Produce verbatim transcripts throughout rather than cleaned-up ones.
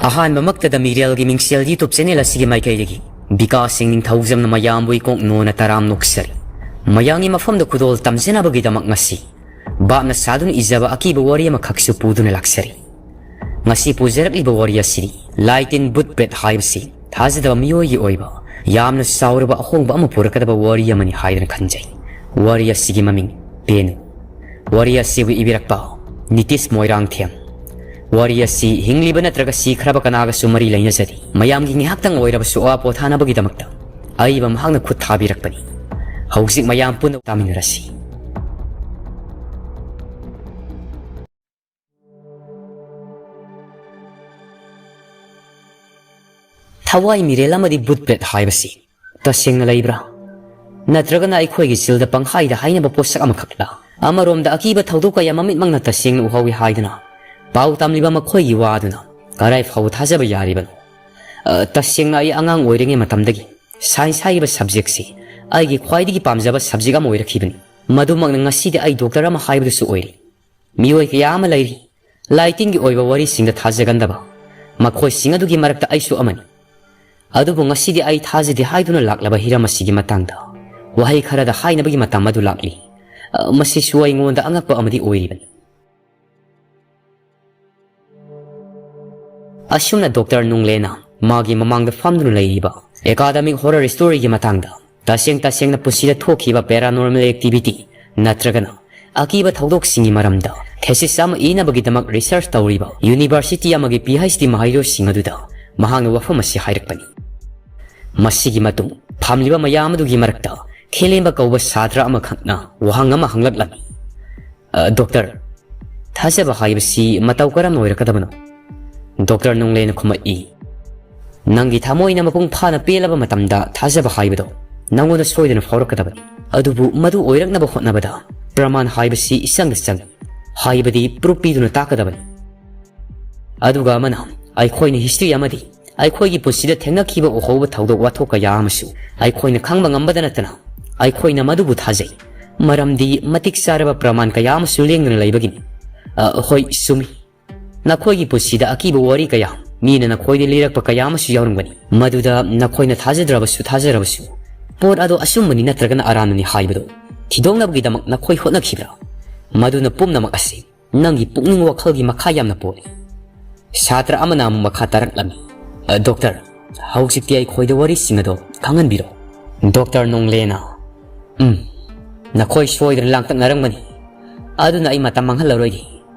ꯑꯍꯥꯟꯕꯃꯛꯇꯗ ꯃꯤꯔꯦꯜꯒꯤ ꯃꯤꯡꯁꯦꯜ YouTube channel ꯑꯁꯤꯒꯤ ꯃꯥꯏꯀꯩꯗꯒꯤ ꯕꯤꯀꯥꯁ ꯁꯤꯡ ꯅꯤꯡꯊꯧꯖꯝꯅ ꯃꯌꯥꯝꯕꯨ ꯏꯀꯣꯛ ꯅꯣꯟꯅ ꯇꯔꯥꯝ ꯅꯣꯛꯆꯔꯤ꯫ ꯃꯌꯥꯝꯒꯤ ꯃꯐꯝꯗ ꯈꯨꯗꯣꯜ ꯇꯝꯖꯅꯕꯒꯤꯗꯃꯛ ꯉꯁꯤ ꯚꯥꯞꯅ ꯁꯥꯗꯨꯅ ꯏꯖꯕ ꯑꯀꯤꯕ ꯋꯥꯔꯤ ꯑꯃꯈꯛꯁꯨ ꯄꯨꯗꯨꯅ ꯂꯥꯛꯆꯔꯤ꯫ ꯉꯁꯤ ꯄꯨꯖꯔꯛꯂꯤꯕ ꯋꯥꯔꯤ ꯑꯁꯤꯗꯤ ꯂꯥꯏ ꯇꯤꯟ ꯚꯨꯠ ꯄ꯭ꯔꯦꯠ ꯍꯥꯏꯕꯁꯤ ꯊꯥꯖꯗꯕ ꯃꯤꯑꯣꯏꯒꯤ ꯑꯣꯏꯕ ꯌꯥꯝꯅ ꯆꯥꯎꯔꯕ ꯑꯍꯣꯡꯕ ꯑꯃ ꯄꯨꯔꯛꯀꯗꯕ ꯋꯥꯔꯤ ꯑꯃꯅꯤ ꯍꯥꯏꯗꯨꯅ ꯈꯟꯖꯩ꯫ ꯋꯥꯔꯤ ꯑꯁꯤꯒꯤ ꯃꯃꯤꯡ ꯄꯦꯅꯨ꯫ ꯋꯥꯔꯤ ꯑꯁꯤꯕꯨ ꯏꯕꯤꯔꯛꯄ ꯅꯤꯇꯤꯁ ꯃꯣꯏꯔꯥꯡꯊꯦꯝ꯫ ꯋꯥꯔꯤ ꯑꯁꯤ ꯍꯤꯡꯂꯤꯕ ꯅꯠꯇ꯭ꯔꯒ ꯁꯤꯈ꯭ꯔꯕ ꯀꯅꯥꯒꯁꯨ ꯃꯔꯤ ꯂꯩꯅꯖꯗꯦ꯫ ꯃꯌꯥꯝꯒꯤ ꯉꯥꯏꯍꯥꯛꯇꯪ ꯑꯣꯏꯔꯕꯁꯨ ꯑꯋꯥ ꯄꯣꯊꯥꯅꯕꯒꯤꯗꯃꯛꯇ ꯑꯏꯕ ꯃꯍꯥꯛꯅ ꯈꯨꯠ ꯊꯥꯕꯤꯔꯛꯄꯅꯤ꯫ ꯍꯧꯖꯤꯛ ꯃꯌꯥꯝ ꯄꯨꯟꯅ ꯇꯥꯃꯤꯟꯅꯔꯁꯤ꯫ ꯊꯋꯥꯏ ꯃꯤꯔꯦꯜ ꯑꯃꯗꯤ ꯚꯨꯠ ꯄ꯭ꯔꯦꯠ ꯍꯥꯏꯕꯁꯤ ꯇꯁꯦꯡꯅ ꯂꯩꯕ꯭ꯔꯥ? ꯅꯠꯇ꯭ꯔꯒꯅ ꯑꯩꯈꯣꯏꯒꯤ ꯆꯤꯜꯗ ꯄꯪꯍꯥꯏꯗ ꯍꯥꯏꯅꯕ ꯄꯣꯠꯁꯛ ꯑꯃꯈꯛꯂ? ꯑꯃꯔꯣꯝꯗ ꯑꯀꯤꯕ ꯊꯧꯗꯣꯛ ꯀꯌꯥ ꯃꯃꯤꯠꯃꯛꯅ ꯇꯁꯦꯡꯅ ꯎꯍꯧꯏ ꯍꯥꯏꯗꯨꯅ ꯄꯥꯎ ꯇꯝꯂꯤꯕ ꯃꯈꯣꯏꯒꯤ ꯋꯥ ꯑꯗꯨꯅ ꯀꯔꯥꯏ ꯐꯥꯎꯕ ꯊꯥꯖꯕ ꯌꯥꯔꯤꯕꯅꯣ? ꯑ, ꯇꯁꯦꯡꯅ ꯑꯩ ꯑꯉꯥꯡ ꯑꯣꯏꯔꯤꯉꯩ ꯃꯇꯝꯗꯒꯤ science ꯍꯥꯏꯔꯤꯕ subjectꯁꯤ ꯑꯩꯒꯤ ꯈ꯭ꯋꯥꯏꯗꯒꯤ ꯄꯥꯝꯖꯕ subject ꯑꯃ ꯑꯣꯏꯔꯛꯈꯤꯕꯅꯤ꯫ ꯃꯗꯨꯃꯛꯅ ꯉꯁꯤꯗꯤ ꯑꯩ doctor ꯑꯃ ꯍꯥꯏꯕꯗꯨꯁꯨ ꯑꯣꯏꯔꯤ꯫ ꯃꯤꯑꯣꯏ ꯀꯌꯥ ꯑꯃ ꯂꯩꯔꯤ, ꯂꯥꯏꯇꯤꯟꯒꯤ ꯑꯣꯏꯕ ꯋꯥꯔꯤꯁꯤꯡꯗ ꯊꯥꯖꯒꯟꯗꯕ꯫ ꯃꯈꯣꯏꯁꯤꯡ ꯑꯗꯨꯒꯤ ꯃꯔꯛꯇ ꯑꯩꯁꯨ ꯑꯃꯅꯤ꯫ ꯑꯗꯨꯕꯨ ꯉꯁꯤꯗꯤ ꯑꯩ ꯊꯥꯖꯗꯦ ꯍꯥꯏꯗꯨꯅ ꯂꯥꯛꯂꯕ ꯍꯤꯔꯝ ꯑꯁꯤꯒꯤ ꯃꯇꯥꯡꯗ ꯋꯥꯍꯩ ꯈꯔꯗ ꯍꯥꯏꯅꯕꯒꯤ ꯃꯇꯝ ꯑꯗꯨ ꯂꯥꯛꯂꯤ꯫ ꯑ, ꯃꯁꯤꯁꯨ ꯑꯩꯉꯣꯟꯗ ꯑꯉꯛꯄ ꯑꯃꯗꯤ ꯑꯣꯏꯔꯤꯕꯅꯤ꯫ ꯑꯁꯨꯝꯅ doctor ꯅꯨꯡꯂꯦꯅ ꯃꯥꯒꯤ ꯃꯃꯥꯡꯗ ꯐꯝꯗꯨꯅ ꯂꯩꯔꯤꯕ academic horror storyꯒꯤ ꯃꯇꯥꯡꯗ, ꯇꯁꯦꯡ ꯇꯁꯦꯡꯅ ꯄꯨꯟꯁꯤꯗ ꯊꯣꯛꯈꯤꯕ paranormal activity ꯅꯠꯇ꯭ꯔꯒꯅ ꯑꯀꯤꯕ ꯊꯧꯗꯣꯛꯁꯤꯡꯒꯤ ꯃꯔꯝꯗ thesis ꯑꯃ ꯏꯅꯕꯒꯤꯗꯃꯛ research ꯇꯧꯔꯤꯕ university ꯑꯃꯒꯤ PhD ꯃꯍꯩꯔꯣꯏꯁꯤꯡ ꯑꯗꯨꯗ ꯃꯍꯥꯛꯅ ꯋꯥꯐꯝ ꯑꯁꯤ ꯍꯥꯏꯔꯛꯄꯅꯤ꯫ ꯃꯁꯤꯒꯤ ꯃꯇꯨꯡ ꯐꯝꯂꯤꯕ ꯃꯌꯥꯝ ꯑꯗꯨꯒꯤ ꯃꯔꯛꯇ ꯈꯦꯂꯦꯝꯕ ꯀꯧꯕ ꯁꯥꯇ꯭ꯔ ꯑꯃꯈꯛꯅ ꯋꯥꯍꯪ ꯑꯃ ꯍꯪꯂꯛꯂꯝꯃꯤ꯫ "ꯑ, doctor, ꯊꯥꯖꯕ ꯍꯥꯏꯕꯁꯤ ꯃꯇꯧ ꯀꯔꯝꯅ ꯑꯣꯏꯔꯛꯀꯗꯕꯅꯣ?" Doctor ꯅꯨꯡꯂꯦꯅ ꯈꯨꯝꯃꯛꯏ, "ꯅꯪꯒꯤ ꯊꯃꯣꯏꯅ ꯃꯄꯨꯡ ꯐꯥꯅ ꯄꯦꯜꯂꯕ ꯃꯇꯝꯗ ꯊꯥꯖꯕ ꯍꯥꯏꯕꯗꯣ ꯅꯪꯉꯣꯟꯗ ꯁꯣꯏꯗꯅ ꯐꯥꯎꯔꯛꯀꯗꯕꯅꯤ꯫ ꯑꯗꯨꯕꯨ ꯃꯗꯨ ꯑꯣꯏꯔꯛꯅꯕ ꯍꯣꯠꯅꯕꯗ ꯄ꯭ꯔꯃꯥꯟ ꯍꯥꯏꯕꯁꯤ ꯏꯆꯪꯗ ꯆꯪꯏ, ꯍꯥꯏꯕꯗꯤ proof ꯄꯤꯗꯨꯅ ꯇꯥꯛꯀꯗꯕꯅꯤ꯫ ꯑꯗꯨꯒ ꯑꯃꯅ, ꯑꯩꯈꯣꯏꯅ history ꯑꯃꯗꯤ ꯑꯩꯈꯣꯏꯒꯤ ꯄꯨꯟꯁꯤꯗ ꯊꯦꯡꯅꯈꯤꯕ ꯎꯍꯧꯕ ꯊꯧꯗꯣꯛ ꯋꯥꯊꯣꯛ ꯀꯌꯥ ꯑꯃꯁꯨ ꯑꯩꯈꯣꯏꯅ ꯈꯪꯕ ꯉꯝꯕꯗ ꯅꯠꯇꯅ ꯑꯩꯈꯣꯏꯅ ꯃꯗꯨꯕꯨ ꯊꯥꯖꯩ, ꯃꯔꯝꯗꯤ ꯃꯇꯤꯛ ꯆꯥꯔꯕ ꯄ꯭ꯔꯃꯥꯟ ꯀꯌꯥ ꯑꯃꯁꯨ ꯂꯦꯡꯗꯅ ꯂꯩꯕꯒꯤꯅꯤ꯫ ꯑ, ꯍꯣꯏ, ꯆꯨꯝꯃꯤ꯫ ꯅꯈꯣꯏꯒꯤ ꯄꯨꯟꯁꯤꯗ ꯑꯀꯤꯕ ꯋꯥꯔꯤ ꯀꯌꯥ ꯃꯤꯅ ꯅꯈꯣꯏꯗ ꯂꯤꯔꯛꯄ ꯀꯌꯥ ꯑꯃꯁꯨ ꯌꯥꯎꯔꯝꯒꯅꯤ꯫ ꯃꯗꯨꯗ ꯅꯈꯣꯏꯅ ꯊꯥꯖꯗ꯭ꯔꯕꯁꯨ ꯊꯥꯖꯔꯕꯁꯨ, ꯄꯣꯠ ꯑꯗꯣ ꯑꯆꯨꯝꯕꯅꯤ ꯅꯠꯇ꯭ꯔꯒꯅ ꯑꯔꯥꯟꯕꯅꯤ ꯍꯥꯏꯕꯗꯨ ꯊꯤꯗꯣꯛꯅꯕꯒꯤꯗꯃꯛ ꯅꯈꯣꯏ ꯍꯣꯠꯅꯈꯤꯕ꯭ꯔꯥ? ꯃꯗꯨꯅ ꯄꯨꯝꯅꯃꯛ ꯑꯁꯤ ꯅꯪꯒꯤ ꯄꯨꯛꯅꯤꯡ ꯋꯥꯈꯜꯒꯤ ꯃꯈꯥ ꯌꯥꯝꯅ ꯄꯣꯜꯂꯤ꯫ ꯁꯥꯇ꯭ꯔ ꯑꯃꯅ ꯑꯃꯨꯛ ꯃꯈꯥ ꯇꯥꯔꯛꯂꯝꯃꯤ, "ꯑ, ꯗꯣꯛꯇꯔ, ꯍꯧꯖꯤꯛꯇꯤ ꯑꯩꯈꯣꯏꯗ ꯋꯥꯔꯤꯁꯤꯡ ꯑꯗꯣ ꯈꯪꯍꯟꯕꯤꯔꯣ꯫" ꯗꯣꯛꯇꯔ ꯅꯣꯡꯂꯦꯅ, "ꯎꯝ, ꯅꯈꯣꯏ ꯁꯣꯏꯗꯅ ꯂꯥꯡꯇꯛꯅꯔꯝꯒꯅꯤ, ꯑꯗꯨꯅ ꯑꯩ ꯃꯇꯝ ꯃꯥꯡꯍꯜꯂꯔꯣꯏꯒꯦ꯫"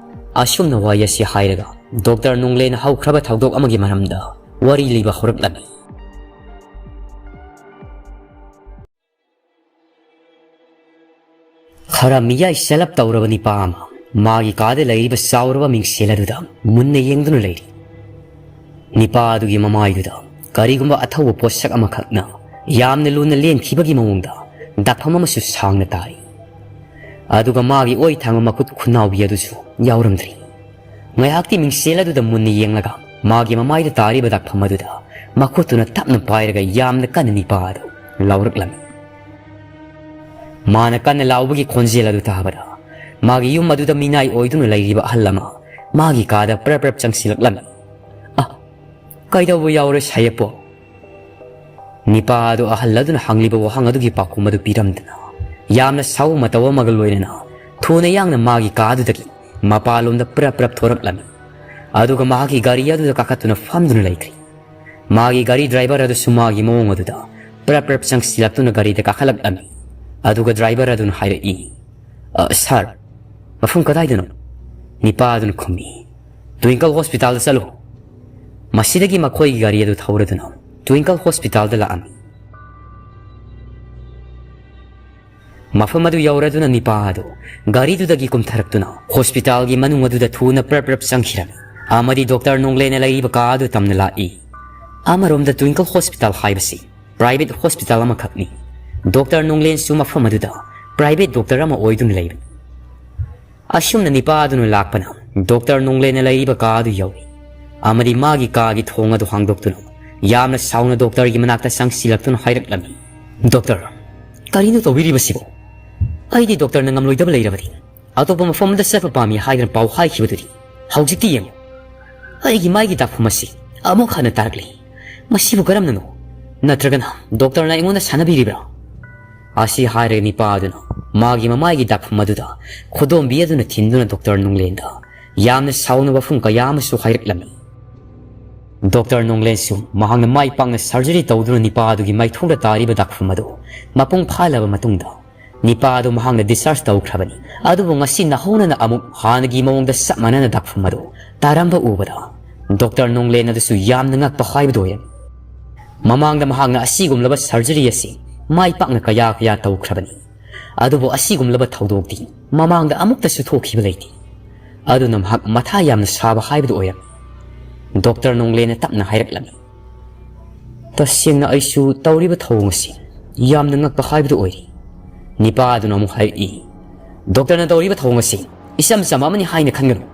ꯑꯁꯨꯝꯅ ꯋꯥꯔꯤ ꯑꯁꯤ ꯍꯥꯏꯔꯒ ꯗꯣꯛꯇꯔ ꯅꯣꯡꯂꯦꯅ ꯍꯧꯈ꯭ꯔꯕ ꯊꯧꯗꯣꯛ ꯑꯃꯒꯤ ꯃꯔꯝꯗ ꯋꯥꯔꯤ ꯂꯤꯕ ꯍꯧꯔꯛꯂꯝꯃꯤ꯫ ꯈꯔ ꯃꯤꯌꯥꯏ ꯆꯂꯞ ꯇꯧꯔꯕ ꯅꯤꯄꯥ ꯑꯃ ꯃꯥꯒꯤ ꯀꯥꯗ ꯂꯩꯔꯤꯕ ꯆꯥꯎꯔꯕ ꯃꯤꯡꯁꯦꯜ ꯑꯗꯨꯗ ꯃꯨꯟꯅ ꯌꯦꯡꯗꯨꯅ ꯂꯩꯔꯤ꯫ ꯅꯤꯄꯥ ꯑꯗꯨꯒꯤ ꯃꯃꯥꯏꯗꯨꯗ ꯀꯔꯤꯒꯨꯝꯕ ꯑꯊꯧꯕ ꯄꯣꯠꯁꯛ ꯑꯃꯈꯛꯅ ꯌꯥꯝꯅ ꯂꯨꯅ ꯂꯦꯟꯈꯤꯕꯒꯤ ꯃꯑꯣꯡꯗ ꯗꯥꯛꯐꯝ ꯑꯃꯁꯨ ꯁꯥꯡꯅ ꯇꯥꯔꯤ꯫ ꯑꯗꯨꯒ ꯃꯥꯒꯤ ꯑꯣꯏ ꯊꯥꯡꯕ ꯃꯈꯨꯠ ꯈꯨꯅꯥꯎꯕꯤ ꯑꯗꯨꯁꯨ ꯌꯥꯎꯔꯝꯗ꯭ꯔꯤ꯫ ꯉꯥꯏꯍꯥꯛꯇꯤ ꯃꯤꯡꯁꯦꯜ ꯑꯗꯨꯗ ꯃꯨꯟꯅ ꯌꯦꯡꯂꯒ ꯃꯥꯒꯤ ꯃꯃꯥꯏꯗ ꯇꯥꯔꯤꯕ ꯗꯥꯛꯐꯝ ꯑꯗꯨꯗ ꯃꯈꯨꯠꯇꯨꯅ ꯇꯞꯅ ꯄꯥꯏꯔꯒ ꯌꯥꯝꯅ ꯀꯟꯅ ꯅꯤꯄꯥ ꯑꯗꯨ ꯂꯥꯎꯔꯛꯂꯝꯃꯤ꯫ ꯃꯥꯅ ꯀꯟꯅ ꯂꯥꯎꯕꯒꯤ ꯈꯣꯟꯖꯦꯜ ꯑꯗꯨ ꯇꯥꯕꯗ ꯃꯥꯒꯤ ꯌꯨꯝ ꯑꯗꯨꯗ ꯃꯤꯅꯥꯏ ꯑꯣꯏꯗꯨꯅ ꯂꯩꯔꯤꯕ ꯑꯍꯜ ꯑꯃ ꯃꯥꯒꯤ ꯀꯥꯗ ꯄ꯭ꯔꯞ ꯄ꯭ꯔꯞ ꯆꯪꯁꯤꯜꯂꯛꯂꯝꯃꯤ꯫ "ꯑ, ꯀꯩꯗꯧꯕ ꯌꯥꯎꯔꯦ ꯁꯥꯌꯦꯞꯄꯣ?" ꯅꯤꯄꯥ ꯑꯗꯨ ꯑꯍꯜ ꯑꯗꯨꯅ ꯍꯪꯂꯤꯕ ꯋꯥꯍꯪ ꯑꯗꯨꯒꯤ ꯄꯥꯎꯈꯨꯝ ꯑꯗꯨ ꯄꯤꯔꯝꯗꯅ ꯌꯥꯝꯅ ꯁꯥꯎ ꯃꯇꯧ ꯑꯃꯒ ꯂꯣꯏꯅꯅ ꯊꯨꯅ ꯌꯥꯡꯅ ꯃꯥꯒꯤ ꯀꯥ ꯑꯗꯨꯗꯒꯤ ꯃꯄꯥꯟꯂꯣꯝꯗ ꯄ꯭ꯔꯞ ꯄ꯭ꯔꯞ ꯊꯣꯔꯛꯂꯝꯃꯤ꯫ ꯑꯗꯨꯒ ꯃꯍꯥꯛꯀꯤ ꯒꯥꯔꯤ ꯑꯗꯨꯗ ꯀꯥꯈꯠꯇꯨꯅ ꯐꯝꯗꯨꯅ ꯂꯩꯈ꯭ꯔꯤ꯫ ꯃꯥꯒꯤ ꯒꯥꯔꯤ ꯗ꯭ꯔꯥꯏꯚꯔ ꯑꯗꯨꯁꯨ ꯃꯥꯒꯤ ꯃꯑꯣꯡ ꯑꯗꯨꯗ ꯄ꯭ꯔꯞ ꯄ꯭ꯔꯞ ꯆꯪꯁꯤꯜꯂꯛꯇꯨꯅ ꯒꯥꯔꯤꯗ ꯀꯥꯈꯠꯂꯛꯂꯝꯃꯤ꯫ ꯑꯗꯨꯒ ꯗ꯭ꯔꯥꯏꯚꯔ ꯑꯗꯨꯅ ꯍꯥꯏꯔꯛꯏ, "ꯑ, ꯁꯥꯔ, ꯃꯐꯝ ꯀꯗꯥꯏꯗꯅꯣ?" ꯅꯤꯄꯥ ꯑꯗꯨꯅ ꯈꯨꯝꯃꯤ, "ꯇ꯭ꯋꯤꯡꯀꯜ ꯍꯣꯁꯄꯤꯇꯥꯜꯗ ꯆꯠꯂꯨ꯫" ꯃꯁꯤꯗꯒꯤ ꯃꯈꯣꯏꯒꯤ ꯒꯥꯔꯤ ꯑꯗꯨ ꯊꯧꯔꯗꯨꯅ ꯇ꯭ꯋꯤꯡꯀꯜ ꯍꯣꯁꯄꯤꯇꯥꯜꯗ ꯂꯥꯛꯂꯝꯃꯤ꯫ ꯃꯐꯝ ꯑꯗꯨ ꯌꯧꯔꯗꯨꯅ ꯅꯤꯄꯥ ꯑꯗꯨ ꯒꯥꯔꯤꯗꯨꯗꯒꯤ ꯀꯨꯝꯊꯔꯛꯇꯨꯅ ꯍꯣꯁꯄꯤꯇꯥꯜꯒꯤ ꯃꯅꯨꯡ ꯑꯗꯨꯗ ꯊꯨꯅ ꯄ꯭ꯔꯞ ꯄ꯭ꯔꯞ ꯆꯪꯈꯤꯔꯝꯃꯤ ꯑꯃꯗꯤ ꯗꯣꯛꯇꯔ ꯅꯣꯡꯂꯦꯅ ꯂꯩꯔꯤꯕ ꯀꯥ ꯑꯗꯨ ꯇꯝꯅ ꯂꯥꯛꯏ꯫ ꯑꯃꯔꯣꯝꯗ ꯇ꯭ꯋꯤꯡꯀꯜ ꯍꯣꯁꯄꯤꯇꯥꯜ ꯍꯥꯏꯕꯁꯤ ꯄ꯭ꯔꯥꯏꯚꯦꯠ ꯍꯣꯁꯄꯤꯇꯥꯜ ꯑꯃꯈꯛꯅꯤ꯫ ꯗꯣꯛꯇꯔ ꯅꯣꯡꯂꯦꯟꯁꯨ ꯃꯐꯝ ꯑꯗꯨꯗ ꯄ꯭ꯔꯥꯏꯚꯦꯠ ꯗꯣꯛꯇꯔ ꯑꯃ ꯑꯣꯏꯗꯨꯅ ꯂꯩꯕꯅꯤ꯫ ꯑꯁꯨꯝꯅ ꯅꯤꯄꯥ ꯑꯗꯨꯅ ꯂꯥꯛꯄꯅ ꯗꯣꯛꯇꯔ ꯅꯣꯡꯂꯦꯟꯅ ꯂꯩꯔꯤꯕ ꯀꯥ ꯑꯗꯨ ꯌꯧꯏ ꯑꯃꯗꯤ ꯃꯥꯒꯤ ꯀꯥꯒꯤ ꯊꯣꯡ ꯑꯗꯨ ꯍꯥꯡꯗꯣꯛꯇꯨꯅ ꯌꯥꯝꯅ ꯁꯥꯎꯅ ꯗꯣꯛꯇꯔꯒꯤ ꯃꯅꯥꯛꯇ ꯆꯪꯁꯤꯜꯂꯛꯇꯨꯅ ꯍꯥꯏꯔꯛꯂꯝꯃꯤ, "ꯗꯣꯛꯇꯔ, ꯀꯔꯤꯅꯣ ꯇꯧꯕꯤꯔꯤꯕꯁꯤꯕꯣ? ꯑꯩꯗꯤ ꯗꯣꯛꯇꯔꯅ ꯉꯝꯂꯣꯏꯗꯕ ꯂꯩꯔꯕꯗꯤ ꯑꯇꯣꯞꯄ ꯃꯐꯝ ꯑꯃꯗ ꯆꯠꯄ ꯄꯥꯝꯃꯤ ꯍꯥꯏꯗꯅ ꯄꯥꯎ ꯍꯥꯏꯈꯤꯕꯗꯨꯗꯤ ꯍꯧꯖꯤꯛꯇꯤ ꯌꯦꯡꯉꯨ, ꯑꯩꯒꯤ ꯃꯥꯏꯒꯤ ꯗꯥꯛꯐꯝ ꯑꯁꯤ ꯑꯃꯨꯛ ꯍꯟꯅ ꯇꯥꯔꯛꯂꯤ꯫ ꯃꯁꯤꯕꯨ ꯀꯔꯝꯅꯅꯣ? ꯅꯠꯇ꯭ꯔꯒꯅ ꯗꯣꯛꯇꯔꯅ ꯑꯩꯉꯣꯟꯗ ꯁꯥꯟꯅꯕꯤꯔꯤꯕ꯭ꯔꯥ?" ꯑꯁꯤ ꯍꯥꯏꯔꯒ ꯅꯤꯄꯥ ꯑꯗꯨꯅ ꯃꯥꯒꯤ ꯃꯃꯥꯏꯒꯤ ꯗꯥꯛꯐꯝ ꯑꯗꯨꯗ ꯈꯨꯗꯣꯝꯕꯤ ꯑꯗꯨꯅ ꯊꯤꯟꯗꯨꯅ ꯗꯣꯛꯇꯔ ꯅꯣꯡꯂꯦꯟꯗ ꯌꯥꯝꯅ ꯁꯥꯎꯅ ꯋꯥꯐꯝ ꯀꯌꯥ ꯑꯃꯁꯨ ꯍꯥꯏꯔꯛꯂꯝꯃꯤ꯫ ꯗꯣꯛꯇꯔ ꯅꯣꯡꯂꯦꯟꯁꯨ ꯃꯍꯥꯛꯅ ꯃꯥꯏ ꯄꯥꯛꯅ surgery ꯇꯧꯗꯨꯅ ꯅꯤꯄꯥ ꯑꯗꯨꯒꯤ ꯃꯥꯏꯊꯣꯡꯗ ꯇꯥꯔꯤꯕ ꯗꯥꯛꯐꯝ ꯑꯗꯨ ꯃꯄꯨꯡ ꯐꯥꯍꯜꯂꯕ ꯃꯇꯨꯡꯗ, ꯅꯤꯄꯥ ꯑꯗꯨ ꯃꯍꯥꯛꯅ discharge ꯇꯧꯈ꯭ꯔꯕꯅꯤ꯫ ꯑꯗꯨꯕꯨ ꯉꯁꯤ ꯅꯧꯍꯧꯅꯅ ꯑꯃꯨꯛ ꯍꯥꯟꯅꯒꯤ ꯃꯑꯣꯡꯗ ꯆꯞ ꯃꯥꯟꯅꯅ ꯗꯥꯛꯐꯝ ꯑꯗꯨ ꯇꯥꯔꯝꯕ ꯎꯕꯗ, ꯗꯣꯛꯇꯔ ꯅꯣꯡꯂꯦꯟ ꯑꯗꯨꯁꯨ ꯌꯥꯝꯅ ꯉꯛꯄ ꯍꯥꯏꯕꯗꯨ ꯑꯣꯏꯔꯝꯃꯤ꯫ ꯃꯃꯥꯡꯗ ꯃꯍꯥꯛꯅ ꯑꯁꯤꯒꯨꯝꯂꯕ surgery ꯑꯁꯤ ꯃꯥꯏ ꯄꯥꯛꯅ ꯀꯌꯥ ꯀꯌꯥ ꯇꯧꯈ꯭ꯔꯕꯅꯤ꯫ ꯑꯗꯨꯕꯨ ꯑꯁꯤꯒꯨꯝꯂꯕ ꯊꯧꯗꯣꯛꯇꯤ ꯃꯃꯥꯡꯗ ꯑꯃꯨꯛꯇꯁꯨ ꯊꯣꯛꯈꯤꯕ ꯂꯩꯇꯦ꯫ ꯑꯗꯨꯅ ꯃꯍꯥꯛ ꯃꯊꯥ ꯌꯥꯝꯅ ꯁꯥꯕ ꯍꯥꯏꯕꯗꯨ ꯑꯣꯏꯔꯝꯃꯤ꯫ ꯗꯣꯛꯇꯔ ꯅꯣꯡꯂꯦꯟꯅ ꯇꯞꯅ ꯍꯥꯏꯔꯛꯂꯝꯃꯤ, "ꯇꯁꯦꯡꯅ ꯑꯩꯁꯨ ꯇꯧꯔꯤꯕ ꯊꯧꯑꯣꯡ ꯑꯁꯤ ꯌꯥꯝꯅ ꯉꯛꯄ ꯍꯥꯏꯕꯗꯨ ꯑꯣꯏꯔꯤ꯫" ꯅꯤꯄꯥ ꯑꯗꯨꯅ ꯑꯃꯨꯛ ꯍꯥꯏꯔꯛꯏ, "ꯗꯣꯛꯇꯔꯅ ꯇꯧꯔꯤꯕ ꯊꯧꯑꯣꯡ ꯑꯁꯤ ꯏꯆꯝ ꯆꯝꯕ ꯑꯃꯅꯤ ꯍꯥꯏꯅ ꯈꯟꯒꯅꯨ꯫"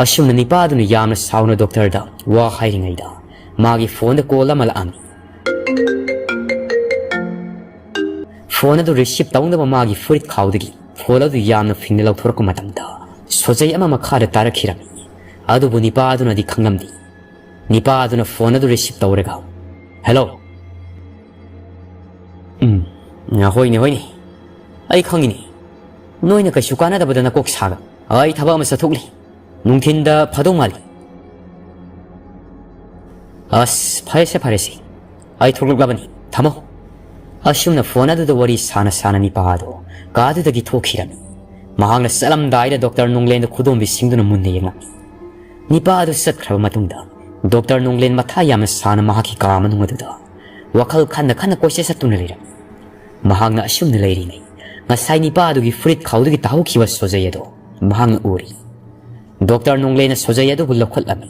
ꯑꯁꯨꯝꯅ ꯅꯤꯄꯥ ꯑꯗꯨꯅ ꯌꯥꯝꯅ ꯁꯥꯎꯅ ꯗꯣꯛꯇꯔꯗ ꯋꯥ ꯍꯥꯏꯔꯤꯉꯩꯗ, ꯃꯥꯒꯤ phoneꯗ call ꯑꯃ ꯂꯥꯛꯑꯝꯃꯤ꯫ Phone ꯑꯗꯨ receive ꯇꯧꯅꯕ ꯃꯥꯒꯤ ꯐꯨꯔꯤꯠ ꯈꯥꯎꯗꯒꯤ phone ꯑꯗꯨ ꯌꯥꯝꯅ ꯐꯤꯡꯅ ꯂꯧꯊꯣꯔꯛꯄ ꯃꯇꯝꯗ, ꯁꯣꯖꯩ ꯑꯃ ꯃꯈꯥꯗ ꯇꯥꯔꯛꯈꯤꯔꯝꯃꯤ꯫ ꯑꯗꯨꯕꯨ ꯅꯤꯄꯥ ꯑꯗꯨꯅꯗꯤ ꯈꯪꯂꯝꯗꯦ꯫ ꯅꯤꯄꯥ ꯑꯗꯨꯅ phone ꯑꯗꯨ receive ꯇꯧꯔꯒ, "Hello꯫ ꯎꯝ, ꯍꯣꯏꯅꯦ, ꯍꯣꯏꯅꯦ꯫ ꯑꯩ ꯈꯪꯉꯤꯅꯦ꯫ ꯅꯣꯏꯅ ꯀꯩꯁꯨ ꯀꯥꯟꯅꯗꯕꯗ ꯅꯀꯣꯛ ꯁꯥꯒ꯫ ꯑꯩ ꯊꯕꯛ ꯑꯃ ꯆꯠꯊꯣꯛꯂꯤ꯫ ꯅꯨꯡꯊꯤꯟꯗ ꯐꯗꯧ ꯃꯥꯜꯂꯤ꯫" "ꯑꯁ, ꯐꯔꯦꯁꯦ, ꯐꯔꯦꯁꯦ꯫ ꯑꯩ ꯊꯣꯛꯂꯛꯂꯕꯅꯤ꯫ ꯊꯝꯃꯣ꯫" ꯑꯁꯨꯝꯅ phone ꯑꯗꯨꯗ ꯋꯥꯔꯤ ꯁꯥꯅ ꯁꯥꯅ ꯅꯤꯄꯥ ꯑꯗꯨ ꯀꯥꯗꯨꯗꯒꯤ ꯊꯣꯛꯈꯤꯔꯝꯃꯤ꯫ ꯃꯍꯥꯛꯅ ꯆꯠꯂꯝꯗꯥꯏꯗ ꯗꯣꯛꯇꯔ ꯅꯣꯡꯂꯦꯟꯗ ꯈꯨꯗꯣꯝꯕꯤ ꯁꯤꯡꯗꯨꯅ ꯃꯨꯟꯅ ꯌꯦꯡꯂꯝꯃꯤ꯫ ꯅꯤꯄꯥ ꯑꯗꯨ ꯆꯠꯈ꯭ꯔꯕ ꯃꯇꯨꯡꯗ, ꯗꯣꯛꯇꯔ ꯅꯣꯡꯂꯦꯟ ꯃꯊꯥ ꯌꯥꯝꯅ ꯁꯥꯅ ꯃꯍꯥꯛꯀꯤ ꯀꯥ ꯃꯅꯨꯡ ꯑꯗꯨꯗ ꯋꯥꯈꯜ ꯈꯟꯅ ꯈꯟꯅ ꯀꯣꯏꯆꯠ ꯆꯠꯇꯨꯅ ꯂꯩꯔꯝꯃꯤ꯫ ꯃꯍꯥꯛꯅ ꯑꯁꯨꯝꯅ ꯂꯩꯔꯤꯉꯩ, ꯉꯁꯥꯏ ꯅꯤꯄꯥ ꯑꯗꯨꯒꯤ ꯐꯨꯔꯤꯠ ꯈꯥꯎꯗꯒꯤ ꯇꯥꯍꯧꯈꯤꯕ ꯁꯣꯖꯩ ꯑꯗꯨ ꯃꯍꯥꯛꯅ ꯎꯔꯤ꯫ ꯗꯣꯛꯇꯔ ꯅꯣꯡꯂꯦꯟꯅ ꯁꯣꯖꯩ ꯑꯗꯨꯕꯨ ꯂꯧꯈꯠꯂꯝꯃꯤ,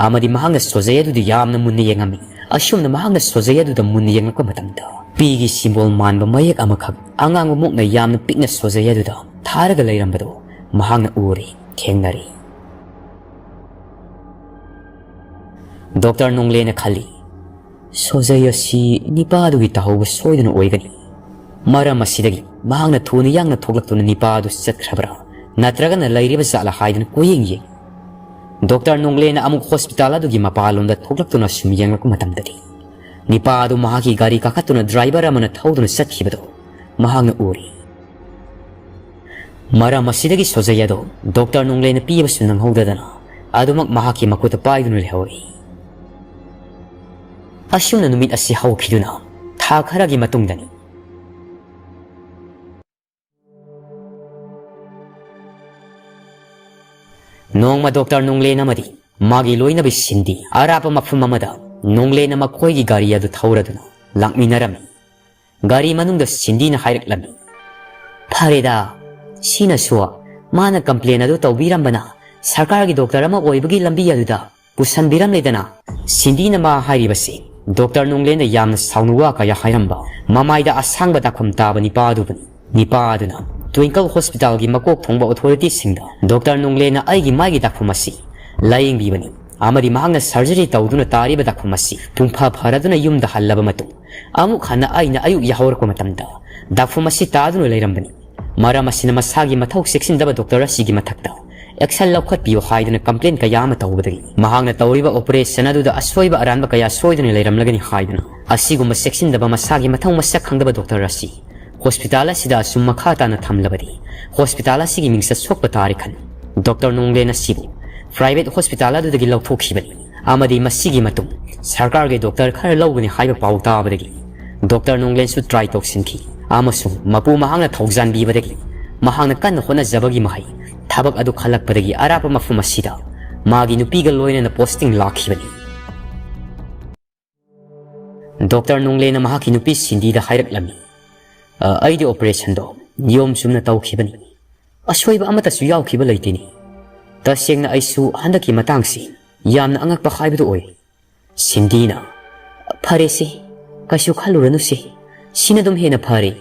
ꯑꯃꯗꯤ ꯃꯍꯥꯛꯅ ꯁꯣꯖꯩ ꯑꯗꯨꯗ ꯌꯥꯝꯅ ꯃꯨꯟꯅ ꯌꯦꯡꯉꯝꯃꯤ꯫ ꯑꯁꯨꯝꯅ ꯃꯍꯥꯛꯅ ꯁꯣꯖꯩ ꯑꯗꯨꯗ ꯃꯨꯟꯅ ꯌꯦꯡꯂꯛꯄ ꯃꯇꯝꯗ, ꯄꯤꯒꯤ symbol ꯃꯥꯟꯕ ꯃꯌꯦꯛ ꯑꯃꯈꯛ ꯑꯉꯥꯡꯕ ꯃꯨꯛꯅ ꯌꯥꯝꯅ ꯄꯤꯛꯅ ꯁꯣꯖꯩ ꯑꯗꯨꯗ ꯊꯥꯔꯒ ꯂꯩꯔꯝꯕꯗꯨ ꯃꯍꯥꯛꯅ ꯎꯔꯤ, ꯊꯦꯡꯅꯔꯤ꯫ ꯗꯣꯛꯇꯔ ꯅꯣꯡꯂꯦꯟꯅ ꯈꯜꯂꯤ, ꯁꯣꯖꯩ ꯑꯁꯤ ꯅꯤꯄꯥꯗꯨꯒꯤ ꯇꯥꯍꯧꯕ ꯁꯣꯏꯗꯅ ꯑꯣꯏꯒꯅꯤ꯫ ꯃꯔꯝ ꯑꯁꯤꯗꯒꯤ ꯃꯍꯥꯛꯅ ꯊꯨꯅ ꯌꯥꯡꯅ ꯊꯣꯛꯂꯛꯇꯨꯅ ꯅꯤꯄꯥꯗꯨ ꯆꯠꯈ꯭ꯔꯕ꯭ꯔꯥ ꯅꯠꯇ꯭ꯔꯒꯅ ꯂꯩꯔꯤꯕ ꯖꯥꯠꯂꯥ ꯍꯥꯏꯗꯨꯅ ꯀꯣꯏꯌꯦꯡ ꯌꯦꯡꯏ꯫ ꯗꯣꯛꯇꯔ ꯅꯣꯡꯂꯦꯅ ꯑꯃꯨꯛ ꯍꯣꯁꯄꯤꯇꯥꯜ ꯑꯗꯨꯒꯤ ꯃꯄꯥꯟꯂꯣꯝꯗ ꯊꯣꯛꯂꯛꯇꯨꯅ ꯁꯨꯝ ꯌꯦꯡꯂꯛꯄ ꯃꯇꯝꯗꯗꯤ, ꯅꯤꯄꯥ ꯑꯗꯨ ꯃꯍꯥꯛꯀꯤ ꯒꯥꯔꯤ ꯀꯥꯈꯠꯇꯨꯅ ꯗ꯭ꯔꯥꯏꯚꯔ ꯑꯃꯅ ꯊꯧꯗꯨꯅ ꯆꯠꯈꯤꯕꯗꯨ ꯃꯍꯥꯛꯅ ꯎꯔꯤ꯫ ꯃꯔꯝ ꯑꯁꯤꯗꯒꯤ ꯁꯣꯖꯩ ꯑꯗꯨ ꯗꯣꯛꯇꯔ ꯅꯣꯡꯂꯦꯅ ꯄꯤꯕꯁꯨ ꯅꯪꯍꯧꯗꯗꯅ ꯑꯗꯨꯃꯛ ꯃꯍꯥꯛꯀꯤ ꯃꯈꯨꯠꯇ ꯄꯥꯏꯗꯨꯅ ꯂꯩꯍꯧꯔꯤ꯫ ꯑꯁꯨꯝꯅ ꯅꯨꯃꯤꯠ ꯑꯁꯤ ꯍꯧꯈꯤꯗꯨꯅ ꯊꯥ ꯈꯔꯒꯤ ꯃꯇꯨꯡꯗꯅꯤ꯫ ꯅꯣꯡꯃ ꯗꯣꯛꯇꯔ ꯅꯣꯡꯂꯦꯟ ꯑꯃꯗꯤ ꯃꯥꯒꯤ ꯂꯣꯏꯅꯕꯤ ꯁꯤꯟꯗꯤ ꯑꯔꯥꯞꯄ ꯃꯐꯝ ꯑꯃꯗ ꯅꯣꯡꯂꯦꯟꯅ ꯃꯈꯣꯏꯒꯤ ꯒꯥꯔꯤ ꯑꯗꯨ ꯊꯧꯔꯗꯨꯅ ꯂꯥꯛꯃꯤꯟꯅꯔꯝꯃꯤ꯫ ꯒꯥꯔꯤ ꯃꯅꯨꯡꯗ ꯁꯤꯟꯗꯤꯅ ꯍꯥꯏꯔꯛꯂꯝꯃꯤ, "ꯐꯔꯦꯗ, ꯁꯤꯅꯁꯨ ꯃꯥꯅ ꯀꯝꯄ꯭ꯂꯦꯟ ꯑꯗꯨ ꯇꯧꯕꯤꯔꯝꯕꯅ ꯁꯔꯀꯥꯔꯒꯤ ꯗꯣꯛꯇꯔ ꯑꯃ ꯑꯣꯏꯕꯒꯤ ꯂꯝꯕꯤ ꯑꯗꯨꯗ ꯄꯨꯁꯟꯕꯤꯔꯝꯂꯦꯗꯅ꯫" ꯁꯤꯟꯗꯤꯅ ꯃꯥ ꯍꯥꯏꯔꯤꯕꯁꯤ ꯗꯣꯛꯇꯔ ꯅꯣꯡꯂꯦꯟꯗ ꯌꯥꯝꯅ ꯁꯥꯎꯅ ꯋꯥ ꯀꯌꯥ ꯍꯥꯏꯔꯝꯕ, ꯃꯃꯥꯏꯗ ꯑꯁꯥꯡꯕ ꯗꯥꯛꯐꯝ ꯇꯥꯕ ꯅꯤꯄꯥ ꯑꯗꯨꯕꯨꯅꯤ꯫ ꯅꯤꯄꯥ ꯑꯗꯨꯅ ꯇ꯭ꯋꯤꯡꯀꯜ ꯍꯣꯁꯄꯤꯇꯥꯜꯒꯤ ꯃꯀꯣꯛ ꯊꯣꯡꯕ ꯑꯣꯊꯣꯔꯤꯇꯤꯁꯤꯡꯗ ꯗꯣꯛꯇꯔ ꯅꯣꯡꯂꯦꯟꯅ ꯑꯩꯒꯤ ꯃꯥꯏꯒꯤ ꯗꯥꯛꯐꯝ ꯑꯁꯤ ꯂꯥꯌꯦꯡꯕꯤꯕꯅꯤ ꯑꯃꯗꯤ ꯃꯍꯥꯛꯅ ꯁꯔꯖꯔꯤ ꯇꯧꯗꯨꯅ ꯇꯥꯔꯤꯕ ꯗꯥꯛꯐꯝ ꯑꯁꯤ ꯄꯨꯡꯐꯥ ꯐꯔꯗꯨꯅ ꯌꯨꯝꯗ ꯍꯜꯂꯕ ꯃꯇꯨꯡ ꯑꯃꯨꯛ ꯍꯟꯅ ꯑꯩꯅ ꯑꯌꯨꯛ ꯌꯥꯍꯧꯔꯛꯄ ꯃꯇꯝꯗ ꯗꯥꯛꯐꯝ ꯑꯁꯤ ꯇꯥꯗꯨꯅ ꯂꯩꯔꯝꯕꯅꯤ꯫ ꯃꯔꯝ ꯑꯁꯤꯅ ꯃꯁꯥꯒꯤ ꯃꯊꯧ ꯆꯦꯛꯁꯤꯟꯗꯕ ꯗꯣꯛꯇꯔ ꯑꯁꯤꯒꯤ ꯃꯊꯛꯇ ꯑꯦꯛꯁꯟ ꯂꯧꯈꯠꯄꯤꯌꯨ ꯍꯥꯏꯗꯨꯅ ꯀꯝꯄ꯭ꯂꯦꯟ ꯀꯌꯥ ꯑꯃ ꯇꯧꯕꯗꯒꯤ ꯃꯍꯥꯛꯅ ꯇꯧꯔꯤꯕ ꯑꯣꯄꯔꯦꯁꯟ ꯑꯗꯨꯗ ꯑꯁꯣꯏꯕ ꯑꯔꯥꯟꯕ ꯀꯌꯥ ꯁꯣꯏꯗꯨꯅ ꯂꯩꯔꯝꯂꯒꯅꯤ ꯍꯥꯏꯗꯨꯅ ꯑꯁꯤꯒꯨꯝꯕ ꯆꯦꯛꯁꯤꯟꯗꯕ ꯃꯁꯥꯒꯤ ꯃꯊꯧ ꯃꯁꯛ ꯈꯪꯗꯕ ꯗꯣꯛꯇꯔ ꯑꯁꯤ ꯍꯣꯁꯄꯤꯇꯥꯜ ꯑꯁꯤꯗ ꯑꯁꯨꯝ ꯃꯈꯥ ꯇꯥꯅ ꯊꯝꯂꯕꯗꯤ ꯍꯣꯁꯄꯤꯇꯥꯜ ꯑꯁꯤꯒꯤ ꯃꯤꯡꯆꯠ ꯁꯣꯛꯄ ꯇꯥꯔꯦ ꯈꯟ ꯗꯣꯛꯇꯔ ꯅꯣꯡꯂꯦꯟ ꯑꯁꯤꯕꯨ ꯄ꯭ꯔꯥꯏꯚꯦꯠ ꯍꯣꯁꯄꯤꯇꯥꯜ ꯑꯗꯨꯗꯒꯤ ꯂꯧꯊꯣꯛꯈꯤꯕꯅꯤ ꯑꯃꯗꯤ ꯃꯁꯤꯒꯤ ꯃꯇꯨꯡ ꯁꯔꯀꯥꯔꯒꯤ ꯗꯣꯛꯇꯔ ꯈꯔ ꯂꯧꯒꯅꯤ ꯍꯥꯏꯕ ꯄꯥꯎ ꯇꯥꯕꯗꯒꯤ ꯗꯣꯛꯇꯔ ꯅꯣꯡꯂꯦꯟꯁꯨ ꯇ꯭ꯔꯥꯏ ꯇꯧꯁꯤꯟꯈꯤ ꯑꯃꯁꯨꯡ ꯃꯄꯨ ꯃꯍꯥꯛꯅ ꯊꯧꯖꯥꯟꯕꯤꯕꯗꯒꯤ ꯃꯍꯥꯛꯅ ꯀꯟꯅ ꯍꯣꯠꯅꯖꯕꯒꯤ ꯃꯍꯩ ꯊꯕꯛ ꯑꯗꯨ ꯈꯜꯂꯛꯄꯗꯒꯤ ꯑꯔꯥꯞꯄ ꯃꯐꯝ ꯑꯁꯤꯗ ꯃꯥꯒꯤ ꯅꯨꯄꯤꯒ ꯂꯣꯏꯅꯅ ꯄꯣꯁꯇꯤꯡ ꯂꯥꯛꯈꯤꯕꯅꯤ꯫ ꯗꯣꯛꯇꯔ ꯅꯣꯡꯂꯦꯅ ꯃꯍꯥꯛꯀꯤ ꯅꯨꯄꯤ ꯁꯤꯟꯗꯤꯗ ꯍꯥꯏꯔꯛꯂꯝꯃꯤ, "ꯑ, ꯑꯩꯗꯤ ꯑꯣꯄꯔꯦꯁꯟꯗꯣ ꯅꯤꯌꯣꯝ ꯆꯨꯝꯅ ꯇꯧꯈꯤꯕꯅꯤ꯫ ꯑꯁꯣꯏꯕ ꯑꯃꯠꯇꯁꯨ ꯌꯥꯎꯈꯤꯕ ꯂꯩꯇꯦꯅꯦ꯫ ꯇꯁꯦꯡꯅ ꯑꯩꯁꯨ ꯍꯟꯗꯛꯀꯤ ꯃꯇꯥꯡꯁꯤ ꯌꯥꯝꯅ ꯑꯉꯛꯄ ꯍꯥꯏꯕꯗꯨ ꯑꯣꯏ꯫" ꯁꯤꯟꯗꯤꯅ, "ꯐꯔꯦꯁꯦ, ꯀꯩꯁꯨ ꯈꯜꯂꯨꯔꯅꯨꯁꯦ꯫ ꯁꯤꯅ ꯑꯗꯨꯝ ꯍꯦꯟꯅ ꯐꯔꯦ꯫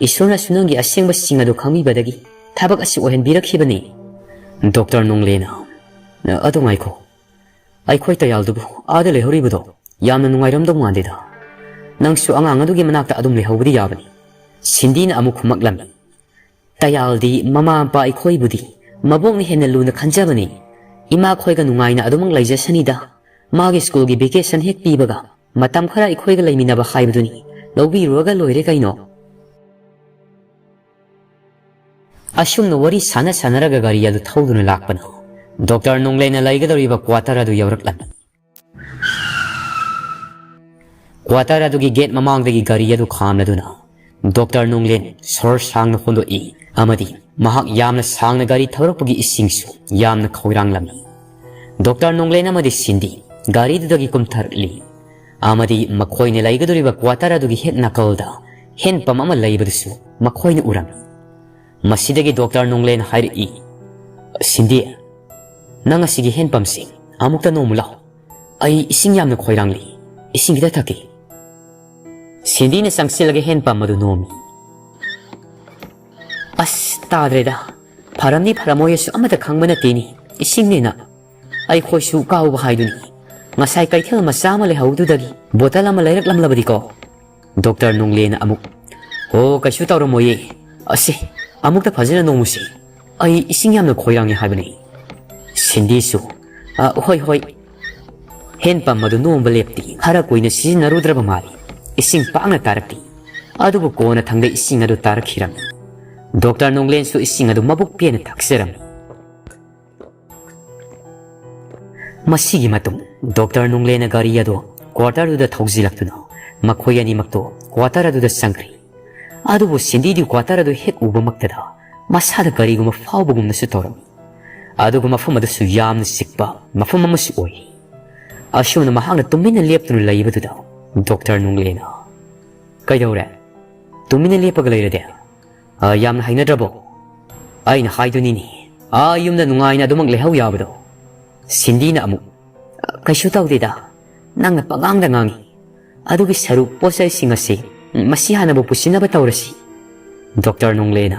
ꯏꯁꯣꯔꯅꯁꯨ ꯅꯪꯒꯤ ꯑꯁꯦꯡꯕꯁꯤꯡ ꯑꯗꯨ ꯈꯪꯕꯤꯕꯗꯒꯤ ꯊꯕꯛ ꯑꯁꯤ ꯑꯣꯏꯍꯟꯕꯤꯔꯛꯈꯤꯕꯅꯤ꯫" ꯗꯣꯛꯇꯔ ꯅꯣꯡꯂꯦꯅ, "ꯑꯗꯨ ꯉꯥꯏꯈꯣ꯫ ꯑꯩꯈꯣꯏ ꯇꯌꯥꯜꯗꯨꯕꯨ ꯑꯥꯗ ꯂꯩꯍꯧꯔꯤꯕꯗꯣ ꯌꯥꯝꯅ ꯅꯨꯡꯉꯥꯏꯔꯝꯗꯧ ꯃꯥꯟꯗꯦꯗ꯫ ꯅꯪꯁꯨ ꯑꯉꯥꯡ ꯑꯗꯨꯒꯤ ꯃꯅꯥꯛꯇ ꯑꯗꯨꯝ ꯂꯩꯍꯧꯕꯗꯤ ꯌꯥꯕꯅꯤ꯫" ꯁꯤꯟꯗꯤꯅ ꯑꯃꯨꯛ ꯈꯨꯝꯃꯛꯂꯝꯃꯤ, "ꯇꯌꯥꯜꯗꯤ ꯃꯃꯥ ꯃꯄꯥ ꯑꯩꯈꯣꯏꯕꯨꯗꯤ ꯃꯕꯣꯛꯅ ꯍꯦꯟꯅ ꯂꯨꯅ ꯈꯟꯖꯕꯅꯤ꯫ "ꯏꯃꯥ ꯈꯣꯏꯒ ꯅꯨꯡꯉꯥꯏꯅ ꯑꯗꯨꯃꯛ ꯂꯩꯖꯁꯅꯤꯗ꯫ ꯃꯥꯒꯤ ꯁ꯭ꯀꯨꯜꯒꯤ ꯚꯦꯀꯦꯁꯟ ꯍꯦꯛ ꯄꯤꯕꯒ ꯃꯇꯝ ꯈꯔ ꯑꯩꯈꯣꯏꯒ ꯂꯩꯃꯤꯟꯅꯕ ꯍꯥꯏꯕꯗꯨꯅꯤ꯫ ꯂꯧꯕꯤꯔꯨꯔꯒ ꯂꯣꯏꯔꯦ ꯀꯩꯅꯣ꯫" ꯑꯁꯨꯝꯅ ꯋꯥꯔꯤ ꯁꯥꯟꯅ ꯁꯥꯟꯅꯔꯒ ꯒꯥꯔꯤ ꯑꯗꯨ ꯊꯧꯗꯨꯅ ꯂꯥꯛꯄꯅ ꯗꯣꯛꯇꯔ ꯅꯣꯡꯂꯦꯟꯅ ꯂꯩꯒꯗꯧꯔꯤꯕ ꯀ꯭ꯋꯥꯇꯔ ꯑꯗꯨ ꯌꯧꯔꯛꯂꯝꯃꯤ꯫ ꯀ꯭ꯋꯥꯇꯔ ꯑꯗꯨꯒꯤ ꯒꯦꯠ ꯃꯃꯥꯡꯗꯒꯤ ꯒꯥꯔꯤ ꯑꯗꯨ ꯈꯥꯝꯂꯗꯨꯅ ꯗꯣꯛꯇꯔ ꯅꯣꯡꯂꯦꯟ ꯁꯣꯔ ꯁꯥꯡꯅ ꯍꯣꯟꯗꯣꯛꯏ ꯑꯃꯗꯤ ꯃꯍꯥꯛ ꯌꯥꯝꯅ ꯁꯥꯡꯅ ꯒꯥꯔꯤ ꯊꯧꯔꯛꯄꯒꯤ ꯏꯁꯤꯡꯁꯨ ꯌꯥꯝꯅ ꯈꯧꯔꯥꯡꯂꯝꯃꯤ꯫ ꯗꯣꯛꯇꯔ ꯅꯣꯡꯂꯦꯟ ꯑꯃꯗꯤ ꯁꯤꯟꯗꯤ ꯒꯥꯔꯤꯗꯨꯗꯒꯤ ꯀꯨꯝꯊꯔꯛꯂꯤ ꯑꯃꯗꯤ ꯃꯈꯣꯏꯅ ꯂꯩꯒꯗꯧꯔꯤꯕ ꯀ꯭ꯋꯥꯇꯔ ꯑꯗꯨꯒꯤ ꯍꯦꯛ ꯅꯥꯀꯜꯗ ꯍꯦꯟ ꯄꯝ ꯑꯃ ꯂꯩꯕꯗꯨꯁꯨ ꯃꯈꯣꯏꯅ ꯎꯔꯝꯃꯤ꯫ ꯃꯁꯤꯗꯒꯤ ꯗꯣꯛꯇꯔ ꯅꯣꯡꯂꯦꯟ ꯍꯥꯏꯔꯛꯏ, "ꯁꯤꯟꯗꯤ, ꯅꯪ ꯑꯁꯤꯒꯤ ꯍꯦꯟ ꯄꯝꯁꯤ ꯑꯃꯨꯛꯇ ꯅꯣꯝꯃꯨ ꯂꯥꯎ꯫ ꯑꯩ ꯏꯁꯤꯡ ꯌꯥꯝꯅ ꯈꯣꯏꯔꯥꯡꯂꯤ꯫ ꯏꯁꯤꯡ ꯈꯤꯇ ꯊꯛꯀꯦ꯫" ꯁꯤꯟꯗꯤꯅ ꯆꯪꯁꯤꯜꯂꯒ ꯍꯦꯟ ꯄꯝ ꯑꯗꯨ ꯅꯣꯝꯃꯤ꯫ "ꯑꯁ, ꯇꯥꯗ꯭ꯔꯦꯗ꯫ ꯐꯔꯝꯅꯤ ꯐꯔꯝꯃꯣꯏꯁꯨ ꯑꯃꯠꯇ ꯈꯪꯕ ꯅꯠꯇꯦꯅꯤ꯫ ꯏꯁꯤꯡꯅꯦꯅ ꯑꯩꯈꯣꯏꯁꯨ ꯀꯥꯎꯕ ꯍꯥꯏꯗꯨꯅꯤ꯫ ꯉꯁꯥꯏ ꯀꯩꯊꯦꯜ ꯃꯆꯥ ꯑꯃ ꯂꯩꯍꯧꯗꯨꯗꯒꯤ ꯕꯣꯇꯜ ꯑꯃ ꯂꯩꯔꯛꯂꯝꯂꯕꯗꯤꯀꯣ꯫" ꯗꯣꯛꯇꯔ ꯅꯣꯡꯂꯦꯟꯅ ꯑꯃꯨꯛ, "ꯑꯣ, ꯀꯩꯁꯨ ꯇꯧꯔꯝꯃꯣꯏꯌꯦ꯫ ꯑꯁꯦ, ꯑꯃꯨꯛꯇ ꯐꯖꯅ ꯅꯣꯝꯃꯨꯁꯤ꯫ ꯑꯩ ꯏꯁꯤꯡ ꯌꯥꯝꯅ ꯈꯣꯏꯔꯥꯡꯉꯦ ꯍꯥꯏꯕꯅꯤ꯫" ꯁꯤꯟꯗꯤꯁꯨ, "ꯑ, ꯍꯣꯏ, ꯍꯣꯏ꯫" ꯍꯦꯟ ꯄꯝ ꯑꯗꯨ ꯅꯣꯝꯕ ꯂꯦꯞꯇꯤ꯫ ꯈꯔ ꯀꯨꯏꯅ ꯁꯤꯖꯤꯟꯅꯔꯨꯗ꯭ꯔꯕ ꯃꯥꯜꯂꯤ꯫ ꯏꯁꯤꯡ ꯄꯥꯛꯅ ꯇꯥꯔꯛꯇꯦ꯫ ꯑꯗꯨꯕꯨ ꯀꯣꯟꯅ ꯊꯪꯗ ꯏꯁꯤꯡ ꯑꯗꯨ ꯇꯥꯔꯛꯈꯤꯔꯝꯃꯤ꯫ ꯗꯣꯛꯇꯔ ꯅꯣꯡꯂꯦꯟꯁꯨ ꯏꯁꯤꯡ ꯑꯗꯨ ꯃꯕꯨꯛ ꯄꯦꯟꯅ ꯊꯛꯆꯔꯝꯃꯤ꯫ ꯃꯁꯤꯒꯤ ꯃꯇꯨꯡ ꯗꯣꯛꯇꯔ ꯅꯣꯡꯂꯦꯟꯅ ꯒꯥꯔꯤ ꯑꯗꯨ ꯀ꯭ꯋꯥꯇꯔꯗꯨꯗ ꯊꯧꯖꯤꯜꯂꯛꯇꯨꯅ ꯃꯈꯣꯏ ꯑꯅꯤꯃꯛꯇꯨ ꯀ꯭ꯋꯥꯇꯔ ꯑꯗꯨꯗ ꯆꯪꯈ꯭ꯔꯤ꯫ ꯑꯗꯨꯕꯨ ꯁꯤꯟꯗꯤꯗꯨ ꯀ꯭ꯋꯥꯇꯔ ꯑꯗꯨ ꯍꯦꯛ ꯎꯕꯃꯛꯇꯗ ꯃꯁꯥꯗ ꯀꯔꯤꯒꯨꯝꯕ ꯐꯥꯎꯕꯒꯨꯝꯅꯁꯨ ꯇꯧꯔꯝꯃꯤ꯫ ꯑꯗꯨꯒ ꯃꯐꯝ ꯑꯗꯨꯁꯨ ꯌꯥꯝꯅ ꯆꯤꯛꯄ ꯃꯐꯝ ꯑꯃꯁꯨ ꯑꯣꯏ꯫ ꯑꯁꯨꯝꯅ ꯃꯍꯥꯛꯅ ꯇꯨꯃꯤꯟꯅ ꯂꯦꯞꯇꯨꯅ ꯂꯩꯕꯗꯨꯗ ꯗꯣꯛꯇꯔ ꯅꯣꯡꯂꯦꯟꯅ, "ꯀꯩꯗꯧꯔꯦ? ꯇꯨꯃꯤꯟꯅ ꯂꯦꯞꯄꯒ ꯂꯩꯔꯗꯤ? ꯑ, ꯌꯥꯝꯅ ꯍꯩꯅꯗ꯭ꯔꯕꯣ? ꯑꯩꯅ ꯍꯥꯏꯗꯨꯅꯤꯅꯦ, ꯑꯥ ꯌꯨꯝꯗ ꯅꯨꯡꯉꯥꯏꯅ ꯑꯗꯨꯃꯛ ꯂꯩꯍꯧ ꯌꯥꯕꯗꯣ꯫" ꯁꯤꯟꯗꯤꯅ ꯑꯃꯨꯛ, "ꯀꯩꯁꯨ ꯇꯧꯗꯦꯗ, ꯅꯪꯅ ꯄꯉꯥꯡꯗ ꯉꯥꯡꯉꯤ꯫ ꯑꯗꯨꯒꯤ ꯁꯔꯨꯛ ꯄꯣꯠ ꯆꯩꯁꯤꯡ ꯑꯁꯤ ꯃꯁꯤ ꯍꯥꯟꯅꯕꯨ ꯄꯨꯁꯤꯟꯅꯕ ꯇꯧꯔꯁꯤ꯫" ꯗꯣꯛꯇꯔ ꯅꯣꯡꯂꯦꯅ,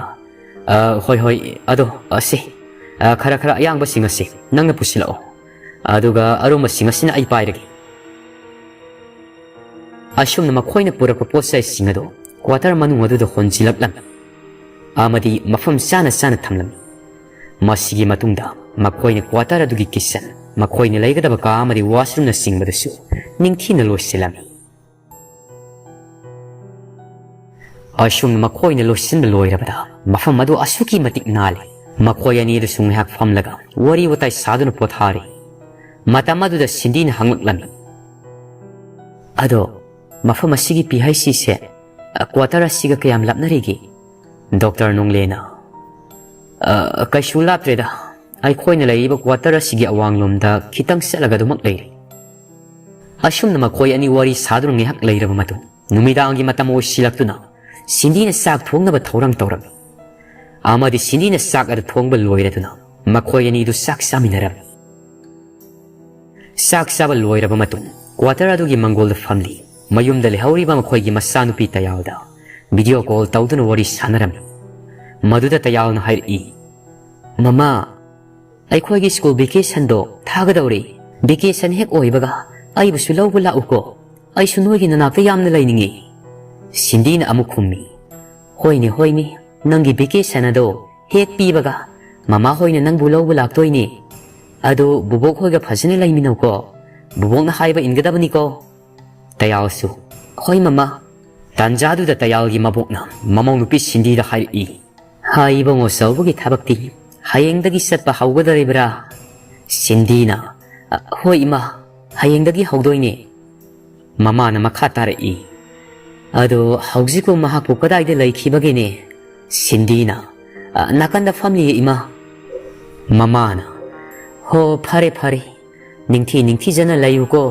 "ꯑ, ꯍꯣꯏ, ꯍꯣꯏ, ꯑꯗꯣ, ꯑꯁꯤ, ꯑ, ꯈꯔ ꯈꯔ ꯑꯌꯥꯡꯕꯁꯤꯡ ꯑꯁꯤ ꯅꯪꯅ ꯄꯨꯁꯤꯜꯂꯛꯑꯣ꯫ ꯑꯗꯨꯒ ꯑꯔꯨꯝꯕꯁꯤꯡ ꯑꯁꯤꯅ ꯑꯩ ꯄꯥꯏꯔꯒꯦ꯫" ꯑꯁꯨꯝꯅ ꯃꯈꯣꯏꯅ ꯄꯨꯔꯛꯄ ꯄꯣꯠ ꯆꯩꯁꯤꯡ ꯑꯗꯨ ꯀ꯭ꯋꯥꯇꯔ ꯃꯅꯨꯡ ꯑꯗꯨꯗ ꯍꯣꯟꯖꯤꯜꯂꯛꯂꯝꯃꯤ ꯑꯃꯗꯤ ꯃꯐꯝ ꯆꯥꯅ ꯆꯥꯅ ꯊꯝꯂꯝꯃꯤ꯫ ꯃꯁꯤꯒꯤ ꯃꯇꯨꯡꯗ ꯃꯈꯣꯏꯅ quarter ꯑꯗꯨꯒꯤ kitchen, ꯃꯈꯣꯏꯅ ꯂꯩꯒꯗꯕ ꯀꯥ ꯑꯃꯗꯤ washroomꯅꯆꯤꯡꯕꯗꯨꯁꯨ ꯅꯤꯡꯊꯤꯅ ꯂꯣꯏꯁꯤꯜꯂꯝꯃꯤ꯫ ꯑꯁꯨꯝꯅ ꯃꯈꯣꯏꯅ ꯂꯣꯏꯁꯤꯟꯕ ꯂꯣꯏꯔꯕꯗ ꯃꯐꯝ ꯑꯗꯨ ꯑꯁꯨꯛꯀꯤ ꯃꯇꯤꯛ ꯅꯥꯜꯂꯤ꯫ ꯃꯈꯣꯏ ꯑꯅꯤ ꯑꯗꯨꯁꯨ ꯉꯥꯏꯍꯥꯛ ꯐꯝꯂꯒ ꯋꯥꯔꯤ ꯋꯥꯇꯥꯏ ꯁꯥꯗꯨꯅ ꯄꯣꯊꯥꯔꯤ꯫ ꯃꯇꯝ ꯑꯗꯨꯗ ꯁꯤꯟꯗꯤꯅ ꯍꯪꯂꯛꯂꯝꯃꯤ, "ꯑꯗꯣ, ꯃꯐꯝ ꯑꯁꯤꯒꯤ P H Cꯁꯦ quarter ꯑꯁꯤꯒ ꯀꯌꯥꯝ ꯂꯥꯞꯅꯔꯤꯒꯦ?" ꯗꯣꯛꯇꯔ ꯅꯣꯡꯂꯦꯅ, "ꯑ, ꯀꯩꯁꯨ ꯂꯥꯞꯇ꯭ꯔꯦꯗ꯫ ꯑꯩꯈꯣꯏꯅ ꯂꯩꯔꯤꯕ quarter ꯑꯁꯤꯒꯤ ꯑꯋꯥꯡꯂꯣꯝꯗ ꯈꯤꯇꯪ ꯆꯠꯂꯒ ꯑꯗꯨꯃꯛ ꯂꯩꯔꯦ꯫" ꯑꯁꯨꯝꯅ ꯃꯈꯣꯏ ꯑꯅꯤ ꯋꯥꯔꯤ ꯁꯥꯗꯨꯅ ꯉꯥꯏꯍꯥꯛ ꯂꯩꯔꯕ ꯃꯇꯨꯡ, ꯅꯨꯃꯤꯗꯥꯡꯒꯤ ꯃꯇꯝ ꯑꯣꯏꯁꯤꯜꯂꯛꯇꯨꯅ ꯁꯤꯟꯗꯤꯅ ꯆꯥꯛ ꯊꯣꯡꯅꯕ ꯊꯧꯔꯥꯡ ꯇꯧꯔꯝꯃꯤ꯫ ꯑꯃꯗꯤ ꯁꯤꯟꯗꯤꯅ ꯆꯥꯛ ꯑꯗꯨ ꯊꯣꯡꯕ ꯂꯣꯏꯔꯗꯨꯅ ꯃꯈꯣꯏ ꯑꯅꯤꯗꯨ ꯆꯥꯛ ꯆꯥꯃꯤꯟꯅꯔꯝꯃꯤ꯫ ꯆꯥꯛ ꯆꯥꯕ ꯂꯣꯏꯔꯕ ꯃꯇꯨꯡ, quarter ꯑꯗꯨꯒꯤ ꯃꯪꯒꯣꯜꯗ ꯐꯝꯂꯤ ꯃꯌꯨꯝꯗ ꯂꯩꯍꯧꯔꯤꯕ ꯃꯈꯣꯏꯒꯤ ꯃꯆꯥꯅꯨꯄꯤ ꯇꯌꯥꯜꯗ video call ꯇꯧꯗꯨꯅ ꯋꯥꯔꯤ ꯁꯥꯟꯅꯔꯝꯃꯤ꯫ ꯃꯗꯨꯗ ꯇꯌꯥꯜꯅ ꯍꯥꯏꯔꯛꯏ, "ꯃꯃꯥ, ꯑꯩꯈꯣꯏꯒꯤ school vacationꯗꯣ ꯊꯥꯒꯗꯧꯔꯦ꯫ Vacation ꯍꯦꯛ ꯑꯣꯏꯕꯒ ꯑꯩꯕꯨꯁꯨ ꯂꯧꯕ ꯂꯥꯛꯎꯀꯣ꯫ ꯑꯩꯁꯨ ꯅꯣꯏꯒꯤ ꯅꯅꯥꯛꯇ ꯌꯥꯝꯅ ꯂꯩꯅꯤꯡꯉꯤ꯫" ꯁꯤꯟꯗꯤꯅ ꯑꯃꯨꯛ ꯈꯨꯝꯃꯤ, "ꯍꯣꯏꯅꯦ, ꯍꯣꯏꯅꯦ, ꯅꯪꯒꯤ vacation ꯑꯗꯣ ꯍꯦꯛ ꯄꯤꯕꯒ ꯃꯃꯥ ꯍꯣꯏꯅ ꯅꯪꯕꯨ ꯂꯧꯕ ꯂꯥꯛꯇꯣꯏꯅꯦ꯫ ꯑꯗꯨ ꯕꯨꯕꯣꯛ ꯍꯣꯏꯒ ꯐꯖꯅ ꯂꯩꯃꯤꯟꯅꯧꯀꯣ꯫ ꯕꯨꯕꯣꯛꯅ ꯍꯥꯏꯕ ꯏꯟꯒꯗꯕꯅꯤꯀꯣ꯫" ꯇꯌꯥꯜꯁꯨ, "ꯍꯣꯏ ꯃꯃꯥ꯫" ꯇꯥꯟꯖꯥꯗꯨꯗ ꯇꯌꯥꯜꯒꯤ ꯃꯕꯣꯛꯅ ꯃꯃꯧ ꯅꯨꯄꯤ ꯁꯤꯟꯗꯤꯗ ꯍꯥꯏꯔꯛꯏ, "ꯍꯥꯏ ꯏꯕꯨꯡꯉꯣ ꯆꯥꯎꯕꯒꯤ ꯊꯕꯛꯇꯤ ꯍꯌꯦꯡꯗꯒꯤ ꯆꯠꯄ ꯍꯧꯒꯗꯧꯔꯤꯕ꯭ꯔꯥ?" ꯁꯤꯟꯗꯤꯅ, "ꯑ, ꯍꯣꯏ ꯏꯃꯥ, ꯍꯌꯦꯡꯗꯒꯤ ꯍꯧꯗꯣꯏꯅꯦ꯫" ꯃꯃꯥꯅ ꯃꯈꯥ ꯇꯥꯔꯛꯏ, "ꯑꯗꯣ ꯍꯧꯖꯤꯛꯄꯨ ꯃꯍꯥꯛꯄꯨ ꯀꯗꯥꯏꯗ ꯂꯩꯈꯤꯕꯒꯦꯅꯦ?" ꯁꯤꯟꯗꯤꯅ, "ꯑ, ꯅꯥꯀꯟꯗ ꯐꯝꯂꯤꯌꯦ ꯏꯃꯥ꯫" ꯃꯃꯥꯅ, "ꯍꯣ, ꯐꯔꯦ ꯐꯔꯦ, ꯅꯤꯡꯊꯤ ꯅꯤꯡꯊꯤꯖꯅ ꯂꯩꯌꯨꯀꯣ꯫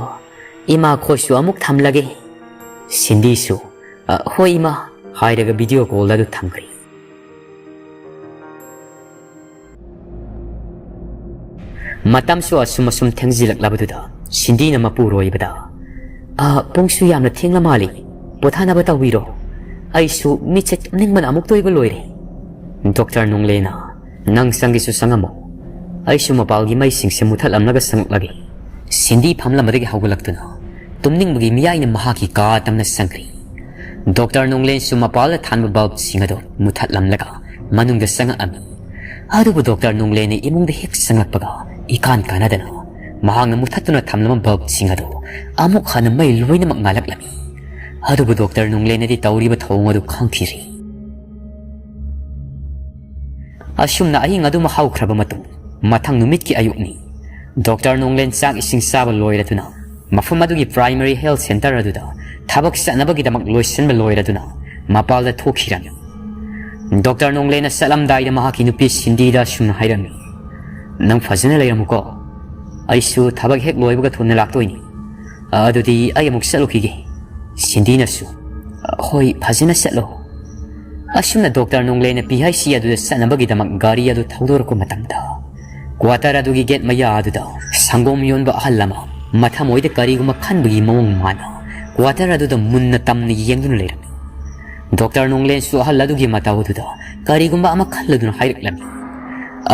ꯏꯃꯥ ꯈꯣꯏꯁꯨ ꯑꯃꯨꯛ ꯊꯝꯂꯒꯦ꯫" ꯁꯤꯟꯗꯤꯁꯨ, "ꯑ, ꯍꯣꯏ ꯏꯃꯥ" ꯍꯥꯏꯔꯒ video call ꯑꯗꯨ ꯊꯝꯈ꯭ꯔꯦ꯫ ꯃꯇꯝꯁꯨ ꯑꯁꯨꯝ ꯑꯁꯨꯝ ꯊꯦꯡꯖꯤꯜꯂꯛꯂꯕꯗꯨꯗ ꯁꯤꯟꯗꯤꯅ ꯃꯄꯨꯔꯣꯏꯕꯗ, "ꯑ, ꯄꯨꯡꯁꯨ ꯌꯥꯝꯅ ꯊꯦꯡꯂ ꯃꯥꯜꯂꯤ, ꯄꯣꯊꯥꯅꯕ ꯇꯧꯕꯤꯔꯣ꯫ ꯑꯩꯁꯨ ꯃꯤꯠꯁꯦ ꯇꯨꯝꯅꯤꯡꯕꯅ ꯑꯃꯨꯛꯇ ꯑꯣꯏꯕ ꯂꯣꯏꯔꯦ꯫" ꯗꯣꯛꯇꯔ ꯅꯣꯡꯂꯦꯅ, "ꯅꯪ ꯆꯪꯒꯦꯁꯨ ꯆꯪꯉꯝꯃꯣ, ꯑꯩꯁꯨ ꯃꯄꯥꯜꯒꯤ ꯃꯩꯁꯤꯡꯁꯦ ꯃꯨꯊꯠꯂꯝꯂꯒ ꯆꯪꯂꯛꯂꯒꯦ꯫" ꯁꯤꯟꯗꯤ ꯐꯝꯂꯝꯕꯗꯒꯤ ꯍꯧꯒꯠꯂꯛꯇꯨꯅ ꯇꯨꯝꯅꯤꯡꯕꯒꯤ ꯃꯤꯌꯥꯏꯅ ꯃꯍꯥꯛꯀꯤ ꯀꯥ ꯇꯝꯅ ꯆꯪꯈ꯭ꯔꯦ꯫ ꯗꯣꯛꯇꯔ ꯅꯣꯡꯂꯦꯟꯁꯨ ꯃꯄꯥꯜꯗ ꯊꯥꯟꯕ bulbꯁꯤꯡ ꯑꯗꯨ ꯃꯨꯊꯠꯂꯝꯂꯒ ꯃꯅꯨꯡꯗ ꯆꯪꯉꯛꯑꯝꯃꯤ꯫ ꯑꯗꯨꯕꯨ ꯗꯣꯛꯇꯔ ꯅꯣꯡꯂꯦꯟꯅ ꯏꯃꯨꯡꯗ ꯍꯦꯛ ꯆꯪꯂꯛꯄꯒ, ꯏꯀꯥꯟ ꯀꯥꯟꯅꯗꯅ ꯃꯍꯥꯛꯅ ꯃꯨꯊꯠꯇꯨꯅ ꯊꯝꯂꯝꯕ ꯕꯜꯕꯁꯤꯡ ꯑꯗꯨ ꯑꯃꯨꯛ ꯍꯟꯅ ꯃꯩ ꯂꯣꯏꯅꯃꯛ ꯉꯥꯜꯂꯛꯂꯝꯃꯤ꯫ ꯑꯗꯨꯕꯨ ꯗꯣꯛꯇꯔ ꯅꯣꯡꯂꯦꯟꯅꯗꯤ ꯇꯧꯔꯤꯕ ꯊꯧꯑꯣꯡ ꯑꯗꯨ ꯈꯪꯈꯤꯗ꯭ꯔꯤ꯫ ꯑꯁꯨꯝꯅ ꯑꯍꯤꯡ ꯑꯗꯨꯃ ꯍꯧꯈ꯭ꯔꯕ ꯃꯇꯨꯡ, ꯃꯊꯪ ꯅꯨꯃꯤꯠꯀꯤ ꯑꯌꯨꯛꯅꯤ꯫ ꯗꯣꯛꯇꯔ ꯅꯣꯡꯂꯦꯟ ꯆꯥꯛ ꯏꯁꯤꯡ ꯆꯥꯕ ꯂꯣꯏꯔꯗꯨꯅ, ꯃꯐꯝ ꯑꯗꯨꯒꯤ primary health centre ꯑꯗꯨꯗ ꯊꯕꯛ ꯆꯠꯅꯕꯒꯤꯗꯃꯛ ꯂꯣꯏꯁꯤꯟꯕ ꯂꯣꯏꯔꯗꯨꯅ ꯃꯄꯥꯜꯗ ꯊꯣꯛꯈꯤꯔꯝꯃꯤ꯫ ꯗꯣꯛꯇꯔ ꯅꯣꯡꯂꯦꯟꯅ ꯆꯠꯂꯝꯗꯥꯏꯗ ꯃꯍꯥꯛꯀꯤ ꯅꯨꯄꯤ ꯁꯤꯟꯗꯤꯗ ꯑꯁꯨꯝꯅ ꯍꯥꯏꯔꯝꯃꯤ, "ꯅꯪ ꯐꯖꯅ ꯂꯩꯔꯝꯃꯨꯀꯣ꯫ ꯑꯩꯁꯨ ꯊꯕꯛ ꯍꯦꯛ ꯂꯣꯏꯕꯒ ꯊꯨꯅ ꯂꯥꯛꯇꯣꯏꯅꯤ꯫ ꯑꯗꯨꯗꯤ ꯑꯩ ꯑꯃꯨꯛ ꯆꯠꯂꯨꯈꯤꯒꯦ꯫" ꯁꯤꯟꯗꯤꯅꯁꯨ, "ꯍꯣꯏ, ꯐꯖꯅ ꯆꯠꯂꯣ꯫" ꯑꯁꯨꯝꯅ ꯗꯣꯛꯇꯔ ꯅꯣꯡꯂꯦꯟꯅ ꯄꯤ ꯑꯩꯆ ꯁꯤ ꯑꯗꯨꯗ ꯆꯠꯅꯕꯒꯤꯗꯃꯛ ꯒꯥꯔꯤ ꯑꯗꯨ ꯊꯧꯗꯣꯔꯛꯄ ꯃꯇꯝꯗ, quarter ꯑꯗꯨꯒꯤ gate ꯃꯌꯥ ꯑꯗꯨꯗ ꯁꯪꯒꯣꯝ ꯌꯣꯟꯕ ꯑꯍꯜ ꯑꯃ ꯃꯊꯃꯣꯏꯗ ꯀꯔꯤꯒꯨꯝꯕ ꯈꯟꯕꯒꯤ ꯃꯑꯣꯡ ꯃꯥꯅ quarter ꯑꯗꯨꯗ ꯃꯨꯟꯅ ꯇꯝꯅ ꯌꯦꯡꯗꯨꯅ ꯂꯩꯔꯝꯃꯤ꯫ ꯗꯣꯛꯇꯔ ꯅꯣꯡꯂꯦꯟꯁꯨ ꯑꯍꯜ ꯑꯗꯨꯒꯤ ꯃꯇꯧ ꯑꯗꯨꯗ ꯀꯔꯤꯒꯨꯝꯕ ꯑꯃ ꯈꯜꯂꯗꯨꯅ ꯍꯥꯏꯔꯛꯂꯝꯃꯤ,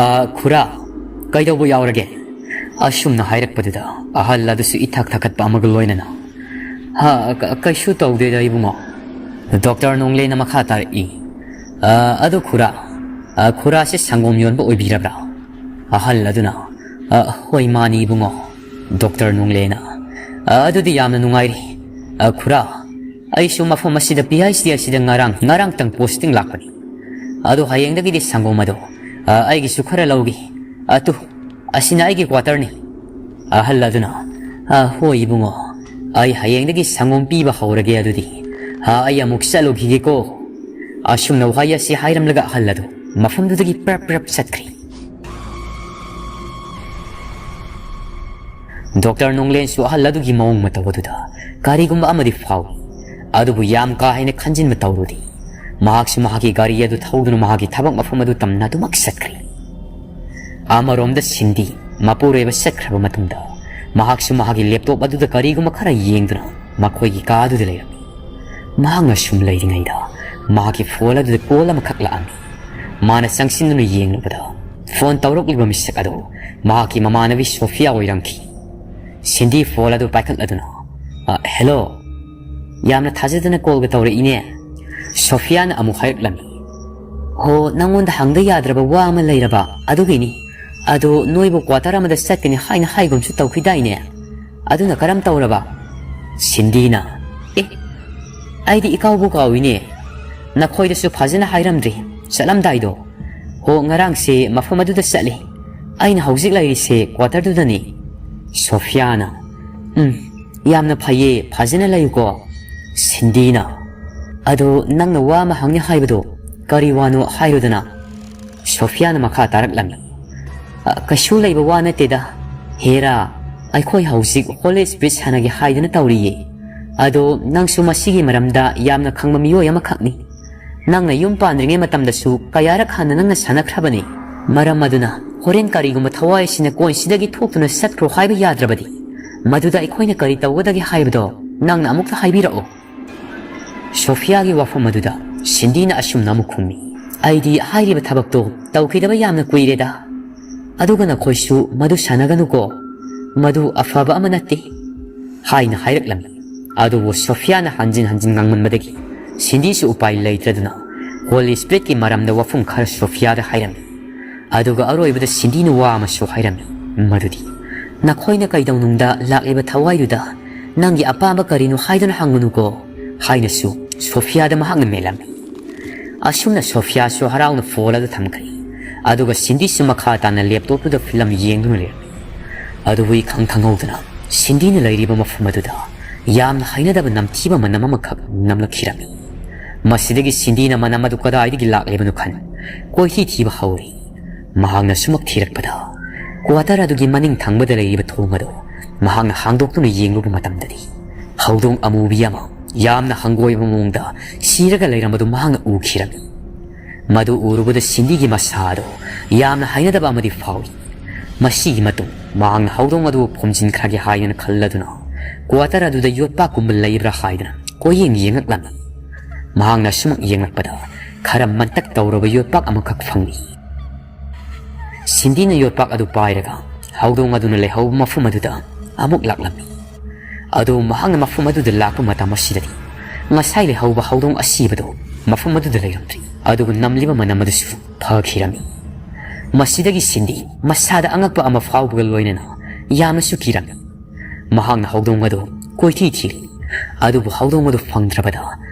"ꯑ, ꯈꯨꯔꯥ, ꯀꯩꯗꯧꯕ ꯌꯥꯎꯔꯒꯦ?" ꯑꯁꯨꯝꯅ ꯍꯥꯏꯔꯛꯄꯗꯨꯗ ꯑꯍꯜ ꯑꯗꯨꯁꯨ ꯏꯊꯛ ꯊꯛꯀꯠꯄ ꯑꯃꯒ ꯂꯣꯏꯅꯅ, "ꯍꯥ, ꯀ-, ꯀꯩꯁꯨ ꯇꯧꯗꯦꯗ ꯏꯕꯨꯡꯉꯣ꯫" ꯗꯣꯛꯇꯔ ꯅꯣꯡꯂꯦꯟꯅ ꯃꯈꯥ ꯇꯥꯔꯛꯏ, "ꯑ, ꯑꯗꯨ ꯈꯨꯔꯥ, ꯑ, ꯈꯨꯔꯥꯁꯦ ꯁꯪꯒꯣꯝ ꯌꯣꯟꯕ ꯑꯣꯏꯕꯤꯔꯕ꯭ꯔꯥ?" ꯑꯍꯜ ꯑꯗꯨꯅ, "ꯑ, ꯍꯣꯏ, ꯃꯥꯅꯤ ꯏꯕꯨꯡꯉꯣ꯫" ꯗꯣꯛꯇꯔ ꯅꯣꯡꯂꯦꯟꯅ, "ꯑ, ꯑꯗꯨꯗꯤ ꯌꯥꯝꯅ ꯅꯨꯡꯉꯥꯏꯔꯤ꯫ ꯑ, ꯈꯨꯔꯥ, ꯑꯩꯁꯨ ꯃꯐꯝ ꯑꯁꯤꯗ ꯄꯤ ꯑꯩꯆ ꯗꯤ ꯑꯁꯤꯗ ꯉꯔꯥꯡ, ꯉꯔꯥꯡꯇꯪ posting ꯂꯥꯛꯄꯅꯤ꯫ ꯑꯗꯣ ꯍꯌꯦꯡꯗꯒꯤꯗꯤ ꯁꯪꯒꯣꯝ ꯑꯗꯣ, ꯑ, ꯑꯩꯒꯤꯁꯨ ꯈꯔ ꯂꯧꯒꯦ꯫ ꯑꯗꯨ, ꯑꯁꯤꯅ ꯑꯩꯒꯤ quarterꯅꯤ꯫" ꯑꯍꯜ ꯑꯗꯨꯅ, "ꯑ, ꯍꯣꯏ ꯏꯕꯨꯡꯉꯣ, ꯑꯩ ꯍꯌꯦꯡꯗꯒꯤ ꯁꯪꯒꯣꯝ ꯄꯤꯕ ꯍꯧꯔꯒꯦ ꯑꯗꯨꯗꯤ꯫ ꯑ, ꯑꯩ ꯑꯃꯨꯛ ꯆꯠꯂꯨꯈꯤꯒꯦꯀꯣ꯫" ꯑꯁꯨꯝꯅ ꯋꯥꯍꯩ ꯑꯁꯤ ꯍꯥꯏꯔꯝꯂꯒ ꯑꯍꯜ ꯑꯗꯨ ꯃꯐꯝꯗꯨꯗꯒꯤ ꯄ꯭ꯔꯞ ꯄ꯭ꯔꯞ ꯆꯠꯈ꯭ꯔꯦ꯫ ꯗꯣꯛꯇꯔ ꯅꯣꯡꯂꯦꯟꯁꯨ ꯑꯍꯜ ꯑꯗꯨꯒꯤ ꯃꯑꯣꯡ ꯃꯇꯧ ꯑꯗꯨꯗ ꯀꯔꯤꯒꯨꯝꯕ ꯑꯃꯗꯤ ꯐꯥꯎꯏ꯫ ꯑꯗꯨꯕꯨ ꯌꯥꯝ ꯀꯥ ꯍꯦꯟꯅ ꯈꯟꯖꯤꯟꯕ ꯇꯧꯔꯨꯗꯦ꯫ ꯃꯍꯥꯛꯁꯨ ꯃꯍꯥꯛꯀꯤ ꯒꯥꯔꯤ ꯑꯗꯨ ꯊꯧꯗꯨꯅ ꯃꯍꯥꯛꯀꯤ ꯊꯕꯛ ꯃꯐꯝ ꯑꯗꯨ ꯇꯝꯅ ꯑꯗꯨꯃꯛ ꯆꯠꯈ꯭ꯔꯦ꯫ ꯑꯃꯔꯣꯝꯗ ꯁꯤꯟꯗꯤ ꯃꯄꯨꯔꯣꯏꯕ ꯆꯠꯈ꯭ꯔꯕ ꯃꯇꯨꯡꯗ ꯃꯍꯥꯛꯁꯨ ꯃꯍꯥꯛꯀꯤ laptop ꯑꯗꯨꯗ ꯀꯔꯤꯒꯨꯝꯕ ꯈꯔ ꯌꯦꯡꯗꯨꯅ ꯃꯈꯣꯏꯒꯤ ꯀꯥ ꯑꯗꯨꯗ ꯂꯩꯔꯝꯃꯤ꯫ ꯃꯍꯥꯛꯅ ꯁꯨꯝ ꯂꯩꯔꯤꯉꯩꯗ ꯃꯍꯥꯛꯀꯤ phone ꯑꯗꯨꯗ call ꯑꯃꯈꯛ ꯂꯥꯛꯑꯝꯃꯤ꯫ ꯃꯥꯅ ꯆꯪꯁꯤꯟꯗꯨꯅ ꯌꯦꯡꯂꯨꯕꯗ phone ꯇꯧꯔꯛꯂꯤꯕ ꯃꯤꯁꯛ ꯑꯗꯨ ꯃꯍꯥꯛꯀꯤ ꯃꯃꯥꯟꯅꯕꯤ ꯁꯣꯐꯤꯌꯥ ꯑꯣꯏꯔꯝꯈꯤ꯫ ꯁꯤꯟꯗꯤ phone ꯑꯗꯨ ꯄꯥꯏꯈꯠꯂꯗꯨꯅ, "ꯑ, hello꯫ ꯌꯥꯝꯅ ꯊꯥꯖꯗꯅ callꯒ ꯇꯧꯔꯛꯏꯅꯦ꯫" ꯁꯣꯐꯤꯌꯥꯅ ꯑꯃꯨꯛ ꯍꯥꯏꯔꯛꯂꯝꯃꯤ, ꯍꯣ, ꯅꯪꯉꯣꯟꯗ ꯍꯪꯗ ꯌꯥꯗ꯭ꯔꯕ ꯋꯥ ꯑꯃ ꯂꯩꯔꯕ ꯑꯗꯨꯒꯤꯅꯤ꯫ ꯑꯗꯣ ꯅꯣꯏꯕꯨ quarter ꯑꯃꯗ ꯆꯠꯀꯅꯤ ꯍꯥꯏꯅ ꯍꯥꯏꯒꯨꯝꯁꯨ ꯇꯧꯈꯤꯗꯥꯏꯅꯦ? ꯑꯗꯨꯅ ꯀꯔꯝ ꯇꯧꯔꯕ? ꯁꯤꯟꯗꯤꯅ, ꯑꯦ, ꯑꯩꯗꯤ ꯏꯀꯥꯎꯕꯨ ꯀꯥꯎꯏꯅꯦ꯫ ꯅꯈꯣꯏꯗꯁꯨ ꯐꯖꯅ ꯍꯥꯏꯔꯝꯗ꯭ꯔꯤ ꯆꯠꯂꯝꯗꯥꯏꯗꯣ꯫ ꯍꯣ, ꯉꯔꯥꯡꯁꯦ ꯃꯐꯝ ꯑꯗꯨꯗ ꯆꯠꯂꯤ꯫ ꯑꯩꯅ ꯍꯧꯖꯤꯛ ꯂꯩꯔꯤꯁꯦ quarterꯗꯨꯗꯅꯤ꯫ ꯁꯣꯐꯤꯌꯥꯅ, ꯎꯝ, ꯌꯥꯝꯅ ꯐꯩꯌꯦ, ꯐꯖꯅ ꯂꯩꯌꯨꯀꯣ꯫ ꯁꯤꯟꯗꯤꯅ, ꯑꯗꯣ ꯅꯪꯅ ꯋꯥ ꯑꯃ ꯍꯪꯅꯤ ꯍꯥꯏꯕꯗꯣ ꯀꯔꯤ ꯋꯥꯅꯣ ꯍꯥꯏꯔꯨꯗꯅ꯫ ꯁꯣꯐꯤꯌꯥꯅ ꯃꯈꯥ ꯇꯥꯔꯛꯂꯝꯃꯤ, "ꯑ, ꯀꯩꯁꯨ ꯂꯩꯕ ꯋꯥ ꯅꯠꯇꯦꯗ꯫ ꯍꯦꯔꯥ, ꯑꯩꯈꯣꯏ ꯍꯧꯖꯤꯛ Holy Spirit ꯁꯥꯟꯅꯒꯦ ꯍꯥꯏꯗꯅ ꯇꯧꯔꯤꯌꯦ꯫ ꯑꯗꯣ ꯅꯪꯁꯨ ꯃꯁꯤꯒꯤ ꯃꯔꯝꯗ ꯌꯥꯝꯅ ꯈꯪꯕ ꯃꯤꯑꯣꯏ ꯑꯃꯈꯛꯅꯤ꯫ ꯅꯪꯅ ꯌꯨꯝ ꯄꯥꯟꯗ꯭ꯔꯤꯉꯩ ꯃꯇꯝꯗꯁꯨ ꯀꯌꯥꯔꯛ ꯍꯥꯟꯅ ꯅꯪꯅ ꯁꯥꯟꯅꯈ꯭ꯔꯕꯅꯤ꯫ ꯃꯔꯝ ꯑꯗꯨꯅ ꯍꯣꯔꯦꯟ ꯀꯔꯤꯒꯨꯝꯕ ꯊꯋꯥꯏ ꯑꯁꯤꯅ ꯀꯣꯏꯟꯁꯤꯗꯒꯤ ꯊꯣꯛꯇꯨꯅ ꯆꯠꯈ꯭ꯔꯣ ꯍꯥꯏꯕ ꯌꯥꯗ꯭ꯔꯕꯗꯤ, ꯃꯗꯨꯗ ꯑꯩꯈꯣꯏꯅ ꯀꯔꯤ ꯇꯧꯒꯗꯒꯦ ꯍꯥꯏꯕꯗꯣ ꯅꯪꯅ ꯑꯃꯨꯛꯇ ꯍꯥꯏꯕꯤꯔꯛꯑꯣ?" ꯁꯣꯐꯤꯌꯥꯒꯤ ꯋꯥꯐꯝ ꯑꯗꯨꯗ ꯁꯤꯟꯗꯤꯅ ꯑꯁꯨꯝꯅ ꯑꯃꯨꯛ ꯈꯨꯝꯃꯤ, "ꯑꯩꯗꯤ ꯍꯥꯏꯔꯤꯕ ꯊꯕꯛꯇꯣ ꯇꯧꯈꯤꯗꯕ ꯌꯥꯝꯅ ꯀꯨꯏꯔꯦꯗ꯫ ꯑꯗꯨꯒ ꯅꯈꯣꯏꯁꯨ ꯃꯗꯨ ꯁꯥꯟꯅꯒꯅꯨꯀꯣ, ꯃꯗꯨ ꯑꯐꯕ ꯑꯃ ꯅꯠꯇꯦ" ꯍꯥꯏꯅ ꯍꯥꯏꯔꯛꯂꯝꯃꯤ꯫ ꯑꯗꯨꯕꯨ ꯁꯣꯐꯤꯌꯥꯅ ꯍꯟꯖꯤꯟ ꯍꯟꯖꯤꯟ ꯉꯥꯡꯃꯟꯕꯗꯒꯤ ꯁꯤꯟꯗꯤꯁꯨ ꯎꯄꯥꯏ ꯂꯩꯇ꯭ꯔꯗꯨꯅ Holy Spiritꯀꯤ ꯃꯔꯝꯗ ꯋꯥꯐꯝ ꯈꯔ ꯁꯣꯐꯤꯌꯥꯗ ꯍꯥꯏꯔꯝꯃꯤ꯫ ꯑꯗꯨꯒ ꯑꯔꯣꯏꯕꯗ ꯁꯤꯟꯗꯤꯅ ꯋꯥ ꯑꯃꯁꯨ ꯍꯥꯏꯔꯝꯃꯤ, ꯃꯗꯨꯗꯤ, "ꯅꯈꯣꯏꯅ ꯀꯩꯗꯧꯅꯨꯡꯗ ꯂꯥꯛꯂꯤꯕ ꯊꯋꯥꯏꯗꯨꯗ ꯅꯪꯒꯤ ꯑꯄꯥꯝꯕ ꯀꯔꯤꯅꯣ ꯍꯥꯏꯗꯨꯅ ꯍꯪꯒꯅꯨꯀꯣ" ꯍꯥꯏꯅꯁꯨ ꯁꯣꯐꯤꯌꯥꯗ ꯃꯍꯥꯛꯅ ꯃꯦꯜꯂꯝꯃꯤ꯫ ꯑꯁꯨꯝꯅ ꯁꯣꯐꯤꯌꯥꯁꯨ ꯍꯔꯥꯎꯅ ꯐꯣꯟ ꯑꯗꯨ ꯊꯝꯈ꯭ꯔꯦ꯫ ꯑꯗꯨꯒ ꯁꯤꯟꯗꯤꯁꯨ ꯃꯈꯥ ꯇꯥꯅ laptopꯇꯨꯗ ꯐꯤꯂꯝ ꯌꯦꯡꯗꯨꯅ ꯂꯩꯔꯝꯃꯤ꯫ ꯑꯗꯨꯕꯨ ꯏꯈꯪ ꯈꯪꯍꯧꯗꯅ ꯁꯤꯟꯗꯤꯅ ꯂꯩꯔꯤꯕ ꯃꯐꯝ ꯑꯗꯨꯗ ꯌꯥꯝꯅ ꯍꯩꯅꯗꯕ ꯅꯝꯊꯤꯕ ꯃꯅꯝ ꯑꯃꯈꯛ ꯅꯝꯂꯛꯈꯤꯔꯝꯃꯤ꯫ ꯃꯁꯤꯗꯒꯤ ꯁꯤꯟꯗꯤꯅ ꯃꯅꯝ ꯑꯗꯨ ꯀꯗꯥꯏꯗꯒꯤ ꯂꯥꯛꯂꯤꯕꯅꯣ ꯈꯟ ꯀꯣꯏꯊꯤ ꯊꯤꯕ ꯍꯧꯔꯤ꯫ ꯃꯍꯥꯛꯅ ꯁꯨꯃꯛ ꯊꯤꯔꯛꯄꯗ, quarter ꯑꯗꯨꯒꯤ ꯃꯅꯤꯡ ꯊꯪꯕꯗ ꯂꯩꯔꯤꯕ ꯊꯣꯡ ꯑꯗꯨ ꯃꯍꯥꯛꯅ ꯍꯥꯡꯗꯣꯛꯇꯨꯅ ꯌꯦꯡꯂꯨꯕ ꯃꯇꯝꯗꯗꯤ, ꯍꯧꯗꯣꯡ ꯑꯃꯨꯕꯤ ꯑꯃ ꯌꯥꯝꯅ ꯍꯪꯒꯣꯏꯕ ꯃꯑꯣꯡꯗ ꯁꯤꯔꯒ ꯂꯩꯔꯝꯕꯗꯨ ꯃꯍꯥꯛꯅ ꯎꯈꯤꯔꯝꯃꯤ꯫ ꯃꯗꯨ ꯎꯔꯨꯕꯗ ꯁꯤꯟꯗꯤꯒꯤ ꯃꯁꯥ ꯑꯗꯨ ꯌꯥꯝꯅ ꯍꯩꯅꯗꯕ ꯑꯃꯗꯤ ꯐꯥꯎꯏ꯫ ꯃꯁꯤꯒꯤ ꯃꯇꯨꯡ ꯃꯍꯥꯛꯅ ꯍꯧꯗꯣꯡ ꯑꯗꯨ ꯐꯣꯝꯖꯤꯟꯈ꯭ꯔꯒꯦ ꯍꯥꯏꯗꯨꯅ ꯈꯜꯂꯗꯨꯅ, quarter ꯑꯗꯨꯗ ꯌꯣꯠꯄꯥꯛꯀꯨꯝꯕ ꯂꯩꯕ꯭ꯔꯥ ꯍꯥꯏꯗꯨꯅ ꯀꯣꯏꯌꯦꯡ ꯌꯦꯡꯂꯛꯂꯝꯃꯤ꯫ ꯃꯍꯥꯛꯅ ꯁꯨꯃꯛ ꯌꯦꯡꯂꯛꯄꯗ, ꯈꯔ ꯃꯟꯇꯛ ꯇꯧꯔꯕ ꯌꯣꯠꯄꯥꯛ ꯑꯃꯈꯛ ꯐꯪꯏ꯫ ꯁꯤꯟꯗꯤꯅ ꯌꯣꯠꯄꯥꯛ ꯑꯗꯨ ꯄꯥꯏꯔꯒ ꯍꯧꯗꯣꯡ ꯑꯗꯨꯅ ꯂꯩꯍꯧꯕ ꯃꯐꯝ ꯑꯗꯨꯗ ꯑꯃꯨꯛ ꯂꯥꯛꯂꯝꯃꯤ꯫ ꯑꯗꯨ ꯃꯍꯥꯛꯅ ꯃꯐꯝ ꯑꯗꯨꯗ ꯂꯥꯛꯄ ꯃꯇꯝ ꯑꯁꯤꯗꯗꯤ, ꯉꯁꯥꯏ ꯂꯩꯍꯧꯕ ꯍꯧꯗꯣꯡ ꯑꯁꯤꯕꯗꯨ ꯃꯐꯝ ꯑꯗꯨꯗ ꯂꯩꯔꯝꯗ꯭ꯔꯤ꯫ ꯑꯗꯨꯕꯨ ꯅꯝꯂꯤꯕ ꯃꯅꯝ ꯑꯗꯨꯁꯨ ꯐꯈꯤꯔꯝꯃꯤ꯫ ꯃꯁꯤꯗꯒꯤ ꯁꯤꯟꯗꯤ ꯃꯁꯥꯗ ꯑꯉꯛꯄ ꯑꯃ ꯐꯥꯎꯕꯒ ꯂꯣꯏꯅꯅ ꯌꯥꯝꯅꯁꯨ ꯀꯤꯔꯝꯃꯤ꯫ ꯃꯍꯥꯛꯅ ꯍꯧꯗꯣꯡ ꯑꯗꯨ ꯀꯣꯏꯊꯤ ꯊꯤꯔꯤ꯫ ꯑꯗꯨꯕꯨ ꯍꯧꯗꯣꯡ ꯑꯗꯨ ꯐꯪꯗ꯭ꯔꯕꯗ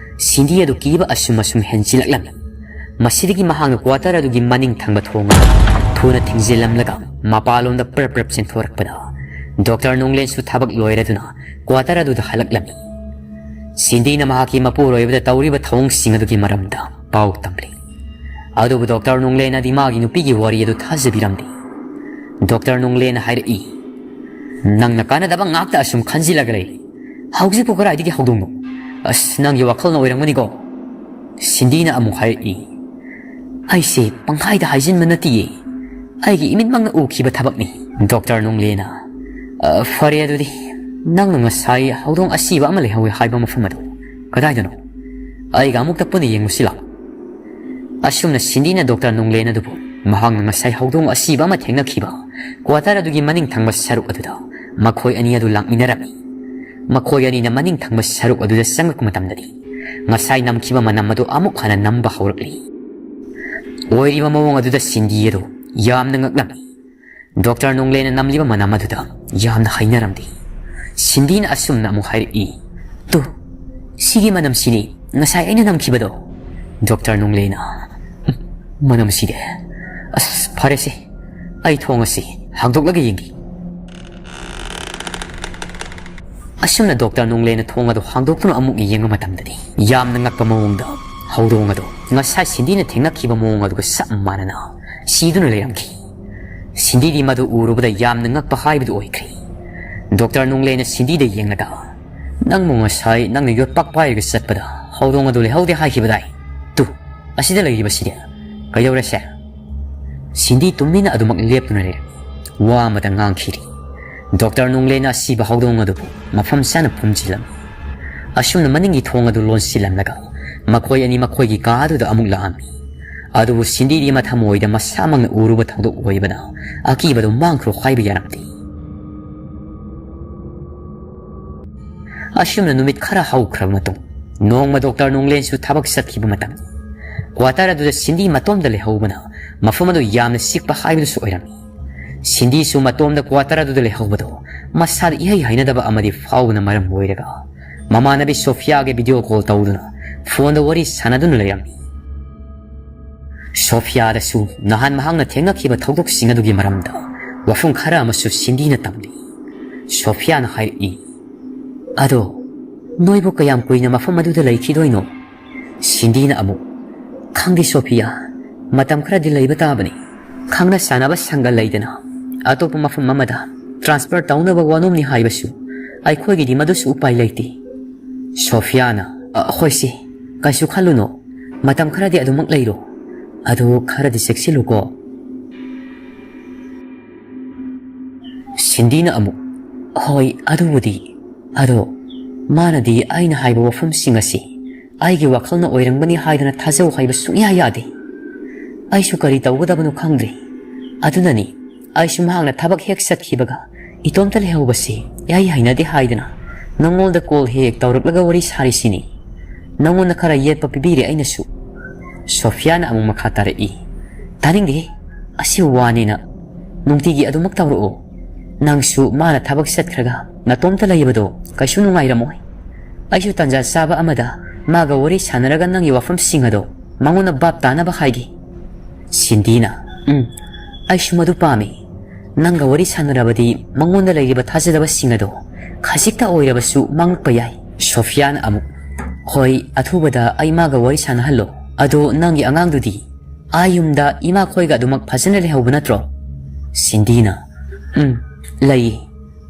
ꯁꯤꯟꯗꯤ ꯑꯗꯨ ꯀꯤꯕ ꯑꯁꯨꯝ ꯑꯁꯨꯝ ꯍꯦꯟꯖꯤꯜꯂꯛꯂꯝꯃꯤ꯫ ꯃꯁꯤꯗꯒꯤ ꯃꯍꯥꯛꯅ ꯀ꯭ꯋꯥꯇꯔ ꯑꯗꯨꯒꯤ ꯃꯅꯤꯡ ꯊꯪꯕ ꯊꯣꯡ ꯑꯗꯨ ꯊꯨꯅ ꯊꯤꯡꯖꯤꯜꯂꯝꯂꯒ ꯃꯄꯥꯟꯂꯣꯝꯗ ꯄ꯭ꯔꯞ ꯄ꯭ꯔꯞ ꯆꯦꯟꯊꯣꯔꯛꯄꯗ ꯗꯣꯛꯇꯔ ꯅꯣꯡꯂꯦꯟꯁꯨ ꯊꯕꯛ ꯂꯣꯏꯔꯗꯨꯅ ꯀ꯭ꯋꯥꯇꯔ ꯑꯗꯨꯗ ꯍꯜꯂꯛꯂꯝꯃꯤ꯫ ꯁꯤꯟꯗꯤꯅ ꯃꯍꯥꯛꯀꯤ ꯃꯄꯨꯔꯣꯏꯕꯗ ꯇꯧꯔꯤꯕ ꯊꯧꯑꯣꯡꯁꯤꯡ ꯑꯗꯨꯒꯤ ꯃꯔꯝꯗ ꯄꯥꯎ ꯇꯝꯂꯤ꯫ ꯑꯗꯨꯕꯨ ꯗꯣꯛꯇꯔ ꯅꯣꯡꯂꯦꯟꯅꯗꯤ ꯃꯥꯒꯤ ꯅꯨꯄꯤꯒꯤ ꯋꯥꯔꯤ ꯑꯗꯨ ꯊꯥꯖꯕꯤꯔꯝꯗꯦ꯫ ꯗꯣꯛꯇꯔ ꯅꯣꯡꯂꯦꯟꯅ ꯍꯥꯏꯔꯛꯏ, "ꯅꯪꯅ ꯀꯥꯟꯅꯗꯕ ꯉꯥꯛꯇ ꯑꯁꯨꯝ ꯈꯟꯖꯤꯜꯂꯒ ꯂꯩ꯫ ꯍꯧꯖꯤꯛꯄꯨ ꯀꯗꯥꯏꯗꯒꯤ ꯍꯧꯗꯣꯡꯅꯣ? ꯑꯁ, ꯅꯪꯒꯤ ꯋꯥꯈꯜꯅ ꯑꯣꯏꯔꯝꯒꯅꯤꯀꯣ?" ꯁꯤꯟꯗꯤꯅ ꯑꯃꯨꯛ ꯍꯥꯏꯔꯛꯏ, "ꯑꯩꯁꯦ ꯄꯪꯍꯥꯏꯗ ꯍꯥꯏꯖꯤꯟꯕ ꯅꯠꯇꯤꯌꯦ꯫ ꯑꯩꯒꯤ ꯏꯃꯤꯠꯃꯛꯅ ꯎꯈꯤꯕ ꯊꯕꯛꯅꯤ꯫" ꯗꯣꯛꯇꯔ ꯅꯣꯡꯂꯦꯟꯅ, "ꯑ, ꯐꯔꯦ ꯑꯗꯨꯗꯤ, ꯅꯪꯅ ꯉꯁꯥꯏ ꯍꯧꯗꯣꯡ ꯑꯁꯤꯕ ꯑꯃ ꯂꯩꯍꯧꯋꯦ ꯍꯥꯏꯕ ꯃꯐꯝ ꯑꯗꯨ ꯀꯗꯥꯏꯗꯅꯣ? ꯑꯩꯒ ꯑꯃꯨꯛꯇ ꯄꯨꯟꯅ ꯌꯦꯡꯉꯨꯁꯤ ꯂꯥꯎ꯫" ꯑꯁꯨꯝꯅ ꯁꯤꯟꯗꯤꯅ ꯗꯣꯛꯇꯔ ꯅꯣꯡꯂꯦꯟ ꯑꯗꯨꯕꯨ ꯃꯍꯥꯛꯅ ꯉꯁꯥꯏ ꯍꯧꯗꯣꯡ ꯑꯁꯤꯕ ꯑꯃ ꯊꯦꯡꯅꯈꯤꯕ ꯀ꯭ꯋꯥꯇꯔ ꯑꯗꯨꯒꯤ ꯃꯅꯤꯡ ꯊꯪꯕ ꯁꯔꯨꯛ ꯑꯗꯨꯗ ꯃꯈꯣꯏ ꯑꯅꯤ ꯑꯗꯨ ꯂꯥꯛꯃꯤꯟꯅꯔꯝꯃꯤ꯫ ꯃꯈꯣꯏ ꯑꯅꯤꯅ ꯃꯅꯤꯡ ꯊꯪꯕ ꯁꯔꯨꯛ ꯑꯗꯨꯗ ꯆꯪꯂꯛꯄ ꯃꯇꯝꯗꯗꯤ ꯉꯁꯥꯏ ꯅꯝꯈꯤꯕ ꯃꯅꯝ ꯑꯗꯨ ꯑꯃꯨꯛ ꯍꯟꯅ ꯅꯝꯕ ꯍꯧꯔꯛꯂꯤ꯫ ꯑꯣꯏꯔꯤꯕ ꯃꯑꯣꯡ ꯑꯗꯨꯗ ꯁꯤꯟꯗꯤ ꯑꯗꯨ ꯌꯥꯝꯅ ꯉꯛꯂꯝꯃꯤ꯫ ꯗꯣꯛꯇꯔ ꯅꯣꯡꯂꯦꯟꯅ ꯅꯝꯂꯤꯕ ꯃꯅꯝ ꯑꯗꯨꯗ ꯌꯥꯝꯅ ꯍꯩꯅꯔꯝꯗꯦ꯫ ꯁꯤꯟꯗꯤꯅ ꯑꯁꯨꯝꯅ ꯑꯃꯨꯛ ꯍꯥꯏꯔꯛꯏ, "ꯇꯨ, ꯁꯤꯒꯤ ꯃꯅꯝꯁꯤꯅꯤ ꯉꯁꯥꯏ ꯑꯩꯅ ꯅꯝꯈꯤꯕꯗꯣ꯫" ꯗꯣꯛꯇꯔ ꯅꯣꯡꯂꯦꯟꯅ, "ꯎꯝ, ꯃꯅꯝꯁꯤꯗꯤ꯫ ꯑꯁ, ꯐꯔꯦꯁꯦ, ꯑꯩ ꯊꯣꯡ ꯑꯁꯤ ꯍꯥꯡꯗꯣꯛꯂꯒ ꯌꯦꯡꯒꯦ꯫" ꯑꯁꯨꯝꯅ ꯗꯣꯛꯇꯔ ꯅꯣꯡꯂꯦꯟꯅ ꯊꯣꯡ ꯑꯗꯨ ꯍꯥꯡꯗꯣꯛꯇꯨꯅ ꯑꯃꯨꯛ ꯌꯦꯡꯕ ꯃꯇꯝꯗꯗꯤ ꯌꯥꯝꯅ ꯉꯛꯄ ꯃꯑꯣꯡꯗ ꯍꯧꯗꯣꯡ ꯑꯗꯨ ꯉꯁꯥꯏ ꯁꯤꯟꯗꯤꯅ ꯊꯦꯡꯅꯈꯤꯕ ꯃꯑꯣꯡ ꯑꯗꯨꯒ ꯆꯞ ꯃꯥꯟꯅꯅ ꯁꯤꯗꯨꯅ ꯂꯩꯔꯝꯈꯤ꯫ ꯁꯤꯟꯗꯤꯗꯤ ꯃꯗꯨ ꯎꯔꯨꯕꯗ ꯌꯥꯝꯅ ꯉꯛꯄ ꯍꯥꯏꯕꯗꯨ ꯑꯣꯏꯈ꯭ꯔꯦ꯫ ꯗꯣꯛꯇꯔ ꯅꯣꯡꯂꯦꯟꯅ ꯁꯤꯟꯗꯤꯗ ꯌꯦꯡꯂꯒ, "ꯅꯪꯕꯨ ꯉꯁꯥꯏ ꯅꯪꯅ ꯌꯣꯠꯄꯥꯛ ꯄꯥꯏꯔꯒ ꯆꯠꯄꯗ ꯍꯧꯗꯣꯡ ꯑꯗꯨ ꯂꯩꯍꯧꯗꯦ ꯍꯥꯏꯈꯤꯕꯗꯥꯏ? ꯇꯨ, ꯑꯁꯤꯗ ꯂꯩꯔꯤꯕꯁꯤꯗꯤ ꯀꯩꯗꯧꯔꯦ ꯁꯦ?" ꯁꯤꯟꯗꯤ ꯇꯨꯃꯤꯟꯅ ꯑꯗꯨꯃꯛ ꯂꯦꯞꯇꯨꯅ ꯂꯩꯔꯝꯃꯤ꯫ ꯋꯥ ꯑꯃꯇ ꯉꯥꯡꯈꯤꯗꯦ꯫ ꯗꯣꯛꯇꯔ ꯅꯣꯡꯂꯦꯟꯅ ꯑꯁꯤꯕ ꯍꯧꯗꯣꯡ ꯑꯗꯨꯕꯨ ꯃꯐꯝ ꯆꯥꯅ ꯐꯨꯝꯖꯤꯜꯂꯝꯃꯤ꯫ ꯑꯁꯨꯝꯅ ꯃꯅꯤꯡꯒꯤ ꯊꯣꯡ ꯑꯗꯨ ꯂꯣꯟꯁꯤꯜꯂꯝꯂꯒ ꯃꯈꯣꯏ ꯑꯅꯤ ꯃꯈꯣꯏꯒꯤ ꯀꯥ ꯑꯗꯨꯗ ꯑꯃꯨꯛ ꯂꯥꯛꯑꯝꯃꯤ꯫ ꯑꯗꯨꯕꯨ ꯁꯤꯟꯗꯤꯗꯤ ꯃꯊꯃꯣꯏꯗ ꯃꯁꯥꯃꯛꯅ ꯎꯔꯨꯕ ꯊꯧꯗꯣꯛ ꯑꯣꯏꯕꯅ ꯑꯀꯤꯕꯗꯨ ꯃꯥꯡꯈ꯭ꯔꯣ ꯍꯥꯏꯕ ꯌꯥꯔꯝꯗꯦ꯫ ꯑꯁꯨꯝꯅ ꯅꯨꯃꯤꯠ ꯈꯔ ꯍꯧꯈ꯭ꯔꯕ ꯃꯇꯨꯡ, ꯅꯣꯡꯃ ꯗꯣꯛꯇꯔ ꯅꯣꯡꯂꯦꯟꯁꯨ ꯊꯕꯛ ꯆꯠꯈꯤꯕ ꯃꯇꯝ, ꯀ꯭ꯋꯥꯇꯔ ꯑꯗꯨꯗ ꯁꯤꯟꯗꯤ ꯃꯇꯣꯝꯗ ꯂꯩꯍꯧꯕꯅ ꯃꯐꯝ ꯑꯗꯨ ꯌꯥꯝꯅ ꯆꯤꯛꯄ ꯍꯥꯏꯕꯗꯨꯁꯨ ꯑꯣꯏꯔꯝꯃꯤ꯫ ꯁꯤꯟꯗꯤꯁꯨ ꯃꯇꯣꯝꯗ ꯀ꯭ꯋꯥꯇꯔ ꯑꯗꯨꯗ ꯂꯩꯍꯧꯕꯗꯣ ꯃꯁꯥꯗ ꯏꯍꯩ ꯍꯩꯅꯗꯕ ꯑꯃꯗꯤ ꯐꯥꯎꯕꯅ ꯃꯔꯝ ꯑꯣꯏꯔꯒ ꯃꯃꯥꯟꯅꯕꯤ ꯁꯣꯐꯤꯌꯥꯒ ꯚꯤꯗꯤꯑꯣ ꯀꯣꯜ ꯇꯧꯗꯨꯅ ꯐꯣꯟꯗ ꯋꯥꯔꯤ ꯁꯥꯟꯅꯗꯨꯅ ꯂꯩꯔꯝꯃꯤ꯫ ꯁꯣꯐꯤꯌꯥꯗꯁꯨ ꯅꯍꯥꯟ ꯃꯍꯥꯛꯅ ꯊꯦꯡꯅꯈꯤꯕ ꯊꯧꯗꯣꯛꯁꯤꯡ ꯑꯗꯨꯒꯤ ꯃꯔꯝꯗ ꯋꯥꯐꯝ ꯈꯔ ꯑꯃꯁꯨ ꯁꯤꯟꯗꯤꯅ ꯇꯝꯂꯤ꯫ ꯁꯣꯐꯤꯌꯥꯅ ꯍꯥꯏꯔꯛꯏ, "ꯑꯗꯣ ꯅꯣꯏꯕꯨ ꯀꯌꯥꯝ ꯀꯨꯏꯅ ꯃꯐꯝ ꯑꯗꯨꯗ ꯂꯩꯈꯤꯗꯣꯏꯅꯣ?" ꯁꯤꯟꯗꯤꯅ ꯑꯃꯨꯛ, "ꯈꯪꯗꯦ ꯁꯣꯐꯤꯌꯥ, ꯃꯇꯝ ꯈꯔꯗꯤ ꯂꯩꯕ ꯇꯥꯕꯅꯤ꯫ ꯈꯪꯅ ꯆꯥꯟꯅꯕ ꯁꯪꯒ ꯂꯩꯗꯅ ꯑꯇꯣꯞꯄ ꯃꯐꯝ ꯑꯃꯗ ꯇ꯭ꯔꯥꯟꯁꯐꯔ ꯇꯧꯅꯕ ꯋꯥꯅꯣꯝꯅꯤ ꯍꯥꯏꯕꯁꯨ ꯑꯩꯈꯣꯏꯒꯤꯗꯤ ꯃꯗꯨꯁꯨ ꯎꯄꯥꯏ ꯂꯩꯇꯦ꯫" ꯁꯣꯐꯤꯌꯥꯅ, "ꯑ, ꯍꯣꯏꯁꯦ, ꯀꯩꯁꯨ ꯈꯜꯂꯨꯅꯣ꯫ ꯃꯇꯝ ꯈꯔꯗꯤ ꯑꯗꯨꯃꯛ ꯂꯩꯔꯣ꯫ ꯑꯗꯨ ꯈꯔꯗꯤ ꯆꯦꯛꯁꯤꯜꯂꯨꯀꯣ꯫" ꯁꯤꯟꯗꯤꯅ ꯑꯃꯨꯛ, "ꯍꯣꯏ, ꯑꯗꯨꯕꯨꯗꯤ꯫ ꯑꯗꯣ ꯃꯥꯅꯗꯤ ꯑꯩꯅ ꯍꯥꯏꯕ ꯋꯥꯐꯝꯁꯤꯡ ꯑꯁꯤ ꯑꯩꯒꯤ ꯋꯥꯈꯜꯅ ꯑꯣꯏꯔꯝꯒꯅꯤ ꯍꯥꯏꯗꯅ ꯊꯥꯖꯧ ꯍꯥꯏꯕ ꯁꯨꯡꯌꯥ ꯌꯥꯗꯦ꯫ ꯑꯩꯁꯨ ꯀꯔꯤ ꯇꯧꯒꯗꯕꯅꯣ ꯈꯪꯗ꯭ꯔꯦ꯫ ꯑꯗꯨꯅꯅꯤ ꯑꯩꯁꯨ ꯃꯍꯥꯛꯅ ꯊꯕꯛ ꯍꯦꯛ ꯆꯠꯈꯤꯕꯒ ꯏꯇꯣꯝꯇ ꯂꯩꯍꯧꯕꯁꯤ ꯑꯩ ꯍꯩꯅꯗꯦ ꯍꯥꯏꯗꯅ ꯅꯉꯣꯟꯗ ꯀꯣꯜ ꯍꯦꯛ ꯍꯦꯛ ꯇꯧꯔꯛꯂꯒ ꯋꯥꯔꯤ ꯁꯥꯔꯤꯁꯤꯅꯤ꯫ ꯅꯉꯣꯟꯗ ꯈꯔ ꯌꯦꯠꯄ ꯄꯤꯕꯤꯔꯦ ꯑꯩꯅꯁꯨ꯫" ꯁꯣꯐꯤꯌꯥꯅ ꯑꯃꯨꯛ ꯃꯈꯥ ꯇꯥꯔꯛꯏ, "ꯇꯥꯅꯤꯡꯗꯦ꯫ ꯑꯁꯤ ꯋꯥꯅꯦꯅ ꯅꯨꯡꯇꯤꯒꯤ ꯑꯗꯨꯃꯛ ꯇꯧꯔꯛꯑꯣ꯫ ꯅꯪꯁꯨ ꯃꯥꯅ ꯊꯕꯛ ꯆꯠꯈ꯭ꯔꯒ ꯅꯇꯣꯝꯇ ꯂꯩꯕꯗꯣ ꯀꯩꯁꯨ ꯅꯨꯡꯉꯥꯏꯔꯝꯃꯣꯏ꯫ ꯑꯩꯁꯨ ꯇꯥꯟꯖꯥ ꯆꯥꯕ ꯑꯃꯗ ꯃꯥꯒ ꯋꯥꯔꯤ ꯁꯥꯟꯅꯔꯒ ꯅꯪꯒꯤ ꯋꯥꯐꯝꯁꯤꯡ ꯑꯗꯣ ꯃꯉꯣꯟꯗ ꯚꯥꯞ ꯇꯥꯅꯕ ꯍꯥꯏꯒꯦ꯫" ꯁꯤꯟꯗꯤꯅ, "ꯎꯝ, ꯑꯩꯁꯨ ꯃꯗꯨ ꯄꯥꯝꯃꯤ꯫ ꯅꯪꯒ ꯋꯥꯔꯤ ꯁꯥꯟꯅꯔꯕꯗꯤ ꯃꯉꯣꯟꯗ ꯂꯩꯔꯤꯕ ꯊꯥꯖꯗꯕꯁꯤꯡ ꯑꯗꯣ ꯈꯖꯤꯛꯇ ꯑꯣꯏꯔꯕꯁꯨ ꯃꯥꯡꯂꯛꯄ ꯌꯥꯏ꯫" ꯁꯣꯐꯤꯌꯥꯅ ꯑꯃꯨꯛ, "ꯍꯣꯏ, ꯑꯊꯨꯕꯗ ꯑꯩ ꯃꯥꯒ ꯋꯥꯔꯤ ꯁꯥꯟꯅꯍꯜꯂꯣ꯫ ꯑꯗꯣ ꯅꯪꯒꯤ ꯑꯉꯥꯡꯗꯨꯗꯤ ꯑꯥ ꯌꯨꯝꯗ ꯏꯃꯥꯈꯣꯏꯒ ꯑꯗꯨꯃꯛ ꯐꯖꯅ ꯂꯩꯍꯧꯕ ꯅꯠꯇ꯭ꯔꯣ?" ꯁꯤꯟꯗꯤꯅ, "ꯎꯝ, ꯂꯩꯌꯦ꯫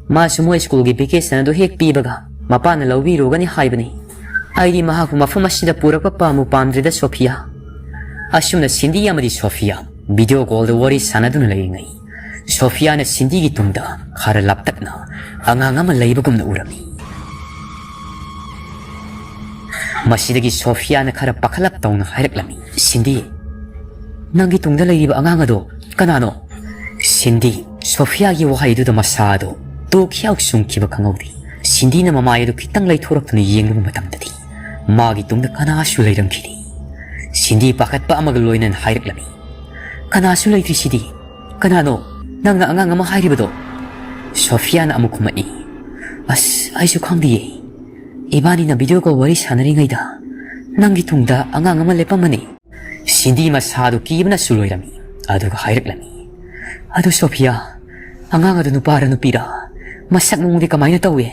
ꯃꯥꯁꯨ ꯃꯣꯏ ꯁ꯭ꯀꯨꯜꯒꯤ ꯚꯦꯀꯦꯁꯟ ꯑꯗꯨ ꯍꯦꯛ ꯄꯤꯕꯒ ꯃꯄꯥꯅ ꯂꯧꯕꯤꯔꯨꯒꯅꯤ ꯍꯥꯏꯕꯅꯤ꯫ ꯑꯩꯗꯤ ꯃꯍꯥꯛꯄꯨ ꯃꯐꯝ ꯑꯁꯤꯗ ꯄꯨꯔꯛꯄ ꯄꯥꯝꯕꯨ ꯄꯥꯝꯗ꯭ꯔꯦꯗ ꯁꯣꯐꯤꯌꯥ꯫" ꯑꯁꯨꯝꯅ ꯁꯤꯟꯗꯤ ꯑꯃꯗꯤ ꯁꯣꯐꯤꯌꯥ ꯚꯤꯗꯤꯑꯣ ꯀꯣꯜꯗ ꯋꯥꯔꯤ ꯁꯥꯟꯅꯗꯨꯅ ꯂꯩꯔꯤꯉꯩ, ꯁꯣꯐꯤꯌꯥꯅ ꯁꯤꯟꯗꯤꯒꯤ ꯇꯨꯡꯗ ꯈꯔ ꯂꯥꯞꯇꯛꯅ ꯑꯉꯥꯡ ꯑꯃ ꯂꯩꯕꯒꯨꯝꯅ ꯎꯔꯝꯃꯤ꯫ ꯃꯁꯤꯗꯒꯤ ꯁꯣꯐꯤꯌꯥꯅ ꯈꯔ ꯄꯥꯈꯠꯂꯞ ꯇꯧꯅ ꯍꯥꯏꯔꯛꯂꯝꯃꯤ, "ꯁꯤꯟꯗꯤ, ꯅꯪꯒꯤ ꯇꯨꯡꯗ ꯂꯩꯔꯤꯕ ꯑꯉꯥꯡ ꯑꯗꯣ ꯀꯅꯥꯅꯣ?" ꯁꯤꯟꯗꯤ, ꯁꯣꯐꯤꯌꯥꯒꯤ ꯋꯥꯍꯩꯗꯨꯗ ꯃꯁꯥꯗꯣ ꯇꯨ ꯈꯤꯌꯥꯎ ꯆꯨꯡꯈꯤꯕ ꯈꯪꯍꯧꯗꯦ꯫ ꯁꯤꯟꯗꯤꯅ ꯃꯃꯥꯏ ꯑꯗꯨ ꯈꯤꯇꯪ ꯂꯩꯊꯣꯔꯛꯇꯨꯅ ꯌꯦꯡꯂꯨꯕ ꯃꯇꯝꯗꯗꯤ ꯃꯥꯒꯤ ꯇꯨꯡꯗ ꯀꯅꯥꯁꯨ ꯂꯩꯔꯝꯈꯤꯗꯦ꯫ ꯁꯤꯟꯗꯤ ꯄꯥꯈꯠꯄ ꯑꯃꯒ ꯂꯣꯏꯅꯅ ꯍꯥꯏꯔꯛꯂꯝꯃꯤ꯫ "ꯀꯅꯥꯁꯨ ꯂꯩꯇ꯭ꯔꯤꯁꯤꯗꯤ꯫ ꯀꯅꯥꯅꯣ ꯅꯪꯅ ꯑꯉꯥꯡ ꯑꯃ ꯍꯥꯏꯔꯤꯕꯗꯣ?" ꯁꯣꯐꯤꯌꯥꯅ ꯑꯃꯨꯛ ꯈꯨꯝꯃꯛꯏ꯫ "ꯑꯁ, ꯑꯩꯁꯨ ꯈꯪꯗꯤꯌꯦ꯫ ꯏꯕꯥꯅꯤꯅ ꯚꯤꯗꯤꯑꯣ ꯀꯣꯜ ꯋꯥꯔꯤ ꯁꯥꯟꯅꯔꯤꯉꯩꯗ ꯅꯪꯒꯤ ꯇꯨꯡꯗ ꯑꯉꯥꯡ ꯑꯃ ꯂꯦꯞꯄꯝꯕꯅꯤ꯫" ꯁꯤꯟꯗꯤ ꯃꯁꯥꯗꯨ ꯀꯤꯕꯅꯁꯨ ꯂꯣꯏꯔꯝꯃꯤ꯫ ꯑꯗꯨꯒ ꯍꯥꯏꯔꯛꯂꯝꯃꯤ, "ꯑꯗꯨ ꯁꯣꯐꯤꯌꯥ, ꯑꯉꯥꯡ ꯑꯗꯨ ꯅꯨꯄꯥꯔ ꯅꯨꯄꯤꯔ? ꯃꯁꯛ ꯃꯑꯣꯡꯗꯤ ꯀꯃꯥꯏꯅ ꯇꯧꯏ?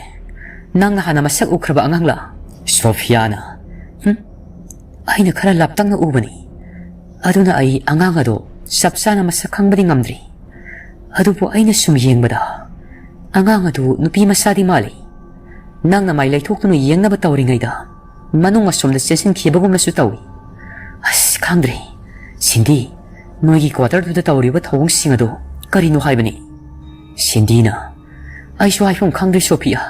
ꯅꯪꯅ ꯍꯥꯟꯅ ꯃꯁꯛ ꯎꯈ꯭ꯔꯕ ꯑꯉꯥꯡꯂ?" ꯁꯣꯐꯤꯌꯥꯅ, "ꯍꯨꯝ, ꯑꯩꯅ ꯈꯔ ꯂꯥꯞꯇꯛꯅ ꯎꯕꯅꯤ꯫ ꯑꯗꯨꯅ ꯑꯩ ꯑꯉꯥꯡ ꯑꯗꯣ ꯆꯞ ꯆꯥꯅ ꯃꯁꯛ ꯈꯪꯕꯗꯤ ꯉꯝꯗ꯭ꯔꯤ꯫ ꯑꯗꯨꯕꯨ ꯑꯩꯅ ꯁꯨꯝ ꯌꯦꯡꯕꯗ ꯑꯉꯥꯡ ꯑꯗꯨ ꯅꯨꯄꯤ ꯃꯆꯥꯗꯤ ꯃꯥꯜꯂꯤ꯫ ꯅꯪꯅ ꯃꯥꯏ ꯂꯩꯊꯣꯛꯇꯨꯅ ꯌꯦꯡꯅꯕ ꯇꯧꯔꯤꯉꯩꯗ ꯃꯅꯨꯡ ꯑꯁꯣꯝꯗ ꯆꯦꯟꯁꯤꯟꯈꯤꯕꯒꯨꯝꯅꯁꯨ ꯇꯧꯏ꯫ ꯑꯁ, ꯈꯪꯗ꯭ꯔꯦ꯫ ꯁꯤꯟꯗꯤ, ꯅꯣꯏꯒꯤ ꯀ꯭ꯋꯥꯇꯔꯗꯨꯗ ꯇꯧꯔꯤꯕ ꯊꯧꯑꯣꯡꯁꯤꯡ ꯑꯗꯨ ꯀꯔꯤꯅꯣ ꯍꯥꯏꯕꯅꯤ?" ꯁꯤꯟꯗꯤꯅ, "ꯑꯩꯁꯨ ꯍꯥꯏꯐꯝ ꯈꯪꯗ꯭ꯔꯦ ꯁꯣꯐꯤꯌꯥ,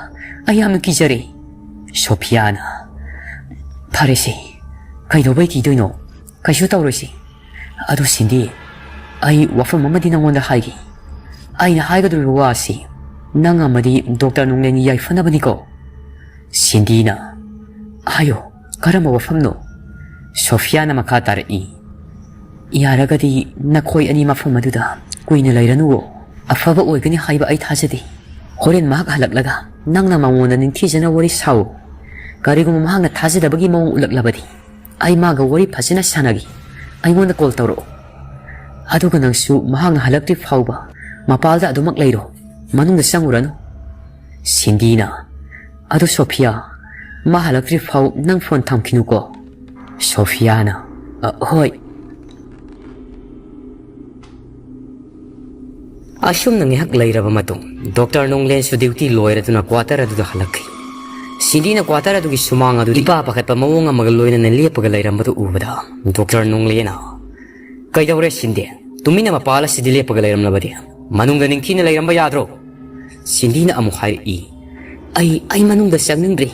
ꯑꯩ ꯌꯥꯝꯅ ꯀꯤꯖꯔꯦ꯫" ꯁꯣꯐꯤꯌꯥꯅ, "ꯐꯔꯦꯁꯦ, ꯀꯩꯗꯧꯕꯩ ꯀꯤꯗꯣꯏꯅꯣ? ꯀꯩꯁꯨ ꯇꯧꯔꯣꯏꯁꯤ꯫ ꯑꯗꯨ ꯁꯤꯟꯗꯤ, ꯑꯩ ꯋꯥꯐꯝ ꯑꯃꯗꯤ ꯅꯪꯉꯣꯟꯗ ꯍꯥꯏꯒꯦ꯫ ꯑꯩꯅ ꯍꯥꯏꯒꯗꯧꯔꯤꯕ ꯋꯥ ꯑꯁꯤ ꯅꯪ ꯑꯃꯗꯤ ꯗꯣꯛꯇꯔ ꯅꯣꯡꯂꯦꯟꯒꯤ ꯌꯥꯏꯐꯅꯕꯅꯤꯀꯣ꯫" ꯁꯤꯟꯗꯤꯅ, "ꯍꯥꯏꯌꯣ, ꯀꯔꯝꯕ ꯋꯥꯐꯝꯅꯣ?" ꯁꯣꯐꯤꯌꯥꯅ ꯃꯈꯥ ꯇꯥꯔꯛꯏ, "ꯌꯥꯔꯒꯗꯤ ꯅꯈꯣꯏ ꯑꯅꯤ ꯃꯐꯝ ꯑꯗꯨꯗ ꯀꯨꯏꯅ ꯂꯩꯔꯅꯨꯋꯣ꯫ ꯑꯐꯕ ꯑꯣꯏꯒꯅꯤ ꯍꯥꯏꯕ ꯑꯩ ꯊꯥꯖꯗꯦ꯫ ꯍꯣꯔꯦꯟ ꯃꯍꯥꯛ ꯍꯜꯂꯛꯂꯒ ꯅꯪꯅ ꯃꯉꯣꯟꯗ ꯅꯤꯡꯊꯤꯖꯅ ꯋꯥꯔꯤ ꯁꯥꯎ꯫ ꯀꯔꯤꯒꯨꯝꯕ ꯃꯍꯥꯛꯅ ꯊꯥꯖꯗꯕꯒꯤ ꯃꯑꯣꯡ ꯎꯠꯂꯛꯂꯕꯗꯤ ꯑꯩ ꯃꯥꯒ ꯋꯥꯔꯤ ꯐꯖꯅ ꯁꯥꯟꯅꯒꯦ꯫ ꯑꯩꯉꯣꯟꯗ ꯀꯣꯜ ꯇꯧꯔꯛꯑꯣ꯫ ꯑꯗꯨꯒ ꯅꯪꯁꯨ ꯃꯍꯥꯛꯅ ꯍꯜꯂꯛꯇ꯭ꯔꯤ ꯐꯥꯎꯕ ꯃꯄꯥꯜꯗ ꯑꯗꯨꯃꯛ ꯂꯩꯔꯣ, ꯃꯅꯨꯡꯗ ꯆꯪꯉꯨꯔꯅꯨ꯫" ꯁꯤꯟꯗꯤꯅ, "ꯑꯗꯨ ꯁꯣꯐꯤꯌꯥ, ꯃꯥ ꯍꯜꯂꯛꯇ꯭ꯔꯤ ꯐꯥꯎ ꯅꯪ ꯐꯣꯟ ꯊꯝꯈꯤꯅꯨꯀꯣ꯫" ꯁꯣꯐꯤꯌꯥꯅ, "ꯑ, ꯍꯣꯏ꯫" ꯑꯁꯨꯝꯅ ꯉꯥꯏꯍꯥꯛ ꯂꯩꯔꯕ ꯃꯇꯨꯡ, ꯗꯣꯛꯇꯔ ꯅꯣꯡꯂꯦꯟꯁꯨ ꯗ꯭ꯌꯨꯇꯤ ꯂꯣꯏꯔꯗꯨꯅ ꯀ꯭ꯋꯥꯇꯔ ꯑꯗꯨꯗ ꯍꯜꯂꯛꯈꯤ꯫ ꯁꯤꯟꯗꯤꯅ ꯀ꯭ꯋꯥꯇꯔ ꯑꯗꯨꯒꯤ ꯁꯨꯃꯥꯡ ꯑꯗꯨꯗ ꯏꯄꯥ ꯄꯥꯈꯠꯄ ꯃꯑꯣꯡ ꯑꯃꯒ ꯂꯣꯏꯅꯅ ꯂꯦꯞꯄꯒ ꯂꯩꯔꯝꯕꯗꯨ ꯎꯕꯗ, ꯗꯣꯛꯇꯔ ꯅꯣꯡꯂꯦꯟꯅ, "ꯀꯩꯗꯧꯔꯦ ꯁꯤꯟꯗꯤ? ꯇꯨꯃꯤꯟꯅ ꯃꯄꯥꯜ ꯑꯁꯤꯗ ꯂꯦꯞꯄꯒ ꯂꯩꯔꯝꯂꯕꯗꯤ? ꯃꯅꯨꯡꯗ ꯅꯤꯡꯊꯤꯅ ꯂꯩꯔꯝꯕ ꯌꯥꯗ꯭ꯔꯣ?" ꯁꯤꯟꯗꯤꯅ ꯑꯃꯨꯛ ꯍꯥꯏꯔꯛꯏ, "ꯑꯩ, ꯑꯩ ꯃꯅꯨꯡꯗ ꯆꯪꯅꯤꯡꯗ꯭ꯔꯦ꯫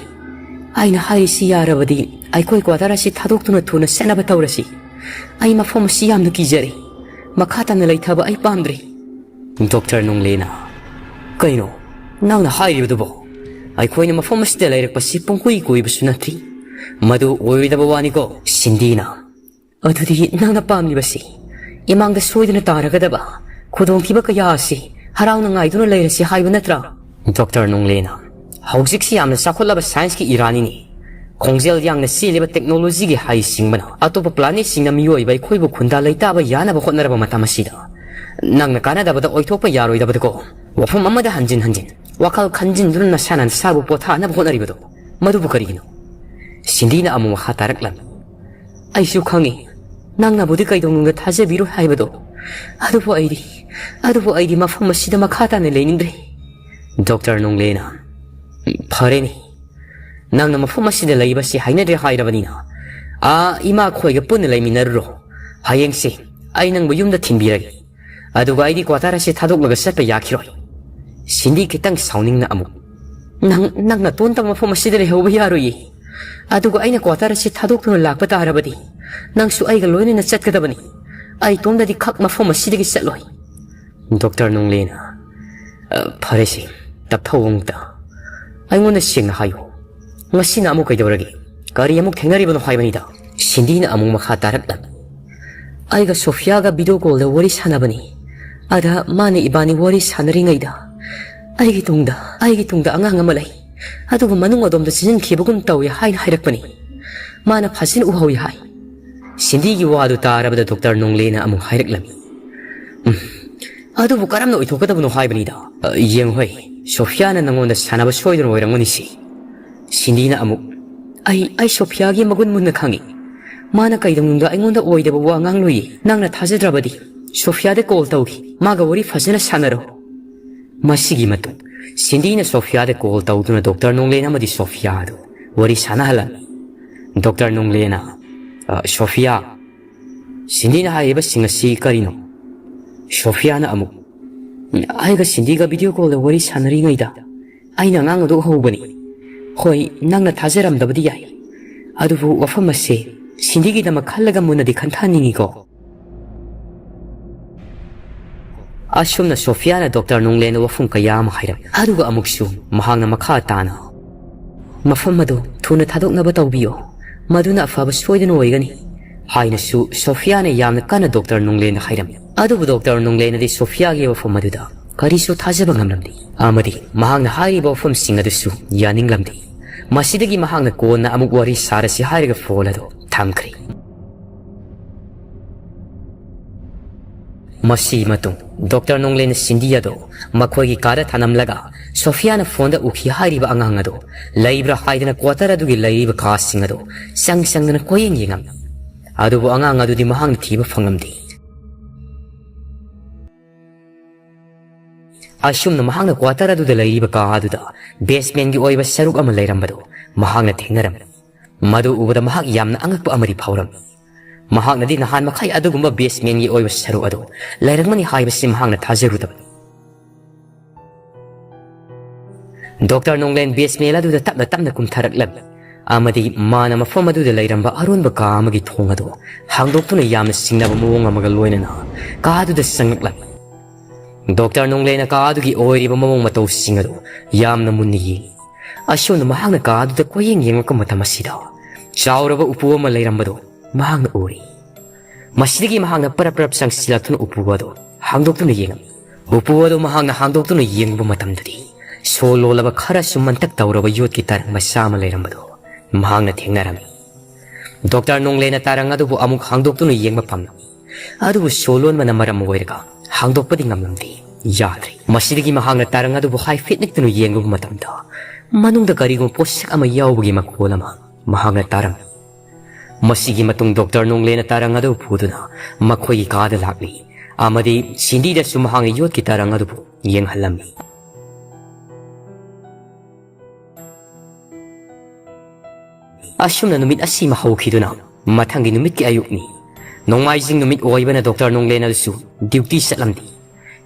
ꯑꯩꯅ ꯍꯥꯏꯔꯤꯁꯤ ꯌꯥꯔꯕꯗꯤ ꯑꯩꯈꯣꯏ ꯀ꯭ꯋꯥꯇꯔ ꯑꯁꯤ ꯊꯥꯗꯣꯛꯇꯨꯅ ꯊꯨꯅ ꯆꯠꯅꯕ ꯇꯧꯔꯁꯤ꯫ ꯑꯩ ꯃꯐꯝ ꯑꯁꯤ ꯌꯥꯝꯅ ꯀꯤꯖꯔꯦ꯫ ꯃꯈꯥ ꯇꯥꯅ ꯂꯩꯊꯕ ꯑꯩ ꯄꯥꯝꯗ꯭ꯔꯦ꯫" ꯗꯣꯛꯇꯔ ꯅꯣꯡꯂꯦꯟꯅ, "ꯀꯩꯅꯣ ꯅꯪꯅ ꯍꯥꯏꯔꯤꯕꯗꯨꯕꯣ? ꯑꯩꯈꯣꯏꯅ ꯃꯐꯝ ꯑꯁꯤꯗ ꯂꯩꯔꯛꯄꯁꯤ ꯄꯨꯡꯀꯨꯏ ꯀꯨꯏꯕꯁꯨ ꯅꯠꯇ꯭ꯔꯤ꯫ ꯃꯗꯨ ꯑꯣꯏꯔꯣꯏꯗꯕ ꯋꯥꯅꯤꯀꯣ꯫" ꯁꯤꯟꯗꯤꯅ, ꯑꯗꯨꯗꯤ ꯅꯪꯅ ꯄꯥꯝꯂꯤꯕꯁꯤ ꯏꯃꯥꯡꯗ ꯁꯣꯏꯗꯅ ꯇꯥꯔꯒꯗꯕ ꯈꯨꯗꯣꯡꯊꯤꯕ ꯀꯌꯥ ꯑꯁꯤ ꯍꯔꯥꯎꯅ ꯉꯥꯏꯗꯨꯅ ꯂꯩꯔꯁꯤ ꯍꯥꯏꯕ ꯅꯠꯇ꯭ꯔꯥ? ꯗꯣꯛꯇꯔ ꯅꯣꯡꯂꯦꯅ, ꯍꯧꯖꯤꯛꯁꯤ ꯌꯥꯝꯅ ꯆꯥꯎꯈꯠꯂꯕ ꯁꯥꯏꯟꯁꯀꯤ ꯏꯔꯥꯅꯤꯅꯦ꯫ ꯈꯣꯡꯖꯦꯜ ꯌꯥꯡꯅ ꯆꯦꯜꯂꯤꯕ ꯇꯦꯛꯅꯣꯂꯣꯖꯤꯒꯤ ꯍꯩꯁꯤꯡꯕꯅ ꯑꯇꯣꯞꯄ ꯄ꯭ꯂꯥꯅꯦꯠꯁꯤꯡꯅ ꯃꯤꯑꯣꯏꯕ ꯑꯩꯈꯣꯏꯕꯨ ꯈꯨꯟꯗꯥ ꯂꯩꯇꯥꯕ ꯌꯥꯅꯕ ꯍꯣꯠꯅꯔꯕ ꯃꯇꯝ ꯑꯁꯤꯗ, ꯅꯪꯅ ꯀꯥꯟꯅꯗꯕꯗ ꯑꯣꯏꯊꯣꯛꯄ ꯌꯥꯔꯣꯏꯗꯕꯗꯀꯣ, ꯋꯥꯐꯝ ꯑꯃꯗ ꯍꯟꯖꯤꯟ ꯍꯟꯖꯤꯟ ꯋꯥꯈꯜ ꯈꯟꯖꯤꯟꯗꯨꯅ ꯅꯁꯥꯅ ꯅꯁꯥꯕꯨ ꯄꯣꯊꯥꯅꯕ ꯍꯣꯠꯅꯔꯤꯕꯗꯣ, ꯃꯗꯨꯕꯨ ꯀꯔꯤꯒꯤꯅꯣ? ꯁꯤꯟꯗꯤꯅ ꯑꯃꯨꯛ ꯃꯈꯥ ꯇꯥꯔꯛꯂꯝꯃꯤ꯫ ꯑꯩꯁꯨ ꯈꯪꯉꯤ, ꯅꯪꯅꯕꯨꯗꯤ ꯀꯩꯗꯧꯅꯨꯡꯗ ꯊꯥꯖꯕꯤꯔꯣꯏ ꯍꯥꯏꯕꯗꯣ꯫ ꯑꯗꯨꯕꯨ ꯑꯩꯗꯤ, ꯑꯗꯨꯕꯨ ꯑꯩꯗꯤ ꯃꯐꯝ ꯑꯁꯤꯗ ꯃꯈꯥ ꯇꯥꯅ ꯂꯩꯅꯤꯡꯗ꯭ꯔꯦ꯫ ꯗꯣꯛꯇꯔ ꯅꯣꯡꯂꯦꯅ, "ꯐꯔꯦꯅꯦ, ꯅꯪꯅ ꯃꯐꯝ ꯑꯁꯤꯗ ꯂꯩꯕꯁꯤ ꯍꯩꯅꯗ꯭ꯔꯦ ꯍꯥꯏꯔꯕꯅꯤꯅ, ꯑꯥ, ꯏꯃꯥ ꯈꯣꯏꯒ ꯄꯨꯟꯅ ꯂꯩꯃꯤꯟꯅꯔꯨꯔꯣ꯫ ꯍꯌꯦꯡꯁꯦ ꯑꯩ ꯅꯪꯕꯨ ꯌꯨꯝꯗ ꯊꯤꯟꯕꯤꯔꯒꯦ꯫ ꯑꯗꯨꯒ ꯑꯩꯗꯤ ꯀ꯭ꯋꯥꯇꯔ ꯑꯁꯤ ꯊꯥꯗꯣꯛꯂꯒ ꯆꯠꯄ ꯌꯥꯈꯤꯔꯣꯏ꯫" ꯁꯤꯟꯗꯤ ꯈꯤꯇꯪ ꯁꯥꯎꯅꯤꯡꯅ ꯑꯃꯨꯛ, "ꯅꯪ, ꯅꯪ ꯅꯇꯣꯟꯇ ꯃꯐꯝ ꯑꯁꯤꯗ ꯂꯩꯍꯧꯕ ꯌꯥꯔꯣꯏꯌꯦ꯫ ꯑꯗꯨꯒ ꯑꯩꯅ ꯀ꯭ꯋꯥꯇꯔ ꯑꯁꯤ ꯊꯥꯗꯣꯛꯇꯨꯅ ꯂꯥꯛꯄ ꯇꯥꯔꯕꯗꯤ ꯅꯪꯁꯨ ꯑꯩꯒ ꯂꯣꯏꯅꯅ ꯆꯠꯀꯗꯕꯅꯤ꯫ ꯑꯩ ꯏꯇꯣꯝꯗꯗꯤ ꯈꯛ ꯃꯐꯝ ꯑꯁꯤꯗꯒꯤ ꯆꯠꯂꯣꯏ꯫" ꯗꯣꯛꯇꯔ ꯅꯣꯡꯂꯦꯅ, "ꯑ, ꯐꯔꯦꯁꯦ, ꯇꯞꯊꯧ ꯑꯃꯨꯛꯇ꯫ ꯑꯩꯉꯣꯟꯗ ꯁꯦꯡꯅ ꯍꯥꯏꯌꯨ꯫ ꯉꯁꯤꯅ ꯑꯃꯨꯛ ꯀꯩꯗꯧꯔꯒꯦ? ꯀꯔꯤ ꯑꯃꯨꯛ ꯊꯦꯡꯅꯔꯤꯕꯅꯣ ꯍꯥꯏꯕꯅꯤꯗ?" ꯁꯤꯟꯗꯤꯅ ꯑꯃꯨꯛ ꯃꯈꯥ ꯇꯥꯔꯛꯂꯝꯃꯤ꯫ "ꯑꯩꯒ ꯁꯣꯐꯤꯌꯥꯒ ꯚꯤꯗꯤꯑꯣ ꯀꯣꯜꯗ ꯋꯥꯔꯤ ꯁꯥꯟꯅꯕꯅꯤ꯫ ꯑꯗ ꯃꯥꯅ ꯏꯕꯥꯅꯤ ꯋꯥꯔꯤ ꯁꯥꯟꯅꯔꯤꯉꯩꯗ ꯑꯩꯒꯤ ꯇꯨꯡꯗ, ꯑꯩꯒꯤ ꯇꯨꯡꯗ ꯑꯉꯥꯡ ꯑꯃ ꯂꯩ꯫ ꯑꯗꯨꯒ ꯃꯅꯨꯡ ꯑꯗꯣꯝꯗ ꯆꯦꯟꯁꯤꯟꯈꯤꯕꯒꯨꯝ ꯇꯧꯏ ꯍꯥꯏꯅ ꯍꯥꯏꯔꯛꯄꯅꯤ꯫ ꯃꯥꯅ ꯐꯖꯅ ꯎꯍꯧꯏ ꯍꯥꯏ꯫" ꯁꯤꯟꯗꯤꯒꯤ ꯋꯥꯗꯨ ꯇꯥꯔꯕꯗ ꯗꯣꯛꯇꯔ ꯅꯣꯡꯂꯦꯅ ꯑꯃꯨꯛ ꯍꯥꯏꯔꯛꯂꯝꯃꯤ꯫ "ꯎꯝ, ꯑꯗꯨꯕꯨ ꯀꯔꯝꯅ ꯑꯣꯏꯊꯣꯛꯀꯗꯕꯅꯣ ꯍꯥꯏꯕꯅꯤꯗ? ꯑ, ꯌꯦꯡꯉꯨ ꯍꯩ, ꯁꯣꯐꯤꯌꯥꯅ ꯅꯉꯣꯟꯗ ꯁꯥꯟꯅꯕ ꯁꯣꯏꯗꯅ ꯑꯣꯏꯔꯝꯒꯅꯤꯁꯤ꯫" ꯁꯤꯟꯗꯤꯅ ꯑꯃꯨꯛ, "ꯑꯩ, ꯑꯩ ꯁꯣꯐꯤꯌꯥꯒꯤ ꯃꯒꯨꯟ ꯃꯨꯟꯅ ꯈꯪꯏ꯫ ꯃꯥꯅ ꯀꯩꯗꯧꯅꯨꯡꯗ ꯑꯩꯉꯣꯟꯗ ꯑꯣꯏꯗꯕ ꯋꯥ ꯉꯥꯡꯂꯣꯏꯌꯦ꯫ ꯅꯪꯅ ꯊꯥꯖꯗ꯭ꯔꯕꯗꯤ ꯁꯣꯐꯤꯌꯥꯗ ꯀꯣꯜ ꯇꯧꯈꯤ꯫ ꯃꯥꯒ ꯋꯥꯔꯤ ꯐꯖꯅ ꯁꯥꯟꯅꯔꯣ꯫" ꯃꯁꯤꯒꯤ ꯃꯇꯨꯡ ꯁꯤꯟꯗꯤꯅ ꯁꯣꯐꯤꯌꯥꯗ ꯀꯣꯜ ꯇꯧꯗꯨꯅ ꯗꯣꯛꯇꯔ ꯅꯣꯡꯂꯦꯟ ꯑꯃꯗꯤ ꯁꯣꯐꯤꯌꯥ ꯑꯗꯨ ꯋꯥꯔꯤ ꯁꯥꯟꯅꯍꯜꯂꯝꯃꯤ꯫ ꯗꯣꯛꯇꯔ ꯅꯣꯡꯂꯦꯅ, "ꯑ, ꯁꯣꯐꯤꯌꯥ, ꯁꯤꯟꯗꯤꯅ ꯍꯥꯏꯔꯤꯕꯁꯤꯡ ꯑꯁꯤ ꯀꯔꯤꯅꯣ?" ꯁꯣꯐꯤꯌꯥꯅ ꯑꯃꯨꯛ, "ꯑꯩꯒ ꯁꯤꯟꯗꯤꯒ ꯚꯤꯗꯤꯑꯣ ꯀꯣꯜꯗ ꯋꯥꯔꯤ ꯁꯥꯟꯅꯔꯤꯉꯩꯗ ꯑꯩꯅ ꯑꯉꯥꯡ ꯑꯗꯨ ꯎꯍꯧꯕꯅꯤ꯫ ꯍꯣꯏ, ꯅꯪꯅ ꯊꯥꯖꯔꯝꯗꯕꯗꯤ ꯌꯥꯏ, ꯑꯗꯨꯕꯨ ꯋꯥꯐꯝ ꯑꯁꯦ ꯁꯤꯟꯗꯤꯒꯤꯗꯃꯛ ꯈꯜꯂꯒ ꯃꯨꯟꯅꯗꯤ ꯈꯟꯊꯍꯟꯅꯤꯡꯉꯤꯀꯣ꯫" ꯑꯁꯨꯝꯅ ꯁꯣꯐꯤꯌꯥꯅ ꯗꯣꯛꯇꯔ ꯅꯣꯡꯂꯦꯟꯗ ꯋꯥꯐꯝ ꯀꯌꯥ ꯑꯃ ꯍꯥꯏꯔꯝꯃꯤ꯫ ꯑꯗꯨꯒ ꯑꯃꯨꯛꯁꯨ ꯃꯍꯥꯛꯅ ꯃꯈꯥ ꯇꯥꯅ, "ꯃꯐꯝ ꯑꯗꯨ ꯊꯨꯅ ꯊꯥꯗꯣꯛꯅꯕ ꯇꯧꯕꯤꯌꯨ꯫ ꯃꯗꯨꯅ ꯑꯐꯕ ꯁꯣꯏꯗꯅ ꯑꯣꯏꯒꯅꯤ꯫ ꯍꯥꯏꯅꯁꯨ ꯁꯣꯐꯤꯌꯥꯅ ꯌꯥꯝꯅ ꯀꯟꯅ ꯗꯣꯛꯇꯔ ꯅꯣꯡꯂꯦꯟꯗ ꯍꯥꯏꯔꯝꯃꯤ꯫ ꯑꯗꯨꯕꯨ ꯗꯣꯛꯇꯔ ꯅꯣꯡꯂꯦꯟꯅꯗꯤ ꯁꯣꯐꯤꯌꯥꯒꯤ ꯋꯥꯐꯝ ꯑꯗꯨꯗ ꯀꯔꯤꯁꯨ ꯊꯥꯖꯕ ꯉꯝꯂꯝꯗꯦ, ꯑꯃꯗꯤ ꯃꯍꯥꯛꯅ ꯍꯥꯏꯔꯤꯕ ꯋꯥꯐꯝꯁꯤꯡ ꯑꯗꯨꯁꯨ ꯌꯥꯅꯤꯡꯂꯝꯗꯦ꯫ ꯃꯁꯤꯗꯒꯤ ꯃꯍꯥꯛꯅ ꯀꯣꯟꯅ ꯑꯃꯨꯛ ꯋꯥꯔꯤ ꯁꯥꯔꯁꯤ ꯍꯥꯏꯔꯒ ꯐꯣꯟ ꯑꯗꯨ ꯊꯝꯈ꯭ꯔꯦ꯫ ꯃꯁꯤꯒꯤ ꯃꯇꯨꯡ ꯗꯣꯛꯇꯔ ꯅꯣꯡꯂꯦꯟꯅ ꯁꯤꯟꯗꯤ ꯑꯗꯨ ꯃꯈꯣꯏꯒꯤ ꯀꯥꯗ ꯊꯅꯝꯂꯒ ꯁꯣꯐꯤꯌꯥꯅ ꯐꯣꯟꯗ ꯎꯈꯤ ꯍꯥꯏꯔꯤꯕ ꯑꯉꯥꯡ ꯑꯗꯨ ꯂꯩꯕ꯭ꯔꯥ ꯍꯥꯏꯗꯅ ꯀ꯭ꯋꯥꯇꯔ ꯑꯗꯨꯒꯤ ꯂꯩꯔꯤꯕ ꯀꯥꯁꯤꯡ ꯑꯗꯨ ꯆꯪ ꯆꯪꯗꯅ ꯀꯣꯏꯌꯦꯡ ꯌꯦꯡꯉꯝꯃꯤ꯫ ꯑꯗꯨꯕꯨ ꯑꯉꯥꯡ ꯑꯗꯨꯗꯤ ꯃꯍꯥꯛꯅ ꯊꯤꯕ ꯐꯪꯂꯝꯗꯦ꯫ ꯑꯁꯨꯝꯅ ꯃꯍꯥꯛꯅ ꯀ꯭ꯋꯥꯇꯔ ꯑꯗꯨꯗ ꯂꯩꯔꯤꯕ ꯀꯥ ꯑꯗꯨꯗ ꯕꯦꯁꯃꯦꯟꯒꯤ ꯑꯣꯏꯕ ꯁꯔꯨꯛ ꯑꯃ ꯂꯩꯔꯝꯕꯗꯨ ꯃꯍꯥꯛꯅ ꯊꯦꯡꯅꯔꯝꯃꯤ꯫ ꯃꯗꯨ ꯎꯕꯗ ꯃꯍꯥꯛ ꯌꯥꯝꯅ ꯑꯉꯛꯄ ꯑꯃꯗꯤ ꯐꯥꯎꯔꯝꯃꯤ꯫ ꯃꯍꯥꯛꯅꯗꯤ ꯅꯍꯥꯟ ꯃꯈꯩ ꯑꯗꯨꯒꯨꯝꯕ ꯕꯦꯁꯃꯦꯟꯒꯤ ꯑꯣꯏꯕ ꯁꯔꯨꯛ ꯑꯗꯨ ꯂꯩꯔꯝꯒꯅꯤ ꯍꯥꯏꯕꯁꯤ ꯃꯍꯥꯛꯅ ꯊꯥꯖꯔꯨꯗꯕꯅꯤ꯫ ꯗꯣꯛꯇꯔ ꯅꯣꯡꯂꯦꯟ ꯕꯦꯁꯃꯦꯟ ꯑꯗꯨꯗ ꯇꯞꯅ ꯇꯞꯅ ꯀꯨꯝꯊꯔꯛꯂꯝꯃꯤ ꯑꯃꯗꯤ ꯃꯥꯅ ꯃꯐꯝ ꯑꯗꯨꯗ ꯂꯩꯔꯝꯕ ꯑꯔꯣꯟꯕ ꯀꯥ ꯑꯃꯒꯤ ꯊꯣꯡ ꯑꯗꯨ ꯍꯥꯡꯗꯣꯛꯇꯨꯅ ꯌꯥꯝꯅ ꯁꯤꯡꯅꯕ ꯃꯑꯣꯡ ꯑꯃꯒ ꯂꯣꯏꯅꯅ ꯀꯥ ꯑꯗꯨꯗ ꯆꯪꯂꯛꯂꯝꯃꯤ꯫ ꯗꯣꯛꯇꯔ ꯅꯣꯡꯂꯦꯟꯅ ꯀꯥ ꯑꯗꯨꯒꯤ ꯑꯣꯏꯔꯤꯕ ꯃꯑꯣꯡ ꯃꯇꯧꯁꯤꯡ ꯑꯗꯨ ꯌꯥꯝꯅ ꯃꯨꯟꯅ ꯌꯦꯡꯉꯤ꯫ ꯑꯁꯨꯝꯅ ꯃꯍꯥꯛꯅ ꯀꯥ ꯑꯗꯨꯗ ꯀꯣꯏꯌꯦꯡ ꯌꯦꯡꯂꯛꯄ ꯃꯇꯝ ꯑꯁꯤꯗ ꯆꯥꯎꯔꯕ ꯎꯄꯨ ꯑꯃ ꯂꯩꯔꯝꯕꯗꯨ ꯃꯍꯥꯛꯅ ꯎꯔꯤ꯫ ꯃꯁꯤꯗꯒꯤ ꯃꯍꯥꯛꯅ ꯄꯔꯞ ꯄꯔꯞ ꯆꯪꯁꯤꯜꯂꯛꯇꯨꯅ ꯎꯄꯨ ꯑꯗꯨ ꯍꯥꯡꯗꯣꯛꯇꯨꯅ ꯌꯦꯡꯉꯝꯃꯤ꯫ ꯎꯄꯨ ꯑꯗꯨ ꯃꯍꯥꯛꯅ ꯍꯥꯡꯗꯣꯛꯇꯨꯅ ꯌꯦꯡꯕ ꯃꯇꯝꯗꯗꯤ ꯁꯣ ꯂꯣꯜꯂꯕ ꯈꯔꯁꯨ ꯃꯟꯇꯛ ꯇꯧꯔꯕ ꯌꯣꯠꯀꯤ ꯇꯔꯪ ꯃꯆꯥ ꯑꯃ ꯂꯩꯔꯝꯕꯗꯨ ꯃꯍꯥꯛꯅ ꯊꯦꯡꯅꯔꯝꯃꯤ꯫ ꯗꯣꯛꯇꯔ ꯅꯣꯡꯂꯦꯟꯅ ꯇꯔꯪ ꯑꯗꯨꯕꯨ ꯑꯃꯨꯛ ꯍꯥꯡꯗꯣꯛꯇꯨꯅ ꯌꯦꯡꯕ ꯄꯥꯝꯂꯝꯃꯤ꯫ ꯑꯗꯨꯕꯨ ꯁꯣ ꯂꯣꯟꯕꯅ ꯃꯔꯝ ꯑꯣꯏꯔꯒ ꯍꯥꯡꯗꯣꯛꯄꯗꯤ ꯉꯝꯂꯝꯗꯦ꯫ ꯌꯥꯗ꯭ꯔꯦ꯫ ꯃꯁꯤꯗꯒꯤ ꯃꯍꯥꯛꯅ ꯇꯔꯪ ꯑꯗꯨꯕꯨ ꯍꯥꯏꯐꯦꯠ ꯅꯤꯛꯇꯨꯅ ꯌꯦꯡꯂꯨꯕ ꯃꯇꯝꯗ ꯃꯅꯨꯡꯗ ꯀꯔꯤꯒꯨꯝꯕ ꯄꯣꯠꯁꯛ ꯑꯃ ꯌꯥꯎꯕꯒꯤ ꯃꯈꯣꯜ ꯑꯃ ꯃꯍꯥꯛꯅ ꯇꯥꯔꯝꯃꯤ꯫ ꯃꯁꯤꯒꯤ ꯃꯇꯨꯡ ꯗꯣꯛꯇꯔ ꯅꯣꯡꯂꯦꯟꯅ ꯇꯔꯪ ꯑꯗꯨ ꯄꯨꯗꯨꯅ ꯃꯈꯣꯏꯒꯤ ꯀꯥꯗ ꯂꯥꯛꯂꯤ ꯑꯃꯗꯤ ꯁꯤꯟꯗꯤꯗꯁꯨ ꯃꯍꯥꯛꯅ ꯌꯣꯠꯀꯤ ꯇꯔꯪ ꯑꯗꯨꯕꯨ ꯌꯦꯡꯍꯜꯂꯝꯃꯤ꯫ ꯑꯁꯨꯝꯅ ꯅꯨꯃꯤꯠ ꯑꯁꯤꯃ ꯍꯧꯈꯤꯗꯨꯅ ꯃꯊꯪꯒꯤ ꯅꯨꯃꯤꯠꯀꯤ ꯑꯌꯨꯛꯅꯤ꯫ ꯅꯣꯡꯃꯥꯏꯖꯤꯡ ꯅꯨꯃꯤꯠ ꯑꯣꯏꯕꯅ ꯗꯣꯛꯇꯔ ꯅꯣꯡꯂꯦꯟ ꯑꯗꯨꯁꯨ ꯗ꯭ꯌꯨꯇꯤ ꯆꯠꯂꯝꯗꯦ꯫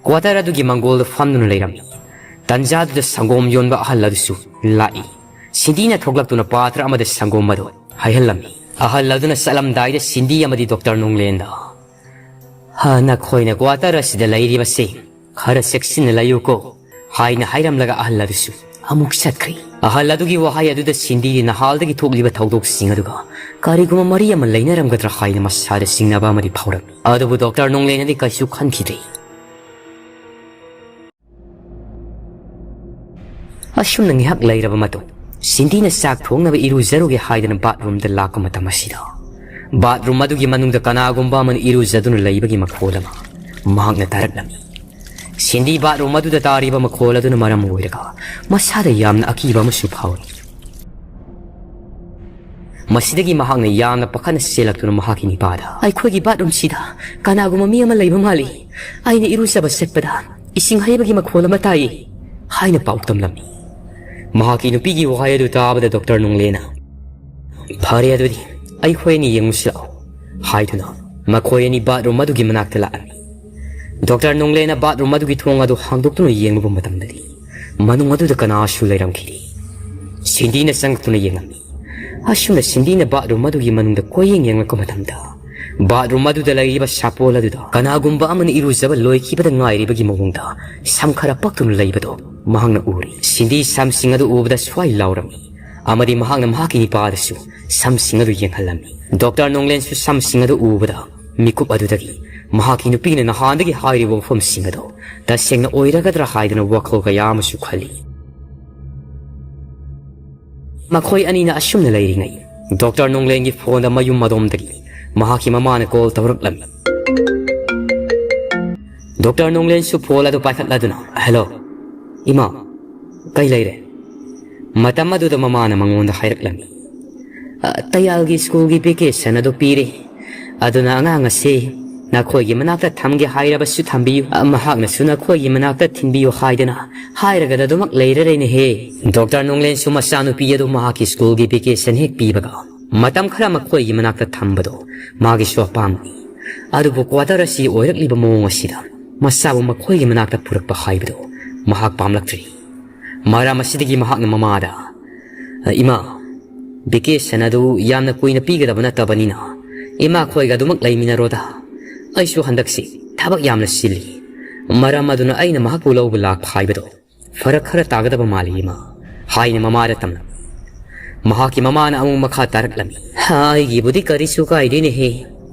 ꯀ꯭ꯋꯥꯇꯔ ꯑꯗꯨꯒꯤ ꯃꯪꯒꯣꯜꯗ ꯐꯝꯗꯨꯅ ꯂꯩꯔꯝꯃꯤ꯫ ꯇꯟꯖꯥꯗꯨꯗ ꯁꯪꯒꯣꯝ ꯌꯣꯟꯕ ꯑꯍꯜ ꯑꯗꯨꯁꯨ ꯂꯥꯛꯏ꯫ ꯁꯤꯟꯗꯤꯅ ꯊꯣꯛꯂꯛꯇꯨꯅ ꯄꯥꯇ꯭ꯔ ꯑꯃꯗ ꯁꯪꯒꯣꯝ ꯑꯗꯨ ꯍꯩꯍꯜꯂꯝꯃꯤ꯫ ꯑꯍꯜ ꯑꯗꯨꯅ ꯆꯠꯂꯝꯗꯥꯏꯗ ꯁꯤꯟꯗꯤ ꯑꯃꯗꯤ ꯗꯣꯛꯇꯔ ꯅꯣꯡꯂꯦꯟꯗ, "ꯍꯥ, ꯅꯈꯣꯏꯅ ꯀ꯭ꯋꯥꯇꯔ ꯑꯁꯤꯗ ꯂꯩꯔꯤꯕꯁꯤ ꯈꯔ ꯆꯦꯛꯁꯤꯟꯅ ꯂꯩꯌꯨꯀꯣ" ꯍꯥꯏꯅ ꯍꯥꯏꯔꯝꯂꯒ ꯑꯍꯜ ꯑꯗꯨꯁꯨ ꯑꯃꯨꯛ ꯆꯠꯈ꯭ꯔꯦ꯫ ꯑꯍꯜ ꯑꯗꯨꯒꯤ ꯋꯥꯍꯩ ꯑꯗꯨꯗ ꯁꯤꯟꯗꯤꯗꯤ ꯅꯍꯥꯜꯗꯒꯤ ꯊꯣꯛꯂꯤꯕ ꯊꯧꯗꯣꯛꯁꯤꯡ ꯑꯗꯨꯒ ꯀꯔꯤꯒꯨꯝꯕ ꯃꯔꯤ ꯑꯃ ꯂꯩꯅꯔꯝꯒꯗ꯭ꯔꯥ ꯍꯥꯏꯅ ꯃꯁꯥꯗ ꯆꯤꯡꯅꯕ ꯑꯃꯗꯤ ꯐꯥꯎꯔꯝꯃꯤ꯫ ꯑꯗꯨꯕꯨ ꯗꯣꯛꯇꯔ ꯅꯣꯡꯂꯦꯟꯅꯗꯤ ꯀꯩꯁꯨ ꯈꯟꯈꯤꯗꯦ꯫ ꯑꯁꯨꯝꯅ ꯉꯥꯏꯍꯥꯛ ꯂꯩꯔꯕ ꯃꯇꯨꯡ, ꯁꯤꯟꯗꯤꯅ ꯆꯥꯛ ꯊꯣꯡꯅꯕ ꯏꯔꯨꯖꯔꯨꯒꯦ ꯍꯥꯏꯗꯅ ꯕꯥꯠꯔꯨꯝꯗ ꯂꯥꯛꯄ ꯃꯇꯝ ꯑꯁꯤꯗ, ꯕꯥꯠꯔꯨꯝ ꯑꯗꯨꯒꯤ ꯃꯅꯨꯡꯗ ꯀꯅꯥꯒꯨꯝꯕ ꯑꯃꯅ ꯏꯔꯨꯖꯗꯨꯅ ꯂꯩꯕꯒꯤ ꯃꯈꯣꯜ ꯑꯃ ꯃꯍꯥꯛꯅ ꯇꯥꯔꯛꯂꯝꯃꯤ꯫ ꯁꯤꯟꯗꯤ ꯕꯥꯠꯔꯨꯝ ꯑꯗꯨꯗ ꯇꯥꯔꯤꯕ ꯃꯈꯣꯜ ꯑꯗꯨꯅ ꯃꯔꯝ ꯑꯣꯏꯔꯒ ꯃꯁꯥꯗ ꯌꯥꯝꯅ ꯑꯀꯤꯕ ꯑꯃꯁꯨ ꯐꯥꯎꯔꯤ꯫ ꯃꯁꯤꯗꯒꯤ ꯃꯍꯥꯛꯅ ꯌꯥꯝꯅ ꯄꯥꯈꯠꯅ ꯆꯦꯜꯂꯛꯇꯨꯅ ꯃꯍꯥꯛꯀꯤ ꯅꯤꯄꯥꯗ, "ꯑꯩꯈꯣꯏꯒꯤ ꯕꯥꯠꯔꯨꯝꯁꯤꯗ ꯀꯅꯥꯒꯨꯝꯕ ꯃꯤ ꯑꯃ ꯂꯩꯕ ꯃꯥꯜꯂꯤ꯫ ꯑꯩꯅ ꯏꯔꯨꯖꯕ ꯆꯠꯄꯗ ꯏꯁꯤꯡ ꯍꯩꯕꯒꯤ ꯃꯈꯣꯜ ꯑꯃ ꯇꯥꯏ" ꯍꯥꯏꯅ ꯄꯥꯎ ꯇꯝꯂꯝꯃꯤ꯫ ꯃꯍꯥꯛꯀꯤ ꯅꯨꯄꯤꯒꯤ ꯋꯥꯍꯩ ꯑꯗꯨ ꯇꯥꯕꯗ ꯗꯣꯛꯇꯔ ꯅꯣꯡꯂꯦꯅ, "ꯐꯔꯦ, ꯑꯗꯨꯗꯤ ꯑꯩꯈꯣꯏ ꯑꯅꯤ ꯌꯦꯡꯉꯨꯁꯤ ꯂꯥꯛꯑꯣ" ꯍꯥꯏꯗꯨꯅ ꯃꯈꯣꯏ ꯑꯅꯤ ꯕꯥꯠꯔꯨꯝ ꯑꯗꯨꯒꯤ ꯃꯅꯥꯛꯇ ꯂꯥꯛꯂꯝꯃꯤ꯫ ꯗꯣꯛꯇꯔ ꯅꯣꯡꯂꯦꯅ ꯕꯥꯠꯔꯨꯝ ꯑꯗꯨꯒꯤ ꯊꯣꯡ ꯑꯗꯨ ꯍꯥꯡꯗꯣꯛꯇꯨꯅ ꯌꯦꯡꯂꯨꯕ ꯃꯇꯝꯗꯗꯤ, ꯃꯅꯨꯡ ꯑꯗꯨꯗ ꯀꯅꯥꯁꯨ ꯂꯩꯔꯝꯈꯤꯗꯦ꯫ ꯁꯤꯟꯗꯤꯅ ꯆꯪꯂꯛꯇꯨꯅ ꯌꯦꯡꯂꯝꯃꯤ꯫ ꯑꯁꯨꯝꯅ ꯁꯤꯟꯗꯤꯅ ꯕꯥꯠꯔꯨꯝ ꯑꯗꯨꯒꯤ ꯃꯅꯨꯡꯗ ꯀꯣꯏꯌꯦꯡ ꯌꯦꯡꯂꯛꯄ ꯃꯇꯝꯗ, ꯕꯥꯠꯔꯨꯝ ꯑꯗꯨꯗ ꯂꯩꯔꯤꯕ ꯁꯥꯄꯣꯜ ꯑꯗꯨꯗ ꯀꯅꯥꯒꯨꯝꯕ ꯑꯃꯅ ꯏꯔꯨꯖꯕ ꯂꯣꯏꯈꯤꯕꯗ ꯉꯥꯏꯔꯤꯕꯒꯤ ꯃꯑꯣꯡꯗ ꯁꯝ ꯈꯔ ꯄꯛꯇꯨꯅ ꯂꯩꯕꯗꯨ ꯃꯍꯥꯛꯅ ꯎꯔꯤ꯫ ꯁꯤꯟꯗꯤ ꯁꯝꯁꯤꯡ ꯑꯗꯨ ꯎꯕꯗ ꯁ꯭ꯋꯥꯏ ꯂꯥꯎꯔꯝꯃꯤ ꯑꯃꯗꯤ ꯃꯍꯥꯛꯅ ꯃꯍꯥꯛꯀꯤ ꯅꯤꯄꯥꯗꯁꯨ ꯁꯝꯁꯤꯡ ꯑꯗꯨ ꯌꯦꯡꯍꯜꯂꯝꯃꯤ꯫ ꯗꯣꯛꯇꯔ ꯅꯣꯡꯂꯦꯟꯁꯨ ꯁꯝꯁꯤꯡ ꯑꯗꯨ ꯎꯕꯗ ꯃꯤꯀꯨꯞ ꯑꯗꯨꯗꯒꯤ ꯃꯍꯥꯛꯀꯤ ꯅꯨꯄꯤꯅ ꯅꯍꯥꯟꯗꯒꯤ ꯍꯥꯏꯔꯤꯕ ꯋꯥꯐꯝꯁꯤꯡ ꯑꯗꯨ ꯇꯁꯦꯡꯅ ꯑꯣꯏꯔꯒꯗ꯭ꯔꯥ ꯍꯥꯏꯗꯨꯅ ꯋꯥꯈꯜ ꯀꯌꯥ ꯑꯃꯁꯨ ꯈꯜꯂꯤ꯫ ꯃꯈꯣꯏ ꯑꯅꯤꯅ ꯑꯁꯨꯝꯅ ꯂꯩꯔꯤꯉꯩ, ꯗꯣꯛꯇꯔ ꯅꯣꯡꯂꯦꯟꯒꯤ ꯐꯣꯟꯗ ꯃꯌꯨꯝ ꯑꯗꯣꯝꯗꯒꯤ ꯃꯍꯥꯛꯀꯤ ꯃꯃꯥꯅ ꯀꯣꯜ ꯇꯧꯔꯛꯂꯝꯃꯤ꯫ ꯗꯣꯛꯇꯔ ꯅꯣꯡꯂꯦꯟꯁꯨ ꯐꯣꯟ ꯑꯗꯨ ꯄꯥꯏꯈꯠꯂꯗꯨꯅ, "ꯍꯦꯜꯂꯣ, ꯏꯃꯥ, ꯀꯩ ꯂꯩꯔꯦ?" ꯃꯇꯝ ꯑꯗꯨꯗ ꯃꯃꯥꯅ ꯃꯉꯣꯟꯗ ꯍꯥꯏꯔꯛꯂꯝꯃꯤ, "ꯑ, ꯇꯌꯥꯜꯒꯤ ꯁ꯭ꯀꯨꯜꯒꯤ ꯚꯦꯀꯦꯁꯟ ꯑꯗꯨ ꯄꯤꯔꯦ꯫ ꯑꯗꯨꯅ ꯑꯉꯥꯡ ꯑꯁꯤ ꯅꯈꯣꯏꯒꯤ ꯃꯅꯥꯛꯇ ꯊꯝꯒꯦ ꯍꯥꯏꯔꯕꯁꯨ ꯊꯝꯕꯤꯌꯨ, ꯑ, ꯃꯍꯥꯛꯅꯁꯨ ꯅꯈꯣꯏꯒꯤ ꯃꯅꯥꯛꯇ ꯊꯤꯟꯕꯤꯌꯨ ꯍꯥꯏꯗꯅ ꯍꯥꯏꯔꯒꯗ ꯑꯗꯨꯃꯛ ꯂꯩꯔꯔꯦꯅꯦꯍꯦ꯫" ꯗꯣꯛꯇꯔ ꯅꯣꯡꯂꯦꯟꯁꯨ ꯃꯆꯥꯅꯨꯄꯤ ꯑꯗꯨ ꯃꯍꯥꯛꯀꯤ ꯁ꯭ꯀꯨꯜꯒꯤ ꯚꯦꯀꯦꯁꯟ ꯍꯦꯛ ꯄꯤꯕꯒ ꯃꯇꯝ ꯈꯔ ꯃꯈꯣꯏꯒꯤ ꯃꯅꯥꯛꯇ ꯊꯝꯕꯗꯣ ꯃꯥꯒꯤꯁꯨ ꯑꯄꯥꯝꯕꯅꯤ꯫ ꯑꯗꯨꯕꯨ ꯀ꯭ꯋꯥꯇꯔ ꯑꯁꯤ ꯑꯣꯏꯔꯛꯂꯤꯕ ꯃꯑꯣꯡ ꯑꯁꯤꯗ ꯃꯆꯥꯕꯨ ꯃꯈꯣꯏꯒꯤ ꯃꯅꯥꯛꯇ ꯄꯨꯔꯛꯄ ꯍꯥꯏꯕꯗꯨ ꯃꯍꯥꯛ ꯄꯥꯝꯂꯛꯇ꯭ꯔꯤ꯫ ꯃꯔꯝ ꯑꯁꯤꯗꯒꯤ ꯃꯍꯥꯛꯅ ꯃꯃꯥꯗ, "ꯏꯃꯥ, ꯚꯦꯀꯦꯁꯟ ꯑꯗꯨ ꯌꯥꯝꯅ ꯀꯨꯏꯅ ꯄꯤꯒꯗꯕ ꯅꯠꯇꯕꯅꯤꯅ ꯏꯃꯥ ꯈꯣꯏꯒ ꯑꯗꯨꯃꯛ ꯂꯩꯃꯤꯟꯅꯔꯣꯗ꯫ ꯑꯩꯁꯨ ꯍꯟꯗꯛꯁꯤ ꯊꯕꯛ ꯌꯥꯝꯅ ꯆꯤꯜꯂꯤ꯫ ꯃꯔꯝ ꯑꯗꯨꯅ ꯑꯩꯅ ꯃꯍꯥꯛꯄꯨ ꯂꯧꯕ ꯂꯥꯛꯄ ꯍꯥꯏꯕꯗꯣ ꯐꯔꯛ ꯈꯔ ꯇꯥꯒꯗꯕ ꯃꯥꯜꯂꯤ, ꯏꯃꯥ꯫ ꯍꯥꯏꯅ ꯃꯃꯥꯗ ꯇꯝꯂꯝꯃꯤ꯫ ꯃꯍꯥꯛꯀꯤ ꯃꯃꯥꯅ ꯑꯃꯨꯛ ꯃꯈꯥ ꯇꯥꯔꯛꯂꯝꯃꯤ꯫ "ꯑꯩꯒꯤꯕꯨꯗꯤ ꯀꯔꯤꯁꯨ ꯀꯥꯏꯗꯦꯅꯦꯍꯦ,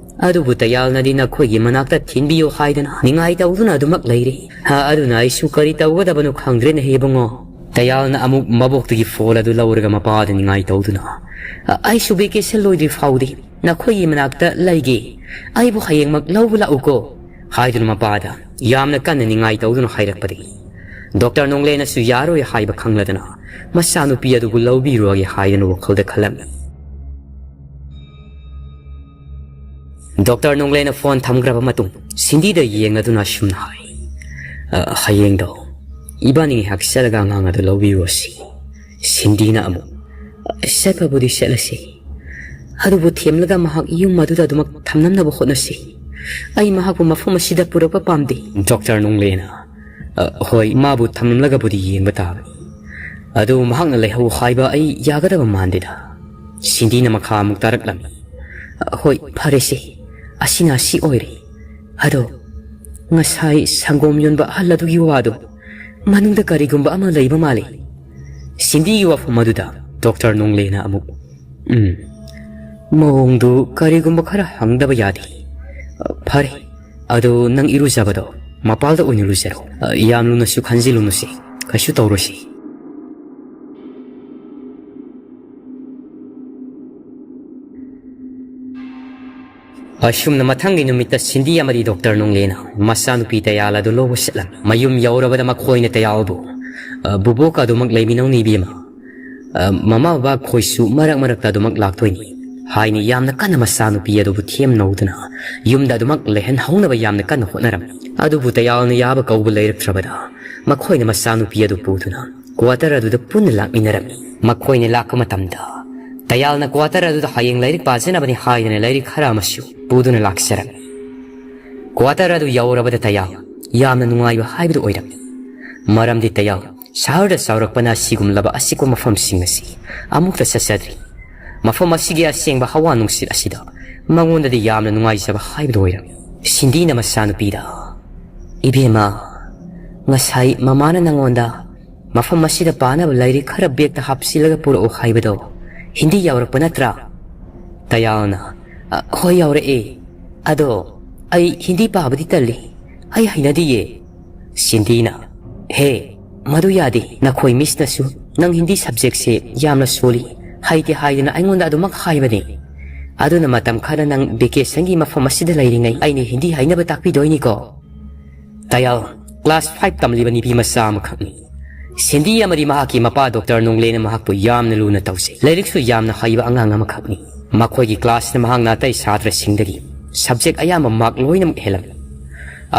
ꯑꯗꯨꯕꯨ ꯇꯌꯥꯜꯅꯗꯤ ꯅꯈꯣꯏꯒꯤ ꯃꯅꯥꯛꯇ ꯊꯤꯟꯕꯤꯌꯨ ꯍꯥꯏꯗꯅ ꯅꯤꯡꯉꯥꯏ ꯇꯧꯗꯨꯅ ꯑꯗꯨꯃꯛ ꯂꯩꯔꯦ꯫ ꯑꯗꯨꯅ ꯑꯩꯁꯨ ꯀꯔꯤ ꯇꯧꯒꯗꯕꯅꯣ ꯈꯪꯗ꯭ꯔꯦꯅꯦꯍꯦ ꯏꯕꯨꯡꯉꯣ꯫" ꯇꯌꯥꯜꯅ ꯑꯃꯨꯛ ꯃꯕꯣꯛꯇꯨꯒꯤ ꯐꯣꯜ ꯑꯗꯨ ꯂꯧꯔꯒ ꯃꯄꯥꯗ ꯅꯤꯡꯉꯥꯏ ꯇꯧꯗꯨꯅ, "ꯑꯩꯁꯨ ꯚꯦꯀꯦꯁꯟ ꯂꯣꯏꯗ꯭ꯔꯤ ꯐꯥꯎꯗꯤ ꯅꯈꯣꯏꯒꯤ ꯃꯅꯥꯛꯇ ꯂꯩꯒꯦ꯫ ꯑꯩꯕꯨ ꯍꯌꯦꯡꯃꯛ ꯂꯧꯕ ꯂꯥꯛꯎꯀꯣ" ꯍꯥꯏꯗꯨꯅ ꯃꯄꯥꯗ ꯌꯥꯝꯅ ꯀꯟꯅ ꯅꯤꯡꯉꯥꯏ ꯇꯧꯗꯨꯅ ꯍꯥꯏꯔꯛꯄꯗꯒꯤ, ꯗꯣꯛꯇꯔ ꯅꯣꯡꯂꯦꯅꯁꯨ ꯌꯥꯔꯣꯏ ꯍꯥꯏꯕ ꯈꯪꯂꯗꯅ, ꯃꯆꯥꯅꯨꯄꯤ ꯑꯗꯨꯕꯨ ꯂꯧꯕꯤꯔꯨꯔꯒꯦ ꯍꯥꯏꯗꯨꯅ ꯋꯥꯈꯜꯗ ꯈꯜꯂꯝꯃꯤ꯫ ꯗꯣꯛꯇꯔ ꯅꯣꯡꯂꯦꯅ ꯐꯣꯟ ꯊꯝꯈ꯭ꯔꯕ ꯃꯇꯨꯡ, ꯁꯤꯟꯗꯤꯗ ꯌꯦꯡꯂꯗꯨꯅ ꯑꯁꯨꯝꯅ ꯍꯥꯏ, "ꯑ, ꯍꯌꯦꯡꯗꯣ ꯏꯕꯥꯅꯤ ꯉꯥꯏꯍꯥꯛ ꯆꯠꯂꯒ ꯑꯉꯥꯡ ꯑꯗꯨ ꯂꯧꯕꯤꯔꯨꯔꯁꯤ꯫" ꯁꯤꯟꯗꯤꯅ ꯑꯃꯨꯛ, "ꯑ, ꯆꯠꯄꯕꯨꯗꯤ ꯆꯠꯂꯁꯤ, ꯑꯗꯨꯕꯨ ꯊꯦꯝꯂꯒ ꯃꯍꯥꯛ ꯌꯨꯝ ꯑꯗꯨꯗ ꯑꯗꯨꯃꯛ ꯊꯝꯅꯅꯕ ꯍꯣꯠꯅꯁꯤ꯫ ꯑꯩ ꯃꯍꯥꯛꯄꯨ ꯃꯐꯝ ꯑꯁꯤꯗ ꯄꯨꯔꯛꯄ ꯄꯥꯝꯗꯦ꯫" ꯗꯣꯛꯇꯔ ꯅꯣꯡꯂꯦꯅ, "ꯑ, ꯍꯣꯏ, ꯃꯥꯕꯨ ꯊꯝꯂꯝꯂꯒꯕꯨꯗꯤ ꯌꯦꯡꯕ ꯇꯥꯕꯅꯤ꯫ ꯑꯗꯨ ꯃꯍꯥꯛꯅ ꯂꯩꯍꯧ ꯍꯥꯏꯕ ꯑꯩ ꯌꯥꯒꯗꯕ ꯃꯥꯟꯗꯦꯗ꯫" ꯁꯤꯟꯗꯤꯅ ꯃꯈꯥ ꯑꯃꯨꯛ ꯇꯥꯔꯛꯂꯝꯃꯤ꯫ "ꯑ, ꯍꯣꯏ, ꯐꯔꯦꯁꯦ, ꯑꯁꯤꯅ ꯑꯁꯤ ꯑꯣꯏꯔꯦ꯫ ꯑꯗꯣ ꯉꯁꯥꯏ ꯁꯪꯒꯣꯝ ꯌꯣꯟꯕ ꯑꯍꯜ ꯑꯗꯨꯒꯤ ꯋꯥꯗꯣ, ꯃꯅꯨꯡꯗ ꯀꯔꯤꯒꯨꯝꯕ ꯑꯃ ꯂꯩꯕ ꯃꯥꯜꯂꯤ꯫" ꯁꯤꯟꯗꯤꯒꯤ ꯋꯥꯐꯝ ꯑꯗꯨꯗ ꯗꯣꯛꯇꯔ ꯅꯣꯡꯂꯦꯅ ꯑꯃꯨꯛ, "ꯎꯝ, ꯃꯑꯣꯡꯗꯨ ꯀꯔꯤꯒꯨꯝꯕ ꯈꯔ ꯍꯪꯗꯕ ꯌꯥꯗꯦ꯫ ꯑ, ꯐꯔꯦ, ꯑꯗꯣ ꯅꯪ ꯏꯔꯨꯖꯕꯗꯣ ꯃꯄꯥꯜꯗ ꯑꯣꯏꯅ ꯂꯨꯖꯔꯣ꯫ ꯑ, ꯌꯥꯝ ꯂꯨꯅꯁꯨ ꯈꯟꯖꯤꯜꯂꯨꯅꯨꯁꯦ, ꯀꯩꯁꯨ ꯇꯧꯔꯣꯏꯁꯦ꯫" ꯑꯁꯨꯝꯅ ꯃꯊꯪꯒꯤ ꯅꯨꯃꯤꯠꯇ ꯁꯤꯟꯗꯤ ꯑꯃꯗꯤ ꯗꯣꯛꯇꯔ ꯅꯣꯡꯂꯦꯅ ꯃꯆꯥꯅꯨꯄꯤ ꯇꯌꯥꯜ ꯑꯗꯨ ꯂꯧꯕ ꯆꯠꯂꯝꯃꯤ꯫ ꯃꯌꯨꯝ ꯌꯧꯔꯕꯗ ꯃꯈꯣꯏꯅ ꯇꯌꯥꯜꯕꯨ, "ꯑ, ꯕꯨꯕꯣꯛꯀ ꯑꯗꯨꯃꯛ ꯂꯩꯃꯤꯟꯅꯧꯅꯦ ꯏꯕꯦꯝꯃ꯫ ꯑ, ꯃꯃꯥ ꯕꯕꯥ ꯈꯣꯏꯁꯨ ꯃꯔꯛ ꯃꯔꯛꯇ ꯑꯗꯨꯃꯛ ꯂꯥꯛꯇꯣꯏꯅꯤ" ꯍꯥꯏꯅ ꯌꯥꯝꯅ ꯀꯟꯅ ꯃꯆꯥꯅꯨꯄꯤ ꯑꯗꯨꯕꯨ ꯊꯦꯝꯅꯧꯗꯨꯅ ꯌꯨꯝꯗ ꯑꯗꯨꯃꯛ ꯂꯩꯍꯟꯍꯧꯅꯕ ꯌꯥꯝꯅ ꯀꯟꯅ ꯍꯣꯠꯅꯔꯝꯃꯤ꯫ ꯑꯗꯨꯕꯨ ꯇꯌꯥꯜꯅ ꯌꯥꯕ ꯀꯧꯕ ꯂꯩꯔꯛꯇ꯭ꯔꯕꯗ ꯃꯈꯣꯏꯅ ꯃꯆꯥꯅꯨꯄꯤ ꯑꯗꯨ ꯄꯨꯗꯨꯅ ꯀ꯭ꯋꯥꯇꯔ ꯑꯗꯨꯗ ꯄꯨꯟꯅ ꯂꯥꯛꯃꯤꯟꯅꯔꯝꯃꯤ꯫ ꯃꯈꯣꯏꯅ ꯂꯥꯛꯄ ꯃꯇꯝꯗ ꯇꯌꯥꯜꯅ ꯀ꯭ꯋꯥꯇꯔ ꯑꯗꯨꯗ ꯍꯌꯦꯡ ꯂꯥꯏꯔꯤꯛ ꯄꯥꯖꯅꯕꯅꯤ ꯍꯥꯏꯗꯅ ꯂꯥꯏꯔꯤꯛ ꯈꯔ ꯑꯃꯁꯨ ꯄꯨꯗꯨꯅ ꯂꯥꯛꯆꯔꯝꯃꯤ꯫ ꯀ꯭ꯋꯥꯇꯔ ꯑꯗꯨ ꯌꯧꯔꯕꯗ ꯇꯌꯥꯜ ꯌꯥꯝꯅ ꯅꯨꯡꯉꯥꯏꯕ ꯍꯥꯏꯕꯗꯨ ꯑꯣꯏꯔꯝꯃꯤ꯫ ꯃꯔꯝꯗꯤ ꯇꯌꯥꯜ ꯁꯍꯔꯗ ꯆꯥꯎꯔꯛꯄꯅ ꯑꯁꯤꯒꯨꯝꯂꯕ ꯑꯆꯤꯛꯄ ꯃꯐꯝꯁꯤꯡ ꯑꯁꯤ ꯑꯃꯨꯛꯇ ꯆꯠꯆꯗ꯭ꯔꯤ꯫ ꯃꯐꯝ ꯑꯁꯤꯒꯤ ꯑꯁꯦꯡꯕ ꯍꯋꯥ ꯅꯨꯡꯁꯤꯠ ꯑꯁꯤꯗ ꯃꯉꯣꯟꯗꯗꯤ ꯌꯥꯝꯅ ꯅꯨꯡꯉꯥꯏꯖꯕ ꯍꯥꯏꯕꯗꯨ ꯑꯣꯏꯔꯝꯃꯤ꯫ ꯁꯤꯟꯗꯤꯅ ꯃꯆꯥꯅꯨꯄꯤꯗ, "ꯏꯕꯦꯝꯃ, ꯉꯁꯥꯏ ꯃꯃꯥꯅ ꯅꯉꯣꯟꯗ "ꯃꯐꯝ ꯑꯁꯤꯗ ꯄꯥꯅꯕ ꯂꯥꯏꯔꯤꯛ ꯈꯔ ꯕꯦꯒꯇ ꯍꯥꯞꯆꯤꯜꯂꯒ ꯄꯨꯔꯛꯎ ꯍꯥꯏꯕꯗꯣ ꯍꯤꯟꯗꯤ ꯌꯥꯎꯔꯛꯄ ꯅꯠꯇ꯭ꯔꯥ?" ꯇꯌꯥꯜꯅ, "ꯑ, ꯍꯣꯏ, ꯌꯥꯎꯔꯛꯑꯦ꯫ ꯑꯗꯣ ꯑꯩ ꯍꯤꯟꯗꯤ ꯄꯥꯕꯗꯤ ꯇꯜꯂꯤ꯫ ꯑꯩ ꯍꯩꯅꯗꯤꯌꯦ꯫" ꯁꯤꯟꯗꯤꯅ, "ꯍꯦ, ꯃꯗꯨ ꯌꯥꯗꯦ꯫ ꯅꯈꯣꯏ ꯃꯤꯁꯅꯁꯨ ꯅꯪ ꯍꯤꯟꯗꯤ ꯁꯕꯖꯦꯛꯁꯦ ꯌꯥꯝꯅ ꯁꯣꯜꯂꯤ, ꯍꯩꯇꯦ ꯍꯥꯏꯗꯅ ꯑꯩꯉꯣꯟꯗ ꯑꯗꯨꯃꯛ ꯍꯥꯏꯕꯅꯤ꯫ ꯑꯗꯨꯅ ꯃꯇꯝ ꯈꯔ ꯅꯪ ꯚꯦꯀꯦꯁꯟꯒꯤ ꯃꯐꯝ ꯑꯁꯤꯗ ꯂꯩꯔꯤꯉꯩ ꯑꯩꯅ ꯍꯤꯟꯗꯤ ꯍꯩꯅꯕ ꯇꯥꯛꯄꯤꯗꯣꯏꯅꯤꯀꯣ꯫" ꯇꯌꯥꯜ ꯀ꯭ꯂꯥꯁ ꯐꯥꯏꯚ ꯇꯝꯂꯤꯕ ꯅꯨꯄꯤ ꯃꯆꯥ ꯑꯃꯈꯛꯅꯤ꯫ ꯁꯤꯟꯗꯤ ꯑꯃꯗꯤ ꯃꯍꯥꯛꯀꯤ ꯃꯄꯥ ꯗꯣꯛꯇꯔ ꯅꯣꯡꯂꯦꯅ ꯃꯍꯥꯛꯄꯨ ꯌꯥꯝꯅ ꯂꯨꯅ ꯇꯧꯖꯩ꯫ ꯂꯥꯏꯔꯤꯛꯁꯨ ꯌꯥꯝꯅ ꯍꯩꯕ ꯑꯉꯥꯡ ꯑꯃꯈꯛꯅꯤ꯫ ꯃꯈꯣꯏꯒꯤ ꯀ꯭ꯂꯥꯁꯇ ꯃꯍꯥꯛꯅ ꯑꯇꯩ ꯁꯥꯇ꯭ꯔꯁꯤꯡꯗꯒꯤ ꯁꯕꯖꯦꯛ ꯑꯌꯥꯝꯕ ꯃꯥꯔꯛ ꯂꯣꯏꯅꯃꯛ ꯍꯦꯜꯂꯝꯃꯤ꯫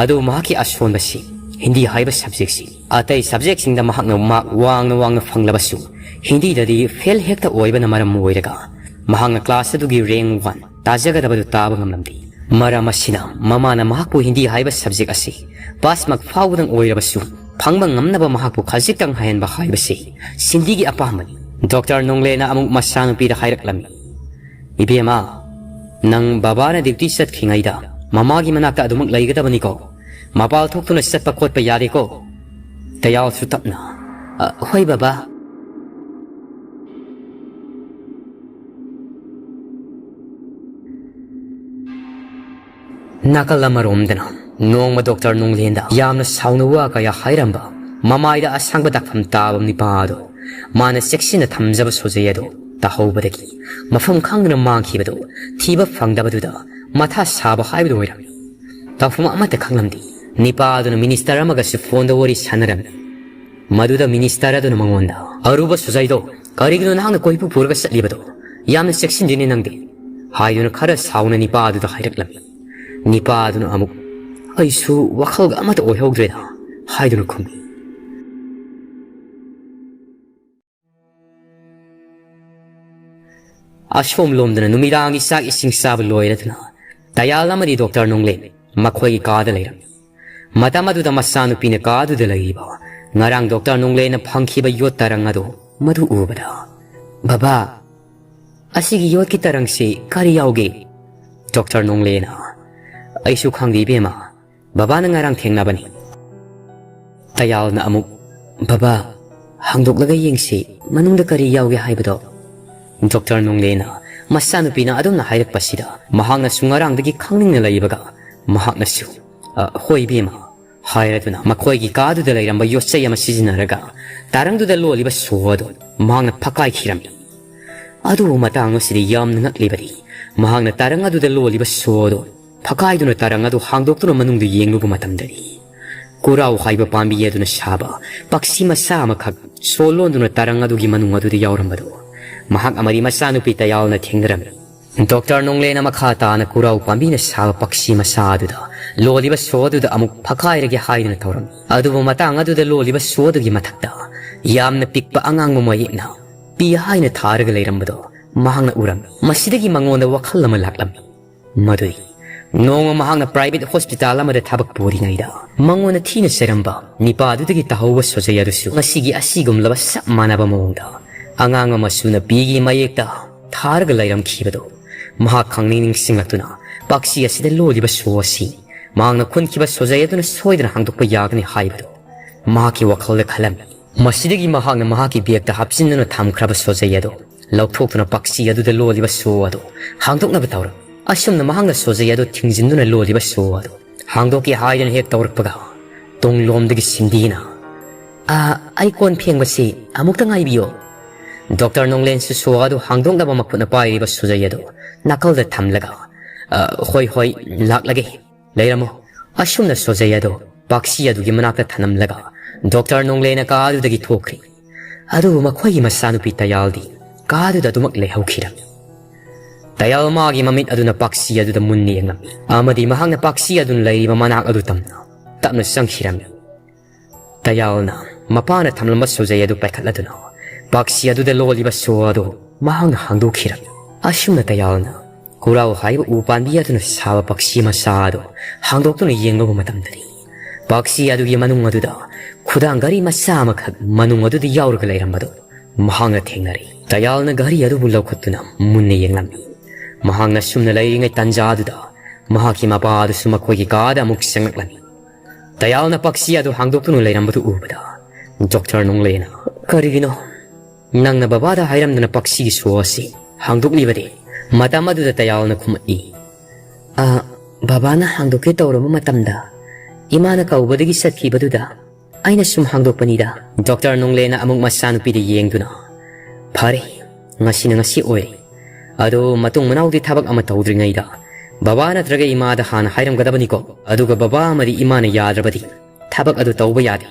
ꯑꯗꯨꯕꯨ ꯃꯍꯥꯛꯀꯤ ꯑꯁꯣꯟꯕꯁꯤ ꯍꯤꯟꯗꯤ ꯍꯥꯏꯕ ꯁꯕꯖꯦꯛꯁꯤ꯫ ꯑꯇꯩ ꯁꯕꯖꯦꯛꯁꯤꯡꯗ ꯃꯍꯥꯛꯅ ꯃꯥꯔꯛ ꯋꯥꯡꯅ ꯋꯥꯡꯅ ꯐꯪꯂꯕꯁꯨ ꯍꯤꯟꯗꯤꯗꯗꯤ ꯐꯦꯜ ꯍꯦꯛꯇ ꯑꯣꯏꯕꯅ ꯃꯔꯝ ꯑꯣꯏꯔꯒ ꯃꯍꯥꯛꯅ ꯀ꯭ꯂꯥꯁ ꯑꯗꯨꯒꯤ ꯔꯦꯡ ꯋꯥꯟ ꯇꯥꯖꯒꯗꯕꯗꯨ ꯇꯥꯕ ꯉꯝꯂꯝꯗꯦ꯫ ꯃꯔꯝ ꯑꯁꯤꯅ ꯃꯃꯥꯅ ꯃꯍꯥꯛꯄꯨ ꯍꯤꯟꯗꯤ ꯍꯥꯏꯕ ꯁꯕꯖꯦꯛ ꯑꯁꯤ ꯄꯥꯁ ꯃꯥꯔꯛ ꯐꯥꯎꯕꯗꯪ ꯑꯣꯏꯔꯕꯁꯨ ꯐꯪꯕ ꯉꯝꯅꯕ ꯃꯍꯥꯛꯄꯨ ꯈꯖꯤꯛꯇꯪ ꯍꯩꯍꯟꯕ ꯍꯥꯏꯕꯁꯤ ꯁꯤꯟꯗꯤꯒꯤ ꯑꯄꯥꯝꯕꯅꯤ꯫ ꯗꯣꯛꯇꯔ ꯅꯣꯡꯂꯦꯅ ꯑꯃꯨꯛ ꯃꯆꯥꯅꯨꯄꯤꯗ ꯍꯥꯏꯔꯛꯂꯝꯃꯤ, "ꯏꯕꯦꯝꯃ, ꯅꯪ ꯕꯕꯥꯅ ꯗ꯭ꯌꯨꯇꯤ ꯆꯠꯈ꯭ꯔꯤꯉꯩꯗ ꯃꯃꯥꯒꯤ ꯃꯅꯥꯛꯇ ꯑꯗꯨꯃꯛ ꯂꯩꯒꯗꯕꯅꯤꯀꯣ꯫ ꯃꯄꯥꯜ ꯊꯣꯛꯇꯨꯅ ꯆꯠꯄ ꯈꯣꯠꯄ ꯌꯥꯗꯦꯀꯣ꯫" ꯇꯌꯥꯜꯁꯨ ꯇꯞꯅ, "ꯑ, ꯍꯣꯏ ꯕꯕꯥ꯫" ꯅꯥꯀꯜ ꯑꯃꯔꯣꯝꯗꯅ ꯅꯣꯡꯃ ꯗꯣꯛꯇꯔ ꯅꯣꯡꯂꯦꯟꯗ ꯌꯥꯝꯅ ꯁꯥꯎꯅ ꯋꯥ ꯀꯌꯥ ꯍꯥꯏꯔꯝꯕ, ꯃꯃꯥꯏꯗ ꯑꯁꯥꯡꯕ ꯗꯥꯛꯐꯝ ꯇꯥꯕ ꯅꯤꯄꯥ ꯑꯗꯣ ꯃꯥꯅ ꯆꯦꯛꯁꯤꯟꯅ ꯊꯝꯖꯕ ꯁꯣꯖꯩ ꯑꯗꯣ ꯇꯥꯍꯧꯕꯗꯒꯤ ꯃꯐꯝ ꯈꯪꯗꯅ ꯃꯥꯡꯈꯤꯕꯗꯣ, ꯊꯤꯕ ꯐꯪꯗꯕꯗꯨꯗ ꯃꯊꯥ ꯁꯥꯕ ꯍꯥꯏꯕꯗꯨ ꯑꯣꯏꯔꯝꯃꯤ꯫ ꯇꯧꯐꯝ ꯑꯃꯠꯇ ꯈꯪꯂꯝꯗꯦ꯫ ꯅꯤꯄꯥ ꯑꯗꯨꯅ ꯃꯤꯅꯤꯁꯇꯔ ꯑꯃꯒꯁꯨ ꯐꯣꯟꯗ ꯋꯥꯔꯤ ꯁꯥꯟꯅꯔꯝꯃꯤ꯫ ꯃꯗꯨꯗ ꯃꯤꯅꯤꯁꯇꯔ ꯑꯗꯨꯅ ꯃꯉꯣꯟꯗ, "ꯑꯔꯨꯕ ꯁꯨꯖꯥꯏꯗꯣ, ꯀꯔꯤꯒꯤꯅꯣ ꯅꯍꯥꯛꯅ ꯀꯣꯏꯄꯨ ꯄꯨꯔꯒ ꯆꯠꯂꯤꯕꯗꯣ? ꯌꯥꯝꯅ ꯆꯦꯛꯁꯤꯟꯗꯦꯅꯦ ꯅꯪꯗꯤ," ꯍꯥꯏꯗꯨꯅ ꯈꯔ ꯁꯥꯎꯅ ꯅꯤꯄꯥ ꯑꯗꯨꯗ ꯍꯥꯏꯔꯛꯂꯝꯃꯤ꯫ ꯅꯤꯄꯥ ꯑꯗꯨꯅ ꯑꯃꯨꯛ, "ꯑꯩꯁꯨ ꯋꯥꯈꯜꯒ ꯑꯃꯠꯇ ꯑꯣꯏꯍꯧꯗ꯭ꯔꯦꯗ," ꯍꯥꯏꯗꯨꯅ ꯈꯨꯝꯃꯤ꯫ ꯑꯁꯣꯝꯂꯣꯝꯗꯅ ꯅꯨꯃꯤꯗꯥꯡꯒꯤ ꯆꯥꯛ ꯏꯁꯤꯡ ꯆꯥꯕ ꯂꯣꯏꯔꯗꯨꯅ ꯇꯌꯥꯜ ꯑꯃꯗꯤ ꯗꯣꯛꯇꯔ ꯅꯣꯡꯂꯦꯟ ꯃꯈꯣꯏꯒꯤ ꯀꯥꯗ ꯂꯩꯔꯝꯃꯤ꯫ ꯃꯇꯝ ꯑꯗꯨꯗ ꯃꯆꯥꯅꯨꯄꯤꯅ ꯀꯥꯗꯨꯗ ꯂꯩꯔꯤꯕ ꯉꯔꯥꯡ ꯗꯣꯛꯇꯔ ꯅꯣꯡꯂꯦꯟꯅ ꯐꯪꯈꯤꯕ ꯌꯣꯠ ꯇꯔꯪ ꯑꯗꯨ ꯃꯗꯨ ꯎꯕꯗ, "ꯕꯕꯥ, ꯑꯁꯤꯒꯤ ꯌꯣꯠꯀꯤ ꯇꯔꯪꯁꯤ ꯀꯔꯤ ꯌꯥꯎꯒꯦ?" ꯗꯣꯛꯇꯔ ꯅꯣꯡꯂꯦꯟꯅ, "ꯑꯩꯁꯨ ꯈꯪꯗꯦ ꯏꯕꯦꯝꯃ, ꯕꯕꯥꯅ ꯉꯔꯥꯡ ꯊꯦꯡꯅꯕꯅꯤ꯫" ꯇꯌꯥꯜꯅ ꯑꯃꯨꯛ, "ꯕꯕꯥ, "ꯍꯥꯡꯗꯣꯛꯂꯒ ꯌꯦꯡꯁꯤ, ꯃꯅꯨꯡꯗ ꯀꯔꯤ ꯌꯥꯎꯒꯦ ꯍꯥꯏꯕꯗꯣ"꯫ ꯗꯣꯛꯇꯔ ꯅꯣꯡꯂꯦꯅ ꯃꯆꯥꯅꯨꯄꯤꯅ ꯑꯗꯨꯝꯅ ꯍꯥꯏꯔꯛꯄꯁꯤꯗ ꯃꯍꯥꯛꯅꯁꯨ ꯉꯔꯥꯡꯗꯒꯤ ꯈꯪꯅꯤꯡꯅ ꯂꯩꯕꯒ ꯃꯍꯥꯛꯅꯁꯨ, "ꯑ, ꯍꯣꯏ ꯏꯕꯦꯝꯃ" ꯍꯥꯏꯔꯗꯨꯅ ꯃꯈꯣꯏꯒꯤ ꯀꯥꯗꯨꯗ ꯂꯩꯔꯝꯕ ꯌꯣꯠꯆꯩ ꯑꯃ ꯁꯤꯖꯤꯟꯅꯔꯒ ꯇꯔꯪꯗꯨꯗ ꯂꯣꯜꯂꯤꯕ ꯁꯣ ꯑꯗꯨ ꯃꯍꯥꯛꯅ ꯐꯛꯀꯥꯏꯈꯤꯔꯝꯃꯤ꯫ ꯑꯗꯨꯕꯨ ꯃꯇꯥꯡ ꯑꯁꯤꯗ ꯌꯥꯝꯅ ꯉꯛꯂꯤꯕꯗꯤ ꯃꯍꯥꯛꯅ ꯇꯔꯪ ꯑꯗꯨꯗ ꯂꯣꯜꯂꯤꯕ ꯁꯣ ꯑꯗꯨ ꯐꯛꯀꯥꯏꯗꯨꯅ ꯇꯔꯪ ꯑꯗꯨ ꯍꯥꯡꯗꯣꯛꯇꯨꯅ ꯃꯅꯨꯡꯗ ꯌꯦꯡꯂꯨꯕ ꯃꯇꯝꯗꯗꯤ ꯀꯨꯔꯥꯎ ꯍꯥꯏꯕ ꯄꯥꯝꯕꯤ ꯑꯗꯨꯅ ꯁꯥꯕ ꯄꯛꯁꯤ ꯃꯆꯥ ꯑꯃꯈꯛ ꯁꯣ ꯂꯣꯟꯗꯨꯅ ꯇꯔꯪ ꯑꯗꯨꯒꯤ ꯃꯅꯨꯡ ꯑꯗꯨꯗ ꯌꯥꯎꯔꯝꯕꯗꯨ ꯃꯍꯥꯛ ꯑꯃꯗꯤ ꯃꯆꯥꯅꯨꯄꯤ ꯇꯌꯥꯜꯅ ꯊꯦꯡꯅꯔꯝꯃꯤ꯫ ꯗꯣꯛꯇꯔ ꯅꯣꯡꯂꯦꯅ ꯃꯈꯥ ꯇꯥꯅ ꯀꯨꯔꯥꯎ ꯄꯥꯝꯕꯤꯅ ꯁꯥꯕ ꯄꯛꯁꯤ ꯃꯆꯥ ꯑꯗꯨꯗ ꯂꯣꯜꯂꯤꯕ ꯁꯣ ꯑꯗꯨꯗ ꯑꯃꯨꯛ ꯐꯛꯀꯥꯏꯔꯒꯦ ꯍꯥꯏꯗꯨꯅ ꯇꯧꯔꯝꯃꯤ꯫ ꯑꯗꯨꯕꯨ ꯃꯇꯥꯡ ꯑꯗꯨꯗ ꯂꯣꯜꯂꯤꯕ ꯁꯣ ꯑꯗꯨꯒꯤ ꯃꯊꯛꯇ ꯌꯥꯝꯅ ꯄꯤꯛꯄ ꯑꯉꯥꯡꯕ ꯃꯌꯦꯛꯅ "ꯄꯤ" ꯍꯥꯏꯅ ꯊꯥꯔꯒ ꯂꯩꯔꯝꯕꯗꯣ ꯃꯍꯥꯛꯅ ꯎꯔꯝꯃꯤ꯫ ꯃꯁꯤꯗꯒꯤ ꯃꯉꯣꯟꯗ ꯋꯥꯈꯜ ꯑꯃ ꯂꯥꯛꯂꯝꯃꯤ꯫ ꯃꯗꯨꯗꯤ ꯅꯣꯡꯃ ꯃꯍꯥꯛꯅ private hospital ꯑꯃꯗ ꯊꯕꯛ ꯄꯨꯔꯤꯉꯩꯗ ꯃꯉꯣꯟꯗ ꯊꯤꯅ ꯆꯩꯔꯝꯕ ꯅꯤꯄꯥꯗꯨꯗꯒꯤ ꯇꯥꯍꯧꯕ ꯁꯣꯖꯩ ꯑꯗꯨꯁꯨ ꯉꯁꯤꯒꯤ ꯑꯁꯤꯒꯨꯝꯂꯕ ꯆꯞ ꯃꯥꯟꯅꯕ ꯃꯑꯣꯡꯗ ꯑꯉꯥꯡꯕ ꯃꯆꯨꯅ "ꯄꯤ"ꯒꯤ ꯃꯌꯦꯛꯇ ꯊꯥꯔꯒ ꯂꯩꯔꯝꯈꯤꯕꯗꯣ ꯃꯍꯥꯛ ꯈꯪꯅꯤꯡ ꯅꯤꯡꯁꯤꯡꯂꯛꯇꯨꯅ ꯄꯥꯛꯁꯤ ꯑꯁꯤꯗ ꯂꯣꯜꯂꯤꯕ ꯁꯣ ꯑꯁꯤ ꯃꯍꯥꯛꯅ ꯈꯨꯟꯈꯤꯕ ꯁꯣꯖꯩ ꯑꯗꯨꯅ ꯁꯣꯏꯗꯅ ꯍꯥꯡꯗꯣꯛꯄ ꯌꯥꯒꯅꯤ ꯍꯥꯏꯕꯗꯨ ꯃꯍꯥꯛꯀꯤ ꯋꯥꯈꯜꯗ ꯈꯜꯂꯝꯃꯤ꯫ ꯃꯁꯤꯗꯒꯤ ꯃꯍꯥꯛꯅ ꯃꯍꯥꯛꯀꯤ bag ꯇ ꯍꯥꯞꯆꯤꯟꯗꯨꯅ ꯊꯝꯈ꯭ꯔꯕ ꯁꯣꯖꯩ ꯑꯗꯨ ꯂꯧꯊꯣꯛꯇꯨꯅ ꯄꯥꯛꯁꯤ ꯑꯗꯨꯗ ꯂꯣꯜꯂꯤꯕ ꯁꯣ ꯑꯗꯨ ꯍꯥꯡꯗꯣꯛꯅꯕ ꯇꯧꯔꯝꯃꯤ꯫ ꯑꯁꯨꯝꯅ ꯃꯍꯥꯛꯅ ꯁꯣꯖꯩ ꯑꯗꯨ ꯊꯤꯡꯖꯤꯟꯗꯨꯅ ꯂꯣꯜꯂꯤꯕ ꯁꯣ ꯑꯗꯨ ꯍꯥꯡꯗꯣꯛꯀꯦ ꯍꯥꯏꯗꯨꯅ ꯍꯦꯛ ꯇꯧꯔꯛꯄꯒ, ꯇꯨꯡꯂꯣꯝꯗꯒꯤ ꯁꯤꯟꯗꯤꯅ, "ꯑ, ꯑꯩ ꯀꯣꯟ ꯐꯦꯡꯕꯁꯤ ꯑꯃꯨꯛꯇ ꯉꯥꯏꯕꯤꯌꯣ"꯫ ꯗꯣꯛꯇꯔ ꯅꯣꯡꯂꯦꯟꯁꯨ ꯁꯣ ꯑꯗꯨ ꯍꯥꯡꯗꯣꯛꯅꯕ ꯃꯈꯨꯠꯅ ꯄꯥꯏꯔꯤꯕ ꯁꯣꯖꯩ ꯑꯗꯨ ꯅꯥꯀꯜꯗ ꯊꯝꯂꯒ, "ꯑ, ꯍꯣꯏ, ꯍꯣꯏ, ꯂꯥꯛꯂꯒꯦ, ꯂꯩꯔꯝꯃꯣ"꯫ ꯑꯁꯨꯝꯅ ꯁꯣꯖꯩ ꯑꯗꯨ ꯄꯥꯛꯁꯤ ꯑꯗꯨꯒꯤ ꯃꯅꯥꯛꯇ ꯊꯅꯝꯂꯒ ꯗꯣꯛꯇꯔ ꯅꯣꯡꯂꯦꯅ ꯀꯥ ꯑꯗꯨꯗꯒꯤ ꯊꯣꯛꯈ꯭ꯔꯤ꯫ ꯑꯗꯨꯕꯨ ꯃꯈꯣꯏꯒꯤ ꯃꯆꯥꯅꯨꯄꯤ ꯇꯌꯥꯜꯗꯤ ꯀꯥ ꯑꯗꯨꯗ ꯑꯗꯨꯃꯛ ꯂꯩꯍꯧꯈꯤꯔꯝꯃꯤ꯫ ꯇꯌꯥꯜ ꯃꯥꯒꯤ ꯃꯃꯤꯠ ꯑꯗꯨꯅ ꯄꯥꯛꯁꯤ ꯑꯗꯨꯗ ꯃꯨꯟꯅ ꯌꯦꯡꯂꯝꯃꯤ ꯑꯃꯗꯤ ꯃꯍꯥꯛꯅ ꯄꯥꯛꯁꯤ ꯑꯗꯨꯅ ꯂꯩꯔꯤꯕ ꯃꯅꯥꯛ ꯑꯗꯨ ꯇꯝꯅ ꯇꯞꯅ ꯆꯪꯈꯤꯔꯝꯃꯤ꯫ ꯇꯌꯥꯜꯅ ꯃꯄꯥꯅ ꯊꯝꯂꯝꯕ ꯁꯣꯖꯩ ꯑꯗꯨ ꯄꯥꯏꯈꯠꯂꯗꯨꯅ ꯄꯥꯛꯁꯤ ꯑꯗꯨꯗ ꯂꯣꯜꯂꯤꯕ ꯁꯣ ꯑꯗꯨ ꯃꯍꯥꯛꯅ ꯍꯥꯡꯗꯣꯛꯈꯤꯔꯝꯃꯤ꯫ ꯑꯁꯨꯝꯅ ꯇꯌꯥꯜꯅ ꯀꯨꯔꯥꯎ ꯍꯥꯏꯕ ꯎ ꯄꯥꯝꯕꯤ ꯑꯗꯨꯅ ꯁꯥꯕ ꯄꯥꯛꯁꯤ ꯃꯆꯥ ꯑꯗꯨ ꯍꯥꯡꯗꯣꯛꯇꯨꯅ ꯌꯦꯡꯂꯨꯕ ꯃꯇꯝꯗꯗꯤ ꯄꯥꯛꯁꯤ ꯑꯗꯨꯒꯤ ꯃꯅꯨꯡ ꯑꯗꯨꯗ ꯈꯨꯗꯥꯡ ꯘꯔꯤ ꯃꯆꯥ ꯑꯃꯈꯛ ꯃꯅꯨꯡ ꯑꯗꯨꯗ ꯌꯥꯎꯔꯒ ꯂꯩꯔꯝꯕꯗꯨ ꯃꯍꯥꯛꯅ ꯊꯦꯡꯅꯔꯦ꯫ ꯇꯌꯥꯜꯅ ꯘꯔꯤ ꯑꯗꯨꯕꯨ ꯂꯧꯈꯠꯇꯨꯅ ꯃꯨꯟꯅ ꯌꯦꯡꯂꯝꯃꯤ꯫ ꯃꯍꯥꯛꯅ ꯁꯨꯝꯅ ꯂꯩꯔꯤꯉꯩ ꯇꯥꯟꯖꯥ ꯑꯗꯨꯗ ꯃꯍꯥꯛꯀꯤ ꯃꯄꯥ ꯑꯗꯨꯁꯨ ꯃꯈꯣꯏꯒꯤ ꯀꯥꯗ ꯑꯃꯨꯛ ꯆꯪꯂꯛꯂꯝꯃꯤ꯫ ꯇꯌꯥꯜꯅ ꯄꯥꯛꯁꯤ ꯑꯗꯨ ꯍꯥꯡꯗꯣꯛꯇꯨꯅ ꯂꯩꯔꯝꯕꯗꯨ ꯎꯕꯗ ꯗꯣꯛꯇꯔ ꯅꯣꯡꯂꯦꯅ "ꯀꯔꯤꯒꯤꯅꯣ ꯅꯪꯅ ꯕꯕꯥꯗ ꯍꯥꯏꯔꯝꯗꯅ ꯄꯛꯁꯤꯒꯤ ꯁꯣ ꯑꯁꯤ ꯍꯥꯡꯗꯣꯛꯂꯤꯕꯗꯤ?" ꯃꯇꯝ ꯑꯗꯨꯗ ꯇꯌꯥꯜꯅ ꯈꯨꯝꯃꯛꯏ, "ꯑ, ꯕꯕꯥꯅ ꯍꯥꯡꯗꯣꯛꯀꯦ ꯇꯧꯔꯕ ꯃꯇꯝꯗ ꯏꯃꯥꯅ ꯀꯧꯕꯗꯒꯤ ꯆꯠꯈꯤꯕꯗꯨꯗ ꯑꯩꯅ ꯁꯨꯝ ꯍꯥꯡꯗꯣꯛꯄꯅꯤꯗ꯫" ꯗꯣꯛꯇꯔ ꯅꯣꯡꯂꯦꯅ ꯑꯃꯨꯛ ꯃꯆꯥꯅꯨꯄꯤꯗ ꯌꯦꯡꯗꯨꯅ, "ꯐꯔꯦ, ꯉꯁꯤꯅ ꯉꯁꯤ ꯑꯣꯏꯔꯦ꯫ ꯑꯗꯣ ꯃꯇꯨꯡ ꯃꯅꯥꯎꯗꯤ ꯊꯕꯛ ꯑꯃ ꯇꯧꯗ꯭ꯔꯤꯉꯩꯗ ꯕꯕꯥ ꯅꯠꯇ꯭ꯔꯒ ꯏꯃꯥꯗ ꯍꯥꯟꯅ ꯍꯥꯏꯔꯝꯒꯗꯕꯅꯤꯀꯣ꯫ ꯑꯗꯨꯒ ꯕꯕꯥ ꯑꯃꯗꯤ ꯏꯃꯥꯅ ꯌꯥꯗ꯭ꯔꯕꯗꯤ ꯊꯕꯛ ꯑꯗꯨ ꯇꯧꯕ ꯌꯥꯗꯦ꯫"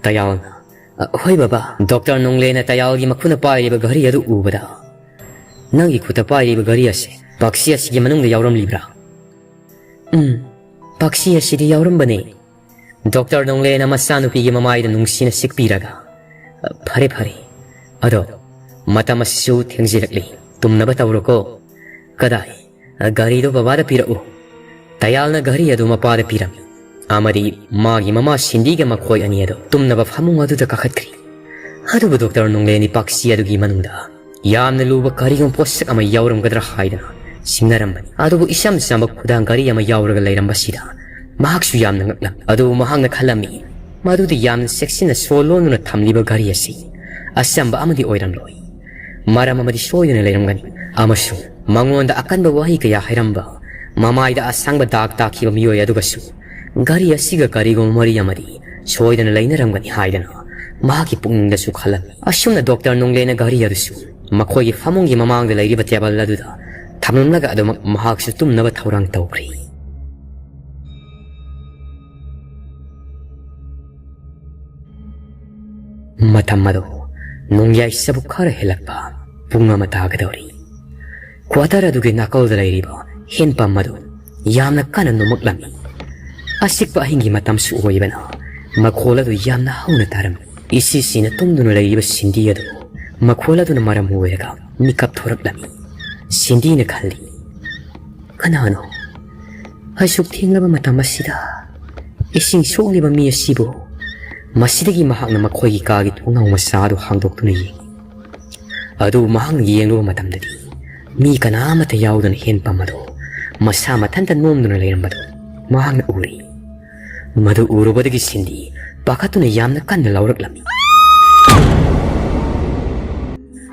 ꯇꯌꯥꯜꯅ, "ꯑ, ꯍꯣꯏ ꯕꯕꯥ꯫" ꯗꯣꯛꯇꯔ ꯅꯣꯡꯂꯦꯅ ꯇꯌꯥꯜꯒꯤ ꯃꯈꯨꯠꯅ ꯄꯥꯏꯔꯤꯕ ꯘꯔꯤ ꯑꯗꯨ ꯎꯕꯗ, "ꯅꯪꯒꯤ ꯈꯨꯠꯇ ꯄꯥꯏꯔꯤꯕ ꯘꯔꯤ ꯑꯁꯤ ꯄꯛꯁꯤ ꯑꯁꯤꯒꯤ ꯃꯅꯨꯡꯗ ꯌꯥꯎꯔꯝꯂꯤꯕ꯭ꯔꯥ?" "ꯎꯝ, ꯄꯛꯁꯤ ꯑꯁꯤꯗꯤ ꯌꯥꯎꯔꯝꯕꯅꯦ꯫" ꯗꯣꯛꯇꯔ ꯅꯣꯡꯂꯦꯅ ꯃꯆꯥꯅꯨꯄꯤꯒꯤ ꯃꯃꯥꯏꯗ ꯅꯨꯡꯁꯤꯅ ꯁꯤꯛꯄꯤꯔꯒ, "ꯐꯔꯦ, ꯐꯔꯦ꯫ ꯑꯗꯣ ꯃꯇꯝ ꯑꯁꯤꯁꯨ ꯊꯦꯡꯖꯤꯜꯂꯛꯂꯤ꯫ ꯇꯨꯝꯅꯕ ꯇꯧꯔꯣꯀꯣ꯫" "ꯀꯗꯥꯏ? ꯒꯥꯔꯤꯗꯣ ꯕꯕꯥꯗ ꯄꯤꯔꯛꯎ꯫" ꯇꯌꯥꯜꯅ ꯘꯔꯤ ꯑꯗꯨ ꯃꯄꯥꯗ ꯄꯤꯔꯝꯃꯤ ꯑꯃꯗꯤ ꯃꯥꯒꯤ ꯃꯃꯥ ꯁꯤꯟꯗꯤꯒ ꯃꯈꯣꯏ ꯑꯅꯤ ꯑꯗꯨ ꯇꯨꯝꯅꯕ ꯐꯃꯨꯡ ꯑꯗꯨꯗ ꯀꯥꯈꯠꯈ꯭ꯔꯤ꯫ ꯑꯗꯨꯕꯨ ꯗꯣꯛꯇꯔ ꯅꯣꯡꯂꯦꯟꯗꯤ ꯄꯥꯛꯁꯤ ꯑꯗꯨꯒꯤ ꯃꯅꯨꯡꯗ ꯌꯥꯝꯅ ꯂꯨꯕ ꯀꯔꯤꯒꯨꯝꯕ ꯄꯣꯠꯁꯛ ꯑꯃ ꯌꯥꯎꯔꯝꯒꯗ꯭ꯔꯥ ꯍꯥꯏꯗꯅ ꯆꯤꯡꯅꯔꯝꯕꯅꯤ꯫ ꯑꯗꯨꯕꯨ ꯏꯆꯝ ꯆꯝꯕ ꯈꯨꯗꯥꯡ ꯘꯔꯤ ꯑꯃ ꯌꯥꯎꯔꯒ ꯂꯩꯔꯝꯕꯁꯤꯗ ꯃꯍꯥꯛꯁꯨ ꯌꯥꯝꯅ ꯉꯛꯂꯝꯃꯤ꯫ ꯑꯗꯨꯕꯨ ꯃꯍꯥꯛꯅ ꯈꯜꯂꯝꯃꯤ, ꯃꯗꯨꯗꯤ ꯌꯥꯝꯅ ꯆꯦꯛꯁꯤꯟꯅ ꯁꯣ ꯂꯣꯟꯗꯨꯅ ꯊꯝꯂꯤꯕ ꯘꯔꯤ ꯑꯁꯤ ꯑꯆꯝꯕ ꯑꯃꯗꯤ ꯑꯣꯏꯔꯝꯂꯣꯏ꯫ ꯃꯔꯝ ꯑꯃꯗꯤ ꯁꯣꯏꯗꯅ ꯂꯩꯔꯝꯒꯅꯤ ꯑꯃꯁꯨꯡ ꯃꯉꯣꯟꯗ ꯑꯀꯟꯕ ꯋꯥꯍꯩ ꯀꯌꯥ ꯍꯥꯏꯔꯝꯕ, ꯃꯃꯥꯏꯗ ꯑꯁꯥꯡꯕ ꯗꯥꯛ ꯇꯥꯛꯈꯤꯕ ꯃꯤꯑꯣꯏ ꯑꯗꯨꯒꯁꯨ ꯘꯔꯤ ꯑꯁꯤꯒ ꯀꯔꯤꯒꯨꯝꯕ ꯃꯔꯤ ꯑꯃꯗꯤ ꯁꯣꯏꯗꯅ ꯂꯩꯅꯔꯝꯒꯅꯤ ꯍꯥꯏꯗꯅ ꯃꯍꯥꯛꯀꯤ ꯄꯨꯛꯅꯤꯡꯗꯁꯨ ꯈꯜꯂꯝꯃꯤ꯫ ꯑꯁꯨꯝꯅ ꯗꯣꯛꯇꯔ ꯅꯣꯡꯂꯦꯅ ꯘꯔꯤ ꯑꯗꯨꯁꯨ ꯃꯈꯣꯏꯒꯤ ꯐꯃꯨꯡꯒꯤ ꯃꯃꯥꯡꯗ ꯂꯩꯔꯤꯕ ꯇꯦꯕꯜ ꯑꯗꯨꯗ ꯊꯝꯂꯝꯂꯒ ꯑꯗꯨꯃꯛ ꯃꯍꯥꯛꯁꯨ ꯇꯨꯝꯅꯕ ꯊꯧꯔꯥꯡ ꯇꯧꯈ꯭ꯔꯦ꯫ ꯃꯇꯝ ꯑꯗꯨ ꯅꯣꯡꯌꯥꯏ ꯆꯕꯨꯛ ꯈꯔ ꯍꯦꯜꯂꯛꯄ ꯄꯨꯡ ꯑꯃ ꯇꯥꯒꯗꯧꯔꯤ꯫ ꯀ꯭ꯋꯥꯇꯔ ꯑꯗꯨꯒꯤ ꯅꯥꯀꯜꯗ ꯂꯩꯔꯤꯕ ꯍꯦꯟꯄꯝ ꯑꯗꯨ ꯌꯥꯝꯅ ꯀꯟꯅ ꯅꯣꯝꯃꯛꯂꯝꯃꯤ꯫ ꯑꯆꯤꯛꯄ ꯑꯍꯤꯡꯒꯤ ꯃꯇꯝꯁꯨ ꯑꯣꯏꯕꯅ ꯃꯈꯣꯜ ꯑꯗꯨ ꯌꯥꯝꯅ ꯍꯧꯅ ꯇꯥꯔꯝꯃꯤ꯫ ꯏꯁꯤ ꯁꯤꯅ ꯇꯨꯝꯗꯨꯅ ꯂꯩꯔꯤꯕ ꯁꯤꯟꯗꯤ ꯑꯗꯨ ꯃꯈꯣꯜ ꯑꯗꯨꯅ ꯃꯔꯝ ꯑꯣꯏꯔꯒ ꯃꯤꯀꯞ ꯊꯣꯔꯛꯂꯝꯃꯤ꯫ ꯁꯤꯟꯗꯤꯅ ꯈꯜꯂꯤ, "ꯀꯅꯥꯅꯣ ꯑꯁꯨꯛ ꯊꯦꯡꯂꯕ ꯃꯇꯝ ꯑꯁꯤꯗ ꯏꯁꯤꯡ ꯁꯣꯛꯂꯤꯕ ꯃꯤ ꯑꯁꯤꯕꯨ?" ꯃꯁꯤꯗꯒꯤ ꯃꯍꯥꯛꯅ ꯃꯈꯣꯏꯒꯤ ꯀꯥꯒꯤ ꯊꯣꯡꯅꯥꯎ ꯃꯆꯥ ꯑꯗꯨ ꯍꯥꯡꯗꯣꯛꯇꯨꯅ ꯌꯦꯡꯉꯤ꯫ ꯑꯗꯨꯕꯨ ꯃꯍꯥꯛꯅ ꯌꯦꯡꯂꯨꯕ ꯃꯇꯝꯗꯗꯤ ꯃꯤ ꯀꯅꯥ ꯑꯃꯠꯇ ꯌꯥꯎꯗꯅ ꯍꯦꯟꯄꯝ ꯑꯗꯨ ꯃꯁꯥ ꯃꯊꯟꯇ ꯅꯣꯝꯗꯨꯅ ꯂꯩꯔꯝꯕꯗꯨ ꯃꯍꯥꯛꯅ ꯎꯔꯦ꯫ ꯃꯗꯨ ꯎꯔꯨꯕꯗꯒꯤ ꯁꯤꯟꯗꯤ ꯄꯥꯈꯠꯇꯨꯅ ꯌꯥꯝꯅ ꯀꯟꯅ ꯂꯥꯎꯔꯛꯂꯝꯃꯤ꯫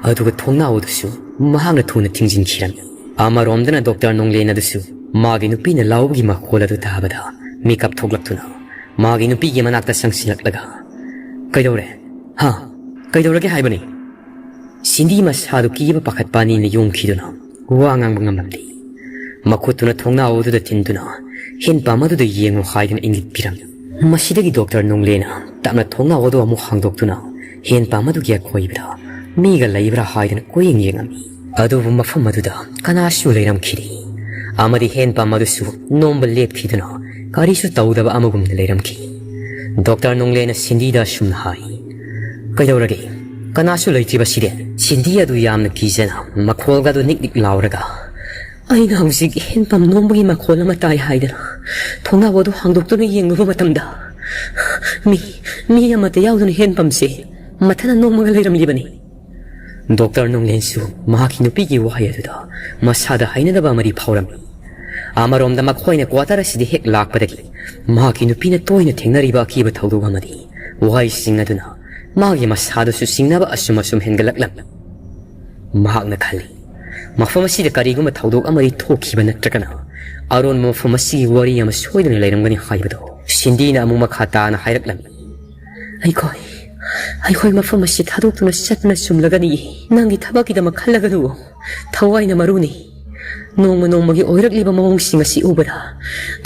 ꯑꯗꯨꯒ ꯊꯣꯡꯅꯥꯎ ꯑꯗꯨꯁꯨ ꯃꯍꯥꯛꯅ ꯊꯨꯅ ꯊꯤꯡꯖꯤꯟꯈꯤꯔꯝꯃꯤ꯫ ꯑꯃꯔꯣꯝꯗꯅ ꯗꯣꯛꯇꯔ ꯅꯣꯡꯂꯦꯟ ꯑꯗꯨꯁꯨ ꯃꯥꯒꯤ ꯅꯨꯄꯤꯅ ꯂꯥꯎꯕꯒꯤ ꯃꯈꯣꯜ ꯑꯗꯨ ꯇꯥꯕꯗ ꯃꯤꯀꯞ ꯊꯣꯛꯂꯛꯇꯨꯅ ꯃꯥꯒꯤ ꯅꯨꯄꯤꯒꯤ ꯃꯅꯥꯛꯇ ꯆꯪꯁꯤꯜꯂꯛꯂꯒ, "ꯀꯩꯗꯧꯔꯦ? ꯍꯥ? ꯀꯩꯗꯧꯔꯒꯦ ꯍꯥꯏꯕꯅꯤ?" ꯁꯤꯟꯗꯤ ꯃꯁꯥꯗꯨ ꯀꯤꯕ ꯄꯥꯈꯠꯄ ꯑꯅꯤꯅ ꯌꯣꯝꯈꯤꯗꯨꯅ ꯋꯥ ꯉꯥꯡꯕ ꯉꯝꯂꯝꯗꯦ꯫ ꯃꯈꯨꯠꯇꯨꯅ ꯊꯣꯡꯅꯥꯎ ꯑꯗꯨꯗ ꯊꯤꯟꯗꯨꯅ ꯍꯦꯟꯄꯝ ꯑꯗꯨꯗ ꯌꯦꯡꯉꯨ ꯍꯥꯏꯗꯨꯅ ꯏꯪꯒꯤꯠ ꯄꯤꯔꯝꯃꯤ꯫ ꯃꯁꯤꯗꯒꯤ ꯗꯣꯛꯇꯔ ꯅꯣꯡꯂꯦꯅ ꯇꯞꯅ ꯊꯣꯡꯅꯥꯎ ꯑꯗꯨ ꯑꯃꯨꯛ ꯍꯥꯡꯗꯣꯛꯇꯨꯅ ꯍꯦꯟꯄꯝ ꯑꯗꯨꯒꯤ ꯑꯀꯣꯏꯕꯗ ꯃꯤꯒ ꯂꯩꯕ꯭ꯔꯥ ꯍꯥꯏꯗꯨꯅ ꯀꯣꯏꯌꯦꯡ ꯌꯦꯡꯉꯝꯃꯤ꯫ ꯑꯗꯨꯕꯨ ꯃꯐꯝ ꯑꯗꯨꯗ ꯀꯅꯥꯁꯨ ꯂꯩꯔꯝꯈꯤꯗꯦ꯫ ꯑꯃꯗꯤ ꯍꯦꯟꯄꯝ ꯑꯗꯨꯁꯨ ꯅꯣꯝꯕ ꯂꯦꯞꯈꯤꯗꯨꯅ ꯀꯔꯤꯁꯨ ꯇꯧꯗꯕ ꯑꯃꯒꯨꯝꯅ ꯂꯩꯔꯝꯈꯤ꯫ ꯗꯣꯛꯇꯔ ꯅꯣꯡꯂꯦꯅ ꯁꯤꯟꯗꯤꯗ ꯑꯁꯨꯝꯅ ꯍꯥꯏ, "ꯀꯩꯗꯧꯔꯒꯦ? ꯀꯅꯥꯁꯨ ꯂꯩꯇ꯭ꯔꯤꯕꯁꯤꯗꯤ?" ꯁꯤꯟꯗꯤ ꯑꯗꯨ ꯌꯥꯝꯅ ꯀꯤꯖꯅ ꯃꯈꯣꯜꯒ ꯑꯗꯨ ꯅꯤꯛ ꯅꯤꯛ ꯂꯥꯎꯔꯒ, "ꯑꯩꯅ ꯍꯧꯖꯤꯛ ꯍꯦꯟꯄꯝ ꯅꯣꯝꯕꯒꯤ ꯃꯈꯣꯜ ꯑꯃ ꯇꯥꯏ ꯍꯥꯏꯗꯅ ꯊꯣꯡꯅꯥꯎ ꯑꯗꯨ ꯍꯥꯡꯗꯣꯛꯇꯨꯅ ꯌꯦꯡꯂꯨꯕ ꯃꯇꯝꯗ ꯃꯤ, ꯃꯤ ꯑꯃꯠꯇ ꯌꯥꯎꯗꯅ ꯍꯦꯟꯄꯝꯁꯦ ꯃꯊꯟꯅ ꯅꯣꯝꯃꯒ ꯂꯩꯔꯝꯂꯤꯕꯅꯤ꯫" ꯗꯣꯛꯇꯔ ꯅꯣꯡꯂꯦꯟꯁꯨ ꯃꯍꯥꯛꯀꯤ ꯅꯨꯄꯤꯒꯤ ꯋꯥꯍꯩ ꯑꯗꯨꯗ ꯃꯁꯥꯗ ꯍꯩꯅꯗꯕ ꯑꯃꯗꯤ ꯐꯥꯎꯔꯝꯃꯤ꯫ ꯑꯃꯔꯣꯝꯗ ꯃꯈꯣꯏꯅ ꯀ꯭ꯋꯥꯇꯔ ꯑꯁꯤꯗ ꯍꯦꯛ ꯂꯥꯛꯄꯗꯒꯤ ꯃꯍꯥꯛꯀꯤ ꯅꯨꯄꯤꯅ ꯇꯣꯏꯅ ꯊꯦꯡꯅꯔꯤꯕ ꯑꯀꯤꯕ ꯊꯧꯗꯣꯛ ꯑꯃꯗꯤ ꯋꯥꯍꯩꯁꯤꯡ ꯑꯗꯨꯅ ꯃꯥꯒꯤ ꯃꯁꯥꯗꯁꯨ ꯆꯤꯡꯅꯕ ꯑꯁꯨꯝ ꯑꯁꯨꯝ ꯍꯦꯟꯒꯠꯂꯛꯂꯝꯃꯤ꯫ ꯃꯍꯥꯛꯅ ꯈꯜꯂꯤ, ꯃꯐꯝ ꯑꯁꯤꯗ ꯀꯔꯤꯒꯨꯝꯕ ꯊꯧꯗꯣꯛ ꯑꯃꯗꯤ ꯊꯣꯛꯈꯤꯕ ꯅꯠꯇ꯭ꯔꯒꯅ ꯑꯔꯣꯟꯕ ꯃꯐꯝ ꯑꯁꯤꯒꯤ ꯋꯥꯔꯤ ꯑꯃ ꯁꯣꯏꯗꯅ ꯂꯩꯔꯝꯒꯅꯤ ꯍꯥꯏꯕꯗꯣ꯫ ꯁꯤꯟꯗꯤꯅ ꯑꯃꯨꯛ ꯃꯈꯥ ꯇꯥꯅ ꯍꯥꯏꯔꯛꯂꯝꯃꯤ, "ꯑꯩꯈꯣꯏ, ꯑꯩꯈꯣꯏ ꯃꯐꯝ ꯑꯁꯤ ꯊꯥꯗꯣꯛꯇꯨꯅ ꯆꯠꯄꯅ ꯆꯨꯝꯂꯒꯅꯤ꯫ ꯅꯪꯒꯤ ꯊꯕꯛꯀꯤꯗꯃꯛ ꯈꯜꯂꯒꯅꯨ꯫ ꯊꯋꯥꯏꯅ ꯃꯔꯨꯅꯤ꯫ ꯅꯣꯡꯃ ꯅꯣꯡꯃꯒꯤ ꯑꯣꯏꯔꯛꯂꯤꯕ ꯃꯑꯣꯡꯁꯤꯡ ꯑꯁꯤ ꯎꯕꯗ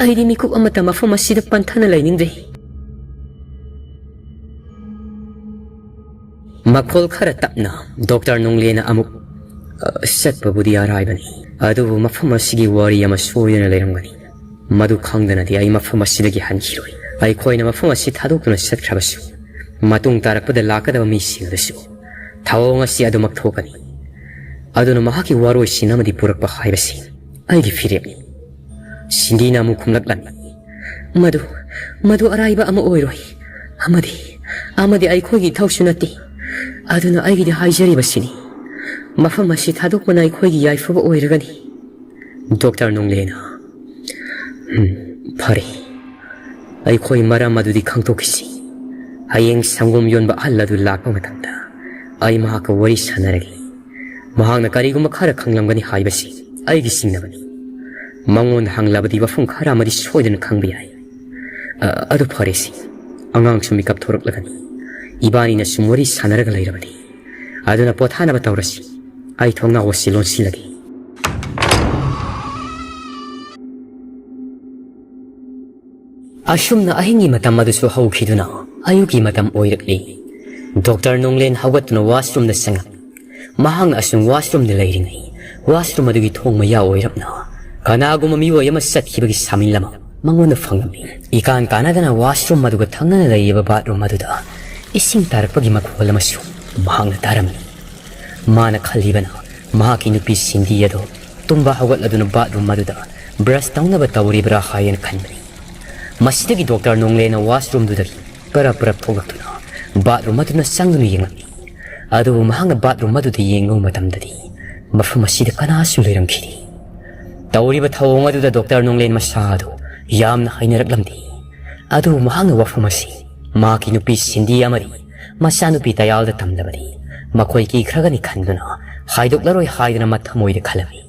ꯑꯩꯗꯤ ꯃꯤꯀꯨꯞ ꯑꯃꯠꯇ ꯃꯐꯝ ꯑꯁꯤꯗ ꯄꯟꯊꯅ ꯂꯩꯅꯤꯡꯗꯦ꯫" ꯃꯈꯣꯜ ꯈꯔ ꯇꯞꯅ ꯗꯣꯛꯇꯔ ꯅꯣꯡꯂꯦꯅ ꯑꯃꯨꯛ, "ꯑ, ꯆꯠꯄꯕꯨꯗꯤ ꯑꯔꯥꯏꯕꯅꯤ, ꯑꯗꯨꯕꯨ ꯃꯐꯝ ꯑꯁꯤꯒꯤ ꯋꯥꯔꯤ ꯑꯃ ꯁꯣꯏꯗꯅ ꯂꯩꯔꯝꯒꯅꯤ꯫ ꯃꯗꯨ ꯈꯪꯗꯅꯗꯤ ꯑꯩ ꯃꯐꯝ ꯑꯁꯤꯗꯒꯤ ꯍꯟꯈꯤꯔꯣꯏ꯫ ꯑꯩꯈꯣꯏꯅ ꯃꯐꯝ ꯑꯁꯤ ꯊꯥꯗꯣꯛꯇꯨꯅ ꯆꯠꯈ꯭ꯔꯕꯁꯨ, ꯃꯇꯨꯡ ꯇꯥꯔꯛꯄꯗ ꯂꯥꯛꯀꯗꯕ ꯃꯤꯁꯤꯡ ꯑꯗꯨꯁꯨ ꯊꯧꯑꯣꯡ ꯑꯁꯤ ꯑꯗꯨꯃꯛ ꯊꯣꯛꯀꯅꯤ꯫ ꯑꯗꯨꯅ ꯃꯍꯥꯛꯀꯤ ꯋꯥꯔꯣꯏꯁꯤꯟ ꯑꯃꯗꯤ ꯄꯨꯔꯛꯄ ꯍꯥꯏꯕꯁꯤ ꯑꯩꯒꯤ ꯐꯤꯔꯦꯞꯅꯤ꯫" ꯁꯤꯟꯗꯤꯅ ꯑꯃꯨꯛ ꯈꯨꯝꯂꯛꯂꯝꯃꯤ, "ꯃꯗꯨ, ꯃꯗꯨ ꯑꯔꯥꯏꯕ ꯑꯃ ꯑꯣꯏꯔꯣꯏ꯫ ꯑꯃꯗꯤ, ꯑꯃꯗꯤ ꯑꯩꯈꯣꯏꯒꯤ ꯏꯊꯧꯁꯨ ꯅꯠꯇꯦ꯫ ꯑꯗꯨꯅ ꯑꯩꯒꯤꯗꯤ ꯍꯥꯏꯖꯔꯤꯕꯁꯤꯅꯤ, ꯃꯐꯝ ꯑꯁꯤ ꯊꯥꯗꯣꯛꯄꯅ ꯑꯩꯈꯣꯏꯒꯤ ꯌꯥꯏꯐꯕ ꯑꯣꯏꯔꯒꯅꯤ꯫" ꯗꯣꯛꯇꯔ ꯅꯣꯡꯂꯦꯅ, "ꯎꯝ, ꯐꯔꯦ꯫ ꯑꯩꯈꯣꯏ ꯃꯔꯝ ꯑꯗꯨꯗꯤ ꯈꯪꯗꯣꯛꯈꯤꯁꯤ꯫ ꯍꯌꯦꯡ ꯁꯪꯒꯣꯝ ꯌꯣꯟꯕ ꯑꯍꯜ ꯑꯗꯨ ꯂꯥꯛꯄ ꯃꯇꯝꯗ ꯑꯩ ꯃꯍꯥꯛꯀ ꯋꯥꯔꯤ ꯁꯥꯟꯅꯔꯒꯦ꯫ ꯃꯍꯥꯛꯅ ꯀꯔꯤꯒꯨꯝꯕ ꯈꯔ ꯈꯪꯂꯝꯒꯅꯤ ꯍꯥꯏꯕꯁꯤ ꯑꯩꯒꯤ ꯆꯤꯡꯅꯕꯅꯤ꯫ ꯃꯉꯣꯟꯗ ꯍꯪꯂꯕꯗꯤ ꯋꯥꯐꯝ ꯈꯔ ꯑꯃꯗꯤ ꯁꯣꯏꯗꯅ ꯈꯪꯕ ꯌꯥꯏ꯫ ꯑ, ꯑꯗꯨ ꯐꯔꯦꯁꯤ, ꯑꯉꯥꯡꯁꯨ ꯃꯤꯀꯞ ꯊꯣꯔꯛꯂꯒꯅꯤ꯫ ꯏꯕꯥꯅꯤꯅ ꯁꯨꯝ ꯋꯥꯔꯤ ꯁꯥꯟꯅꯔꯒ ꯂꯩꯔꯕꯗꯤ꯫ ꯑꯗꯨꯅ ꯄꯣꯊꯥꯅꯕ ꯇꯧꯔꯁꯤ꯫ ꯑꯩ ꯊꯣꯡꯅꯥꯎ ꯑꯁꯤ ꯂꯣꯟꯁꯤꯜꯂꯒꯦ꯫ ꯑꯁꯨꯝꯅ ꯑꯍꯤꯡꯒꯤ ꯃꯇꯝ ꯑꯗꯨꯁꯨ ꯍꯧꯈꯤꯗꯨꯅ ꯑꯌꯨꯛꯀꯤ ꯃꯇꯝ ꯑꯣꯏꯔꯛꯂꯤ꯫ ꯗꯣꯛꯇꯔ ꯅꯣꯡꯂꯦꯟ ꯍꯧꯒꯠꯇꯨꯅ ꯋꯥꯁꯔꯨꯝꯗ ꯆꯪꯂꯛꯏ꯫ ꯃꯍꯥꯛꯅ ꯑꯁꯨꯝ ꯋꯥꯁꯔꯨꯝꯗ ꯂꯩꯔꯤꯉꯩ, ꯋꯥꯁꯔꯨꯝ ꯑꯗꯨꯒꯤ ꯊꯣꯡ ꯃꯌꯥ ꯑꯣꯏꯔꯞꯅ ꯀꯅꯥꯒꯨꯝꯕ ꯃꯤꯑꯣꯏ ꯑꯃ ꯆꯠꯈꯤꯕꯒꯤ ꯁꯥꯃꯤꯜ ꯑꯃ ꯃꯉꯣꯟꯗ ꯐꯪꯂꯝꯃꯤ꯫ ꯏꯀꯥꯟ ꯀꯥꯟꯅꯗꯅ ꯋꯥꯁꯔꯨꯝ ꯑꯗꯨꯒ ꯊꯪꯅꯅ ꯂꯩꯔꯤꯕ ꯕꯥꯠꯔꯨꯝ ꯑꯗꯨꯗ ꯏꯁꯤꯡ ꯇꯥꯔꯛꯄꯒꯤ ꯃꯈꯣꯜ ꯑꯃꯁꯨ ꯃꯍꯥꯛꯅ ꯇꯥꯔꯝꯃꯤ꯫ ꯃꯥꯅ ꯈꯜꯂꯤꯕꯅ ꯃꯍꯥꯛꯀꯤ ꯅꯨꯄꯤ ꯁꯤꯟꯗꯤ ꯑꯗꯨ ꯇꯨꯝꯕ ꯍꯧꯒꯠꯂꯗꯨꯅ ꯕꯥꯠꯔꯨꯝ ꯑꯗꯨꯗ ꯕ꯭ꯔꯁ ꯇꯧꯅꯕ ꯇꯧꯔꯤꯕ꯭ꯔꯥ ꯍꯥꯏꯅ ꯈꯟꯕꯅꯤ꯫ ꯃꯁꯤꯗꯒꯤ ꯗꯣꯛꯇꯔ ꯅꯣꯡꯂꯦꯟꯅ ꯋꯥꯁꯔꯨꯝꯗꯨꯗꯒꯤ ꯄꯔꯞ ꯄꯔꯞ ꯊꯣꯛꯂꯛꯇꯨꯅ ꯕꯥꯠꯔꯨꯝ ꯑꯗꯨꯅ ꯆꯪꯗꯨꯅ ꯌꯦꯡꯂꯝꯃꯤ꯫ ꯑꯗꯨꯕꯨ ꯃꯍꯥꯛꯅ ꯕꯥꯠꯔꯨꯝ ꯑꯗꯨꯗ ꯌꯦꯡꯂꯨꯕ ꯃꯇꯝꯗꯗꯤ ꯃꯐꯝ ꯑꯁꯤꯗ ꯀꯅꯥꯁꯨ ꯂꯩꯔꯝꯈꯤꯗꯦ꯫ ꯇꯧꯔꯤꯕ ꯊꯧꯑꯣꯡ ꯑꯗꯨꯗ ꯗꯣꯛꯇꯔ ꯅꯣꯡꯂꯦꯟ ꯃꯁꯥ ꯑꯗꯨ ꯌꯥꯝꯅ ꯍꯩꯅꯔꯛꯂꯝꯗꯦ꯫ ꯑꯗꯨꯕꯨ ꯃꯍꯥꯛꯅ ꯋꯥꯐꯝ ꯑꯁꯤ ꯃꯍꯥꯛꯀꯤ ꯅꯨꯄꯤ ꯁꯤꯟꯗꯤ ꯑꯃꯗꯤ ꯃꯆꯥꯅꯨꯄꯤ ꯇꯌꯥꯜꯗ ꯇꯝꯂꯕꯗꯤ ꯃꯈꯣꯏ ꯀꯤꯈ꯭ꯔꯒꯅꯤ ꯈꯟꯗꯨꯅ ꯍꯥꯏꯗꯣꯛꯂꯔꯣꯏ ꯍꯥꯏꯗꯨꯅ ꯃꯊꯃꯣꯏꯗ ꯈꯜꯂꯝꯃꯤ꯫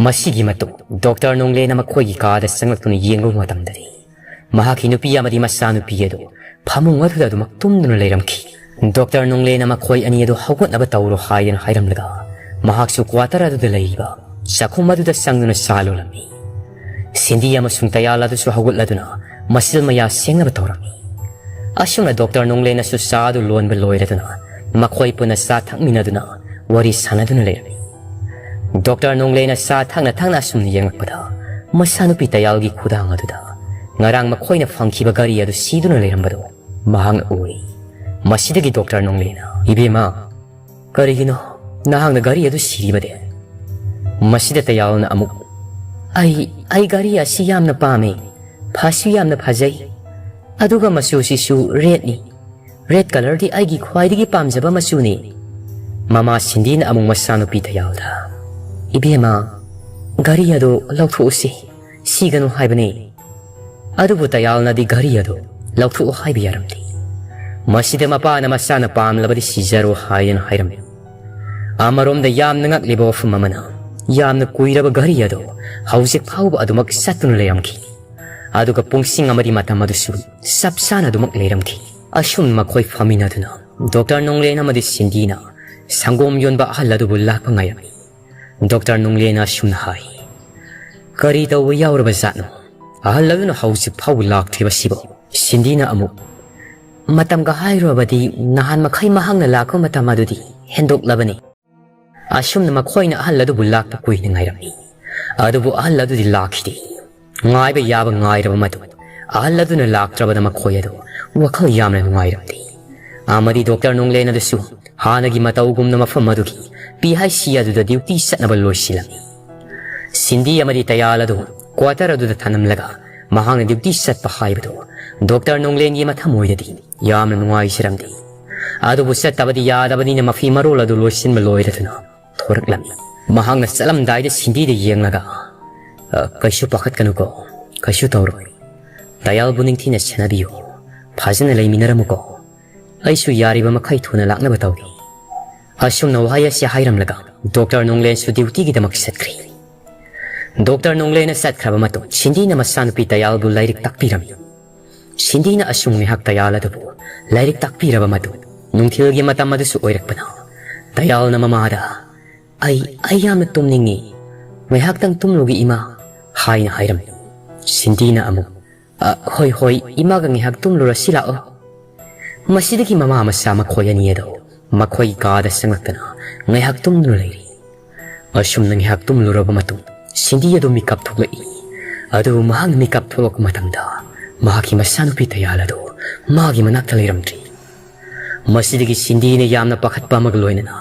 ꯃꯁꯤꯒꯤ ꯃꯇꯨꯡ ꯗꯣꯛꯇꯔ ꯅꯣꯡꯂꯦꯅ ꯃꯈꯣꯏꯒꯤ ꯀꯥꯗ ꯆꯪꯂꯛꯇꯨꯅ ꯌꯦꯡꯂꯨꯕ ꯃꯇꯝꯗꯗꯤ ꯃꯍꯥꯛꯀꯤ ꯅꯨꯄꯤ ꯑꯃꯗꯤ ꯃꯆꯥꯅꯨꯄꯤ ꯑꯗꯨ ꯐꯃꯨꯡ ꯑꯗꯨꯗ ꯑꯗꯨꯃꯛ ꯇꯨꯝꯗꯨꯅ ꯂꯩꯔꯝꯈꯤ꯫ ꯗꯣꯛꯇꯔ ꯅꯣꯡꯂꯦꯅ ꯃꯈꯣꯏ ꯑꯅꯤ ꯑꯗꯨ ꯍꯧꯒꯠꯅꯕ ꯇꯧꯔꯣ ꯍꯥꯏꯗꯨꯅ ꯍꯥꯏꯔꯝꯂꯒ ꯃꯍꯥꯛꯁꯨ ꯀ꯭ꯋꯥꯇꯔ ꯑꯗꯨꯗ ꯂꯩꯔꯤꯕ ꯆꯥꯛꯈꯨꯝ ꯑꯗꯨꯗ ꯆꯪꯗꯨꯅ ꯆꯥ ꯂꯣꯜꯂꯝꯃꯤ꯫ ꯁꯤꯟꯗꯤ ꯑꯃꯁꯨꯡ ꯇꯌꯥꯜ ꯑꯗꯨꯁꯨ ꯍꯧꯒꯠꯂꯗꯨꯅ ꯃꯆꯤꯜ ꯃꯌꯥ ꯁꯦꯡꯅꯕ ꯇꯧꯔꯝꯃꯤ꯫ ꯑꯁꯨꯝꯅ ꯗꯣꯛꯇꯔ ꯅꯣꯡꯂꯦꯅꯁꯨ ꯆꯥ ꯑꯗꯨ ꯂꯣꯟꯕ ꯂꯣꯏꯔꯗꯨꯅ ꯃꯈꯣꯏ ꯄꯨꯟꯅ ꯆꯥ ꯊꯛꯃꯤꯟꯅꯗꯨꯅ ꯋꯥꯔꯤ ꯁꯥꯟꯅꯗꯨꯅ ꯂꯩꯔꯝꯃꯤ꯫ ꯗꯣꯛꯇꯔ ꯅꯣꯡꯂꯦꯅ ꯆꯥ ꯊꯛꯅ ꯊꯛꯅ ꯑꯁꯨꯝꯅ ꯌꯦꯡꯂꯛꯄꯗ ꯃꯆꯥꯅꯨꯄꯤ ꯇꯌꯥꯜꯒꯤ ꯈꯨꯗꯥꯡ ꯑꯗꯨꯗ ꯉꯔꯥꯡ ꯃꯈꯣꯏꯅ ꯐꯪꯈꯤꯕ ꯘꯔꯤ ꯑꯗꯨ ꯁꯤꯗꯨꯅ ꯂꯩꯔꯝꯕꯗꯨ ꯃꯍꯥꯛꯅ ꯎꯏ꯫ ꯃꯁꯤꯗꯒꯤ ꯗꯣꯛꯇꯔ ꯅꯣꯡꯂꯦꯅ, "ꯏꯕꯦꯝꯃ, ꯀꯔꯤꯒꯤꯅꯣ ꯅꯍꯥꯛꯅ ꯘꯔꯤ ꯑꯗꯨ ꯁꯤꯔꯤꯕꯗꯤ?" ꯃꯁꯤꯗ ꯇꯌꯥꯜꯅ ꯑꯃꯨꯛ, "ꯑꯩ, ꯑꯩ ꯘꯔꯤ ꯑꯁꯤ ꯌꯥꯝꯅ ꯄꯥꯝꯃꯦ꯫ ꯐꯁꯨ ꯌꯥꯝꯅ ꯐꯖꯩ꯫ ꯑꯗꯨꯒ ꯃꯆꯨꯁꯤꯁꯨ ꯔꯦꯗꯅꯤ꯫ ꯔꯦꯗ ꯀꯂꯔꯗꯤ ꯑꯩꯒꯤ ꯈ꯭ꯋꯥꯏꯗꯒꯤ ꯄꯥꯝꯖꯕ ꯃꯆꯨꯅꯤ꯫" ꯃꯃꯥ ꯁꯤꯟꯗꯤꯅ ꯑꯃꯨꯛ ꯃꯆꯥꯅꯨꯄꯤ ꯇꯌꯥꯜꯗ, "ꯏꯕꯦꯝꯃ, ꯘꯔꯤ ꯑꯗꯨ ꯂꯧꯊꯣꯛꯎꯁꯤ꯫ ꯁꯤꯒꯅꯨ ꯍꯥꯏꯕꯅꯤ꯫" ꯑꯗꯨꯕꯨ ꯇꯌꯥꯜꯅꯗꯤ ꯘꯔꯤ ꯑꯗꯨ ꯂꯧꯊꯣꯛꯎ ꯍꯥꯏꯕ ꯌꯥꯔꯝꯗꯦ꯫ ꯃꯁꯤꯗ ꯃꯄꯥꯅ ꯃꯆꯥꯅ ꯄꯥꯝꯂꯕꯗꯤ ꯁꯤꯖꯔꯣ ꯍꯥꯏꯗꯨꯅ ꯍꯥꯏꯔꯝꯃꯤ꯫ ꯑꯃꯔꯣꯝꯗ ꯌꯥꯝꯅ ꯉꯛꯂꯤꯕ ꯋꯥꯐꯝ ꯑꯃꯅ, ꯌꯥꯝꯅ ꯀꯨꯏꯔꯕ ꯘꯔꯤ ꯑꯗꯨ ꯍꯧꯖꯤꯛ ꯐꯥꯎꯕ ꯑꯗꯨꯃꯛ ꯆꯠꯇꯨꯅ ꯂꯩꯔꯝꯈꯤ꯫ ꯑꯗꯨꯒ ꯄꯨꯡꯁꯤꯡ ꯑꯃꯗꯤ ꯃꯇꯝ ꯑꯗꯨꯁꯨ ꯆꯞ ꯆꯥꯅ ꯑꯗꯨꯃꯛ ꯂꯩꯔꯝꯈꯤ꯫ ꯑꯁꯨꯝ ꯃꯈꯣꯏ ꯐꯝꯃꯤꯟꯅꯗꯨꯅ ꯗꯣꯛꯇꯔ ꯅꯣꯡꯂꯦꯟ ꯑꯃꯗꯤ ꯁꯤꯟꯗꯤꯅ ꯁꯪꯒꯣꯝ ꯌꯣꯟꯕ ꯑꯍꯜ ꯑꯗꯨꯕꯨ ꯂꯥꯛꯄ ꯉꯥꯏꯔꯝꯃꯤ꯫ ꯗꯣꯛꯇꯔ ꯅꯣꯡꯂꯦꯟꯅ ꯑꯁꯨꯝꯅ ꯍꯥꯏ, "ꯀꯔꯤ ꯇꯧꯕ ꯌꯥꯎꯔꯕ ꯖꯥꯠꯅꯣ? ꯑꯍꯜ ꯑꯗꯨꯅ ꯍꯧꯖꯤꯛ ꯐꯥꯎꯕ ꯂꯥꯛꯇ꯭ꯔꯤꯕꯁꯤꯕꯣ?" ꯁꯤꯟꯗꯤꯅ ꯑꯃꯨꯛ, "ꯃꯇꯝꯒ ꯍꯥꯏꯔꯨꯔꯕꯗꯤ ꯅꯍꯥꯟ ꯃꯈꯩ ꯃꯍꯥꯛꯅ ꯂꯥꯛꯄ ꯃꯇꯝ ꯑꯗꯨꯗꯤ ꯍꯦꯟꯗꯣꯛꯂꯕꯅꯤ꯫" ꯑꯁꯨꯝꯅ ꯃꯈꯣꯏꯅ ꯑꯍꯜ ꯑꯗꯨꯕꯨ ꯂꯥꯛꯄ ꯀꯨꯏꯅ ꯉꯥꯏꯔꯝꯃꯤ꯫ ꯑꯗꯨꯕꯨ ꯑꯍꯜ ꯑꯗꯨꯗꯤ ꯂꯥꯛꯈꯤꯗꯦ꯫ ꯉꯥꯏꯕ ꯌꯥꯕ ꯉꯥꯏꯔꯕ ꯃꯇꯨꯡ ꯑꯍꯜ ꯑꯗꯨꯅ ꯂꯥꯛꯇ꯭ꯔꯕꯗ ꯃꯈꯣꯏ ꯑꯗꯨ ꯋꯥꯈꯜ ꯌꯥꯝꯅ ꯅꯨꯡꯉꯥꯏꯔꯝꯗꯦ꯫ ꯑꯃꯗꯤ ꯗꯣꯛꯇꯔ ꯅꯣꯡꯂꯦꯟ ꯑꯗꯨꯁꯨ ꯍꯥꯟꯅꯒꯤ ꯃꯇꯧꯒꯨꯝꯅ ꯃꯐꯝ ꯑꯗꯨꯒꯤ ꯄꯤ ꯍꯩꯆ ꯁꯤ ꯑꯗꯨꯗ ꯗ꯭ꯌꯨꯇꯤ ꯆꯠꯅꯕ ꯂꯣꯏꯁꯤꯜꯂꯝꯃꯤ꯫ ꯁꯤꯟꯗꯤ ꯑꯃꯗꯤ ꯇꯌꯥꯜ ꯑꯗꯨ ꯀ꯭ꯋꯥꯇꯔ ꯑꯗꯨꯗ ꯊꯅꯝꯂꯒ ꯃꯍꯥꯛꯅ ꯗ꯭ꯌꯨꯇꯤ ꯆꯠꯄ ꯍꯥꯏꯕꯗꯨ ꯗꯣꯛꯇꯔ ꯅꯣꯡꯂꯦꯟꯒꯤ ꯃꯊꯃꯣꯏꯗꯗꯤ ꯌꯥꯝꯅ ꯅꯨꯡꯉꯥꯏꯖꯔꯝꯗꯦ꯫ ꯑꯗꯨꯕꯨ ꯆꯠꯇꯕꯗꯤ ꯌꯥꯗꯕꯅꯤꯅ ꯃꯐꯤ ꯃꯔꯣꯜ ꯑꯗꯨ ꯂꯣꯏꯁꯤꯟꯕ ꯂꯣꯏꯔꯗꯨꯅ ꯊꯣꯔꯛꯂꯝꯃꯤ꯫ ꯃꯍꯥꯛꯅ ꯆꯠꯂꯝꯗꯥꯏꯗ ꯁꯤꯟꯗꯤꯗ ꯌꯦꯡꯂꯒ, "ꯑ, ꯀꯩꯁꯨ ꯄꯥꯈꯠꯀꯅꯨꯀꯣ, ꯀꯩꯁꯨ ꯇꯧꯔꯣꯏ꯫ ꯇꯌꯥꯜꯕꯨ ꯅꯤꯡꯊꯤꯅ ꯁꯦꯟꯅꯕꯤꯌꯨ, ꯐꯖꯅ ꯂꯩꯃꯤꯟꯅꯔꯝꯃꯨꯀꯣ꯫ ꯑꯩꯁꯨ ꯌꯥꯔꯤꯕ ꯃꯈꯩ ꯊꯨꯅ ꯂꯥꯛꯅꯕ ꯇꯧꯒꯦ꯫" ꯑꯁꯨꯝꯅ ꯋꯥꯍꯩ ꯑꯁꯤ ꯍꯥꯏꯔꯝꯂꯒ ꯗꯣꯛꯇꯔ ꯅꯣꯡꯂꯦꯟꯁꯨ ꯗ꯭ꯌꯨꯇꯤꯒꯤꯗꯃꯛ ꯆꯠꯈ꯭ꯔꯦ꯫ ꯗꯣꯛꯇꯔ ꯅꯣꯡꯂꯦꯟꯅ ꯆꯠꯈ꯭ꯔꯕ ꯃꯇꯨꯡ ꯁꯤꯟꯗꯤꯅ ꯃꯆꯥꯅꯨꯄꯤ ꯇꯌꯥꯜꯕꯨ ꯂꯥꯏꯔꯤꯛ ꯇꯥꯛꯄꯤꯔꯝꯃꯤ꯫ ꯁꯤꯟꯗꯤꯅ ꯑꯁꯨꯝ ꯉꯥꯏꯍꯥꯛ ꯇꯌꯥꯜ ꯑꯗꯨꯕꯨ ꯂꯥꯏꯔꯤꯛ ꯇꯥꯛꯄꯤꯔꯕ ꯃꯇꯨꯡ ꯅꯨꯡꯊꯤꯜꯒꯤ ꯃꯇꯝ ꯑꯗꯨꯁꯨ ꯑꯣꯏꯔꯛꯄꯅ ꯇꯌꯥꯜꯅ ꯃꯃꯥꯗ, "ꯑꯩ, ꯑꯩ ꯌꯥꯝꯅ ꯇꯨꯝꯅꯤꯡꯉꯤ, ꯉꯥꯏꯍꯥꯛꯇꯪ ꯇꯨꯝꯂꯨꯒꯦ ꯏꯃꯥ" ꯍꯥꯏꯅ ꯍꯥꯏꯔꯝꯃꯤ꯫ ꯁꯤꯟꯗꯤꯅ ꯑꯃꯨꯛ, "ꯑ, ꯍꯣꯏ, ꯍꯣꯏ, ꯏꯃꯥꯒ ꯉꯥꯏꯍꯥꯛ ꯇꯨꯝꯂꯨꯔꯁꯤ ꯂꯥꯛꯑꯣ꯫" ꯃꯁꯤꯗꯒꯤ ꯃꯃꯥ ꯃꯆꯥ ꯃꯈꯣꯏ ꯑꯅꯤ ꯑꯗꯨ ꯃꯈꯣꯏꯒꯤ ꯀꯥꯗ ꯆꯪꯂꯛꯇꯅ ꯉꯥꯏꯍꯥꯛ ꯇꯨꯝꯗꯨꯅ ꯂꯩꯔꯤ꯫ ꯑꯁꯨꯝꯅ ꯉꯥꯏꯍꯥꯛ ꯇꯨꯝꯂꯨꯔꯕ ꯃꯇꯨꯡ ꯁꯤꯟꯗꯤ ꯑꯗꯨ ꯃꯤꯀꯞ ꯊꯣꯛꯂꯛꯏ꯫ ꯑꯗꯨꯕꯨ ꯃꯍꯥꯛꯅ ꯃꯤꯀꯞ ꯊꯣꯛꯂꯛꯄ ꯃꯇꯝꯗ ꯃꯍꯥꯛꯀꯤ ꯃꯆꯥꯅꯨꯄꯤ ꯇꯌꯥꯜ ꯑꯗꯨ ꯃꯥꯒꯤ ꯃꯅꯥꯛꯇ ꯂꯩꯔꯝꯗ꯭ꯔꯤ꯫ ꯃꯁꯤꯗꯒꯤ ꯁꯤꯟꯗꯤꯅ ꯌꯥꯝꯅ ꯄꯥꯈꯠꯄ ꯑꯃꯒ ꯂꯣꯏꯅꯅ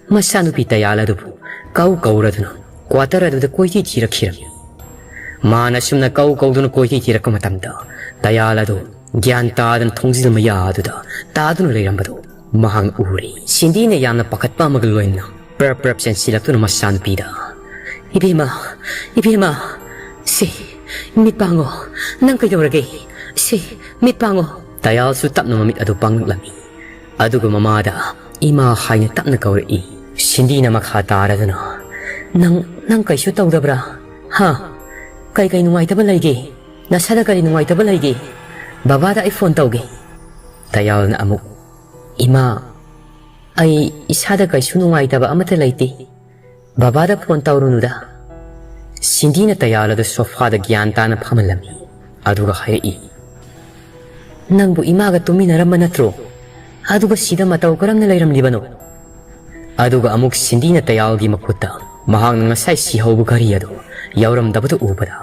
ꯃꯆꯥꯅꯨꯄꯤ ꯇꯌꯥꯜ ꯑꯗꯨꯕꯨ ꯀꯧ ꯀꯧꯔꯗꯨꯅ ꯀ꯭ꯋꯥꯇꯔ ꯑꯗꯨꯗ ꯀꯣꯏꯊꯤ ꯊꯤꯔꯛꯈꯤꯔꯝꯃꯤ꯫ ꯃꯥꯅ ꯑꯁꯨꯝꯅ ꯀꯧ ꯀꯧꯗꯨꯅ ꯀꯣꯏꯊꯤ ꯊꯤꯔꯛꯄ ꯃꯇꯝꯗ ꯇꯌꯥꯜ ꯑꯗꯨ ꯒ꯭ꯌꯥꯟ ꯇꯥꯗꯅ ꯊꯣꯡꯖꯤꯜ ꯃꯌꯥ ꯑꯗꯨꯗ ꯇꯥꯗꯨꯅ ꯂꯩꯔꯝꯕꯗꯨ ꯃꯍꯥꯛꯅ ꯎꯔꯦ꯫ ꯁꯤꯟꯗꯤꯅ ꯌꯥꯝꯅ ꯄꯥꯈꯠꯄ ꯑꯃꯒ ꯂꯣꯏꯅꯅ ꯄ꯭ꯔꯞ ꯄ꯭ꯔꯞ ꯆꯦꯟꯁꯤꯜꯂꯛꯇꯨꯅ ꯃꯆꯥꯅꯨꯄꯤꯗ, "ꯏꯕꯦꯝꯃ, ꯏꯕꯦꯝꯃ, ꯁꯤ, ꯃꯤꯠ ꯄꯥꯡꯉꯣ, ꯅꯪ ꯀꯩꯗꯧꯔꯒꯦ? ꯁꯤ, ꯃꯤꯠ ꯄꯥꯡꯉꯣ, ꯇꯌꯥꯜꯁꯨ ꯇꯞꯅ ꯃꯃꯤꯠ ꯑꯗꯨ ꯄꯥꯡꯂꯛꯂꯝꯃꯤ꯫ ꯑꯗꯨꯒ ꯃꯃꯥꯗ "ꯏꯃꯥ" ꯍꯥꯏꯅ ꯇꯞꯅ ꯀꯧꯔꯛꯏ꯫ ꯁꯤꯟꯗꯤꯅ ꯃꯈꯥ ꯇꯥꯔꯗꯨꯅ, "ꯅꯪ, ꯅꯪ ꯀꯩꯁꯨ ꯇꯧꯗꯕ꯭ꯔꯥ? ꯍꯥ? ꯀꯩ ꯀꯩ ꯅꯨꯡꯉꯥꯏꯇꯕ ꯂꯩꯒꯦ? ꯅꯁꯥꯗ ꯀꯔꯤ ꯅꯨꯡꯉꯥꯏꯇꯕ ꯂꯩꯒꯦ? ꯕꯕꯥꯗ ꯑꯩ ꯐꯣꯟ ꯇꯧꯒꯦ꯫" ꯇꯌꯥꯜꯅ ꯑꯃꯨꯛ, "ꯏꯃꯥ, ꯑꯩ ꯏꯁꯥꯗ ꯀꯩꯁꯨ ꯅꯨꯡꯉꯥꯏꯇꯕ ꯑꯃꯠꯇ ꯂꯩꯇꯦ꯫ ꯕꯕꯥꯗ ꯐꯣꯟ ꯇꯧꯔꯨꯅꯨꯗ꯫" ꯁꯤꯟꯗꯤꯅ ꯇꯌꯥꯜ ꯑꯗꯨ ꯁꯣꯐꯥꯗ ꯒ꯭ꯌꯥꯟ ꯇꯥꯅ ꯐꯝꯍꯜꯂꯝꯃꯤ꯫ ꯑꯗꯨꯒ ꯍꯥꯏꯔꯛꯏ, "ꯅꯪꯕꯨ ꯏꯃꯥꯒ ꯇꯨꯝꯃꯤꯟꯅꯔꯝꯕ ꯅꯠꯇ꯭ꯔꯣ? ꯑꯗꯨꯒ ꯁꯤꯗ ꯃꯇꯧ ꯀꯔꯝꯅ ꯂꯩꯔꯝꯂꯤꯕꯅꯣ?" ꯑꯗꯨꯒ ꯑꯃꯨꯛ ꯁꯤꯟꯗꯤꯅ ꯇꯌꯥꯜꯒꯤ ꯃꯈꯨꯠꯇ ꯃꯍꯥꯛꯅ ꯉꯁꯥꯏ ꯁꯤꯍꯧꯕ ꯘꯔꯤ ꯑꯗꯨ ꯌꯥꯎꯔꯝꯗꯕꯗꯨ ꯎꯕꯗ,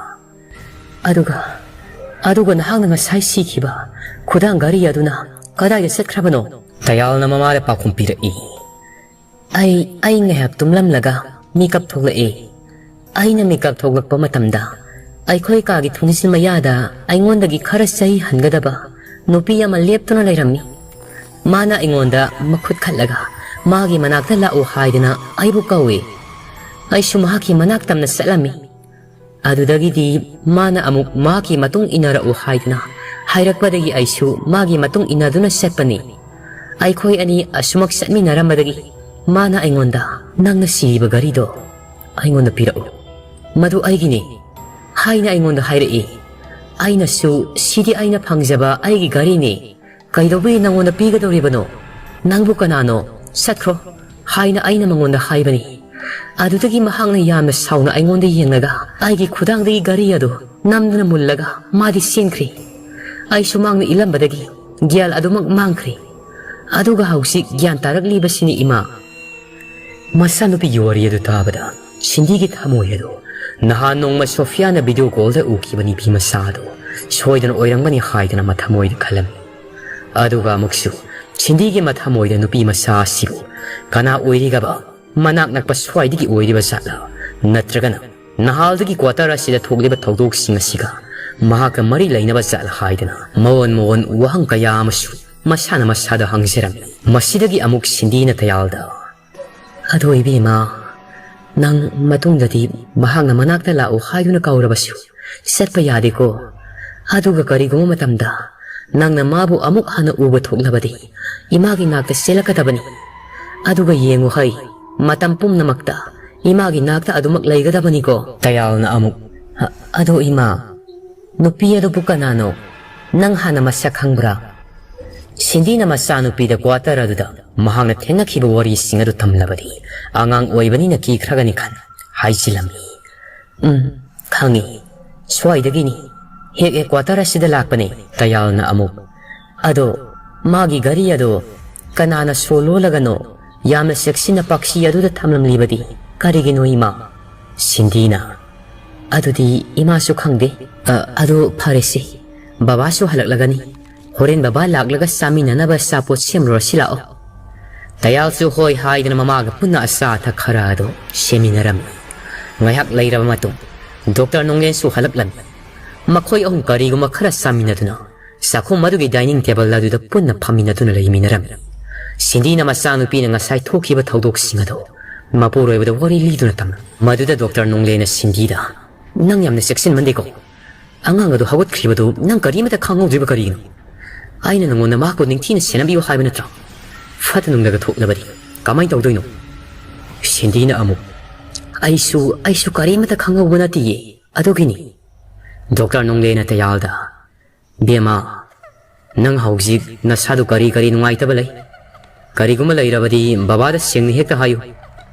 "ꯑꯗꯨꯒ, ꯑꯗꯨꯒ ꯅꯍꯥꯛꯅ ꯉꯁꯥꯏ ꯁꯤꯈꯤꯕ ꯈꯨꯗꯥꯡ ꯘꯔꯤ ꯑꯗꯨꯅ ꯀꯗꯥꯏꯗ ꯆꯠꯈ꯭ꯔꯕꯅꯣ?" ꯇꯌꯥꯜꯅ ꯃꯃꯥꯗ ꯄꯥꯎꯈꯨꯝ ꯄꯤꯔꯛꯏ, "ꯑꯩ, ꯑꯩ ꯉꯥꯏꯍꯥꯛ ꯇꯨꯝꯂꯝꯂꯒ ꯃꯤꯀꯞ ꯊꯣꯛꯂꯛꯏ꯫ ꯑꯩꯅ ꯃꯤꯀꯞ ꯊꯣꯛꯂꯛꯄ ꯃꯇꯝꯗ ꯑꯩꯈꯣꯏ ꯀꯥꯒꯤ ꯊꯣꯡꯖꯤꯟ ꯃꯌꯥꯗ ꯑꯩꯉꯣꯟꯗꯒꯤ ꯈꯔ ꯆꯍꯤ ꯍꯟꯒꯗꯕ ꯅꯨꯄꯤ ꯑꯃ ꯂꯦꯞꯇꯨꯅ ꯂꯩꯔꯝꯃꯤ꯫ ꯃꯥꯅ ꯑꯩꯉꯣꯟꯗ ꯃꯈꯨꯠ ꯈꯠꯂꯒ ꯃꯥꯒꯤ ꯃꯅꯥꯛꯇ ꯂꯥꯛꯎ ꯍꯥꯏꯗꯨꯅ ꯑꯩꯕꯨ ꯀꯧꯏ꯫ ꯑꯩꯁꯨ ꯃꯍꯥꯛꯀꯤ ꯃꯅꯥꯛ ꯇꯝꯅ ꯆꯠꯂꯝꯃꯤ꯫ ꯑꯗꯨꯗꯒꯤꯗꯤ ꯃꯥꯅ ꯑꯃꯨꯛ ꯃꯍꯥꯛꯀꯤ ꯃꯇꯨꯡ ꯏꯟꯅꯔꯛꯎ ꯍꯥꯏꯗꯨꯅ ꯍꯥꯏꯔꯛꯄꯗꯒꯤ ꯑꯩꯁꯨ ꯃꯥꯒꯤ ꯃꯇꯨꯡ ꯏꯟꯅꯗꯨꯅ ꯆꯠꯄꯅꯤ꯫ ꯑꯩꯈꯣꯏ ꯑꯅꯤ ꯑꯁꯨꯃꯛ ꯆꯠꯃꯤꯟꯅꯔꯝꯕꯗꯒꯤ ꯃꯥꯅ ꯑꯩꯉꯣꯟꯗ ꯅꯪꯅ ꯁꯤꯔꯤꯕ ꯘꯔꯤꯗꯣ ꯑꯩꯉꯣꯟꯗ ꯄꯤꯔꯛꯎ, ꯃꯗꯨ ꯑꯩꯒꯤꯅꯤ ꯍꯥꯏꯅ ꯑꯩꯉꯣꯟꯗ ꯍꯥꯏꯔꯛꯏ꯫ ꯑꯩꯅꯁꯨ ꯁꯤꯗꯤ ꯑꯩꯅ ꯐꯪꯖꯕ ꯑꯩꯒꯤ ꯘꯔꯤꯅꯤ, ꯀꯩꯗꯧꯕꯒꯤ ꯅꯪꯉꯣꯟꯗ ꯄꯤꯒꯗꯧꯔꯤꯕꯅꯣ? ꯅꯪꯕꯨ ꯀꯅꯥꯅꯣ? ꯆꯠꯈ꯭ꯔꯣ ꯍꯥꯏꯅ ꯑꯩꯅ ꯃꯉꯣꯟꯗ ꯍꯥꯏꯕꯅꯤ꯫ ꯑꯗꯨꯗꯒꯤ ꯃꯍꯥꯛꯅ ꯌꯥꯝꯅ ꯁꯥꯎꯅ ꯑꯩꯉꯣꯟꯗ ꯌꯦꯡꯂꯒ ꯑꯩꯒꯤ ꯈꯨꯗꯥꯡꯗꯒꯤ ꯘꯔꯤ ꯑꯗꯨ ꯅꯝꯗꯨꯅ ꯃꯨꯜꯂꯒ ꯃꯥꯗꯤ ꯆꯦꯟꯈ꯭ꯔꯦ꯫ ꯑꯩꯁꯨ ꯃꯥꯡꯅ ꯏꯜꯂꯝꯕꯗꯒꯤ ꯒ꯭ꯌꯥꯟ ꯑꯗꯨꯃꯛ ꯃꯥꯡꯈ꯭ꯔꯦ꯫ ꯑꯗꯨꯒ ꯍꯧꯖꯤꯛ ꯒ꯭ꯌꯥꯟ ꯇꯥꯔꯛꯂꯤꯕꯁꯤꯅꯤ, ꯏꯃꯥ꯫" ꯃꯆꯥꯅꯨꯄꯤꯒꯤ ꯋꯥꯔꯤ ꯑꯗꯨ ꯇꯥꯕꯗ ꯁꯤꯟꯗꯤꯒꯤ ꯊꯃꯣꯏ ꯑꯗꯨ ꯅꯍꯥꯟ ꯅꯣꯡꯃ ꯁꯣꯐꯤꯌꯥꯅ ꯚꯤꯗꯤꯑꯣ ꯀꯣꯜꯗ ꯎꯈꯤꯕ ꯅꯨꯄꯤ ꯃꯆꯥ ꯑꯗꯨ ꯁꯣꯏꯗꯅ ꯑꯣꯏꯔꯝꯒꯅꯤ ꯍꯥꯏꯗꯅ ꯃꯊꯃꯣꯏꯗ ꯈꯜꯂꯝꯃꯤ꯫ ꯑꯗꯨꯒ ꯑꯃꯨꯛꯁꯨ ꯁꯤꯟꯗꯤꯒꯤ ꯃꯊꯃꯣꯏꯗ ꯅꯨꯄꯤ ꯃꯆꯥ ꯑꯁꯤꯕꯨ ꯀꯅꯥ ꯑꯣꯏꯔꯤꯒꯕ? ꯃꯅꯥꯛ ꯅꯛꯄ ꯁ꯭ꯋꯥꯏꯗꯒꯤ ꯑꯣꯏꯔꯤꯕ ꯖꯥꯠꯂ? ꯅꯠꯇ꯭ꯔꯒꯅ ꯅꯍꯥꯜꯗꯒꯤ ꯀ꯭ꯋꯥꯇꯔ ꯑꯁꯤꯗ ꯊꯣꯛꯂꯤꯕ ꯊꯧꯗꯣꯛꯁꯤꯡ ꯑꯁꯤꯒ ꯃꯍꯥꯛꯀ ꯃꯔꯤ ꯂꯩꯅꯕ ꯖꯥꯠꯂ ꯍꯥꯏꯗꯅ ꯃꯑꯣꯟ ꯃꯑꯣꯟ ꯋꯥꯍꯪ ꯀꯌꯥ ꯑꯃꯁꯨ ꯃꯁꯥꯅ ꯃꯁꯥꯗ ꯍꯪꯖꯔꯝꯃꯤ꯫ ꯃꯁꯤꯗꯒꯤ ꯑꯃꯨꯛ ꯁꯤꯟꯗꯤꯅ ꯇꯌꯥꯜꯗ, "ꯑꯗꯣ ꯏꯕꯦꯝꯃ, ꯅꯪ ꯃꯇꯨꯡꯗꯗꯤ ꯃꯍꯥꯛꯅ ꯃꯅꯥꯛꯇ ꯂꯥꯛꯎ ꯍꯥꯏꯗꯨꯅ ꯀꯧꯔꯕꯁꯨ ꯆꯠꯄ ꯌꯥꯗꯦꯀꯣ꯫ ꯑꯗꯨꯒ ꯀꯔꯤꯒꯨꯝꯕ ꯃꯇꯝꯗ ꯅꯪꯅ ꯃꯥꯕꯨ ꯑꯃꯨꯛ ꯍꯟꯅ ꯎꯕ ꯊꯣꯛꯂꯕꯗꯤ ꯏꯃꯥꯒꯤ ꯅꯥꯛꯇ ꯆꯦꯜꯂꯛꯀꯗꯕꯅꯤ꯫ ꯑꯗꯨꯒ ꯌꯦꯡꯉꯨ ꯍꯩ, ꯃꯇꯝ ꯄꯨꯝꯅꯃꯛꯇ ꯏꯃꯥꯒꯤ ꯅꯥꯛꯇ ꯑꯗꯨꯃꯛ ꯂꯩꯒꯗꯕꯅꯤꯀꯣ꯫ ꯇꯌꯥꯜꯅ ꯑꯃꯨꯛ, "ꯑ-, ꯑꯗꯣ ꯏꯃꯥ, ꯅꯨꯄꯤ ꯑꯗꯨꯕꯨ ꯀꯅꯥꯅꯣ? ꯅꯪ ꯍꯥꯟꯅ ꯃꯁꯛ ꯈꯪꯕ꯭ꯔꯥ?" ꯁꯤꯟꯗꯤꯅ ꯃꯆꯥꯅꯨꯄꯤꯗ ꯀ꯭ꯋꯥꯇꯔ ꯑꯗꯨꯗ ꯃꯍꯥꯛꯅ ꯊꯦꯡꯅꯈꯤꯕ ꯋꯥꯔꯤꯁꯤꯡ ꯑꯗꯨ ꯇꯝꯂꯕꯗꯤ ꯑꯉꯥꯡ ꯑꯣꯏꯕꯅꯤꯅ ꯀꯤꯈ꯭ꯔꯒꯅꯤ ꯈꯟ ꯍꯥꯏꯖꯤꯜꯂꯝꯃꯤ꯫ "ꯎꯝ, ꯈꯪꯉꯤ꯫ ꯁ꯭ꯋꯥꯏꯗꯒꯤꯅꯤ꯫ ꯍꯦꯛ ꯍꯦꯛ ꯀ꯭ꯋꯥꯇꯔ ꯑꯁꯤꯗ ꯂꯥꯛꯄꯅꯦ"꯫ ꯇꯌꯥꯜꯅ ꯑꯃꯨꯛ, "ꯑꯗꯣ ꯃꯥꯒꯤ ꯒꯥꯔꯤ ꯑꯗꯣ ꯀꯅꯥꯅ ꯁꯣ ꯂꯣꯜꯂꯒꯅꯣ ꯌꯥꯝꯅ ꯆꯦꯛꯁꯤꯟꯅ ꯄꯥꯛꯁꯤ ꯑꯗꯨꯗ ꯊꯝꯂꯝꯂꯤꯕꯗꯤ ꯀꯔꯤꯒꯤꯅꯣ ꯏꯃꯥ?" ꯁꯤꯟꯗꯤꯅ, "ꯑꯗꯨꯗꯤ ꯏꯃꯥꯁꯨ ꯈꯪꯗꯦ꯫ ꯑ, ꯑꯗꯨ ꯐꯔꯦꯁꯦ, ꯕꯕꯥꯁꯨ ꯍꯜꯂꯛꯂꯒꯅꯤ꯫ ꯍꯣꯔꯦꯟ ꯕꯕꯥ ꯂꯥꯛꯂꯒ ꯆꯥꯃꯤꯟꯅꯅꯕ ꯑꯆꯥꯄꯣꯠ ꯁꯦꯝꯂꯨꯔꯁꯤ ꯂꯥꯛꯑꯣ"꯫ ꯇꯌꯥꯜꯁꯨ ꯍꯣꯏ ꯍꯥꯏꯗꯨꯅ ꯃꯃꯥꯒ ꯄꯨꯟꯅ ꯑꯆꯥ ꯑꯊꯛ ꯈꯔ ꯑꯗꯨ ꯁꯦꯝꯃꯤꯟꯅꯔꯝꯃꯤ꯫ ꯉꯥꯏꯍꯥꯛ ꯂꯩꯔꯕ ꯃꯇꯨꯡ ꯗꯣꯛꯇꯔ ꯅꯣꯡꯂꯦꯟꯁꯨ ꯍꯜꯂꯛꯂꯝꯃꯤ꯫ ꯃꯈꯣꯏ ꯑꯍꯨꯝ ꯀꯔꯤꯒꯨꯝꯕ ꯈꯔ ꯆꯥꯃꯤꯟꯅꯗꯨꯅ ꯆꯥꯛꯈꯨꯝ ꯑꯗꯨꯒꯤ ꯗꯥꯏꯅꯤꯡ ꯇꯦꯕꯜ ꯑꯗꯨꯗ ꯄꯨꯟꯅ ꯐꯝꯃꯤꯟꯅꯗꯨꯅ ꯂꯩꯃꯤꯟꯅꯔꯝꯃꯤ꯫ ꯁꯤꯟꯗꯤꯅ ꯃꯆꯥꯅꯨꯄꯤꯅ ꯉꯁꯥꯏ ꯊꯣꯛꯈꯤꯕ ꯊꯧꯗꯣꯛꯁꯤꯡ ꯑꯗꯨ ꯃꯄꯨꯔꯣꯏꯕꯗ ꯋꯥꯔꯤ ꯂꯤꯗꯨꯅ ꯇꯝꯂꯝꯃꯤ꯫ ꯃꯗꯨꯗ ꯗꯣꯛꯇꯔ ꯅꯣꯡꯂꯦꯅ ꯁꯤꯟꯗꯤꯗ, "ꯅꯪ ꯌꯥꯝꯅ ꯆꯦꯛꯁꯤꯟꯃꯟꯗꯦꯀꯣ꯫ ꯑꯉꯥꯡ ꯑꯗꯨ ꯍꯧꯒꯠꯈ꯭ꯔꯤꯕꯗꯨ ꯅꯪ ꯀꯔꯤꯃꯇ ꯈꯪꯍꯧꯗ꯭ꯔꯤꯕ ꯀꯔꯤꯒꯤꯅꯣ? ꯑꯩꯅ ꯅꯉꯣꯟꯗ ꯃꯍꯥꯛꯄꯨ ꯅꯤꯡꯊꯤꯅ ꯁꯦꯟꯅꯕꯤꯌꯨ ꯍꯥꯏꯕ ꯅꯠꯇ꯭ꯔꯣ? ꯐꯠꯇ ꯅꯨꯡꯗꯒ ꯊꯣꯛꯂꯕꯗꯤ ꯀꯃꯥꯏꯅ ꯇꯧꯗꯣꯏꯅꯣ?" ꯁꯤꯟꯗꯤꯅ ꯑꯃꯨꯛ, "ꯑꯩꯁꯨ, ꯑꯩꯁꯨ ꯀꯔꯤꯃꯇ ꯈꯪꯍꯧꯕ ꯅꯠꯇꯤꯌꯦ꯫ ꯑꯗꯨꯒꯤꯅꯤ"꯫ ꯗꯣꯛꯇꯔ ꯅꯣꯡꯂꯦꯅ ꯇꯌꯥꯜꯗ, "ꯕꯦꯝꯃ, ꯅꯪ ꯍꯧꯖꯤꯛ ꯅꯁꯥꯗꯨ ꯀꯔꯤ ꯀꯔꯤ ꯅꯨꯡꯉꯥꯏꯇꯕ ꯂꯩ? ꯀꯔꯤꯒꯨꯝꯕ ꯂꯩꯔꯕꯗꯤ ꯕꯕꯥꯗ ꯁꯦꯡꯅ ꯍꯦꯛꯇ ꯍꯥꯏꯌꯨ"꯫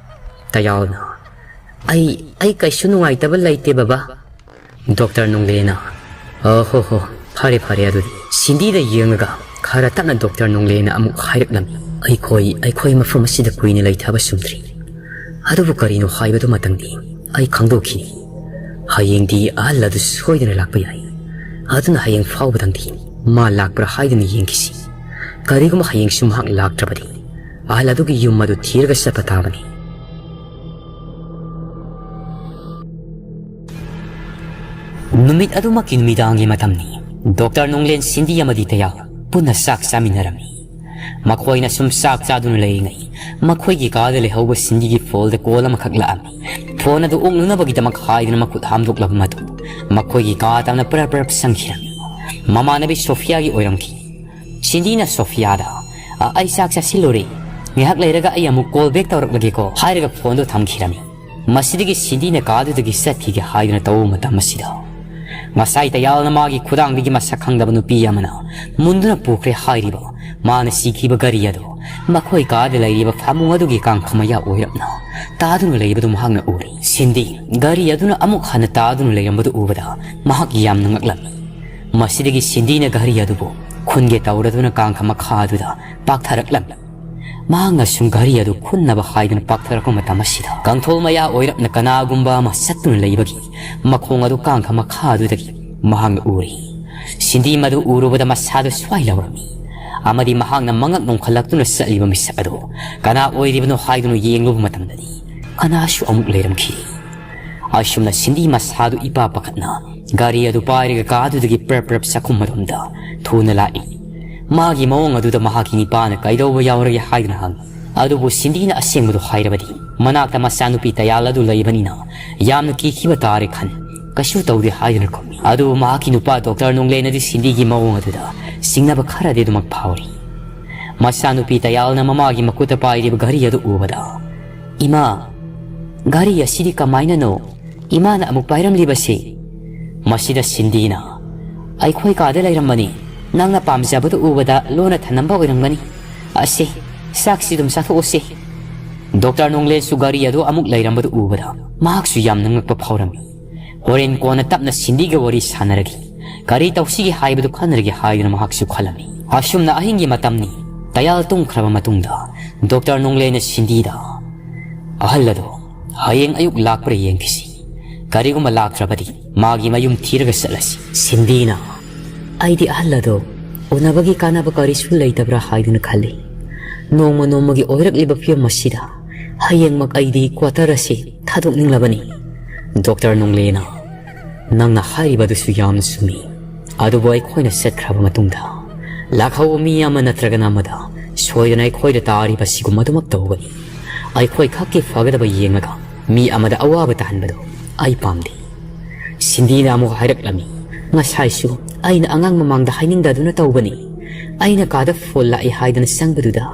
ꯇꯌꯥꯜꯅ, "ꯑꯩ, ꯑꯩ ꯀꯩꯁꯨ ꯅꯨꯡꯉꯥꯏꯇꯕ ꯂꯩꯇꯦ ꯕꯕꯥ"꯫ ꯗꯣꯛꯇꯔ ꯅꯣꯡꯂꯦꯅ, "ꯑꯣ ꯍꯣ ꯍꯣ, ꯐꯔꯦ ꯐꯔꯦ ꯑꯗꯨꯗꯤ"꯫ ꯁꯤꯟꯗꯤꯗ ꯌꯦꯡꯂꯒ ꯈꯔ ꯇꯞꯅ ꯗꯣꯛꯇꯔ ꯅꯣꯡꯂꯦꯅ ꯑꯃꯨꯛ ꯍꯥꯏꯔꯛꯂꯝꯃꯤ, "ꯑꯩꯈꯣꯏ, ꯑꯩꯈꯣꯏ ꯃꯐꯝ ꯑꯁꯤꯗ ꯀꯨꯏꯅ ꯂꯩꯊꯕ ꯆꯨꯝꯗ꯭ꯔꯤ꯫ ꯑꯗꯨꯕꯨ ꯀꯔꯤꯅꯣ ꯍꯥꯏꯕꯗꯨꯃꯇꯪꯗꯤ ꯑꯩ ꯈꯪꯗꯣꯛꯈꯤꯅꯤ꯫ ꯍꯌꯦꯡꯗꯤ ꯑꯍꯜ ꯑꯗꯨ ꯁꯣꯏꯗꯅ ꯂꯥꯛꯄ ꯌꯥꯏ꯫ ꯑꯗꯨꯅ ꯍꯌꯦꯡ ꯐꯥꯎꯕꯗꯪꯗꯤ ꯃꯥ ꯂꯥꯛꯄ꯭ꯔꯥ ꯍꯥꯏꯗꯨꯅ ꯌꯦꯡꯈꯤꯁꯤ꯫ ꯀꯔꯤꯒꯨꯝꯕ ꯍꯌꯦꯡꯁꯨ ꯃꯍꯥꯛ ꯂꯥꯛꯇ꯭ꯔꯕꯗꯤ ꯑꯍꯜ ꯑꯗꯨꯒꯤ ꯌꯨꯝ ꯑꯗꯨ ꯊꯤꯔꯒ ꯆꯠꯄ ꯇꯥꯕꯅꯤ"꯫ ꯅꯨꯃꯤꯠ ꯑꯗꯨꯃꯛꯀꯤ ꯅꯨꯃꯤꯗꯥꯡꯒꯤ ꯃꯇꯝꯅꯤ꯫ ꯗꯣꯛꯇꯔ ꯅꯣꯡꯂꯦꯟ, ꯁꯤꯟꯗꯤ ꯑꯃꯗꯤ ꯇꯌꯥꯜ ꯄꯨꯟꯅ ꯆꯥꯛ ꯆꯥꯃꯤꯟꯅꯔꯝꯃꯤ꯫ ꯃꯈꯣꯏꯅ ꯁꯨꯝ ꯆꯥꯛ ꯆꯥꯗꯨꯅ ꯂꯩꯔꯤꯉꯩ ꯃꯈꯣꯏꯒꯤ ꯀꯥꯗ ꯂꯩꯍꯧꯕ ꯁꯤꯟꯗꯤꯒꯤ ꯐꯣꯟꯗ ꯀꯣꯜ ꯑꯃꯈꯛ ꯂꯥꯛꯑꯝꯃꯤ꯫ ꯐꯣꯟ ꯑꯗꯨ ꯑꯣꯛꯅꯅꯕꯒꯤꯗꯃꯛ ꯍꯥꯏꯗꯨꯅ ꯃꯈꯨꯠ ꯍꯥꯝꯗꯣꯛꯂꯕ ꯃꯇꯨꯡ ꯃꯈꯣꯏꯒꯤ ꯀꯥ ꯇꯝꯅ ꯄ꯭ꯔꯞ ꯄ꯭ꯔꯞ ꯆꯪꯈꯤꯔꯝꯃꯤ꯫ ꯃꯃꯥꯟꯅꯕꯤ ꯁꯣꯐꯤꯌꯥꯒꯤ ꯑꯣꯏꯔꯝꯈꯤ꯫ ꯁꯤꯟꯗꯤꯅ ꯁꯣꯐꯤꯌꯥꯗ, "ꯑ, ꯑꯩ ꯆꯥꯛ ꯆꯥꯁꯤꯜꯂꯨꯔꯦ, ꯉꯥꯏꯍꯥꯛ ꯂꯩꯔꯒ ꯑꯩ ꯑꯃꯨꯛ call back ꯇꯧꯔꯛꯂꯒꯦꯀꯣ" ꯍꯥꯏꯔꯒ phoneꯗꯨ ꯊꯝꯈꯤꯔꯝꯃꯤ꯫ ꯃꯁꯤꯗꯒꯤ ꯁꯤꯟꯗꯤꯅ ꯀꯥꯗꯨꯗꯒꯤ ꯆꯠꯈꯤꯒꯦ ꯍꯥꯏꯗꯨꯅ ꯇꯧꯕ ꯃꯇꯝ ꯑꯁꯤꯗ, ꯉꯁꯥꯏ ꯇꯌꯥꯜꯅ ꯃꯥꯒꯤ ꯈꯨꯗꯥꯡꯗꯒꯤ ꯃꯁꯛ ꯈꯪꯗꯕ ꯅꯨꯄꯤ ꯑꯃꯅ ꯃꯨꯟꯗꯨꯅ ꯄꯨꯈ꯭ꯔꯦ ꯍꯥꯏꯔꯤꯕ ꯃꯥꯅ ꯁꯤꯈꯤꯕ ꯒꯥꯔꯤ ꯑꯗꯨ ꯃꯈꯣꯏ ꯀꯥꯗ ꯂꯩꯔꯤꯕ ꯐꯃꯨꯡ ꯑꯗꯨꯒꯤ ꯀꯥꯡꯈ ꯃꯌꯥ ꯑꯣꯏꯔꯞꯅ ꯇꯥꯗꯨꯅ ꯂꯩꯕꯗꯨ ꯃꯍꯥꯛꯅ ꯎꯔꯦ꯫ ꯁꯤꯟꯗꯤ ꯒꯥꯔꯤ ꯑꯗꯨꯅ ꯑꯃꯨꯛ ꯍꯟꯅ ꯇꯥꯗꯨꯅ ꯂꯩꯔꯝꯕꯗꯨ ꯎꯕꯗ ꯃꯍꯥꯛ ꯌꯥꯝꯅ ꯉꯛꯂꯝꯃꯤ꯫ ꯃꯁꯤꯗꯒꯤ ꯁꯤꯟꯗꯤꯅ ꯘꯔꯤ ꯑꯗꯨꯕꯨ ꯈꯨꯟꯒꯦ ꯇꯧꯔꯗꯨꯅ ꯀꯥꯡꯈ ꯃꯈꯥ ꯑꯗꯨꯗ ꯄꯥꯛꯊꯔꯛꯂꯝꯃꯤ꯫ ꯃꯍꯥꯛꯅ ꯁꯨꯝ ꯘꯔꯤ ꯑꯗꯨ ꯈꯨꯟꯅꯕ ꯍꯥꯏꯗꯨꯅ ꯄꯥꯛꯊꯔꯛꯄ ꯃꯇꯝ ꯑꯁꯤꯗ, ꯀꯥꯡꯊꯣꯜ ꯃꯌꯥ ꯑꯣꯏꯔꯞꯅ ꯀꯅꯥꯒꯨꯝꯕ ꯑꯃ ꯆꯠꯇꯨꯅ ꯂꯩꯕꯒꯤ ꯃꯈꯣꯡ ꯑꯗꯨ ꯀꯥꯡꯈ ꯃꯈꯥ ꯑꯗꯨꯗꯒꯤ ꯃꯍꯥꯛꯅ ꯎꯔꯤ꯫ ꯁꯤꯟꯗꯤ ꯃꯗꯨ ꯎꯔꯨꯕꯗ ꯃꯁꯥꯗꯨ ꯁ꯭ꯋꯥꯏ ꯂꯥꯎꯔꯝꯃꯤ, ꯑꯃꯗꯤ ꯃꯍꯥꯛꯅ ꯃꯉꯛ ꯅꯣꯡꯈꯠꯂꯛꯇꯨꯅ ꯆꯠꯂꯤꯕ ꯃꯤꯁꯛ ꯑꯗꯨ ꯀꯅꯥ ꯑꯣꯏꯔꯤꯕꯅꯣ ꯍꯥꯏꯗꯨꯅ ꯌꯦꯡꯂꯨꯕ ꯃꯇꯝꯗꯗꯤ, ꯀꯅꯥꯁꯨ ꯑꯃꯨꯛ ꯂꯩꯔꯝꯈꯤꯗꯦ꯫ ꯑꯁꯨꯝꯅ ꯁꯤꯟꯗꯤ ꯃꯁꯥꯗꯨ ꯏꯄꯥ ꯄꯥꯈꯠꯅ ꯒꯥꯔꯤ ꯑꯗꯨ ꯄꯥꯏꯔꯒ ꯀꯥꯗꯨꯗꯒꯤ ꯄ꯭ꯔꯞ ꯄ꯭ꯔꯞ ꯆꯥꯛꯈꯨꯝ ꯑꯗꯣꯝꯗ ꯊꯨꯅ ꯂꯥꯛꯏ꯫ ꯃꯥꯒꯤ ꯃꯑꯣꯡ ꯑꯗꯨꯗ ꯃꯍꯥꯛꯀꯤ ꯅꯤꯄꯥꯅ ꯀꯩꯗꯧꯕ ꯌꯥꯎꯔꯒꯦ ꯍꯥꯏꯗꯨꯅ ꯍꯪꯏ꯫ ꯑꯗꯨꯕꯨ ꯁꯤꯟꯗꯤꯅ ꯑꯁꯦꯡꯕꯗꯨ ꯍꯥꯏꯔꯕꯗꯤ, ꯃꯅꯥꯛꯇ ꯃꯆꯥꯅꯨꯄꯤ ꯇꯌꯥꯜ ꯑꯗꯨ ꯂꯩꯕꯅꯤꯅ ꯌꯥꯝꯅ ꯀꯤꯈꯤꯕ ꯇꯥꯔꯦ ꯈꯟ, ꯀꯩꯁꯨ ꯇꯧꯗꯦ ꯍꯥꯏꯗꯨꯅ ꯈꯨꯝꯃꯤ꯫ ꯑꯗꯨꯕꯨ ꯃꯍꯥꯛꯀꯤ ꯅꯨꯄꯥ ꯗꯣꯛꯇꯔ ꯅꯣꯡꯂꯦꯟꯅꯗꯤ ꯁꯤꯟꯗꯤꯒꯤ ꯃꯑꯣꯡ ꯑꯗꯨꯗ ꯆꯤꯡꯅꯕ ꯈꯔꯗꯤ ꯑꯗꯨꯃꯛ ꯐꯥꯎꯔꯤ꯫ ꯃꯆꯥꯅꯨꯄꯤ ꯇꯌꯥꯜꯅ ꯃꯃꯥꯒꯤ ꯃꯈꯨꯠꯇ ꯄꯥꯏꯔꯤꯕ ꯘꯔꯤ ꯑꯗꯨ ꯎꯕꯗ, "ꯏꯃꯥ, ꯘꯔꯤ ꯑꯁꯤꯗꯤ ꯀꯃꯥꯏꯅꯅꯣ ꯏꯃꯥꯅ ꯑꯃꯨꯛ ꯄꯥꯏꯔꯝꯂꯤꯕꯁꯤ?" ꯃꯁꯤꯗ ꯁꯤꯟꯗꯤꯅ, "ꯑꯩꯈꯣꯏ ꯀꯥꯗ ꯂꯩꯔꯝꯕꯅꯤ, ꯅꯪꯅ ꯄꯥꯝꯖꯕꯗꯨ ꯎꯕꯗ ꯂꯣꯟꯅ ꯊꯅꯝꯕ ꯑꯣꯏꯔꯝꯒꯅꯤ꯫ ꯑꯁꯦ, ꯆꯥꯛꯁꯤ ꯑꯗꯨꯝ ꯆꯥꯊꯣꯛꯑꯁꯦ꯫" ꯗꯣꯛꯇꯔ ꯅꯣꯡꯂꯦꯟꯁꯨ ꯘꯔꯤ ꯑꯗꯨ ꯑꯃꯨꯛ ꯂꯩꯔꯝꯕꯗꯨ ꯎꯕꯗ ꯃꯍꯥꯛꯁꯨ ꯌꯥꯝꯅ ꯉꯛꯄ ꯐꯥꯎꯔꯝꯃꯤ꯫ ꯍꯣꯔꯦꯟ ꯀꯣꯟꯅ ꯇꯞꯅ ꯁꯤꯟꯗꯤꯒ ꯋꯥꯔꯤ ꯁꯥꯟꯅꯔꯒꯦ, ꯀꯔꯤ ꯇꯧꯁꯤꯒꯦ ꯍꯥꯏꯕꯗꯨ ꯈꯟꯅꯔꯒꯦ ꯍꯥꯏꯗꯨꯅ ꯃꯍꯥꯛꯁꯨ ꯈꯜꯂꯝꯃꯤ꯫ ꯑꯁꯨꯝꯅ ꯑꯍꯤꯡꯒꯤ ꯃꯇꯝꯅꯤ꯫ ꯇꯌꯥꯜ ꯇꯨꯝꯈ꯭ꯔꯕ ꯃꯇꯨꯡꯗ ꯗꯣꯛꯇꯔ ꯅꯣꯡꯂꯦꯟꯅ ꯁꯤꯟꯗꯤꯗ, "ꯑꯍꯜ ꯑꯗꯣ ꯍꯌꯦꯡ ꯑꯌꯨꯛ ꯂꯥꯛꯄ꯭ꯔꯥ ꯌꯦꯡꯈꯤꯁꯤ꯫ ꯀꯔꯤꯒꯨꯝꯕ ꯂꯥꯛꯇ꯭ꯔꯕꯗꯤ ꯃꯥꯒꯤ ꯃꯌꯨꯝ ꯊꯤꯔꯒ ꯆꯠꯂꯁꯤ꯫" ꯁꯤꯟꯗꯤꯅ, "ꯑꯩꯗꯤ ꯑꯍꯜ ꯑꯗꯣ ꯎꯅꯕꯒꯤ ꯀꯥꯟꯅꯕ ꯀꯔꯤꯁꯨ ꯂꯩꯇꯕ꯭ꯔꯥ ꯍꯥꯏꯗꯨꯅ ꯈꯜꯂꯤ꯫ ꯅꯣꯡꯃ ꯅꯣꯡꯃꯒꯤ ꯑꯣꯏꯔꯛꯂꯤꯕ ꯐꯤꯕꯝ ꯑꯁꯤꯗ ꯍꯌꯦꯡꯃꯛ ꯑꯩꯗꯤ quarter ꯑꯁꯤ ꯊꯥꯗꯣꯛꯅꯤꯡꯂꯕꯅꯤ꯫" ꯗꯣꯛꯇꯔ ꯅꯣꯡꯂꯦꯟꯅ, "ꯅꯪꯅ ꯍꯥꯏꯔꯤꯕꯗꯨꯁꯨ ꯌꯥꯝꯅ ꯆꯨꯝꯃꯤ꯫ ꯑꯗꯨꯕꯨ ꯑꯩꯈꯣꯏꯅ ꯆꯠꯈ꯭ꯔꯕ ꯃꯇꯨꯡꯗ ꯂꯥꯛꯍꯧꯕ ꯃꯤ ꯑꯃ ꯅꯠꯇ꯭ꯔꯒꯅ ꯑꯃꯗ ꯁꯣꯏꯗꯅ ꯑꯩꯈꯣꯏꯗ ꯇꯥꯔꯤꯕ ꯁꯤꯒꯨꯝꯕꯗꯨꯃꯛ ꯇꯧꯒꯅꯤ꯫ ꯑꯩꯈꯣꯏ ꯈꯛꯀꯤ ꯐꯒꯗꯕ ꯌꯦꯡꯂꯒ ꯃꯤ ꯑꯃꯗ ꯑꯋꯥꯕ ꯇꯥꯍꯟꯕꯗꯨ ꯑꯩ ꯄꯥꯝꯗꯦ꯫" ꯁꯤꯟꯗꯤꯅ ꯑꯃꯨꯛ ꯍꯥꯏꯔꯛꯂꯝꯃꯤ, "ꯉꯁꯥꯏꯁꯨ ꯑꯩꯅ ꯑꯉꯥꯡ ꯃꯃꯥꯡꯗ ꯍꯥꯏꯅꯤꯡꯗꯗꯨꯅ ꯇꯧꯕꯅꯤ꯫ ꯑꯩꯅ ꯀꯥꯗ ꯐꯣꯟ ꯂꯥꯛꯏ ꯍꯥꯏꯗꯅ ꯆꯪꯕꯗꯨꯗ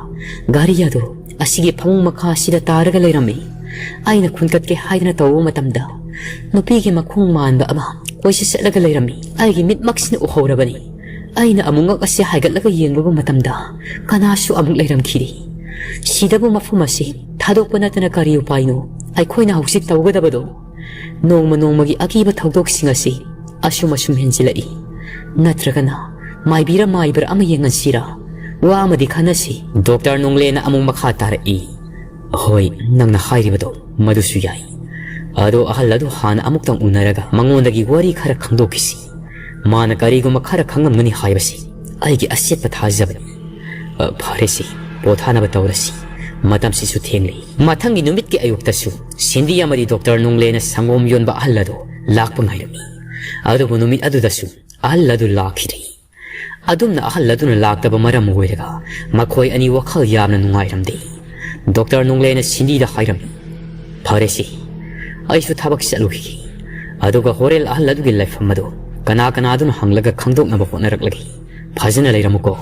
ꯒꯥꯔꯤ ꯑꯗꯨ ꯑꯁꯤꯒꯤ ꯐꯃꯨꯡ ꯃꯈꯥ ꯑꯁꯤꯗ ꯇꯥꯔꯒ ꯂꯩꯔꯝꯃꯤ꯫ ꯑꯩꯅ ꯈꯨꯟꯀꯠꯀꯦ ꯍꯥꯏꯗꯅ ꯇꯧꯕ ꯃꯇꯝꯗ ꯅꯨꯄꯤꯒꯤ ꯃꯈꯣꯡ ꯃꯥꯟꯕ ꯑꯃ ꯀꯣꯏꯆꯠ ꯆꯠꯂꯒ ꯂꯩꯔꯝꯃꯤ꯫ ꯑꯩꯒꯤ ꯃꯤꯠꯃꯛꯁꯤꯅ ꯎꯍꯧꯔꯕꯅꯤ꯫ ꯑꯩꯅ ꯑꯃꯨꯛ ꯉꯛ ꯑꯁꯤ ꯍꯥꯏꯒꯠꯂꯒ ꯌꯦꯡꯂꯨꯕ ꯃꯇꯝꯗ ꯀꯅꯥꯁꯨ ꯑꯃꯨꯛ ꯂꯩꯔꯝꯈꯤꯗꯦ꯫ ꯁꯤꯗꯕꯨ ꯃꯐꯝ ꯑꯁꯤ ꯊꯥꯗꯣꯛꯄ ꯅꯠꯇꯅ ꯀꯔꯤ ꯎꯄꯥꯏꯅꯣ ꯑꯩꯈꯣꯏꯅ ꯍꯧꯖꯤꯛ ꯇꯧꯒꯗꯕꯗꯣ? ꯅꯣꯡꯃ ꯅꯣꯡꯃꯒꯤ ꯑꯀꯤꯕ ꯊꯧꯗꯣꯛꯁꯤꯡ ꯑꯁꯤ ꯑꯁꯨꯝ ꯑꯁꯨꯝ ꯍꯦꯟꯖꯤꯜꯂꯛꯏ꯫ ꯅꯠꯇ꯭ꯔꯒꯅ ꯃꯥꯏꯕꯤꯔ ꯃꯥꯏꯕꯔ ꯑꯃ ꯌꯦꯡꯍꯟꯁꯤꯔꯥ? ꯋꯥ ꯑꯃꯗꯤ ꯈꯟꯅꯁꯤ꯫ ꯗꯣꯛꯇꯔ ꯅꯣꯡꯂꯦꯅ ꯑꯃꯨꯛ ꯃꯈꯥ ꯇꯥꯔꯛꯏ, "ꯍꯣꯏ, ꯅꯪꯅ ꯍꯥꯏꯔꯤꯕꯗꯣ ꯃꯗꯨꯁꯨ ꯌꯥꯏ꯫ ꯑꯗꯣ ꯑꯍꯜ ꯑꯗꯨ ꯍꯥꯟꯅ ꯑꯃꯨꯛꯇꯪ ꯎꯅꯔꯒ ꯃꯉꯣꯟꯗꯒꯤ ꯋꯥꯔꯤ ꯈꯔ ꯈꯪꯗꯣꯛꯈꯤꯁꯤ꯫ ꯃꯥꯅ ꯀꯔꯤꯒꯨꯝꯕ ꯈꯔ ꯈꯪꯂꯝꯒꯅꯤ ꯍꯥꯏꯕꯁꯤ ꯑꯩꯒꯤ ꯑꯆꯦꯠꯄ ꯊꯥꯖꯕꯅꯤ꯫ ꯑ, ꯐꯔꯦꯁꯦ, ꯄꯣꯊꯥꯅꯕ ꯇꯧꯔꯁꯤ꯫ ꯃꯇꯝꯁꯤꯁꯨ ꯊꯦꯡꯂꯦ꯫" ꯃꯊꯪꯒꯤ ꯅꯨꯃꯤꯠꯀꯤ ꯑꯌꯨꯛꯇꯁꯨ ꯁꯤꯟꯗꯤ ꯑꯃꯗꯤ ꯗꯣꯛꯇꯔ ꯅꯣꯡꯂꯦꯅ ꯁꯪꯒꯣꯝ ꯌꯣꯟꯕ ꯑꯍꯜ ꯑꯗꯨ ꯂꯥꯛꯄ ꯉꯥꯏꯔꯝꯃꯤ꯫ ꯑꯗꯨꯕꯨ ꯅꯨꯃꯤꯠ ꯑꯗꯨꯗꯁꯨ ꯑꯍꯜ ꯑꯗꯨ ꯂꯥꯛꯈꯤꯗꯦ꯫ ꯑꯗꯨꯝꯅ ꯑꯍꯜ ꯑꯗꯨꯅ ꯂꯥꯛꯇꯕ ꯃꯔꯝ ꯑꯣꯏꯔꯒ ꯃꯈꯣꯏ ꯑꯅꯤ ꯋꯥꯈꯜ ꯌꯥꯝꯅ ꯅꯨꯡꯉꯥꯏꯔꯝꯗꯦ꯫ ꯗꯣꯛꯇꯔ ꯅꯣꯡꯂꯦꯅ ꯁꯤꯟꯗꯤꯗ ꯍꯥꯏꯔꯝꯃꯤ, "ꯐꯔꯦꯁꯦ, ꯑꯩꯁꯨ ꯊꯕꯛ ꯆꯠꯂꯨꯈꯤꯒꯦ꯫ ꯑꯗꯨꯒ ꯍꯣꯔꯦꯟ ꯑꯍꯜ ꯑꯗꯨꯒꯤ ꯂꯩꯐꯝ ꯑꯗꯨ ꯀꯅꯥ ꯀꯅꯥꯗꯨꯅ ꯍꯪꯂꯒ ꯈꯪꯗꯣꯛꯅꯕ ꯍꯣꯠꯅꯔꯛꯂꯒꯦ꯫ ꯐꯖꯅ ꯂꯩꯔꯝꯃꯨꯀꯣ꯫"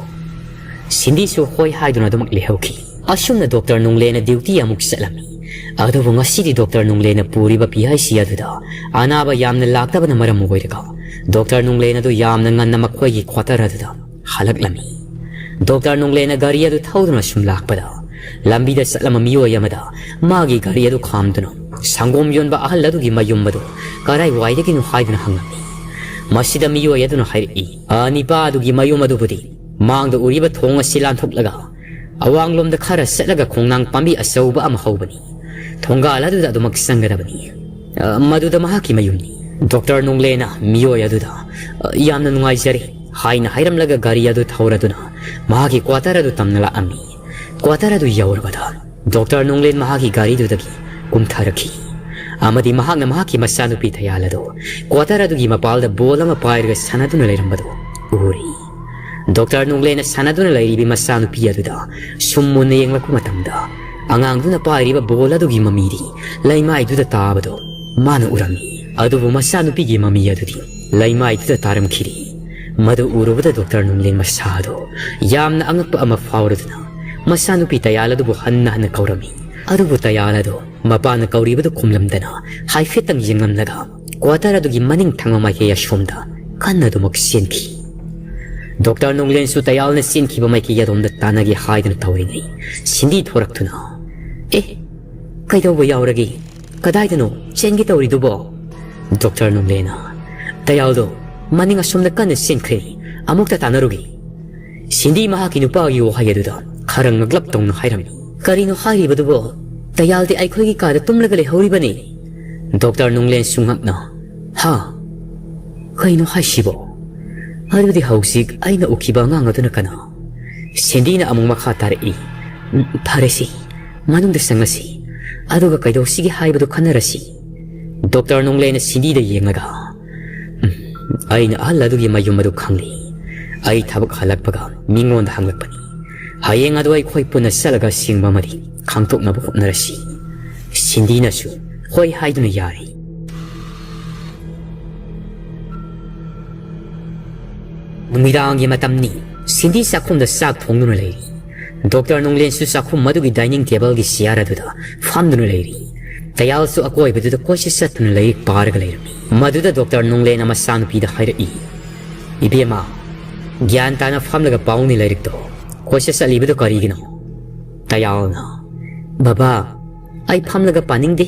ꯁꯤꯟꯗꯤꯁꯨ ꯍꯣꯏ ꯍꯥꯏꯗꯨꯅ ꯑꯗꯨꯃꯛ ꯂꯩꯍꯧꯈꯤ꯫ ꯑꯁꯨꯝꯅ ꯗꯣꯛꯇꯔ ꯅꯣꯡꯂꯦꯅ ꯗ꯭ꯌꯨꯇꯤ ꯑꯃꯨꯛ ꯆꯠꯂꯝꯃꯤ꯫ ꯑꯗꯨꯕꯨ ꯉꯁꯤꯗꯤ ꯗꯣꯛꯇꯔ ꯅꯣꯡꯂꯦꯅ ꯄꯨꯔꯤꯕ ꯄꯤ ꯑꯩꯆ ꯁꯤ ꯑꯗꯨꯗ ꯑꯅꯥꯕ ꯌꯥꯝꯅ ꯂꯥꯛꯇꯕꯅ ꯃꯔꯝ ꯑꯣꯏꯔꯒ ꯗꯣꯛꯇꯔ ꯅꯣꯡꯂꯦꯟ ꯑꯗꯨ ꯌꯥꯝꯅ ꯉꯟꯅ ꯃꯈꯣꯏꯒꯤ ꯀ꯭ꯋꯥꯇꯔ ꯑꯗꯨꯗ ꯍꯜꯂꯛꯂꯝꯃꯤ꯫ ꯗꯣꯛꯇꯔ ꯅꯣꯡꯂꯦꯟꯅ ꯒꯥꯔꯤ ꯑꯗꯨ ꯊꯧꯗꯨꯅ ꯁꯨꯝ ꯂꯥꯛꯄꯗ, ꯂꯝꯕꯤꯗ ꯆꯠꯂꯝꯕ ꯃꯤꯑꯣꯏ ꯑꯃꯗ ꯃꯥꯒꯤ ꯒꯥꯔꯤ ꯑꯗꯨ ꯈꯥꯝꯗꯨꯅ ꯁꯪꯒꯣꯝ ꯌꯣꯟꯕ ꯑꯍꯜ ꯑꯗꯨꯒꯤ ꯃꯌꯨꯝ ꯑꯗꯨ ꯀꯔꯥꯏꯋꯥꯏꯗꯒꯤꯅꯣ ꯍꯥꯏꯗꯨꯅ ꯍꯪꯂꯝꯃꯤ꯫ ꯃꯁꯤꯗ ꯃꯤꯑꯣꯏ ꯑꯗꯨꯅ ꯍꯥꯏꯔꯛꯏ, "ꯑ, ꯅꯤꯄꯥ ꯑꯗꯨꯒꯤ ꯃꯌꯨꯝ ꯑꯗꯨꯕꯨꯗꯤ ꯃꯥꯡꯗ ꯎꯔꯤꯕ ꯊꯣꯡ ꯑꯁꯤ ꯂꯥꯟꯊꯣꯛꯂꯒ ꯑꯋꯥꯡꯂꯣꯝꯗ ꯈꯔ ꯆꯠꯂꯒ ꯈꯣꯡꯅꯥꯡ ꯄꯥꯝꯕꯤ ꯑꯆꯧꯕ ꯑꯃ ꯍꯧꯕꯅꯤ꯫ ꯊꯣꯡꯒꯥꯜ ꯑꯗꯨꯗ ꯑꯗꯨꯃꯛ ꯆꯪꯒꯗꯕꯅꯤ꯫ ꯑ, ꯃꯗꯨꯗ ꯃꯍꯥꯛꯀꯤ ꯃꯌꯨꯝꯅꯤ꯫" ꯗꯣꯛꯇꯔ ꯅꯣꯡꯂꯦꯅ ꯃꯤꯑꯣꯏ ꯑꯗꯨꯗ, "ꯑ, ꯌꯥꯝꯅ ꯅꯨꯡꯉꯥꯏꯖꯔꯦ" ꯍꯥꯏꯅ ꯍꯥꯏꯔꯝꯂꯒ ꯒꯥꯔꯤ ꯑꯗꯨ ꯊꯧꯔꯗꯨꯅ ꯃꯍꯥꯛꯀꯤ ꯀ꯭ꯋꯥꯇꯔ ꯑꯗꯨ ꯇꯝꯅ ꯂꯥꯛꯑꯝꯃꯤ꯫ ꯀ꯭ꯋꯥꯇꯔ ꯑꯗꯨ ꯌꯧꯔꯕꯗ ꯗꯣꯛꯇꯔ ꯅꯣꯡꯂꯦꯟ ꯃꯍꯥꯛꯀꯤ ꯒꯥꯔꯤꯗꯨꯗꯒꯤ ꯀꯨꯝꯊꯔꯛꯈꯤ ꯑꯃꯗꯤ ꯃꯍꯥꯛꯅ ꯃꯍꯥꯛꯀꯤ ꯃꯆꯥꯅꯨꯄꯤ ꯊꯌꯥꯜ ꯑꯗꯨ ꯀ꯭ꯋꯥꯇꯔ ꯑꯗꯨꯒꯤ ꯃꯄꯥꯜꯗ ꯕꯣꯜ ꯑꯃ ꯄꯥꯏꯔꯒ ꯁꯥꯟꯅꯗꯨꯅ ꯂꯩꯔꯝꯕꯗꯨ ꯎꯔꯦ꯫ ꯗꯣꯛꯇꯔ ꯅꯣꯡꯂꯦꯟꯅ ꯁꯥꯟꯅꯗꯨꯅ ꯂꯩꯔꯤꯕꯤ ꯃꯆꯥꯅꯨꯄꯤ ꯑꯗꯨꯗ ꯁꯨꯝ ꯃꯨꯟꯅ ꯌꯦꯡꯂꯛꯄ ꯃꯇꯝꯗ, ꯑꯉꯥꯡꯗꯨꯅ ꯄꯥꯏꯔꯤꯕ ꯕꯣꯜ ꯑꯗꯨꯒꯤ ꯃꯃꯤꯗꯤ ꯂꯩꯃꯥꯏꯗꯨꯗ ꯇꯥꯕꯗꯨ ꯃꯥꯅ ꯎꯔꯝꯃꯤ꯫ ꯑꯗꯨꯕꯨ ꯃꯆꯥꯅꯨꯄꯤꯒꯤ ꯃꯃꯤ ꯑꯗꯨꯗꯤ ꯂꯩꯃꯥꯏꯗꯨꯗ ꯇꯥꯔꯝꯈꯤꯗꯦ꯫ ꯃꯗꯨ ꯎꯔꯨꯕꯗ ꯗꯣꯛꯇꯔ ꯅꯣꯡꯂꯦꯟ ꯃꯁꯥꯗꯨ ꯌꯥꯝꯅ ꯑꯉꯛꯄ ꯑꯃ ꯐꯥꯎꯔꯗꯨꯅ ꯃꯆꯥꯅꯨꯄꯤ ꯇꯌꯥꯜ ꯑꯗꯨꯕꯨ ꯍꯟꯅ ꯍꯟꯅ ꯀꯧꯔꯝꯃꯤ꯫ ꯑꯗꯨꯕꯨ ꯇꯌꯥꯜ ꯑꯗꯨ ꯃꯄꯥꯅ ꯀꯧꯔꯤꯕꯗꯨ ꯈꯨꯝꯂꯝꯗꯅ ꯍꯥꯏꯐꯦꯠꯇꯪ ꯌꯦꯡꯂꯝꯂꯒ ꯀ꯭ꯋꯥꯇꯔ ꯑꯗꯨꯒꯤ ꯃꯅꯤꯡ ꯊꯪꯕ ꯃꯥꯏꯀꯩ ꯑꯁꯣꯝꯗ ꯀꯟꯅ ꯑꯗꯨꯃꯛ ꯆꯦꯟꯈꯤ꯫ ꯗꯣꯛꯇꯔ ꯅꯣꯡꯂꯦꯟꯁꯨ ꯇꯌꯥꯜꯅ ꯆꯦꯟꯈꯤꯕ ꯃꯥꯏꯀꯩ ꯑꯗꯣꯝꯗ ꯇꯥꯟꯅꯒꯦ ꯍꯥꯏꯗꯨꯅ ꯇꯧꯔꯤꯉꯩ ꯁꯤꯟꯗꯤ ꯊꯣꯔꯛꯇꯨꯅ, "ꯑꯦ, ꯀꯩꯗꯧꯕ ꯌꯥꯎꯔꯒꯦ? ꯀꯗꯥꯏꯗꯅꯣ ꯆꯦꯟꯒꯦ ꯇꯧꯔꯤꯗꯨꯕꯣ?" ꯗꯣꯛꯇꯔ ꯅꯣꯡꯂꯦꯟꯅ, "ꯇꯌꯥꯜꯗꯣ ꯃꯅꯤꯡ ꯑꯁꯣꯝꯗ ꯀꯟꯅ ꯆꯦꯟꯈ꯭ꯔꯦ, ꯑꯃꯨꯛꯇ ꯇꯥꯟꯅꯔꯨꯒꯦ꯫" ꯁꯤꯟꯗꯤ ꯃꯍꯥꯛꯀꯤ ꯅꯨꯄꯥꯒꯤ ꯋꯥꯍꯩ ꯑꯗꯨꯗ ꯈꯔ ꯉꯛꯂꯞ ꯇꯧꯅ ꯍꯥꯏꯔꯝꯃꯤ꯫ "ꯀꯔꯤꯅꯣ ꯍꯥꯏꯔꯤꯕꯗꯨꯕꯣ? ꯇꯌꯥꯜꯗꯤ ꯑꯩꯈꯣꯏꯒꯤ ꯀꯥꯗ ꯇꯨꯝꯂꯒ ꯂꯩꯍꯧꯔꯤꯕꯅꯤ꯫" ꯗꯣꯛꯇꯔ ꯅꯣꯡꯂꯦꯟꯁꯨ ꯉꯛꯅ, "ꯍꯥ? ꯀꯩꯅꯣ ꯍꯥꯏꯁꯤꯕꯣ? ꯑꯗꯨꯗꯤ ꯍꯧꯖꯤꯛ ꯑꯩꯅ ꯎꯈꯤꯕ ꯑꯉꯥꯡ ꯑꯗꯨꯅ ꯀꯅꯥ?" ꯁꯤꯟꯗꯤꯅ ꯑꯃꯨꯛ ꯃꯈꯥ ꯇꯥꯔꯛꯏ, "ꯎꯝ, ꯐꯔꯦꯁꯤ, ꯃꯅꯨꯡꯗ ꯆꯪꯉꯁꯤ, ꯑꯗꯨꯒ ꯀꯩꯗꯧꯁꯤꯒꯦ ꯍꯥꯏꯕꯗꯨ ꯈꯟꯅꯔꯁꯤ꯫" ꯗꯣꯛꯇꯔ ꯅꯣꯡꯂꯦꯟꯅ ꯁꯤꯟꯗꯤꯗ ꯌꯦꯡꯂꯒ, "ꯎꯝ, ꯑꯩꯅ ꯑꯍꯜ ꯑꯗꯨꯒꯤ ꯃꯌꯨꯝ ꯑꯗꯨ ꯈꯪꯂꯤ꯫ ꯑꯩ ꯊꯕꯛ ꯍꯜꯂꯛꯄꯒ ꯃꯤꯉꯣꯟꯗ ꯍꯪꯂꯛꯄꯅꯤ꯫ ꯍꯌꯦꯡ ꯑꯗꯨ ꯑꯩꯈꯣꯏ ꯄꯨꯟꯅ ꯆꯠꯂꯒ ꯑꯁꯦꯡꯕ ꯑꯃꯗꯤ ꯈꯪꯗꯣꯛꯅꯕ ꯍꯣꯠꯅꯔꯁꯤ꯫" ꯁꯤꯟꯗꯤꯅꯁꯨ ꯍꯣꯏ ꯍꯥꯏꯗꯨꯅ ꯌꯥꯔꯦ꯫ ꯅꯨꯃꯤꯗꯥꯡꯒꯤ ꯃꯇꯝꯅꯤ꯫ ꯁꯤꯟꯗꯤ ꯆꯥꯛꯈꯨꯝꯗ ꯆꯥꯛ ꯊꯣꯡꯗꯨꯅ ꯂꯩꯔꯤ꯫ ꯗꯣꯛꯇꯔ ꯅꯣꯡꯂꯦꯟꯁꯨ ꯆꯥꯛꯈꯨꯝ ꯑꯗꯨꯒꯤ dining tableꯒꯤ chair ꯑꯗꯨꯗ ꯐꯝꯗꯨꯅ ꯂꯩꯔꯤ꯫ ꯇꯌꯥꯜꯁꯨ ꯑꯀꯣꯏꯕꯗꯨꯗ ꯀꯣꯏꯆꯠ ꯆꯠꯇꯨꯅ ꯂꯥꯏꯔꯤꯛ ꯄꯥꯔꯒ ꯂꯩꯔꯝꯃꯤ꯫ ꯃꯗꯨꯗ ꯗꯣꯛꯇꯔ ꯅꯣꯡꯂꯦꯟꯅ ꯃꯆꯥꯅꯨꯄꯤꯗ ꯍꯥꯏꯔꯛꯏ, "ꯏꯕꯦꯝꯃ, ꯒ꯭ꯌꯥꯟ ꯇꯥꯅ ꯐꯝꯂꯒ ꯄꯥꯎꯅꯦ ꯂꯥꯏꯔꯤꯛꯇꯣ꯫ ꯀꯣꯏꯆꯠ ꯆꯠꯂꯤꯕꯗꯣ ꯀꯔꯤꯒꯤꯅꯣ?" ꯇꯌꯥꯜꯅ, "ꯕꯕꯥ, ꯑꯩ ꯐꯝꯂꯒ ꯄꯥꯅꯤꯡꯗꯦ꯫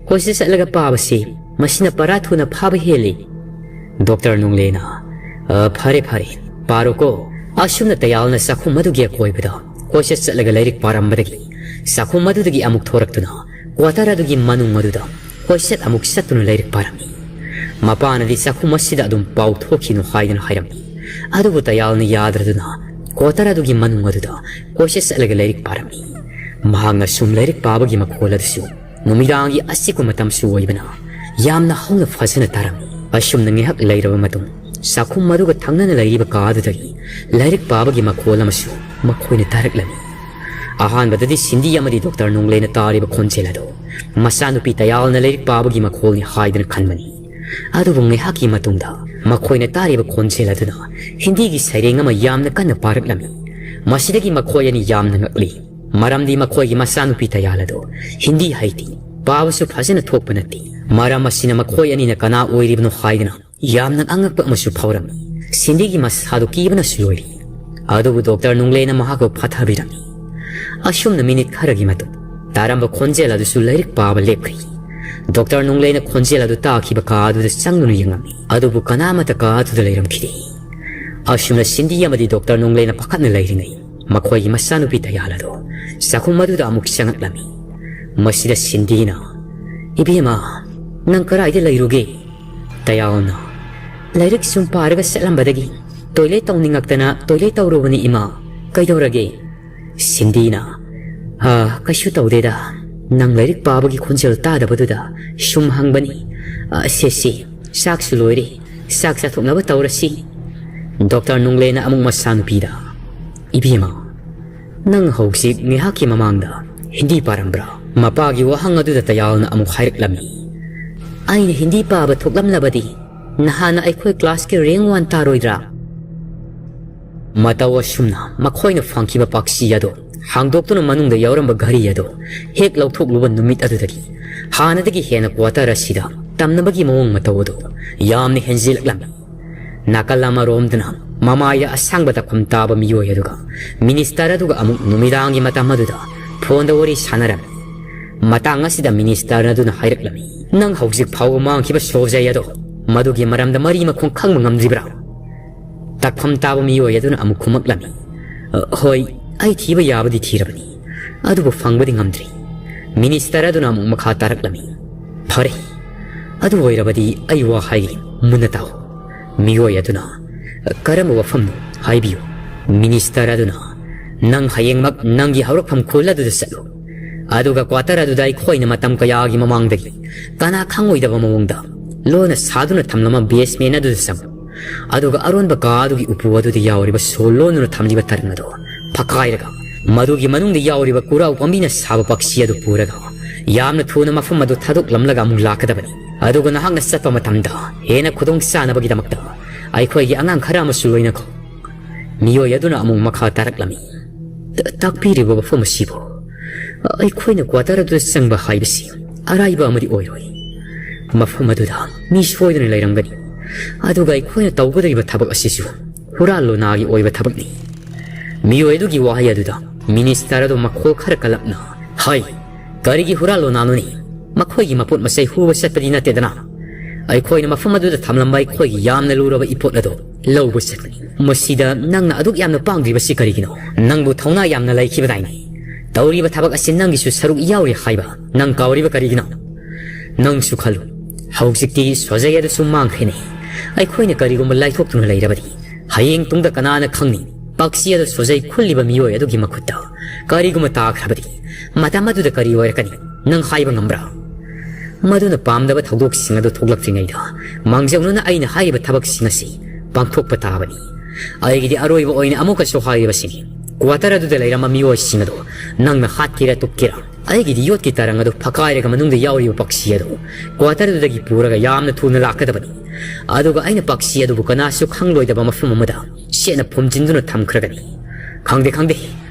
ꯀꯣꯏꯆꯠ ꯆꯠꯂꯒ ꯄꯥꯕꯁꯤ, ꯃꯁꯤꯅ ꯄꯔꯥ ꯊꯨꯅ ꯐꯥꯕ ꯍꯦꯜꯂꯤ꯫" ꯗꯣꯛꯇꯔ ꯅꯣꯡꯂꯦꯟꯅ, "ꯑ, ꯐꯔꯦ, ꯐꯔꯦ, ꯄꯥꯔꯣꯀꯣ꯫" ꯑꯁꯨꯝꯅ ꯇꯌꯥꯜꯅ ꯆꯥꯛꯈꯨꯝ ꯑꯗꯨꯒꯤ ꯑꯀꯣꯏꯕꯗ ꯀꯣꯏꯆꯠ ꯆꯠꯂꯒ ꯂꯥꯏꯔꯤꯛ ꯄꯥꯔꯝꯕꯗꯒꯤ ꯆꯥꯛꯈꯨꯝ ꯑꯗꯨꯗꯒꯤ ꯑꯃꯨꯛ ꯊꯣꯔꯛꯇꯨꯅ quarter ꯑꯗꯨꯒꯤ ꯃꯅꯨꯡ ꯑꯗꯨꯗ ꯀꯣꯏꯆꯠ ꯑꯃꯨꯛ ꯆꯠꯇꯨꯅ ꯂꯥꯏꯔꯤꯛ ꯄꯥꯔꯝꯃꯤ꯫ ꯃꯄꯥꯅꯗꯤ ꯆꯥꯛꯈꯨꯝ ꯑꯁꯤꯗ ꯑꯗꯨꯝ ꯄꯥꯎ ꯊꯣꯛꯈꯤꯅꯨ ꯍꯥꯏꯗꯨꯅ ꯍꯥꯏꯔꯝꯃꯤ꯫ ꯑꯗꯨꯕꯨ ꯇꯌꯥꯜꯅ ꯌꯥꯗ꯭ꯔꯗꯨꯅ quarter ꯑꯗꯨꯒꯤ ꯃꯅꯨꯡ ꯑꯗꯨꯗ ꯀꯣꯏꯆꯠ ꯆꯠꯂꯒ ꯂꯥꯏꯔꯤꯛ ꯄꯥꯔꯝꯃꯤ꯫ ꯃꯍꯥꯛꯅ ꯁꯨꯝ ꯂꯥꯏꯔꯤꯛ ꯄꯥꯕꯒꯤ ꯃꯈꯣꯜ ꯑꯗꯨꯁꯨ ꯅꯨꯃꯤꯗꯥꯡꯒꯤ ꯑꯆꯤꯛꯄ ꯃꯇꯝꯁꯨ ꯑꯣꯏꯕꯅ ꯌꯥꯝꯅ ꯍꯧꯅ ꯐꯖꯅ ꯇꯥꯔꯝꯃꯤ꯫ ꯑꯁꯨꯝꯅ ꯉꯥꯏꯍꯥꯛ ꯂꯩꯔꯕ ꯃꯇꯨꯡ ꯆꯥꯛꯈꯨꯝ ꯑꯗꯨꯒ ꯊꯪꯅꯅ ꯂꯩꯔꯤꯕ ꯀꯥ ꯑꯗꯨꯗꯒꯤ ꯂꯥꯏꯔꯤꯛ ꯄꯥꯕꯒꯤ ꯃꯈꯣꯜ ꯑꯃꯁꯨ ꯃꯈꯣꯏꯅ ꯇꯥꯔꯛꯂꯝꯃꯤ꯫ ꯑꯍꯥꯟꯕꯗꯗꯤ ꯁꯤꯟꯗꯤ ꯑꯃꯗꯤ ꯗꯣꯛꯇꯔ ꯅꯣꯡꯂꯦꯟꯅ ꯇꯥꯔꯤꯕ ꯈꯣꯟꯖꯦꯜ ꯑꯗꯨ ꯃꯆꯥꯅꯨꯄꯤ ꯇꯌꯥꯜꯅ ꯂꯥꯏꯔꯤꯛ ꯄꯥꯕꯒꯤ ꯃꯈꯣꯜꯅꯤ ꯍꯥꯏꯗꯨꯅ ꯈꯟꯕꯅꯤ꯫ ꯑꯗꯨꯕꯨ ꯉꯥꯏꯍꯥꯛꯀꯤ ꯃꯇꯨꯡꯗ ꯃꯈꯣꯏꯅ ꯇꯥꯔꯤꯕ ꯈꯣꯟꯖꯦꯜ ꯑꯗꯨꯅ ꯍꯤꯟꯗꯤꯒꯤ ꯁꯩꯔꯦꯡ ꯑꯃ ꯌꯥꯝꯅ ꯀꯟꯅ ꯄꯥꯔꯛꯂꯝꯃꯤ꯫ ꯃꯁꯤꯗꯒꯤ ꯃꯈꯣꯏ ꯑꯅꯤ ꯌꯥꯝꯅ ꯉꯛꯂꯤ, ꯃꯔꯝꯗꯤ ꯃꯈꯣꯏꯒꯤ ꯃꯆꯥꯅꯨꯄꯤ ꯇꯌꯥꯜ ꯑꯗꯨ ꯍꯤꯟꯗꯤ ꯍꯩꯇꯦ, ꯄꯥꯕꯁꯨ ꯐꯖꯅ ꯊꯣꯛꯄ ꯅꯠꯇꯦ꯫ ꯃꯔꯝ ꯑꯁꯤꯅ ꯃꯈꯣꯏ ꯑꯅꯤꯅ ꯀꯅꯥ ꯑꯣꯏꯔꯤꯕꯅꯣ ꯍꯥꯏꯗꯅ ꯌꯥꯝꯅ ꯑꯉꯛꯄ ꯑꯃꯁꯨ ꯐꯥꯎꯔꯝꯃꯤ꯫ ꯁꯤꯟꯗꯤꯒꯤ ꯃꯁꯥꯗꯨ ꯀꯤꯕꯅꯁꯨ ꯂꯣꯏꯔꯤ꯫ ꯑꯗꯨꯕꯨ ꯗꯣꯛꯇꯔ ꯅꯨꯡꯂꯦꯅ ꯃꯍꯥꯛꯄꯨ ꯐꯥꯊꯕꯤꯔꯝꯃꯤ꯫ ꯑꯁꯨꯝꯅ ꯃꯤꯅꯤꯠ ꯈꯔꯒꯤ ꯃꯇꯨꯡ ꯇꯥꯔꯝꯕ ꯈꯣꯟꯖꯦꯜ ꯑꯗꯨꯁꯨ ꯂꯥꯏꯔꯤꯛ ꯄꯥꯕ ꯂꯦꯞꯈ꯭ꯔꯦ꯫ ꯗꯣꯛꯇꯔ ꯅꯨꯡꯂꯦꯅ ꯈꯣꯟꯖꯦꯜ ꯑꯗꯨ ꯇꯥꯈꯤꯕ ꯀꯥ ꯑꯗꯨꯗ ꯆꯪꯗꯨꯅ ꯌꯦꯡꯂꯝꯃꯤ꯫ ꯑꯗꯨꯕꯨ ꯀꯅꯥꯃꯠꯇ ꯀꯥ ꯑꯗꯨꯗ ꯂꯩꯔꯝꯈꯤꯗꯦ꯫ ꯑꯁꯨꯝꯅ ꯁꯤꯟꯗꯤ ꯑꯃꯗꯤ ꯗꯣꯛꯇꯔ ꯅꯨꯡꯂꯦꯅ ꯄꯥꯈꯠꯅ ꯂꯩꯔꯤꯉꯩ, ꯃꯈꯣꯏꯒꯤ ꯃꯆꯥꯅꯨꯄꯤ ꯇꯌꯥꯜ ꯑꯗꯨ ꯆꯥꯛꯈꯨꯝ ꯑꯗꯨꯗ ꯑꯃꯨꯛ ꯆꯪꯂꯛꯂꯝꯃꯤ꯫ ꯃꯁꯤꯗ ꯁꯤꯟꯗꯤꯅ, "ꯏꯕꯦꯝꯃ, ꯅꯪ ꯀꯗꯥꯏꯗ ꯂꯩꯔꯨꯒꯦ?" ꯇꯌꯥꯜꯅ, "ꯂꯥꯏꯔꯤꯛ ꯁꯨꯝ ꯄꯥꯔꯒ ꯆꯠꯂꯝꯕꯗꯒꯤ ꯇꯣꯏꯂꯦꯠ ꯇꯧꯅꯤꯡꯉꯛꯇꯅ ꯇꯣꯏꯂꯦꯠ ꯇꯧꯔꯨꯕꯅꯤ, ꯏꯃꯥ꯫ ꯀꯩꯗꯧꯔꯒꯦ?" ꯁꯤꯟꯗꯤꯅ, "ꯑ, ꯀꯩꯁꯨ ꯇꯧꯗꯦꯗ꯫ ꯅꯪ ꯂꯥꯏꯔꯤꯛ ꯄꯥꯕꯒꯤ ꯈꯣꯟꯖꯦꯜ ꯇꯥꯗꯕꯗꯨꯗ ꯁꯨꯝ ꯍꯪꯕꯅꯤ꯫ ꯑ, ꯁꯦ, ꯁꯦ, ꯆꯥꯛꯁꯨ ꯂꯣꯏꯔꯦ꯫ ꯆꯥꯛ ꯆꯥꯊꯣꯛꯅꯕ ꯇꯧꯔꯁꯤ꯫" ꯗꯣꯛꯇꯔ ꯅꯨꯡꯂꯦꯅ ꯑꯃꯨꯛ ꯃꯆꯥꯅꯨꯄꯤꯗ, "ꯏꯕꯦꯝꯃ, ꯅꯪ ꯍꯧꯖꯤꯛ ꯉꯥꯏꯍꯥꯛꯀꯤ ꯃꯃꯥꯡꯗ ꯍꯤꯟꯗꯤ ꯄꯥꯔꯝꯕ꯭ꯔꯥ?" ꯃꯄꯥꯒꯤ ꯋꯥꯍꯪ ꯑꯗꯨꯗ ꯇꯌꯥꯜꯅ ꯑꯃꯨꯛ ꯍꯥꯏꯔꯛꯂꯝꯃꯤ, "ꯑꯩꯅ ꯍꯤꯟꯗꯤ ꯄꯥꯕ ꯊꯣꯛꯂꯝꯂꯕꯗꯤ ꯅꯍꯥꯟꯅ ꯑꯩꯈꯣꯏ ꯀ꯭ꯂꯥꯁꯀꯤ ꯔꯦꯡ ꯋꯥꯟ ꯇꯥꯔꯣꯏꯗ꯭ꯔꯥ?" ꯃꯇꯧ ꯑꯁꯨꯝꯅ ꯃꯈꯣꯏꯅ ꯐꯪꯈꯤꯕ ꯄꯥꯛꯁꯤ ꯑꯗꯨ ꯍꯥꯡꯗꯣꯛꯇꯨꯅ ꯃꯅꯨꯡꯗ ꯌꯥꯎꯔꯝꯕ ꯘꯔꯤ ꯑꯗꯨ ꯍꯦꯛ ꯂꯧꯊꯣꯛꯂꯨꯕ ꯅꯨꯃꯤꯠ ꯑꯗꯨꯗꯒꯤ ꯍꯥꯟꯅꯗꯒꯤ ꯍꯦꯟꯅ ꯀ꯭ꯋꯥꯇꯔ ꯑꯁꯤꯗ ꯇꯝꯅꯕꯒꯤ ꯃꯑꯣꯡ ꯃꯇꯧ ꯑꯗꯨ ꯌꯥꯝꯅ ꯍꯦꯟꯖꯤꯜꯂꯛꯂꯝꯃꯤ꯫ ꯅꯥꯀꯜ ꯑꯃꯔꯣꯝꯗꯅ ꯃꯃꯥꯏꯗ ꯑꯁꯥꯡꯕ ꯇꯛꯐꯝ ꯇꯥꯕ ꯃꯤꯑꯣꯏ ꯑꯗꯨꯒ ꯃꯤꯅꯤꯁꯇꯔ ꯑꯗꯨꯒ ꯑꯃꯨꯛ ꯅꯨꯃꯤꯗꯥꯡꯒꯤ ꯃꯇꯝ ꯑꯗꯨꯗ ꯐꯣꯟꯗ ꯋꯥꯔꯤ ꯁꯥꯟꯅꯔꯝꯃꯤ꯫ ꯃꯇꯥꯡ ꯑꯁꯤꯗ ꯃꯤꯅꯤꯁꯇꯔ ꯑꯗꯨꯅ ꯍꯥꯏꯔꯛꯂꯝꯃꯤ, "ꯅꯪ ꯍꯧꯖꯤꯛ ꯐꯥꯎꯕ ꯃꯥꯡꯈꯤꯕ ꯁꯣꯖꯩ ꯑꯗꯣ, ꯃꯗꯨꯒꯤ ꯃꯔꯝꯗ ꯃꯔꯤ ꯃꯈꯣꯡ ꯈꯪꯕ ꯉꯝꯗ꯭ꯔꯤꯕ꯭ꯔꯥ?" ꯇꯛꯐꯝ ꯇꯥꯕ ꯃꯤꯑꯣꯏ ꯑꯗꯨꯅ ꯑꯃꯨꯛ ꯈꯨꯝꯃꯛꯂꯝꯃꯤ, "ꯑ, ꯍꯣꯏ, ꯑꯩ ꯊꯤꯕ ꯌꯥꯕꯗꯤ ꯊꯤꯔꯕꯅꯤ, ꯑꯗꯨꯕꯨ ꯐꯪꯕꯗꯤ ꯉꯝꯗ꯭ꯔꯤ꯫" ꯃꯤꯅꯤꯁꯇꯔ ꯑꯗꯨꯅ ꯑꯃꯨꯛ ꯃꯈꯥ ꯇꯥꯔꯛꯂꯝꯃꯤ, "ꯐꯔꯦ, ꯑꯗꯨ ꯑꯣꯏꯔꯕꯗꯤ ꯑꯩ ꯋꯥ ꯍꯥꯏꯒꯦ, ꯃꯨꯟꯅ ꯇꯥꯎ꯫" ꯃꯤꯑꯣꯏ ꯑꯗꯨꯅ, "ꯀꯔꯝꯕ ꯋꯥꯐꯝꯅꯣ? ꯍꯥꯏꯕꯤꯌꯨ꯫" ꯃꯤꯅꯤꯁꯇꯔ ꯑꯗꯨꯅ, "ꯅꯪ ꯍꯌꯦꯡꯃꯛ ꯅꯪꯒꯤ ꯍꯧꯔꯛꯐꯝ ꯈꯨꯜ ꯑꯗꯨꯗ ꯆꯠꯂꯨ꯫ ꯑꯗꯨꯒ ꯀ꯭ꯋꯥꯇꯔ ꯑꯗꯨꯗ ꯑꯩꯈꯣꯏꯅ ꯃꯇꯝ ꯀꯌꯥꯒꯤ ꯃꯃꯥꯡꯗꯒꯤ ꯀꯅꯥ ꯈꯪꯉꯣꯏꯗꯕ ꯃꯑꯣꯡꯗ ꯂꯣꯟꯅ ꯁꯥꯗꯨꯅ ꯊꯝꯂꯝꯕ ꯕꯦꯁꯃꯦꯟ ꯑꯗꯨꯗ ꯆꯪꯉꯨ꯫ ꯑꯗꯨꯒ ꯑꯔꯣꯟꯕ ꯀꯥ ꯑꯗꯨꯒꯤ ꯎꯄꯨ ꯑꯗꯨꯗ ꯌꯥꯎꯔꯤꯕ ꯁꯣ ꯂꯣꯟꯗꯨꯅ ꯊꯝꯂꯤꯕ ꯇꯔꯪ ꯑꯗꯨ ꯐꯛꯀꯥꯏꯔꯒ, ꯃꯗꯨꯒꯤ ꯃꯅꯨꯡꯗ ꯌꯥꯎꯔꯤꯕ ꯀꯨꯔꯥꯎ ꯄꯥꯝꯕꯤꯅ ꯁꯥꯕ ꯄꯥꯛꯁꯤ ꯑꯗꯨ ꯄꯨꯔꯒ ꯌꯥꯝꯅ ꯊꯨꯅ ꯃꯐꯝ ꯑꯗꯨ ꯊꯥꯗꯣꯛꯂꯝꯂꯒ ꯑꯃꯨꯛ ꯂꯥꯛꯀꯗꯕꯅꯤ꯫ ꯑꯗꯨꯒ ꯅꯍꯥꯛꯅ ꯆꯠꯄ ꯃꯇꯝꯗ ꯍꯦꯟꯅ ꯈꯨꯗꯣꯡ ꯆꯥꯅꯕꯒꯤꯗꯃꯛꯇ ꯑꯩꯈꯣꯏꯒꯤ ꯑꯉꯥꯡ ꯈꯔ ꯑꯃꯁꯨ ꯂꯣꯏꯅꯈꯣ꯫ ꯃꯤꯑꯣꯏ ꯑꯗꯨꯅ ꯑꯃꯨꯛ ꯃꯈꯥ ꯇꯥꯔꯛꯂꯝꯃꯤ, "ꯇ-, ꯇꯥꯛꯄꯤꯔꯤꯕ ꯃꯐꯝ ꯑꯁꯤꯕꯨ ꯑꯩꯈꯣꯏꯅ ꯀ꯭ꯋꯥꯇꯔ ꯑꯗꯨꯗ ꯆꯪꯕ ꯍꯥꯏꯕꯁꯤ ꯑꯔꯥꯏꯕ ꯑꯃꯗꯤ ꯑꯣꯏꯔꯣꯏ꯫ ꯃꯐꯝ ꯑꯗꯨꯗ ꯃꯤ ꯁꯣꯏꯗꯅ ꯂꯩꯔꯝꯒꯅꯤ, ꯑꯗꯨꯒ ꯑꯩꯈꯣꯏꯅ ꯇꯧꯒꯗꯧꯔꯤꯕ ꯊꯕꯛ ꯑꯁꯤꯁꯨ ꯍꯨꯔꯥꯟ ꯂꯣꯅꯥꯒꯤ ꯑꯣꯏꯕ ꯊꯕꯛꯅꯤ"꯫ ꯃꯤꯑꯣꯏ ꯑꯗꯨꯒꯤ ꯋꯥꯍꯩ ꯑꯗꯨꯗ ꯃꯤꯅꯤꯁꯇꯔ ꯑꯗꯨ ꯃꯈꯣꯜ ꯈꯔ ꯀꯜꯂꯞꯅ, "ꯍꯥꯏ, ꯀꯔꯤꯒꯤ ꯍꯨꯔꯥꯜꯂꯣꯅꯥꯅꯣꯅꯤ? ꯃꯈꯣꯏꯒꯤ ꯃꯄꯣꯠ ꯃꯆꯩ ꯍꯨꯕ ꯆꯠꯄꯗꯤ ꯅꯠꯇꯦꯗꯅ꯫ ꯑꯩꯈꯣꯏꯅ ꯃꯐꯝ ꯑꯗꯨꯗ ꯊꯝꯂꯝꯕ ꯑꯩꯈꯣꯏꯒꯤ ꯌꯥꯝꯅ ꯂꯨꯔꯕ ꯏꯄꯣꯠ ꯑꯗꯨ ꯂꯧꯕ ꯆꯠꯄꯅꯤ꯫ ꯃꯁꯤꯗ ꯅꯪꯅ ꯑꯗꯨꯛ ꯌꯥꯝꯅ ꯄꯥꯡꯗ꯭ꯔꯤꯕꯁꯤ ꯀꯔꯤꯒꯤꯅꯣ? ꯅꯪꯕꯨ ꯊꯧꯅꯥ ꯌꯥꯝꯅ ꯂꯩꯈꯤꯕꯗꯥꯏꯅꯦ? ꯇꯧꯔꯤꯕ ꯊꯕꯛ ꯑꯁꯤ ꯅꯪꯒꯤꯁꯨ ꯁꯔꯨꯛ ꯌꯥꯎꯔꯤ ꯍꯥꯏꯕ ꯅꯪ ꯀꯥꯎꯔꯤꯕ ꯀꯔꯤꯒꯤꯅꯣ? ꯅꯪꯁꯨ ꯈꯜꯂꯨ, ꯍꯧꯖꯤꯛꯇꯤ ꯁꯣꯖꯩ ꯑꯗꯨꯁꯨ ꯃꯥꯡꯈ꯭ꯔꯦꯅꯦ꯫ ꯑꯩꯈꯣꯏꯅ ꯀꯔꯤꯒꯨꯝꯕ ꯂꯥꯏꯊꯣꯛꯇꯨꯅ ꯂꯩꯔꯕꯗꯤ, ꯍꯌꯦꯡ ꯇꯨꯡꯗ ꯀꯅꯥꯅ ꯈꯪꯅꯤ? ꯄꯥꯛꯁꯤ ꯑꯗꯨ ꯁꯣꯖꯩ ꯈꯨꯜꯂꯤꯕ ꯃꯤꯑꯣꯏ ꯑꯗꯨꯒꯤ ꯃꯈꯨꯠꯇ ꯀꯔꯤꯒꯨꯝꯕ ꯇꯥꯈ꯭ꯔꯕꯗꯤ, ꯃꯇꯝ ꯑꯗꯨꯗ ꯀꯔꯤ ꯑꯣꯏꯔꯛꯀꯅꯤ? ꯅꯪ ꯍꯥꯏꯕ ꯉꯝꯕ꯭ꯔꯥ?" ꯃꯗꯨꯅ ꯄꯥꯝꯗꯕ ꯊꯧꯗꯣꯛꯁꯤꯡ ꯑꯗꯨ ꯊꯣꯛꯂꯛꯇ꯭ꯔꯤꯉꯩꯗ, ꯃꯥꯡꯖꯧꯅꯅ ꯑꯩꯅ ꯍꯥꯏꯔꯤꯕ ꯊꯕꯛꯁꯤꯡ ꯑꯁꯤ ꯄꯥꯡꯊꯣꯛꯄ ꯇꯥꯕꯅꯤ꯫ ꯑꯩꯒꯤꯗꯤ ꯑꯔꯣꯏꯕ ꯑꯣꯏꯅ ꯑꯃꯨꯛꯀꯁꯨ ꯍꯥꯏꯔꯤꯕꯁꯤꯅꯤ, ꯀ꯭ꯋꯥꯇꯔ ꯑꯗꯨꯗ ꯂꯩꯔꯝꯕ ꯃꯤꯑꯣꯏꯁꯤꯡ ꯑꯗꯨ ꯅꯪꯅ ꯍꯥꯠꯀꯦꯔꯥ ꯇꯨꯞꯀꯦꯔꯥ, ꯑꯩꯒꯤꯗꯤ ꯌꯣꯠꯀꯤ ꯇꯔꯪ ꯑꯗꯨ ꯐꯛꯀꯥꯏꯔꯒ ꯃꯅꯨꯡꯗ ꯌꯥꯎꯔꯤꯕ ꯄꯥꯛꯁꯤ ꯑꯗꯨ ꯀ꯭ꯋꯥꯇꯔ ꯑꯗꯨꯗꯒꯤ ꯄꯨꯔꯒ ꯌꯥꯝꯅ ꯊꯨꯅ ꯂꯥꯛꯀꯗꯕꯅꯤ꯫ ꯑꯗꯨꯒ ꯑꯩꯅ ꯄꯥꯛꯁꯤ ꯑꯗꯨꯕꯨ ꯀꯅꯥꯁꯨ ꯈꯪꯂꯣꯏꯗꯕ ꯃꯐꯝ ꯑꯃꯗ ꯆꯦꯠꯅ ꯐꯨꯝꯖꯤꯟꯗꯨꯅ ꯊꯝꯈ꯭ꯔꯒꯅꯤ꯫ "ꯈꯪꯗꯦ, ꯈꯪꯗꯦ,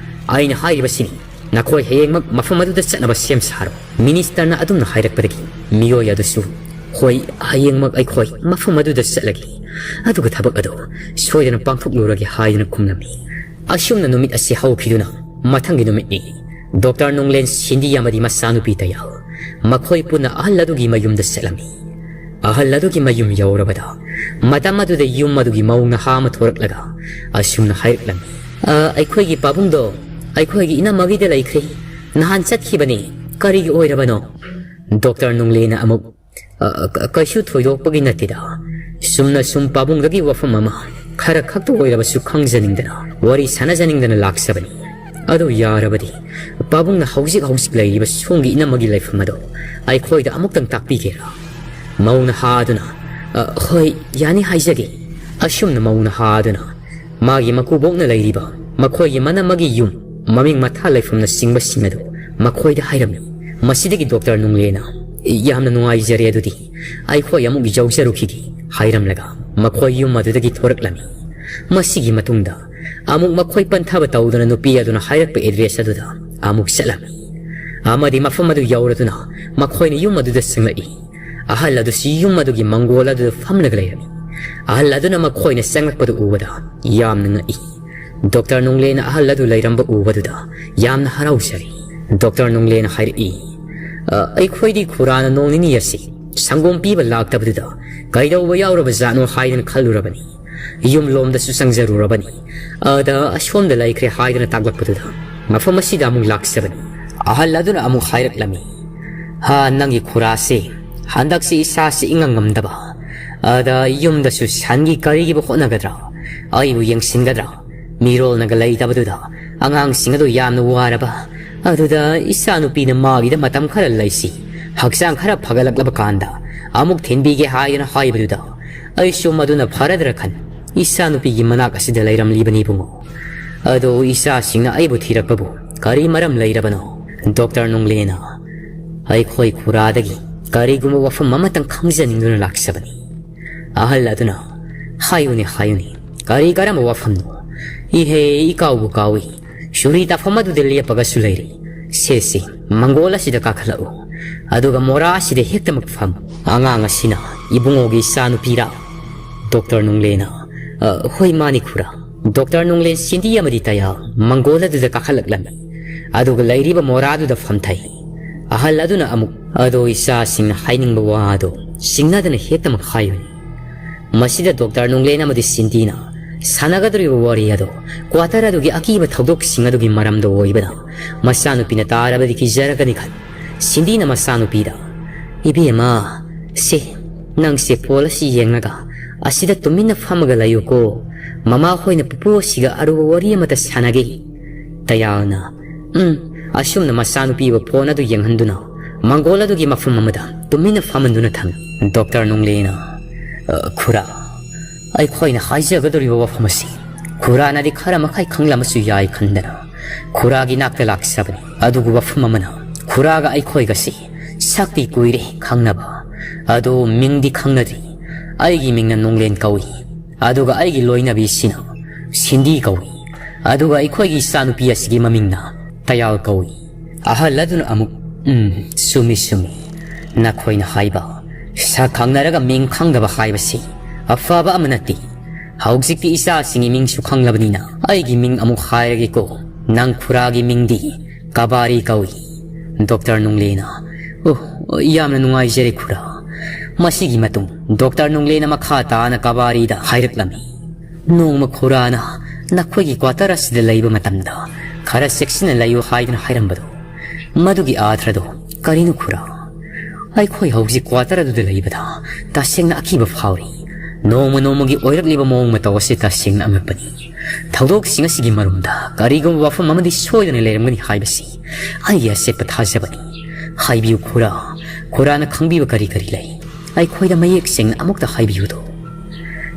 ꯑꯩꯅ ꯍꯥꯏꯔꯤꯕꯁꯤꯅꯤ, ꯅꯈꯣꯏ ꯍꯌꯦꯡꯃꯛ ꯃꯐꯝ ꯑꯗꯨꯗ ꯆꯠꯅꯕ ꯁꯦꯝ ꯁꯥꯔꯣ"꯫ ꯃꯤꯅꯤꯁꯇꯔꯅ ꯑꯗꯨꯝꯅ ꯍꯥꯏꯔꯛꯄꯗꯒꯤ ꯃꯤꯑꯣꯏ ꯑꯗꯨꯁꯨ, "ꯍꯣꯏ, ꯍꯌꯦꯡꯃꯛ ꯑꯩꯈꯣꯏ ꯃꯐꯝ ꯑꯗꯨꯗ ꯆꯠꯂꯒꯦ, ꯑꯗꯨꯒ ꯊꯕꯛ ꯑꯗꯨ ꯁꯣꯏꯗꯅ ꯄꯥꯡꯊꯣꯛꯂꯨꯔꯒꯦ" ꯍꯥꯏꯗꯨꯅ ꯈꯨꯝꯂꯝꯃꯤ꯫ ꯑꯁꯨꯝꯅ ꯅꯨꯃꯤꯠ ꯑꯁꯤ ꯍꯧꯈꯤꯗꯨꯅ ꯃꯊꯪꯒꯤ ꯅꯨꯃꯤꯠꯅꯤ꯫ ꯗꯣꯛꯇꯔ ꯅꯨꯡꯂꯦꯟ, ꯁꯤꯟꯗꯤ ꯑꯃꯗꯤ ꯃꯆꯥꯅꯨꯄꯤ ꯇꯌꯥꯜ, ꯃꯈꯣꯏ ꯄꯨꯟꯅ ꯑꯍꯜ ꯑꯗꯨꯒꯤ ꯃꯌꯨꯝꯗ ꯆꯠꯂꯝꯃꯤ꯫ ꯑꯍꯜ ꯑꯗꯨꯒꯤ ꯃꯌꯨꯝ ꯌꯧꯔꯕꯗ, ꯃꯇꯝ ꯑꯗꯨꯗ ꯌꯨꯝ ꯑꯗꯨꯒꯤ ꯃꯧ ꯅꯍꯥ ꯑꯃ ꯊꯣꯔꯛꯂꯒ ꯑꯁꯨꯝꯅ ꯍꯥꯏꯔꯛꯂꯝꯃꯤ, "ꯑ, ꯑꯩꯈꯣꯏꯒꯤ ꯄꯥꯕꯨꯡꯗꯣ ꯑꯩꯈꯣꯏꯒꯤ ꯏꯅꯝꯃꯒꯤꯗ ꯂꯩꯈ꯭ꯔꯦ꯫ ꯅꯍꯥꯟ ꯆꯠꯈꯤꯕꯅꯤ꯫ ꯀꯔꯤꯒꯤ ꯑꯣꯏꯔꯕꯅꯣ?" ꯗꯣꯛꯇꯔ ꯅꯨꯡꯂꯦꯅ ꯑꯃꯨꯛ, "ꯑ, ꯀ-, ꯀꯩꯁꯨ ꯊꯣꯏꯗꯣꯛꯄꯒꯤ ꯅꯠꯇꯦꯗ꯫ ꯆꯨꯝꯅ ꯁꯨꯝ ꯄꯥꯕꯨꯡꯗꯒꯤ ꯋꯥꯐꯝ ꯑꯃ ꯈꯔ ꯈꯛꯇ ꯑꯣꯏꯔꯕꯁꯨ ꯈꯪꯖꯅꯤꯡꯗꯅ, ꯋꯥꯔꯤ ꯁꯥꯟꯅꯖꯅꯤꯡꯗꯅ ꯂꯥꯛꯆꯕꯅꯤ꯫ ꯑꯗꯨ ꯌꯥꯔꯕꯗꯤ ꯄꯥꯕꯨꯡꯅ ꯍꯧꯖꯤꯛ ꯍꯧꯖꯤꯛ ꯂꯩꯔꯤꯕ ꯁꯣꯝꯒꯤ ꯏꯅꯝꯃꯒꯤ ꯂꯩꯐꯝ ꯑꯗꯨ ꯑꯩꯈꯣꯏꯗ ꯑꯃꯨꯛꯇꯪ ꯇꯥꯛꯄꯤꯒꯦꯔꯥ?" ꯃꯧ ꯅꯍꯥ ꯑꯗꯨꯅ, "ꯑ, ꯍꯣꯏ, ꯌꯥꯅꯤ ꯍꯥꯏꯖꯒꯦ"꯫ ꯑꯁꯨꯝꯅ ꯃꯧ ꯅꯍꯥ ꯑꯗꯨꯅ ꯃꯥꯒꯤ ꯃꯀꯨꯕꯣꯛꯅ ꯂꯩꯔꯤꯕ ꯃꯈꯣꯏꯒꯤ ꯃꯅꯝꯃꯒꯤ ꯌꯨꯝ, ꯃꯃꯤꯡ ꯃꯊꯥ ꯂꯩꯐꯝꯅꯆꯤꯡꯕꯁꯤꯡ ꯑꯗꯨ ꯃꯈꯣꯏꯗ ꯍꯥꯏꯔꯝꯃꯤ꯫ ꯃꯁꯤꯗꯒꯤ ꯗꯣꯛꯇꯔ ꯅꯨꯡꯂꯦꯅ "ꯌꯥꯝꯅ ꯅꯨꯡꯉꯥꯏꯖꯔꯦ, ꯑꯗꯨꯗꯤ ꯑꯩꯈꯣꯏ ꯑꯃꯨꯛ ꯌꯧꯖꯔꯨꯈꯤꯒꯦ" ꯍꯥꯏꯔꯝꯂꯒ ꯃꯈꯣꯏ ꯌꯨꯝ ꯑꯗꯨꯗꯒꯤ ꯊꯣꯔꯛꯂꯝꯃꯤ꯫ ꯃꯁꯤꯒꯤ ꯃꯇꯨꯡꯗ ꯑꯃꯨꯛ ꯃꯈꯣꯏ ꯄꯟꯊꯕ ꯇꯧꯗꯨꯅ ꯅꯨꯄꯤ ꯑꯗꯨꯅ ꯍꯥꯏꯔꯛꯄ ꯑꯦꯗ꯭ꯔꯦꯁ ꯑꯗꯨꯗ ꯑꯃꯨꯛ ꯆꯠꯂꯝꯃꯤ꯫ ꯑꯃꯗꯤ ꯃꯐꯝ ꯑꯗꯨ ꯌꯧꯔꯗꯨꯅ ꯃꯈꯣꯏꯅ ꯌꯨꯝ ꯑꯗꯨꯗ ꯆꯪꯂꯛꯏ꯫ ꯑꯍꯜ ꯑꯗꯨꯁꯨ ꯌꯨꯝ ꯑꯗꯨꯒꯤ ꯃꯪꯒꯣꯜ ꯑꯗꯨꯗ ꯐꯝꯂꯒ ꯂꯩꯔꯝꯃꯤ꯫ ꯑꯍꯜ ꯑꯗꯨꯅ ꯃꯈꯣꯏꯅ ꯆꯪꯂꯛꯄꯗꯨ ꯎꯕꯗ ꯌꯥꯝꯅ ꯉꯛꯏ꯫ ꯗꯣꯛꯇꯔ ꯅꯨꯡꯂꯦꯅ ꯑꯍꯜ ꯑꯗꯨ ꯂꯩꯔꯝꯕ ꯎꯕꯗꯨꯗ ꯌꯥꯝꯅ ꯍꯔꯥꯎꯖꯔꯦ꯫ ꯗꯣꯛꯇꯔ ꯅꯨꯡꯂꯦꯅ ꯍꯥꯏꯔꯛꯏ, "ꯑ, ꯑꯩꯈꯣꯏꯗꯤ ꯈꯨꯔꯥꯅ ꯅꯣꯡ ꯅꯤꯅꯤ ꯑꯁꯤ ꯁꯪꯒꯣꯝ ꯄꯤꯕ ꯂꯥꯛꯇꯕꯗꯨꯗ ꯀꯩꯗꯧꯕ ꯌꯥꯎꯔꯕ ꯖꯥꯠꯅꯣ ꯍꯥꯏꯗꯅ ꯈꯜꯂꯨꯔꯕꯅꯤ꯫ ꯌꯨꯝꯂꯣꯝꯗꯁꯨ ꯆꯪꯖꯔꯨꯔꯕꯅꯤ꯫ ꯑꯗ ꯑꯁꯣꯝꯗ ꯂꯩꯈ꯭ꯔꯦ" ꯍꯥꯏꯗꯅ ꯇꯥꯛꯂꯛꯄꯗꯨꯗ ꯃꯐꯝ ꯑꯁꯤꯗ ꯑꯃꯨꯛ ꯂꯥꯛꯆꯕꯅꯤ꯫ ꯑꯍꯜ ꯑꯗꯨꯅ ꯑꯃꯨꯛ ꯍꯥꯏꯔꯛꯂꯝꯃꯤ, "ꯍꯥ, ꯅꯪꯒꯤ ꯈꯨꯔꯥꯁꯦ ꯍꯟꯗꯛꯁꯤ ꯏꯁꯥꯁꯤ ꯏꯉꯝ ꯉꯝꯗꯕ, ꯑꯗ ꯌꯨꯝꯗꯁꯨ ꯁꯟꯒꯤ ꯀꯔꯤꯒꯤꯕꯨ ꯍꯣꯠꯅꯒꯗ꯭ꯔꯥ? ꯑꯩꯕꯨ ꯌꯦꯡꯁꯤꯟꯒꯗ꯭ꯔꯥ? ꯃꯤꯔꯣꯜꯅꯒ ꯂꯩꯇꯕꯗꯨꯗ ꯑꯉꯥꯡꯁꯤꯡ ꯑꯗꯨ ꯌꯥꯝꯅ ꯋꯥꯔꯕ, ꯑꯗꯨꯗ ꯏꯆꯥꯅꯨꯄꯤꯅ ꯃꯥꯒꯤꯗ ꯃꯇꯝ ꯈꯔ ꯂꯩꯁꯤ, ꯍꯛꯆꯥꯡ ꯈꯔ ꯐꯒꯠꯂꯛꯂꯕ ꯀꯥꯟꯗ ꯑꯃꯨꯛ ꯊꯤꯟꯕꯤꯒꯦ" ꯍꯥꯏꯗꯨꯅ ꯍꯥꯏꯕꯗꯨꯗ ꯑꯩꯁꯨ ꯃꯗꯨꯅ ꯐꯔꯗ꯭ꯔꯥ ꯈꯟ ꯏꯆꯥꯅꯨꯄꯤꯒꯤ ꯃꯅꯥꯛ ꯑꯁꯤꯗ ꯂꯩꯔꯝꯂꯤꯕꯅꯤ ꯏꯕꯨꯡꯉꯣ꯫ ꯑꯗꯣ ꯏꯆꯥꯁꯤꯡꯅ ꯑꯩꯕꯨ ꯊꯤꯔꯛꯄꯕꯨ ꯀꯔꯤ ꯃꯔꯝ ꯂꯩꯔꯕꯅꯣ? ꯗꯣꯛꯇꯔ ꯅꯨꯡꯂꯦꯅ ꯑꯩꯈꯣꯏ ꯈꯨꯔꯥꯗꯒꯤ ꯀꯔꯤꯒꯨꯝꯕ ꯋꯥꯐꯝ ꯑꯃꯇꯪ ꯈꯪꯖꯅꯤꯡꯗꯨꯅ ꯂꯥꯛꯆꯕꯅꯤ꯫ ꯑꯍꯜ ꯑꯗꯨꯅ, "ꯍꯥꯏꯌꯨꯅꯦ, ꯍꯥꯏꯌꯨꯅꯦ, ꯀꯔꯤ ꯀꯔꯝꯕ ꯋꯥꯐꯝꯅꯣ? ꯏꯍꯦ, ꯏꯀꯥꯎꯕꯨ ꯀꯥꯎꯏ꯫ ꯆꯨꯔꯤ ꯇꯥꯐꯝ ꯑꯗꯨꯗ ꯂꯦꯞꯄꯒꯁꯨ ꯂꯩꯔꯤ꯫ ꯁꯦ, ꯁꯦ, ꯃꯪꯒꯣꯜ ꯑꯁꯤꯗ ꯀꯥꯈꯠꯂꯛꯎ꯫ ꯑꯗꯨꯒ ꯃꯣꯔꯥ ꯑꯁꯤꯗ ꯍꯦꯛꯇꯃꯛ ꯐꯝ꯫ ꯑꯉꯥꯡ ꯑꯁꯤꯅ ꯏꯕꯨꯡꯉꯣꯒꯤ ꯏꯆꯥꯅꯨꯄꯤꯔꯥ?" ꯗꯣꯛꯇꯔ ꯅꯨꯡꯂꯦꯅ, "ꯑ, ꯍꯣꯏ, ꯃꯥꯅꯤ ꯈꯨꯔꯥ꯫ ꯗꯣꯛꯇꯔ ꯅꯨꯡꯂꯦꯟ ꯁꯤꯟꯗꯤ ꯑꯃꯗꯤ ꯇꯌꯥ ꯃꯪꯒꯣꯜ ꯑꯗꯨꯗ ꯀꯥꯈꯠꯂꯛꯂꯝꯃꯤ꯫ ꯑꯗꯨꯒ ꯂꯩꯔꯤꯕ ꯃꯣꯔꯥꯗꯨꯗ ꯐꯝꯊꯩ꯫" ꯑꯍꯜ ꯑꯗꯨꯅ ꯑꯃꯨꯛ, "ꯑꯗꯣ ꯏꯆꯥꯁꯤꯡꯅ ꯍꯥꯏꯅꯤꯡꯕ ꯋꯥ ꯑꯗꯣ ꯆꯤꯡꯅꯗꯅ ꯍꯦꯛꯇꯃꯛ ꯍꯥꯏꯌꯨꯅꯤ꯫" ꯃꯁꯤꯗ ꯗꯣꯛꯇꯔ ꯅꯨꯡꯂꯦꯟ ꯑꯃꯗꯤ ꯁꯤꯟꯗꯤꯅ ꯁꯥꯟꯅꯒꯗꯧꯔꯤꯕ ꯋꯥꯔꯤ ꯑꯗꯣ ꯀ꯭ꯋꯥꯇꯔ ꯑꯗꯨꯒꯤ ꯑꯀꯤꯕ ꯊꯧꯗꯣꯛꯁꯤꯡ ꯑꯗꯨꯒꯤ ꯃꯔꯝꯗ ꯑꯣꯏꯕꯅ ꯃꯆꯥꯅꯨꯄꯤꯅ ꯇꯥꯔꯕꯗꯤ ꯀꯤꯖꯔꯒꯅꯤ ꯈꯟ ꯁꯤꯟꯗꯤꯅ ꯃꯆꯥꯅꯨꯄꯤꯗ, "ꯏꯕꯦꯝꯃ, ꯁꯦ, ꯅꯪꯁꯦ ꯐꯣꯟ ꯑꯁꯤ ꯌꯦꯡꯂꯒ ꯑꯁꯤꯗ ꯇꯨꯃꯤꯟꯅ ꯐꯝꯃꯒ ꯂꯩꯌꯨꯀꯣ꯫ ꯃꯃꯥ ꯍꯣꯏꯅ ꯄꯨꯄꯨ ꯑꯁꯤꯒ ꯑꯔꯨꯕ ꯋꯥꯔꯤ ꯑꯃꯇ ꯁꯥꯟꯅꯒꯦ꯫" ꯇꯌꯥꯜꯅ, ꯎꯝ, ꯑꯁꯨꯝꯅ ꯃꯆꯥꯅꯨꯄꯤꯕꯨ ꯐꯣꯟ ꯑꯗꯨ ꯌꯦꯡꯍꯟꯗꯨꯅ ꯃꯪꯒꯣꯜ ꯑꯗꯨꯒꯤ ꯃꯐꯝ ꯑꯃꯗ ꯇꯨꯃꯤꯟꯅ ꯐꯝꯍꯟꯗꯨꯅ ꯊꯝꯃꯤ꯫ ꯗꯣꯛꯇꯔ ꯅꯨꯡꯂꯦꯅ, "ꯑ, ꯈꯨꯔꯥ, ꯑꯩꯈꯣꯏꯅ ꯍꯥꯏꯖꯒꯗꯧꯔꯤꯕ ꯋꯥꯐꯝ ꯑꯁꯤ ꯈꯨꯔꯥꯅꯗꯤ ꯈꯔ ꯃꯈꯩ ꯈꯪꯂꯝꯕꯁꯨ ꯌꯥꯏ ꯈꯟꯗꯅ ꯈꯨꯔꯥꯒꯤ ꯅꯥꯛꯇ ꯂꯥꯛꯆꯕꯅꯤ꯫ ꯑꯗꯨꯕꯨ ꯋꯥꯐꯝ ꯑꯃꯅ ꯈꯨꯔꯥꯒ ꯑꯩꯈꯣꯏꯒꯁꯤ ꯁꯛꯇꯤ ꯀꯨꯏꯔꯦ ꯈꯪꯅꯕ, ꯑꯗꯣ ꯃꯤꯡꯗꯤ ꯈꯪꯅꯗ꯭ꯔꯤ꯫ ꯑꯩꯒꯤ ꯃꯤꯡꯅ ꯅꯣꯡꯂꯦꯟ ꯀꯧꯏ, ꯑꯗꯨꯒ ꯑꯩꯒꯤ ꯂꯣꯏꯅꯕꯤꯁꯤꯅ ꯁꯤꯟꯗꯤ ꯀꯧꯏ, ꯑꯗꯨꯒ ꯑꯩꯈꯣꯏꯒꯤ ꯏꯆꯥꯅꯨꯄꯤ ꯑꯁꯤꯒꯤ ꯃꯃꯤꯡꯅ ꯇꯌꯥꯜ ꯀꯧꯏ꯫ ꯑꯍꯜ ꯑꯗꯨꯅ ꯑꯃꯨꯛ, "ꯎꯝ, ꯆꯨꯝꯃꯤ, ꯆꯨꯝꯃꯤ꯫ ꯅꯈꯣꯏꯅ ꯍꯥꯏꯕ, ꯁꯛ ꯈꯪꯅꯔꯒ ꯃꯤꯡ ꯈꯪꯗꯕ ꯍꯥꯏꯕꯁꯤ ꯑꯐꯕ ꯑꯃ ꯅꯠꯇꯦ꯫ ꯍꯧꯖꯤꯛꯇꯤ ꯏꯆꯥꯁꯤꯡꯒꯤ ꯃꯤꯡꯁꯨ ꯈꯪꯂꯕꯅꯤꯅ ꯑꯩꯒꯤ ꯃꯤꯡ ꯑꯃꯨꯛ ꯍꯥꯏꯔꯒꯦꯀꯣ꯫ ꯅꯪ ꯈꯨꯔꯥꯒꯤ ꯃꯤꯡꯗꯤ ꯀꯕꯥꯔꯤ ꯀꯧꯏ꯫" ꯗꯣꯛꯇꯔ ꯅꯨꯡꯂꯦꯅ, "ꯑꯣ, ꯌꯥꯝꯅ ꯅꯨꯡꯉꯥꯏꯖꯔꯦ ꯈꯨꯔꯥ꯫" ꯃꯁꯤꯒꯤ ꯃꯇꯨꯡ ꯗꯣꯛꯇꯔ ꯅꯨꯡꯂꯦꯅ ꯃꯈꯥ ꯇꯥꯅ ꯀꯕꯥꯔꯤꯗ ꯍꯥꯏꯔꯛꯂꯝꯃꯤ, "ꯅꯣꯡꯃ ꯈꯨꯔꯥꯅ ꯅꯈꯣꯏꯒꯤ ꯀ꯭ꯋꯥꯇꯔ ꯑꯁꯤꯗ ꯂꯩꯕ ꯃꯇꯝꯗ ꯈꯔ ꯆꯦꯛꯁꯤꯟꯅ ꯂꯩꯌꯨ ꯍꯥꯏꯗꯨꯅ ꯍꯥꯏꯔꯝꯕꯗꯣ, ꯃꯗꯨꯒꯤ ꯑꯥꯊ꯭ꯔꯗꯣ ꯀꯔꯤꯅꯣ ꯈꯨꯔꯥ? ꯑꯩꯈꯣꯏ ꯍꯧꯖꯤꯛ ꯀ꯭ꯋꯥꯇꯔ ꯑꯗꯨꯗ ꯂꯩꯕꯗ ꯇꯁꯦꯡꯅ ꯑꯀꯤꯕ ꯐꯥꯎꯔꯤ꯫ ꯅꯣꯡꯃ ꯅꯣꯡꯃꯒꯤ ꯑꯣꯏꯔꯛꯂꯤꯕ ꯃꯑꯣꯡ ꯃꯇꯧ ꯑꯁꯤ ꯇꯁꯦꯡꯅ ꯑꯉꯛꯄꯅꯤ꯫ ꯊꯧꯗꯣꯛꯁꯤꯡ ꯑꯁꯤꯒꯤ ꯃꯔꯨꯝꯗ ꯀꯔꯤꯒꯨꯝꯕ ꯋꯥꯐꯝ ꯑꯃꯗꯤ ꯁꯣꯏꯗꯅ ꯂꯩꯔꯝꯒꯅꯤ ꯍꯥꯏꯕꯁꯤ ꯑꯩꯒꯤ ꯑꯆꯦꯠꯄ ꯊꯥꯖꯕꯅꯤ꯫ ꯍꯥꯏꯕꯤꯌꯨ ꯈꯨꯔꯥ, ꯈꯨꯔꯥꯅ ꯈꯪꯕꯤꯕ ꯀꯔꯤ ꯀꯔꯤ ꯂꯩ? ꯑꯩꯈꯣꯏꯗ ꯃꯌꯦꯛ ꯁꯦꯡꯅ ꯑꯃꯨꯛꯇ ꯍꯥꯏꯕꯤꯌꯨꯗꯣ꯫"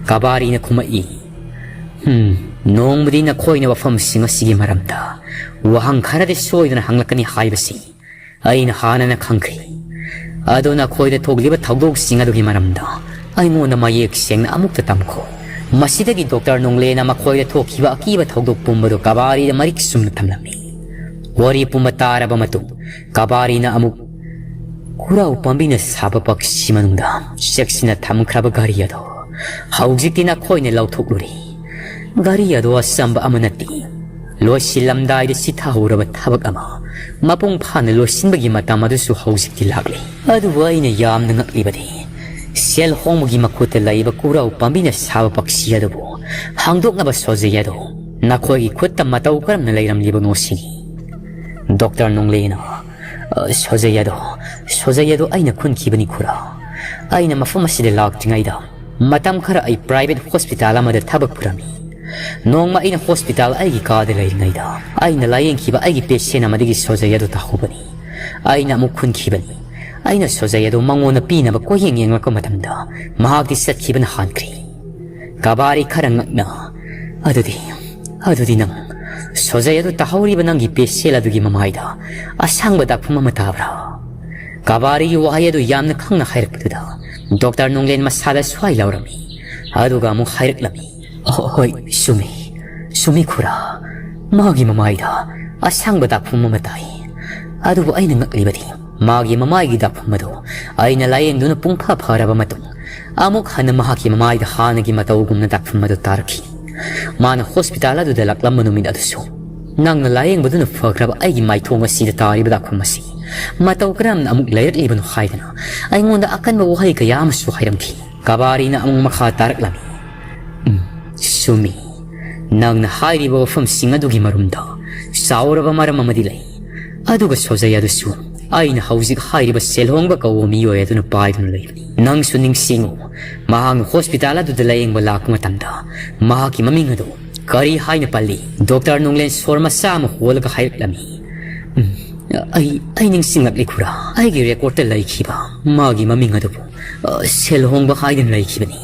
ꯀꯕꯥꯔꯤꯅ ꯈꯨꯝꯃꯛꯏ, "ꯎꯝ, ꯅꯣꯡꯃꯗꯤ ꯅꯈꯣꯏꯅ ꯋꯥꯐꯝꯁꯤꯡ ꯑꯁꯤꯒꯤ ꯃꯔꯝꯗ ꯋꯥꯍꯪ ꯈꯔꯗꯤ ꯁꯣꯏꯗꯅ ꯍꯪꯂꯛꯀꯅꯤ ꯍꯥꯏꯕꯁꯤ ꯑꯩꯅ ꯍꯥꯟꯅꯅ ꯈꯪꯈ꯭ꯔꯦ꯫ ꯑꯗꯣ ꯅꯈꯣꯏꯗ ꯊꯣꯛꯂꯤꯕ ꯊꯧꯗꯣꯛꯁꯤꯡ ꯑꯗꯨꯒꯤ ꯃꯔꯝꯗ ꯑꯩꯉꯣꯟꯗ ꯃꯌꯦꯛ ꯁꯦꯡꯅ ꯑꯃꯨꯛꯇ ꯇꯝꯈꯣ꯫" ꯃꯁꯤꯗꯒꯤ ꯗꯣꯛꯇꯔ ꯅꯣꯡꯂꯦꯅ ꯃꯈꯣꯏꯗ ꯊꯣꯛꯈꯤꯕ ꯑꯀꯤꯕ ꯊꯧꯗꯣꯛ ꯄꯨꯝꯕꯗꯨ ꯀꯕꯥꯔꯤꯗ ꯃꯔꯤꯛ ꯆꯨꯝꯅ ꯊꯝꯂꯝꯃꯤ꯫ ꯋꯥꯔꯤ ꯄꯨꯝꯕ ꯇꯥꯔꯕ ꯃꯇꯨꯡ ꯀꯕꯥꯔꯤꯅ ꯑꯃꯨꯛ ꯈꯨꯔꯥꯎ ꯄꯥꯝꯕꯤꯅ ꯁꯥꯕ ꯄꯛꯁꯤ ꯃꯅꯨꯡꯗ ꯆꯦꯛꯁꯤꯟꯅ ꯊꯝꯈ꯭ꯔꯕ ꯘꯔꯤ ꯑꯗꯣ ꯍꯧꯖꯤꯛꯇꯤ ꯅꯈꯣꯏꯅ ꯂꯧꯊꯣꯛꯂꯨꯔꯦ꯫ ꯘꯔꯤ ꯑꯗꯣ ꯑꯆꯝꯕ ꯑꯃ ꯅꯠꯇꯦ꯫ ꯂꯣꯏꯁꯤꯜꯂꯝꯗꯥꯏꯗ ꯆꯤꯊꯍꯧꯔꯕ ꯊꯕꯛ ꯑꯃ ꯃꯄꯨꯡ ꯐꯥꯅ ꯂꯣꯏꯁꯤꯟꯕꯒꯤ ꯃꯇꯝ ꯑꯗꯨꯁꯨ ꯍꯧꯖꯤꯛꯇꯤ ꯂꯥꯛꯂꯦ꯫ ꯑꯗꯨꯕꯨ ꯑꯩꯅ ꯌꯥꯝꯅ ꯉꯛꯂꯤꯕꯗꯤ ꯁꯦꯜ ꯍꯣꯡꯕꯒꯤ ꯃꯈꯨꯠꯇ ꯂꯩꯕ ꯈꯨꯔꯥꯎ ꯄꯥꯝꯕꯤꯅ ꯁꯥꯕ ꯄꯛꯁꯤ ꯑꯗꯨꯕꯨ ꯍꯥꯡꯗꯣꯛꯅꯕ ꯁꯣꯖꯩ ꯑꯗꯣ ꯅꯈꯣꯏꯒꯤ ꯈꯨꯠꯇ ꯃꯇꯧ ꯀꯔꯝꯅ ꯂꯩꯔꯝꯂꯤꯕꯅꯣ ꯁꯤꯅꯤ꯫ ꯗꯣꯛꯇꯔ ꯅꯣꯡꯂꯦꯅ, "ꯑ, ꯁꯣꯖꯩ ꯑꯗꯣ, ꯁꯣꯖꯩ ꯑꯗꯣ ꯑꯩꯅ ꯈꯨꯟꯈꯤꯕꯅꯤ ꯈꯨꯔꯥ꯫ ꯑꯩꯅ ꯃꯐꯝ ꯑꯁꯤꯗ ꯂꯥꯛꯇ꯭ꯔꯤꯉꯩꯗ ꯃꯇꯝ ꯈꯔ ꯑꯩ private hospital ꯑꯃꯗ ꯊꯕꯛ ꯄꯨꯔꯝꯃꯤ꯫ ꯅꯣꯡꯃ ꯑꯩꯅ hospital ꯑꯩꯒꯤ ꯀꯥꯗ ꯂꯩꯔꯤꯉꯩꯗ ꯑꯩꯅ ꯂꯥꯌꯦꯡꯈꯤꯕ ꯑꯩꯒꯤ patient ꯑꯃꯗꯒꯤ ꯁꯣꯖꯩ ꯑꯗꯨ ꯇꯥꯍꯧꯕꯅꯤ꯫ ꯑꯩꯅ ꯑꯃꯨꯛ ꯈꯨꯟꯈꯤꯕꯅꯤ꯫ ꯑꯩꯅ ꯁꯣꯖꯩ ꯑꯗꯨ ꯃꯉꯣꯟꯗ ꯄꯤꯅꯕ ꯀꯣꯏꯌꯦꯡ ꯌꯦꯡꯂꯛꯄ ꯃꯇꯝꯗ ꯃꯍꯥꯛꯇꯤ ꯆꯠꯈꯤꯕꯅ ꯍꯥꯟꯈ꯭ꯔꯦ꯫" ꯀꯕꯥꯔꯤ ꯈꯔ ꯉꯛꯅ, "ꯑꯗꯨꯗꯤ, ꯑꯗꯨꯗꯤ ꯅꯪ ꯁꯣꯖꯩ ꯑꯗꯨ ꯇꯥꯍꯧꯔꯤꯕ ꯅꯪꯒꯤ patient ꯑꯗꯨꯒꯤ ꯃꯃꯥꯏꯗ ꯑꯁꯥꯡꯕ ꯗꯥꯛꯐꯝ ꯑꯃ ꯇꯥꯕ꯭ꯔꯥ?" ꯀꯕꯥꯔꯤꯒꯤ ꯋꯥꯍꯩ ꯑꯗꯨ ꯌꯥꯝꯅ ꯈꯪꯅ ꯍꯥꯏꯔꯛꯄꯗꯨꯗ ꯗꯣꯛꯇꯔ ꯅꯣꯡꯂꯦꯟ ꯃꯁꯥꯗ ꯁ꯭ꯋꯥꯏ ꯂꯥꯎꯔꯝꯃꯤ꯫ ꯑꯗꯨꯒ ꯑꯃꯨꯛ ꯍꯥꯏꯔꯛꯂꯝꯃꯤ, "ꯍꯣ-, ꯍꯣꯏ, ꯆꯨꯝꯃꯤ, ꯆꯨꯝꯃꯤ ꯈꯨꯔꯥ꯫ ꯃꯥꯒꯤ ꯃꯃꯥꯏꯗ ꯑꯁꯥꯡꯕ ꯗꯥꯛꯐꯝ ꯑꯃ ꯇꯥꯏ꯫ ꯑꯗꯨꯕꯨ ꯑꯩꯅ ꯉꯛꯂꯤꯕꯗꯤ ꯃꯥꯒꯤ ꯃꯃꯥꯏꯒꯤ ꯗꯥꯛꯐꯝ ꯑꯗꯨ ꯑꯩꯅ ꯂꯥꯌꯦꯡꯗꯨꯅ ꯄꯨꯡꯐꯥ ꯐꯔꯕ ꯃꯇꯨꯡ ꯑꯃꯨꯛ ꯍꯟꯅ ꯃꯍꯥꯛꯀꯤ ꯃꯃꯥꯏꯗ ꯍꯥꯟꯅꯒꯤ ꯃꯇꯧꯒꯨꯝꯅ ꯗꯥꯛꯐꯝ ꯑꯗꯨ ꯇꯥꯔꯛꯈꯤ꯫ ꯃꯥꯅ ꯍꯣꯁꯄꯤꯇꯥꯜ ꯑꯗꯨꯗ ꯂꯥꯛꯂꯝꯕ ꯅꯨꯃꯤꯠ ꯑꯗꯨꯁꯨ ꯅꯪꯅ ꯂꯥꯌꯦꯡꯕꯗꯨꯅ ꯐꯈ꯭ꯔꯕ ꯑꯩꯒꯤ ꯃꯥꯏꯊꯣꯡ ꯑꯁꯤꯗ ꯇꯥꯔꯤꯕ ꯗꯥꯛꯐꯝ ꯑꯁꯤ ꯃꯇꯧ ꯀꯔꯝꯅ ꯑꯃꯨꯛ ꯂꯩꯔꯛꯂꯤꯕꯅꯣ?" ꯍꯥꯏꯗꯅ ꯑꯩꯉꯣꯟꯗ ꯑꯀꯟꯕ ꯋꯥꯍꯩ ꯀꯌꯥ ꯑꯃꯁꯨ ꯍꯥꯏꯔꯝꯈꯤ꯫ ꯀꯕꯥꯔꯤꯅ ꯑꯃꯨꯛ ꯃꯈꯥ ꯇꯥꯔꯛꯂꯝꯃꯤ, "ꯎꯝ, ꯆꯨꯝꯃꯤ꯫ ꯅꯪꯅ ꯍꯥꯏꯔꯤꯕ ꯋꯥꯐꯝꯁꯤꯡ ꯑꯗꯨꯒꯤ ꯃꯔꯨꯝꯗ ꯆꯥꯎꯔꯕ ꯃꯔꯝ ꯑꯃꯗꯤ ꯂꯩ꯫ ꯑꯗꯨꯒ ꯁꯣꯖꯩ ꯑꯗꯨꯁꯨ ꯑꯩꯅ ꯍꯧꯖꯤꯛ ꯍꯥꯏꯔꯤꯕ ꯁꯦꯜꯍꯣꯡꯕ ꯀꯧꯕ ꯃꯤꯑꯣꯏ ꯑꯗꯨꯅ ꯄꯥꯏꯗꯨꯅ ꯂꯩꯕꯅꯤ꯫ ꯅꯪꯁꯨ ꯅꯤꯡꯁꯤꯡꯉꯨ, ꯃꯍꯥꯛꯅ ꯍꯣꯁꯄꯤꯇꯥꯜ ꯑꯗꯨꯗ ꯂꯥꯌꯦꯡꯕ ꯂꯥꯛꯄ ꯃꯇꯝꯗ ꯃꯍꯥꯛꯀꯤ ꯃꯃꯤꯡ ꯑꯗꯨ ꯀꯔꯤ ꯍꯥꯏꯅ ꯄꯜꯂꯤ?" ꯗꯣꯛꯇꯔ ꯅꯣꯡꯂꯦꯟ ꯁꯣꯔ ꯃꯆꯥ ꯑꯃ ꯍꯣꯜꯂꯒ ꯍꯥꯏꯔꯛꯂꯝꯃꯤ, "ꯎꯝ, ꯑꯩ, ꯑꯩ ꯅꯤꯡꯁꯤꯡꯂꯛꯂꯤ ꯈꯨꯔꯥ꯫ ꯑꯩꯒꯤ ꯔꯦꯀꯣꯔꯠꯇ ꯂꯩꯈꯤꯕ ꯃꯥꯒꯤ ꯃꯃꯤꯡ ꯑꯗꯨꯕꯨ, ꯑ, ꯁꯦꯜꯍꯣꯡꯕ ꯍꯥꯏꯗꯨꯅ ꯂꯩꯈꯤꯕꯅꯤ꯫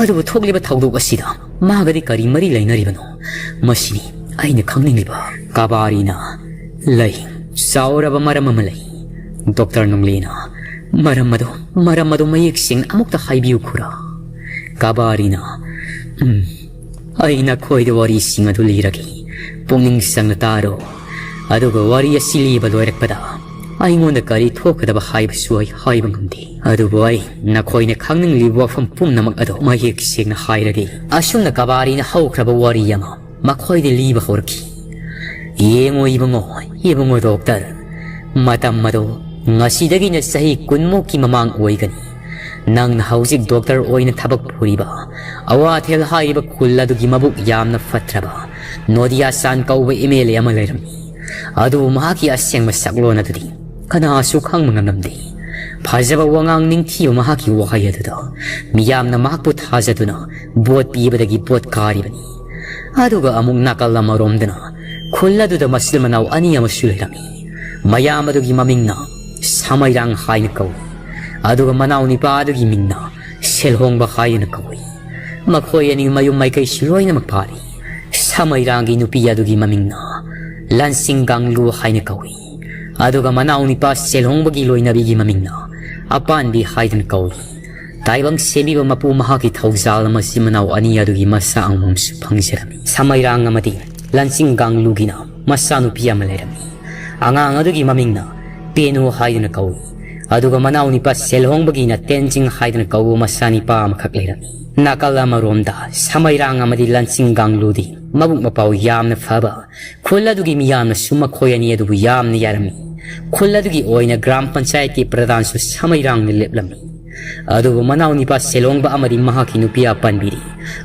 ꯑꯗꯨꯕꯨ ꯊꯣꯛꯂꯤꯕ ꯊꯧꯗꯣꯛ ꯑꯁꯤꯗ ꯃꯥꯒꯗꯤ ꯀꯔꯤ ꯃꯔꯤ ꯂꯩꯅꯔꯤꯕꯅꯣ? ꯃꯁꯤꯅꯤ ꯑꯩꯅ ꯈꯪꯅꯤꯡꯂꯤꯕ꯫" ꯀꯕꯥꯔꯤꯅ, "ꯂꯩ, ꯆꯥꯎꯔꯕ ꯃꯔꯝ ꯑꯃ ꯂꯩ꯫" ꯗꯣꯛꯇꯔ ꯅꯣꯡꯂꯦꯟꯅ, "ꯃꯔꯝ ꯑꯗꯨ, ꯃꯔꯝ ꯑꯗꯨ ꯃꯌꯦꯛ ꯁꯦꯡꯅ ꯑꯃꯨꯛꯇ ꯍꯥꯏꯕꯤꯌꯨ ꯈꯨꯔꯥ꯫" ꯀꯕꯥꯔꯤꯅ, "ꯎꯝ, ꯑꯩ ꯅꯈꯣꯏꯗ ꯋꯥꯔꯤꯁꯤꯡ ꯑꯗꯨ ꯂꯤꯔꯒꯦ꯫ ꯄꯨꯛꯅꯤꯡ ꯆꯪꯅ ꯇꯥꯔꯣ꯫ ꯑꯗꯨꯒ ꯋꯥꯔꯤ ꯑꯁꯤ ꯂꯤꯕ ꯂꯣꯏꯔꯛꯄꯗ ꯑꯩꯉꯣꯟꯗ ꯀꯔꯤ ꯊꯣꯛꯀꯗꯕ ꯍꯥꯏꯕꯁꯨ ꯑꯩ ꯍꯥꯏꯕ ꯉꯝꯗꯦ꯫ ꯑꯗꯨꯕꯨ ꯑꯩ ꯅꯈꯣꯏꯅ ꯈꯪꯅꯤꯡꯂꯤꯕ ꯋꯥꯐꯝ ꯄꯨꯝꯅꯃꯛ ꯑꯗꯨ ꯃꯌꯦꯛ ꯁꯦꯡꯅ ꯍꯥꯏꯔꯒꯦ꯫" ꯑꯁꯨꯝꯅ ꯀꯕꯥꯔꯤꯅ ꯍꯧꯈ꯭ꯔꯕ ꯋꯥꯔꯤ ꯑꯃ ꯃꯈꯣꯏꯗ ꯂꯤꯕ ꯍꯧꯔꯛꯈꯤ꯫ "ꯌꯦꯡꯉꯣ ꯏꯕꯨꯡꯉꯣ, ꯏꯕꯨꯡꯉꯣ ꯗꯣꯛꯇꯔ, ꯃꯇꯝ ꯑꯗꯣ ꯉꯁꯤꯗꯒꯤꯅ ꯆꯍꯤ ꯀꯨꯟꯃꯨꯛꯀꯤ ꯃꯃꯥꯡ ꯑꯣꯏꯒꯅꯤ꯫ ꯅꯪꯅ ꯍꯧꯖꯤꯛ ꯗꯣꯛꯇꯔ ꯑꯣꯏꯅ ꯊꯕꯛ ꯄꯨꯔꯤꯕ ꯑꯋꯥꯊꯦꯜ ꯍꯥꯏꯔꯤꯕ ꯈꯨꯜ ꯑꯗꯨꯒꯤ ꯃꯕꯨꯛ ꯌꯥꯝꯅ ꯐꯠꯇ꯭ꯔꯕ ꯅꯣꯗꯤꯌꯥ ꯆꯥꯟ ꯀꯧꯕ ꯑꯦꯝ ꯑꯦꯜ ꯑꯦ ꯑꯃ ꯂꯩꯔꯝꯃꯤ꯫ ꯑꯗꯨꯕꯨ ꯃꯍꯥꯛꯀꯤ ꯑꯁꯦꯡꯕ ꯁꯛꯂꯣꯟ ꯑꯗꯨꯗꯤ ꯀꯅꯥꯁꯨ ꯈꯪꯕ ꯉꯝꯂꯝꯗꯦ꯫ ꯐꯖꯕ ꯋꯥꯉꯥꯡ ꯅꯤꯡꯊꯤꯕ ꯃꯍꯥꯛꯀꯤ ꯋꯥꯍꯩ ꯑꯗꯨꯗ ꯃꯤꯌꯥꯝꯅ ꯃꯍꯥꯛꯄꯨ ꯊꯥꯖꯗꯨꯅ ꯚꯣꯠ ꯄꯤꯕꯗꯒꯤ ꯚꯣꯠ ꯀꯥꯔꯤꯕꯅꯤ꯫ ꯑꯗꯨꯒ ꯑꯃꯨꯛ ꯅꯥꯀꯜ ꯑꯃꯔꯣꯝꯗꯅ ꯈꯨꯜ ꯑꯗꯨꯗ ꯃꯆꯤꯟ ꯃꯅꯥꯎ ꯑꯅꯤ ꯑꯃꯁꯨ ꯂꯩꯔꯝꯃꯤ꯫ ꯃꯌꯥꯝ ꯑꯗꯨꯒꯤ ꯃꯃꯤꯡꯅ ꯁꯃꯩꯔꯥꯡ ꯍꯥꯏꯅ ꯀꯧꯏ꯫ ꯑꯗꯨꯒ ꯃꯅꯥꯎ ꯅꯤꯄꯥ ꯑꯗꯨꯒꯤ ꯃꯤꯡꯅ ꯁꯦꯜꯍꯣꯡꯕ ꯍꯥꯏꯅ ꯀꯧꯏ꯫ ꯃꯈꯣꯏ ꯑꯅꯤ ꯃꯌꯨꯝ ꯃꯥꯏꯀꯩꯁꯨ ꯂꯣꯏꯅꯃꯛ ꯄꯥꯜꯂꯤ꯫ ꯁꯃꯩꯔꯥꯡꯒꯤ ꯅꯨꯄꯤ ꯑꯗꯨꯒꯤ ꯃꯃꯤꯡꯅ ꯂꯟꯁꯤꯡ ꯒꯥꯡꯂꯨ ꯍꯥꯏꯅ ꯀꯧꯏ꯫ ꯑꯗꯨꯒ ꯃꯅꯥꯎ ꯅꯤꯄꯥ ꯁꯦꯜꯍꯣꯡꯕꯒꯤ ꯂꯣꯏꯅꯕꯤꯒꯤ ꯃꯃꯤꯡꯅ ꯑꯄꯥꯟꯕꯤ ꯍꯥꯏꯗꯨꯅ ꯀꯧꯏ꯫ ꯇꯥꯏꯕꯪ ꯁꯦꯝꯕꯤꯕ ꯃꯄꯨ ꯃꯍꯥꯛꯀꯤ ꯊꯧꯖꯥꯜꯅ ꯃꯆꯤꯟ ꯃꯅꯥꯎ ꯑꯅꯤ ꯑꯗꯨꯒꯤ ꯃꯆꯥ ꯑꯃꯃꯝꯁꯨ ꯐꯪꯖꯔꯝꯃꯤ꯫ ꯁꯃꯩꯔꯥꯡ ꯑꯃꯗꯤ ꯂꯟꯆꯤꯡ ꯒꯥꯡꯂꯨꯒꯤꯅ ꯃꯆꯥꯅꯨꯄꯤ ꯑꯃ ꯂꯩꯔꯝꯃꯤ꯫ ꯑꯉꯥꯡ ꯑꯗꯨꯒꯤ ꯃꯃꯤꯡꯅ ꯄꯦꯅꯨ ꯍꯥꯏꯗꯨꯅ ꯀꯧꯏ꯫ ꯑꯗꯨꯒ ꯃꯅꯥꯎ ꯅꯤꯄꯥ ꯁꯦꯜꯍꯣꯡꯕꯒꯤꯅ ꯇꯦꯟꯖꯤꯡ ꯍꯥꯏꯗꯨꯅ ꯀꯧꯕ ꯃꯆꯥꯅꯤꯄꯥ ꯑꯃꯈꯛ ꯂꯩꯔꯝꯃꯤ꯫ ꯅꯥꯀꯜ ꯑꯃꯔꯣꯝꯗ ꯁꯃꯩꯔꯥꯡ ꯑꯃꯗꯤ ꯂꯟꯆꯤꯡ ꯒꯥꯡꯂꯨꯗꯤ ꯃꯕꯨꯛ ꯃꯄꯥꯎ ꯌꯥꯝꯅ ꯐꯕ, ꯈꯨꯜ ꯑꯗꯨꯒꯤ ꯃꯤꯌꯥꯝꯅꯁꯨ ꯃꯈꯣꯏ ꯑꯅꯤ ꯑꯗꯨꯕꯨ ꯌꯥꯝꯅ ꯌꯥꯔꯝꯃꯤ꯫ ꯈꯨꯜ ꯑꯗꯨꯒꯤ ꯑꯣꯏꯅ ꯒ꯭ꯔꯥꯝ ꯄꯟꯆꯥꯌꯠꯀꯤ ꯄ꯭ꯔꯙꯥꯟꯁꯨ ꯁꯃꯩꯔꯥꯡꯅ ꯂꯦꯞꯂꯝꯃꯤ꯫ ꯑꯗꯨꯕꯨ ꯃꯅꯥꯎ ꯅꯤꯄꯥ ꯁꯦꯜꯍꯣꯡꯕ ꯑꯃꯗꯤ ꯃꯍꯥꯛꯀꯤ ꯅꯨꯄꯤ ꯑꯄꯟꯕꯤꯗꯤ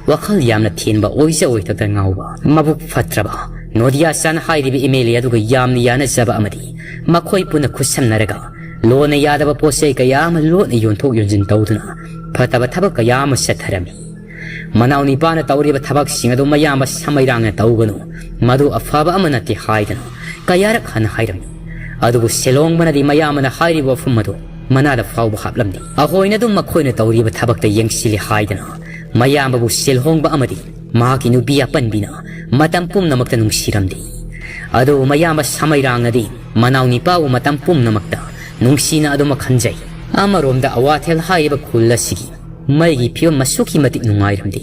ꯋꯥꯈꯜ ꯌꯥꯝꯅ ꯊꯦꯟꯕ, ꯑꯣꯏꯖ ꯑꯣꯏꯊꯣꯛꯇ ꯉꯥꯎꯕ, ꯃꯕꯨꯛ ꯐꯠꯇ꯭ꯔꯕ ꯅꯣꯗꯤꯌꯥ ꯆꯥꯟ ꯍꯥꯏꯔꯤꯕ ꯑꯦꯝ ꯑꯦꯜ ꯑꯦ ꯑꯗꯨꯒ ꯌꯥꯝꯅ ꯌꯥꯅꯖꯕ ꯑꯃꯗꯤ ꯃꯈꯣꯏ ꯄꯨꯟꯅ ꯈꯨꯠꯁꯝꯅꯔꯒ ꯂꯣꯟꯅ ꯌꯥꯗꯕ ꯄꯣꯠ ꯆꯩ ꯀꯌꯥ ꯑꯃ ꯂꯣꯠꯅ ꯌꯣꯟꯊꯣꯛ ꯌꯣꯟꯁꯤꯟ ꯇꯧꯗꯨꯅ ꯐꯠꯇꯕ ꯊꯕꯛ ꯀꯌꯥ ꯑꯃ ꯆꯠꯊꯔꯝꯃꯤ꯫ ꯃꯅꯥꯎ ꯅꯤꯄꯥꯅ ꯇꯧꯔꯤꯕ ꯊꯕꯛꯁꯤꯡ ꯑꯗꯨ ꯃꯌꯥꯝꯕ ꯁꯃꯩꯔꯥꯡꯅ ꯇꯧꯒꯅꯨ, ꯃꯗꯨ ꯑꯐꯕ ꯑꯃ ꯅꯠꯇꯦ ꯍꯥꯏꯗꯅ ꯀꯌꯥꯔꯛ ꯍꯟꯅ ꯍꯥꯏꯔꯝꯃꯤ꯫ ꯑꯗꯨꯕꯨ ꯁꯦꯜꯍꯣꯡꯕꯅꯗꯤ ꯃꯌꯥꯝꯕꯅ ꯍꯥꯏꯔꯤꯕ ꯋꯥꯐꯝ ꯑꯗꯨ ꯃꯅꯥꯗ ꯐꯥꯎꯕ ꯍꯥꯞꯂꯝꯗꯦ꯫ ꯑꯩꯈꯣꯏꯅ ꯑꯗꯨꯝ ꯃꯈꯣꯏꯅ ꯇꯧꯔꯤꯕ ꯊꯕꯛꯇ ꯌꯦꯡꯁꯤꯜꯂꯤ ꯍꯥꯏꯗꯅ ꯃꯌꯥꯝꯕꯕꯨ ꯁꯦꯜꯍꯣꯡꯕ ꯑꯃꯗꯤ ꯃꯍꯥꯛꯀꯤ ꯅꯨꯄꯤ ꯑꯄꯟꯕꯤꯅ ꯃꯇꯝ ꯄꯨꯝꯅꯃꯛꯇ ꯅꯨꯡꯁꯤꯔꯝꯗꯦ꯫ ꯑꯗꯨꯕꯨ ꯃꯌꯥꯝꯕ ꯁꯃꯩꯔꯥꯡꯅꯗꯤ ꯃꯅꯥꯎ ꯅꯤꯄꯥꯕꯨ ꯃꯇꯝ ꯄꯨꯝꯅꯃꯛꯇ ꯅꯨꯡꯁꯤꯅ ꯑꯗꯨꯃꯛ ꯈꯟꯖꯩ꯫ ꯑꯃꯔꯣꯝꯗ ꯑꯋꯥꯊꯦꯜ ꯍꯥꯏꯔꯤꯕ ꯈꯨꯜ ꯑꯁꯤꯒꯤ ꯃꯩꯒꯤ ꯐꯤꯕꯝ ꯑꯁꯨꯛꯀꯤ ꯃꯇꯤꯛ ꯅꯨꯡꯉꯥꯏꯔꯝꯗꯦ꯫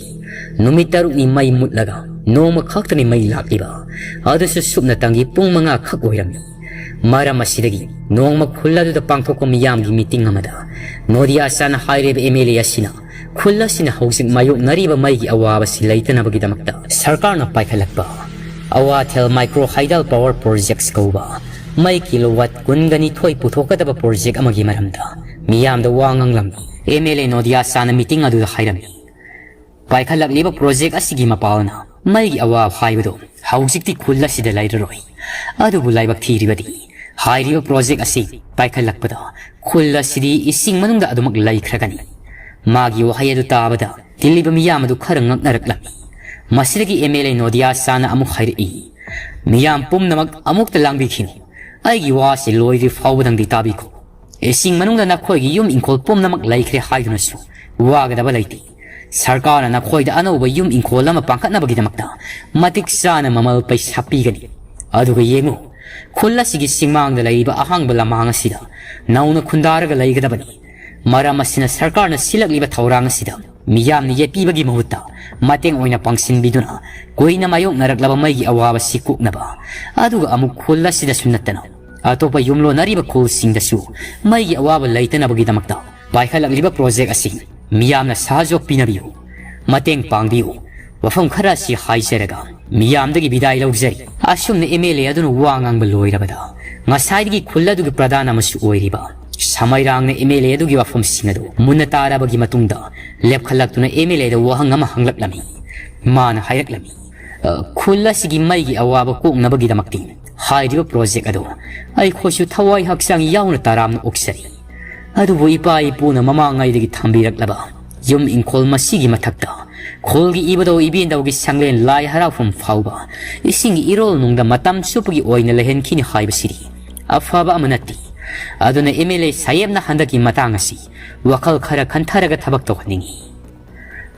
ꯅꯨꯃꯤꯠ ꯇꯔꯨꯛꯅꯤ ꯃꯩ ꯃꯨꯠꯂꯒ ꯅꯣꯡꯃ ꯈꯛꯇꯅꯤ ꯃꯩ ꯂꯥꯛꯂꯤꯕ, ꯑꯗꯨꯁꯨ ꯁꯨꯞꯅꯇꯪꯒꯤ ꯄꯨꯡ ꯃꯉꯥ ꯈꯛ ꯑꯣꯏꯔꯝꯃꯤ꯫ ꯃꯔꯝ ꯑꯁꯤꯗꯒꯤ ꯅꯣꯡꯃ ꯈꯨꯜ ꯑꯗꯨꯗ ꯄꯥꯡꯊꯣꯛꯄ ꯃꯤꯌꯥꯝꯒꯤ ꯃꯤꯇꯤꯡ ꯑꯃꯗ ꯅꯣꯗꯤꯌꯥ ꯆꯥꯟ ꯍꯥꯏꯔꯤꯕ ꯑꯦꯝ ꯑꯦꯜ ꯑꯦ ꯑꯁꯤꯅ ꯈꯨꯜ ꯑꯁꯤꯅ ꯍꯧꯖꯤꯛ ꯃꯥꯌꯣꯛꯅꯔꯤꯕ ꯃꯩꯒꯤ ꯑꯋꯥꯕꯁꯤ ꯂꯩꯇꯅꯕꯒꯤꯗꯃꯛꯇ ꯁꯔꯀꯥꯔꯅ ꯄꯥꯏꯈꯠꯂꯛꯄ ꯑꯋꯥꯊꯦꯜ ꯃꯥꯏꯀ꯭ꯔꯣ ꯍꯥꯏꯗꯜ ꯄꯋꯔ ꯄ꯭ꯔꯣꯖꯦꯛꯁ ꯀꯧꯕ ꯃꯩ ꯀꯤꯂꯣꯋꯥꯠ ꯀꯨꯟꯒ ꯅꯤꯊꯣꯏ ꯄꯨꯊꯣꯛꯀꯗꯕ ꯄ꯭ꯔꯣꯖꯦꯛ ꯑꯃꯒꯤ ꯃꯔꯝꯗ ꯃꯤꯌꯥꯝꯗ ꯋꯥ ꯉꯥꯡꯂꯝꯃꯤ꯫ ꯑꯦꯝ ꯑꯦꯜ ꯑꯦ ꯅꯣꯗꯤꯌꯥ ꯆꯥꯟꯅ ꯃꯤꯇꯤꯡ ꯑꯗꯨꯗ ꯍꯥꯏꯔꯝꯃꯤ, ꯄꯥꯏꯈꯠꯂꯛꯂꯤꯕ ꯄ꯭ꯔꯣꯖꯦꯛ ꯑꯁꯤꯒꯤ ꯃꯄꯥꯜꯅ ꯃꯩꯒꯤ ꯑꯋꯥꯕ ꯍꯥꯏꯕꯗꯨ ꯍꯧꯖꯤꯛꯇꯤ ꯈꯨꯜ ꯑꯁꯤꯗ ꯂꯩꯔꯔꯣꯏ꯫ ꯑꯗꯨꯕꯨ ꯂꯥꯏꯕꯛ ꯊꯤꯔꯤꯕꯗꯤ ꯍꯥꯏꯔꯤꯕ ꯄ꯭ꯔꯣꯖꯦꯛ ꯑꯁꯤ ꯄꯥꯏꯈꯠꯂꯛꯄꯗ ꯈꯨꯜ ꯑꯁꯤꯗꯤ ꯏꯁꯤꯡ ꯃꯅꯨꯡꯗ ꯑꯗꯨꯃꯛ ꯂꯩꯈ꯭ꯔꯒꯅꯤ꯫ ꯃꯥꯒꯤ ꯋꯥꯍꯩ ꯑꯗꯨ ꯇꯥꯕꯗ ꯇꯤꯜꯂꯤꯕ ꯃꯤꯌꯥꯝ ꯑꯗꯨ ꯈꯔ ꯉꯛꯅꯔꯛꯂꯝꯃꯤ꯫ ꯃꯁꯤꯗꯒꯤ ꯑꯦꯝ ꯑꯦꯜ ꯑꯦ ꯅꯣꯗꯤꯌꯥ ꯆꯥꯟꯅ ꯑꯃꯨꯛ ꯍꯥꯏꯔꯛꯏ, "ꯃꯤꯌꯥꯝ ꯄꯨꯝꯅꯃꯛ ꯑꯃꯨꯛꯇ ꯂꯥꯡꯕꯤꯈꯤꯅꯨ꯫ ꯑꯩꯒꯤ ꯋꯥꯁꯤ ꯂꯣꯏꯗ꯭ꯔꯤ ꯐꯥꯎꯕꯗꯪꯗꯤ ꯇꯥꯕꯤꯈꯣ꯫ ꯏꯁꯤꯡ ꯃꯅꯨꯡꯗ ꯅꯈꯣꯏꯒꯤ ꯌꯨꯝ ꯏꯪꯈꯣꯜ ꯄꯨꯝꯅꯃꯛ ꯂꯩꯈ꯭ꯔꯦ ꯍꯥꯏꯗꯨꯅꯁꯨ ꯋꯥꯒꯗꯕ ꯂꯩꯇꯦ꯫ ꯁꯔꯀꯥꯔꯅ ꯅꯈꯣꯏꯗ ꯑꯅꯧꯕ ꯌꯨꯝ ꯏꯪꯈꯣꯜ ꯑꯃ ꯄꯥꯡꯈꯠꯅꯕꯒꯤꯗꯃꯛꯇ ꯃꯇꯤꯛ ꯆꯥꯅ ꯃꯃꯜ ꯄꯩꯁꯥ ꯄꯤꯒꯅꯤ꯫ ꯑꯗꯨꯒ ꯌꯦꯡꯉꯨ, ꯈꯨꯜ ꯑꯁꯤꯒꯤ ꯆꯤꯡꯃꯥꯡꯗ ꯂꯩꯔꯤꯕ ꯑꯍꯥꯡꯕ ꯂꯝꯍꯥꯡ ꯑꯁꯤꯗ ꯅꯧꯅ ꯈꯨꯟꯗꯥꯔꯒ ꯂꯩꯒꯗꯕꯅꯤ꯫ ꯃꯔꯝ ꯑꯁꯤꯅ ꯁꯔꯀꯥꯔꯅ ꯁꯤꯜꯂꯛꯂꯤꯕ ꯊꯧꯔꯥꯡ ꯑꯁꯤꯗ ꯃꯤꯌꯥꯝꯅ ꯌꯦꯠꯄꯤꯕꯒꯤ ꯃꯍꯨꯠꯇ ꯃꯇꯦꯡ ꯑꯣꯏꯅ ꯄꯥꯡꯁꯤꯟꯕꯤꯗꯨꯅ ꯀꯨꯏꯅ ꯃꯥꯌꯣꯛꯅꯔꯛꯂꯕ ꯃꯩꯒꯤ ꯑꯋꯥꯕꯁꯤ ꯀꯣꯛꯅꯕ, ꯑꯗꯨꯒ ꯑꯃꯨꯛ ꯈꯨꯜ ꯑꯁꯤꯗꯁꯨ ꯅꯠꯇꯅ ꯑꯇꯣꯞꯄ ꯌꯨꯝꯂꯣꯟꯅꯔꯤꯕ ꯈꯨꯜꯁꯤꯡꯗꯁꯨ ꯃꯩꯒꯤ ꯑꯋꯥꯕ ꯂꯩꯇꯅꯕꯒꯤꯗꯃꯛꯇ ꯄꯥꯏꯈꯠꯂꯛꯂꯤꯕ ꯄ꯭ꯔꯣꯖꯦꯛ ꯑꯁꯤ ꯃꯤꯌꯥꯝꯅ ꯁꯍꯖꯣꯛ ꯄꯤꯅꯕꯤꯌꯨ, ꯃꯇꯦꯡ ꯄꯥꯡꯕꯤꯌꯨ꯫ ꯋꯥꯐꯝ ꯈꯔ ꯑꯁꯤ ꯍꯥꯏꯖꯔꯒ ꯃꯤꯌꯥꯝꯗꯒꯤ ꯕꯤꯗꯥꯏ ꯂꯧꯖꯔꯤ꯫ ꯑꯁꯨꯝꯅ ꯑꯦꯝ ꯑꯦꯜ ꯑꯦ ꯑꯗꯨꯅ ꯋꯥ ꯉꯥꯡꯕ ꯂꯣꯏꯔꯕꯗ, ꯉꯁꯥꯏꯗꯒꯤ ꯈꯨꯜ ꯑꯗꯨꯒꯤ ꯄ꯭ꯔꯙꯥꯟ ꯑꯃꯁꯨ ꯑꯣꯏꯔꯤꯕ ꯁꯃꯩꯔꯥꯡꯅ ꯑꯦꯝ ꯑꯦꯜ ꯑꯦ ꯑꯗꯨꯒꯤ ꯋꯥꯐꯝꯁꯤꯡ ꯑꯗꯨ ꯃꯨꯟꯅ ꯇꯥꯔꯕꯒꯤ ꯃꯇꯨꯡꯗ ꯂꯦꯞꯈꯠꯂꯛꯇꯨꯅ ꯑꯦꯝ ꯑꯦꯜ ꯑꯦꯗ ꯋꯥꯍꯪ ꯑꯃ ꯍꯪꯂꯛꯂꯝꯃꯤ꯫ ꯃꯥꯅ ꯍꯥꯏꯔꯛꯂꯝꯃꯤ, "ꯑ, ꯈꯨꯜ ꯑꯁꯤꯒꯤ ꯃꯩꯒꯤ ꯑꯋꯥꯕ ꯀꯣꯛꯅꯕꯒꯤꯗꯃꯛꯇꯤ ꯍꯥꯏꯔꯤꯕ ꯄ꯭ꯔꯣꯖꯦꯛ ꯑꯗꯨ ꯑꯩꯈꯣꯏꯁꯨ ꯊꯋꯥꯏ ꯍꯛꯆꯥꯡ ꯌꯥꯎꯅ ꯇꯔꯥꯝꯅ ꯑꯣꯛꯆꯔꯤ꯫ ꯑꯗꯨꯕꯨ ꯏꯄꯥ ꯏꯄꯨꯅ ꯃꯃꯥꯡꯉꯩꯗꯒꯤ ꯊꯝꯕꯤꯔꯛꯂꯕ ꯌꯨꯝ ꯏꯪꯈꯣꯜ ꯃꯁꯤꯒꯤ ꯃꯊꯛꯇ ꯈꯨꯜꯒꯤ ꯏꯕꯨꯙꯧ ꯏꯕꯦꯟꯗꯧꯒꯤ ꯁꯪꯂꯦꯟ ꯂꯥꯏ ꯍꯔꯥꯎꯐꯝ ꯐꯥꯎꯕ ꯏꯁꯤꯡꯒꯤ ꯏꯔꯣꯜ ꯅꯨꯡꯗ ꯃꯇꯝ ꯆꯨꯞꯄꯒꯤ ꯑꯣꯏꯅ ꯂꯩꯍꯟꯈꯤꯅꯤ ꯍꯥꯏꯕꯁꯤꯗꯤ ꯑꯐꯕ ꯑꯃ ꯅꯠꯇꯦ꯫ ꯑꯗꯨꯅ ꯑꯦꯝ ꯑꯦꯜ ꯑꯦ ꯁꯥꯍꯦꯕꯅ ꯍꯟꯗꯛꯀꯤ ꯃꯇꯥꯡ ꯑꯁꯤ ꯋꯥꯈꯜ ꯈꯔ ꯈꯟꯊꯔꯒ ꯊꯕꯛ ꯇꯧꯍꯟꯅꯤꯡꯏ꯫"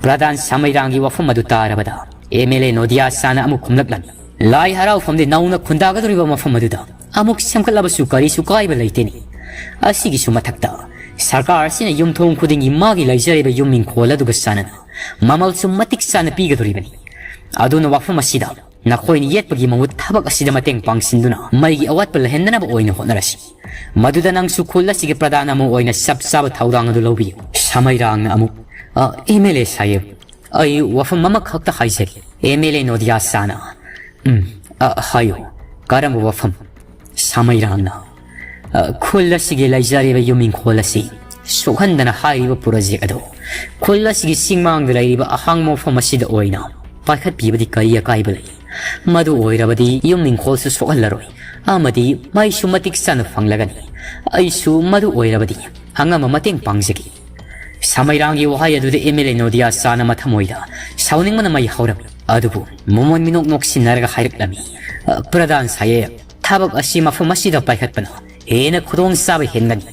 ꯄ꯭ꯔꯙꯥꯟ ꯁꯃꯩꯔꯥꯡꯒꯤ ꯋꯥꯐꯝ ꯑꯗꯨ ꯇꯥꯔꯕꯗ ꯑꯦꯝ ꯑꯦꯜ ꯑꯦ ꯅꯣꯗꯤꯌꯥ ꯁꯥꯅ ꯑꯃꯨꯛ ꯈꯨꯝꯂꯛꯂꯝꯃꯤ, "ꯂꯥꯏ ꯍꯔꯥꯎꯐꯝꯗꯤ ꯅꯧꯅ ꯈꯨꯟꯗꯥꯒꯗꯧꯔꯤꯕ ꯃꯐꯝ ꯑꯗꯨꯗ ꯑꯃꯨꯛ ꯁꯦꯝꯒꯠꯂꯕꯁꯨ ꯀꯔꯤꯁꯨ ꯀꯥꯏꯕ ꯂꯩꯇꯦꯅꯤ꯫ ꯑꯁꯤꯒꯤꯁꯨ ꯃꯊꯛꯇ ꯁꯔꯀꯥꯔ ꯑꯁꯤꯅ ꯌꯨꯝꯊꯣꯡ ꯈꯨꯗꯤꯡꯒꯤ ꯃꯥꯒꯤ ꯂꯩꯖꯔꯤꯕ ꯌꯨꯝ ꯏꯪꯈꯣꯜ ꯑꯗꯨꯒ ꯆꯥꯟꯅꯅ ꯃꯃꯜꯁꯨ ꯃꯇꯤꯛ ꯆꯥꯅ ꯄꯤꯒꯗꯧꯔꯤꯕꯅꯤ꯫ ꯑꯗꯨꯅ ꯋꯥꯐꯝ ꯑꯁꯤꯗ ꯅꯈꯣꯏꯅ ꯌꯦꯠꯄꯒꯤ ꯃꯍꯨꯠ ꯊꯕꯛ ꯑꯁꯤꯗ ꯃꯇꯦꯡ ꯄꯥꯡꯁꯤꯟꯗꯨꯅ ꯃꯩꯒꯤ ꯑꯋꯥꯠꯄ ꯂꯩꯍꯟꯗꯅꯕ ꯑꯣꯏꯅ ꯍꯣꯠꯅꯔꯁꯤ꯫ ꯃꯗꯨꯗ ꯅꯪꯁꯨ ꯈꯨꯜ ꯑꯁꯤꯒꯤ ꯄ꯭ꯔꯙꯥꯟ ꯑꯃ ꯑꯣꯏꯅ ꯆꯞ ꯆꯥꯕ ꯊꯧꯗꯥꯡ ꯑꯗꯨ ꯂꯧꯕꯤꯌꯨ꯫" ꯁꯃꯩꯔꯥꯡꯅ ꯑꯃꯨꯛ, "ꯑ, ꯑꯦꯝ ꯑꯦꯜ ꯑꯦ ꯁꯥꯍꯦꯕ, ꯑꯩ ꯋꯥꯐꯝ ꯑꯃꯈꯛꯇ ꯍꯥꯏꯖꯒꯦ꯫" ꯑꯦꯝ ꯑꯦꯜ ꯑꯦ ꯅꯣꯗꯤꯌꯥ ꯁꯥꯅ, "ꯎꯝ, ꯑ, ꯍꯥꯏꯌꯨ, ꯀꯔꯝꯕ ꯋꯥꯐꯝ?" ꯁꯃꯩꯔꯥꯡꯅ, "ꯑ, ꯈꯨꯜ ꯑꯁꯤꯒꯤ ꯂꯩꯖꯔꯤꯕ ꯌꯨꯝ ꯏꯪꯈꯣꯜ ꯑꯁꯤ ꯁꯣꯛꯍꯟꯗꯅ ꯍꯥꯏꯔꯤꯕ ꯄ꯭ꯔꯣꯖꯦꯛ ꯑꯗꯨ ꯈꯨꯜ ꯑꯁꯤꯒꯤ ꯆꯤꯡꯃꯥꯡꯗ ꯂꯩꯔꯤꯕ ꯑꯍꯥꯡꯕ ꯃꯐꯝ ꯑꯁꯤꯗ ꯑꯣꯏꯅ ꯄꯥꯏꯈꯠꯄꯤꯕꯗꯤ ꯀꯔꯤ ꯑꯀꯥꯏꯕ ꯂꯩ? ꯃꯗꯨ ꯑꯣꯏꯔꯕꯗꯤ ꯌꯨꯝ ꯏꯪꯈꯣꯜꯁꯨ ꯁꯣꯛꯍꯜꯂꯔꯣꯏ ꯑꯃꯗꯤ ꯃꯩꯁꯨ ꯃꯇꯤꯛ ꯆꯥꯅ ꯐꯪꯂꯒꯅꯤ꯫ ꯑꯩꯁꯨ ꯃꯗꯨ ꯑꯣꯏꯔꯕꯗꯤ ꯑꯉꯝꯕ ꯃꯇꯦꯡ ꯄꯥꯡꯖꯒꯦ꯫" ꯁꯃꯩꯔꯥꯡꯒꯤ ꯋꯥꯍꯩ ꯑꯗꯨꯗ ꯑꯦꯝ ꯑꯦꯜ ꯑꯦ ꯅꯣꯗꯤꯌꯥ ꯁꯥꯅ ꯃꯊꯃꯣꯏꯗ ꯁꯥꯎꯅꯤꯡꯕꯅ ꯃꯩ ꯍꯧꯔꯝꯃꯤ꯫ ꯑꯗꯨꯕꯨ ꯃꯃꯣꯟ ꯃꯤꯅꯣꯛ ꯅꯣꯛꯁꯤꯟꯅꯔꯒ ꯍꯥꯏꯔꯛꯂꯝꯃꯤ, "ꯑ, ꯄ꯭ꯔꯙꯥꯟ ꯁꯥꯍꯦꯕ, ꯊꯕꯛ ꯑꯁꯤ ꯃꯐꯝ ꯑꯁꯤꯗ ꯄꯥꯏꯈꯠꯄꯅ ꯍꯦꯟꯅ ꯈꯨꯗꯣꯡꯆꯥꯕ ꯍꯦꯟꯒꯅꯤ꯫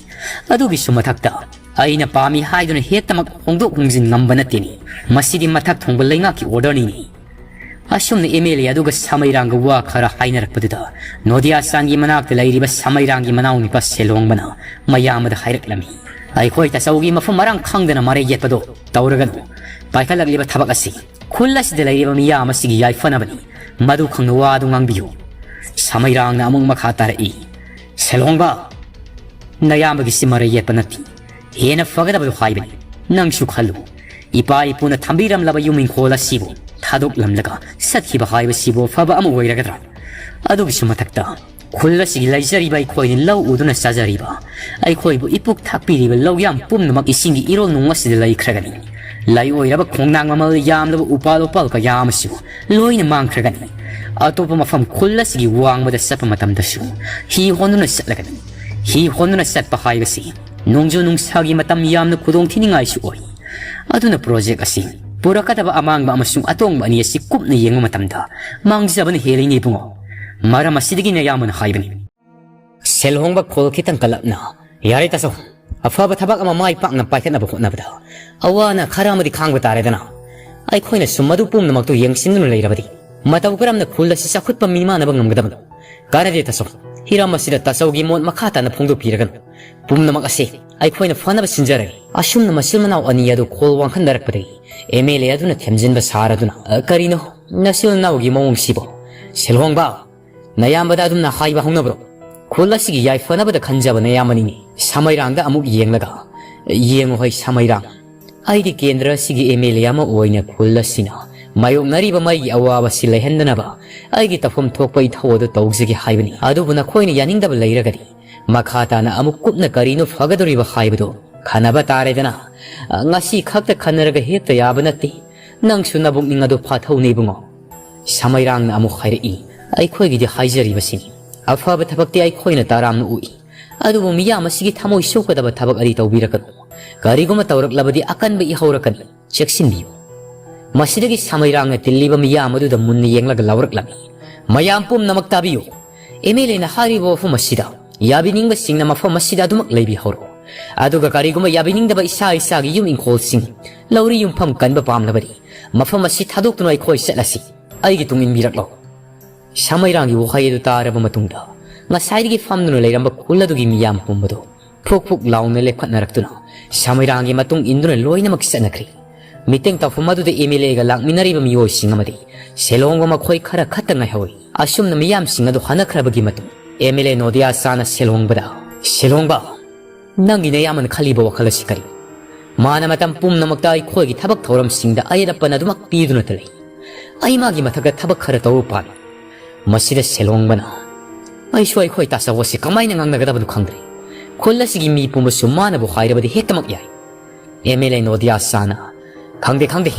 ꯑꯗꯨꯒꯤꯁꯨ ꯃꯊꯛꯇ ꯑꯩꯅ ꯄꯥꯝꯃꯤ ꯍꯥꯏꯗꯨꯅ ꯍꯦꯛꯇꯃꯛ ꯍꯣꯡꯗꯣꯛ ꯍꯣꯡꯖꯤꯟ ꯉꯝꯕ ꯅꯠꯇꯦꯅꯤ꯫ ꯃꯁꯤꯗꯤ ꯃꯊꯛ ꯊꯣꯡꯕ ꯂꯩꯉꯥꯛꯀꯤ ꯑꯣꯔꯗꯔꯅꯤꯅꯤ꯫" ꯑꯁꯨꯝꯅ ꯑꯦꯝ ꯑꯦꯜ ꯑꯦ ꯑꯗꯨꯒ ꯁꯃꯩꯔꯥꯡꯒ ꯋꯥ ꯈꯔ ꯍꯥꯏꯅꯔꯛꯄꯗꯨꯗ ꯅꯣꯗꯤꯌꯥ ꯆꯥꯟꯒꯤ ꯃꯅꯥꯛꯇ ꯂꯩꯔꯤꯕ ꯁꯃꯩꯔꯥꯡꯒꯤ ꯃꯅꯥꯎꯅꯨꯄꯥ ꯁꯦꯂꯣꯡꯕꯅ ꯃꯌꯥꯝꯕꯗ ꯍꯥꯏꯔꯛꯂꯝꯃꯤ, "ꯑꯩꯈꯣꯏ ꯇꯥꯆꯧꯒꯤ ꯃꯐꯝ ꯃꯔꯥꯡ ꯈꯪꯗꯅ ꯃꯔꯩ ꯌꯦꯠꯄꯗꯣ ꯇꯧꯔꯒꯅꯨ꯫ ꯄꯥꯏꯈꯠꯂꯛꯂꯤꯕ ꯊꯕꯛ ꯑꯁꯤ ꯈꯨꯜ ꯑꯁꯤꯗ ꯂꯩꯔꯤꯕ ꯃꯤꯌꯥꯝ ꯑꯁꯤꯒꯤ ꯌꯥꯏꯐꯅꯕꯅꯤ꯫ ꯃꯗꯨ ꯈꯪꯅ ꯋꯥ ꯑꯗꯨ ꯉꯥꯡꯕꯤꯌꯨ꯫" ꯁꯃꯩꯔꯥꯡꯅ ꯑꯃꯨꯛ ꯃꯈꯥ ꯇꯥꯔꯛꯏ, "ꯁꯦꯂꯣꯡꯕ, ꯅꯌꯥꯝꯕꯒꯤꯁꯤ ꯃꯔꯩ ꯌꯦꯠꯄ ꯅꯠꯇꯦ꯫ ꯍꯦꯟꯅ ꯐꯒꯗꯕꯗꯨ ꯍꯥꯏꯕꯅꯤ꯫ ꯅꯪꯁꯨ ꯈꯜꯂꯨ꯫ ꯏꯄꯥ ꯏꯄꯨꯅ ꯊꯝꯕꯤꯔꯝꯂꯕ ꯌꯨꯝ ꯏꯪꯈꯣꯜ ꯑꯁꯤꯕꯨ ꯊꯥꯗꯣꯛꯂꯝꯂꯒ ꯆꯠꯈꯤꯕ ꯍꯥꯏꯕꯁꯤꯕꯨ ꯑꯐꯕ ꯑꯃ ꯑꯣꯏꯔꯒꯗ꯭ꯔꯥ? ꯑꯗꯨꯒꯤꯁꯨ ꯃꯊꯛꯇ ꯈꯨꯜ ꯑꯁꯤꯒꯤ ꯂꯩꯖꯔꯤꯕ ꯑꯩꯈꯣꯏꯅ ꯂꯧ ꯎꯗꯨꯅ ꯆꯥꯖꯔꯤꯕ, ꯑꯩꯈꯣꯏꯕꯨ ꯏꯄꯨꯛ ꯊꯥꯛꯄꯤꯔꯤꯕ ꯂꯧꯌꯥꯝ ꯄꯨꯝꯅꯃꯛ ꯏꯁꯤꯡꯒꯤ ꯏꯔꯣꯜ ꯅꯨꯡ ꯑꯁꯤꯗ ꯂꯩꯈ꯭ꯔꯒꯅꯤ꯫ ꯂꯩ ꯑꯣꯏꯔꯕ ꯈꯣꯡꯅꯥꯡ ꯃꯃꯜ ꯌꯥꯝꯂꯕ ꯎꯄꯥꯜ ꯋꯥꯄꯥꯜ ꯀꯌꯥ ꯑꯃꯁꯨ ꯂꯣꯏꯅ ꯃꯥꯡꯈ꯭ꯔꯒꯅꯤ꯫ ꯑꯇꯣꯞꯄ ꯃꯐꯝ ꯈꯨꯜ ꯑꯁꯤꯒꯤ ꯋꯥꯡꯃꯗ ꯆꯠꯄ ꯃꯇꯝꯗꯁꯨ ꯍꯤ ꯍꯣꯟꯗꯨꯅ ꯆꯠꯂꯒꯅꯤ꯫ ꯍꯤ ꯍꯣꯟꯗꯨꯅ ꯆꯠꯄ ꯍꯥꯏꯕꯁꯤ ꯅꯣꯡꯖꯨ ꯅꯨꯡꯁꯥꯒꯤ ꯃꯇꯝ ꯌꯥꯝꯅ ꯈꯨꯗꯣꯡ ꯊꯤꯅꯤꯡꯉꯥꯏꯁꯨ ꯑꯣꯏ꯫ ꯑꯗꯨꯅ ꯄ꯭ꯔꯣꯖꯦꯛ ꯑꯁꯤ ꯄꯨꯔꯛꯀꯗꯕ ꯑꯃꯥꯡꯕ ꯑꯃꯁꯨꯡ ꯑꯇꯣꯡꯕ ꯑꯅꯤ ꯑꯁꯤ ꯀꯨꯞꯅ ꯌꯦꯡꯕ ꯃꯇꯝꯗ ꯃꯥꯡꯖꯕꯅ ꯍꯦꯜꯂꯤꯅꯦ ꯏꯕꯨꯡꯉꯣ꯫ ꯃꯔꯝ ꯑꯁꯤꯗꯒꯤ ꯅꯌꯥꯝꯕꯅ ꯍꯥꯏꯕꯅꯤ꯫" ꯁꯦꯜꯍꯣꯡꯕ ꯈꯣꯜ ꯈꯤꯇꯪ ꯀꯜꯂꯞꯅ, "ꯌꯥꯔꯦ ꯇꯥꯆꯧ, ꯑꯐꯕ ꯊꯕꯛ ꯑꯃ ꯃꯥꯏ ꯄꯥꯛꯅ ꯄꯥꯏꯈꯠꯅꯕ ꯍꯣꯠꯅꯕꯗ ꯑꯋꯥ ꯑꯅꯥ ꯈꯔ ꯑꯃꯗꯤ ꯈꯥꯡꯕ ꯇꯥꯔꯦꯗꯅ꯫ ꯑꯩꯈꯣꯏꯅ ꯁꯨꯝ ꯃꯗꯨ ꯄꯨꯝꯅꯃꯛꯇꯨ ꯌꯦꯡꯁꯤꯟꯗꯨꯅ ꯂꯩꯔꯕꯗꯤ ꯃꯇꯧ ꯀꯔꯝꯅ ꯈꯨꯜ ꯑꯁꯤ ꯆꯥꯎꯈꯠꯄ ꯃꯤꯃꯥꯟꯅꯕ ꯉꯝꯒꯗꯕꯅꯣ? ꯀꯥꯟꯅꯗꯦ ꯇꯥꯆꯧ, ꯍꯤꯔꯝ ꯑꯁꯤꯗ ꯇꯥꯆꯧꯒꯤ ꯃꯣꯠ ꯃꯈꯥ ꯇꯥꯅ ꯐꯣꯡꯗꯣꯛꯄꯤꯔꯒꯅꯨ꯫ ꯄꯨꯝꯅꯃꯛ ꯑꯁꯤ ꯑꯩꯈꯣꯏꯅ ꯐꯅꯕ ꯁꯤꯟꯖꯔꯒꯦ꯫" ꯑꯁꯨꯝꯅ ꯃꯆꯤꯟ ꯃꯅꯥꯎ ꯑꯅꯤ ꯑꯗꯨ ꯈꯣꯜ ꯋꯥꯡꯈꯠꯅꯔꯛꯄꯗꯒꯤ ꯑꯦꯝ ꯑꯦꯜ ꯑꯦ ꯑꯗꯨꯅ ꯊꯦꯝꯖꯤꯟꯕ ꯁꯥꯔꯗꯨꯅ, "ꯑ, ꯀꯔꯤꯅꯣ? ꯅꯆꯤꯟ ꯅꯅꯥꯎꯒꯤ ꯃꯑꯣꯡꯁꯤꯕꯣ? ꯁꯦꯜꯍꯣꯡꯕ, ꯅꯌꯥꯝꯕꯗ ꯑꯗꯨꯝꯅ ꯍꯥꯏꯕ ꯍꯧꯅꯕ꯭ꯔꯣ? ꯈꯨꯜ ꯑꯁꯤꯒꯤ ꯌꯥꯏꯐꯅꯕꯗ ꯈꯟꯖꯕ ꯅꯌꯥꯝꯕꯅꯤꯅꯦ꯫" ꯁꯃꯩꯔꯥꯡꯗ ꯑꯃꯨꯛ ꯌꯦꯡꯂꯒ, "ꯌꯦꯡꯉꯨ ꯍꯩ ꯁꯃꯩꯔꯥꯡ, ꯑꯩꯗꯤ ꯀꯦꯟꯗ꯭ꯔ ꯑꯁꯤꯒꯤ ꯑꯦꯝ ꯑꯦꯜ ꯑꯦ ꯑꯃ ꯑꯣꯏꯅ ꯈꯨꯜ ꯑꯁꯤꯅ ꯃꯥꯌꯣꯛꯅꯔꯤꯕ ꯃꯩꯒꯤ ꯑꯋꯥꯕꯁꯤ ꯂꯩꯍꯟꯗꯅꯕ ꯑꯩꯒꯤ ꯇꯧꯐꯝ ꯊꯣꯛꯄ ꯏꯊꯧ ꯑꯗꯨ ꯇꯧꯖꯒꯦ ꯍꯥꯏꯕꯅꯤ꯫ ꯑꯗꯨꯕꯨ ꯅꯈꯣꯏꯅ ꯌꯥꯅꯤꯡꯗꯕ ꯂꯩꯔꯒꯗꯤ ꯃꯈꯥ ꯇꯥꯅ ꯑꯃꯨꯛ ꯀꯨꯞꯅ ꯀꯔꯤꯅꯣ ꯐꯒꯗꯧꯔꯤꯕ ꯍꯥꯏꯕꯗꯨ ꯈꯟꯅꯕ ꯇꯥꯔꯦꯗꯅ꯫ ꯉꯁꯤ ꯈꯛꯇ ꯈꯟꯅꯔꯒ ꯍꯦꯛꯇ ꯌꯥꯕ ꯅꯠꯇꯦ꯫ ꯅꯪꯁꯨ ꯅꯕꯨꯛꯅꯤꯡ ꯑꯗꯨ ꯐꯥꯊꯧꯅꯦ ꯏꯕꯨꯡꯉꯣ꯫" ꯁꯃꯩꯔꯥꯡꯅ ꯑꯃꯨꯛ ꯍꯥꯏꯔꯛꯏ, "ꯑꯩꯈꯣꯏꯒꯤꯗꯤ ꯍꯥꯏꯖꯔꯤꯕꯁꯤꯅꯤ, ꯑꯐꯕ ꯊꯕꯛꯇꯤ ꯑꯩꯈꯣꯏꯅ ꯇꯔꯥꯝꯅ ꯎꯏ꯫ ꯑꯗꯨꯕꯨ ꯃꯤꯌꯥꯝ ꯑꯁꯤꯒꯤ ꯊꯃꯣꯏ ꯁꯣꯛꯀꯗꯕ ꯊꯕꯛ ꯑꯗꯤ ꯇꯧꯕꯤꯔꯛꯀꯅꯨ꯫ ꯀꯔꯤꯒꯨꯝꯕ ꯇꯧꯔꯛꯂꯕꯗꯤ ꯑꯀꯟꯕ ꯏꯍꯧꯔꯛꯀꯅꯤ꯫ ꯆꯦꯛꯁꯤꯟꯕꯤꯌꯨ꯫" ꯃꯁꯤꯗꯒꯤ ꯁꯃꯩꯔꯥꯡꯅ ꯇꯤꯜꯂꯤꯕ ꯃꯤꯌꯥꯝ ꯑꯗꯨꯗ ꯃꯨꯟꯅ ꯌꯦꯡꯂꯒ ꯂꯥꯎꯔꯛꯂꯝꯃꯤ, "ꯃꯌꯥꯝ ꯄꯨꯝꯅꯃꯛ ꯇꯥꯕꯤꯌꯨ꯫ ꯑꯦꯝ ꯑꯦꯜ ꯑꯦꯅ ꯍꯥꯏꯔꯤꯕ ꯋꯥꯐꯝ ꯑꯁꯤꯗ ꯌꯥꯕꯤꯅꯤꯡꯕꯁꯤꯡꯅ ꯃꯐꯝ ꯑꯁꯤꯗ ꯑꯗꯨꯃꯛ ꯂꯩꯕꯤꯍꯧꯔꯣ꯫ ꯑꯗꯨꯒ ꯀꯔꯤꯒꯨꯝꯕ ꯌꯥꯕꯤꯅꯤꯡꯗꯕ ꯏꯁꯥ ꯏꯁꯥꯒꯤ ꯌꯨꯝ ꯏꯪꯈꯣꯜꯁꯤꯡ, ꯂꯧꯔꯤ ꯌꯨꯝꯐꯝ ꯀꯟꯕ ꯄꯥꯝꯂꯕꯗꯤ ꯃꯐꯝ ꯑꯁꯤ ꯊꯥꯗꯣꯛꯇꯨꯅ ꯑꯩꯈꯣꯏ ꯆꯠꯂꯁꯤ꯫ ꯑꯩꯒꯤ ꯇꯨꯡ ꯏꯟꯕꯤꯔꯛꯂꯣ꯫ ꯁꯃꯩꯔꯥꯡꯒꯤ ꯋꯥꯍꯩ ꯑꯗꯨ ꯇꯥꯔꯕ ꯃꯇꯨꯡꯗ ꯉꯁꯥꯏꯗꯒꯤ ꯐꯝꯗꯨꯅ ꯂꯩꯔꯝꯕ ꯈꯨꯜ ꯑꯗꯨꯒꯤ ꯃꯤꯌꯥꯝ ꯄꯨꯝꯕꯗꯨ ꯐꯨꯛ ꯐꯨꯛ ꯂꯥꯎꯅ ꯂꯦꯞꯈꯠꯅꯔꯛꯇꯨꯅ ꯁꯃꯩꯔꯥꯡꯒꯤ ꯃꯇꯨꯡ ꯏꯟꯗꯨꯅ ꯂꯣꯏꯅꯃꯛ ꯆꯠꯅꯈ꯭ꯔꯦ꯫ ꯃꯤꯇꯩ ꯇꯧꯐꯝ ꯑꯗꯨꯗ ꯑꯦꯝ ꯑꯦꯜ ꯑꯦꯒ ꯂꯥꯛꯃꯤꯟꯅꯔꯤꯕ ꯃꯤꯑꯣꯏꯁꯤꯡ ꯑꯃꯗꯤ ꯁꯦꯂꯣꯡꯕ ꯃꯈꯣꯏ ꯈꯔ ꯈꯛꯇ ꯉꯥꯏꯍꯧꯔꯤ꯫ ꯑꯁꯨꯝꯅ ꯃꯤꯌꯥꯝꯁꯤꯡ ꯑꯗꯨ ꯍꯟꯅꯈ꯭ꯔꯕꯒꯤ ꯃꯇꯨꯡ ꯑꯦꯝ ꯑꯦꯜ ꯑꯦ ꯅꯣꯗꯤꯌꯥ ꯁꯥꯅ ꯁꯦꯂꯣꯡꯕꯗ, "ꯁꯦꯂꯣꯡꯕ, ꯅꯪꯒꯤ ꯅꯌꯥꯝꯕꯅ ꯈꯜꯂꯤꯕ ꯋꯥꯈꯜ ꯑꯁꯤ ꯀꯔꯤ? ꯃꯥꯅ ꯃꯇꯝ ꯄꯨꯝꯅꯃꯛꯇ ꯑꯩꯈꯣꯏꯒꯤ ꯊꯕꯛ ꯊꯧꯔꯝꯁꯤꯡꯗ ꯑꯌꯦꯠ ꯑꯄꯟ ꯑꯗꯨꯃꯛ ꯄꯤꯗꯨꯅꯇ ꯂꯩ꯫ ꯑꯩ ꯃꯥꯒꯤ ꯃꯊꯛꯇ ꯊꯕꯛ ꯈꯔ ꯇꯧꯕ ꯄꯥꯝꯃꯤ꯫" ꯃꯁꯤꯗ ꯁꯦꯂꯣꯡꯕꯅ, "ꯑꯩꯁꯨ ꯑꯩꯈꯣꯏ ꯇꯥꯆꯧ ꯑꯁꯤ ꯀꯃꯥꯏꯅ ꯉꯥꯡꯅꯒꯗꯕꯅꯣ ꯈꯪꯗ꯭ꯔꯦ꯫ ꯈꯨꯜ ꯑꯁꯤꯒꯤ ꯃꯤ ꯄꯨꯝꯕꯁꯨ ꯃꯥꯅꯕꯨ ꯍꯥꯏꯔꯕꯗꯤ ꯍꯦꯛꯇꯃꯛ ꯌꯥꯏ꯫" ꯑꯦꯝ ꯑꯦꯜ ꯑꯦ ꯅꯣꯗꯤꯌꯥ ꯁꯥꯅ, "ꯈꯪꯗꯦ, ꯈꯪꯗꯦ꯫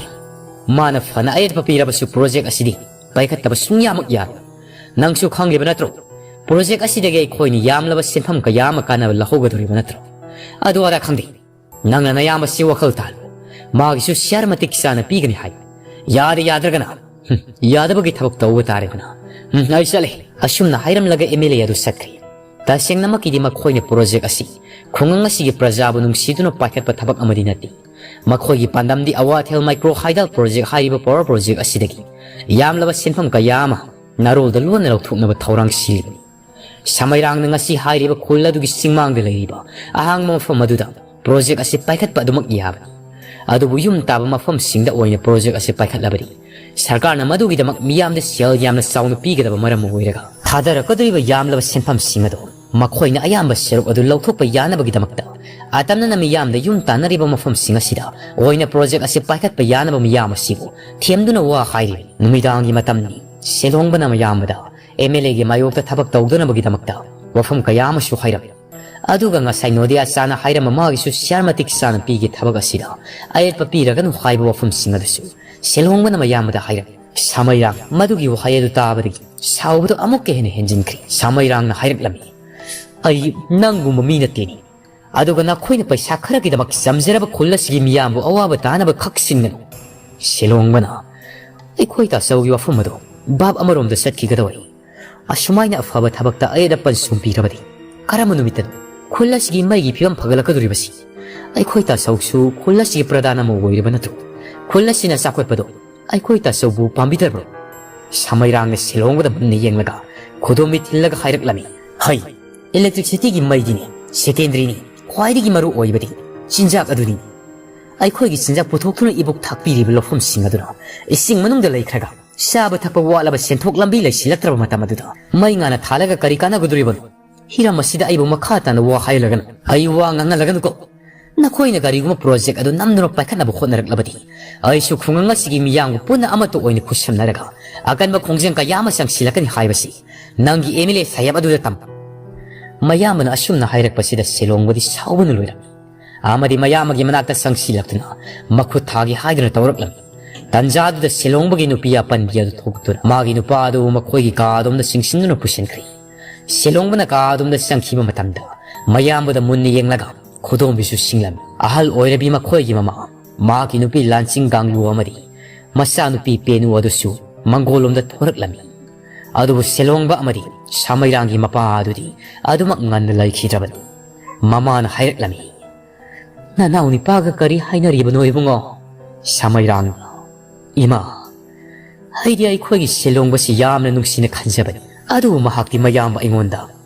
ꯃꯥꯅ ꯐꯅ ꯑꯌꯦꯠꯄ ꯄꯤꯔꯕꯁꯨ ꯄ꯭ꯔꯣꯖꯦꯛ ꯑꯁꯤꯗꯤ ꯄꯥꯏꯈꯠꯇꯕ ꯁꯨꯡꯌꯥꯃꯛ ꯌꯥꯔꯣꯏ꯫ ꯅꯪꯁꯨ ꯈꯪꯂꯤꯕ ꯅꯠꯇ꯭ꯔꯣ? ꯄ꯭ꯔꯣꯖꯦꯛ ꯑꯁꯤꯗꯒꯤ ꯑꯩꯈꯣꯏꯅ ꯌꯥꯝꯂꯕ ꯁꯦꯟꯐꯝ ꯀꯌꯥ ꯑꯃ ꯀꯥꯟꯅꯕ ꯂꯧꯍꯧꯒꯗꯧꯔꯤꯕ ꯅꯠꯇ꯭ꯔꯣ? ꯑꯗꯨ ꯑꯗꯥ ꯈꯪꯗꯦ꯫ ꯅꯪꯅ ꯅꯌꯥꯝꯕꯁꯤ ꯋꯥꯈꯜ ꯇꯥꯍꯜꯂꯨ꯫ ꯃꯥꯒꯤꯁꯨ ꯁꯤꯌꯥꯔ ꯃꯇꯤꯛ ꯆꯥꯅ ꯄꯤꯒꯅꯤ ꯍꯥꯏ꯫ ꯌꯥꯗꯦ ꯌꯥꯗ꯭ꯔꯒꯅ, ꯍꯨꯝ, ꯌꯥꯗꯕꯒꯤ ꯊꯕꯛ ꯇꯧꯕ ꯇꯥꯔꯦꯗꯅ꯫ ꯍꯨꯝ, ꯑꯩ ꯆꯠꯂꯦ꯫" ꯑꯁꯨꯝꯅ ꯍꯥꯏꯔꯝꯂꯒ ꯑꯦꯝ ꯑꯦꯜ ꯑꯦ ꯑꯗꯨ ꯆꯠꯈ꯭ꯔꯦ꯫ ꯇꯁꯦꯡꯅꯃꯛꯀꯤꯗꯤ ꯃꯈꯣꯏꯅ ꯄ꯭ꯔꯣꯖꯦꯛ ꯑꯁꯤ ꯈꯨꯡꯒꯪ ꯑꯁꯤꯒꯤ ꯄ꯭ꯔꯖꯥꯕꯨ ꯅꯨꯡꯁꯤꯗꯨꯅ ꯄꯥꯏꯈꯠꯄ ꯊꯕꯛ ꯑꯃꯗꯤ ꯅꯠꯇꯦ꯫ ꯃꯈꯣꯏꯒꯤ ꯄꯥꯟꯗꯝꯗꯤ ꯑꯋꯥꯊꯦꯜ ꯃꯥꯏꯀ꯭ꯔꯣ ꯍꯥꯏꯗꯜ ꯄ꯭ꯔꯣꯖꯦꯛ ꯍꯥꯏꯔꯤꯕ ꯄꯋꯥꯔ ꯄ꯭ꯔꯣꯖꯦꯛ ꯑꯁꯤꯗꯒꯤ ꯌꯥꯝꯂꯕ ꯁꯦꯟꯐꯝ ꯀꯌꯥ ꯑꯃ ꯅꯥꯔꯣꯜꯗ ꯂꯣꯟꯅ ꯂꯧꯊꯣꯛꯅꯕ ꯊꯧꯔꯥꯡ ꯁꯤꯜꯂꯤꯕꯅꯤ꯫ ꯁꯃꯩꯔꯥꯡꯅ ꯉꯁꯤ ꯍꯥꯏꯔꯤꯕ ꯈꯨꯜ ꯑꯗꯨꯒꯤ ꯆꯤꯡꯃꯥꯡꯗ ꯂꯩꯔꯤꯕ ꯑꯍꯥꯡꯕ ꯃꯐꯝ ꯑꯗꯨꯗ ꯄ꯭ꯔꯣꯖꯦꯛ ꯑꯁꯤ ꯄꯥꯏꯈꯠꯄ ꯑꯗꯨꯃꯛ ꯌꯥꯕꯅꯤ꯫ ꯑꯗꯨꯕꯨ ꯌꯨꯝ ꯇꯥꯕ ꯃꯐꯝꯁꯤꯡꯗ ꯑꯣꯏꯅ ꯄ꯭ꯔꯣꯖꯦꯛ ꯑꯁꯤ ꯄꯥꯏꯈꯠꯂꯕꯗꯤ ꯁꯔꯀꯥꯔꯅ ꯃꯗꯨꯒꯤꯗꯃꯛ ꯃꯤꯌꯥꯝꯗ ꯁꯦꯜ ꯌꯥꯝꯅ ꯆꯥꯎꯅ ꯄꯤꯒꯗꯕ ꯃꯔꯝ ꯑꯣꯏꯔꯒ ꯊꯥꯗꯔꯛꯀꯗꯧꯔꯤꯕ ꯌꯥꯝꯂꯕ ꯁꯦꯟꯐꯝꯁꯤꯡ ꯑꯗꯨ ꯃꯈꯣꯏꯅ ꯑꯌꯥꯝꯕ ꯁꯔꯨꯛ ꯑꯗꯨ ꯂꯧꯊꯣꯛꯄ ꯌꯥꯅꯕꯒꯤꯗꯃꯛꯇ ꯑꯇꯝꯅꯅ ꯃꯤꯌꯥꯝꯗ ꯌꯨꯝ ꯇꯥꯟꯅꯔꯤꯕ ꯃꯐꯝꯁꯤꯡ ꯑꯁꯤꯗ ꯑꯣꯏꯅ ꯄ꯭ꯔꯣꯖꯦꯛ ꯑꯁꯤ ꯄꯥꯏꯈꯠꯄ ꯌꯥꯅꯕ ꯃꯤꯌꯥꯝ ꯑꯁꯤꯕꯨ ꯊꯦꯝꯗꯨꯅ ꯋꯥ ꯍꯥꯏꯔꯤꯕꯅꯤ꯫ ꯅꯨꯃꯤꯗꯥꯡꯒꯤ ꯃꯇꯝꯅꯤ꯫ ꯁꯦꯂꯣꯡꯕꯅ ꯃꯌꯥꯝꯕꯗ ꯑꯦꯝ ꯑꯦꯜ ꯑꯦꯒꯤ ꯃꯥꯌꯣꯛꯇ ꯊꯕꯛ ꯇꯧꯗꯅꯕꯒꯤꯗꯃꯛꯇ ꯋꯥꯐꯝ ꯀꯌꯥ ꯑꯃꯁꯨ ꯍꯥꯏꯔꯝꯃꯤ꯫ ꯑꯗꯨꯒ ꯉꯁꯥꯏ ꯅꯣꯗꯤꯌꯥ ꯆꯥꯅ ꯍꯥꯏꯔꯝꯕ ꯃꯥꯒꯤꯁꯨ ꯁꯤꯌꯥꯔ ꯃꯇꯤꯛ ꯆꯥꯅ ꯄꯤꯒꯦ ꯊꯕꯛ ꯑꯁꯤꯗ ꯑꯌꯦꯠꯄ ꯄꯤꯔꯒꯅꯨ ꯍꯥꯏꯕ ꯋꯥꯐꯝꯁꯤꯡ ꯑꯗꯨꯁꯨ ꯁꯦꯂꯣꯡꯕꯅ ꯃꯌꯥꯝꯕꯗ ꯍꯥꯏꯔꯝꯃꯤ꯫ ꯁꯃꯩꯔꯥꯡ ꯃꯗꯨꯒꯤ ꯋꯥꯍꯩ ꯑꯗꯨ ꯇꯥꯕꯗꯒꯤ ꯁꯥꯎꯕꯗꯨ ꯑꯃꯨꯛꯀ ꯍꯦꯟꯅ ꯍꯦꯟꯖꯤꯟꯈ꯭ꯔꯦ꯫ ꯁꯃꯩꯔꯥꯡꯅ ꯍꯥꯏꯔꯛꯂꯝꯃꯤ, "ꯑꯩ ꯅꯪꯒꯨꯝꯕ ꯃꯤ ꯅꯠꯇꯦꯅꯦ꯫ ꯑꯗꯨꯒ ꯅꯈꯣꯏꯅ ꯄꯩꯁꯥ ꯈꯔꯒꯤꯗꯃꯛ ꯆꯝꯖꯔꯕ ꯈꯨꯜ ꯑꯁꯤꯒꯤ ꯃꯤꯌꯥꯝꯕꯨ ꯑꯋꯥꯕ ꯇꯥꯅꯕ ꯈꯛ ꯁꯤꯟꯒꯅꯨ꯫" ꯁꯦꯂꯣꯡꯕꯅ, "ꯑꯩꯈꯣꯏ ꯇꯥꯆꯧꯒꯤ ꯋꯥꯐꯝ ꯑꯗꯨ ꯚꯥꯞ ꯑꯃꯔꯣꯝꯗ ꯆꯠꯈꯤꯒꯗꯧꯔꯤ꯫ ꯑꯁꯨꯃꯥꯏꯅ ꯑꯐꯕ ꯊꯕꯛꯇ ꯑꯌꯦꯠ ꯑꯄꯟ ꯁꯨꯝ ꯄꯤꯔꯕꯗꯤ ꯀꯔꯝꯕ ꯅꯨꯃꯤꯠꯇꯅꯣ ꯈꯨꯜ ꯑꯁꯤꯒꯤ ꯃꯩꯒꯤ ꯐꯤꯕꯝ ꯐꯒꯠꯂꯛꯀꯗꯧꯔꯤꯕꯁꯤ? ꯑꯩꯈꯣꯏ ꯇꯥꯆꯧꯁꯨ ꯈꯨꯜ ꯑꯁꯤꯒꯤ ꯄ꯭ꯔꯙꯥꯟ ꯑꯃ ꯑꯣꯏꯔꯤꯕ ꯅꯠꯇ꯭ꯔꯣ? ꯈꯨꯜ ꯑꯁꯤꯅ ꯆꯥꯎꯈꯠꯄꯗꯣ ꯑꯩꯈꯣꯏ ꯇꯥꯆꯧꯕꯨ ꯄꯥꯝꯕꯤꯗꯕ꯭ꯔꯣ?" ꯁꯃꯩꯔꯥꯡꯅ ꯁꯤꯂꯣꯡꯕꯗ ꯃꯨꯟꯅ ꯌꯦꯡꯂꯒ ꯈꯨꯗꯣꯝꯕꯤ ꯊꯤꯜꯂꯒ ꯍꯥꯏꯔꯛꯂꯝꯃꯤ꯫ ꯍꯩ, electricityꯒꯤ ꯃꯩꯗꯤꯅꯦ, secondaryꯅꯤ, ꯈ꯭ꯋꯥꯏꯗꯒꯤ ꯃꯔꯨ ꯑꯣꯏꯕꯗꯤ ꯆꯤꯟꯖꯥꯛ ꯑꯗꯨꯅꯤ꯫ ꯑꯩꯈꯣꯏꯒꯤ ꯆꯤꯟꯖꯥꯛ ꯄꯨꯊꯣꯛꯇꯨꯅ ꯏꯕꯣꯛ ꯊꯥꯛꯄꯤꯔꯤꯕ ꯂꯧꯐꯝꯁꯤꯡ ꯑꯗꯨꯅ ꯏꯁꯤꯡ ꯃꯅꯨꯡꯗ ꯂꯩꯈ꯭ꯔꯒ ꯆꯥꯕ ꯊꯛꯄ ꯋꯥꯠꯂꯕ ꯁꯦꯟꯊꯣꯛ ꯂꯝꯕꯤ ꯂꯩꯁꯤꯜꯂꯛꯇ꯭ꯔꯕ ꯃꯇꯝ ꯑꯗꯨꯗ ꯃꯩ ꯉꯥꯅ ꯊꯥꯜꯂꯒ ꯀꯔꯤ ꯀꯥꯟꯅꯒꯗꯣꯔꯤꯕꯅꯣ? ꯍꯤꯔꯝ ꯑꯁꯤꯗ ꯑꯩꯕꯨ ꯃꯈꯥ ꯇꯥꯅ ꯋꯥ ꯍꯥꯏꯍꯜꯂꯒꯅꯨ, ꯑꯩ ꯋꯥ ꯉꯥꯡꯍꯜꯂꯒꯅꯨꯀꯣ꯫ ꯅꯈꯣꯏꯅ ꯀꯔꯤꯒꯨꯝꯕ project ꯑꯗꯨ ꯅꯝꯗꯨꯅ ꯄꯥꯏꯈꯠꯅꯕ ꯍꯣꯠꯅꯔꯛꯂꯕꯗꯤ ꯑꯩꯁꯨ ꯈꯨꯡꯒꯪ ꯑꯁꯤꯒꯤ ꯃꯤꯌꯥꯝꯒ ꯄꯨꯟꯅ ꯑꯃꯠꯇ ꯑꯣꯏꯅ ꯈꯨꯠꯁꯝꯅꯔꯒ ꯑꯀꯟꯕ ꯈꯣꯡꯖꯪ ꯀꯌꯥ ꯑꯃ ꯆꯪꯁꯤꯜꯂꯛꯀꯅꯤ ꯍꯥꯏꯕꯁꯤ ꯅꯪꯒꯤ MLA ꯁꯥꯍꯦꯕ ꯑꯗꯨꯗ ꯇꯝ꯫ ꯃꯌꯥꯝꯕꯅ ꯑꯁꯨꯝꯅ ꯍꯥꯏꯔꯛꯄꯁꯤꯗ ꯁꯤꯂꯣꯡꯕꯗꯤ ꯁꯥꯎꯕꯅ ꯂꯣꯏꯔꯝꯃꯤ꯫ ꯑꯃꯗꯤ ꯃꯌꯥꯝꯕꯒꯤ ꯃꯅꯥꯛꯇ ꯆꯪꯁꯤꯜꯂꯛꯇꯨꯅ ꯃꯈꯨꯠ ꯊꯥꯒꯦ ꯍꯥꯏꯗꯨꯅ ꯇꯧꯔꯛꯂꯝꯃꯤ꯫ ꯇꯟꯖꯥꯗꯨꯗ ꯁꯤꯂꯣꯡꯕꯒꯤ ꯅꯨꯄꯤ ꯑꯄꯟꯕꯤ ꯑꯗꯨ ꯊꯣꯛꯇꯨꯅ ꯃꯥꯒꯤ ꯅꯨꯄꯥ ꯑꯗꯨ ꯃꯈꯣꯏꯒꯤ ꯀꯥ ꯑꯗꯣꯝꯗ ꯆꯤꯡꯁꯤꯟꯗꯨꯅ ꯄꯨꯁꯤꯟꯈ꯭ꯔꯦ꯫ ꯁꯤꯂꯣꯡꯕꯅ ꯀꯥ ꯑꯗꯣꯝꯗ ꯆꯪꯈꯤꯕ ꯃꯇꯝꯗ ꯃꯌꯥꯝꯕꯗ ꯃꯨꯟꯅ ꯌꯦꯡꯂꯒ ꯈꯨꯗꯣꯝꯕꯤꯁꯨ ꯁꯤꯡꯂꯝꯃꯤ꯫ ꯑꯍꯜ ꯑꯣꯏꯔꯕꯤ ꯃꯈꯣꯏꯒꯤ ꯃꯃꯥ, ꯃꯍꯥꯛꯀꯤ ꯅꯨꯄꯤ ꯂꯥꯟꯆꯤꯡ ꯒꯥꯡꯂꯨ ꯑꯃꯗꯤ ꯃꯆꯥꯅꯨꯄꯤ ꯄꯦꯅꯨ ꯑꯗꯨꯁꯨ ꯃꯪꯒꯣꯜꯂꯣꯝꯗ ꯊꯣꯔꯛꯂꯝꯃꯤ꯫ ꯑꯗꯨꯕꯨ ꯁꯦꯂꯣꯡꯕ ꯑꯃꯗꯤ ꯁꯥꯃꯩꯔꯥꯡꯒꯤ ꯃꯄꯥ ꯑꯗꯨꯗꯤ ꯑꯗꯨꯃꯛ ꯉꯟꯅ ꯂꯩꯈꯤꯗ꯭ꯔꯕꯅꯤ꯫ ꯃꯃꯥꯅ ꯍꯥꯏꯔꯛꯂꯝꯃꯤ, "ꯅꯅꯥꯎ ꯅꯤꯄꯥꯒ ꯀꯔꯤ ꯍꯥꯏꯅꯔꯤꯕꯅꯣ ꯏꯕꯨꯡꯉꯣ?" ꯁꯥꯃꯩꯔꯥꯡꯅ, "ꯏꯃꯥ, ꯑꯩꯗꯤ ꯑꯩꯈꯣꯏꯒꯤ ꯁꯦꯂꯣꯡꯕꯁꯤ ꯌꯥꯝꯅ ꯅꯨꯡꯁꯤꯅ ꯈꯟꯖꯕꯅꯤ, ꯑꯗꯨꯕꯨ ꯃꯍꯥꯛꯇꯤ ꯃꯌꯥꯝꯕ ꯑꯩꯉꯣꯟꯗ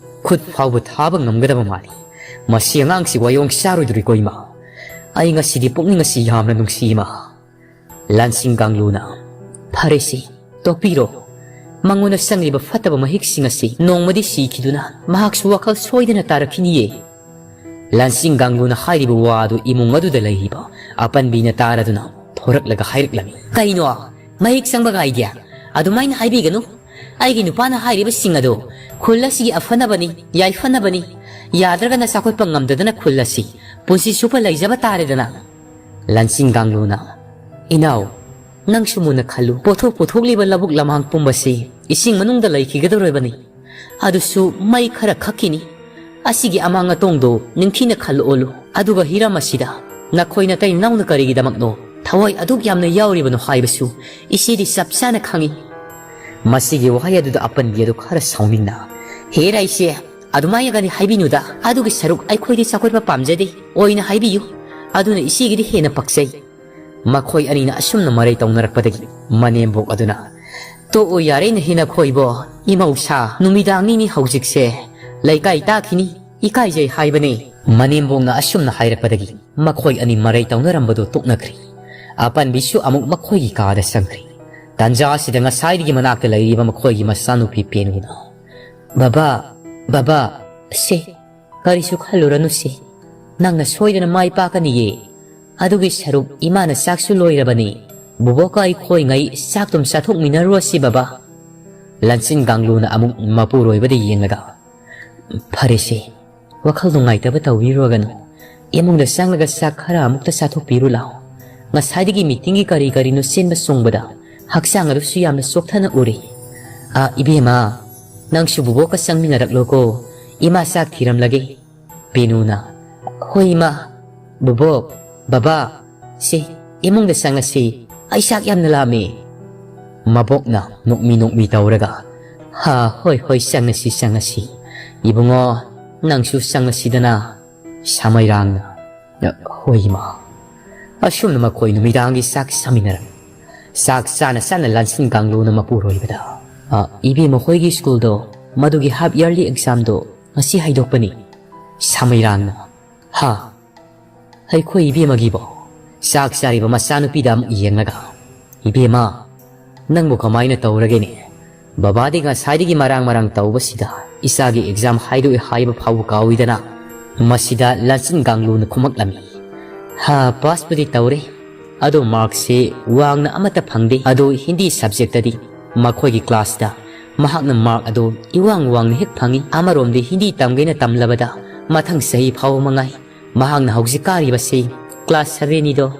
ꯈꯨꯠ ꯐꯥꯎꯕ ꯊꯥꯕ ꯉꯝꯒꯗꯕ ꯃꯥꯜꯂꯤ꯫ ꯃꯁꯤ ꯑꯉꯥꯡꯁꯤ ꯋꯥꯌꯣꯡ ꯆꯥꯔꯣꯏꯗꯣꯔꯤꯀꯣ ꯏꯃꯥ? ꯑꯩ ꯉꯁꯤꯗꯤ ꯄꯨꯛꯅꯤꯡ ꯑꯁꯤ ꯌꯥꯝꯅ ꯅꯨꯡꯁꯤ ꯏꯃꯥ꯫" ꯂꯥꯟꯁꯤꯡ ꯒꯥꯡꯂꯨꯅ, "ꯐꯔꯦꯁꯦ, ꯇꯣꯛꯄꯤꯔꯣ꯫ ꯃꯉꯣꯟꯗ ꯆꯪꯂꯤꯕ ꯐꯠꯇꯕ ꯃꯍꯤꯛꯁꯤꯡ ꯑꯁꯤ ꯅꯣꯡꯃꯗꯤ ꯁꯤꯈꯤꯗꯨꯅ ꯃꯍꯥꯛꯁꯨ ꯋꯥꯈꯜ ꯁꯣꯏꯗꯅ ꯇꯥꯔꯛꯈꯤꯅꯤꯌꯦ꯫" ꯂꯥꯟꯁꯤꯡ ꯒꯥꯡꯂꯨꯅ ꯍꯥꯏꯔꯤꯕ ꯋꯥ ꯑꯗꯨ ꯏꯃꯨꯡ ꯑꯗꯨꯗ ꯂꯩꯔꯤꯕ ꯑꯄꯟꯕꯤꯅ ꯇꯥꯔꯗꯨꯅ ꯊꯣꯔꯛꯂꯒ ꯍꯥꯏꯔꯛꯂꯝꯃꯤ, "ꯀꯩꯅꯣ? ꯃꯍꯤꯛ ꯆꯪꯕꯒ ꯑꯩꯗꯤ? ꯑꯗꯨꯃꯥꯏꯅ ꯍꯥꯏꯕꯤꯒꯅꯨ꯫ ꯑꯩꯒꯤ ꯅꯨꯄꯥꯅ ꯍꯥꯏꯔꯤꯕꯁꯤꯡ ꯑꯗꯨ ꯈꯨꯜ ꯑꯁꯤꯒꯤ ꯑꯐꯅꯕꯅꯤ, ꯌꯥꯏꯐꯅꯕꯅꯤ꯫ ꯌꯥꯗ꯭ꯔꯒꯅ ꯆꯥꯎꯈꯠꯄ ꯉꯝꯗꯗꯅ ꯈꯨꯜ ꯑꯁꯤ ꯄꯨꯟꯁꯤ ꯆꯨꯞꯄ ꯂꯩꯖꯕ ꯇꯥꯔꯦꯗꯅ꯫" ꯂꯥꯟꯁꯤꯡ ꯒꯥꯡꯂꯨꯅ, "ꯏꯅꯥꯎ, ꯅꯪꯁꯨ ꯃꯨꯟꯅ ꯈꯜꯂꯨ꯫ ꯄꯣꯠꯊꯣꯛ ꯄꯨꯊꯣꯛꯂꯤꯕ ꯂꯧꯕꯨꯛ ꯂꯝꯍꯥꯡ ꯄꯨꯝꯕꯁꯤ ꯏꯁꯤꯡ ꯃꯅꯨꯡꯗ ꯂꯩꯈꯤꯒꯗꯧꯔꯤꯕꯅꯤ꯫ ꯑꯗꯨꯁꯨ ꯃꯩ ꯈꯔ ꯈꯛꯀꯤꯅꯤ꯫ ꯑꯁꯤꯒꯤ ꯑꯃꯥꯡ ꯑꯇꯣꯡꯗꯣ ꯅꯤꯡꯊꯤꯅ ꯈꯜꯂꯛꯑꯣꯂꯨ꯫ ꯑꯗꯨꯒ ꯍꯤꯔꯝ ꯑꯁꯤꯗ ꯅꯈꯣꯏ ꯅꯇꯩ ꯅꯅꯥꯎꯅ ꯀꯔꯤꯒꯤꯗꯃꯛꯅꯣ ꯊꯋꯥꯏ ꯑꯗꯨꯛ ꯌꯥꯝꯅ ꯌꯥꯎꯔꯤꯕꯅꯣ ꯍꯥꯏꯕꯁꯨ ꯏꯆꯦꯗꯤ ꯆꯞ ꯆꯥꯅ ꯈꯪꯏ꯫" ꯃꯁꯤꯒꯤ ꯋꯥꯍꯩ ꯑꯗꯨꯗ ꯑꯄꯟꯕꯤ ꯑꯗꯨ ꯈꯔ ꯁꯥꯎꯅꯤꯡꯅ, "ꯍꯦꯔꯥ ꯏꯆꯦ, ꯑꯗꯨꯃꯥꯏꯅꯒꯗꯤ ꯍꯥꯏꯕꯤꯅꯨꯗ꯫ ꯑꯗꯨꯒꯤ ꯁꯔꯨꯛ ꯑꯩꯈꯣꯏꯗꯤ ꯆꯥꯎꯈꯠꯄ ꯄꯥꯝꯖꯗꯦ꯫ ꯑꯣꯏꯅ ꯍꯥꯏꯕꯤꯌꯨ꯫ ꯑꯗꯨꯅ ꯏꯆꯦꯒꯤꯗꯤ ꯍꯦꯟꯅ ꯄꯛꯆꯩ꯫" ꯃꯈꯣꯏ ꯑꯅꯤꯅ ꯑꯁꯨꯝꯅ ꯃꯔꯩ ꯇꯧꯅꯔꯛꯄꯗꯒꯤ ꯃꯅꯦꯝꯕꯣꯛ ꯑꯗꯨꯅ, "ꯇꯣꯛꯑꯣ ꯌꯥꯔꯦ ꯅꯍꯦ ꯅꯈꯣꯏꯕꯣ, ꯏꯃꯧꯁꯥ, ꯅꯨꯃꯤꯗꯥꯡꯅꯤꯅꯤ ꯍꯧꯖꯤꯛꯁꯦ, ꯂꯩꯀꯥꯏ ꯇꯥꯈꯤꯅꯤ, ꯏꯀꯥꯏꯖꯩ ꯍꯥꯏꯕꯅꯦ"꯫ ꯃꯅꯦꯝꯕꯣꯛꯅ ꯑꯁꯨꯝꯅ ꯍꯥꯏꯔꯛꯄꯗꯒꯤ ꯃꯈꯣꯏ ꯑꯅꯤ ꯃꯔꯩ ꯇꯧꯅꯔꯝꯕꯗꯨ ꯇꯣꯛꯅꯈ꯭ꯔꯦ꯫ ꯑꯄꯟꯕꯤꯁꯨ ꯑꯃꯨꯛ ꯃꯈꯣꯏꯒꯤ ꯀꯥꯗ ꯆꯪꯈ꯭ꯔꯦ꯫ ꯇꯥꯟꯖꯥ ꯑꯁꯤꯗ ꯉꯁꯥꯏꯗꯒꯤ ꯃꯅꯥꯛꯇ ꯂꯩꯔꯤꯕ ꯃꯈꯣꯏꯒꯤ ꯃꯆꯥꯅꯨꯄꯤ ꯄꯦꯅꯨꯅ, "ꯕꯕꯥ, ꯕꯕꯥ, ꯁꯦ, ꯀꯔꯤꯁꯨ ꯈꯜꯂꯨꯔꯅꯨꯁꯦ꯫ ꯅꯪꯅ ꯁꯣꯏꯗꯅ ꯃꯥꯏ ꯄꯥꯛꯀꯅꯤꯌꯦ꯫ ꯑꯗꯨꯒꯤ ꯁꯔꯨꯛ ꯏꯃꯥꯅ ꯆꯥꯛꯁꯨ ꯂꯣꯏꯔꯕꯅꯤ꯫ ꯕꯨꯕꯣꯛꯀ ꯑꯩꯈꯣꯏꯉꯩ ꯆꯥꯛꯇꯨꯝ ꯆꯥꯊꯣꯛꯃꯤꯟꯅꯔꯨꯔꯁꯤ ꯕꯕꯥ"꯫ ꯂꯟꯆꯤꯟ ꯀꯥꯡꯂꯨꯅ ꯑꯃꯨꯛ ꯃꯄꯨꯔꯣꯏꯕꯗ ꯌꯦꯡꯂꯒ, "ꯐꯔꯦꯁꯦ, ꯋꯥꯈꯜ ꯅꯨꯡꯉꯥꯏꯇꯕ ꯇꯧꯕꯤꯔꯨꯔꯒꯅꯨ꯫ ꯏꯃꯨꯡꯗ ꯆꯪꯂꯒ ꯆꯥꯛ ꯈꯔ ꯑꯃꯨꯛꯇ ꯆꯥꯊꯣꯛꯄꯤꯔꯨ ꯂꯥꯎ꯫ ꯉꯁꯥꯏꯗꯒꯤ ꯃꯤꯇꯤꯡꯒꯤ ꯀꯔꯤ ꯀꯔꯤꯅꯣ ꯆꯦꯟꯕ ꯆꯣꯡꯕꯗ ꯍꯛꯆꯥꯡ ꯑꯗꯨꯁꯨ ꯌꯥꯝꯅ ꯆꯣꯛꯊꯅ ꯎꯔꯦ꯫ ꯑꯥ, ꯏꯕꯦꯝꯃ, ꯅꯪꯁꯨ ꯕꯨꯕꯣꯛꯀ ꯆꯪꯃꯤꯟꯅꯔꯛꯂꯣꯀꯣ꯫ ꯏꯃꯥ ꯆꯥꯛ ꯊꯤꯔꯝꯂꯒꯦ"꯫ ꯄꯦꯅꯨꯅ, "ꯍꯣꯏ ꯏꯃꯥ, ꯕꯨꯕꯣꯛ, ꯕꯕꯥ, ꯁꯦ, ꯏꯃꯨꯡꯗ ꯆꯪꯉꯁꯤ꯫ ꯑꯩ ꯆꯥꯛ ꯌꯥꯝꯅ ꯂꯥꯝꯃꯦ"꯫ ꯃꯕꯣꯛꯅ ꯅꯣꯛꯃꯤ ꯅꯣꯛꯃꯤ ꯇꯧꯔꯒ, "ꯍꯥ, ꯍꯣꯏ, ꯍꯣꯏ, ꯆꯪꯉꯁꯤ, ꯆꯪꯉꯁꯤ꯫ ꯏꯕꯨꯡꯉꯣ, ꯅꯪꯁꯨ ꯆꯪꯉꯁꯤꯗꯅ"꯫ ꯁꯥꯃꯩꯔꯥꯡꯅ, "ꯍꯣꯏ ꯏꯃꯥ"꯫ ꯑꯁꯨꯝꯅ ꯃꯈꯣꯏ ꯅꯨꯃꯤꯗꯥꯡꯒꯤ ꯆꯥꯛ ꯆꯥꯃꯤꯟꯅꯔꯝꯃꯤ꯫ ꯆꯥꯛ ꯆꯥꯅ ꯆꯥꯅ ꯂꯥꯟꯁꯤꯟ ꯀꯥꯡꯂꯨꯅ ꯃꯄꯨꯔꯣꯏꯕꯗ, "ꯑ, ꯏꯕꯦꯝꯃ ꯍꯣꯏꯒꯤ ꯁ꯭ꯀꯨꯜꯗꯣ, ꯃꯗꯨꯒꯤ half yearly examꯗꯣ ꯉꯁꯤ ꯍꯥꯏꯗꯣꯛꯄꯅꯤ"꯫ ꯁꯥꯃꯩꯔꯥꯡꯅ, "ꯍꯥ? ꯑꯩꯈꯣꯏ ꯏꯕꯦꯝꯃꯒꯤꯕꯣ?" ꯆꯥꯛ ꯆꯥꯔꯤꯕ ꯃꯆꯥꯅꯨꯄꯤꯗ ꯑꯃꯨꯛ ꯌꯦꯡꯂꯒ, "ꯏꯕꯦꯝꯃ, ꯅꯪꯕꯨ ꯀꯃꯥꯏꯅ ꯇꯧꯔꯒꯦꯅꯦ? ꯕꯕꯥꯗꯤ ꯉꯁꯥꯏꯗꯒꯤ ꯃꯔꯥꯡ ꯃꯔꯥꯡ ꯇꯧꯕꯁꯤꯗ ꯏꯆꯥꯒꯤ exam ꯍꯥꯏꯗꯣꯛꯑꯦ ꯍꯥꯏꯕ ꯐꯥꯎꯕ ꯀꯥꯎꯏꯗꯅ"꯫ ꯃꯁꯤꯗ ꯂꯥꯟꯆꯤꯟ ꯀꯥꯡꯂꯨꯅ ꯈꯨꯝꯃꯛꯂꯝꯃꯤ, "ꯍꯥ, passꯄꯨꯗꯤ ꯇꯧꯔꯦ, ꯑꯗꯣ markꯁꯦ ꯋꯥꯡꯅ ꯑꯃꯠꯇ ꯐꯪꯗꯦ꯫ ꯑꯗꯣ ꯍꯤꯟꯗꯤ subjectꯇꯗꯤ ꯃꯈꯣꯏꯒꯤ classꯇ ꯃꯍꯥꯛꯅ mark ꯑꯗꯣ ꯏꯋꯥꯡ ꯋꯥꯡꯅ ꯍꯦꯛ ꯐꯪꯏ꯫ ꯑꯃꯔꯣꯝꯗꯤ ꯍꯤꯟꯗꯤ ꯇꯝꯒꯦꯅ ꯇꯝꯂꯕꯗ ꯃꯊꯪ ꯆꯍꯤ ꯐꯥꯎꯕ ꯃꯉꯥꯏ꯫ ꯃꯍꯥꯛꯅ ꯍꯧꯖꯤꯛ ꯀꯥꯔꯤꯕꯁꯤ class sevenꯅꯤꯗꯣ꯫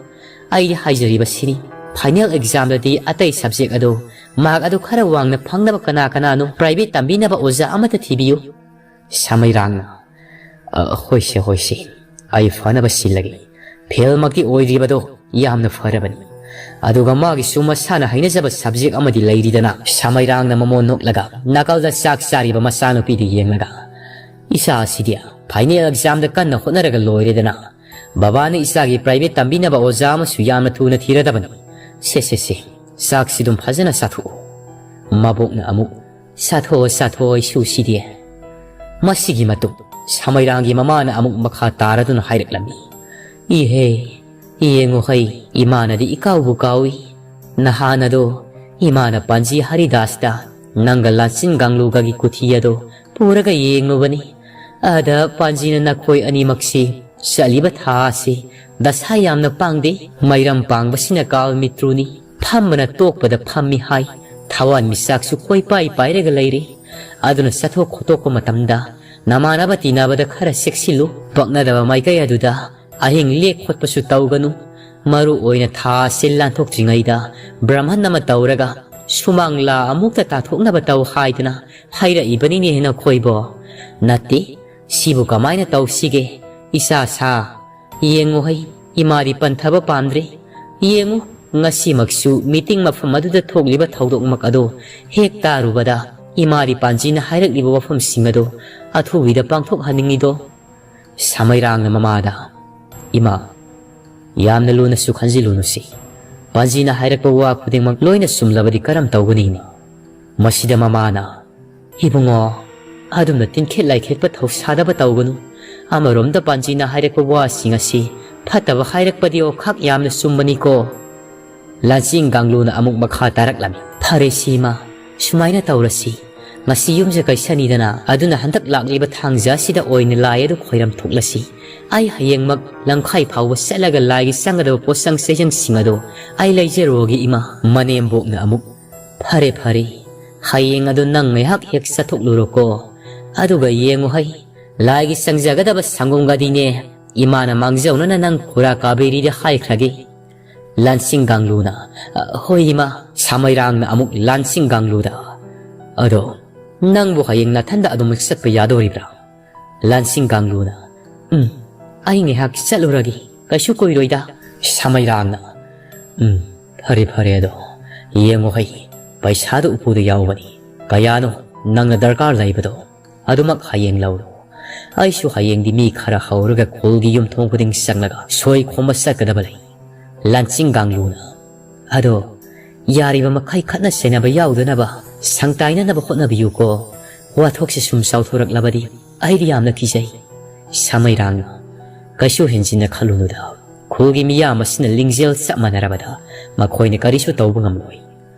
ꯑꯩꯗꯤ ꯍꯥꯏꯖꯔꯤꯕꯁꯤꯅꯤ, final examꯗꯗꯤ ꯑꯇꯩ subject ꯑꯗꯣ mark ꯑꯗꯨ ꯈꯔ ꯋꯥꯡꯅ ꯐꯪꯅꯕ ꯀꯅꯥ ꯀꯅꯥꯅꯣ private ꯇꯝꯕꯤꯅꯕ ꯑꯣꯖꯥ ꯑꯃꯠꯇ ꯊꯤꯕꯤꯌꯨ"꯫ ꯁꯥꯃꯩꯔꯥꯡꯅ, "ꯑ, ꯍꯣꯏꯁꯦ, ꯍꯣꯏꯁꯦ, ꯑꯩ ꯐꯅꯕ ꯁꯤꯜꯂꯒꯦ꯫ Failꯃꯛꯇꯤ ꯑꯣꯏꯗ꯭ꯔꯤꯕꯗꯣ ꯌꯥꯝꯅ ꯐꯔꯕꯅꯤ꯫ ꯑꯗꯨꯒ ꯃꯥꯒꯤꯁꯨ ꯃꯁꯥꯅ ꯍꯩꯅꯖꯕ subject ꯑꯃꯗꯤ ꯂꯩꯔꯤꯗꯅ"꯫ ꯁꯥꯃꯩꯔꯥꯡꯅ ꯃꯃꯣꯟ ꯅꯣꯛꯂꯒ ꯅꯥꯀꯜꯗ ꯆꯥꯛ ꯆꯥꯔꯤꯕ ꯃꯆꯥꯅꯨꯄꯤꯗ ꯌꯦꯡꯂꯒ, "ꯏꯆꯥꯁꯤꯗꯤ final examꯗ ꯀꯟꯅ ꯍꯣꯠꯅꯔꯒ ꯂꯣꯏꯔꯦꯗꯅ꯫ ꯕꯕꯥꯅ ꯏꯆꯥꯒꯤ private ꯇꯝꯕꯤꯅꯕ ꯑꯣꯖꯥ ꯑꯃꯁꯨ ꯌꯥꯝꯅ ꯊꯨꯅ ꯊꯤꯔꯗꯕꯅꯤ꯫ ꯁꯦ, ꯁꯦ, ꯁꯦ, ꯆꯥꯛꯁꯤ ꯑꯗꯨꯝ ꯐꯖꯅ ꯆꯥꯊꯣꯛꯎ"꯫ ꯃꯕꯣꯛꯅ ꯑꯃꯨꯛ, "ꯁꯥꯊꯣꯛꯑꯣ, ꯁꯥꯊꯣꯛꯑꯣ, ꯏꯁꯨꯁꯤꯗꯤ"꯫ ꯃꯁꯤꯒꯤ ꯃꯇꯨꯡ ꯁꯃꯩꯔꯥꯡꯒꯤ ꯃꯃꯥꯅ ꯑꯃꯨꯛ ꯃꯈꯥ ꯇꯥꯔꯗꯨꯅ ꯍꯥꯏꯔꯛꯂꯝꯃꯤ, "ꯏꯍꯦ, ꯌꯦꯡꯉꯨ ꯍꯩ, ꯏꯃꯥꯅꯗꯤ ꯏꯀꯥꯎꯕꯨ ꯀꯥꯎꯏ꯫ ꯅꯍꯥꯟ ꯑꯗꯣ ꯏꯃꯥꯅ ꯄꯥꯟꯖꯤ ꯍꯔꯤꯗꯥꯁꯇ ꯅꯪꯒ ꯂꯥꯟꯆꯤꯟ ꯒꯥꯡꯂꯨꯒꯒꯤ ꯀꯨꯊꯤ ꯑꯗꯣ ꯄꯨꯔꯒ ꯌꯦꯡꯂꯨꯕꯅꯤ꯫ ꯑꯗ ꯄꯥꯟꯖꯤꯅ ꯅꯈꯣꯏ ꯑꯅꯤꯃꯛꯁꯤ ꯆꯠꯂꯤꯕ ꯊꯥ ꯑꯁꯤ ꯗꯁꯥ ꯌꯥꯝꯅ ꯄꯥꯡꯗꯦ꯫ ꯃꯩꯔꯝ ꯄꯥꯡꯕꯁꯤꯅ ꯀꯥꯜ ꯃꯤꯇ꯭ꯔꯨꯅꯤ꯫ ꯐꯝꯕꯅ ꯇꯣꯛꯄꯗ ꯐꯝꯃꯤ ꯍꯥꯏ꯫ ꯊꯋꯥꯟ ꯃꯤꯆꯥꯛꯁꯨ ꯀꯣꯏꯄꯥꯏ ꯄꯥꯏꯔꯒ ꯂꯩꯔꯤ꯫ ꯑꯗꯨꯅ ꯆꯠꯊꯣꯛ ꯈꯣꯠꯇꯣꯛꯄ ꯃꯇꯝꯗ ꯅꯃꯥꯟꯅꯕ ꯇꯤꯟꯅꯕꯗ ꯈꯔ ꯆꯦꯛꯁꯤꯜꯂꯨ꯫ ꯄꯛꯅꯗꯕ ꯃꯥꯏꯀꯩ ꯑꯗꯨꯗ ꯑꯍꯤꯡ ꯂꯦꯛ ꯈꯣꯠꯄꯁꯨ ꯇꯧꯒꯅꯨ꯫ ꯃꯔꯨ ꯑꯣꯏꯅ ꯊꯥ ꯑꯁꯤ ꯂꯥꯟꯊꯣꯛꯇ꯭ꯔꯤꯉꯩꯗ ꯕ꯭ꯔꯍꯃꯟ ꯑꯃ ꯇꯧꯔꯒ ꯁꯨꯃꯥꯡ ꯂꯥ ꯑꯃꯨꯛꯇ ꯇꯥꯊꯣꯛꯅꯕ ꯇꯧ ꯍꯥꯏꯗꯅ ꯍꯥꯏꯔꯛꯏꯕꯅꯤꯅꯦ ꯅꯈꯣꯏꯕꯣ꯫ ꯅꯠꯇꯦ, ꯁꯤꯕꯨ ꯀꯃꯥꯏꯅ ꯇꯧꯁꯤꯒꯦ? ꯏꯆꯥ ꯁꯥ, ꯌꯦꯡꯉꯨ ꯍꯩ, ꯏꯃꯥꯗꯤ ꯄꯟꯊꯕ ꯄꯥꯝꯗ꯭ꯔꯦ꯫ ꯌꯦꯡꯉꯨ, ꯉꯁꯤꯃꯛꯁꯨ ꯃꯤꯇꯤꯡ ꯃꯐꯝ ꯑꯗꯨꯗ ꯊꯣꯛꯂꯤꯕ ꯊꯧꯗꯣꯛꯃꯛ ꯑꯗꯨ ꯍꯦꯛ ꯇꯥꯔꯨꯕꯗ ꯏꯃꯥꯗꯤ ꯄꯥꯟꯖꯤꯅ ꯍꯥꯏꯔꯛꯂꯤꯕ ꯋꯥꯐꯝꯁꯤꯡ ꯑꯗꯨ ꯑꯊꯨꯕꯤꯗ ꯄꯥꯡꯊꯣꯛꯍꯟꯅꯤꯡꯉꯤꯗꯣ꯫ ꯁꯃꯩꯔꯥꯡꯅ ꯃꯃꯥꯗ, "ꯏꯃꯥ, ꯌꯥꯝꯅ ꯂꯨꯅꯁꯨ ꯈꯟꯖꯤꯜꯂꯨꯅꯨꯁꯤ꯫ ꯄꯥꯟꯖꯤꯅ ꯍꯥꯏꯔꯛꯄ ꯋꯥ ꯈꯨꯗꯤꯡꯃꯛ ꯂꯣꯏꯅ ꯆꯨꯝꯂꯕꯗꯤ ꯀꯔꯝ ꯇꯧꯒꯅꯤ?" ꯃꯁꯤꯗ ꯃꯃꯥꯅ, "ꯏꯕꯨꯡꯉꯣ, ꯑꯗꯨꯝꯅ ꯇꯤꯟꯈꯦꯠ ꯂꯥꯏꯈꯦꯠꯄ ꯊꯧꯁꯥꯗꯕ ꯇꯧꯒꯅꯨ꯫ ꯑꯃꯔꯣꯝꯗ ꯄꯥꯟꯖꯤꯅ ꯍꯥꯏꯔꯛꯄ ꯋꯥꯁꯤꯡ ꯑꯁꯤ ꯐꯠꯇꯕ ꯍꯥꯏꯔꯛꯄꯗꯤ ꯑꯣꯈꯥꯛ ꯌꯥꯝꯅ ꯆꯨꯝꯕꯅꯤꯀꯣ"꯫ ꯂꯥꯟꯆꯤꯡ ꯒꯥꯡꯂꯨꯅ ꯑꯃꯨꯛ ꯃꯈꯥ ꯇꯥꯔꯛꯂꯝꯃꯤ, "ꯐꯔꯦ ꯁꯤꯃ, ꯁꯨꯃꯥꯏꯅ ꯇꯧꯔꯁꯤ꯫ ꯉꯁꯤ ꯌꯨꯝꯁꯦ ꯀꯩꯁꯅꯤꯗꯅ, ꯑꯗꯨꯅ ꯍꯟꯗꯛ ꯂꯥꯛꯂꯤꯕ ꯊꯥꯡꯖ ꯑꯁꯤꯗ ꯑꯣꯏꯅ ꯂꯥꯏ ꯑꯗꯨ ꯈꯣꯏꯔꯝ ꯊꯣꯛꯂꯁꯤ꯫ ꯑꯩ ꯍꯌꯦꯡꯃꯛ ꯂꯝꯈꯥꯏ ꯐꯥꯎꯕ ꯆꯠꯂꯒ ꯂꯥꯏꯒꯤ ꯆꯪꯒꯗꯕ ꯄꯣꯠꯆꯪ ꯆꯩꯖꯪꯁꯤꯡ ꯑꯗꯨ ꯑꯩ ꯂꯩꯖꯔꯨꯔꯒꯦ ꯏꯃꯥ"꯫ ꯃꯅꯦꯝꯕꯣꯛꯅ ꯑꯃꯨꯛ, "ꯐꯔꯦ, ꯐꯔꯦ, ꯍꯌꯦꯡ ꯑꯗꯨ ꯅꯪ ꯉꯥꯏꯍꯥꯛ ꯍꯦꯛ ꯆꯠꯊꯣꯛꯂꯨꯔꯣꯀꯣ꯫ ꯑꯗꯨꯒ ꯌꯦꯡꯉꯨ ꯍꯩ, ꯂꯥꯏꯒꯤ ꯆꯪꯖꯒꯗꯕ ꯁꯪꯒꯣꯝꯒꯗꯤꯅꯦ, ꯏꯃꯥꯅ ꯃꯥꯡꯖꯧꯅꯅ ꯅꯪ ꯈꯨꯔꯥ ꯀꯥꯕꯦꯔꯤꯗ ꯍꯥꯏꯈ꯭ꯔꯒꯦ"꯫ ꯂꯥꯟꯁꯤꯡ ꯒꯥꯡꯂꯨꯅ, "ꯑ, ꯍꯣꯏ ꯏꯃꯥ"꯫ ꯁꯃꯩꯔꯥꯡꯅ ꯑꯃꯨꯛ ꯂꯥꯟꯁꯤꯡ ꯒꯥꯡꯂꯨꯗ, "ꯑꯗꯣ ꯅꯪꯕꯨ ꯍꯌꯦꯡ ꯅꯊꯟꯗ ꯑꯗꯨꯃꯛ ꯆꯠꯄ ꯌꯥꯗꯣꯔꯤꯕ꯭ꯔꯥ?" ꯂꯥꯟꯁꯤꯡ ꯒꯥꯡꯂꯨꯅ, "ꯎꯝ, ꯑꯩ ꯉꯥꯏꯍꯥꯛ ꯆꯠꯂꯨꯔꯒꯦ, ꯀꯩꯁꯨ ꯀꯨꯏꯔꯣꯏꯗ"꯫ ꯁꯃꯩꯔꯥꯡꯅ, "ꯎꯝ, ꯐꯔꯦ ꯐꯔꯦ, ꯑꯗꯣ ꯌꯦꯡꯉꯣ ꯍꯩ, ꯄꯩꯁꯥꯗꯨ ꯎꯄꯨꯗ ꯌꯥꯎꯕꯅꯤ꯫ ꯀꯌꯥꯅꯣ ꯅꯪꯅ ꯗꯔꯀꯥꯔ ꯂꯩꯕꯗꯣ, ꯑꯗꯨꯃꯛ ꯍꯌꯦꯡ ꯂꯧꯔꯣ꯫ ꯑꯩꯁꯨ ꯍꯌꯦꯡꯗꯤ ꯃꯤ ꯈꯔ ꯍꯧꯔꯒ ꯈꯨꯜꯒꯤ ꯌꯨꯝꯊꯣꯡ ꯈꯨꯗꯤꯡ ꯆꯪꯂꯒ ꯁꯣꯏ ꯈꯣꯝꯕ ꯆꯠꯀꯗꯕ ꯂꯩ"꯫ ꯂꯥꯟꯆꯤꯡ ꯒꯥꯡꯂꯨꯅ, "ꯑꯗꯣ ꯌꯥꯔꯤꯕ ꯃꯈꯩ ꯈꯠꯅ ꯆꯩꯅꯕ ꯌꯥꯎꯗꯅꯕ ꯁꯪꯇꯥꯏꯅꯅꯕ ꯍꯣꯠꯅꯕꯤꯌꯨꯀꯣ꯫ ꯋꯥꯊꯣꯛꯁꯦ ꯁꯨꯝ ꯆꯥꯎꯊꯣꯔꯛꯂꯕꯗꯤ ꯑꯩꯗꯤ ꯌꯥꯝꯅ ꯀꯤꯖꯩ꯫ ꯁꯃꯩꯔꯥꯡꯅ ꯀꯩꯁꯨ ꯍꯦꯟꯖꯤꯟꯅ ꯈꯜꯂꯨꯅꯨꯗ꯫ ꯈꯨꯜꯒꯤ ꯃꯤꯌꯥꯝ ꯑꯁꯤꯅ ꯂꯤꯡꯖꯦꯜ ꯆꯞ ꯃꯥꯟꯅꯔꯕꯗ ꯃꯈꯣꯏꯅ ꯀꯔꯤꯁꯨ ꯇꯧꯕ ꯉꯝꯂꯣꯏ꯫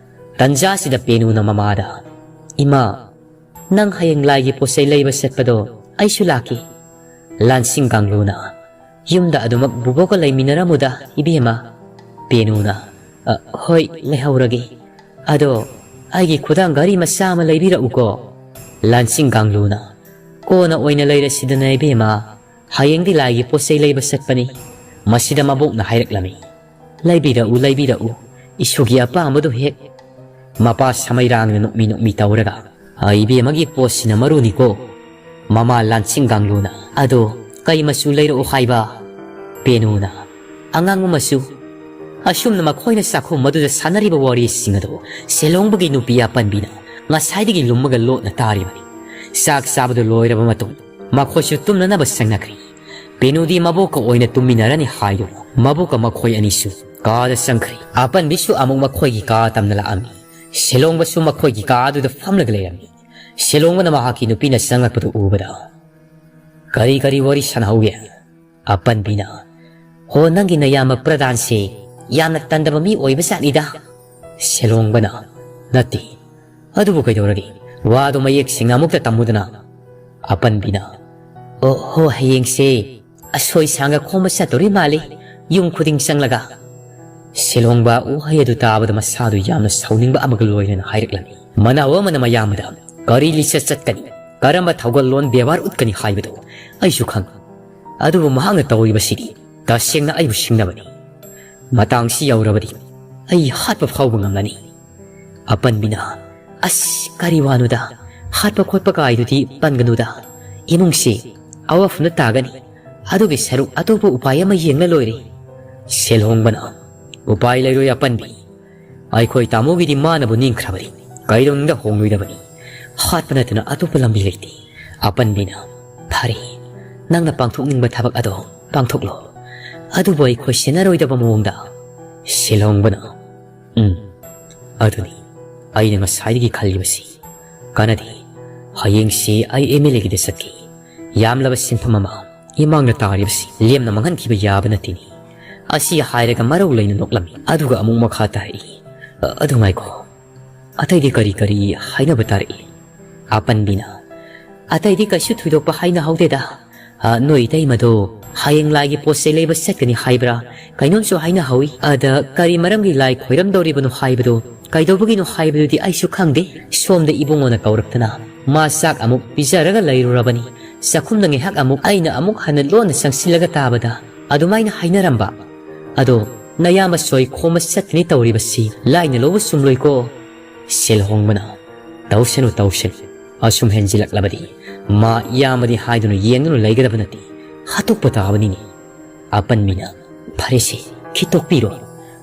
ꯇꯟꯖꯥꯁꯤꯗ ꯄꯦꯅꯨꯅ ꯃꯃꯥꯗ, "ꯏꯃꯥ, ꯅꯪ ꯍꯌꯦꯡ ꯂꯥꯏꯒꯤ ꯄꯣꯠ ꯆꯩ ꯂꯩꯕ ꯆꯠꯄꯗꯣ ꯑꯩꯁꯨ ꯂꯥꯛꯀꯦ꯫" ꯂꯥꯟꯁꯤꯡ ꯀꯥꯡꯂꯨꯅ, "ꯌꯨꯝꯗ ꯑꯗꯨꯃꯛ ꯕꯨꯕꯣꯛꯀ ꯂꯩꯃꯤꯟꯅꯔꯝꯃꯨꯗ, ꯏꯕꯦꯝꯃ꯫" ꯄꯦꯅꯨꯅ, "ꯑ, ꯍꯣꯏ, ꯂꯩꯍꯧꯔꯒꯦ꯫ ꯑꯗꯣ ꯑꯩꯒꯤ ꯈꯨꯗꯥꯡ ꯘꯔꯤ ꯃꯆꯥ ꯑꯃ ꯂꯩꯕꯤꯔꯛꯎꯀꯣ꯫" ꯂꯥꯟꯁꯤꯡ ꯀꯥꯡꯂꯨꯅ, "ꯀꯣꯟꯅ ꯑꯣꯏꯅ ꯂꯩꯔꯁꯤꯗꯅ, ꯏꯕꯦꯝꯃ꯫ ꯍꯌꯦꯡꯗꯤ ꯂꯥꯏꯒꯤ ꯄꯣꯠ ꯆꯩ ꯂꯩꯕ ꯆꯠꯄꯅꯤ꯫" ꯃꯁꯤꯗ ꯃꯕꯣꯛꯅ ꯍꯥꯏꯔꯛꯂꯝꯃꯤ, "ꯂꯩꯕꯤꯔꯛꯎ, ꯂꯩꯕꯤꯔꯛꯎ, ꯏꯁꯨꯒꯤ ꯑꯄꯥꯝꯕꯗꯨ ꯍꯦꯛ꯫" ꯃꯄꯥ ꯁꯃꯩꯔꯥꯡꯅ ꯅꯣꯛꯃꯤ ꯅꯣꯛꯃꯤ ꯇꯧꯔꯒ, "ꯑ, ꯏꯕꯦꯝꯃꯒꯤ ꯄꯣꯠꯁꯤꯅ ꯃꯔꯨꯅꯤꯀꯣ꯫" ꯃꯃꯥ ꯂꯥꯟꯁꯤꯡ ꯀꯥꯡꯂꯨꯅ, "ꯑꯗꯣ ꯀꯩ ꯃꯆꯨ ꯂꯩꯔꯛꯎ ꯍꯥꯏꯕ?" ꯄꯦꯅꯨꯅ, "ꯑꯉꯥꯡꯕ ꯃꯆꯨ꯫" ꯑꯁꯨꯝꯅ ꯃꯈꯣꯏꯅ ꯆꯥꯛꯈꯨꯝ ꯑꯗꯨꯗ ꯁꯥꯟꯅꯔꯤꯕ ꯋꯥꯔꯤꯁꯤꯡ ꯑꯗꯨ ꯁꯦꯂꯣꯡꯕꯒꯤ ꯅꯨꯄꯤ ꯑꯄꯟꯕꯤꯅ ꯉꯁꯥꯏꯗꯒꯤ ꯂꯨꯝꯃꯒ ꯂꯣꯠꯅ ꯇꯥꯔꯤꯕꯅꯤ꯫ ꯆꯥꯛ ꯆꯥꯕꯗꯨ ꯂꯣꯏꯔꯕ ꯃꯇꯨꯡ ꯃꯈꯣꯏꯁꯨ ꯇꯨꯝꯅꯅꯕ ꯆꯪꯅꯈ꯭ꯔꯦ꯫ ꯄꯦꯅꯨꯗꯤ ꯃꯕꯣꯛꯀ ꯑꯣꯏꯅ ꯇꯨꯝꯃꯤꯟꯅꯔꯅꯤ ꯍꯥꯏꯗꯨꯅ ꯃꯕꯣꯛꯀ ꯃꯈꯣꯏ ꯑꯅꯤꯁꯨ ꯀꯥꯗ ꯆꯪꯈ꯭ꯔꯦ꯫ ꯑꯄꯟꯕꯤꯁꯨ ꯑꯃꯨꯛ ꯃꯈꯣꯏꯒꯤ ꯀꯥ ꯇꯝꯅ ꯂꯥꯛꯑꯝꯃꯤ꯫ ꯁꯦꯂꯣꯡꯕꯁꯨ ꯃꯈꯣꯏꯒꯤ ꯀꯥ ꯑꯗꯨꯗ ꯐꯝꯂꯒ ꯂꯩꯔꯝꯃꯤ꯫ ꯁꯦꯂꯣꯡꯕꯅ ꯃꯍꯥꯛꯀꯤ ꯅꯨꯄꯤꯅ ꯆꯪꯂꯛꯄꯗꯨ ꯎꯕꯗ, "ꯀꯔꯤ ꯀꯔꯤ ꯋꯥꯔꯤ ꯁꯥꯟꯅꯍꯧꯒꯦ?" ꯑꯄꯟꯕꯤꯅ, "ꯍꯣ, ꯅꯪꯒꯤ ꯅꯌꯥꯝꯕ ꯄ꯭ꯔꯙꯥꯟꯁꯦ ꯌꯥꯝꯅ ꯇꯟꯗꯕ ꯃꯤ ꯑꯣꯏꯕ ꯖꯥꯠꯅꯤꯗ꯫" ꯁꯦꯂꯣꯡꯕꯅ, "ꯅꯠꯇꯦ, ꯑꯗꯨꯕꯨ ꯀꯩꯗꯧꯔꯒꯦ? ꯋꯥꯗꯣ ꯃꯌꯦꯛ ꯁꯦꯡꯅ ꯑꯃꯨꯛꯇ ꯇꯝꯃꯨꯗꯅ꯫" ꯑꯄꯟꯕꯤꯅ, "ꯑꯣ ꯍꯣ, ꯍꯌꯦꯡꯁꯦ ꯑꯁꯣꯏ ꯁꯥꯡꯒ ꯈꯣꯝꯕ ꯆꯠꯇꯣꯔꯤ ꯃꯥꯜꯂꯤ, ꯌꯨꯝ ꯈꯨꯗꯤꯡ ꯆꯪꯂꯒ꯫" ꯁꯦꯂꯣꯡꯕ ꯋꯥꯍꯩ ꯑꯗꯨ ꯇꯥꯕꯗ ꯃꯁꯥꯗꯨ ꯌꯥꯝꯅ ꯁꯥꯎꯅꯤꯡꯕ ꯑꯃꯒ ꯂꯣꯏꯅꯅ ꯍꯥꯏꯔꯛꯂꯝꯃꯤ꯫ ꯃꯅꯥꯎ ꯑꯃꯅ ꯃꯌꯥꯝꯕꯗ, "ꯀꯔꯤ ꯂꯤꯆꯠ ꯆꯠꯀꯅꯤ, ꯀꯔꯝꯕ ꯊꯧꯒꯜꯂꯣꯟ ꯕꯦꯕꯥꯔ ꯎꯠꯀꯅꯤ ꯍꯥꯏꯕꯗꯨ ꯑꯩꯁꯨ ꯈꯪ꯫ ꯑꯗꯨꯕꯨ ꯃꯍꯥꯛꯅ ꯇꯧꯔꯤꯕꯁꯤꯗꯤ ꯇꯁꯦꯡꯅ ꯑꯩꯕꯨ ꯁꯤꯡꯅꯕꯅꯤ꯫ ꯃꯇꯥꯡꯁꯤ ꯌꯧꯔꯕꯗꯤ ꯑꯩ ꯍꯥꯠꯄ ꯐꯥꯎꯕ ꯉꯝꯂꯅꯤ꯫" ꯑꯄꯟꯕꯤꯅ, "ꯑꯁ, ꯀꯔꯤ ꯋꯥꯅꯣꯗ? ꯍꯥꯠꯄ ꯈꯣꯠꯄ ꯀꯥꯏꯗꯨꯗꯤ ꯄꯟꯒꯅꯨꯗ꯫ ꯏꯃꯨꯡꯁꯤ ꯑꯋꯥꯐꯝꯗ ꯇꯥꯒꯅꯤ꯫ ꯑꯗꯨꯒꯤ ꯁꯔꯨꯛ ꯑꯇꯣꯞꯄ ꯎꯄꯥꯏ ꯑꯃ ꯌꯦꯡꯂ ꯂꯣꯏꯔꯦ꯫" ꯁꯦꯜꯍꯣꯡꯕꯅ, "ꯎꯄꯥꯏ ꯂꯩꯔꯣꯏ ꯑꯄꯟꯕꯤ꯫ ꯑꯩꯈꯣꯏ ꯇꯥꯃꯣꯒꯤꯗꯤ ꯃꯥꯅꯕꯨ ꯅꯤꯡꯈ꯭ꯔꯕꯅꯤ꯫ ꯀꯩꯗꯧꯅꯨꯡꯗ ꯍꯣꯡꯂꯣꯏꯗꯕꯅꯤ꯫ ꯍꯥꯠꯄ ꯅꯠꯇꯅ ꯑꯇꯣꯞꯄ ꯂꯝꯕꯤ ꯂꯩꯇꯦ꯫" ꯑꯄꯟꯕꯤꯅ, "ꯐꯔꯦ, ꯅꯪꯅ ꯄꯥꯡꯊꯣꯛꯅꯤꯡꯕ ꯊꯕꯛ ꯑꯗꯣ ꯄꯥꯡꯊꯣꯛꯂꯣ꯫ ꯑꯗꯨꯕꯨ ꯑꯩꯈꯣꯏ ꯁꯦꯟꯅꯔꯣꯏꯗꯕ ꯃꯑꯣꯡꯗ꯫" ꯁꯦꯜꯍꯣꯡꯕꯅ, "ꯎꯝ, ꯑꯗꯨꯅꯤ ꯑꯩꯅ ꯉꯁꯥꯏꯗꯒꯤ ꯈꯜꯂꯤꯕꯁꯤ꯫ ꯀꯥꯟꯅꯗꯦ, ꯍꯌꯦꯡꯁꯤ ꯑꯩ ꯑꯦꯝ ꯑꯦꯜ ꯑꯦꯒꯤꯗ ꯆꯠꯀꯦ꯫ ꯌꯥꯝꯂꯕ ꯁꯦꯟꯐꯝ ꯑꯃ ꯏꯃꯥꯡꯗ ꯇꯥꯔꯤꯕꯁꯤ ꯂꯦꯝꯅ ꯃꯥꯡꯍꯟꯈꯤꯕ ꯌꯥꯕ ꯅꯠꯇꯦꯅꯦ꯫ ꯑꯁꯤ ꯍꯥꯏꯔꯒ ꯃꯔꯧ ꯂꯩꯅ ꯅꯣꯛꯂꯝꯃꯤ꯫ ꯑꯗꯨꯒ ꯑꯃꯨꯛ ꯃꯈꯥ ꯇꯥꯔꯛꯏ, "ꯑ, ꯑꯗꯨ ꯉꯥꯏꯈꯣ, ꯑꯇꯩꯗꯤ ꯀꯔꯤ ꯀꯔꯤ ꯍꯥꯏꯅꯕ ꯇꯥꯔꯛꯏ?" ꯑꯄꯟꯕꯤꯅ, "ꯑꯇꯩꯗꯤ ꯀꯩꯁꯨ ꯊꯣꯏꯗꯣꯛꯄ ꯍꯥꯏꯅꯍꯧꯗꯦꯗ꯫ ꯑ, ꯅꯣꯏ ꯏꯇꯩꯃꯗꯣ ꯍꯌꯦꯡ ꯂꯥꯏꯒꯤ ꯄꯣꯠ ꯆꯩ ꯂꯩꯕ ꯆꯠꯀꯅꯤ ꯍꯥꯏꯕ꯭ꯔꯥ ꯀꯩꯅꯣꯝꯁꯨ ꯍꯥꯏꯅꯍꯧꯏ꯫ ꯑꯗ ꯀꯔꯤ ꯃꯔꯝꯒꯤ ꯂꯥꯏ ꯈꯣꯏꯔꯝꯗꯧꯔꯤꯕꯅꯣ ꯍꯥꯏꯕꯗꯣ, ꯀꯩꯗꯧꯕꯒꯤꯅꯣ ꯍꯥꯏꯕꯗꯨꯗꯤ ꯑꯩꯁꯨ ꯈꯪꯗꯦ꯫ ꯁꯣꯝꯗ ꯏꯕꯨꯡꯉꯣꯅ ꯀꯧꯔꯛꯇꯅ ꯃꯥ ꯆꯥꯛ ꯑꯃꯨꯛ ꯄꯤꯖꯔꯒ ꯂꯩꯔꯨꯔꯕꯅꯤ꯫ ꯆꯥꯛꯈꯨꯝꯗ ꯉꯥꯏꯍꯥꯛ ꯑꯃꯨꯛ ꯑꯩꯅ ꯑꯃꯨꯛ ꯍꯟꯅ ꯂꯣꯟꯅ ꯆꯪꯁꯤꯜꯂꯒ ꯇꯥꯕꯗ ꯑꯗꯨꯃꯥꯏꯅ ꯍꯥꯏꯅꯔꯝꯕ꯫ ꯑꯗꯣ ꯅꯌꯥꯝꯕ ꯁꯣꯏ ꯈꯣꯝꯕ ꯆꯠꯀꯅꯤ ꯇꯧꯔꯤꯕꯁꯤ ꯂꯥꯏꯅ ꯂꯧꯕ ꯆꯨꯝꯂꯣꯏꯀꯣ?" ꯁꯦꯜꯍꯣꯡꯕꯅ, "ꯇꯧꯁꯅꯨ, ꯇꯧꯁꯅꯨ꯫ ꯑꯁꯨꯝ ꯍꯦꯟꯖꯤꯜꯂꯛꯂꯕꯗꯤ ꯃꯥ ꯏꯌꯥꯝꯕꯅꯤ ꯍꯥꯏꯗꯨꯅ ꯌꯦꯡꯗꯨꯅ ꯂꯩꯒꯗꯕ ꯅꯠꯇꯦ꯫ ꯍꯥꯠꯇꯣꯛꯄ ꯇꯥꯕꯅꯤꯅꯦ꯫" ꯑꯄꯟꯕꯤꯅ, "ꯐꯔꯦꯁꯦ, ꯈꯤꯠꯇꯣꯛꯄꯤꯔꯣ꯫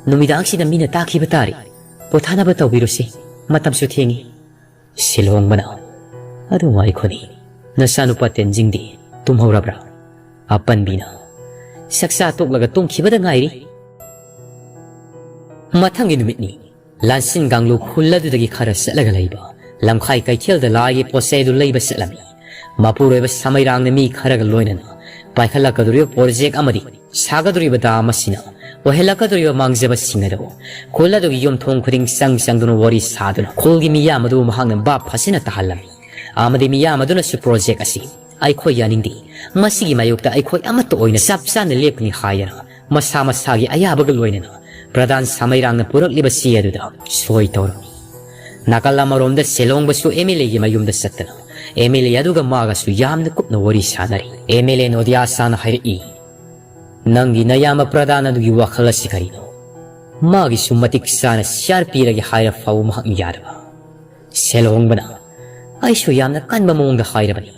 ꯅꯨꯃꯤꯗꯥꯡꯁꯤꯗ ꯃꯤꯅ ꯇꯥꯈꯤꯕ ꯇꯥꯔꯦ꯫ ꯄꯣꯊꯥꯅꯕ ꯇꯧꯕꯤꯔꯣꯁꯦ꯫ ꯃꯇꯝꯁꯨ ꯊꯦꯡꯉꯤ꯫" ꯁꯦꯜꯍꯣꯡꯕꯅ, "ꯑꯗꯨ ꯉꯥꯏꯈꯣꯅꯦ, ꯅꯆꯥꯅꯨꯄꯥ ꯇꯦꯟꯖꯤꯡꯗꯤ ꯇꯨꯝꯍꯧꯔꯕ꯭ꯔꯥ?" ꯑꯄꯟꯕꯤꯅ, "ꯆꯥꯛꯆꯥ ꯇꯣꯛꯂꯒ ꯇꯨꯝꯈꯤꯕꯗ ꯉꯥꯏꯔꯤ꯫" ꯃꯊꯪꯒꯤ ꯅꯨꯃꯤꯠꯅꯤ꯫ ꯂꯥꯟꯁꯤꯟ ꯀꯥꯡꯂꯨꯞ ꯈꯨꯜ ꯑꯗꯨꯗꯒꯤ ꯈꯔ ꯆꯠꯂꯒ ꯂꯩꯕ ꯂꯝꯈꯥꯏ ꯀꯩꯊꯦꯜꯗ ꯂꯥꯏꯒꯤ ꯄꯣꯠ ꯆꯩ ꯑꯗꯨ ꯂꯩꯕ ꯆꯠꯂꯝꯃꯤ꯫ ꯃꯄꯨꯔꯣꯏꯕ ꯁꯃꯩꯔꯥꯡꯅ ꯃꯤ ꯈꯔꯒ ꯂꯣꯏꯅꯅ ꯄꯥꯏꯈꯠꯂꯛꯀꯗꯧꯔꯤꯕ ꯄ꯭ꯔꯣꯖꯦꯛ ꯑꯃꯗꯤ ꯁꯥꯒꯗꯧꯔꯤꯕ ꯗꯥꯝ ꯑꯁꯤꯅ ꯑꯣꯏꯍꯜꯂꯛꯀꯗꯧꯔꯤꯕ ꯃꯥꯡꯖꯕꯁꯤꯡ ꯑꯗꯨ ꯈꯨꯜ ꯑꯗꯨꯒꯤ ꯌꯨꯝꯊꯣꯡ ꯈꯨꯗꯤꯡ ꯆꯪ ꯆꯪꯗꯨꯅ ꯋꯥꯔꯤ ꯁꯥꯗꯨꯅ ꯈꯨꯜꯒꯤ ꯃꯤꯌꯥꯝ ꯑꯗꯨ ꯃꯍꯥꯛꯅ ꯚꯥꯞ ꯐꯖꯅ ꯇꯥꯍꯜꯂꯝꯃꯤ꯫ ꯑꯃꯗꯤ ꯃꯤꯌꯥꯝ ꯑꯗꯨꯅꯁꯨ ꯄ꯭ꯔꯣꯖꯦꯛ ꯑꯁꯤ ꯑꯩꯈꯣꯏ ꯌꯥꯅꯤꯡꯗꯦ, ꯃꯁꯤꯒꯤ ꯃꯥꯌꯣꯛꯇ ꯑꯩꯈꯣꯏ ꯑꯃꯠꯇ ꯑꯣꯏꯅ ꯆꯞ ꯆꯥꯅ ꯂꯦꯞꯀꯅꯤ ꯍꯥꯏꯗꯅ ꯃꯁꯥ ꯃꯁꯥꯒꯤ ꯑꯌꯥꯕꯒ ꯂꯣꯏꯅꯅ ꯄ꯭ꯔꯙꯥꯟ ꯁꯃꯩꯔꯥꯡꯅ ꯄꯨꯔꯛꯂꯤꯕꯁꯤ ꯑꯗꯨꯗ ꯁꯣꯏ ꯇꯧꯔꯝꯃꯤ꯫ ꯅꯥꯀꯜ ꯑꯃꯔꯣꯝꯗ ꯁꯦꯂꯣꯡꯕꯁꯨ ꯑꯦꯝ ꯑꯦꯜ ꯑꯦꯒꯤ ꯃꯌꯨꯝꯗ ꯆꯠꯇꯅ ꯑꯦꯝ ꯑꯦꯜ ꯑꯦ ꯑꯗꯨꯒ ꯃꯥꯒꯁꯨ ꯌꯥꯝꯅ ꯀꯨꯞꯅ ꯋꯥꯔꯤ ꯁꯥꯅꯔꯤ꯫ ꯑꯦꯝ ꯑꯦꯜ ꯑꯦ ꯅꯣꯗꯤꯌꯥ ꯁꯥꯅ ꯍꯥꯏꯔꯛꯏ, "ꯅꯪꯒꯤ ꯅꯌꯥꯝꯕ ꯄ꯭ꯔꯙꯥꯟ ꯑꯗꯨꯒꯤ ꯋꯥꯈꯜ ꯑꯁꯤ ꯀꯔꯤꯅꯣ? ꯃꯥꯒꯤꯁꯨ ꯃꯇꯤꯛ ꯆꯥꯅ ꯁꯤꯌꯥꯔ ꯄꯤꯔꯒꯦ ꯍꯥꯏꯔ ꯐꯥꯎꯕ ꯃꯍꯥꯛꯅ ꯌꯥꯗꯕ?" ꯁꯦꯜꯍꯣꯡꯕꯅ, "ꯑꯩꯁꯨ ꯌꯥꯝꯅ ꯀꯟꯕ ꯃꯑꯣꯡꯗ ꯍꯥꯏꯔꯕꯅꯤ꯫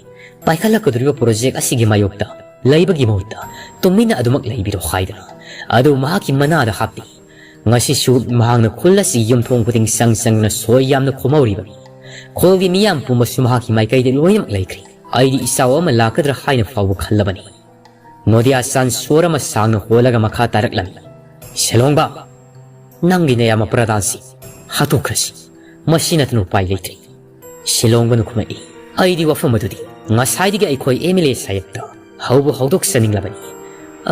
ꯄꯥꯏꯈꯠꯂꯛꯀꯗꯧꯔꯤꯕ ꯄ꯭ꯔꯣꯖꯦꯛ ꯑꯁꯤꯒꯤ ꯃꯥꯌꯣꯛꯇ ꯂꯩꯕꯒꯤ ꯃꯍꯨꯠꯇ ꯇꯨꯃꯤꯟꯅ ꯑꯗꯨꯃꯛ ꯂꯩꯕꯤꯔꯣ" ꯍꯥꯏꯗꯅ ꯑꯗꯨ ꯃꯍꯥꯛꯀꯤ ꯃꯅꯥꯗ ꯍꯥꯞꯄꯤ꯫ ꯉꯁꯤꯁꯨ ꯃꯍꯥꯛꯅ ꯈꯨꯜ ꯑꯁꯤ ꯌꯨꯝꯊꯣꯡ ꯈꯨꯗꯤꯡ ꯆꯪ ꯆꯪꯗꯨꯅ ꯁꯣꯏ ꯌꯥꯝꯅ ꯈꯣꯝꯍꯧꯔꯤꯕꯅꯤ꯫ ꯈꯨꯜꯒꯤ ꯃꯤꯌꯥꯝ ꯄꯨꯝꯕꯁꯨ ꯃꯍꯥꯛꯀꯤ ꯃꯥꯏꯀꯩꯗ ꯂꯣꯏꯅꯃꯛ ꯂꯩꯈ꯭ꯔꯦ꯫ ꯑꯩꯗꯤ ꯏꯆꯥꯎ ꯑꯃ ꯂꯥꯛꯀꯗ꯭ꯔꯥ ꯍꯥꯏꯅ ꯐꯥꯎꯕ ꯈꯜꯂꯕꯅꯤ꯫ ꯅꯣꯗꯤꯌꯥ ꯆꯥꯟ ꯁꯣꯔ ꯑꯃ ꯁꯥꯡꯅ ꯍꯣꯜꯂꯒ ꯃꯈꯥ ꯇꯥꯔꯛꯂꯝꯃꯤ꯫ "ꯁꯦꯂꯣꯡꯕ, ꯅꯪꯒꯤ ꯅꯌꯥꯝꯕ ꯄ꯭ꯔꯙꯥꯟꯁꯤ ꯍꯥꯠꯇꯣꯛꯈ꯭ꯔꯁꯤ꯫ ꯃꯁꯤ ꯅꯠꯇꯅ ꯎꯄꯥꯏ ꯂꯩꯇ꯭ꯔꯦ꯫ ꯁꯤꯂꯣꯡꯕꯅ ꯈꯨꯝꯃꯛꯏ, "ꯑꯩꯗꯤ ꯋꯥꯐꯝ ꯑꯗꯨꯗꯤ ꯉꯁꯥꯏꯗꯒꯤ ꯑꯩꯈꯣꯏ ꯑꯦꯝ ꯑꯦꯜ ꯑꯦ ꯁꯥꯍꯦꯕꯇ ꯍꯧꯕ ꯍꯧꯗꯣꯛꯆꯅꯤꯡꯂꯕꯅꯤ꯫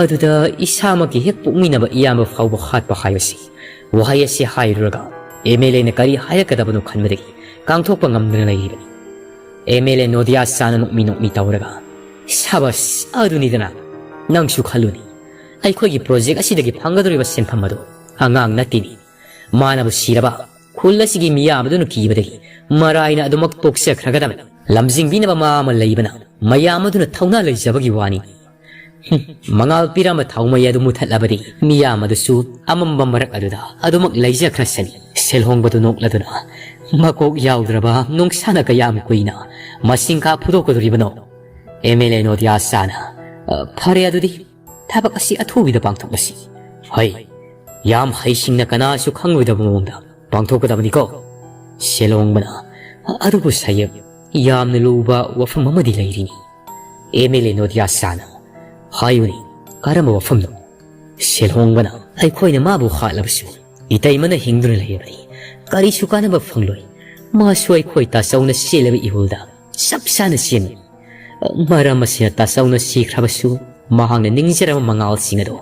ꯑꯗꯨꯗ ꯏꯁꯥꯃꯛꯀꯤ ꯍꯦꯛ ꯄꯣꯛꯃꯤꯟꯅꯕ ꯏꯌꯥꯝꯕ ꯐꯥꯎꯕ ꯍꯥꯠꯄ ꯍꯥꯏꯕꯁꯤ, ꯋꯥꯍꯩ ꯑꯁꯤ ꯍꯥꯏꯔꯨꯔꯒ ꯑꯦꯝ ꯑꯦꯜ ꯑꯦꯅ ꯀꯔꯤ ꯍꯥꯏꯔꯛꯀꯗꯕꯅꯣ ꯈꯟꯕꯗꯒꯤ ꯀꯥꯡꯊꯣꯛꯄ ꯉꯝꯗꯅ ꯂꯩꯔꯤꯕꯅꯤ꯫ ꯑꯦꯝ ꯑꯦꯜ ꯑꯦ ꯅꯣꯗꯤꯌꯥ ꯁꯥꯅ ꯅꯣꯛꯃꯤ ꯅꯣꯛꯃꯤ ꯇꯧꯔꯒ, "ꯁꯥꯕꯁ, ꯑꯗꯨꯅꯤꯗꯅ꯫ ꯅꯪꯁꯨ ꯈꯜꯂꯨꯅꯤ, ꯑꯩꯈꯣꯏꯒꯤ ꯄ꯭ꯔꯣꯖꯦꯛ ꯑꯁꯤꯗꯒꯤ ꯐꯪꯒꯗꯧꯔꯤꯕ ꯁꯦꯟꯐꯝ ꯑꯗꯨ ꯑꯉꯥꯡ ꯅꯠꯇꯦꯅꯤ꯫ ꯃꯥꯅꯕꯨ ꯁꯤꯔꯕ, ꯈꯨꯜ ꯑꯁꯤꯒꯤ ꯃꯤꯌꯥꯝ ꯑꯗꯨꯅ ꯀꯤꯕꯗꯒꯤ ꯃꯔꯥꯏꯅ ꯑꯗꯨꯃꯛ ꯇꯣꯛꯆꯈ꯭ꯔꯒꯗꯕꯅꯤ꯫ ꯂꯝꯖꯤꯡꯕꯤꯅꯕ ꯃꯥ ꯑꯃ ꯂꯩꯕꯅ ꯃꯌꯥꯝ ꯑꯗꯨꯅ ꯊꯧꯅꯥ ꯂꯩꯖꯕꯒꯤ ꯋꯥꯅꯤ꯫ ꯍꯨꯝ, ꯃꯉꯥꯜ ꯄꯤꯔꯝꯕ ꯊꯥꯎꯃꯩ ꯑꯗꯨ ꯃꯨꯊꯠꯂꯕꯗꯤ ꯃꯤꯌꯥꯝ ꯑꯗꯨꯁꯨ ꯑꯃꯝꯕ ꯃꯔꯛ ꯑꯗꯨꯗ ꯑꯗꯨꯃꯛ ꯂꯩꯖꯈ꯭ꯔꯁꯅꯤ꯫" ꯁꯦꯜꯍꯣꯡꯕꯗꯨ ꯅꯣꯛꯂꯗꯨꯅ, "ꯃꯀꯣꯛ ꯌꯥꯎꯗ꯭ꯔꯕ ꯅꯨꯡꯁꯥꯅ ꯀꯌꯥꯝ ꯀꯨꯏꯅ ꯃꯁꯤꯡ ꯈꯥ ꯐꯨꯗꯣꯛꯀꯗꯧꯔꯤꯕꯅꯣ?" ꯑꯦꯝ ꯑꯦꯜ ꯑꯦ ꯅꯣꯗꯤꯌꯥ ꯁꯥꯅ, "ꯑ, ꯐꯔꯦ ꯑꯗꯨꯗꯤ, ꯊꯕꯛ ꯑꯁꯤ ꯑꯊꯨꯕꯤꯗ ꯄꯥꯡꯊꯣꯛꯂꯁꯤ꯫ ꯍꯣꯏ, ꯌꯥꯝ ꯍꯩꯁꯤꯡꯅ ꯀꯅꯥꯁꯨ ꯈꯪꯂꯣꯏꯗꯕ ꯃꯑꯣꯡꯗ ꯄꯥꯡꯊꯣꯛꯀꯗꯕꯅꯤꯀꯣ꯫" ꯁꯦꯂꯣꯡꯕꯅ, "ꯑꯗꯨꯕꯨ ꯁꯥꯍꯦꯕ, ꯌꯥꯝꯅ ꯂꯨꯕ ꯋꯥꯐꯝ ꯑꯃꯗꯤ ꯂꯩꯔꯤꯅꯤ꯫" ꯑꯦꯝ ꯑꯦꯜ ꯑꯦ ꯅꯣꯗꯤꯌꯥ ꯁꯥꯅ, "ꯍꯥꯏꯌꯨꯅꯦ, ꯀꯔꯝꯕ ꯋꯥꯐꯝꯅꯣ?" ꯁꯦꯂꯣꯡꯕꯅ, "ꯑꯩꯈꯣꯏꯅ ꯃꯥꯕꯨ ꯍꯥꯠꯂꯕꯁꯨ ꯏꯇꯩꯃꯅ ꯍꯤꯡꯗꯨꯅ ꯂꯩꯔꯕꯗꯤ ꯀꯔꯤꯁꯨ ꯀꯥꯟꯅꯕ ꯐꯪꯂꯣꯏ꯫ ꯃꯥꯁꯨ ꯑꯩꯈꯣꯏ ꯇꯥꯆꯧꯅ ꯆꯦꯜꯂꯕ ꯏꯍꯨꯜꯗ ꯆꯞ ꯆꯥꯅ ꯆꯦꯟꯅꯩ꯫ ꯃꯔꯝ ꯑꯁꯤꯅ ꯇꯥꯆꯧꯅ ꯁꯤꯈ꯭ꯔꯕꯁꯨ ꯃꯍꯥꯛꯅ ꯅꯤꯡꯖꯔꯕ ꯃꯉꯥꯜꯁꯤꯡ ꯑꯗꯨ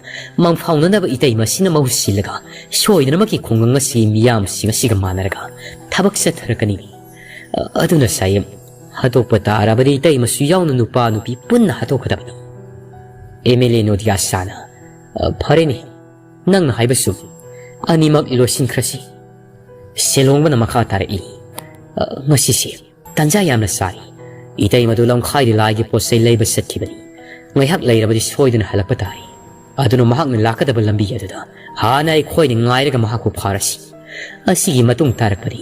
ꯃꯪꯐꯥꯎꯅꯅꯕ ꯏꯇꯩꯃ ꯑꯁꯤꯅ ꯃꯍꯨꯠ ꯁꯤꯜꯂꯒ ꯁꯣꯏꯗꯅꯃꯛꯀꯤ ꯈꯨꯡꯒꯪ ꯑꯁꯤꯒꯤ ꯃꯤꯌꯥꯝꯁꯤꯡ ꯑꯁꯤꯒ ꯃꯥꯟꯅꯔꯒ ꯊꯕꯛ ꯆꯠꯊꯔꯛꯀꯅꯤ꯫ ꯑꯗꯨꯅ ꯁꯥꯍꯦꯕ, ꯍꯥꯠꯇꯣꯛꯄ ꯇꯥꯔꯕꯗꯤ ꯏꯇꯩꯃꯁꯨ ꯌꯥꯎꯅ ꯅꯨꯄꯥ ꯅꯨꯄꯤ ꯄꯨꯟꯅ ꯍꯥꯠꯇꯣꯛꯀꯗꯕꯅꯤ꯫" ꯑꯦꯝ ꯑꯦꯜ ꯑꯦ ꯅꯣꯗꯤꯌꯥ ꯁꯥꯅ, "ꯐꯔꯦꯅꯦ, ꯅꯪꯅ ꯍꯥꯏꯕꯁꯨ, ꯑꯅꯤꯃꯛ ꯂꯣꯏꯁꯤꯟꯈ꯭ꯔꯁꯤ꯫" ꯁꯦꯂꯣꯡꯕꯅ ꯃꯈꯥ ꯇꯥꯔꯛꯏ, "ꯉꯁꯤꯁꯦ ꯇꯥꯟꯖꯥ ꯌꯥꯝꯅ ꯆꯥꯔꯤ꯫ ꯏꯇꯩꯃꯗꯨ ꯂꯝꯈꯥꯏꯗ ꯂꯥꯏꯒꯤ ꯄꯣꯠ ꯆꯩ ꯂꯩꯕ ꯆꯠꯈꯤꯕꯅꯤ꯫ ꯉꯥꯏꯍꯥꯛ ꯂꯩꯔꯕꯗꯤ ꯁꯣꯏꯗꯅ ꯍꯜꯂꯛꯄ ꯇꯥꯔꯤ꯫ ꯑꯗꯨꯅ ꯃꯍꯥꯛꯅ ꯂꯥꯛꯀꯗꯕ ꯂꯝꯕꯤ ꯑꯗꯨꯗ ꯍꯥꯟꯅ ꯑꯩꯈꯣꯏꯅ ꯉꯥꯏꯔꯒ ꯃꯍꯥꯛꯄꯨ ꯐꯥꯔꯁꯤ꯫ ꯑꯁꯤꯒꯤ ꯃꯇꯨꯡ ꯇꯥꯔꯛꯄꯗꯤ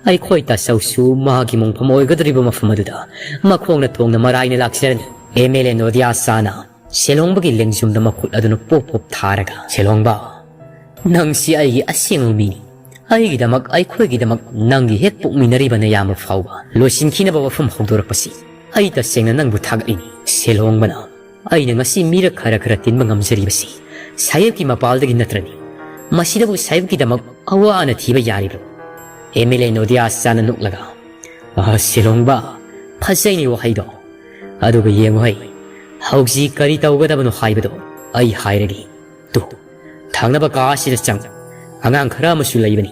ꯑꯩꯈꯣꯏ ꯇꯥꯆꯧꯁꯨ ꯃꯍꯥꯛꯀꯤ ꯃꯣꯡꯐꯝ ꯑꯣꯏꯒꯗꯧꯔꯤꯕ ꯃꯐꯝ ꯑꯗꯨꯗ ꯃꯈꯣꯡꯅ ꯊꯣꯡꯅ ꯃꯔꯥꯏꯅ ꯂꯥꯛꯆꯔꯅꯤ꯫" ꯑꯦꯝ ꯑꯦꯜ ꯑꯦ ꯅꯣꯗꯤꯌꯥ ꯁꯥꯅ ꯁꯦꯂꯣꯡꯕꯒꯤ ꯂꯦꯡꯖꯨꯝꯗ ꯃꯈꯨꯠ ꯑꯗꯨꯅ ꯄꯣꯞ ꯄꯣꯞ ꯊꯥꯔꯒ, "ꯁꯦꯂꯣꯡꯕ, ꯅꯪꯁꯤ ꯑꯩꯒꯤ ꯑꯁꯦꯡꯕ ꯃꯤꯅꯤ꯫ ꯑꯩꯒꯤꯗꯃꯛ, ꯑꯩꯈꯣꯏꯒꯤꯗꯃꯛ ꯅꯪꯒꯤ ꯍꯦꯛ ꯄꯣꯛꯃꯤꯟꯅꯔꯤꯕ ꯅꯌꯥꯝꯕ ꯐꯥꯎꯕ ꯂꯣꯏꯁꯤꯟꯈꯤꯅꯕ ꯋꯥꯐꯝ ꯍꯧꯗꯣꯔꯛꯄꯁꯤ ꯑꯩ ꯇꯁꯦꯡꯅ ꯅꯪꯕꯨ ꯊꯥꯒꯠꯂꯤꯅꯤ꯫" ꯁꯦꯂꯣꯡꯕꯅ, "ꯑꯩꯅ ꯉꯁꯤ ꯃꯤꯔꯛ ꯈꯔ ꯈꯔ ꯇꯤꯟꯕ ꯉꯝꯖꯔꯤꯕꯁꯤ ꯁꯥꯍꯦꯕꯀꯤ ꯃꯄꯥꯜꯗꯒꯤ ꯅꯠꯇ꯭ꯔꯅꯤ꯫ ꯃꯁꯤꯗꯕꯨ ꯁꯥꯍꯦꯕꯀꯤꯗꯃꯛ ꯑꯋꯥ ꯑꯅ ꯊꯤꯕ ꯌꯥꯔꯤꯕ꯭ꯔꯣ? ꯑꯦꯝ ꯑꯦꯜ ꯑꯦ ꯅꯣꯗꯤꯌꯥ ꯆꯥꯅ ꯅꯣꯛꯂꯒ, "ꯑ, ꯁꯤꯂꯣꯡꯕ, ꯐꯖꯩꯅꯦ ꯋꯥꯍꯩꯗꯣ꯫ ꯑꯗꯨꯒ ꯌꯦꯡꯉꯨ ꯍꯩ, ꯍꯧꯖꯤꯛ ꯀꯔꯤ ꯇꯧꯒꯗꯕꯅꯣ ꯍꯥꯏꯕꯗꯣ ꯑꯩ ꯍꯥꯏꯔꯒꯦ꯫ ꯇꯨ, ꯊꯪꯅꯕ ꯀꯥ ꯑꯁꯤꯗ ꯆꯪ꯫ ꯑꯉꯥꯡ ꯈꯔ ꯑꯃꯁꯨ ꯂꯩꯕꯅꯤ꯫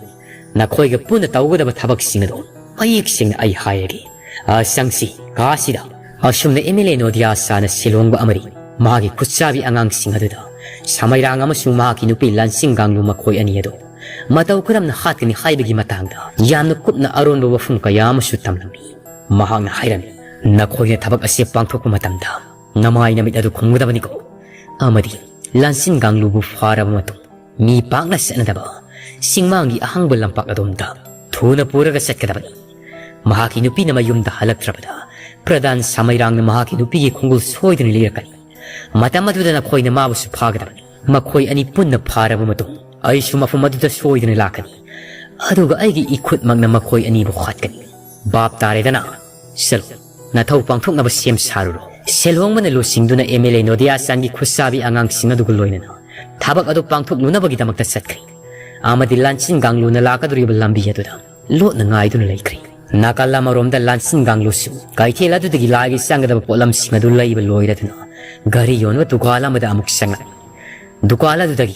ꯅꯈꯣꯏꯒ ꯄꯨꯟꯅ ꯇꯧꯒꯗꯕ ꯊꯕꯛꯁꯤꯡ ꯑꯗꯣ ꯃꯌꯦꯛ ꯁꯦꯡꯅ ꯑꯩ ꯍꯥꯏꯔꯒꯦ꯫ ꯑ, ꯆꯪꯁꯤ, ꯀꯥ ꯑꯁꯤꯗ꯫" ꯑꯁꯨꯝꯅ ꯑꯦꯝ ꯑꯦꯜ ꯑꯦ ꯅꯣꯗꯤꯌꯥ ꯁꯥꯅ ꯁꯤꯂꯣꯡꯕ ꯑꯃꯗꯤ ꯃꯍꯥꯛꯀꯤ ꯈꯨꯠꯁꯥꯕꯤ ꯑꯉꯥꯡꯁꯤꯡ ꯑꯗꯨꯗ ꯁꯃꯩꯔꯥꯡ ꯑꯃꯁꯨꯡ ꯃꯍꯥꯛꯀꯤ ꯅꯨꯄꯤ ꯂꯥꯟꯁꯤꯡ ꯒꯥꯡꯂꯨ ꯃꯈꯣꯏ ꯑꯅꯤ ꯑꯗꯨ ꯃꯇꯧ ꯀꯔꯝꯅ ꯍꯥꯠꯀꯅꯤ ꯍꯥꯏꯕꯒꯤ ꯃꯇꯥꯡꯗ ꯌꯥꯝꯅ ꯀꯨꯞꯅ ꯑꯔꯣꯟꯕ ꯋꯥꯐꯝ ꯀꯌꯥ ꯑꯃꯁꯨ ꯇꯝꯂꯝꯃꯤ꯫ ꯃꯍꯥꯛꯅ ꯍꯥꯏꯔꯝꯃꯤ, "ꯅꯈꯣꯏꯅ ꯊꯕꯛ ꯑꯁꯤ ꯄꯥꯡꯊꯣꯛꯄ ꯃꯇꯝꯗ ꯅꯃꯥꯏ ꯅꯃꯤꯠ ꯑꯗꯨ ꯈꯨꯝꯒꯗꯕꯅꯤꯀꯣ, ꯑꯃꯗꯤ ꯂꯥꯟꯁꯤꯡ ꯒꯥꯡꯂꯨꯕꯨ ꯐꯥꯔꯕ ꯃꯇꯨꯡ ꯃꯤ ꯄꯥꯛꯅ ꯆꯠꯅꯗꯕ ꯆꯤꯡꯃꯥꯡꯒꯤ ꯑꯍꯥꯡꯕ ꯂꯝꯄꯥꯛ ꯑꯗꯣꯝꯗ ꯊꯨꯅ ꯄꯨꯔꯒ ꯆꯠꯀꯗꯕꯅꯤ꯫ ꯃꯍꯥꯛꯀꯤ ꯅꯨꯄꯤꯅ ꯃꯌꯨꯝꯗ ꯍꯜꯂꯛꯇ꯭ꯔꯕꯗ ꯄ꯭ꯔꯙꯥꯟ ꯁꯃꯩꯔꯥꯡꯅ ꯃꯍꯥꯛꯀꯤ ꯅꯨꯄꯤꯒꯤ ꯈꯣꯡꯒꯨꯜ ꯁꯣꯏꯗꯅ ꯂꯤꯔꯛꯀꯅꯤ꯫ ꯃꯇꯝ ꯑꯗꯨꯗ ꯅꯈꯣꯏꯅ ꯃꯥꯕꯨꯁꯨ ꯐꯥꯒꯗꯕꯅꯤ꯫ ꯃꯈꯣꯏ ꯑꯅꯤ ꯄꯨꯟꯅ ꯐꯥꯔꯕ ꯃꯇꯨꯡ ꯑꯩꯁꯨ ꯃꯐꯝ ꯑꯗꯨꯗ ꯁꯣꯏꯗꯅ ꯂꯥꯛꯀꯅꯤ, ꯑꯗꯨꯒ ꯑꯩꯒꯤ ꯏꯈꯨꯠꯃꯛꯅ ꯃꯈꯣꯏ ꯑꯅꯤꯕꯨ ꯍꯥꯠꯀꯅꯤ꯫ ꯚꯥꯞ ꯇꯥꯔꯦꯗꯅ? ꯆꯠꯂꯣ, ꯅꯊꯧ ꯄꯥꯡꯊꯣꯛꯅꯕ ꯁꯦꯝ ꯁꯥꯔꯨꯔꯣ꯫" ꯁꯦꯜꯍꯣꯡꯕꯅ ꯂꯨꯆꯤꯡꯗꯨꯅ ꯑꯦꯝ ꯑꯦꯜ ꯑꯦ ꯅꯣꯗꯤꯌꯥ ꯆꯥꯟꯒꯤ ꯈꯨꯠꯁꯥꯕꯤ ꯑꯉꯥꯡꯁꯤꯡ ꯑꯗꯨꯒ ꯂꯣꯏꯅꯅ ꯊꯕꯛ ꯑꯗꯨ ꯄꯥꯡꯊꯣꯛꯂꯨꯅꯕꯒꯤꯗꯃꯛꯇ ꯆꯠꯈ꯭ꯔꯦ, ꯑꯃꯗꯤ ꯂꯥꯟꯁꯤꯟ ꯒꯥꯡꯂꯨꯅ ꯂꯥꯛꯀꯗꯧꯔꯤꯕ ꯂꯝꯕꯤ ꯑꯗꯨꯗ ꯂꯣꯠꯅ ꯉꯥꯏꯗꯨꯅ ꯂꯩꯈ꯭ꯔꯦ꯫ ꯅꯥꯀꯜ ꯑꯃꯔꯣꯝꯗ ꯂꯥꯟꯁꯤꯟ ꯒꯥꯡꯂꯨꯁꯨ ꯀꯩꯊꯦꯜ ꯑꯗꯨꯗꯒꯤ ꯂꯥꯏꯒꯤ ꯆꯪꯒꯗꯕ ꯄꯣꯠꯂꯝꯁꯤꯡ ꯑꯗꯨ ꯂꯩꯕ ꯂꯣꯏꯔꯗꯨꯅ ꯒꯥꯔꯤ ꯌꯣꯟꯕ ꯗꯨꯀꯥꯟ ꯑꯃꯗ ꯑꯃꯨꯛ ꯆꯪꯂꯛꯏ꯫ ꯗꯨꯀꯥꯟ ꯑꯗꯨꯗꯒꯤ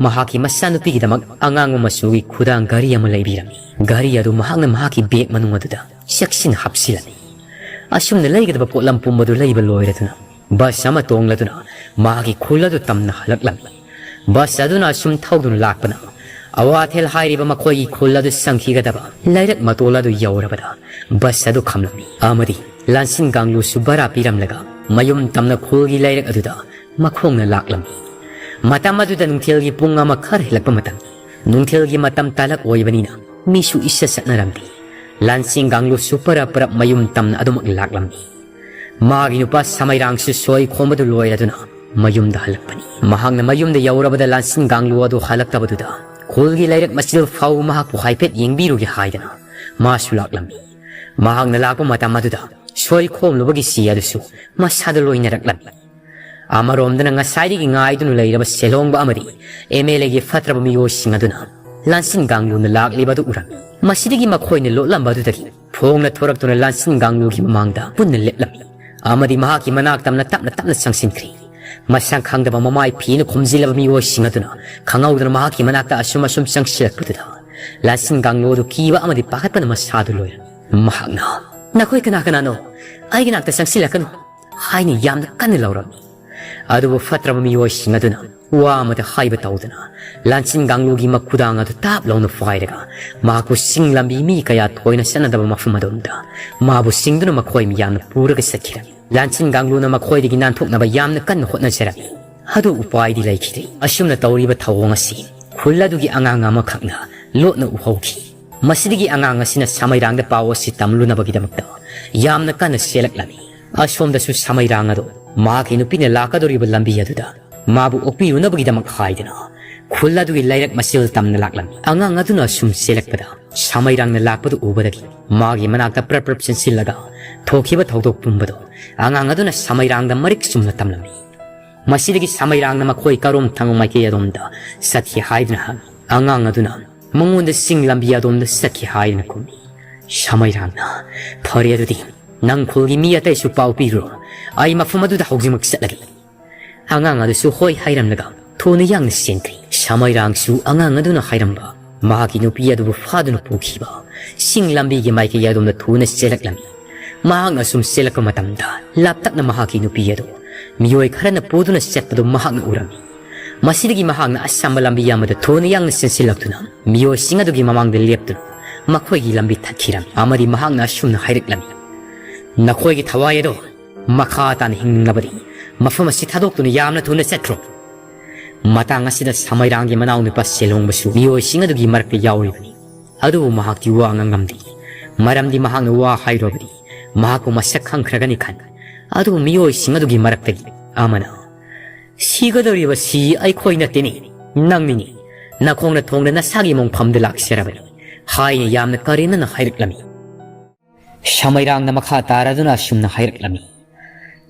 ꯃꯍꯥꯛꯀꯤ ꯃꯆꯥꯅꯨꯄꯤꯒꯤꯗꯃꯛ ꯑꯉꯥꯡꯕ ꯃꯆꯨꯒꯤ ꯈꯨꯗꯥꯡ ꯘꯔꯤ ꯑꯃ ꯂꯩꯕꯤꯔꯝꯃꯤ꯫ ꯘꯔꯤ ꯑꯗꯨ ꯃꯍꯥꯛꯅ ꯃꯍꯥꯛꯀꯤ ꯕꯦꯒ ꯃꯅꯨꯡ ꯑꯗꯨꯗ ꯆꯦꯛꯁꯤꯟꯅ ꯍꯥꯞꯆꯤꯜꯂꯝꯃꯤ꯫ ꯑꯁꯨꯝꯅ ꯂꯩꯒꯗꯕ ꯄꯣꯠꯂꯝ ꯄꯨꯝꯕꯗꯨ ꯂꯩꯕ ꯂꯣꯏꯔꯗꯨꯅ ꯕꯁ ꯑꯃ ꯇꯣꯡꯂꯗꯨꯅ ꯃꯍꯥꯛꯀꯤ ꯈꯨꯜ ꯑꯗꯨ ꯇꯝꯅ ꯍꯜꯂꯛꯂꯝꯃꯤ꯫ ꯕꯁ ꯑꯗꯨꯅ ꯑꯁꯨꯝ ꯊꯧꯗꯨꯅ ꯂꯥꯛꯄꯅ ꯑꯋꯥꯊꯦꯜ ꯍꯥꯏꯔꯤꯕ ꯃꯈꯣꯏꯒꯤ ꯈꯨꯜ ꯑꯗꯨ ꯆꯪꯈꯤꯒꯗꯕ ꯂꯩꯔꯛ ꯃꯇꯣꯜ ꯑꯗꯨ ꯌꯧꯔꯕꯗ ꯕꯁ ꯑꯗꯨ ꯈꯥꯝꯂꯝꯃꯤ, ꯑꯃꯗꯤ ꯂꯥꯟꯁꯤꯟ ꯒꯥꯡꯂꯨꯁꯨ ꯚꯔꯥ ꯄꯤꯔꯝꯂꯒ ꯃꯌꯨꯝ ꯇꯝꯅ ꯈꯨꯜꯒꯤ ꯂꯩꯔꯛ ꯑꯗꯨꯗ ꯃꯈꯣꯡꯅ ꯂꯥꯛꯂꯝꯃꯤ꯫ ꯃꯇꯝ ꯑꯗꯨꯗ ꯅꯨꯡꯊꯤꯜꯒꯤ ꯄꯨꯡ ꯑꯃ ꯈꯔ ꯍꯦꯜꯂꯛꯄ ꯃꯇꯝ, ꯅꯨꯡꯊꯤꯜꯒꯤ ꯃꯇꯝ ꯇꯥꯂꯛ ꯑꯣꯏꯕꯅꯤꯅ ꯃꯤꯁꯨ ꯏꯆꯠ ꯆꯠꯅꯔꯝꯗꯦ꯫ ꯂꯥꯟꯁꯤꯡ ꯒꯥꯡꯂꯨꯁꯨ ꯄꯔꯞ ꯄꯔꯞ ꯃꯌꯨꯝ ꯇꯝꯅ ꯑꯗꯨꯃꯛ ꯂꯥꯛꯂꯝꯃꯤ꯫ ꯃꯥꯒꯤ ꯅꯨꯄꯥ ꯁꯃꯩꯔꯥꯡꯁꯨ ꯁꯣꯏ ꯈꯣꯝꯕꯗꯨ ꯂꯣꯏꯔꯗꯨꯅ ꯃꯌꯨꯝꯗ ꯍꯜꯂꯛꯄꯅꯤ꯫ ꯃꯍꯥꯛꯅ ꯃꯌꯨꯝꯗ ꯌꯧꯔꯕꯗ ꯂꯥꯟꯁꯤꯟ ꯒꯥꯡꯂꯨ ꯑꯗꯨ ꯍꯜꯂꯛꯇꯕꯗꯨꯗ ꯈꯨꯜꯒꯤ ꯂꯩꯔꯛ ꯃꯆꯤꯜ ꯐꯥꯎ ꯃꯍꯥꯛꯄꯨ ꯍꯥꯏꯐꯦꯠ ꯌꯦꯡꯕꯤꯔꯨꯒꯦ ꯍꯥꯏꯗꯅ ꯃꯥꯁꯨ ꯂꯥꯛꯂꯝꯃꯤ꯫ ꯃꯍꯥꯛꯅ ꯂꯥꯛꯄ ꯃꯇꯝ ꯑꯗꯨꯗ ꯁꯣꯏ ꯈꯣꯝꯂꯨꯕꯒꯤ ꯆꯦ ꯑꯗꯨꯁꯨ ꯃꯁꯥꯗ ꯂꯣꯏꯅꯔꯛꯂꯝꯃꯤ꯫ ꯑꯃꯔꯣꯝꯗꯅ ꯉꯁꯥꯏꯗꯒꯤ ꯉꯥꯏꯗꯨꯅ ꯂꯩꯔꯕ ꯁꯦꯜꯍꯣꯡꯕ ꯑꯃꯗꯤ ꯑꯦꯝ ꯑꯦꯜ ꯑꯦꯒꯤ ꯐꯠꯇ꯭ꯔꯕ ꯃꯤꯑꯣꯏꯁꯤꯡ ꯑꯗꯨꯅ ꯂꯥꯟꯁꯤꯟ ꯀꯥꯡꯂꯨꯅ ꯂꯥꯛꯂꯤꯕ ꯑꯗꯨ ꯎꯔꯝꯃꯤ꯫ ꯃꯁꯤꯗꯒꯤ ꯃꯈꯣꯏꯅ ꯂꯣꯠꯂꯝꯕ ꯑꯗꯨꯗꯒꯤ ꯐꯣꯡꯅ ꯊꯣꯔꯛꯇꯨꯅ ꯂꯥꯟꯁꯤꯟ ꯀꯥꯡꯂꯨꯒꯤ ꯃꯃꯥꯡꯗ ꯄꯨꯟꯅ ꯂꯦꯞꯂꯝꯃꯤ꯫ ꯑꯃꯗꯤ ꯃꯍꯥꯛꯀꯤ ꯃꯅꯥꯛ ꯇꯝꯅ ꯇꯞꯅ ꯇꯞꯅ ꯆꯪꯁꯤꯟꯈ꯭ꯔꯤ꯫ ꯃꯁꯛ ꯈꯪꯗꯕ ꯃꯃꯥꯏ ꯐꯤꯅ ꯈꯨꯝꯖꯤꯜꯂꯕ ꯃꯤꯑꯣꯏꯁꯤꯡ ꯑꯗꯨꯅ ꯈꯪꯍꯧꯗꯅ ꯃꯍꯥꯛꯀꯤ ꯃꯅꯥꯛꯇ ꯑꯁꯨꯝ ꯑꯁꯨꯝ ꯆꯪꯁꯤꯜꯂꯛꯄꯗꯨꯗ ꯂꯥꯟꯁꯤꯟ ꯀꯥꯡꯂꯨ ꯑꯗꯨ ꯀꯤꯕ ꯑꯃꯗꯤ ꯄꯥꯈꯠꯄꯅ ꯃꯁꯥꯗꯨ ꯂꯣꯏꯔꯝꯃꯤ꯫ ꯃꯍꯥꯛꯅ, "ꯅꯈꯣꯏ ꯀꯅꯥ ꯀꯅꯥꯅꯣ? ꯑꯩꯒꯤ ꯅꯥꯛꯇ ꯆꯪꯁꯤꯜꯂꯛꯀꯅꯨ!" ꯍꯥꯏꯅ ꯌꯥꯝꯅ ꯀꯟꯅ ꯂꯥꯎꯔꯝꯃꯤ꯫ ꯑꯗꯨꯕꯨ ꯐꯠꯇ꯭ꯔꯕ ꯃꯤꯑꯣꯏꯁꯤꯡ ꯑꯗꯨꯅ ꯋꯥ ꯑꯃꯇ ꯍꯥꯏꯕ ꯇꯧꯗꯅ ꯂꯥꯟꯁꯤꯟ ꯀꯥꯡꯂꯨꯒꯤ ꯃꯈꯨꯗꯥꯡ ꯑꯗꯨ ꯇꯥꯞ ꯂꯥꯎꯅ ꯐꯥꯏꯔꯒ ꯃꯍꯥꯛꯄꯨ ꯁꯤꯡ ꯂꯝꯕꯤ ꯃꯤ ꯀꯌꯥ ꯊꯣꯏꯅ ꯆꯠꯅꯗꯕ ꯃꯐꯝ ꯑꯗꯣꯝꯗ ꯃꯥꯕꯨ ꯁꯤꯡꯗꯨꯅ ꯃꯈꯣꯏ ꯃꯌꯥꯝꯅ ꯄꯨꯔꯒ ꯆꯠꯈꯤꯔꯝꯃꯤ꯫ ꯂꯥꯟꯁꯤꯟ ꯀꯥꯡꯂꯨꯅ ꯃꯈꯣꯏꯗꯒꯤ ꯅꯥꯟꯊꯣꯛꯅꯕ ꯌꯥꯝꯅ ꯀꯟꯅ ꯍꯣꯠꯅꯖꯔꯝꯃꯤ꯫ ꯑꯗꯨ ꯎꯄꯥꯏꯗꯤ ꯂꯩꯈꯤꯗꯦ꯫ ꯑꯁꯨꯝꯅ ꯇꯧꯔꯤꯕ ꯊꯧꯑꯣꯡ ꯑꯁꯤ ꯈꯨꯜ ꯑꯗꯨꯒꯤ ꯑꯉꯥꯡ ꯑꯃꯈꯛꯅ ꯂꯣꯠꯅ ꯎꯍꯧꯈꯤ꯫ ꯃꯁꯤꯗꯒꯤ ꯑꯉꯥꯡ ꯑꯁꯤꯅ ꯁꯃꯩꯔꯥꯡꯗ ꯄꯥꯎ ꯑꯁꯤ ꯇꯝꯂꯨꯅꯕꯒꯤꯗꯃꯛꯇ ꯌꯥꯝꯅ ꯀꯟꯅ ꯆꯦꯜꯂꯛꯂꯝꯃꯤ꯫ ꯑꯁꯣꯝꯗꯁꯨ ꯁꯃꯩꯔꯥꯡ ꯑꯗꯨ ꯃꯍꯥꯛꯀꯤ ꯅꯨꯄꯤꯅ ꯂꯥꯛꯀꯗꯧꯔꯤꯕ ꯂꯝꯕꯤ ꯑꯗꯨꯗ ꯃꯥꯕꯨ ꯑꯣꯛꯄꯤꯔꯨꯅꯕꯒꯤꯗꯃꯛ ꯍꯥꯏꯗꯨꯅ ꯈꯨꯜ ꯑꯗꯨꯒꯤ ꯂꯩꯔꯛ ꯃꯁꯤꯜ ꯇꯝꯅ ꯂꯥꯛꯂꯝꯃꯤ꯫ ꯑꯉꯥꯡ ꯑꯗꯨꯅ ꯑꯁꯨꯝ ꯆꯦꯜꯂꯛꯄꯗ ꯁꯃꯩꯔꯥꯡꯅ ꯂꯥꯛꯄꯗꯨ ꯎꯕꯗꯒꯤ ꯃꯥꯒꯤ ꯃꯅꯥꯛꯇ ꯄ꯭ꯔꯞ ꯄ꯭ꯔꯞ ꯆꯦꯟꯁꯤꯜꯂꯒ ꯊꯣꯛꯈꯤꯕ ꯊꯧꯗꯣꯛ ꯄꯨꯝꯕꯗꯨ ꯑꯉꯥꯡ ꯑꯗꯨꯅ ꯁꯃꯩꯔꯥꯡꯗ ꯃꯔꯤꯛ ꯆꯨꯝꯅ ꯇꯝꯂꯝꯃꯤ꯫ ꯃꯁꯤꯗꯒꯤ ꯁꯃꯩꯔꯥꯡꯅ ꯃꯈꯣꯏ ꯀꯔꯣꯝ ꯊꯪꯕ ꯃꯥꯏꯀꯩ ꯑꯗꯣꯝꯗ ꯆꯠꯈꯤ ꯍꯥꯏꯗꯨꯅ ꯍꯪꯉꯤ꯫ ꯑꯉꯥꯡ ꯑꯗꯨꯅ ꯃꯉꯣꯟꯗ ꯆꯤꯡ ꯂꯝꯕꯤ ꯑꯗꯣꯝꯗ ꯆꯠꯈꯤ ꯍꯥꯏꯗꯨꯅ ꯈꯨꯝꯃꯤ꯫ ꯁꯃꯩꯔꯥꯡꯅ, "ꯐꯔꯦ ꯑꯗꯨꯗꯤ, ꯅꯪ ꯈꯨꯜꯒꯤ ꯃꯤ ꯑꯇꯩꯁꯨ ꯄꯥꯎ ꯄꯤꯔꯨꯔꯣ, ꯑꯩ ꯃꯐꯝ ꯑꯗꯨꯗ ꯍꯧꯖꯤꯛꯃꯛ ꯆꯠꯂꯒꯦ"꯫ ꯑꯉꯥꯡ ꯑꯗꯨꯁꯨ ꯍꯣꯏ ꯍꯥꯏꯔꯝꯂꯒ ꯊꯨꯅ ꯌꯥꯡꯅ ꯆꯦꯟꯈ꯭ꯔꯦ꯫ ꯁꯃꯩꯔꯥꯡꯁꯨ ꯑꯉꯥꯡ ꯑꯗꯨꯅ ꯍꯥꯏꯔꯝꯕ ꯃꯍꯥꯛꯀꯤ ꯅꯨꯄꯤ ꯑꯗꯨꯕꯨ ꯐꯥꯗꯨꯅ ꯄꯨꯈꯤꯕ ꯆꯤꯡ ꯂꯝꯕꯤꯒꯤ ꯃꯥꯏꯀꯩ ꯑꯗꯣꯝꯗ ꯊꯨꯅ ꯆꯦꯜꯂꯛꯂꯝꯃꯤ꯫ ꯃꯍꯥꯛꯅ ꯁꯨꯝ ꯆꯦꯜꯂꯛꯄ ꯃꯇꯝꯗ ꯂꯥꯞꯇꯛꯅ ꯃꯍꯥꯛꯀꯤ ꯅꯨꯄꯤ ꯑꯗꯨ ꯃꯤꯑꯣꯏ ꯈꯔꯅ ꯄꯨꯗꯨꯅ ꯆꯠꯄꯗꯨ ꯃꯍꯥꯛꯅ ꯎꯔꯝꯃꯤ꯫ ꯃꯁꯤꯗꯒꯤ ꯃꯍꯥꯛꯅ ꯑꯁꯥꯡꯕ ꯂꯝꯕꯤ ꯑꯃꯗ ꯊꯨꯅ ꯌꯥꯡꯅ ꯆꯦꯟꯁꯤꯜꯂꯛꯇꯨꯅ ꯃꯤꯑꯣꯏꯁꯤꯡ ꯑꯗꯨꯒꯤ ꯃꯃꯥꯡꯗ ꯂꯦꯞꯇꯨꯅ ꯃꯈꯣꯏꯒꯤ ꯂꯝꯕꯤ ꯊꯠꯈꯤꯔꯝꯃꯤ ꯑꯃꯗꯤ ꯃꯍꯥꯛꯅ ꯑꯁꯨꯝꯅ ꯍꯥꯏꯔꯛꯂꯝꯃꯤ, "ꯅꯈꯣꯏꯒꯤ ꯊꯋꯥꯏ ꯑꯗꯣ ꯃꯈꯥ ꯇꯥꯅ ꯍꯤꯡꯅꯤꯡꯂꯕꯗꯤ ꯃꯐꯝ ꯑꯁꯤ ꯊꯥꯗꯣꯛꯇꯨꯅ ꯌꯥꯝꯅ ꯊꯨꯅ ꯆꯠꯈ꯭ꯔꯣ"꯫ ꯃꯇꯥꯡ ꯑꯁꯤꯗ ꯁꯃꯩꯔꯥꯡꯒꯤ ꯃꯅꯥꯎꯅꯨꯄꯥ ꯁꯦꯂꯣꯡꯕꯁꯨ ꯃꯤꯑꯣꯏꯁꯤꯡ ꯑꯗꯨꯒꯤ ꯃꯔꯛꯇ ꯌꯥꯎꯔꯤꯕꯅꯤ꯫ ꯑꯗꯨꯕꯨ ꯃꯍꯥꯛꯇꯤ ꯋꯥ ꯉꯥꯡꯂꯝꯗꯦ꯫ ꯃꯔꯝꯗꯤ ꯃꯍꯥꯛꯅ ꯋꯥ ꯍꯥꯏꯔꯨꯔꯕꯗꯤ ꯃꯍꯥꯛꯄꯨ ꯃꯁꯛ ꯈꯪꯈ꯭ꯔꯒꯅꯤ ꯈꯟ꯫ ꯑꯗꯨꯕꯨ ꯃꯤꯑꯣꯏꯁꯤꯡ ꯑꯗꯨꯒꯤ ꯃꯔꯛꯇꯒꯤ ꯑꯃꯅ, "ꯁꯤꯒꯗꯧꯔꯤꯕꯁꯤ ꯑꯩꯈꯣꯏ ꯅꯠꯇꯦꯅꯦ, ꯅꯪꯅꯤꯅꯦ꯫ ꯅꯈꯣꯡꯅ ꯊꯣꯡꯅ ꯅꯁꯥꯒꯤ ꯃꯣꯡꯐꯝꯗ ꯂꯥꯛꯆꯔꯕꯅꯤ" ꯍꯥꯏꯅ ꯌꯥꯝꯅ ꯀꯔꯦꯝꯅꯅ ꯍꯥꯏꯔꯛꯂꯝꯃꯤ꯫ ꯁꯃꯩꯔꯥꯡꯅ ꯃꯈꯥ ꯇꯥꯔꯗꯨꯅ ꯑꯁꯨꯝꯅ ꯍꯥꯏꯔꯛꯂꯝꯃꯤ,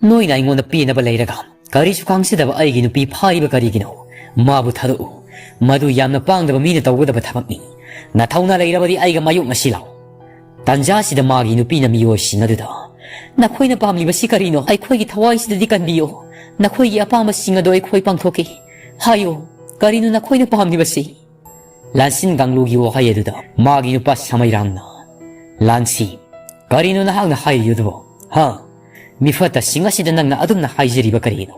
"ꯅꯣꯏꯅ ꯑꯩꯉꯣꯟꯗ ꯄꯦꯟꯅꯕ ꯂꯩꯔꯒ ꯀꯔꯤꯁꯨ ꯈꯪꯖꯗꯕ ꯑꯩꯒꯤ ꯅꯨꯄꯤ ꯐꯥꯔꯤꯕ ꯀꯔꯤꯒꯤꯅꯣ? ꯃꯥꯕꯨ ꯊꯥꯗꯣꯛꯎ꯫ "ꯃꯗꯨ ꯌꯥꯝꯅ ꯄꯥꯡꯗꯕ ꯃꯤꯅ ꯇꯧꯒꯗꯕ ꯊꯕꯛꯅꯤ꯫ ꯅꯊꯧꯅ ꯂꯩꯔꯕꯗꯤ ꯑꯩꯒ ꯃꯥꯌꯣꯛꯅꯁꯤ ꯂꯥꯎ꯫" ꯇꯟꯖꯥꯁꯤꯗ ꯃꯥꯒꯤ ꯅꯨꯄꯤꯅ ꯃꯤꯑꯣꯏꯁꯤꯡ ꯑꯗꯨꯗ, "ꯅꯈꯣꯏꯅ ꯄꯥꯝꯂꯤꯕꯁꯤ ꯀꯔꯤꯅꯣ? ꯑꯩꯈꯣꯏꯒꯤ ꯊꯋꯥꯏꯁꯤꯗꯗꯤ ꯀꯟꯕꯤꯌꯨ꯫ ꯅꯈꯣꯏꯒꯤ ꯑꯄꯥꯝꯕꯁꯤꯡ ꯑꯗꯨ ꯑꯩꯈꯣꯏ ꯄꯥꯡꯊꯣꯛꯀꯦ꯫ ꯍꯥꯏꯌꯨ, ꯀꯔꯤꯅꯣ ꯅꯈꯣꯏꯅ ꯄꯥꯝꯂꯤꯕꯁꯤ?" ꯂꯥꯟꯁꯤꯟ ꯀꯥꯡꯂꯨꯒꯤ ꯋꯥꯍꯩ ꯑꯗꯨꯗ ꯃꯥꯒꯤ ꯅꯨꯄꯥ ꯁꯃꯩꯔꯥꯡꯅ, "ꯂꯥꯟꯁꯤ, ꯀꯔꯤꯅꯣ ꯅꯍꯥꯛꯅ ꯍꯥꯏꯔꯤꯕꯗꯨꯕꯣ? ꯍꯥ? ꯃꯤꯐꯠꯇꯁꯤꯡ ꯑꯁꯤꯗ ꯅꯪꯅ ꯑꯗꯨꯝꯅ ꯍꯥꯏꯖꯔꯤꯕ ꯀꯔꯤꯅꯣ?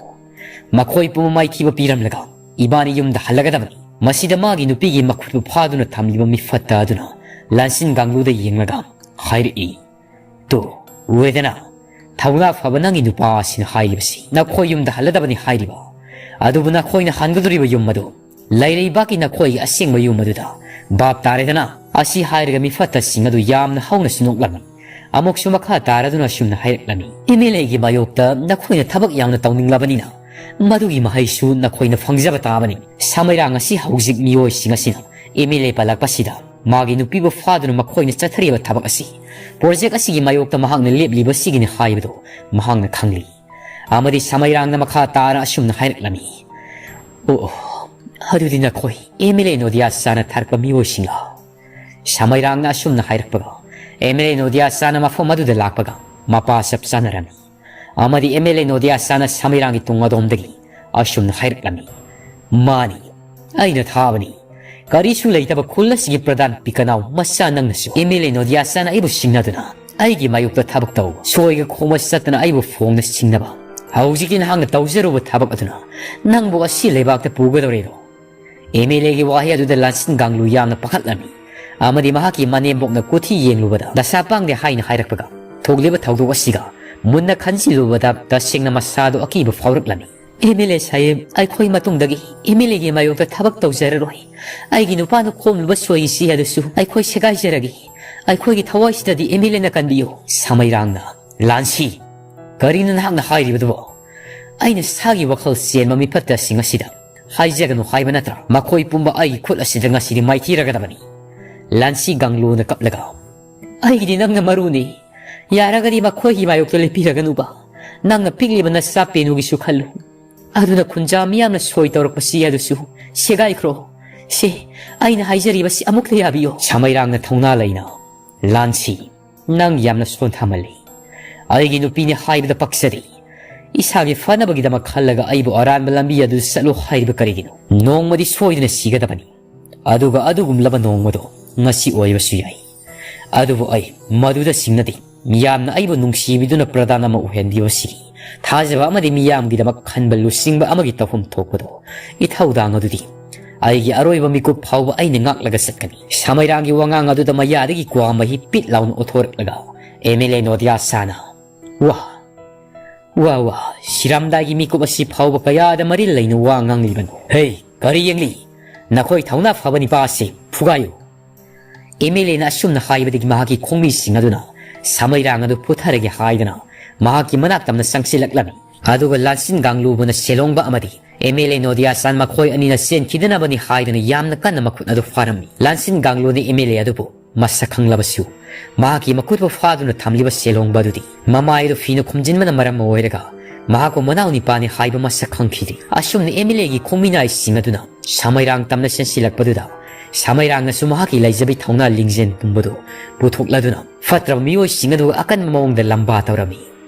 ꯃꯈꯣꯏ ꯄꯨꯝꯕ ꯃꯥꯏꯊꯤꯕ ꯄꯤꯔꯝꯂꯒ ꯏꯕꯥꯅꯤ ꯌꯨꯝꯗ ꯍꯜꯂꯒꯗꯕꯅꯤ꯫" ꯃꯁꯤꯗ ꯃꯥꯒꯤ ꯅꯨꯄꯤꯒꯤ ꯃꯈꯨꯠꯄꯨ ꯐꯥꯗꯨꯅ ꯊꯝꯂꯤꯕ ꯃꯤꯐꯠꯇ ꯑꯗꯨꯅ ꯂꯥꯟꯁꯤꯟ ꯀꯥꯡꯂꯨꯗ ꯌꯦꯡꯂꯒ ꯍꯥꯏꯔꯛꯏ, "ꯇꯨ, ꯎꯔꯦꯗꯅ, ꯊꯧꯅꯥ ꯐꯕ ꯅꯪꯒꯤ ꯅꯨꯄꯥ ꯑꯁꯤꯅ ꯍꯥꯏꯔꯤꯕꯁꯤ꯫ ꯅꯈꯣꯏ ꯌꯨꯝꯗ ꯍꯜꯂꯗꯕꯅꯤ ꯍꯥꯏꯔꯤꯕ꯫ ꯑꯗꯨꯕꯨ ꯅꯈꯣꯏꯅ ꯍꯟꯒꯗꯧꯔꯤꯕ ꯌꯨꯝ ꯑꯗꯨ ꯂꯩꯔꯩꯕꯥꯛꯀꯤ ꯅꯈꯣꯏꯒꯤ ꯑꯁꯦꯡꯕ ꯌꯨꯝ ꯑꯗꯨꯗ ꯚꯥꯞ ꯇꯥꯔꯦꯗꯅ?" ꯑꯁꯤ ꯍꯥꯏꯔꯒ ꯃꯤꯐꯠꯇꯁꯤꯡ ꯑꯗꯨ ꯌꯥꯝꯅ ꯍꯧꯅꯁꯨ ꯅꯣꯛꯂꯝꯃꯤ꯫ ꯑꯃꯨꯛꯁꯨ ꯃꯈꯥ ꯇꯥꯔꯗꯨꯅ ꯑꯁꯨꯝꯅ ꯍꯥꯏꯔꯛꯂꯝꯃꯤ, "ꯑꯦꯝ ꯑꯦꯜ ꯑꯦꯒꯤ ꯃꯥꯌꯣꯛꯇ ꯅꯈꯣꯏꯅ ꯊꯕꯛ ꯌꯥꯝꯅ ꯇꯧꯅꯤꯡꯂꯕꯅꯤꯅ ꯃꯗꯨꯒꯤ ꯃꯍꯩꯁꯨ ꯅꯈꯣꯏꯅ ꯐꯪꯖꯕ ꯇꯥꯕꯅꯤ꯫ ꯁꯃꯩꯔꯥꯡ ꯑꯁꯤ ꯍꯧꯖꯤꯛ ꯃꯤꯑꯣꯏꯁꯤꯡ ꯑꯁꯤꯅ ꯑꯦꯝ ꯑꯦꯜ ꯑꯦ ꯄꯜꯂꯛꯄꯁꯤꯗ ꯃꯥꯒꯤ ꯅꯨꯄꯤꯕꯨ ꯐꯥꯗꯨꯅ ꯃꯈꯣꯏꯅ ꯆꯠꯊꯔꯤꯕ ꯊꯕꯛ ꯑꯁꯤ, ꯄ꯭ꯔꯣꯖꯦꯛ ꯑꯁꯤꯒꯤ ꯃꯥꯌꯣꯛꯇ ꯃꯍꯥꯛꯅ ꯂꯦꯞꯂꯤꯕꯁꯤꯒꯤꯅꯤ ꯍꯥꯏꯕꯗꯨ ꯃꯍꯥꯛꯅ ꯈꯪꯂꯤ꯫" ꯑꯃꯗꯤ ꯁꯃꯩꯔꯥꯡꯅ ꯃꯈꯥ ꯇꯥꯅ ꯑꯁꯨꯝꯅ ꯍꯥꯏꯔꯛꯂꯝꯃꯤ, "ꯑꯣ, ꯑꯣ, ꯑꯗꯨꯗꯤ ꯅꯈꯣꯏ ꯑꯦꯝ ꯑꯦꯜ ꯑꯦ ꯅꯣꯗꯤꯌꯥ ꯆꯥꯅ ꯊꯥꯔꯛꯄ ꯃꯤꯑꯣꯏꯁꯤꯡꯂ?" ꯁꯃꯩꯔꯥꯡꯅ ꯑꯁꯨꯝꯅ ꯍꯥꯏꯔꯛꯄꯒ, ꯑꯦꯝ ꯑꯦꯜ ꯑꯦ ꯅꯣꯗꯤꯌꯥ ꯆꯥꯅ ꯃꯐꯝ ꯑꯗꯨꯗ ꯂꯥꯛꯄꯒ ꯃꯄꯥ ꯆꯞ ꯆꯥꯅꯔꯝꯃꯤ꯫ ꯑꯃꯗꯤ ꯑꯦꯝ ꯑꯦꯜ ꯑꯦ ꯅꯣꯗꯤꯌꯥ ꯆꯥꯅ ꯁꯃꯩꯔꯥꯡꯒꯤ ꯇꯨꯡ ꯑꯗꯣꯝꯗꯒꯤ ꯑꯁꯨꯝꯅ ꯍꯥꯏꯔꯛꯂꯝꯃꯤ, "ꯃꯥꯅꯤ, ꯑꯩꯅ ꯊꯥꯕꯅꯤ꯫ ꯀꯔꯤꯁꯨ ꯂꯩꯇꯕ ꯈꯨꯜ ꯑꯁꯤꯒꯤ ꯄ꯭ꯔꯙꯥꯟ ꯄꯤꯀꯅꯥꯎ ꯃꯆꯥ ꯅꯪꯅꯁꯨ ꯑꯦꯝ ꯑꯦꯜ ꯑꯦ ꯅꯣꯗꯤꯌꯥ ꯆꯥꯅ ꯑꯩꯕꯨ ꯁꯤꯡꯅꯗꯨꯅ ꯑꯩꯒꯤ ꯃꯥꯌꯣꯛꯇ ꯊꯕꯛ ꯇꯧ, ꯁꯣꯏꯒ ꯈꯣꯡꯕ ꯆꯠꯇꯅ ꯑꯩꯕꯨ ꯐꯣꯡꯅ ꯁꯤꯡꯅꯕ꯫ ꯍꯧꯖꯤꯛꯇꯤ ꯅꯍꯥꯛꯅ ꯇꯧꯖꯔꯨꯕ ꯊꯕꯛ ꯑꯗꯨꯅ ꯅꯪꯕꯨ ꯑꯁꯤ ꯂꯩꯕꯥꯛꯇ ꯄꯨꯒꯗꯧꯔꯤꯔꯣ?" ꯑꯦꯝ ꯑꯦꯜ ꯑꯦꯒꯤ ꯋꯥꯍꯩ ꯑꯗꯨꯗ ꯂꯥꯟꯁꯤꯟ ꯀꯥꯡꯂꯨ ꯌꯥꯝꯅ ꯄꯥꯈꯠꯂꯝꯃꯤ꯫ ꯑꯃꯗꯤ ꯃꯍꯥꯛꯀꯤ ꯃꯅꯦꯝꯕꯣꯛꯅ ꯀꯨꯊꯤ ꯌꯦꯡꯂꯨꯕꯗ ꯗꯁꯥ ꯄꯥꯡꯗꯦ ꯍꯥꯏꯅ ꯍꯥꯏꯔꯛꯄꯒ, ꯊꯣꯛꯂꯤꯕ ꯊꯧꯗꯣꯛ ꯑꯁꯤꯒ ꯃꯨꯟꯅ ꯈꯟꯖꯤꯜꯂꯨꯕꯗ ꯇꯁꯦꯡꯅ ꯃꯁꯥꯗꯣ ꯑꯀꯤꯕ ꯐꯥꯎꯔꯛꯂꯝꯃꯤ꯫ "ꯑꯦꯝ ꯑꯦꯜ ꯑꯦ ꯁꯥꯍꯦꯕ, ꯑꯩꯈꯣꯏ ꯃꯇꯨꯡꯗꯒꯤ ꯑꯦꯝ ꯑꯦꯜ ꯑꯦꯒꯤ ꯃꯥꯌꯣꯛꯇ ꯊꯕꯛ ꯇꯧꯖꯔꯔꯣꯏ꯫ ꯑꯩꯒꯤ ꯅꯨꯄꯥꯅ ꯈꯣꯝꯂꯨꯕ ꯁꯣꯏꯒꯤ ꯆꯦ ꯑꯗꯨꯁꯨ ꯑꯩꯈꯣꯏ ꯁꯦꯒꯥꯏꯖꯔꯒꯦ꯫ ꯑꯩꯈꯣꯏꯒꯤ ꯊꯋꯥꯏꯁꯤꯗꯗꯤ ꯑꯦꯝ ꯑꯦꯜ ꯑꯦꯅ ꯀꯟꯕꯤꯌꯨ꯫" ꯁꯃꯩꯔꯥꯡꯅ, "ꯂꯥꯟꯁꯤ, ꯀꯔꯤꯅꯣ ꯅꯍꯥꯛꯅ ꯍꯥꯏꯔꯤꯕꯗꯨꯕꯣ? ꯑꯩꯅ ꯁꯥꯒꯤ ꯋꯥꯈꯜ ꯆꯦꯟꯕ ꯃꯤꯐꯠꯇꯁꯤꯡ ꯑꯁꯤꯗ ꯍꯥꯏꯖꯒꯅꯨ ꯍꯥꯏꯕ ꯅꯠꯇ꯭ꯔꯥ? ꯃꯈꯣꯏ ꯄꯨꯝꯕ ꯑꯩꯒꯤ ꯈꯨꯠ ꯑꯁꯤꯗ ꯉꯁꯤꯗꯤ ꯃꯥꯏꯊꯤꯔꯒꯗꯕꯅꯤ꯫" ꯂꯥꯟꯁꯤ ꯒꯥꯡꯂꯣꯅ ꯀꯞꯂꯒ, "ꯑꯩꯒꯤꯗꯤ ꯅꯪꯅ ꯃꯔꯨꯅꯤ꯫ ꯌꯥꯔꯒꯗꯤ ꯃꯈꯣꯏꯒꯤ ꯃꯥꯌꯣꯛꯇ ꯂꯦꯞꯄꯤꯔꯒꯅꯨꯕ꯫ ꯅꯪꯅ ꯄꯤꯛꯂꯤꯕ ꯅꯆꯥ ꯄꯦꯅꯨꯒꯤꯁꯨ ꯈꯜꯂꯨ꯫" ꯑꯗꯨꯅ ꯈꯨꯟꯖꯥ ꯃꯤꯌꯥꯝꯅ ꯁꯣꯏ ꯇꯧꯔꯛꯄꯁꯤ ꯑꯗꯨꯁꯨ ꯁꯦꯒꯥꯏꯈ꯭ꯔꯣ꯫ ꯁꯦ, ꯑꯩꯅ ꯍꯥꯏꯖꯔꯤꯕꯁꯤ ꯑꯃꯨꯛꯇ ꯌꯥꯕꯤꯌꯨ꯫ ꯁꯃꯩꯔꯥꯡꯅ ꯊꯧꯅꯥ ꯂꯩꯅ, "ꯂꯥꯟꯁꯤ, ꯅꯪ ꯌꯥꯝꯅ ꯁꯣꯟꯊꯃꯜꯂꯤ꯫ ꯑꯩꯒꯤ ꯅꯨꯄꯤꯅꯤ ꯍꯥꯏꯕꯗ ꯄꯛꯆꯗꯦ꯫ ꯏꯁꯥꯒꯤ ꯐꯅꯕꯒꯤꯗꯃꯛ ꯈꯜꯂꯒ ꯑꯩꯕꯨ ꯑꯔꯥꯟꯕ ꯂꯝꯕꯤ ꯑꯗꯨꯗ ꯆꯠꯂꯨ ꯍꯥꯏꯔꯤꯕ ꯀꯔꯤꯒꯤꯅꯣ? ꯅꯣꯡꯃꯗꯤ ꯁꯣꯏꯗꯅ ꯁꯤꯒꯗꯕꯅꯤ꯫ ꯑꯗꯨꯒ ꯑꯗꯨꯒꯨꯝꯂꯕ ꯅꯣꯡꯃꯗꯣ ꯉꯁꯤ ꯑꯣꯏꯕꯁꯨ ꯌꯥꯏ꯫ ꯑꯗꯨꯕꯨ ꯑꯩ ꯃꯗꯨꯗ ꯁꯤꯡꯅꯗꯦ꯫ ꯃꯤꯌꯥꯝꯅ ꯑꯩꯕꯨ ꯅꯨꯡꯁꯤꯕꯤꯗꯨꯅ ꯄ꯭ꯔꯗꯥꯟ ꯑꯃ ꯑꯣꯏꯍꯟꯕꯤꯕꯁꯤꯒꯤ ꯊꯥꯖꯕ ꯑꯃꯗꯤ ꯃꯤꯌꯥꯝꯒꯤꯗꯃꯛ ꯈꯟꯕ ꯂꯨꯆꯤꯡꯕ ꯑꯃꯒꯤ ꯇꯧꯐꯝ ꯊꯣꯛꯄꯗꯣ, ꯏꯊꯧꯗꯥꯡ ꯑꯗꯨꯗꯤ ꯑꯩꯒꯤ ꯑꯔꯣꯏꯕ ꯃꯤꯀꯨꯞ ꯐꯥꯎꯕ ꯑꯩꯅ ꯉꯥꯛꯂꯒ ꯆꯠꯀꯅꯤ꯫" ꯁꯃꯩꯔꯥꯡꯒꯤ ꯋꯥꯉꯥꯡ ꯑꯗꯨꯗ ꯃꯌꯥꯗꯒꯤ ꯀ꯭ꯋꯥ ꯃꯍꯤ ꯄꯤꯠ ꯂꯥꯎꯅ ꯑꯣꯊꯣꯔꯛꯂꯒ ꯑꯦꯝ ꯑꯦꯜ ꯑꯦ ꯅꯣꯗꯤꯌꯥ ꯁꯥꯅ, "ꯋꯥ, ꯋꯥ, ꯋꯥ, ꯁꯤꯔꯝꯗꯥꯏꯒꯤ ꯃꯤꯀꯨꯞ ꯑꯁꯤ ꯐꯥꯎꯕ ꯀꯌꯥꯗ ꯃꯔꯤꯜ ꯂꯩꯅ ꯋꯥ ꯉꯥꯡꯂꯤꯕꯅꯣ? ꯍꯦ, ꯀꯔꯤ ꯌꯦꯡꯂꯤ? ꯅꯈꯣꯏ ꯊꯧꯅꯥ ꯐꯕ ꯅꯤꯄꯥ ꯑꯁꯤ ꯐꯨꯒꯥꯏꯌꯨ!" ꯑꯦꯝ ꯑꯦꯜ ꯑꯦꯅ ꯑꯁꯨꯝꯅ ꯍꯥꯏꯕꯗꯒꯤ ꯃꯍꯥꯛꯀꯤ ꯈꯣꯡꯃꯤꯁꯤꯡ ꯑꯗꯨꯅ ꯁꯃꯩꯔꯥꯡ ꯑꯗꯨ ꯄꯨꯊꯔꯒꯦ ꯍꯥꯏꯗꯅ ꯃꯍꯥꯛꯀꯤ ꯃꯅꯥꯛ ꯇꯝꯅ ꯆꯪꯁꯤꯜꯂꯛꯂꯝꯃꯤ꯫ ꯑꯗꯨꯒ ꯂꯥꯟꯁꯤꯟ ꯒꯥꯡꯂꯨꯕꯅ ꯁꯦꯂꯣꯡꯕ ꯑꯃꯗꯤ ꯑꯦꯝ ꯑꯦꯜ ꯑꯦ ꯅꯣꯗꯤꯌꯥ ꯆꯥꯟ ꯃꯈꯣꯏ ꯑꯅꯤꯅ ꯆꯦꯟꯈꯤꯗꯅꯕꯅꯤ ꯍꯥꯏꯗꯨꯅ ꯌꯥꯝꯅ ꯀꯟꯅ ꯃꯈꯨꯠ ꯑꯗꯨ ꯐꯥꯔꯝꯃꯤ꯫ ꯂꯥꯟꯁꯤꯟ ꯒꯥꯡꯂꯨꯅ ꯑꯦꯝ ꯑꯦꯜ ꯑꯦ ꯑꯗꯨꯕꯨ ꯃꯁꯛ ꯈꯪꯂꯕꯁꯨ ꯃꯍꯥꯛꯀꯤ ꯃꯈꯨꯠꯄꯨ ꯐꯥꯗꯨꯅ ꯊꯝꯂꯤꯕ ꯁꯦꯂꯣꯡꯕ ꯑꯗꯨꯗꯤ ꯃꯃꯥꯏ ꯑꯗꯨ ꯐꯤꯅ ꯈꯨꯝꯖꯤꯟꯕꯅ ꯃꯔꯝ ꯑꯣꯏꯔꯒ ꯃꯍꯥꯛꯄꯨ ꯃꯅꯥꯎ ꯅꯤꯄꯥꯅꯤ ꯍꯥꯏꯕ ꯃꯁꯛ ꯈꯪꯈꯤꯗꯦ꯫ ꯑꯁꯨꯝꯅ ꯑꯦꯝ ꯑꯦꯜ ꯑꯦꯒꯤ ꯈꯣꯡꯃꯤꯅꯥꯏꯁꯤꯡ ꯑꯗꯨꯅ ꯁꯃꯩꯔꯥꯡ ꯇꯝꯅ ꯆꯦꯟꯁꯤꯜꯂꯛꯄꯗꯨꯗ ꯁꯃꯩꯔꯥꯡꯅꯁꯨ ꯃꯍꯥꯛꯀꯤ ꯂꯩꯖꯕꯤ ꯊꯧꯅꯥ ꯂꯤꯡꯖꯦꯜ ꯄꯨꯝꯕꯗꯨ ꯄꯨꯊꯣꯛꯂꯗꯨꯅ ꯐꯠꯇ꯭ꯔꯕ ꯃꯤꯑꯣꯏꯁꯤꯡ ꯑꯗꯨ ꯑꯀꯟꯕ ꯃꯑꯣꯡꯗ ꯂꯝꯕꯥ ꯇꯧꯔꯝꯃꯤ꯫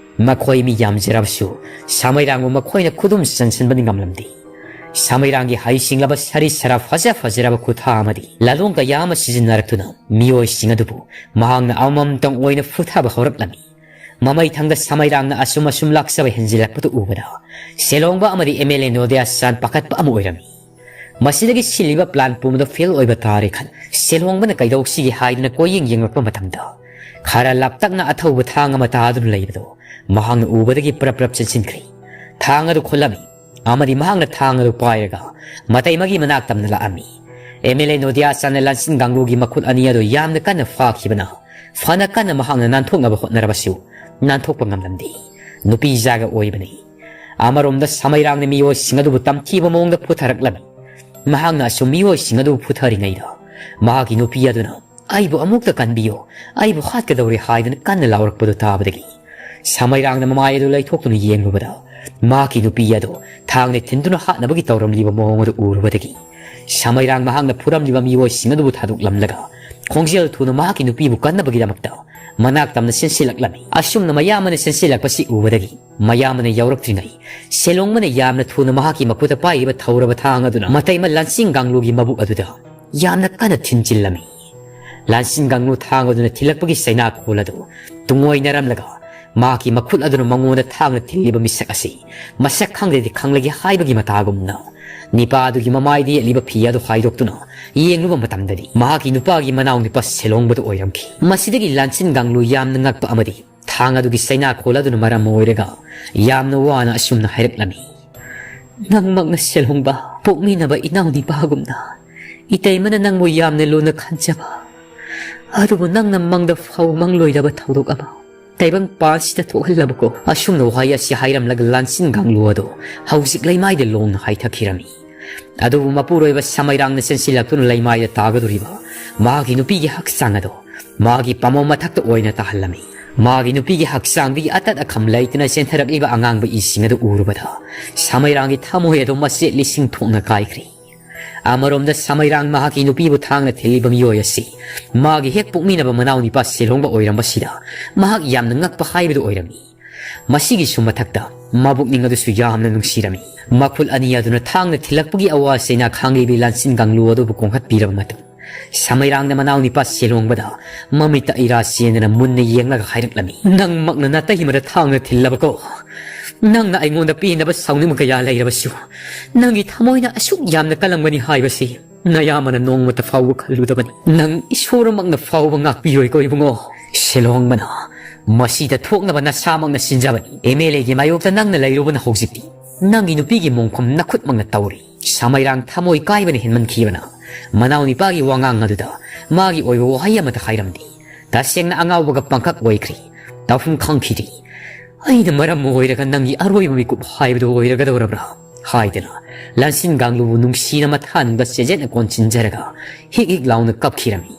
ꯃꯈꯣꯏ ꯃꯤ ꯌꯥꯝꯖꯔꯕꯁꯨ ꯁꯃꯩꯔꯥꯡꯕꯨ ꯃꯈꯣꯏꯅ ꯈꯨꯗꯨꯝ ꯆꯟꯁꯤꯟꯕꯗꯤ ꯉꯝꯂꯝꯗꯦ꯫ ꯁꯃꯩꯔꯥꯡꯒꯤ ꯍꯩꯁꯤꯡꯂꯕ ꯁꯔꯤꯠ ꯁꯔꯥ ꯐꯖ ꯐꯖꯔꯕ ꯈꯨꯠꯊꯥ ꯑꯃꯗꯤ ꯂꯥꯂꯣꯡ ꯀꯌꯥ ꯑꯃ ꯁꯤꯖꯤꯟꯅꯔꯛꯇꯨꯅ ꯃꯤꯑꯣꯏꯁꯤꯡ ꯑꯗꯨꯕꯨ ꯃꯍꯥꯛꯅ ꯑꯃꯃꯝꯇꯪ ꯑꯣꯏꯅ ꯐꯨꯊꯕ ꯍꯧꯔꯛꯂꯝꯃꯤ꯫ ꯃꯃꯩꯊꯪꯗ ꯁꯃꯩꯔꯥꯡꯅ ꯑꯁꯨꯝ ꯑꯁꯨꯝ ꯂꯥꯛꯆꯕ ꯍꯦꯟꯖꯤꯜꯂꯛꯄꯗꯨ ꯎꯕꯗ ꯁꯦꯂꯣꯡꯕ ꯑꯃꯗꯤ ꯑꯦꯝ ꯑꯦꯜ ꯑꯦ ꯅꯣꯗꯤꯌꯥ ꯆꯥꯟ ꯄꯥꯈꯠꯄ ꯑꯃ ꯑꯣꯏꯔꯝꯃꯤ꯫ ꯃꯁꯤꯗꯒꯤ ꯁꯤꯜꯂꯤꯕ ꯄ꯭ꯂꯥꯟ ꯄꯨꯝꯕꯗꯨ ꯐꯦꯜ ꯑꯣꯏꯕ ꯇꯥꯔꯦ ꯈꯟ ꯁꯦꯂꯣꯡꯕꯅ ꯀꯩꯗꯧꯁꯤꯒꯦ ꯍꯥꯏꯗꯨꯅ ꯀꯣꯏꯌꯦꯡ ꯌꯦꯡꯂꯛꯄ ꯃꯇꯝꯗ ꯈꯔ ꯂꯥꯞꯇꯛꯅ ꯑꯊꯧꯕ ꯊꯥꯡ ꯑꯃ ꯇꯥꯗꯨꯅ ꯂꯩꯕꯗꯨ ꯃꯍꯥꯛꯅ ꯎꯕꯗꯒꯤ ꯄ꯭ꯔꯞ ꯄ꯭ꯔꯞ ꯆꯦꯟꯁꯤꯟꯈ꯭ꯔꯦ꯫ ꯊꯥꯡ ꯑꯗꯨ ꯈꯨꯜꯂꯝꯃꯤ ꯑꯃꯗꯤ ꯃꯍꯥꯛꯅ ꯊꯥꯡ ꯑꯗꯨ ꯄꯥꯏꯔꯒ ꯃꯇꯩꯃꯒꯤ ꯃꯅꯥꯛ ꯇꯝꯅ ꯂꯥꯛꯑꯝꯃꯤ꯫ ꯑꯦꯝ ꯑꯦꯜ ꯑꯦ ꯅꯣꯗꯤꯌꯥ ꯆꯥꯟꯅ ꯂꯥꯟꯁꯤꯟ ꯀꯥꯡꯕꯨꯒꯤ ꯃꯈꯨꯠ ꯑꯅꯤ ꯑꯗꯨ ꯌꯥꯝꯅ ꯀꯟꯅ ꯐꯥꯈꯤꯕꯅ ꯐꯅ ꯀꯟꯅ ꯃꯍꯥꯛꯅ ꯅꯥꯟꯊꯣꯛꯅꯕ ꯍꯣꯠꯅꯔꯕꯁꯨ ꯅꯥꯟꯊꯣꯛꯄ ꯉꯝꯂꯝꯗꯦ꯫ ꯅꯨꯄꯤ ꯖꯥꯒ ꯑꯣꯏꯕꯅꯤ꯫ ꯑꯃꯔꯣꯝꯗ ꯁꯃꯩꯔꯥꯡꯅ ꯃꯤꯑꯣꯏꯁꯤꯡ ꯑꯗꯨꯕꯨ ꯇꯝꯊꯤꯕ ꯃꯑꯣꯡꯗ ꯐꯨꯊꯔꯛꯂꯝꯃꯤ꯫ ꯃꯍꯥꯛꯅ ꯑꯁꯨꯝ ꯃꯤꯑꯣꯏꯁꯤꯡ ꯑꯗꯨꯕꯨ ꯐꯨꯊꯔꯤꯉꯩꯗ ꯃꯍꯥꯛꯀꯤ ꯅꯨꯄꯤ ꯑꯗꯨꯅ, "ꯑꯩꯕꯨ ꯑꯃꯨꯛꯇ ꯀꯟꯕꯤꯌꯨ, ꯑꯩꯕꯨ ꯍꯥꯠꯀꯗꯧꯔꯦ" ꯍꯥꯏꯗꯨꯅ ꯀꯟꯅ ꯂꯥꯎꯔꯛꯄꯗꯨ ꯇꯥꯕꯗꯒꯤ ꯁꯃꯩꯔꯥꯡꯅ ꯃꯃꯥꯏ ꯑꯗꯨ ꯂꯩꯊꯣꯛꯇꯨꯅ ꯌꯦꯡꯂꯨꯕꯗ ꯃꯍꯥꯛꯀꯤ ꯅꯨꯄꯤ ꯑꯗꯨ ꯊꯥꯡꯅ ꯊꯤꯟꯗꯨꯅ ꯍꯥꯠꯅꯕꯒꯤ ꯇꯧꯔꯝꯂꯤꯕ ꯃꯑꯣꯡ ꯑꯗꯨ ꯎꯔꯨꯕꯗꯒꯤ ꯁꯃꯩꯔꯥꯡ ꯃꯍꯥꯛꯅ ꯐꯨꯔꯝꯂꯤꯕ ꯃꯤꯑꯣꯏꯁꯤꯡ ꯑꯗꯨꯕꯨ ꯊꯥꯗꯣꯛꯂꯝꯂꯒ ꯈꯣꯡꯖꯦꯜ ꯊꯨꯅ ꯃꯍꯥꯛꯀꯤ ꯅꯨꯄꯤꯕꯨ ꯀꯟꯅꯕꯒꯤꯗꯃꯛꯇ ꯃꯅꯥꯛ ꯇꯝꯅ ꯆꯦꯟꯁꯤꯜꯂꯛꯂꯝꯃꯤ꯫ ꯑꯁꯨꯝꯅ ꯃꯌꯥꯝꯕꯅ ꯆꯦꯟꯁꯤꯜꯂꯛꯄꯁꯤ ꯎꯕꯗꯒꯤ ꯃꯌꯥꯝꯕꯅ ꯌꯧꯔꯛꯇ꯭ꯔꯤꯉꯩ ꯁꯦꯂꯣꯡꯕꯅ ꯌꯥꯝꯅ ꯊꯨꯅ ꯃꯍꯥꯛꯀꯤ ꯃꯈꯨꯠꯇ ꯄꯥꯏꯔꯤꯕ ꯊꯧꯔꯕ ꯊꯥꯡ ꯑꯗꯨꯅ ꯃꯇꯩꯃ ꯂꯥꯟꯁꯤꯡ ꯀꯥꯡꯂꯨꯒꯤ ꯃꯕꯨꯛ ꯑꯗꯨꯗ ꯌꯥꯝꯅ ꯀꯟꯅ ꯊꯤꯟꯖꯤꯜꯂꯝꯃꯤ꯫ ꯂꯥꯟꯁꯤꯡ ꯀꯥꯡꯂꯨ ꯊꯥꯡ ꯑꯗꯨꯅ ꯊꯤꯜꯂꯛꯄꯒꯤ ꯆꯩꯅꯥꯈꯣꯜ ꯑꯗꯨ ꯇꯨꯡꯑꯣꯏꯅꯔꯝꯂꯒ ꯃꯍꯥꯛꯀꯤ ꯃꯈꯨꯠ ꯑꯗꯨꯅ ꯃꯉꯣꯟꯗ ꯊꯥꯡꯅ ꯊꯤꯜꯂꯤꯕ ꯃꯤꯁꯛ ꯑꯁꯤ ꯃꯁꯛ ꯈꯪꯗ꯭ꯔꯗꯤ ꯈꯪꯂꯒꯦ ꯍꯥꯏꯕꯒꯤ ꯃꯇꯥꯒꯨꯝꯅ ꯅꯤꯄꯥ ꯑꯗꯨꯒꯤ ꯃꯃꯥꯏꯗ ꯌꯦꯠꯂꯤꯕ ꯐꯤ ꯑꯗꯨ ꯍꯥꯏꯗꯣꯛꯇꯨꯅ ꯌꯦꯡꯂꯨꯕ ꯃꯇꯝꯗꯗꯤ ꯃꯍꯥꯛꯀꯤ ꯅꯨꯄꯥꯒꯤ ꯃꯅꯥꯎ ꯅꯨꯄꯥ ꯁꯦꯂꯣꯡꯕꯗꯨ ꯑꯣꯏꯔꯝꯈꯤ꯫ ꯃꯁꯤꯗꯒꯤ ꯂꯥꯟꯁꯤꯟ ꯀꯥꯡꯂꯨ ꯌꯥꯝꯅ ꯉꯛꯄ ꯑꯃꯗꯤ ꯊꯥꯡ ꯑꯗꯨꯒꯤ ꯆꯩꯅꯥꯈꯣꯜ ꯑꯗꯨꯅ ꯃꯔꯝ ꯑꯣꯏꯔꯒ ꯌꯥꯝꯅ ꯋꯥꯅ ꯑꯁꯨꯝꯅ ꯍꯥꯏꯔꯛꯂꯝꯃꯤ꯫ "ꯅꯪꯃꯛꯅ ꯁꯦꯂꯣꯡꯕ ꯄꯣꯛꯃꯤꯟꯅꯕ ꯏꯅꯥꯎꯅꯤꯄꯥꯒꯨꯝꯅ ꯏꯇꯩꯃꯅ ꯅꯪꯕꯨ ꯌꯥꯝꯅ ꯂꯨꯅ ꯈꯟꯖꯕ, ꯑꯗꯨꯕꯨ ꯅꯪꯅ ꯃꯪꯗ ꯐꯥꯎ ꯃꯪꯂꯣꯏꯗꯕ ꯊꯧꯗꯣꯛ ꯑꯃ ꯇꯥꯏꯕꯪ ꯄꯥꯟꯁꯤꯗ ꯊꯣꯛꯍꯜꯂꯕꯀꯣ?" ꯑꯁꯨꯝꯅ ꯋꯥꯍꯩ ꯑꯁꯤ ꯍꯥꯏꯔꯝꯂꯒ ꯂꯥꯟꯁꯤꯟ ꯀꯥꯡꯂꯨ ꯑꯗꯨ ꯍꯧꯖꯤꯛ ꯂꯩꯃꯥꯏꯗ ꯂꯣꯡꯅ ꯍꯥꯏꯊꯈꯤꯔꯝꯃꯤ꯫ ꯑꯗꯨꯕꯨ ꯃꯄꯨꯔꯣꯏꯕ ꯁꯃꯩꯔꯥꯡꯅ ꯆꯦꯟꯁꯤꯜꯂꯛꯇꯨꯅ ꯂꯩꯃꯥꯏꯗ ꯇꯥꯒꯗꯧꯔꯤꯕ ꯃꯍꯥꯛꯀꯤ ꯅꯨꯄꯤꯒꯤ ꯍꯛꯆꯥꯡ ꯑꯗꯨ ꯃꯍꯥꯛꯀꯤ ꯄꯥꯃꯣ ꯃꯊꯛꯇ ꯑꯣꯏꯅ ꯇꯥꯍꯜꯂꯝꯃꯤ꯫ ꯃꯍꯥꯛꯀꯤ ꯅꯨꯄꯤꯒꯤ ꯍꯛꯆꯥꯡꯗꯒꯤ ꯑꯇꯠ ꯑꯀꯝ ꯂꯩꯇꯅ ꯆꯦꯟꯊꯔꯛꯂꯤꯕ ꯑꯉꯥꯡꯕ ꯏꯁꯤꯡ ꯑꯗꯨ ꯎꯔꯨꯕꯗ ꯁꯃꯩꯔꯥꯡꯒꯤ ꯊꯃꯣꯏ ꯑꯗꯨ ꯃꯆꯦꯠ ꯂꯤꯁꯤꯡ ꯊꯣꯛꯅ ꯀꯥꯏꯈ꯭ꯔꯦ꯫ ꯑꯃꯔꯣꯝꯗ ꯁꯃꯩꯔꯥꯡ ꯃꯍꯥꯛꯀꯤ ꯅꯨꯄꯤꯕꯨ ꯊꯥꯡꯅ ꯊꯤꯜꯂꯤꯕ ꯃꯤꯑꯣꯏ ꯑꯁꯤ ꯃꯍꯥꯛꯀꯤ ꯍꯦꯛ ꯄꯣꯛꯃꯤꯟꯅꯕ ꯃꯅꯥꯎꯅꯤꯄꯥ ꯁꯦꯂꯣꯡꯕ ꯑꯣꯏꯔꯝꯕꯁꯤꯗ ꯃꯍꯥꯛ ꯌꯥꯝꯅ ꯉꯛꯄ ꯍꯥꯏꯕꯗꯨ ꯑꯣꯏꯔꯝꯃꯤ꯫ ꯃꯁꯤꯒꯤꯁꯨ ꯃꯊꯛꯇ ꯃꯕꯨꯛꯅꯤꯡ ꯑꯗꯨꯁꯨ ꯌꯥꯝꯅ ꯅꯨꯡꯁꯤꯔꯝꯃꯤ꯫ ꯃꯈꯨꯠ ꯑꯅꯤ ꯑꯗꯨꯅ ꯊꯥꯡꯅ ꯊꯤꯜꯂꯛꯄꯒꯤ ꯑꯋꯥ ꯆꯩꯅꯥ ꯈꯥꯡꯂꯤꯕꯤ ꯂꯥꯟꯁꯤꯟ ꯀꯥꯡꯂꯨ ꯑꯗꯨꯕꯨ ꯀꯣꯟꯈꯠꯄꯤꯔꯕ ꯃꯇꯨꯡ ꯁꯃꯩꯔꯥꯡꯅ ꯃꯅꯥꯎꯅꯤꯄꯥ ꯁꯦꯂꯣꯡꯕꯗ ꯃꯃꯤꯠꯇ ꯏꯔꯥ ꯆꯦꯟꯗꯅ ꯃꯨꯟꯅ ꯌꯦꯡꯂꯒ ꯍꯥꯏꯔꯛꯂꯝꯃꯤ, "ꯅꯪꯃꯛꯅ ꯅꯥꯇꯩꯃꯗ ꯊꯥꯡꯅ ꯊꯤꯜꯂꯕꯀꯣ? ꯅꯪꯅ ꯑꯩꯉꯣꯟꯗ ꯄꯦꯟꯗꯕ ꯁꯥꯎꯅꯤꯡꯕ ꯀꯌꯥ ꯂꯩꯔꯕꯁꯨ ꯅꯪꯒꯤ ꯊꯃꯣꯏꯅ ꯑꯁꯨꯛ ꯌꯥꯝꯅ ꯀꯜꯂꯝꯒꯅꯤ ꯍꯥꯏꯕꯁꯤ ꯅꯌꯥꯝꯕꯅ ꯅꯣꯡꯃꯇ ꯐꯥꯎꯕ ꯈꯜꯂꯨꯗꯕꯅꯤ꯫ ꯅꯪ ꯏꯁꯣꯔꯃꯛꯅ ꯐꯥꯎꯕ ꯉꯥꯛꯄꯤꯔꯣꯏꯀꯣ ꯏꯕꯨꯡꯉꯣ?" ꯁꯦꯂꯣꯡꯕꯅ, "ꯃꯁꯤꯗ ꯊꯣꯛꯅꯕ ꯅꯁꯥꯃꯛꯅ ꯁꯤꯟꯖꯕꯅꯤ꯫ ꯑꯦꯝ ꯑꯦꯜ ꯑꯦꯒꯤ ꯃꯥꯌꯣꯛꯇ ꯅꯪꯅ ꯂꯩꯔꯨꯕꯅ ꯍꯧꯖꯤꯛꯇꯤ ꯅꯪꯒꯤ ꯅꯨꯄꯤꯒꯤ ꯃꯣꯡꯐꯝ ꯅꯈꯨꯠꯃꯛꯅ ꯇꯧꯔꯤ꯫" ꯁꯃꯩꯔꯥꯡ ꯊꯃꯣꯏ ꯀꯥꯏꯕꯅ ꯍꯦꯟꯃꯟꯈꯤꯕꯅ ꯃꯅꯥꯎꯅꯤꯄꯥꯒꯤ ꯋꯥꯉꯥꯡ ꯑꯗꯨꯗ ꯃꯥꯒꯤ ꯑꯣꯏꯕ ꯋꯥꯍꯩ ꯑꯃꯠꯇ ꯍꯥꯏꯔꯝꯗꯦ꯫ ꯇꯁꯦꯡꯅ ꯑꯉꯥꯎꯕꯒ ꯄꯪꯈꯛ ꯑꯣꯏꯈ꯭ꯔꯦ꯫ ꯇꯧꯐꯝ ꯈꯪꯈꯤꯗꯦ꯫ "ꯑꯩꯅ ꯃꯔꯝ ꯑꯣꯏꯔꯒ ꯅꯪꯒꯤ ꯑꯔꯣꯏꯕ ꯃꯤꯀꯨꯞ ꯍꯥꯏꯕꯗꯨ ꯑꯣꯏꯔꯒꯗꯧꯔꯕ꯭ꯔꯥ?" ꯍꯥꯏꯗꯅ ꯂꯥꯟꯁꯤꯟ ꯀꯥꯡꯂꯨꯕꯨ ꯅꯨꯡꯁꯤꯅ ꯃꯊꯥꯅꯨꯡꯗ ꯆꯦꯖꯦꯠꯅ ꯀꯣꯟꯁꯤꯟꯖꯔꯒ ꯍꯤꯛ ꯍꯤꯛ ꯂꯥꯎꯅ ꯀꯞꯈꯤꯔꯝꯃꯤ꯫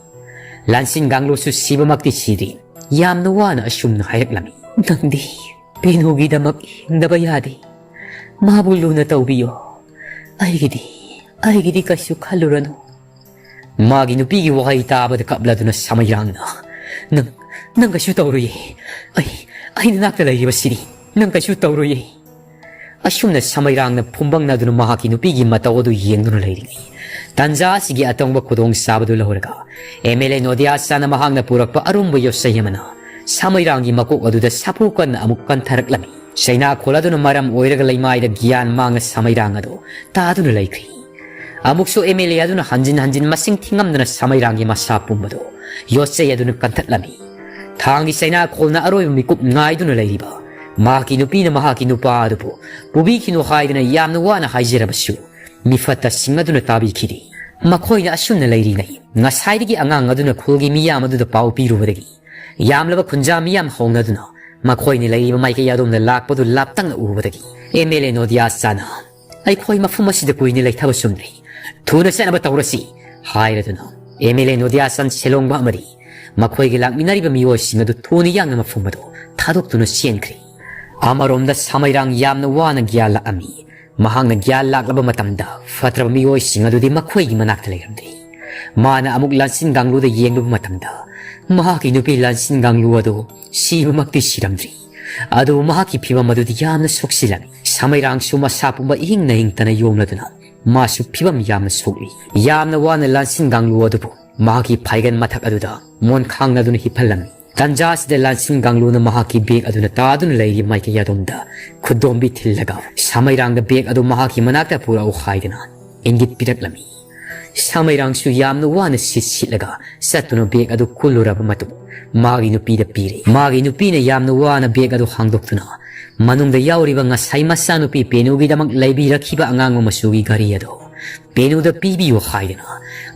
ꯂꯥꯟꯁꯤꯟ ꯀꯥꯡꯂꯨꯁꯨ ꯁꯤꯕꯃꯛꯇꯤ ꯁꯤꯗ꯭ꯔꯤ꯫ ꯌꯥꯝꯅ ꯋꯥꯅ ꯑꯁꯨꯝꯅ ꯍꯥꯏꯔꯛꯂꯝꯃꯤ, "ꯅꯪꯗꯤ ꯄꯦꯅꯨꯒꯤꯗꯃꯛ ꯍꯤꯡꯗꯕ ꯌꯥꯗꯦ꯫ ꯃꯥꯕꯨ ꯂꯨꯅ ꯇꯧꯕꯤꯌꯣ꯫ ꯑꯩꯒꯤꯗꯤ, ꯑꯩꯒꯤꯗꯤ ꯀꯩꯁꯨ ꯈꯜꯂꯨꯔꯅꯨ꯫ ꯃꯥꯒꯤ ꯅꯨꯄꯤꯒꯤ ꯋꯥꯍꯩ ꯇꯥꯕꯗ ꯀꯞꯂꯗꯨꯅ ꯁꯃꯩꯔꯥꯡꯅ, "ꯅꯪ, ꯅꯪ ꯀꯩꯁꯨ ꯇꯧꯔꯣꯏꯌꯦ꯫ ꯑꯩ, ꯑꯩ ꯅꯅꯥꯛꯇ ꯂꯩꯔꯤꯕꯁꯤꯗꯤ꯫ ꯅꯪ ꯀꯩꯁꯨ ꯇꯧꯔꯣꯏꯌꯦ꯫" ꯑꯁꯨꯝꯅ ꯁꯃꯩꯔꯥꯡꯅ ꯐꯨꯝꯕꯪꯅꯗꯨꯅ ꯃꯍꯥꯛꯀꯤ ꯅꯨꯄꯤꯒꯤ ꯃꯇꯧ ꯑꯗꯨ ꯌꯦꯡꯗꯨꯅ ꯂꯩꯔꯤꯉꯩ, ꯇꯥꯟꯖꯥ ꯑꯁꯤꯒꯤ ꯑꯇꯣꯡꯕ ꯈꯨꯗꯣꯡꯆꯥꯕꯗꯨ ꯂꯧꯔꯒ ꯑꯦꯝ ꯑꯦꯜ ꯑꯦ ꯅꯣꯗꯤꯌꯥ ꯆꯥꯅ ꯃꯍꯥꯛꯅ ꯄꯨꯔꯛꯄ ꯑꯔꯨꯝꯕ ꯌꯣꯠꯆꯩ ꯑꯃꯅ ꯁꯃꯩꯔꯥꯡꯒꯤ ꯃꯀꯣꯛ ꯑꯗꯨꯗ ꯁꯥꯐꯨ ꯀꯟꯅ ꯑꯃꯨꯛ ꯀꯟꯊꯔꯛꯂꯝꯃꯤ꯫ ꯆꯩꯅꯥꯈꯣꯜ ꯑꯗꯨꯅ ꯃꯔꯝ ꯑꯣꯏꯔꯒ ꯂꯩꯃꯥꯏꯗ ꯒ꯭ꯌꯥꯟ ꯃꯥꯡꯅ ꯁꯃꯩꯔꯥꯡ ꯑꯗꯨ ꯇꯥꯗꯨꯅ ꯂꯩꯈ꯭ꯔꯤ꯫ ꯑꯃꯨꯛꯁꯨ ꯑꯦꯝ ꯑꯦꯜ ꯑꯦ ꯑꯗꯨꯅ ꯍꯟꯖꯤꯟ ꯍꯟꯖꯤꯟ ꯃꯁꯤꯡ ꯊꯤꯉꯝꯗꯅ ꯁꯃꯩꯔꯥꯡꯒꯤ ꯃꯁꯥ ꯄꯨꯝꯕꯗꯨ ꯌꯣꯠꯆꯩ ꯑꯗꯨꯅ ꯀꯟꯊꯠꯂꯝꯃꯤ꯫ ꯊꯥꯡꯒꯤ ꯆꯩꯅꯥꯈꯣꯜꯅ ꯑꯔꯣꯏꯕ ꯃꯤꯀꯨꯞ ꯉꯥꯏꯗꯨꯅ ꯂꯩꯔꯤꯕ ꯃꯍꯥꯛꯀꯤ ꯅꯨꯄꯤꯅ ꯃꯍꯥꯛꯀꯤ ꯅꯨꯄꯥ ꯑꯗꯨꯕꯨ ꯄꯨꯕꯤꯈꯤꯅꯨ ꯍꯥꯏꯗꯅ ꯌꯥꯝꯅ ꯋꯥꯅ ꯍꯥꯏꯖꯔꯕꯁꯨ, ꯃꯤꯐꯠꯇꯁꯤꯡ ꯑꯗꯨꯅ ꯇꯥꯕꯤꯈꯤꯗꯦ꯫ ꯃꯈꯣꯏꯅ ꯑꯁꯨꯝꯅ ꯂꯩꯔꯤꯉꯩ, ꯉꯁꯥꯏꯗꯒꯤ ꯑꯉꯥꯡ ꯑꯗꯨꯅ ꯈꯨꯜꯒꯤ ꯃꯤꯌꯥꯝ ꯑꯗꯨꯗ ꯄꯥꯎ ꯄꯤꯔꯨꯕꯗꯒꯤ ꯌꯥꯝꯂꯕ ꯈꯨꯟꯖꯥ ꯃꯤꯌꯥꯝ ꯍꯧꯅꯗꯨꯅ ꯃꯈꯣꯏꯅ ꯂꯩꯔꯤꯕ ꯃꯥꯏꯀꯩ ꯑꯗꯣꯝꯗ ꯂꯥꯛꯄꯗꯨ ꯂꯥꯞꯇꯛꯅ ꯎꯕꯗꯒꯤ ꯑꯦꯝ ꯑꯦꯜ ꯑꯦ ꯅꯣꯗꯤꯌꯥ ꯆꯥꯅ, "ꯑꯩꯈꯣꯏ ꯃꯐꯝ ꯑꯁꯤꯗ ꯀꯨꯏꯅ ꯂꯩꯊꯕ ꯆꯨꯝꯗ꯭ꯔꯤ, ꯊꯨꯅ ꯆꯠꯅꯕ ꯇꯧꯔꯁꯤ" ꯍꯥꯏꯔꯗꯨꯅ ꯑꯦꯝ ꯑꯦꯜ ꯑꯦ ꯅꯣꯗꯤꯌꯥ ꯆꯟ ꯁꯦꯂꯣꯡꯕ ꯑꯃꯗꯤ ꯃꯈꯣꯏꯒꯤ ꯂꯥꯛꯃꯤꯟꯅꯔꯤꯕ ꯃꯤꯑꯣꯏꯁꯤꯡ ꯑꯗꯨ ꯊꯨꯅ ꯌꯥꯡꯅ ꯃꯐꯝ ꯑꯗꯨ ꯊꯥꯗꯣꯛꯇꯨꯅ ꯆꯦꯟꯈ꯭ꯔꯤ꯫ ꯑꯃꯔꯣꯝꯗ ꯁꯃꯩꯔꯥꯡ ꯌꯥꯝꯅ ꯋꯥꯅ ꯒ꯭ꯌꯥꯟ ꯂꯥꯛꯂꯝꯃꯤ꯫ ꯃꯍꯥꯛꯅ ꯒ꯭ꯌꯥꯟ ꯂꯥꯛꯂꯕ ꯃꯇꯝꯗ ꯐꯠꯇ꯭ꯔꯕ ꯃꯤꯑꯣꯏꯁꯤꯡ ꯑꯗꯨꯗꯤ ꯃꯈꯣꯏꯒꯤ ꯃꯅꯥꯛꯇ ꯂꯩꯔꯝꯗꯦ꯫ ꯃꯥꯅ ꯑꯃꯨꯛ ꯂꯥꯟꯁꯤꯟ ꯒꯥꯡꯂꯨꯗ ꯌꯦꯡꯂꯨꯕ ꯃꯇꯝꯗ ꯃꯍꯥꯛꯀꯤ ꯅꯨꯄꯤ ꯂꯥꯟꯁꯤꯟ ꯒꯥꯡꯂꯨ ꯑꯗꯨ ꯁꯤꯕꯃꯛꯇꯤ ꯁꯤꯔꯝꯗ꯭ꯔꯤ, ꯑꯗꯨꯕꯨ ꯃꯍꯥꯛꯀꯤ ꯐꯤꯕꯝ ꯑꯗꯨꯗꯤ ꯌꯥꯝꯅ ꯁꯣꯛꯆꯤꯜꯂꯝꯃꯤ꯫ ꯁꯃꯩꯔꯥꯡꯁꯨ ꯃꯁꯥ ꯄꯨꯝꯕ ꯏꯍꯤꯡ ꯅꯍꯤꯡꯇꯅ ꯌꯣꯝꯂꯗꯨꯅ ꯃꯥꯁꯨ ꯐꯤꯕꯝ ꯌꯥꯝꯅ ꯁꯣꯛꯂꯤ꯫ ꯌꯥꯝꯅ ꯋꯥꯅ ꯂꯥꯟꯁꯤꯟ ꯒꯥꯡꯂꯨ ꯑꯗꯨꯕꯨ ꯃꯍꯥꯛꯀꯤ ꯐꯥꯏꯒꯟ ꯃꯊꯛ ꯑꯗꯨꯗ ꯃꯣꯟ ꯈꯥꯡꯅꯗꯨꯅ ꯍꯤꯞꯍꯜꯂꯝꯃꯤ꯫ ꯇꯥꯟꯖꯥ ꯑꯁꯤꯗ ꯂꯥꯟꯁꯤꯟ ꯒꯥꯡꯂꯨꯅ ꯃꯍꯥꯛꯀꯤ ꯕꯦꯒ ꯑꯗꯨꯅ ꯇꯥꯗꯨꯅ ꯂꯩꯔꯤꯕ ꯃꯥꯏꯀꯩ ꯑꯗꯣꯝꯗ ꯈꯨꯗꯣꯝꯕꯤ ꯊꯤꯜꯂꯒ ꯁꯃꯩꯔꯥꯡꯗ ꯕꯦꯒ ꯑꯗꯨ ꯃꯍꯥꯛꯀꯤ ꯃꯅꯥꯛꯇ ꯄꯨꯔꯛꯎ ꯍꯥꯏꯗꯨꯅ ꯏꯪꯒꯤꯠ ꯄꯤꯔꯛꯂꯝꯃꯤ꯫ ꯁꯃꯩꯔꯥꯡꯁꯨ ꯌꯥꯝꯅ ꯋꯥꯅ ꯁꯤꯠ ꯁꯤꯠꯂꯒ ꯆꯠꯇꯨꯅ ꯕꯦꯒ ꯑꯗꯨ ꯀꯨꯜꯂꯨꯔꯕ ꯃꯇꯨꯡ ꯃꯥꯒꯤ ꯅꯨꯄꯤꯗ ꯄꯤꯔꯦ꯫ ꯃꯥꯒꯤ ꯅꯨꯄꯤꯅ ꯌꯥꯝꯅ ꯋꯥꯅ ꯕꯦꯒ ꯑꯗꯨ ꯍꯥꯡꯗꯣꯛꯇꯨꯅ ꯃꯅꯨꯡꯗ ꯌꯥꯎꯔꯤꯕ ꯉꯁꯥꯏ ꯃꯆꯥꯅꯨꯄꯤ ꯄꯦꯅꯨꯒꯤꯗꯃꯛ ꯂꯩꯕꯤꯔꯛꯈꯤꯕ ꯑꯉꯥꯡꯕ ꯃꯆꯨꯒꯤ ꯘꯔꯤ ꯑꯗꯨ ꯄꯦꯅꯨꯗ ꯄꯤꯕꯤꯌꯨ ꯍꯥꯏꯗꯨꯅ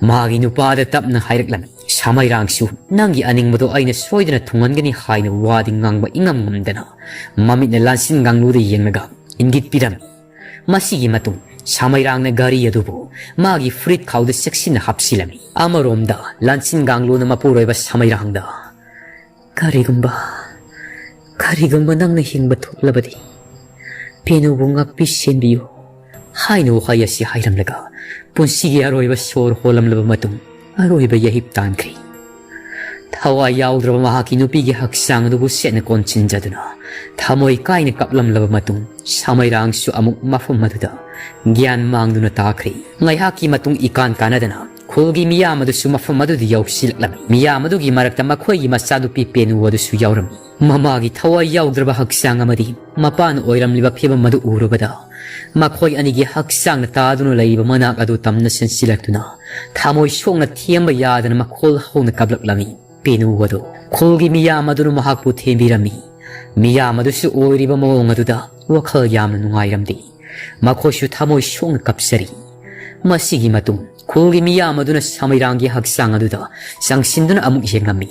ꯃꯥꯒꯤ ꯅꯨꯄꯥꯗ ꯇꯞꯅ ꯍꯥꯏꯔꯛꯂꯝꯃꯤ꯫ ꯁꯃꯩꯔꯥꯡꯁꯨ ꯅꯪꯒꯤ ꯑꯅꯤꯡꯕꯗꯣ ꯑꯩꯅ ꯁꯣꯏꯗꯅ ꯊꯨꯡꯍꯟꯒꯅꯤ ꯍꯥꯏꯅ ꯋꯥꯗꯤ ꯉꯥꯡꯕ ꯏꯉꯝ ꯉꯝꯗꯅ ꯃꯃꯤꯠꯅ ꯂꯥꯟꯁꯤꯟ ꯒꯥꯡꯂꯨꯗ ꯌꯦꯡꯂꯒ ꯏꯪꯒꯤꯠ ꯄꯤꯔꯝꯃꯤ꯫ ꯃꯁꯤꯒꯤ ꯃꯇꯨꯡ ꯁꯃꯩꯔꯥꯡꯅ ꯘꯔꯤ ꯑꯗꯨꯕꯨ ꯃꯥꯒꯤ ꯐꯨꯔꯤꯠ ꯈꯥꯎꯗ ꯆꯦꯛꯁꯤꯟꯅ ꯍꯥꯞꯆꯤꯜꯂꯝꯃꯤ꯫ ꯑꯃꯔꯣꯝꯗ ꯂꯥꯟꯁꯤꯟ ꯒꯥꯡꯂꯨꯅ ꯃꯄꯨꯔꯣꯏꯕ ꯁꯃꯩꯔꯥꯡꯗ, "ꯀꯔꯤꯒꯨꯝꯕ, "ꯀꯔꯤꯒꯨꯝꯕ ꯅꯪꯅ ꯍꯤꯡꯕ ꯊꯣꯛꯂꯕꯗꯤ ꯄꯦꯅꯨꯕꯨ ꯉꯥꯛꯄꯤ ꯁꯦꯟꯕꯤꯌꯨ" ꯍꯥꯏꯅ ꯋꯥꯍꯩ ꯑꯁꯤ ꯍꯥꯏꯔꯝꯂꯒ ꯄꯨꯟꯁꯤꯒꯤ ꯑꯔꯣꯏꯕ ꯁꯣꯔ ꯍꯣꯜꯂꯝꯂꯕ ꯃꯇꯨꯡ ꯑꯔꯣꯏꯕ ꯌꯥꯍꯤꯞ ꯇꯥꯟꯈ꯭ꯔꯤ꯫ ꯊꯋꯥꯏ ꯌꯥꯎꯗ꯭ꯔꯕ ꯃꯍꯥꯛꯀꯤ ꯅꯨꯄꯤꯒꯤ ꯍꯛꯆꯥꯡ ꯑꯗꯨꯕꯨ ꯁꯦꯠꯅ ꯀꯣꯟꯁꯤꯟꯖꯗꯨꯅ ꯊꯃꯣꯏ ꯀꯥꯏꯅ ꯀꯞꯂꯝꯂꯕ ꯃꯇꯨꯡ ꯁꯃꯩꯔꯥꯡꯁꯨ ꯑꯃꯨꯛ ꯃꯐꯝ ꯑꯗꯨꯗ ꯒ꯭ꯌꯥꯟ ꯃꯥꯡꯗꯨꯅ ꯇꯥꯈ꯭ꯔꯦ꯫ ꯉꯥꯏꯍꯥꯛꯀꯤ ꯃꯇꯨꯡ ꯏꯀꯥꯟ ꯀꯥꯟꯅꯗꯅ ꯈꯨꯜꯒꯤ ꯃꯤꯌꯥꯝ ꯑꯗꯨꯁꯨ ꯃꯐꯝ ꯑꯗꯨꯗ ꯌꯧꯁꯤꯜꯂꯛꯂꯝꯃꯤ꯫ ꯃꯤꯌꯥꯝ ꯑꯗꯨꯒꯤ ꯃꯔꯛꯇ ꯃꯈꯣꯏꯒꯤ ꯃꯆꯥꯅꯨꯄꯤ ꯄꯦꯅꯨ ꯑꯗꯨꯁꯨ ꯌꯥꯎꯔꯝꯃꯤ꯫ ꯃꯃꯥꯒꯤ ꯊꯋꯥꯏ ꯌꯥꯎꯗ꯭ꯔꯕ ꯍꯛꯆꯥꯡ ꯑꯃꯗꯤ ꯃꯄꯥꯅ ꯑꯣꯏꯔꯝꯂꯤꯕ ꯐꯤꯕꯝ ꯑꯗꯨ ꯎꯔꯨꯕꯗ ꯃꯈꯣꯏ ꯑꯅꯤꯒꯤ ꯍꯛꯆꯥꯡꯅ ꯇꯥꯗꯨꯅ ꯂꯩꯔꯤꯕ ꯃꯅꯥꯛ ꯑꯗꯨ ꯇꯝꯅ ꯁꯦꯟꯁꯤꯜꯂꯛꯇꯨꯅ ꯊꯃꯣꯏ ꯁꯣꯛꯅ ꯊꯦꯝꯕ ꯌꯥꯗꯅ ꯃꯈꯣꯜ ꯍꯧꯅ ꯀꯞꯂꯛꯂꯝꯃꯤ꯫ ꯄꯦꯅꯨ ꯑꯗꯨ ꯈꯨꯜꯒꯤ ꯃꯤꯌꯥꯝ ꯑꯗꯨꯅ ꯃꯍꯥꯛꯄꯨ ꯊꯦꯝꯕꯤꯔꯝꯃꯤ꯫ ꯃꯤꯌꯥꯝ ꯑꯗꯨꯁꯨ ꯑꯣꯏꯔꯤꯕ ꯃꯑꯣꯡ ꯑꯗꯨꯗ ꯋꯥꯈꯜ ꯌꯥꯝꯅ ꯅꯨꯡꯉꯥꯏꯔꯝꯗꯦ꯫ ꯃꯈꯣꯏꯁꯨ ꯊꯃꯣꯏ ꯁꯣꯛꯅ ꯀꯞꯆꯔꯤ꯫ ꯃꯁꯤꯒꯤ ꯃꯇꯨꯡ ꯈꯨꯜꯒꯤ ꯃꯤꯌꯥꯝ ꯑꯗꯨꯅ ꯁꯃꯩꯔꯥꯡꯒꯤ ꯍꯛꯆꯥꯡ ꯑꯗꯨꯗ ꯆꯪꯁꯤꯟꯗꯨꯅ ꯑꯃꯨꯛ ꯌꯦꯡꯂꯝꯃꯤ꯫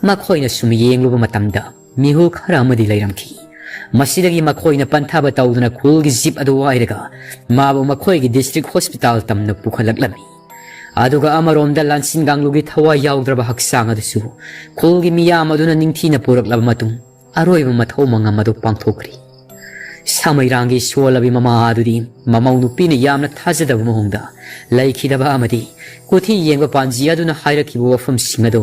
ꯃꯈꯣꯏꯅ ꯁꯨꯝ ꯌꯦꯡꯂꯨꯕ ꯃꯇꯝꯗ ꯃꯤꯍꯨꯜ ꯈꯔ ꯑꯃꯗꯤ ꯂꯩꯔꯝꯈꯤ꯫ ꯃꯁꯤꯗꯒꯤ ꯃꯈꯣꯏꯅ ꯄꯟꯊꯥꯕ ꯇꯧꯗꯨꯅ ꯈꯨꯜꯒꯤ ꯖꯤꯞ ꯑꯗꯨ ꯋꯥꯏꯔꯒ ꯃꯥꯕꯨ ꯃꯈꯣꯏꯒꯤ ꯗꯤꯁꯇ꯭ꯔꯤꯛ ꯍꯣꯁꯄꯤꯇꯥꯜ ꯇꯝꯅ ꯄꯨꯈꯠꯂꯛꯂꯝꯃꯤ꯫ ꯑꯗꯨꯒ ꯑꯃꯔꯣꯝꯗ ꯂꯥꯟꯁꯤꯟ ꯀꯥꯡꯂꯨꯒꯤ ꯊꯋꯥꯏ ꯌꯥꯎꯗ꯭ꯔꯕ ꯍꯛꯆꯥꯡ ꯑꯗꯨꯁꯨ ꯈꯨꯜꯒꯤ ꯃꯤꯌꯥꯝ ꯑꯗꯨꯅ ꯅꯤꯡꯊꯤꯅ ꯄꯨꯔꯛꯂꯕ ꯃꯇꯨꯡ ꯑꯔꯣꯏꯕ ꯃꯊꯧ ꯃꯉꯝ ꯑꯗꯨ ꯄꯥꯡꯊꯣꯛꯈ꯭ꯔꯤ꯫ ꯁꯃꯩꯔꯥꯡꯒꯤ ꯁꯣꯜꯂꯕꯤ ꯃꯃꯥ ꯑꯗꯨꯗꯤ ꯃꯃꯧ ꯅꯨꯄꯤꯅ ꯌꯥꯝꯅ ꯊꯥꯖꯗꯕ ꯃꯑꯣꯡꯗ ꯂꯩꯈꯤꯗꯕ ꯑꯃꯗꯤ ꯀꯨꯊꯤ ꯌꯦꯡꯕ ꯄꯥꯟꯖꯤ ꯑꯗꯨꯅ ꯍꯥꯏꯔꯛꯈꯤꯕ ꯋꯥꯐꯝꯁꯤꯡ ꯑꯗꯨ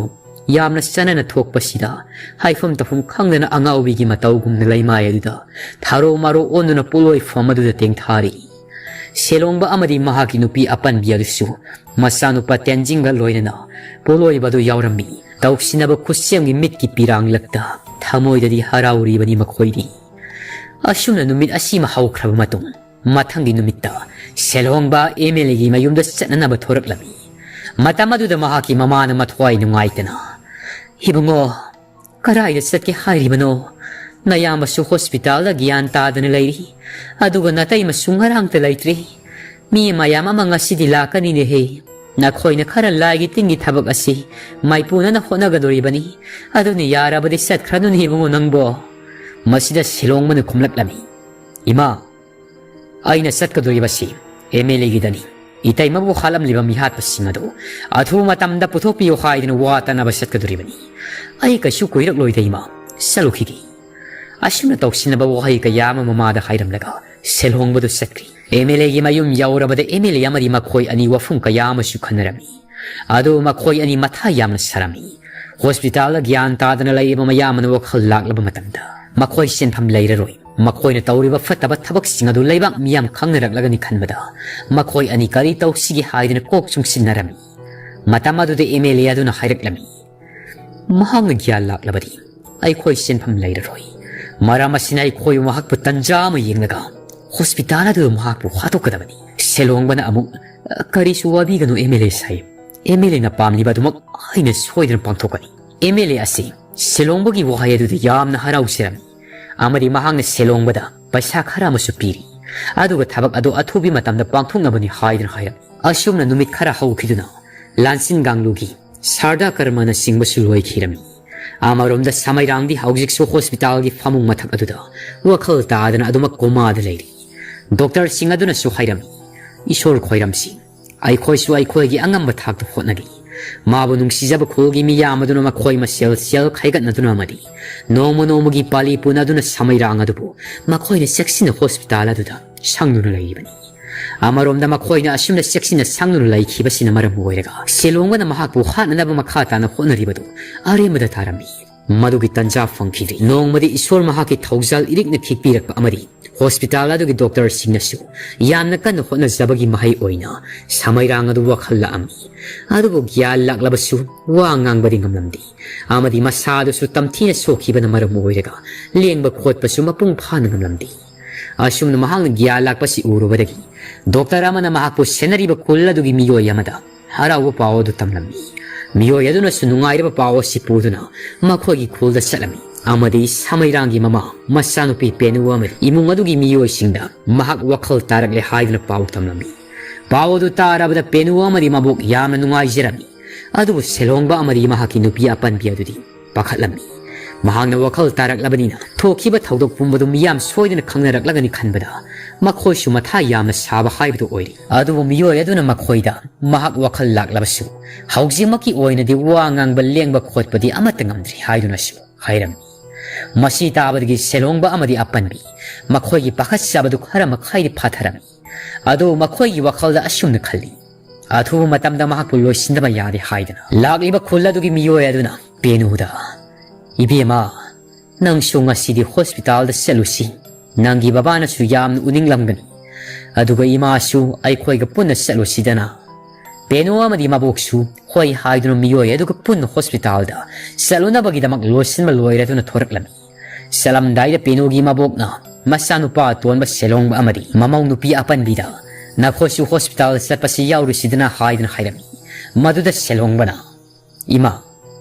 ꯌꯥꯝꯅ ꯆꯥꯟꯅꯅ ꯊꯣꯛꯄꯁꯤꯗ ꯍꯥꯏꯐꯝ ꯇꯧꯐꯝ ꯈꯪꯗꯅ ꯑꯉꯥꯎꯕꯤꯒꯤ ꯃꯇꯧꯒꯨꯝꯅ ꯂꯩꯃꯥꯏ ꯑꯗꯨꯗ ꯊꯥꯔꯣ ꯃꯥꯔꯣ ꯑꯣꯟꯗꯨꯅ ꯄꯣꯠꯂꯣꯏꯐꯝ ꯑꯗꯨꯗ ꯇꯦꯡꯊꯥꯔꯤ꯫ ꯁꯦꯂꯣꯡꯕ ꯑꯃꯗꯤ ꯃꯍꯥꯛꯀꯤ ꯅꯨꯄꯤ ꯑꯄꯟꯕꯤ ꯑꯗꯨꯁꯨ ꯃꯆꯥꯅꯨꯄꯥ ꯇꯦꯟꯖꯤꯡꯒ ꯂꯣꯏꯅꯅ ꯄꯣꯠꯂꯣꯏꯕ ꯑꯗꯨ ꯌꯥꯎꯔꯝꯃꯤ꯫ ꯇꯧꯁꯤꯟꯅꯕ ꯈꯨꯠꯁꯦꯝꯒꯤ ꯃꯤꯠꯀꯤ ꯄꯤꯔꯥꯡꯂꯛꯇ ꯊꯃꯣꯏꯗꯗꯤ ꯍꯔꯥꯎꯔꯤꯕꯅꯤ ꯃꯈꯣꯏꯗꯤ꯫ ꯑꯁꯨꯝꯅ ꯅꯨꯃꯤꯠ ꯑꯁꯤꯃ ꯍꯧꯈ꯭ꯔꯕ ꯃꯇꯨꯡ ꯃꯊꯪꯒꯤ ꯅꯨꯃꯤꯠꯇ ꯁꯦꯜꯍꯣꯡꯕ ꯑꯦꯝ ꯑꯦꯜ ꯑꯦꯒꯤ ꯃꯌꯨꯝꯗ ꯆꯠꯅꯅꯕ ꯊꯣꯔꯛꯂꯝꯃꯤ꯫ ꯃꯇꯝ ꯑꯗꯨꯗ ꯃꯍꯥꯛꯀꯤ ꯃꯃꯥꯅ ꯃꯊ꯭ꯋꯥꯏ ꯅꯨꯡꯉꯥꯏꯇꯅ, "ꯏꯕꯨꯡꯉꯣ, ꯀꯗꯥꯏꯗ ꯆꯠꯀꯦ ꯍꯥꯏꯔꯤꯕꯅꯣ? ꯅꯌꯥꯝꯕꯁꯨ ꯍꯣꯁꯄꯤꯇꯥꯜꯗ ꯒ꯭ꯌꯥꯟ ꯇꯥꯗꯅ ꯂꯩꯔꯤ, ꯑꯗꯨꯒ ꯅꯇꯩꯃꯁꯨ ꯉꯔꯥꯡꯇ ꯂꯩꯇ꯭ꯔꯤ꯫ ꯃꯤ ꯃꯌꯥꯝ ꯑꯃ ꯉꯁꯤꯗꯤ ꯂꯥꯛꯀꯅꯤꯅꯦꯍꯦ꯫ ꯅꯈꯣꯏꯅ ꯈꯔ ꯂꯥꯏꯒꯤ ꯇꯤꯟꯒꯤ ꯊꯕꯛ ꯑꯁꯤ ꯃꯥꯏꯄꯨꯅꯅ ꯍꯣꯠꯅꯒꯗꯣꯔꯤꯕꯅꯤ꯫ ꯑꯗꯨꯅ ꯌꯥꯔꯕꯗꯤ ꯆꯠꯈ꯭ꯔꯅꯨꯅꯦ ꯏꯕꯨꯡꯉꯣ ꯅꯪꯕꯣ"꯫ ꯃꯁꯤꯗ ꯁꯤꯂꯣꯡꯕꯅ ꯈꯨꯝꯂꯛꯂꯝꯃꯤ, "ꯏꯃꯥ, ꯑꯩꯅ ꯆꯠꯀꯗꯣꯔꯤꯕꯁꯤ ꯑꯦꯝ ꯑꯦꯜ ꯑꯦꯒꯤꯗꯅꯤ꯫ ꯏꯇꯩꯃꯕꯨ ꯍꯥꯠꯂꯝꯂꯤꯕ ꯃꯤꯍꯥꯠꯄꯁꯤꯡ ꯑꯗꯨ ꯑꯊꯨꯕ ꯃꯇꯝꯗ ꯄꯨꯊꯣꯛꯄꯤꯌꯨ ꯍꯥꯏꯗꯨꯅ ꯋꯥ ꯇꯥꯅꯕ ꯆꯠꯀꯗꯣꯔꯤꯕꯅꯤ꯫ ꯑꯩ ꯀꯩꯁꯨ ꯀꯨꯏꯔꯛꯂꯣꯏꯗ ꯏꯃꯥ, ꯆꯠꯂꯨꯈꯤꯒꯦ"꯫ ꯑꯁꯨꯝꯅ ꯇꯧꯁꯤꯟꯅꯕ ꯋꯥꯍꯩ ꯀꯌꯥ ꯑꯃ ꯃꯃꯥꯗ ꯍꯥꯏꯔꯝꯂꯒ ꯁꯦꯜꯍꯣꯡꯕꯗꯨ ꯆꯠꯈ꯭ꯔꯤ꯫ MLAꯒꯤ ꯃꯌꯨꯝ ꯌꯧꯔꯕꯗ MLA ꯑꯃꯗꯤ ꯃꯈꯣꯏ ꯑꯅꯤ ꯋꯥꯐꯝ ꯀꯌꯥ ꯑꯃꯁꯨ ꯈꯟꯅꯔꯝꯃꯤ꯫ ꯑꯗꯨ ꯃꯈꯣꯏ ꯑꯅꯤ ꯃꯊꯥ ꯌꯥꯝꯅ ꯁꯥꯔꯝꯃꯤ꯫ ꯍꯣꯁꯄꯤꯇꯥꯜꯗ ꯒ꯭ꯌꯥꯟ ꯇꯥꯗꯅ ꯂꯩꯔꯤꯕ ꯃꯌꯥꯝ ꯑꯃꯅ ꯋꯥꯈꯜ ꯂꯥꯛꯂꯕ ꯃꯇꯝꯗ ꯃꯈꯣꯏ ꯁꯤꯟꯐꯝ ꯂꯩꯔꯔꯣꯏ꯫ ꯃꯈꯣꯏꯅ ꯇꯧꯔꯤꯕ ꯐꯠꯇꯕ ꯊꯕꯛꯁꯤꯡ ꯑꯗꯨ ꯂꯩꯕꯥꯛ ꯃꯤꯌꯥꯝ ꯈꯪꯅꯔꯛꯂꯒꯅꯤ ꯈꯟꯕꯗ ꯃꯈꯣꯏ ꯑꯅꯤ ꯀꯔꯤ ꯇꯧꯁꯤꯒꯦ ꯍꯥꯏꯗꯨꯅ ꯀꯣꯛ ꯆꯨꯡꯁꯤꯟꯅꯔꯝꯃꯤ꯫ ꯃꯇꯝ ꯑꯗꯨꯗ MLA ꯑꯗꯨꯅ ꯍꯥꯏꯔꯛꯂꯝꯃꯤ, ꯃꯍꯥꯛꯅ ꯒ꯭ꯌꯥꯟ ꯂꯥꯛꯂꯕꯗꯤ ꯑꯩꯈꯣꯏ ꯁꯤꯟꯐꯝ ꯂꯩꯔꯔꯣꯏ꯫ ꯃꯔꯝ ꯑꯁꯤꯅ ꯑꯩꯈꯣꯏ ꯃꯍꯥꯛꯄꯨ ꯇꯟꯖꯥ ꯑꯃ ꯌꯦꯡꯂꯒ ꯍꯣꯁꯄꯤꯇꯥꯜ ꯑꯗꯨꯗ ꯃꯍꯥꯛꯄꯨ ꯍꯥꯠꯇꯣꯛꯀꯗꯕꯅꯤ꯫ ꯁꯦꯂꯣꯡꯕꯅ ꯑꯃꯨꯛ, ꯀꯔꯤꯁꯨ ꯋꯥꯕꯤꯒꯅꯨ MLA ꯁꯥꯍꯦꯕ, MLAꯅ ꯄꯥꯝꯂꯤꯕ ꯑꯗꯨꯃꯛ ꯑꯩꯅ ꯁꯣꯏꯗꯅ ꯄꯥꯡꯊꯣꯛꯀꯅꯤ꯫ MLA ꯑꯁꯤ ꯁꯦꯂꯣꯡꯕꯒꯤ ꯋꯥꯍꯩ ꯑꯗꯨꯗ ꯌꯥꯝꯅ ꯍꯔꯥꯎꯖꯔꯝꯃꯤ ꯑꯃꯗꯤ ꯃꯍꯥꯛꯅ ꯁꯦꯂꯣꯡꯕꯗ ꯄꯩꯁꯥ ꯈꯔ ꯑꯃꯁꯨ ꯄꯤꯔꯤ꯫ ꯑꯗꯨꯒ ꯊꯕꯛ ꯑꯗꯨ ꯑꯊꯨꯕꯤ ꯃꯇꯝꯗ ꯄꯥꯡꯊꯣꯛꯅꯕꯅꯤ ꯍꯥꯏꯗꯨꯅ ꯍꯥꯏꯔꯝꯃꯤ꯫ ꯑꯁꯨꯝꯅ ꯅꯨꯃꯤꯠ ꯈꯔ ꯍꯧꯈꯤꯗꯨꯅ ꯂꯥꯟꯁꯤꯟ ꯀꯥꯡꯂꯨꯒꯤ ꯁꯥꯔꯗꯥ ꯀꯔꯃꯅꯆꯤꯡꯕꯁꯨ ꯂꯣꯏꯈꯤꯔꯝꯃꯤ꯫ ꯑꯃꯔꯣꯝꯗ ꯁꯃꯩꯔꯥꯡꯗꯤ ꯍꯧꯖꯤꯛꯁꯨ ꯍꯣꯁꯄꯤꯇꯥꯜꯒꯤ ꯐꯃꯨꯡ ꯃꯊꯛ ꯑꯗꯨꯗ ꯋꯥꯈꯜ ꯇꯥꯗꯅ ꯑꯗꯨꯃꯛ ꯀꯣꯃꯥꯗ ꯂꯩꯔꯤ꯫ ꯗꯣꯛꯇꯔꯁꯤꯡ ꯑꯗꯨꯅꯁꯨ ꯍꯥꯏꯔꯝꯃꯤ, ꯏꯁꯣꯔ ꯈꯣꯏꯔꯝꯁꯤ, ꯑꯩꯈꯣꯏꯁꯨ ꯑꯩꯈꯣꯏꯒꯤ ꯑꯉꯝꯕ ꯊꯥꯛꯇ ꯍꯣꯠꯅꯔꯤ꯫ ꯃꯥꯕꯨ ꯅꯨꯡꯁꯤꯖꯕ ꯈꯨꯜꯒꯤ ꯃꯤꯌꯥꯝ ꯑꯗꯨꯅ ꯃꯈꯣꯏ ꯃꯁꯦꯜ ꯁꯦꯜ ꯈꯥꯏꯒꯠꯅꯗꯨꯅ ꯑꯃꯗꯤ ꯅꯣꯡꯃ ꯅꯣꯡꯃꯒꯤ ꯄꯥꯂꯤ ꯄꯨꯅꯗꯨꯅ ꯁꯃꯩꯔꯥꯡ ꯑꯗꯨꯕꯨ ꯃꯈꯣꯏꯅ ꯆꯦꯛꯁꯤꯟꯅ ꯍꯣꯁꯄꯤꯇꯥꯜ ꯑꯗꯨꯗ ꯁꯪꯗꯨꯅ ꯂꯩꯔꯤꯕꯅꯤ꯫ ꯑꯃꯔꯣꯝꯗ ꯃꯈꯣꯏꯅ ꯑꯁꯨꯝꯅ ꯆꯦꯛꯁꯤꯟꯅ ꯁꯪꯗꯨꯅ ꯂꯩꯈꯤꯕꯁꯤꯅ ꯃꯔꯝ ꯑꯣꯏꯔꯒ ꯁꯦꯂꯣꯡꯕꯅ ꯃꯍꯥꯛꯄꯨ ꯍꯥꯠꯅꯅꯕ ꯃꯈꯥ ꯇꯥꯅ ꯍꯣꯠꯅꯔꯤꯕꯗꯨ ꯑꯔꯦꯝꯕꯗ ꯇꯥꯔꯝꯃꯤ꯫ ꯃꯗꯨꯒꯤ ꯇꯟꯖꯥ ꯐꯪꯈꯤꯗ꯭ꯔꯤ꯫ ꯅꯣꯡꯃꯗꯤ ꯏꯁꯣꯔ ꯃꯍꯥꯛꯀꯤ ꯊꯧꯖꯥꯜ ꯏꯔꯤꯛꯅ ꯈꯤꯛꯄꯤꯔꯛꯄ ꯑꯃꯗꯤ ꯍꯣꯁꯄꯤꯇꯥꯜ ꯑꯗꯨꯒꯤ ꯗꯣꯛꯇꯔꯁꯤꯡꯅꯁꯨ ꯌꯥꯝꯅ ꯀꯟꯅ ꯍꯣꯠꯅꯖꯕꯒꯤ ꯃꯍꯩ ꯑꯣꯏꯅ ꯁꯃꯩꯔꯥꯡ ꯑꯗꯨ ꯋꯥꯈꯜ ꯂꯥꯛꯑꯝꯃꯤ꯫ ꯑꯗꯨꯕꯨ ꯒ꯭ꯌꯥꯟ ꯂꯥꯛꯂꯕꯁꯨ ꯋꯥ ꯉꯥꯡꯕꯗꯤ ꯉꯝꯂꯝꯗꯦ ꯑꯃꯗꯤ ꯃꯁꯥꯗꯨꯁꯨ ꯇꯝꯊꯤꯅ ꯁꯣꯛꯈꯤꯕꯅ ꯃꯔꯝ ꯑꯣꯏꯔꯒ ꯂꯦꯡꯕ ꯈꯣꯠꯄꯁꯨ ꯃꯄꯨꯡ ꯐꯥꯅ ꯉꯝꯂꯝꯗꯦ꯫ ꯑꯁꯨꯝꯅ ꯃꯍꯥꯛꯅ ꯒ꯭ꯌꯥꯟ ꯂꯥꯛꯄꯁꯤ ꯎꯔꯨꯕꯗꯒꯤ ꯗꯣꯛꯇꯔ ꯑꯃꯅ ꯃꯍꯥꯛꯄꯨ ꯁꯦꯟꯅꯔꯤꯕ ꯈꯨꯜ ꯑꯗꯨꯒꯤ ꯃꯤꯑꯣꯏ ꯑꯃꯗ ꯍꯔꯥꯎꯕ ꯄꯥꯎ ꯑꯗꯨ ꯇꯝꯂꯝꯃꯤ꯫ ꯃꯤꯑꯣꯏ ꯑꯗꯨꯅꯁꯨ ꯅꯨꯡꯉꯥꯏꯔꯕ ꯄꯥꯎ ꯑꯁꯤ ꯄꯨꯗꯨꯅ ꯃꯈꯣꯏꯒꯤ ꯈꯨꯜꯗ ꯆꯠꯂꯝꯃꯤ ꯑꯃꯗꯤ ꯁꯃꯩꯔꯥꯡꯒꯤ ꯃꯃꯥ, ꯃꯆꯥꯅꯨꯄꯤ ꯄꯦꯅꯨ ꯑꯃꯗꯤ ꯏꯃꯨꯡ ꯑꯗꯨꯒꯤ ꯃꯤꯑꯣꯏꯁꯤꯡꯗ ꯃꯍꯥꯛ ꯋꯥꯈꯜ ꯇꯥꯔꯛꯂꯦ ꯍꯥꯏꯗꯨꯅ ꯄꯥꯎ ꯇꯝꯂꯝꯃꯤ꯫ ꯄꯥꯎ ꯑꯗꯨ ꯇꯥꯔꯕꯗ ꯄꯦꯅꯨ ꯑꯃꯗꯤ ꯃꯕꯣꯛ ꯌꯥꯝꯅ ꯅꯨꯡꯉꯥꯏꯖꯔꯝꯃꯤ꯫ ꯑꯗꯨꯕꯨ ꯁꯦꯂꯣꯡꯕ ꯑꯃꯗꯤ ꯃꯍꯥꯛꯀꯤ ꯅꯨꯄꯤ ꯑꯄꯟꯕꯤ ꯑꯗꯨꯗꯤ ꯄꯥꯈꯠꯂꯝꯃꯤ꯫ ꯃꯍꯥꯛꯅ ꯋꯥꯈꯜ ꯇꯥꯔꯛꯂꯕꯅꯤꯅ ꯊꯣꯛꯈꯤꯕ ꯊꯧꯗꯣꯛ ꯄꯨꯝꯕꯗꯨ ꯃꯤꯌꯥꯝ ꯁꯣꯏꯗꯅ ꯈꯪꯅꯔꯛꯂꯒꯅꯤ ꯈꯟꯕꯗ ꯃꯈꯣꯏꯁꯨ ꯃꯊꯥ ꯌꯥꯝꯅ ꯁꯥꯕ ꯍꯥꯏꯕꯗꯨ ꯑꯣꯏꯔꯤ꯫ ꯑꯗꯨꯕꯨ ꯃꯤꯑꯣꯏ ꯑꯗꯨꯅ ꯃꯈꯣꯏꯗ ꯃꯍꯥꯛ ꯋꯥꯈꯜ ꯂꯥꯛꯂꯕꯁꯨ ꯍꯧꯖꯤꯛꯃꯛꯀꯤ ꯑꯣꯏꯅꯗꯤ ꯋꯥ ꯉꯥꯡꯕ, ꯂꯦꯡꯕ ꯈꯣꯠꯄꯗꯤ ꯑꯃꯠꯇ ꯉꯝꯗ꯭ꯔꯤ ꯍꯥꯏꯗꯨꯅꯁꯨ ꯍꯥꯏꯔꯝꯃꯤ꯫ ꯃꯁꯤ ꯇꯥꯕꯗꯒꯤ ꯁꯦꯂꯣꯡꯕ ꯑꯃꯗꯤ ꯑꯄꯟꯕꯤ ꯃꯈꯣꯏꯒꯤ ꯄꯥꯈꯠꯆꯕꯗꯨ ꯈꯔ ꯃꯈꯩꯗꯤ ꯐꯥꯊꯔꯝꯃꯤ꯫ ꯑꯗꯨ ꯃꯈꯣꯏꯒꯤ ꯋꯥꯈꯜꯗ ꯑꯁꯨꯝꯅ ꯈꯜꯂꯤ, "ꯑꯊꯨꯕ ꯃꯇꯝꯗ ꯃꯍꯥꯛꯄꯨ ꯂꯣꯏꯁꯤꯟꯗꯕ ꯌꯥꯗꯦ" ꯍꯥꯏꯗꯅ꯫ ꯂꯥꯛꯂꯤꯕ ꯈꯨꯜ ꯑꯗꯨꯒꯤ ꯃꯤꯑꯣꯏ ꯑꯗꯨꯅ ꯄꯦꯅꯨꯗ, "ꯏꯕꯦꯝꯃ, ꯅꯪꯁꯨ ꯉꯁꯤꯗꯤ ꯍꯣꯁꯄꯤꯇꯥꯜꯗ ꯆꯠꯂꯨꯁꯤ꯫ ꯅꯪꯒꯤ ꯕꯕꯥꯅꯁꯨ ꯌꯥꯝꯅ ꯎꯅꯤꯡꯂꯝꯒꯅꯤ꯫ ꯑꯗꯨꯒ ꯏꯃꯥꯁꯨ ꯑꯩꯈꯣꯏꯒ ꯄꯨꯟꯅ ꯆꯠꯂꯨꯁꯤꯗꯅ"꯫ ꯄꯦꯅꯨ ꯑꯃꯗꯤ ꯃꯕꯣꯛꯁꯨ ꯍꯣꯏ ꯍꯥꯏꯗꯨꯅ ꯃꯤꯑꯣꯏ ꯑꯗꯨꯒ ꯄꯨꯟꯅ ꯍꯣꯁꯄꯤꯇꯥꯜꯗ ꯆꯠꯂꯨꯅꯕꯒꯤꯗꯃꯛ ꯂꯣꯏꯁꯤꯟꯕ ꯂꯣꯏꯔꯗꯨꯅ ꯊꯣꯔꯛꯂꯝꯃꯤ꯫ ꯆꯠꯂꯝꯗꯥꯏꯗ ꯄꯦꯅꯨꯒꯤ ꯃꯕꯣꯛꯅ ꯃꯆꯥꯅꯨꯄꯥ ꯑꯇꯣꯟꯕ ꯁꯦꯂꯣꯡꯕ ꯑꯃꯗꯤ ꯃꯃꯧ ꯅꯨꯄꯤ ꯑꯄꯟꯕꯤꯗ, "ꯅꯈꯣꯏꯁꯨ ꯍꯣꯁꯄꯤꯇꯥꯜꯗ ꯆꯠꯄꯁꯤ ꯌꯥꯎꯔꯨꯁꯤꯗꯅ" ꯍꯥꯏꯗꯨꯅ ꯍꯥꯏꯔꯝꯃꯤ꯫ ꯃꯗꯨꯗ ꯁꯦꯂꯣꯡꯕꯅ, "ꯏꯃꯥ,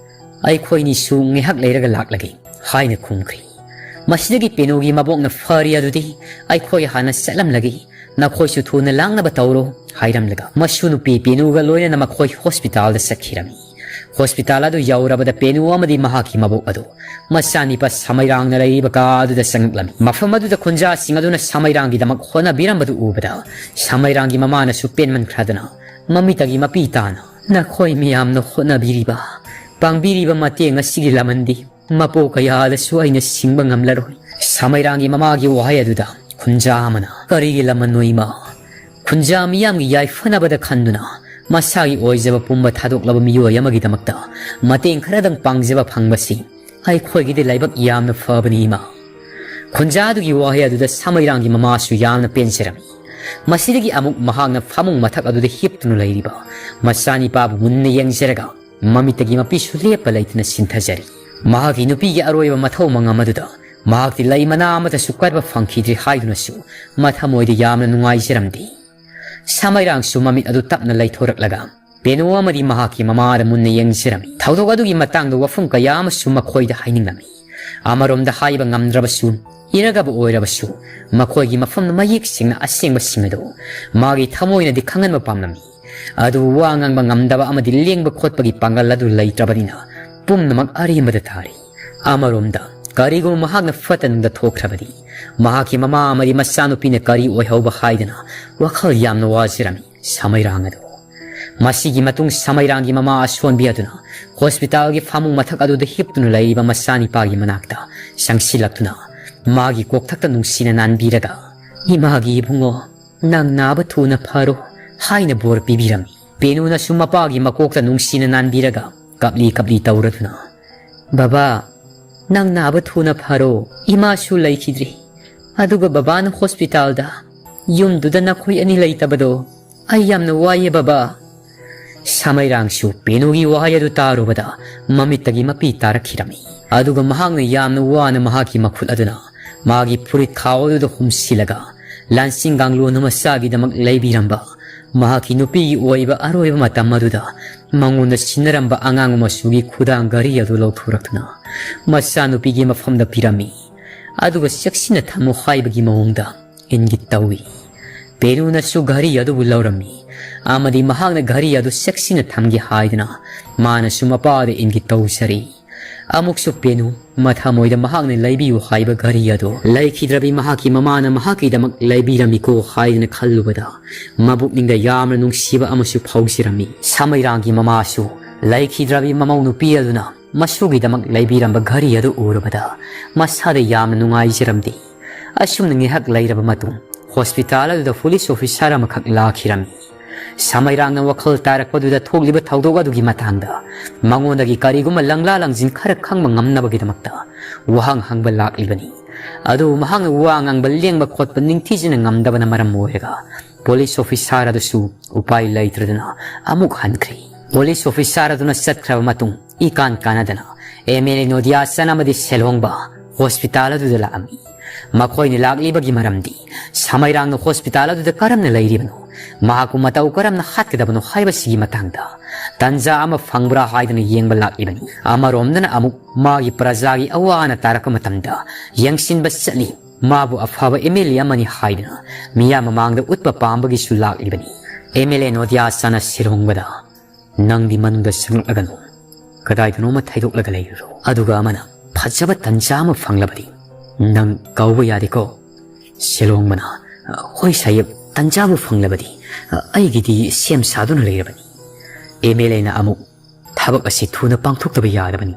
ꯑꯩꯈꯣꯏꯅꯤꯁꯨ ꯉꯥꯏꯍꯥꯛ ꯂꯩꯔꯒ ꯂꯥꯛꯂꯒꯦ" ꯍꯥꯏꯅ ꯈꯨꯝꯈ꯭ꯔꯤ꯫ ꯃꯁꯤꯗꯒꯤ ꯄꯦꯅꯨꯒꯤ ꯃꯕꯣꯛꯅ, "ꯐꯔꯦ ꯑꯗꯨꯗꯤ, ꯑꯩꯈꯣꯏ ꯍꯥꯟꯅ ꯆꯠꯂꯝꯂꯒꯦ, ꯅꯈꯣꯏꯁꯨ ꯊꯨꯅ ꯂꯥꯛꯅꯕ ꯇꯧꯔꯣ" ꯍꯥꯏꯔꯝꯂꯒ ꯃꯁꯨ ꯅꯨꯄꯤ ꯄꯦꯅꯨꯒ ꯂꯣꯏꯅꯅ ꯃꯈꯣꯏ ꯍꯣꯁꯄꯤꯇꯥꯜꯗ ꯆꯠꯈꯤꯔꯝꯃꯤ꯫ ꯍꯣꯁꯄꯤꯇꯥꯜ ꯑꯗꯨ ꯌꯧꯔꯕꯗ ꯄꯦꯅꯨ ꯑꯃꯗꯤ ꯃꯍꯥꯛꯀꯤ ꯃꯕꯣꯛ ꯑꯗꯨ ꯃꯆꯥꯅꯤꯄꯥ ꯁꯃꯩꯔꯥꯡꯅ ꯂꯩꯔꯤꯕ ꯀꯥ ꯑꯗꯨꯗ ꯆꯪꯂꯛꯂꯝꯃꯤ꯫ ꯃꯐꯝ ꯑꯗꯨꯗ ꯈꯨꯟꯖꯥꯁꯤꯡ ꯑꯗꯨꯅ ꯁꯃꯩꯔꯥꯡꯒꯤꯗꯃꯛ ꯍꯣꯠꯅꯕꯤꯔꯝꯕꯗꯨ ꯎꯕꯗ ꯁꯃꯩꯔꯥꯡꯒꯤ ꯃꯃꯥꯅꯁꯨ ꯄꯦꯟꯃꯟꯈ꯭ꯔꯗꯅ ꯃꯃꯤꯠꯇꯒꯤ ꯃꯄꯤ ꯇꯥꯅ, "ꯅꯈꯣꯏ ꯃꯌꯥꯝꯅ ꯍꯣꯠꯅꯕꯤꯔꯤꯕ, ꯄꯥꯡꯕꯤꯔꯤꯕ ꯃꯇꯦꯡ ꯑꯁꯤꯒꯤ ꯂꯃꯟꯗꯤ ꯃꯄꯣꯛ ꯀꯌꯥꯗꯁꯨ ꯑꯩꯅ ꯁꯤꯡꯕ ꯉꯝꯂꯔꯣꯏ"꯫ ꯁꯃꯩꯔꯥꯡꯒꯤ ꯃꯃꯥꯒꯤ ꯋꯥꯍꯩ ꯑꯗꯨꯗ ꯈꯨꯟꯖꯥ ꯑꯃꯅ, "ꯀꯔꯤꯒꯤ ꯂꯃꯟꯅꯣ ꯏꯃꯥ?" ꯈꯨꯟꯖꯥ ꯃꯤꯌꯥꯝꯒꯤ ꯌꯥꯏꯐꯅꯕꯗ ꯈꯟꯗꯨꯅ ꯃꯁꯥꯒꯤ ꯑꯣꯏꯖꯕ ꯄꯨꯝꯕ ꯊꯥꯗꯣꯛꯂꯕ ꯃꯤꯑꯣꯏ ꯑꯃꯒꯤꯗꯃꯛꯇ ꯃꯇꯦꯡ ꯈꯔꯗꯪ ꯄꯥꯡꯖꯕ ꯐꯪꯕꯁꯤ ꯑꯩꯈꯣꯏꯒꯤꯗꯤ ꯂꯥꯏꯕꯛ ꯌꯥꯝꯅ ꯐꯕꯅꯤ ꯏꯃꯥ꯫ ꯈꯨꯟꯖꯥꯗꯨꯒꯤ ꯋꯥꯍꯩ ꯑꯗꯨꯗ ꯁꯃꯩꯔꯥꯡꯒꯤ ꯃꯃꯥꯁꯨ ꯌꯥꯝꯅ ꯄꯦꯟꯖꯔꯝꯃꯤ꯫ ꯃꯁꯤꯗꯒꯤ ꯑꯃꯨꯛ ꯃꯍꯥꯛꯅ ꯐꯃꯨꯡ ꯃꯊꯛ ꯑꯗꯨꯗ ꯍꯤꯞꯇꯨꯅ ꯂꯩꯔꯤꯕ ꯃꯆꯥꯅꯤꯄꯥꯕꯨ ꯃꯨꯟꯅ ꯌꯦꯡꯖꯔꯒ ꯃꯃꯤꯠꯇꯒꯤ ꯃꯄꯤꯁꯨ ꯂꯦꯞꯄ ꯂꯩꯇꯅ ꯁꯤꯟꯊꯖꯔꯤ꯫ ꯃꯍꯥꯛꯀꯤ ꯅꯨꯄꯤꯒꯤ ꯑꯔꯣꯏꯕ ꯃꯊꯧ ꯃꯉꯝ ꯑꯗꯨꯗ ꯃꯍꯥꯛꯇꯤ ꯂꯩ ꯃꯅꯥ ꯑꯃꯠꯇꯁꯨ ꯀꯠꯄ ꯐꯪꯈꯤꯗ꯭ꯔꯤ ꯍꯥꯏꯗꯨꯅꯁꯨ ꯃꯊꯃꯣꯏꯗ ꯌꯥꯝꯅ ꯅꯨꯡꯉꯥꯏꯖꯔꯝꯗꯦ꯫ ꯁꯃꯩꯔꯥꯡꯁꯨ ꯃꯃꯤꯠ ꯑꯗꯨ ꯇꯞꯅ ꯂꯩꯊꯣꯔꯛꯂꯒ ꯄꯦꯅꯨ ꯑꯃꯗꯤ ꯃꯍꯥꯛꯀꯤ ꯃꯃꯥꯗ ꯃꯨꯟꯅ ꯌꯦꯡꯖꯔꯝꯃꯤ꯫ ꯊꯧꯗꯣꯛ ꯑꯗꯨꯒꯤ ꯃꯇꯥꯡꯗ ꯋꯥꯐꯝ ꯀꯌꯥ ꯑꯃꯁꯨ ꯃꯈꯣꯏꯗ ꯍꯥꯏꯅꯤꯡꯂꯝꯃꯤ꯫ ꯑꯃꯔꯣꯝꯗ ꯍꯥꯏꯕ ꯉꯝꯗ꯭ꯔꯕꯁꯨ, ꯏꯔꯒꯕ ꯑꯣꯏꯔꯕꯁꯨ, ꯃꯈꯣꯏꯒꯤ ꯃꯐꯝꯗ ꯃꯌꯦꯛ ꯁꯦꯡꯅ ꯑꯁꯦꯡꯕꯁꯤꯡ ꯑꯗꯨ ꯃꯥꯒꯤ ꯊꯃꯣꯏꯅꯗꯤ ꯈꯪꯍꯟꯕ ꯄꯥꯝꯂꯝꯃꯤ꯫ ꯑꯗꯨꯕꯨ ꯋꯥ ꯉꯥꯡꯕ ꯉꯝꯗꯕ ꯑꯃꯗꯤ ꯂꯦꯡꯕ ꯈꯣꯠꯄꯒꯤ ꯄꯥꯡꯒꯜ ꯑꯗꯨ ꯂꯩꯇ꯭ꯔꯕꯅꯤꯅ ꯄꯨꯝꯅꯃꯛ ꯑꯔꯦꯝꯕꯗ ꯇꯥꯔꯤ꯫ ꯑꯃꯔꯣꯝꯗ, ꯀꯔꯤꯒꯨꯝꯕ ꯃꯍꯥꯛꯅ ꯐꯠꯇ ꯅꯨꯡꯗ ꯊꯣꯛꯈ꯭ꯔꯕꯗꯤ ꯃꯍꯥꯛꯀꯤ ꯃꯃꯥ ꯑꯃꯗꯤ ꯃꯆꯥꯅꯨꯄꯤꯅ ꯀꯔꯤ ꯑꯣꯏꯍꯧꯕ ꯍꯥꯏꯗꯅ ꯋꯥꯈꯜ ꯌꯥꯝꯅ ꯋꯥꯖꯔꯝꯃꯤ ꯁꯃꯩꯔꯥꯡ ꯑꯗꯨ꯫ ꯃꯁꯤꯒꯤ ꯃꯇꯨꯡ ꯁꯃꯩꯔꯥꯡꯒꯤ ꯃꯃꯥ ꯑꯁꯣꯟꯕꯤ ꯑꯗꯨꯅ ꯍꯣꯁꯄꯤꯇꯥꯜꯒꯤ ꯐꯃꯨꯡ ꯃꯊꯛ ꯑꯗꯨꯗ ꯍꯤꯞꯇꯨꯅ ꯂꯩꯔꯤꯕ ꯃꯆꯥꯅꯤꯄꯥꯒꯤ ꯃꯅꯥꯛꯇ ꯆꯪꯁꯤꯜꯂꯛꯇꯨꯅ ꯃꯥꯒꯤ ꯀꯣꯛꯊꯛꯇ ꯅꯨꯡꯁꯤꯅ ꯅꯥꯟꯕꯤꯔꯒ, "ꯏꯃꯥꯒꯤ ꯏꯕꯨꯡꯉꯣ, ꯅꯪ ꯅꯥꯕ ꯊꯨꯅ ꯐꯔꯣ" ꯍꯥꯏꯅ ꯕꯣꯔ ꯄꯤꯕꯤꯔꯝꯃꯤ꯫ ꯄꯦꯅꯨꯅꯁꯨ ꯃꯄꯥꯒꯤ ꯃꯀꯣꯛꯇ ꯅꯨꯡꯁꯤꯅ ꯅꯥꯟꯕꯤꯔꯒ ꯀꯞꯂꯤ ꯀꯞꯂꯤ ꯇꯧꯔꯗꯨꯅ, "ꯕꯕꯥ, ꯅꯪ ꯅꯥꯕ ꯊꯨꯅ ꯐꯔꯣ, ꯏꯃꯥꯁꯨ ꯂꯩꯈꯤꯗ꯭ꯔꯤ, ꯑꯗꯨꯒ ꯕꯕꯥꯅ ꯍꯣꯁꯄꯤꯇꯥꯜꯗ, ꯌꯨꯝꯗꯨꯗ ꯅꯈꯣꯏ ꯑꯅꯤ ꯂꯩꯇꯕꯗꯣ ꯑꯩ ꯌꯥꯝꯅ ꯋꯥꯏꯌꯦ ꯕꯕꯥ"꯫ ꯁꯃꯩꯔꯥꯡꯁꯨ ꯄꯦꯅꯨꯒꯤ ꯋꯥꯍꯩ ꯑꯗꯨ ꯇꯥꯔꯨꯕꯗ ꯃꯃꯤꯠꯇꯒꯤ ꯃꯄꯤ ꯇꯥꯔꯛꯈꯤꯔꯝꯃꯤ꯫ ꯑꯗꯨꯒ ꯃꯍꯥꯛꯅ ꯌꯥꯝꯅ ꯋꯥꯅ ꯃꯍꯥꯛꯀꯤ ꯃꯈꯨꯠ ꯑꯗꯨꯅ ꯃꯥꯒꯤ ꯐꯨꯔꯤꯠ ꯈꯥꯎ ꯑꯗꯨꯗ ꯍꯨꯝꯁꯤꯜꯂꯒ ꯂꯥꯟꯁꯤꯡ ꯀꯥꯡꯂꯣꯟ ꯃꯆꯥꯒꯤꯗꯃꯛ ꯂꯩꯕꯤꯔꯝꯕ ꯃꯍꯥꯛꯀꯤ ꯅꯨꯄꯤꯒꯤ ꯑꯣꯏꯕ ꯑꯔꯣꯏꯕ ꯃꯇꯝ ꯑꯗꯨꯗ ꯃꯉꯣꯟꯗ ꯁꯤꯟꯅꯔꯝꯕ ꯑꯉꯥꯡꯕ ꯃꯆꯨꯒꯤ ꯈꯨꯗꯥꯡ ꯘꯔꯤ ꯑꯗꯨ ꯂꯧꯊꯣꯔꯛꯇꯨꯅ ꯃꯆꯥꯅꯨꯄꯤꯒꯤ ꯃꯐꯝꯗ ꯄꯤꯔꯝꯃꯤ꯫ ꯑꯗꯨꯒ ꯆꯦꯛꯁꯤꯟꯅ ꯊꯝꯃꯨ ꯍꯥꯏꯕꯒꯤ ꯃꯑꯣꯡꯗ ꯏꯪꯒꯤꯠ ꯇꯧꯏ꯫ ꯄꯦꯅꯨꯅꯁꯨ ꯘꯔꯤ ꯑꯗꯨꯕꯨ ꯂꯧꯔꯝꯃꯤ ꯑꯃꯗꯤ ꯃꯍꯥꯛꯅ ꯘꯔꯤ ꯑꯗꯨ ꯆꯦꯛꯁꯤꯟꯅ ꯊꯝꯒꯦ ꯍꯥꯏꯗꯨꯅ ꯃꯥꯅꯁꯨ ꯃꯄꯥꯗ ꯏꯪꯒꯤꯠ ꯇꯧꯖꯔꯤ꯫ ꯑꯃꯨꯛꯁꯨ ꯄꯦꯅꯨ ꯃꯊꯃꯣꯏꯗ ꯃꯍꯥꯛꯅ ꯂꯩꯕꯤꯌꯨ ꯍꯥꯏꯕ ꯘꯔꯤ ꯑꯗꯨ ꯂꯩꯈꯤꯗ꯭ꯔꯕꯤ ꯃꯍꯥꯛꯀꯤ ꯃꯃꯥꯅ ꯃꯍꯥꯛꯀꯤꯗꯃꯛ ꯂꯩꯕꯤꯔꯝꯃꯤꯀꯣ ꯍꯥꯏꯗꯨꯅ ꯈꯜꯂꯨꯕꯗ ꯃꯕꯨꯛꯅꯤꯡꯗ ꯌꯥꯝꯅ ꯅꯨꯡꯁꯤꯕ ꯑꯃꯁꯨ ꯐꯥꯎꯖꯔꯝꯃꯤ꯫ ꯁꯃꯩꯔꯥꯡꯒꯤ ꯃꯃꯥꯁꯨ ꯂꯩꯈꯤꯗ꯭ꯔꯕꯤ ꯃꯃꯧ ꯅꯨꯄꯤ ꯑꯗꯨꯅ ꯃꯁꯨꯒꯤꯗꯃꯛ ꯂꯩꯕꯤꯔꯝꯕ ꯘꯔꯤ ꯑꯗꯨ ꯎꯔꯨꯕꯗ ꯃꯁꯥꯗ ꯌꯥꯝꯅ ꯅꯨꯡꯉꯥꯏꯖꯔꯝꯗꯦ꯫ ꯑꯁꯨꯝꯅ ꯉꯥꯏꯍꯥꯛ ꯂꯩꯔꯕ ꯃꯇꯨꯡ ꯍꯣꯁꯄꯤꯇꯥꯜ ꯑꯗꯨꯗ ꯄꯨꯂꯤꯁ ꯑꯣꯐꯤꯁꯥꯔ ꯑꯃꯈꯛ ꯂꯥꯛꯈꯤꯔꯝꯃꯤ꯫ ꯁꯃꯩꯔꯥꯡꯅ ꯋꯥꯈꯜ ꯇꯥꯔꯛꯄꯗꯨꯗ ꯊꯣꯛꯂꯤꯕ ꯊꯧꯗꯣꯛ ꯑꯗꯨꯒꯤ ꯃꯇꯥꯡꯗ ꯃꯉꯣꯟꯗꯒꯤ ꯀꯔꯤꯒꯨꯝꯕ ꯂꯪꯂꯥ ꯂꯪꯖꯤꯟ ꯈꯔ ꯈꯪꯕ ꯉꯝꯅꯕꯒꯤꯗꯃꯛꯇ ꯋꯥꯍꯪ ꯍꯪꯕ ꯂꯥꯛꯂꯤꯕꯅꯤ꯫ ꯑꯗꯨꯕꯨ ꯃꯍꯥꯛꯅ ꯋꯥ ꯉꯥꯡꯕ ꯂꯦꯡꯕ ꯈꯣꯠꯄ ꯅꯤꯡꯊꯤꯖꯅ ꯉꯝꯗꯕꯅ ꯃꯔꯝ ꯑꯣꯏꯔꯒ ꯄꯨꯂꯤꯁ ꯑꯣꯐꯤꯁꯥꯔ ꯑꯗꯨꯁꯨ ꯎꯄꯥꯏ ꯂꯩꯇ꯭ꯔꯗꯨꯅ ꯑꯃꯨꯛ ꯍꯟꯈ꯭ꯔꯦ꯫ ꯄꯨꯂꯤꯁ ꯑꯣꯐꯤꯁꯥꯔ ꯑꯗꯨꯅ ꯆꯠꯈ꯭ꯔꯕ ꯃꯇꯨꯡ ꯏꯀꯥꯟ ꯀꯥꯟꯅꯗꯅ ꯑꯦꯝ ꯑꯦꯜ ꯑꯦ ꯅꯣꯗꯤꯌꯥꯆꯟ ꯑꯃꯗꯤ ꯁꯦꯜꯍꯣꯡꯕ ꯍꯣꯁꯄꯤꯇꯥꯜ ꯑꯗꯨꯗ ꯂꯥꯛꯑꯝꯃꯤ꯫ ꯃꯈꯣꯏꯅ ꯂꯥꯛꯂꯤꯕꯒꯤ ꯃꯔꯝꯗꯤ ꯁꯃꯩꯔꯥꯡꯅ ꯍꯣꯁꯄꯤꯇꯥꯜ ꯑꯗꯨꯗ ꯀꯔꯝꯅ ꯂꯩꯔꯤꯕꯅꯣ, ꯃꯍꯥꯛꯄꯨ ꯃꯇꯧ ꯀꯔꯝꯅ ꯍꯥꯠꯀꯗꯕꯅꯣ ꯍꯥꯏꯕꯁꯤꯒꯤ ꯃꯇꯥꯡꯗ ꯇꯟꯖꯥ ꯑꯃ ꯐꯪꯕ꯭ꯔꯥ ꯍꯥꯏꯗꯨꯅ ꯌꯦꯡꯕ ꯂꯥꯛꯂꯤꯕꯅꯤ꯫ ꯑꯃꯔꯣꯝꯗꯅ ꯑꯃꯨꯛ ꯃꯥꯒꯤ ꯄ꯭ꯔꯖꯥꯒꯤ ꯑꯋꯥ ꯑꯅꯥ ꯇꯥꯔꯛꯄ ꯃꯇꯝꯗ ꯌꯦꯡꯁꯤꯟꯕ ꯆꯠꯂꯤ꯫ ꯃꯥꯕꯨ ꯑꯐꯕ ꯑꯦꯝ ꯑꯦꯜ ꯑꯦ ꯑꯃꯅꯤ ꯍꯥꯏꯗꯨꯅ ꯃꯤꯌꯥꯝ ꯃꯃꯥꯡꯗ ꯎꯠꯄ ꯄꯥꯝꯕꯒꯤꯁꯨ ꯂꯥꯛꯂꯤꯕꯅꯤ꯫ ꯑꯦꯝ ꯑꯦꯜ ꯑꯦ ꯅꯣꯗꯤꯌꯥꯆꯟꯅ ꯁꯦꯜꯍꯣꯡꯕꯗ, "ꯅꯪꯗꯤ ꯃꯅꯨꯡꯗ ꯆꯪꯂꯛꯂꯒꯅꯨ, ꯀꯗꯥꯏꯗꯅꯣꯃ ꯊꯩꯗꯣꯛꯂꯒ ꯂꯩꯔꯨꯔꯣ꯫ ꯑꯗꯨꯒ ꯑꯃꯅ ꯐꯖꯕ ꯇꯟꯖꯥ ꯑꯃ ꯐꯪꯂꯕꯗꯤ ꯅꯪ ꯀꯧꯕ ꯌꯥꯗꯦꯀꯣ"꯫ ꯁꯦꯜꯍꯣꯡꯕꯅ, "ꯍꯣꯏ ꯁꯥꯍꯦꯕ, ꯇꯟꯖꯥꯕꯨ ꯐꯪꯂꯕꯗꯤ ꯑꯩꯒꯤꯗꯤ ꯁꯦꯝ ꯁꯥꯗꯨꯅ ꯂꯩꯔꯕꯅꯤ"꯫ ꯑꯦꯝ ꯑꯦꯜ ꯑꯦꯅ ꯑꯃꯨꯛ, "ꯊꯕꯛ ꯑꯁꯤ ꯊꯨꯅ ꯄꯥꯡꯊꯣꯛꯇꯕ ꯌꯥꯗꯕꯅꯤ꯫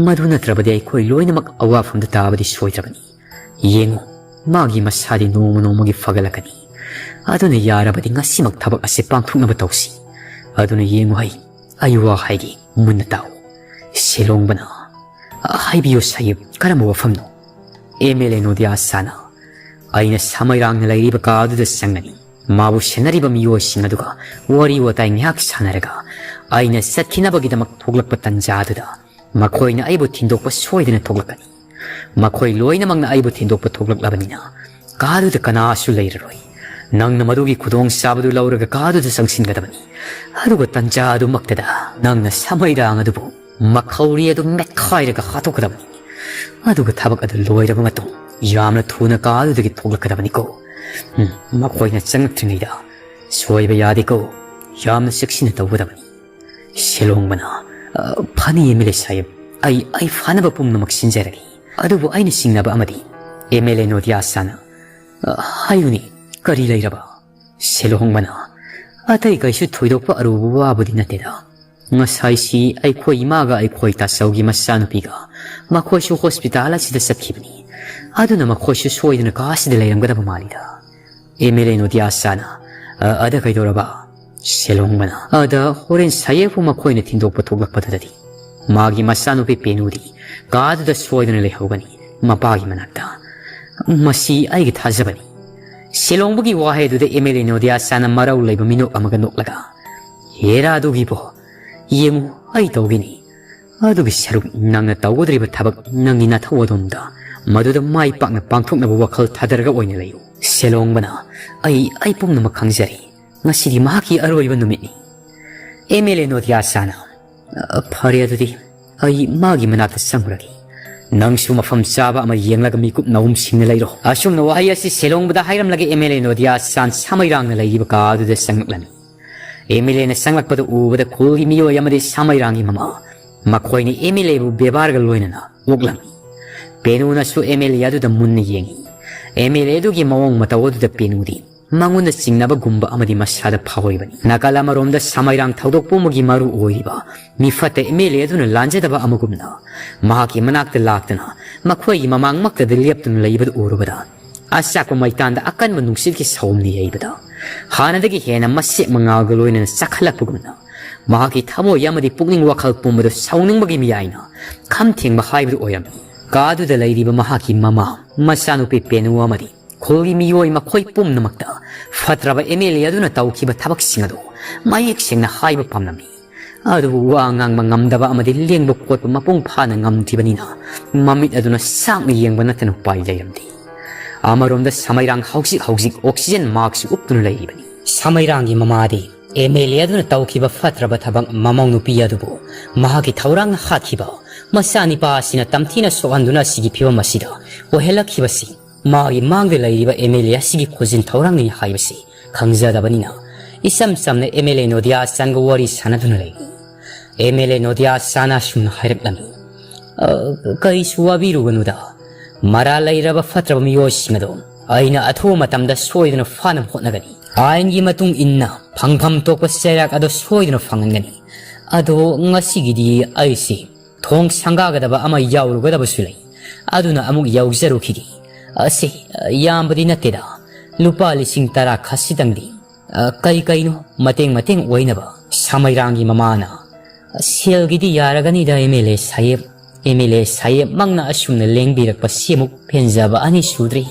ꯃꯗꯨ ꯅꯠꯇ꯭ꯔꯕꯗꯤ ꯑꯩꯈꯣꯏ ꯂꯣꯏꯅꯃꯛ ꯑꯋꯥꯐꯝꯗ ꯇꯥꯕꯗꯤ ꯁꯣꯏꯗ꯭ꯔꯕꯅꯤ꯫ ꯌꯦꯡꯉꯨ, ꯃꯥꯒꯤ ꯃꯁꯥꯗꯤ ꯅꯣꯡꯃ ꯅꯣꯡꯃꯒꯤ ꯐꯒꯠꯂꯛꯀꯅꯤ꯫ ꯑꯗꯨꯅ ꯌꯥꯔꯕꯗꯤ ꯉꯁꯤꯃꯛ ꯊꯕꯛ ꯑꯁꯤ ꯄꯥꯡꯊꯣꯛꯅꯕ ꯇꯧꯁꯤ꯫ ꯑꯗꯨꯅ ꯌꯦꯡꯉꯨ ꯍꯩ, ꯑꯩ ꯋꯥ ꯍꯥꯏꯒꯦ, ꯃꯨꯟꯅ ꯇꯥꯎ꯫" ꯁꯦꯂꯣꯡꯕꯅ, "ꯍꯥꯏꯕꯤꯌꯨ ꯁꯥꯍꯤꯕ, ꯀꯔꯝꯕ ꯋꯥꯐꯝꯅꯣ?" "ꯑꯦꯝ ꯑꯦꯜ ꯑꯦ ꯅꯣꯗꯤꯌꯥ ꯁꯥꯅ ꯑꯩꯅ ꯁꯃꯩꯔꯥꯡꯅ ꯂꯩꯔꯤꯕ ꯀꯥ ꯑꯗꯨꯗ ꯆꯪꯒꯅꯤ꯫ ꯃꯥꯕꯨ ꯁꯦꯟꯅꯔꯤꯕ ꯃꯤꯑꯣꯏꯁꯤꯡ ꯑꯗꯨꯒ ꯋꯥꯔꯤ ꯋꯥꯇꯥꯏ ꯉꯥꯏꯍꯥꯛ ꯁꯥꯟꯅꯔꯒ ꯑꯩꯅ ꯆꯠꯈꯤꯅꯕꯒꯤꯗꯃꯛ ꯊꯣꯛꯂꯛꯄ ꯇꯟꯖꯥ ꯑꯗꯨꯗ ꯃꯈꯣꯏꯅ ꯑꯩꯕꯨ ꯊꯤꯟꯗꯣꯛꯄ ꯁꯣꯏꯗꯅ ꯊꯣꯛꯂꯛꯀꯅꯤ꯫ ꯃꯈꯣꯏ ꯂꯣꯏꯅꯃꯛꯅ ꯑꯩꯕꯨ ꯊꯤꯟꯗꯣꯛꯄ ꯊꯣꯛꯂꯛꯂꯕꯅꯤꯅ ꯀꯥꯗꯨꯗ ꯀꯅꯥꯁꯨ ꯂꯩꯔꯔꯣꯏ꯫ ꯅꯪꯅ ꯃꯗꯨꯒꯤ ꯈꯨꯗꯣꯡꯆꯥꯕꯗꯨ ꯂꯧꯔꯒ ꯀꯥꯗꯨꯗ ꯆꯪꯁꯤꯟꯒꯗꯕꯅꯤ꯫ ꯑꯗꯨꯒ ꯇꯟꯖꯥ ꯑꯗꯨꯃꯛꯇꯗ ꯅꯪꯅ ꯁꯃꯩꯔꯥꯡ ꯑꯗꯨꯕꯨ ꯃꯈꯧꯔꯤ ꯑꯗꯨ ꯃꯦꯠꯈꯥꯏꯔꯒ ꯍꯥꯠꯇꯣꯛꯀꯗꯕꯅꯤ꯫ ꯑꯗꯨꯒ ꯊꯕꯛ ꯑꯗꯨ ꯂꯣꯏꯔꯕ ꯃꯇꯨꯡ ꯌꯥꯝꯅ ꯊꯨꯅ ꯀꯥꯗꯨꯗꯒꯤ ꯊꯣꯛꯂꯛꯀꯗꯕꯅꯤꯀꯣ꯫ ꯎꯝ, ꯃꯈꯣꯏꯅ ꯆꯪꯂꯛꯇ꯭ꯔꯤꯉꯩꯗ ꯁꯣꯏꯕ ꯌꯥꯗꯦꯀꯣ꯫ ꯌꯥꯝꯅ ꯆꯦꯛꯁꯤꯟꯅ ꯇꯧꯒꯗꯕꯅꯤ꯫" ꯁꯦꯂꯣꯡꯕꯅ, "ꯑ, ꯐꯅꯤ ꯑꯦꯝ ꯑꯦꯜ ꯑꯦ ꯁꯥꯍꯦꯕ, ꯑꯩ, ꯑꯩ ꯐꯅꯕ ꯄꯨꯝꯅꯃꯛ ꯁꯤꯟꯖꯔꯒꯦ꯫ ꯑꯗꯨꯕꯨ ꯑꯩꯅ ꯆꯤꯡꯅꯕ ꯑꯃꯗꯤ ꯑꯦꯝ ꯑꯦꯜ ꯑꯦ ꯅꯣꯗꯤꯌꯥ ꯁꯥꯅ꯫" "ꯑ, ꯍꯥꯏꯌꯨꯅꯦ, ꯀꯔꯤ ꯂꯩꯔꯕ?" ꯁꯦꯂꯣꯡꯕꯅ, "ꯑꯇꯩ ꯀꯩꯁꯨ ꯊꯣꯏꯗꯣꯛꯄ ꯑꯔꯨꯕ ꯋꯥꯕꯨꯗꯤ ꯅꯠꯇꯦꯗ꯫ ꯉꯁꯥꯏꯁꯤ ꯑꯩꯈꯣꯏ ꯏꯃꯥꯒ ꯑꯩꯈꯣꯏ ꯇꯥꯆꯧꯒꯤ ꯃꯆꯥꯅꯨꯄꯤꯒ ꯃꯈꯣꯏꯁꯨ ꯍꯣꯁꯄꯤꯇꯥꯜ ꯑꯁꯤꯗ ꯆꯠꯈꯤꯕꯅꯤ꯫ ꯑꯗꯨꯅ ꯃꯈꯣꯏꯁꯨ ꯁꯣꯏꯗꯅ ꯀꯥ ꯑꯁꯤꯗ ꯂꯩꯔꯝꯒꯗꯕ ꯃꯥꯜꯂꯤꯗ꯫" ꯑꯦꯝ ꯑꯦꯜ ꯑꯦ ꯅꯣꯗꯤꯌꯥ ꯁꯥꯅ, "ꯑ, ꯑꯗ ꯀꯩꯗꯧꯔꯕ?" ꯁꯦꯂꯣꯡꯕꯅ, "ꯑꯗ ꯍꯣꯔꯦꯟ ꯁꯥꯌꯦꯐꯨ ꯃꯈꯣꯏꯅ ꯊꯤꯟꯗꯣꯛꯄ ꯊꯣꯛꯂꯛꯄꯗꯨꯗꯗꯤ ꯃꯥꯒꯤ ꯃꯆꯥꯅꯨꯄꯤ ꯄꯦꯅꯨꯗꯤ ꯀꯥꯗꯨꯗ ꯁꯣꯏꯗꯅ ꯂꯩꯍꯧꯒꯅꯤ, ꯃꯄꯥꯒꯤ ꯃꯅꯥꯛꯇ꯫ ꯃꯁꯤ ꯑꯩꯒꯤ ꯊꯥꯖꯕꯅꯤ꯫" ꯁꯦꯂꯣꯡꯕꯒꯤ ꯋꯥꯍꯩ ꯑꯗꯨꯗ ꯑꯦꯝ ꯑꯦꯜ ꯑꯦ ꯅꯣꯗꯤꯌꯥ ꯁꯥꯅ ꯃꯔꯧ ꯂꯩꯕ ꯃꯤꯅꯣꯛ ꯑꯃꯒ ꯅꯣꯛꯂꯒ, "ꯍꯦꯔꯥ ꯑꯗꯨꯒꯤꯕꯣ, ꯌꯦꯡꯉꯨ, ꯑꯩ ꯇꯧꯒꯅꯤ꯫ ꯑꯗꯨꯒꯤ ꯁꯔꯨꯛ ꯅꯪꯅ ꯇꯧꯒꯗꯧꯔꯤꯕ ꯊꯕꯛ ꯅꯪꯒꯤ ꯅꯊꯧ ꯑꯗꯣꯝꯗ ꯃꯗꯨꯗ ꯃꯥꯏ ꯄꯥꯛꯅ ꯄꯥꯡꯊꯣꯛꯅꯕ ꯋꯥꯈꯜ ꯊꯥꯗꯔꯒ ꯑꯣꯏꯅ ꯂꯩꯌꯨ꯫" ꯁꯦꯂꯣꯡꯕꯅ, "ꯑꯩ, ꯑꯩ ꯄꯨꯝꯅꯃꯛ ꯈꯪꯖꯔꯦ꯫ ꯉꯁꯤꯗꯤ ꯃꯍꯥꯛꯀꯤ ꯑꯔꯣꯏꯕ ꯅꯨꯃꯤꯠꯅꯤ꯫" ꯑꯦꯝ ꯑꯦꯜ ꯑꯦ ꯅꯣꯗꯤꯌꯥ ꯁꯥꯅ, "ꯑ, ꯐꯔꯦ ꯑꯗꯨꯗꯤ, ꯑꯩ ꯃꯥꯒꯤ ꯃꯅꯥꯛꯇ ꯆꯪꯉꯨꯔꯒꯦ꯫ ꯅꯪꯁꯨ ꯃꯐꯝ ꯆꯥꯕ ꯑꯃ ꯌꯦꯡꯂꯒ ꯃꯤꯀꯨꯞ ꯅꯧꯝꯁꯤꯡꯅ ꯂꯩꯔꯣ꯫" ꯑꯁꯨꯝꯅ ꯋꯥꯍꯩ ꯑꯁꯤ ꯁꯦꯂꯣꯡꯕꯗ ꯍꯥꯏꯔꯝꯂꯒ ꯑꯦꯝ ꯑꯦꯜ ꯑꯦ ꯅꯣꯗꯤꯌꯥ ꯁꯥꯟ ꯁꯃꯩꯔꯥꯡꯅ ꯂꯩꯔꯤꯕ ꯀꯥ ꯑꯗꯨꯗ ꯆꯪꯂꯛꯂꯝꯃꯤ꯫ ꯑꯦꯝ ꯑꯦꯜ ꯑꯦꯅ ꯆꯪꯂꯛꯄꯗ ꯎꯕꯗ ꯈꯨꯜꯒꯤ ꯃꯤꯑꯣꯏ ꯑꯃꯗꯤ ꯁꯃꯩꯔꯥꯡꯒꯤ ꯃꯃꯥ, ꯃꯈꯣꯏꯅ ꯑꯦꯝ ꯑꯦꯜ ꯑꯦꯕꯨ ꯕꯦꯕꯥꯔꯒ ꯂꯣꯏꯅꯅ ꯑꯣꯛꯂꯝꯃꯤ꯫ ꯄꯦꯅꯨꯅꯁꯨ ꯑꯦꯝ ꯑꯦꯜ ꯑꯦ ꯑꯗꯨꯗ ꯃꯨꯟꯅ ꯌꯦꯡꯉꯤ꯫ ꯑꯦꯝ ꯑꯦꯜ ꯑꯦ ꯑꯗꯨꯒꯤ ꯃꯑꯣꯡ ꯃꯇꯧ ꯑꯗꯨꯗ ꯄꯦꯅꯨꯗꯤ ꯃꯉꯣꯟꯗ ꯆꯤꯡꯅꯕꯒꯨꯝꯕ ꯑꯃꯗꯤ ꯃꯁꯥꯗ ꯐꯥꯎꯔꯤꯕꯅꯤ꯫ ꯅꯥꯀꯜ ꯑꯃꯔꯣꯝꯗ ꯁꯃꯥꯏꯔꯥꯡ ꯊꯧꯗꯣꯛ ꯄꯨꯝꯕꯒꯤ ꯃꯔꯨ ꯑꯣꯏꯔꯤꯕ ꯃꯤꯐꯠꯇ ꯑꯦꯝ ꯑꯦꯜ ꯑꯦ ꯑꯗꯨꯅ ꯂꯥꯟꯖꯗꯕ ꯑꯃꯒꯨꯝꯅ ꯃꯍꯥꯛꯀꯤ ꯃꯅꯥꯛꯇ ꯂꯥꯛꯇꯨꯅ ꯃꯈꯣꯏꯒꯤ ꯃꯃꯥꯡꯃꯛꯇꯗ ꯂꯦꯞꯇꯨꯅ ꯂꯩꯕꯗꯨ ꯎꯔꯨꯕꯗ ꯑꯆꯥꯛꯄ ꯃꯩꯇꯥꯟꯗ ꯑꯀꯟꯕ ꯅꯨꯡꯁꯤꯠꯀꯤ ꯁꯧꯝꯅ ꯌꯩꯕꯗ ꯍꯥꯟꯅꯗꯒꯤ ꯍꯦꯟꯅ ꯃꯁꯦꯛ ꯃꯉꯥꯜꯒ ꯂꯣꯏꯅꯅ ꯆꯥꯛꯈꯠꯂꯛꯄꯒꯨꯝꯅ ꯃꯍꯥꯛꯀꯤ ꯊꯃꯣꯏ ꯑꯃꯗꯤ ꯄꯨꯛꯅꯤꯡ ꯋꯥꯈꯜ ꯄꯨꯝꯕꯗꯨ ꯁꯥꯎꯅꯤꯡꯕꯒꯤ ꯃꯌꯥꯏꯅ ꯈꯝ ꯊꯦꯡꯕ ꯍꯥꯏꯕꯗꯨ ꯑꯣꯏꯔꯝꯃꯤ꯫ ꯀꯥꯗꯨꯗ ꯂꯩꯔꯤꯕ ꯃꯍꯥꯛꯀꯤ ꯃꯃꯥ, ꯃꯆꯥꯅꯨꯄꯤ ꯄꯦꯅꯨ ꯑꯃꯗꯤ ꯈꯨꯜꯒꯤ ꯃꯤꯑꯣꯏ ꯃꯈꯣꯏ ꯄꯨꯝꯅꯃꯛꯇ ꯐꯠꯇ꯭ꯔꯕ ꯑꯦꯝ ꯑꯦꯜ ꯑꯦ ꯑꯗꯨꯅ ꯇꯧꯈꯤꯕ ꯊꯕꯛꯁꯤꯡ ꯑꯗꯨ ꯃꯌꯦꯛ ꯁꯦꯡꯅ ꯍꯥꯏꯕ ꯄꯥꯝꯂꯝꯃꯤ꯫ ꯑꯗꯨꯕꯨ ꯋꯥ ꯉꯥꯡꯕ ꯉꯝꯗꯕ ꯑꯃꯗꯤ ꯂꯦꯡꯕ ꯈꯣꯠꯄ ꯃꯄꯨꯡ ꯐꯥꯅ ꯉꯝꯗ꯭ꯔꯤꯕꯅꯤꯅ ꯃꯃꯤꯠ ꯑꯗꯨꯅ ꯁꯥꯡꯅ ꯌꯦꯡꯕ ꯅꯠꯇꯅ ꯎꯄꯥꯏ ꯂꯩꯔꯝꯗꯦ꯫ ꯑꯃꯔꯣꯝꯗ ꯁꯃꯩꯔꯥꯡ ꯍꯧꯖꯤꯛ ꯍꯧꯖꯤꯛ ꯑꯣꯛꯁꯤꯖꯦꯟ ꯃꯥꯛꯁ ꯎꯞꯇꯨꯅ ꯂꯩꯔꯤꯕꯅꯤ꯫ ꯁꯃꯩꯔꯥꯡꯒꯤ ꯃꯃꯥꯗꯤ ꯑꯦꯝ ꯑꯦꯜ ꯑꯦ ꯑꯗꯨꯅ ꯇꯧꯈꯤꯕ ꯐꯠꯇ꯭ꯔꯕ ꯊꯕꯛ ꯃꯃꯧ ꯅꯨꯄꯤ ꯑꯗꯨꯕꯨ ꯃꯍꯥꯛꯀꯤ ꯊꯧꯔꯥꯡꯅ ꯍꯥꯠꯈꯤꯕ ꯃꯆꯥꯅꯤꯄꯥ ꯑꯁꯤꯅ ꯇꯝꯊꯤꯅ ꯁꯣꯛꯍꯟꯗꯨꯅ ꯑꯁꯤꯒꯤ ꯐꯤꯕꯝ ꯑꯁꯤꯗ ꯑꯣꯏꯍꯜꯂꯛꯈꯤꯕꯁꯤ ꯃꯥꯒꯤ ꯃꯥꯡꯗ ꯂꯩꯔꯤꯕ ꯑꯦꯝ ꯑꯦꯜ ꯑꯦ ꯑꯁꯤꯒꯤ ꯈꯨꯖꯤꯟ ꯊꯧꯔꯥꯡꯅꯤ ꯍꯥꯏꯕꯁꯤ ꯈꯪꯖꯗꯕꯅꯤꯅ ꯏꯆꯝ ꯆꯝꯅ ꯑꯦꯝ ꯑꯦꯜ ꯑꯦ ꯅꯣꯗꯤꯌꯥ ꯆꯥꯟꯒ ꯋꯥꯔꯤ ꯁꯥꯟꯅꯗꯨꯅ ꯂꯩ꯫ ꯑꯦꯝ ꯑꯦꯜ ꯑꯦ ꯅꯣꯗꯤꯌꯥ ꯆꯥꯅ ꯑꯁꯨꯝꯅ ꯍꯥꯏꯔꯛꯂꯝꯃꯤ, "ꯑ, ꯀꯔꯤꯁꯨ ꯋꯥꯕꯤꯔꯨꯒꯅꯨꯗ꯫ ꯃꯔꯥꯜ ꯂꯩꯔꯕ ꯐꯠꯇ꯭ꯔꯕ ꯃꯤꯑꯣꯏꯁꯤꯡ ꯑꯗꯣ ꯑꯩꯅ ꯑꯊꯨꯕ ꯃꯇꯝꯗ ꯁꯣꯏꯗꯅ ꯐꯥꯅꯕ ꯍꯣꯠꯅꯒꯅꯤ꯫ ꯑꯥꯏꯟꯒꯤ ꯃꯇꯨꯡ ꯏꯟꯅ ꯐꯪꯐꯝ ꯊꯣꯛꯄ ꯆꯩꯔꯥꯛ ꯑꯗꯣ ꯁꯣꯏꯗꯅ ꯐꯪꯍꯟꯒꯅꯤ꯫ ꯑꯗꯣ ꯉꯁꯤꯒꯤꯗꯤ ꯑꯩꯁꯤ ꯊꯣꯡ ꯁꯪꯒꯥꯒꯗꯕ ꯑꯃ ꯌꯥꯎꯔꯨꯒꯗꯕꯁꯨ ꯂꯩ꯫ ꯑꯗꯨꯅ ꯑꯃꯨꯛ ꯌꯥꯎꯖꯔꯨꯈꯤꯒꯦ꯫ ꯑꯁꯤ ꯌꯥꯝꯕꯗꯤ ꯅꯠꯇꯦꯗ, ꯂꯨꯄꯥ ꯂꯤꯁꯤꯡ ꯇꯔꯥ ꯈꯁꯤꯇꯪꯗꯤ꯫ ꯑ, ꯀꯩ ꯀꯩꯅꯣ ꯃꯇꯦꯡ ꯃꯇꯦꯡ ꯑꯣꯏꯅꯕ?" ꯁꯃꯩꯔꯥꯡꯒꯤ ꯃꯃꯥꯅ, "ꯁꯦꯜꯒꯤꯗꯤ ꯌꯥꯔꯒꯅꯤꯗ ꯑꯦꯝ ꯑꯦꯜ ꯑꯦ ꯁꯥꯍꯦꯕ꯫ ꯑꯦꯝ ꯑꯦꯜ ꯑꯦ ꯁꯥꯍꯦꯕꯃꯛꯅ ꯑꯁꯨꯝꯅ ꯂꯦꯡꯕꯤꯔꯛꯄ ꯁꯤꯃꯨꯛ ꯄꯦꯟꯖꯕ ꯑꯅꯤ ꯁꯨꯗ꯭ꯔꯤ꯫"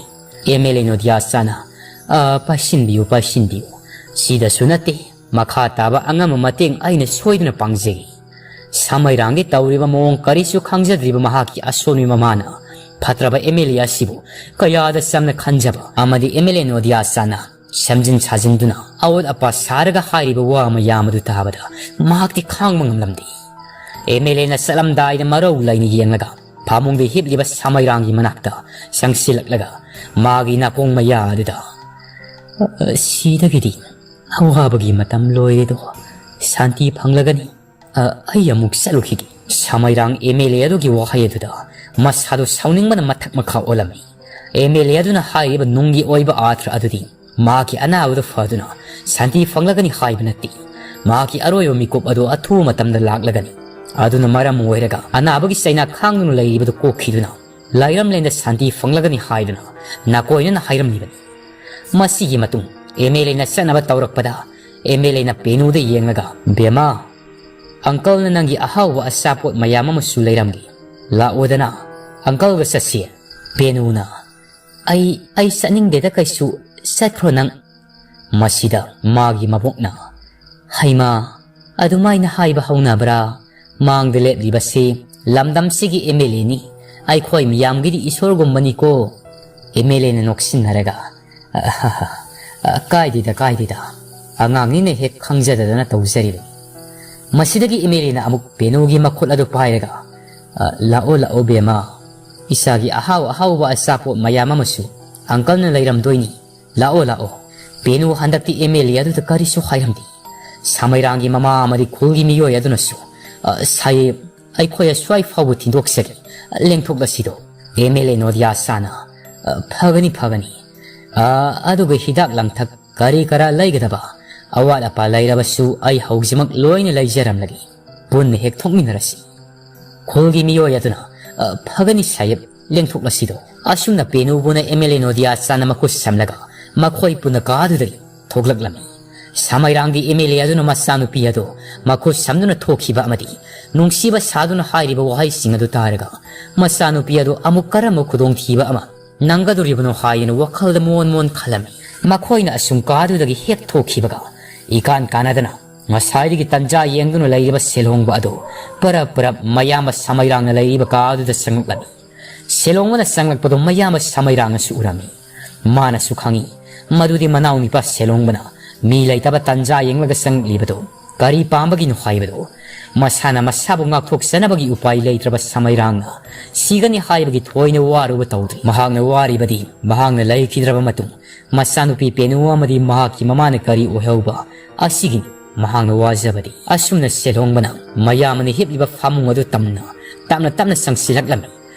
ꯑꯦꯝ ꯑꯦꯜ ꯑꯦ ꯅꯣꯗꯤꯌꯥ ꯆꯥꯅ, "ꯑ, ꯄꯥꯏꯁꯤꯟꯕꯤꯌꯨ, ꯄꯥꯏꯁꯤꯟꯕꯤꯌꯨ꯫ ꯁꯤꯗꯁꯨ ꯅꯠꯇꯦ, ꯃꯈꯥ ꯇꯥꯕ ꯑꯉꯝꯕ ꯃꯇꯦꯡ ꯑꯩꯅ ꯁꯣꯏꯗꯅ ꯄꯥꯡꯖꯒꯦ꯫" ꯁꯃꯩꯔꯥꯡꯒꯤ ꯇꯧꯔꯤꯕ ꯃꯑꯣꯡ ꯀꯔꯤꯁꯨ ꯈꯪꯖꯗ꯭ꯔꯤꯕ ꯃꯍꯥꯛꯀꯤ ꯑꯁꯣꯟꯕꯤ ꯃꯃꯥꯅ ꯐꯠꯇ꯭ꯔꯕ ꯑꯦꯝ ꯑꯦꯜ ꯑꯦ ꯑꯁꯤꯕꯨ ꯀꯌꯥꯗ ꯆꯝꯅ ꯈꯟꯖꯕ ꯑꯃꯗꯤ ꯑꯦꯝ ꯑꯦꯜ ꯑꯦ ꯅꯣꯗꯤꯌꯥ ꯆꯥꯅ ꯁꯦꯝꯖꯤꯟ ꯁꯥꯖꯤꯟꯗꯨꯅ ꯑꯋꯥꯠ ꯑꯄꯥ ꯁꯥꯔꯒ ꯍꯥꯏꯔꯤꯕ ꯋꯥ ꯃꯌꯥꯝ ꯑꯗꯨ ꯇꯥꯕꯗ ꯃꯍꯥꯛꯇꯤ ꯈꯥꯡꯕ ꯉꯝꯂꯝꯗꯦ꯫ ꯑꯦꯝ ꯑꯦꯜ ꯑꯦꯅ ꯆꯠꯂꯝꯗꯥꯏꯗ ꯃꯔꯧ ꯂꯩꯅ ꯌꯦꯡꯂꯒ ꯐꯃꯨꯡꯗ ꯍꯤꯞꯂꯤꯕ ꯁꯃꯩꯔꯥꯡꯒꯤ ꯃꯅꯥꯛꯇ ꯆꯪꯁꯤꯜꯂꯛꯂꯒ ꯃꯥꯒꯤ ꯅꯥꯀꯣꯡ ꯃꯌꯥ ꯑꯗꯨꯗ, "ꯁꯤꯗꯒꯤꯗꯤ ꯑꯋꯥꯕꯒꯤ ꯃꯇꯝ ꯂꯣꯏꯔꯦꯗꯣ, ꯁꯥꯟꯇꯤ ꯐꯪꯂꯒꯅꯤ꯫ ꯑ, ꯑꯩ ꯑꯃꯨꯛ ꯆꯠꯂꯨꯈꯤꯒꯦ꯫" ꯁꯃꯩꯔꯥꯡ ꯑꯦꯝ ꯑꯦꯜ ꯑꯦ ꯑꯗꯨꯒꯤ ꯋꯥꯍꯩ ꯑꯗꯨꯗ ꯃꯁꯥꯗꯨ ꯁꯥꯎꯅꯤꯡꯕꯅ ꯃꯊꯛ ꯃꯈꯥ ꯑꯣꯜꯂꯝꯃꯤ꯫ ꯑꯦꯝ ꯑꯦꯜ ꯑꯦ ꯑꯗꯨꯅ ꯍꯥꯏꯔꯤꯕ ꯅꯨꯡꯒꯤ ꯑꯣꯏꯕ ꯑꯥꯔꯊ ꯑꯗꯨꯗꯤ ꯃꯍꯥꯛꯀꯤ ꯑꯅꯥꯕꯗꯨ ꯐꯗꯨꯅ ꯁꯥꯟꯇꯤ ꯐꯪꯂꯒꯅꯤ ꯍꯥꯏꯕ ꯅꯠꯇꯦ꯫ ꯃꯍꯥꯛꯀꯤ ꯑꯔꯣꯏꯕ ꯃꯤꯀꯨꯞ ꯑꯗꯨ ꯑꯊꯨꯕ ꯃꯇꯝꯗ ꯂꯥꯛꯂꯒꯅꯤ꯫ ꯑꯗꯨꯅ ꯃꯔꯝ ꯑꯣꯏꯔꯒ ꯑꯅꯥꯕꯒꯤ ꯆꯩꯅꯥ ꯈꯥꯡꯗꯨꯅ ꯂꯩꯔꯤꯕꯗꯨ ꯀꯣꯛꯈꯤꯗꯨꯅ ꯂꯥꯏꯔꯝꯂꯦꯟꯗ ꯁꯥꯟꯇꯤ ꯐꯪꯂꯒꯅꯤ ꯍꯥꯏꯗꯨꯅ ꯅꯥꯀꯣꯏꯅꯅ ꯍꯥꯏꯔꯝꯂꯤꯕꯅꯤ꯫ ꯃꯁꯤꯒꯤ ꯃꯇꯨꯡ ꯑꯦꯝ ꯑꯦꯜ ꯑꯦꯅ ꯆꯠꯅꯕ ꯇꯧꯔꯛꯄꯗ ꯑꯦꯝ ꯑꯦꯜ ꯑꯦꯅ ꯄꯦꯅꯨꯗ ꯌꯦꯡꯂꯒ, "ꯕꯦꯝꯃ, ꯑꯪꯀꯜꯅ ꯅꯪꯒꯤ ꯑꯍꯥꯎꯕ ꯑꯆꯥꯄꯣꯠ ꯃꯌꯥꯝ ꯑꯃꯁꯨ ꯂꯩꯔꯝꯒꯦ꯫ ꯂꯥꯛꯑꯣꯗꯅ, ꯑꯪꯀꯜꯒ ꯆꯠꯁꯤ꯫" ꯄꯦꯅꯨꯅ, "ꯑꯩ, ꯑꯩ ꯆꯠꯅꯤꯡꯗꯦꯗ ꯀꯩꯁꯨ, ꯆꯠꯈ꯭ꯔꯣ ꯅꯪ꯫" ꯃꯁꯤꯗ ꯃꯥꯒꯤ ꯃꯕꯣꯛꯅ, "ꯍꯩꯃꯥ, ꯑꯗꯨꯃꯥꯏꯅ ꯍꯥꯏꯕ ꯍꯧꯅꯕ꯭ꯔꯥ? ꯃꯥꯡꯗ ꯂꯦꯞꯂꯤꯕꯁꯤ ꯂꯝꯗꯝꯁꯤꯒꯤ ꯑꯦꯝ ꯑꯦꯜ ꯑꯦꯅꯤ, ꯑꯩꯈꯣꯏ ꯃꯤꯌꯥꯝꯒꯤꯗꯤ ꯏꯁꯣꯔꯒꯨꯝꯕꯅꯤꯀꯣ꯫" ꯑꯦꯝ ꯑꯦꯜ ꯑꯦꯅ ꯅꯣꯛꯁꯤꯟꯅꯔꯒ, "ꯑꯍꯍ, ꯑ, ꯀꯥꯏꯗꯦꯗ, ꯀꯥꯏꯗꯦꯗ, ꯑꯉꯥꯡꯅꯤꯅ ꯍꯦꯛ ꯈꯪꯖꯗꯗꯅ ꯇꯧꯖꯔꯤꯕꯅꯤ꯫" ꯃꯁꯤꯗꯒꯤ ꯑꯦꯝ ꯑꯦꯜ ꯑꯦꯅ ꯑꯃꯨꯛ ꯄꯦꯅꯨꯒꯤ ꯃꯈꯨꯠ ꯑꯗꯨ ꯄꯥꯏꯔꯒ, "ꯑ, ꯂꯥꯛꯑꯣ, ꯂꯥꯛꯑꯣ ꯕꯦꯝꯃ, ꯏꯆꯥꯒꯤ ꯑꯍꯥꯎ ꯑꯍꯥꯎꯕ ꯑꯆꯥꯄꯣꯠ ꯃꯌꯥꯝ ꯑꯃꯁꯨ ꯑꯪꯀꯜꯅ ꯂꯩꯔꯝꯗꯣꯏꯅꯤ꯫ ꯂꯥꯛꯑꯣ, ꯂꯥꯛꯑꯣ꯫" ꯄꯦꯅꯨ ꯍꯟꯗꯛꯇꯤ ꯑꯦꯝ ꯑꯦꯜ ꯑꯦ ꯑꯗꯨꯗ ꯀꯔꯤꯁꯨ ꯍꯥꯏꯔꯝꯗꯦ꯫ ꯁꯃꯩꯔꯥꯡꯒꯤ ꯃꯃꯥ ꯑꯃꯗꯤ ꯈꯨꯜꯒꯤ ꯃꯤꯑꯣꯏ ꯑꯗꯨꯅꯁꯨ, "ꯑ, ꯁꯥꯍꯦꯕ, ꯑꯩꯈꯣꯏ ꯑꯁ꯭ꯋꯥꯏ ꯐꯥꯎꯕ ꯊꯤꯟꯗꯣꯛꯆꯒꯦ, ꯂꯦꯡꯊꯣꯛꯂꯁꯤꯗꯣ꯫" ꯑꯦꯝ ꯑꯦꯜ ꯑꯦ ꯅꯣꯗꯤꯌꯥ ꯆꯥꯅ, "ꯑ, ꯐꯒꯅꯤ, ꯐꯒꯅꯤ꯫ ꯑ, ꯑꯗꯨꯒ ꯍꯤꯗꯥꯛ ꯂꯥꯡꯊꯛ ꯀꯔꯤ ꯀꯔꯥ ꯂꯩꯒꯗꯕ ꯑꯋꯥꯠ ꯑꯄꯥ ꯂꯩꯔꯕꯁꯨ ꯑꯩ ꯍꯧꯖꯤꯛꯃꯛ ꯂꯣꯏꯅ ꯂꯩꯖꯔꯝꯂꯒꯦ꯫ ꯄꯨꯟꯅ ꯍꯦꯛ ꯊꯣꯛꯃꯤꯟꯅꯔꯁꯤ꯫" ꯈꯨꯜꯒꯤ ꯃꯤꯑꯣꯏ ꯑꯗꯨꯅ, "ꯑ, ꯐꯒꯅꯤ ꯁꯥꯍꯦꯕ, ꯂꯦꯡꯊꯣꯛꯂꯁꯤꯗꯣ꯫" ꯑꯁꯨꯝꯅ ꯄꯦꯅꯨꯕꯨꯅ ꯑꯦꯝ ꯑꯦꯜ ꯑꯦ ꯅꯣꯗꯤꯌꯥ ꯆꯥꯅ ꯃꯈꯨꯠ ꯁꯝꯂꯒ ꯃꯈꯣꯏ ꯄꯨꯟꯅ ꯀꯥꯗꯨꯗꯒꯤ ꯊꯣꯛꯂꯛꯂꯝꯃꯤ꯫ ꯁꯃꯩꯔꯥꯡꯒꯤ ꯑꯦꯝ ꯑꯦꯜ ꯑꯦ ꯑꯗꯨꯅ ꯃꯆꯥꯅꯨꯄꯤ ꯑꯗꯨ ꯃꯈꯨꯠ ꯁꯝꯗꯨꯅ ꯊꯣꯛꯈꯤꯕ ꯑꯃꯗꯤ ꯅꯨꯡꯁꯤꯕ ꯁꯥꯗꯨꯅ ꯍꯥꯏꯔꯤꯕ ꯋꯥꯍꯩꯁꯤꯡ ꯑꯗꯨ ꯇꯥꯔꯒ ꯃꯆꯥꯅꯨꯄꯤ ꯑꯗꯨ ꯑꯃꯨꯛ ꯀꯔꯝꯕ ꯈꯨꯗꯣꯡꯊꯤꯕ ꯑꯃ ꯅꯪꯒꯗꯧꯔꯤꯕꯅꯣ ꯍꯥꯏꯗꯨꯅ ꯋꯥꯈꯜꯗ ꯃꯣꯟ ꯃꯣꯟ ꯈꯜꯂꯝꯃꯤ꯫ ꯃꯈꯣꯏꯅ ꯑꯁꯨꯝ ꯀꯥꯗꯨꯗꯒꯤ ꯍꯦꯛ ꯊꯣꯛꯈꯤꯕꯒ ꯏꯀꯥꯟ ꯀꯥꯟꯅꯗꯅ ꯉꯁꯥꯏꯗꯒꯤ ꯇꯟꯖꯥ ꯌꯦꯡꯗꯨꯅ ꯂꯩꯔꯤꯕ ꯁꯦꯜꯍꯣꯡꯕ ꯑꯗꯨ ꯄꯔꯞ ꯄꯔꯞ ꯃꯌꯥꯝꯕ ꯁꯃꯩꯔꯥꯡꯅ ꯂꯩꯔꯤꯕ ꯀꯥꯗꯨꯗ ꯆꯪꯂꯛꯂꯝꯃꯤ꯫ ꯁꯦꯜꯍꯣꯡꯕꯅ ꯆꯪꯂꯛꯄꯗꯨ ꯃꯌꯥꯝꯕ ꯁꯃꯩꯔꯥꯡꯅꯁꯨ ꯎꯔꯝꯃꯤ꯫ ꯃꯥꯅꯁꯨ ꯈꯪꯏ ꯃꯗꯨꯗꯤ ꯃꯅꯥꯎ ꯅꯨꯄꯥ ꯁꯦꯜꯍꯣꯡꯕꯅ ꯃꯤ ꯂꯩꯇꯕ ꯇꯟꯖꯥ ꯌꯦꯡꯂꯒ ꯆꯪꯂꯛꯂꯤꯕꯗꯨ ꯀꯔꯤ ꯄꯥꯝꯕꯒꯤꯅꯣ ꯍꯥꯏꯕꯗꯨ꯫ ꯃꯁꯥꯅ ꯃꯁꯥꯕꯨ ꯉꯥꯛꯊꯣꯛꯆꯅꯕꯒꯤ ꯎꯄꯥꯏ ꯂꯩꯇ꯭ꯔꯕ ꯁꯃꯩꯔꯥꯡꯅ ꯁꯤꯒꯅꯤ ꯍꯥꯏꯕꯒꯤ ꯊꯣꯏꯅ ꯋꯥꯔꯨꯕ ꯇꯧꯗ꯭ꯔꯤ꯫ ꯃꯍꯥꯛꯅ ꯋꯥꯔꯤꯕꯗꯤ ꯃꯍꯥꯛꯅ ꯂꯩꯈꯤꯗ꯭ꯔꯕ ꯃꯇꯨꯡ ꯃꯆꯥꯅꯨꯄꯤ ꯄꯦꯅꯨ ꯑꯃꯗꯤ ꯃꯍꯥꯛꯀꯤ ꯃꯃꯥꯅ ꯀꯔꯤ ꯑꯣꯏꯍꯧꯕ ꯑꯁꯤꯒꯤꯅꯤ ꯃꯍꯥꯛꯅ ꯋꯥꯖꯕꯗꯤ꯫ ꯑꯁꯨꯝꯅ ꯁꯦꯜꯍꯣꯡꯕꯅ ꯃꯌꯥꯝꯕꯅ ꯍꯤꯞꯂꯤꯕ ꯐꯃꯨꯡ ꯑꯗꯨ ꯇꯝꯅ ꯇꯞꯅ ꯇꯞꯅ ꯆꯪꯁꯤꯜꯂꯛꯂꯝꯃꯤ꯫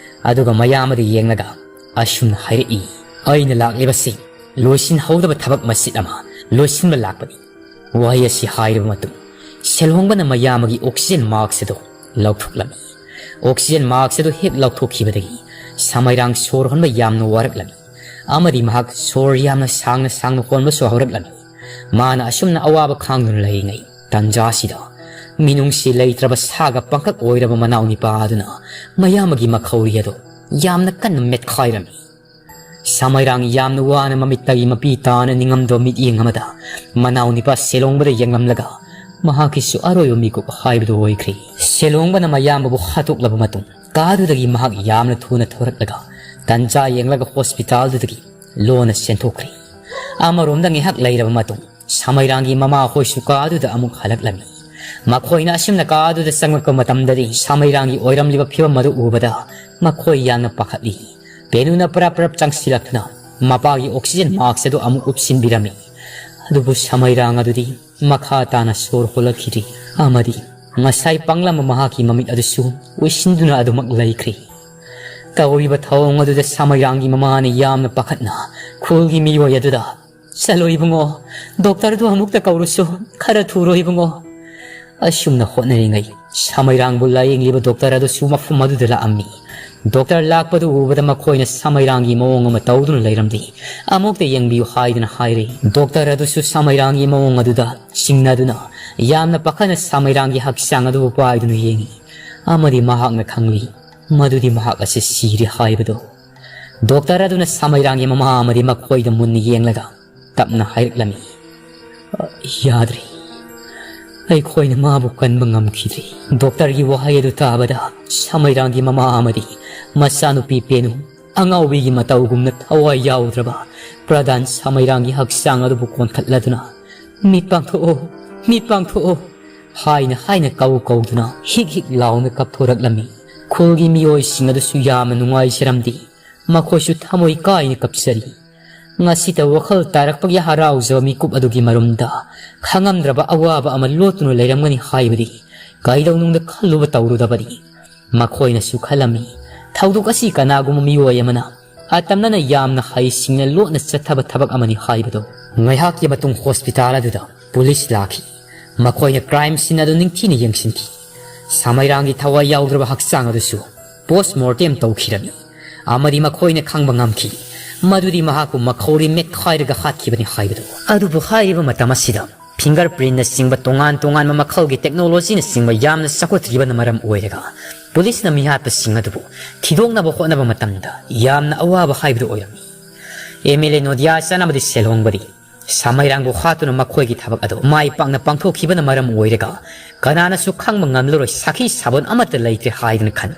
ꯑꯗꯨꯒ ꯃꯌꯥꯝꯕꯗ ꯌꯦꯡꯂꯒ ꯑꯁꯨꯝꯅ ꯍꯥꯏꯔꯛꯏ, "ꯑꯩꯅ ꯂꯥꯛꯂꯤꯕꯁꯤ ꯂꯣꯏꯁꯤꯟꯍꯧꯗꯕ ꯊꯕꯛ ꯃꯆꯤꯠ ꯑꯃ ꯂꯣꯏꯁꯤꯟꯕ ꯂꯥꯛꯄꯅꯤ꯫ ꯋꯥꯍꯩ ꯑꯁꯤ ꯍꯥꯏꯔꯕ ꯃꯇꯨꯡ, ꯁꯦꯂꯣꯡꯕꯅ ꯃꯌꯥꯝꯕꯒꯤ oxygen mask ꯑꯗꯨ ꯂꯧꯊꯣꯛꯂꯝꯃꯤ꯫ Oxygen mask ꯑꯗꯨ ꯍꯦꯛ ꯂꯧꯊꯣꯛꯈꯤꯕꯗꯒꯤ ꯁꯃꯩꯔꯥꯡ ꯁꯣꯔ ꯍꯣꯟꯕ ꯌꯥꯝꯅ ꯋꯥꯔꯛꯂꯝꯃꯤ ꯑꯃꯗꯤ ꯃꯍꯥꯛ ꯁꯣꯔ ꯌꯥꯝꯅ ꯁꯥꯡꯅ ꯁꯥꯡꯅ ꯍꯣꯟꯕꯁꯨ ꯍꯧꯔꯛꯂꯝꯃꯤ꯫ ꯃꯥꯅ ꯑꯁꯨꯝꯅ ꯑꯋꯥꯕ ꯈꯥꯡꯗꯨꯅ ꯂꯩꯔꯤꯉꯩ ꯇꯥꯟꯖꯥꯁꯤꯗ ꯃꯤꯅꯨꯡꯁꯤ ꯂꯩꯇ꯭ꯔꯕ ꯁꯥꯒ ꯄꯪꯈꯛ ꯑꯣꯏꯔꯕ ꯃꯅꯥꯎ ꯅꯤꯄꯥ ꯑꯗꯨꯅ ꯃꯌꯥꯝꯕꯒꯤ ꯃꯈꯧꯔꯤ ꯑꯗꯨ ꯌꯥꯝꯅ ꯀꯟꯅ ꯃꯦꯠꯈꯥꯏꯔꯝꯃꯤ꯫ ꯁꯃꯩꯔꯥꯡ ꯌꯥꯝꯅ ꯋꯥꯅ ꯃꯃꯤꯠꯇꯒꯤ ꯃꯄꯤ ꯇꯥꯅ ꯅꯤꯡꯉꯝꯗꯕ ꯃꯤꯠꯌꯦꯡ ꯑꯃꯗ ꯃꯅꯥꯎ ꯅꯤꯄꯥ ꯁꯦꯂꯣꯡꯕꯗ ꯌꯦꯡꯂꯝꯂꯒ ꯃꯍꯥꯛꯀꯤꯁꯨ ꯑꯔꯣꯏꯕ ꯃꯤꯀꯨꯞ ꯍꯥꯏꯕꯗꯨ ꯑꯣꯏꯈ꯭ꯔꯦ꯫ ꯁꯦꯂꯣꯡꯕꯅ ꯃꯌꯥꯝꯕꯕꯨ ꯍꯥꯠꯇꯣꯛꯂꯕ ꯃꯇꯨꯡ ꯀꯥꯗꯨꯗꯒꯤ ꯃꯍꯥꯛ ꯌꯥꯝꯅ ꯊꯨꯅ ꯊꯣꯔꯛꯂꯒ ꯇꯟꯖꯥ ꯌꯦꯡꯂꯒ ꯍꯣꯁꯄꯤꯇꯥꯜꯗꯨꯗꯒꯤ ꯂꯣꯟꯅ ꯆꯦꯟꯊꯣꯛꯈ꯭ꯔꯦ꯫ ꯑꯃꯔꯣꯝꯗ ꯉꯥꯏꯍꯥꯛ ꯂꯩꯔꯕ ꯃꯇꯨꯡ ꯁꯃꯩꯔꯥꯡꯒꯤ ꯃꯃꯥ ꯍꯣꯏꯁꯨ ꯀꯥꯗꯨꯗ ꯑꯃꯨꯛ ꯍꯜꯂꯛꯂꯝꯃꯤ꯫ ꯃꯈꯣꯏꯅ ꯑꯁꯨꯝꯅ ꯀꯥꯗꯨꯗ ꯆꯪꯂꯛꯄ ꯃꯇꯝꯗꯗꯤ ꯁꯃꯩꯔꯥꯡꯒꯤ ꯑꯣꯏꯔꯝꯂꯤꯕ ꯐꯤꯕꯝ ꯑꯗꯨ ꯎꯕꯗ ꯃꯈꯣꯏ ꯌꯥꯝꯅ ꯄꯥꯈꯠꯂꯤ꯫ ꯄꯦꯅꯨꯅ ꯄꯔꯞ ꯄꯔꯞ ꯆꯪꯁꯤꯜꯂꯛꯇꯨꯅ ꯃꯄꯥꯒꯤ oxygen mask ꯑꯗꯨ ꯑꯃꯨꯛ ꯎꯞꯁꯤꯟꯕꯤꯔꯝꯃꯤ꯫ ꯑꯗꯨꯕꯨ ꯁꯃꯩꯔꯥꯡ ꯑꯗꯨꯗꯤ ꯃꯈꯥ ꯇꯥꯅ ꯁꯣꯔ ꯍꯣꯜꯂꯛꯈꯤꯗ꯭ꯔꯤ ꯑꯃꯗꯤ ꯉꯁꯥꯏ ꯄꯪꯂꯝꯕ ꯃꯍꯥꯛꯀꯤ ꯃꯃꯤꯠ ꯑꯗꯨꯁꯨ ꯎꯏꯁꯤꯟꯗꯨꯅ ꯑꯗꯨꯃꯛ ꯂꯩꯈ꯭ꯔꯦ꯫ ꯇꯧꯔꯤꯕ ꯊꯧꯑꯣꯡ ꯑꯗꯨꯗ ꯁꯃꯩꯔꯥꯡꯒꯤ ꯃꯃꯥꯅ ꯌꯥꯝꯅ ꯄꯥꯈꯠꯅ ꯈꯨꯜꯒꯤ ꯃꯤꯑꯣꯏ ꯑꯗꯨꯗ, "ꯆꯠꯂꯣ ꯏꯕꯨꯡꯉꯣ, ꯗꯣꯛꯇꯔꯗꯨ ꯑꯃꯨꯛꯇ ꯀꯧꯔꯨꯁꯨ, ꯈꯔ ꯊꯨꯔꯣ ꯏꯕꯨꯡꯉꯣ"꯫ ꯑꯁꯨꯝꯅ ꯍꯣꯠꯅꯔꯤꯉꯩ ꯁꯃꯩꯔꯥꯡꯕꯨ ꯂꯥꯌꯦꯡꯂꯤꯕ ꯗꯣꯛꯇꯔ ꯑꯗꯨꯁꯨ ꯃꯐꯝ ꯑꯗꯨꯗ ꯂꯥꯛꯑꯝꯃꯤ꯫ ꯗꯣꯛꯇꯔ ꯂꯥꯛꯄꯗꯨ ꯎꯕꯗ ꯃꯈꯣꯏꯅ ꯁꯃꯩꯔꯥꯡꯒꯤ ꯃꯑꯣꯡ ꯑꯃ ꯇꯧꯗꯨꯅ ꯂꯩꯔꯝꯗꯦ꯫ "ꯑꯃꯨꯛꯇ ꯌꯦꯡꯕꯤꯌꯨ" ꯍꯥꯏꯗꯨꯅ ꯍꯥꯏꯔꯦ꯫ ꯗꯣꯛꯇꯔ ꯑꯗꯨꯁꯨ ꯁꯃꯩꯔꯥꯡꯒꯤ ꯃꯑꯣꯡ ꯑꯗꯨꯗ ꯆꯤꯡꯅꯗꯨꯅ ꯌꯥꯝꯅ ꯄꯥꯈꯠꯅ ꯁꯃꯩꯔꯥꯡꯒꯤ ꯍꯛꯆꯥꯡ ꯑꯗꯨꯕꯨ ꯄꯥꯏꯗꯨꯅ ꯌꯦꯡꯉꯤ ꯑꯃꯗꯤ ꯃꯍꯥꯛꯅ ꯈꯪꯂꯤ ꯃꯗꯨꯗꯤ ꯃꯍꯥꯛ ꯑꯁꯤ ꯁꯤꯔꯦ ꯍꯥꯏꯕꯗꯨ꯫ ꯗꯣꯛꯇꯔ ꯑꯗꯨꯅ ꯁꯃꯩꯔꯥꯡꯒꯤ ꯃꯃꯥ ꯑꯃꯗꯤ ꯃꯈꯣꯏꯗ ꯃꯨꯟꯅ ꯌꯦꯡꯂꯒ ꯇꯞꯅ ꯍꯥꯏꯔꯛꯂꯝꯃꯤ, "ꯌꯥꯗ꯭ꯔꯦ, ꯑꯩꯈꯣꯏꯅ ꯃꯥꯕꯨ ꯀꯟꯕ ꯉꯝꯈꯤꯗ꯭ꯔꯦ"꯫ ꯗꯣꯛꯇꯔꯒꯤ ꯋꯥꯍꯩ ꯑꯗꯨ ꯇꯥꯕꯗ ꯁꯃꯩꯔꯥꯡꯒꯤ ꯃꯃꯥ ꯑꯃꯗꯤ ꯃꯆꯥꯅꯨꯄꯤ ꯄꯦꯅꯨ ꯑꯉꯥꯎꯕꯤꯒꯤ ꯃꯇꯧꯒꯨꯝꯅ ꯊꯋꯥꯏ ꯌꯥꯎꯗ꯭ꯔꯕ ꯄ꯭ꯔꯙꯥꯟ ꯁꯃꯩꯔꯥꯡꯒꯤ ꯍꯛꯆꯥꯡ ꯑꯗꯨꯕꯨ ꯀꯣꯟꯈꯠꯂꯗꯨꯅ, "ꯃꯤꯠ ꯄꯥꯡꯊꯣꯛꯑꯣ, ꯃꯤꯠ ꯄꯥꯡꯊꯣꯛꯑꯣ" ꯍꯥꯏꯅ ꯍꯥꯏꯅ ꯀꯧ ꯀꯧꯗꯨꯅ ꯍꯤꯛ ꯍꯤꯛ ꯂꯥꯎꯅ ꯀꯞꯊꯣꯔꯛꯂꯝꯃꯤ꯫ ꯈꯨꯜꯒꯤ ꯃꯤꯑꯣꯏꯁꯤꯡ ꯑꯗꯨꯁꯨ ꯌꯥꯝꯅ ꯅꯨꯡꯉꯥꯏꯖꯔꯝꯗꯦ꯫ ꯃꯈꯣꯏꯁꯨ ꯊꯃꯣꯏ ꯀꯥꯏꯅ ꯀꯞꯆꯔꯤ꯫ ꯉꯁꯤꯇ ꯋꯥꯈꯜ ꯇꯥꯔꯛꯄꯒꯤ ꯍꯔꯥꯎꯖꯕ ꯃꯤꯀꯨꯞ ꯑꯗꯨꯒꯤ ꯃꯔꯨꯝꯗ ꯈꯪꯉꯝꯗ꯭ꯔꯕ ꯑꯋꯥꯕ ꯑꯃ ꯂꯣꯠꯇꯨꯅ ꯂꯩꯔꯝꯒꯅꯤ ꯍꯥꯏꯕꯗꯤ ꯀꯩꯗꯧꯅꯨꯡꯗ ꯈꯜꯂꯨꯕ ꯇꯧꯔꯨꯗꯕꯅꯤ꯫ ꯃꯈꯣꯏꯅꯁꯨ ꯈꯜꯂꯝꯃꯤ, ꯊꯧꯗꯣꯛ ꯑꯁꯤ ꯀꯅꯥꯒꯨꯝꯕ ꯃꯤꯑꯣꯏ ꯑꯃꯅ ꯑꯇꯝꯅꯅ ꯌꯥꯝꯅ ꯍꯩꯁꯤꯡꯅ ꯂꯣꯠꯅ ꯆꯠꯊꯕ ꯊꯕꯛ ꯑꯃꯅꯤ ꯍꯥꯏꯕꯗꯣ꯫ ꯉꯥꯏꯍꯥꯛꯀꯤ ꯃꯇꯨꯡ ꯍꯣꯁꯄꯤꯇꯥꯜ ꯑꯗꯨꯗ ꯄꯨꯂꯤꯁ ꯂꯥꯛꯈꯤ꯫ ꯃꯈꯣꯏꯅ ꯀ꯭ꯔꯥꯏꯝ ꯁꯤꯟ ꯑꯗꯨ ꯅꯤꯡꯊꯤꯅ ꯌꯦꯡꯁꯤꯟꯈꯤ꯫ ꯁꯃꯩꯔꯥꯡꯒꯤ ꯊꯋꯥꯏ ꯌꯥꯎꯗ꯭ꯔꯕ ꯍꯛꯆꯥꯡ ꯑꯗꯨꯁꯨ ꯄꯣꯁ ꯃꯣꯔꯇꯦꯝ ꯇꯧꯈꯤꯔꯝꯃꯤ ꯑꯃꯗꯤ ꯃꯈꯣꯏꯅ ꯈꯪꯕ ꯉꯝꯈꯤ ꯃꯗꯨꯗꯤ ꯃꯍꯥꯛꯄꯨ ꯃꯈꯧꯔꯤ ꯃꯦꯠꯈꯥꯏꯔꯒ ꯍꯥꯠꯈꯤꯕꯅꯤ ꯍꯥꯏꯕꯗꯨ꯫ ꯑꯗꯨꯕꯨ ꯍꯥꯏꯔꯤꯕ ꯃꯇꯝ ꯑꯁꯤꯗ ꯐꯤꯡꯒꯔ ꯄ꯭ꯔꯤꯟꯅꯆꯤꯡꯕ ꯇꯣꯉꯥꯟ ꯇꯣꯉꯥꯟꯕ ꯃꯈꯜꯒꯤ ꯇꯦꯛꯅꯣꯂꯣꯖꯤꯅꯆꯤꯡꯕ ꯌꯥꯝꯅ ꯆꯥꯎꯈꯠꯇ꯭ꯔꯤꯕꯅ ꯃꯔꯝ ꯑꯣꯏꯔꯒ ꯄꯨꯂꯤꯁꯅ ꯃꯤꯍꯥꯠꯄꯁꯤꯡ ꯑꯗꯨꯕꯨ ꯊꯤꯗꯣꯛꯅꯕ ꯍꯣꯠꯅꯕ ꯃꯇꯝꯗ ꯌꯥꯝꯅ ꯑꯋꯥꯕ ꯍꯥꯏꯕꯗꯨ ꯑꯣꯏꯔꯝꯃꯤ꯫ ꯑꯦꯝ ꯑꯦꯜ ꯑꯦ ꯅꯣꯗꯤꯌꯥ ꯆꯥꯟ ꯑꯃꯗꯤ ꯁꯦꯜꯍꯣꯡꯕꯗꯤ ꯁꯃꯩꯔꯥꯡꯕꯨ ꯍꯥꯠꯇꯨꯅ ꯃꯈꯣꯏꯒꯤ ꯊꯕꯛ ꯑꯗꯨ ꯃꯥꯏ ꯄꯥꯛꯅ ꯄꯥꯡꯊꯣꯛꯈꯤꯕꯅ ꯃꯔꯝ ꯑꯣꯏꯔꯒ ꯀꯅꯥꯅꯁꯨ ꯈꯪꯕ ꯉꯝꯂꯔꯣꯏ ꯁꯥꯈꯤ ꯁꯥꯕꯣꯟ ꯑꯃꯠꯇ ꯂꯩꯇ꯭ꯔꯦ ꯍꯥꯏꯗꯨꯅ ꯈꯟ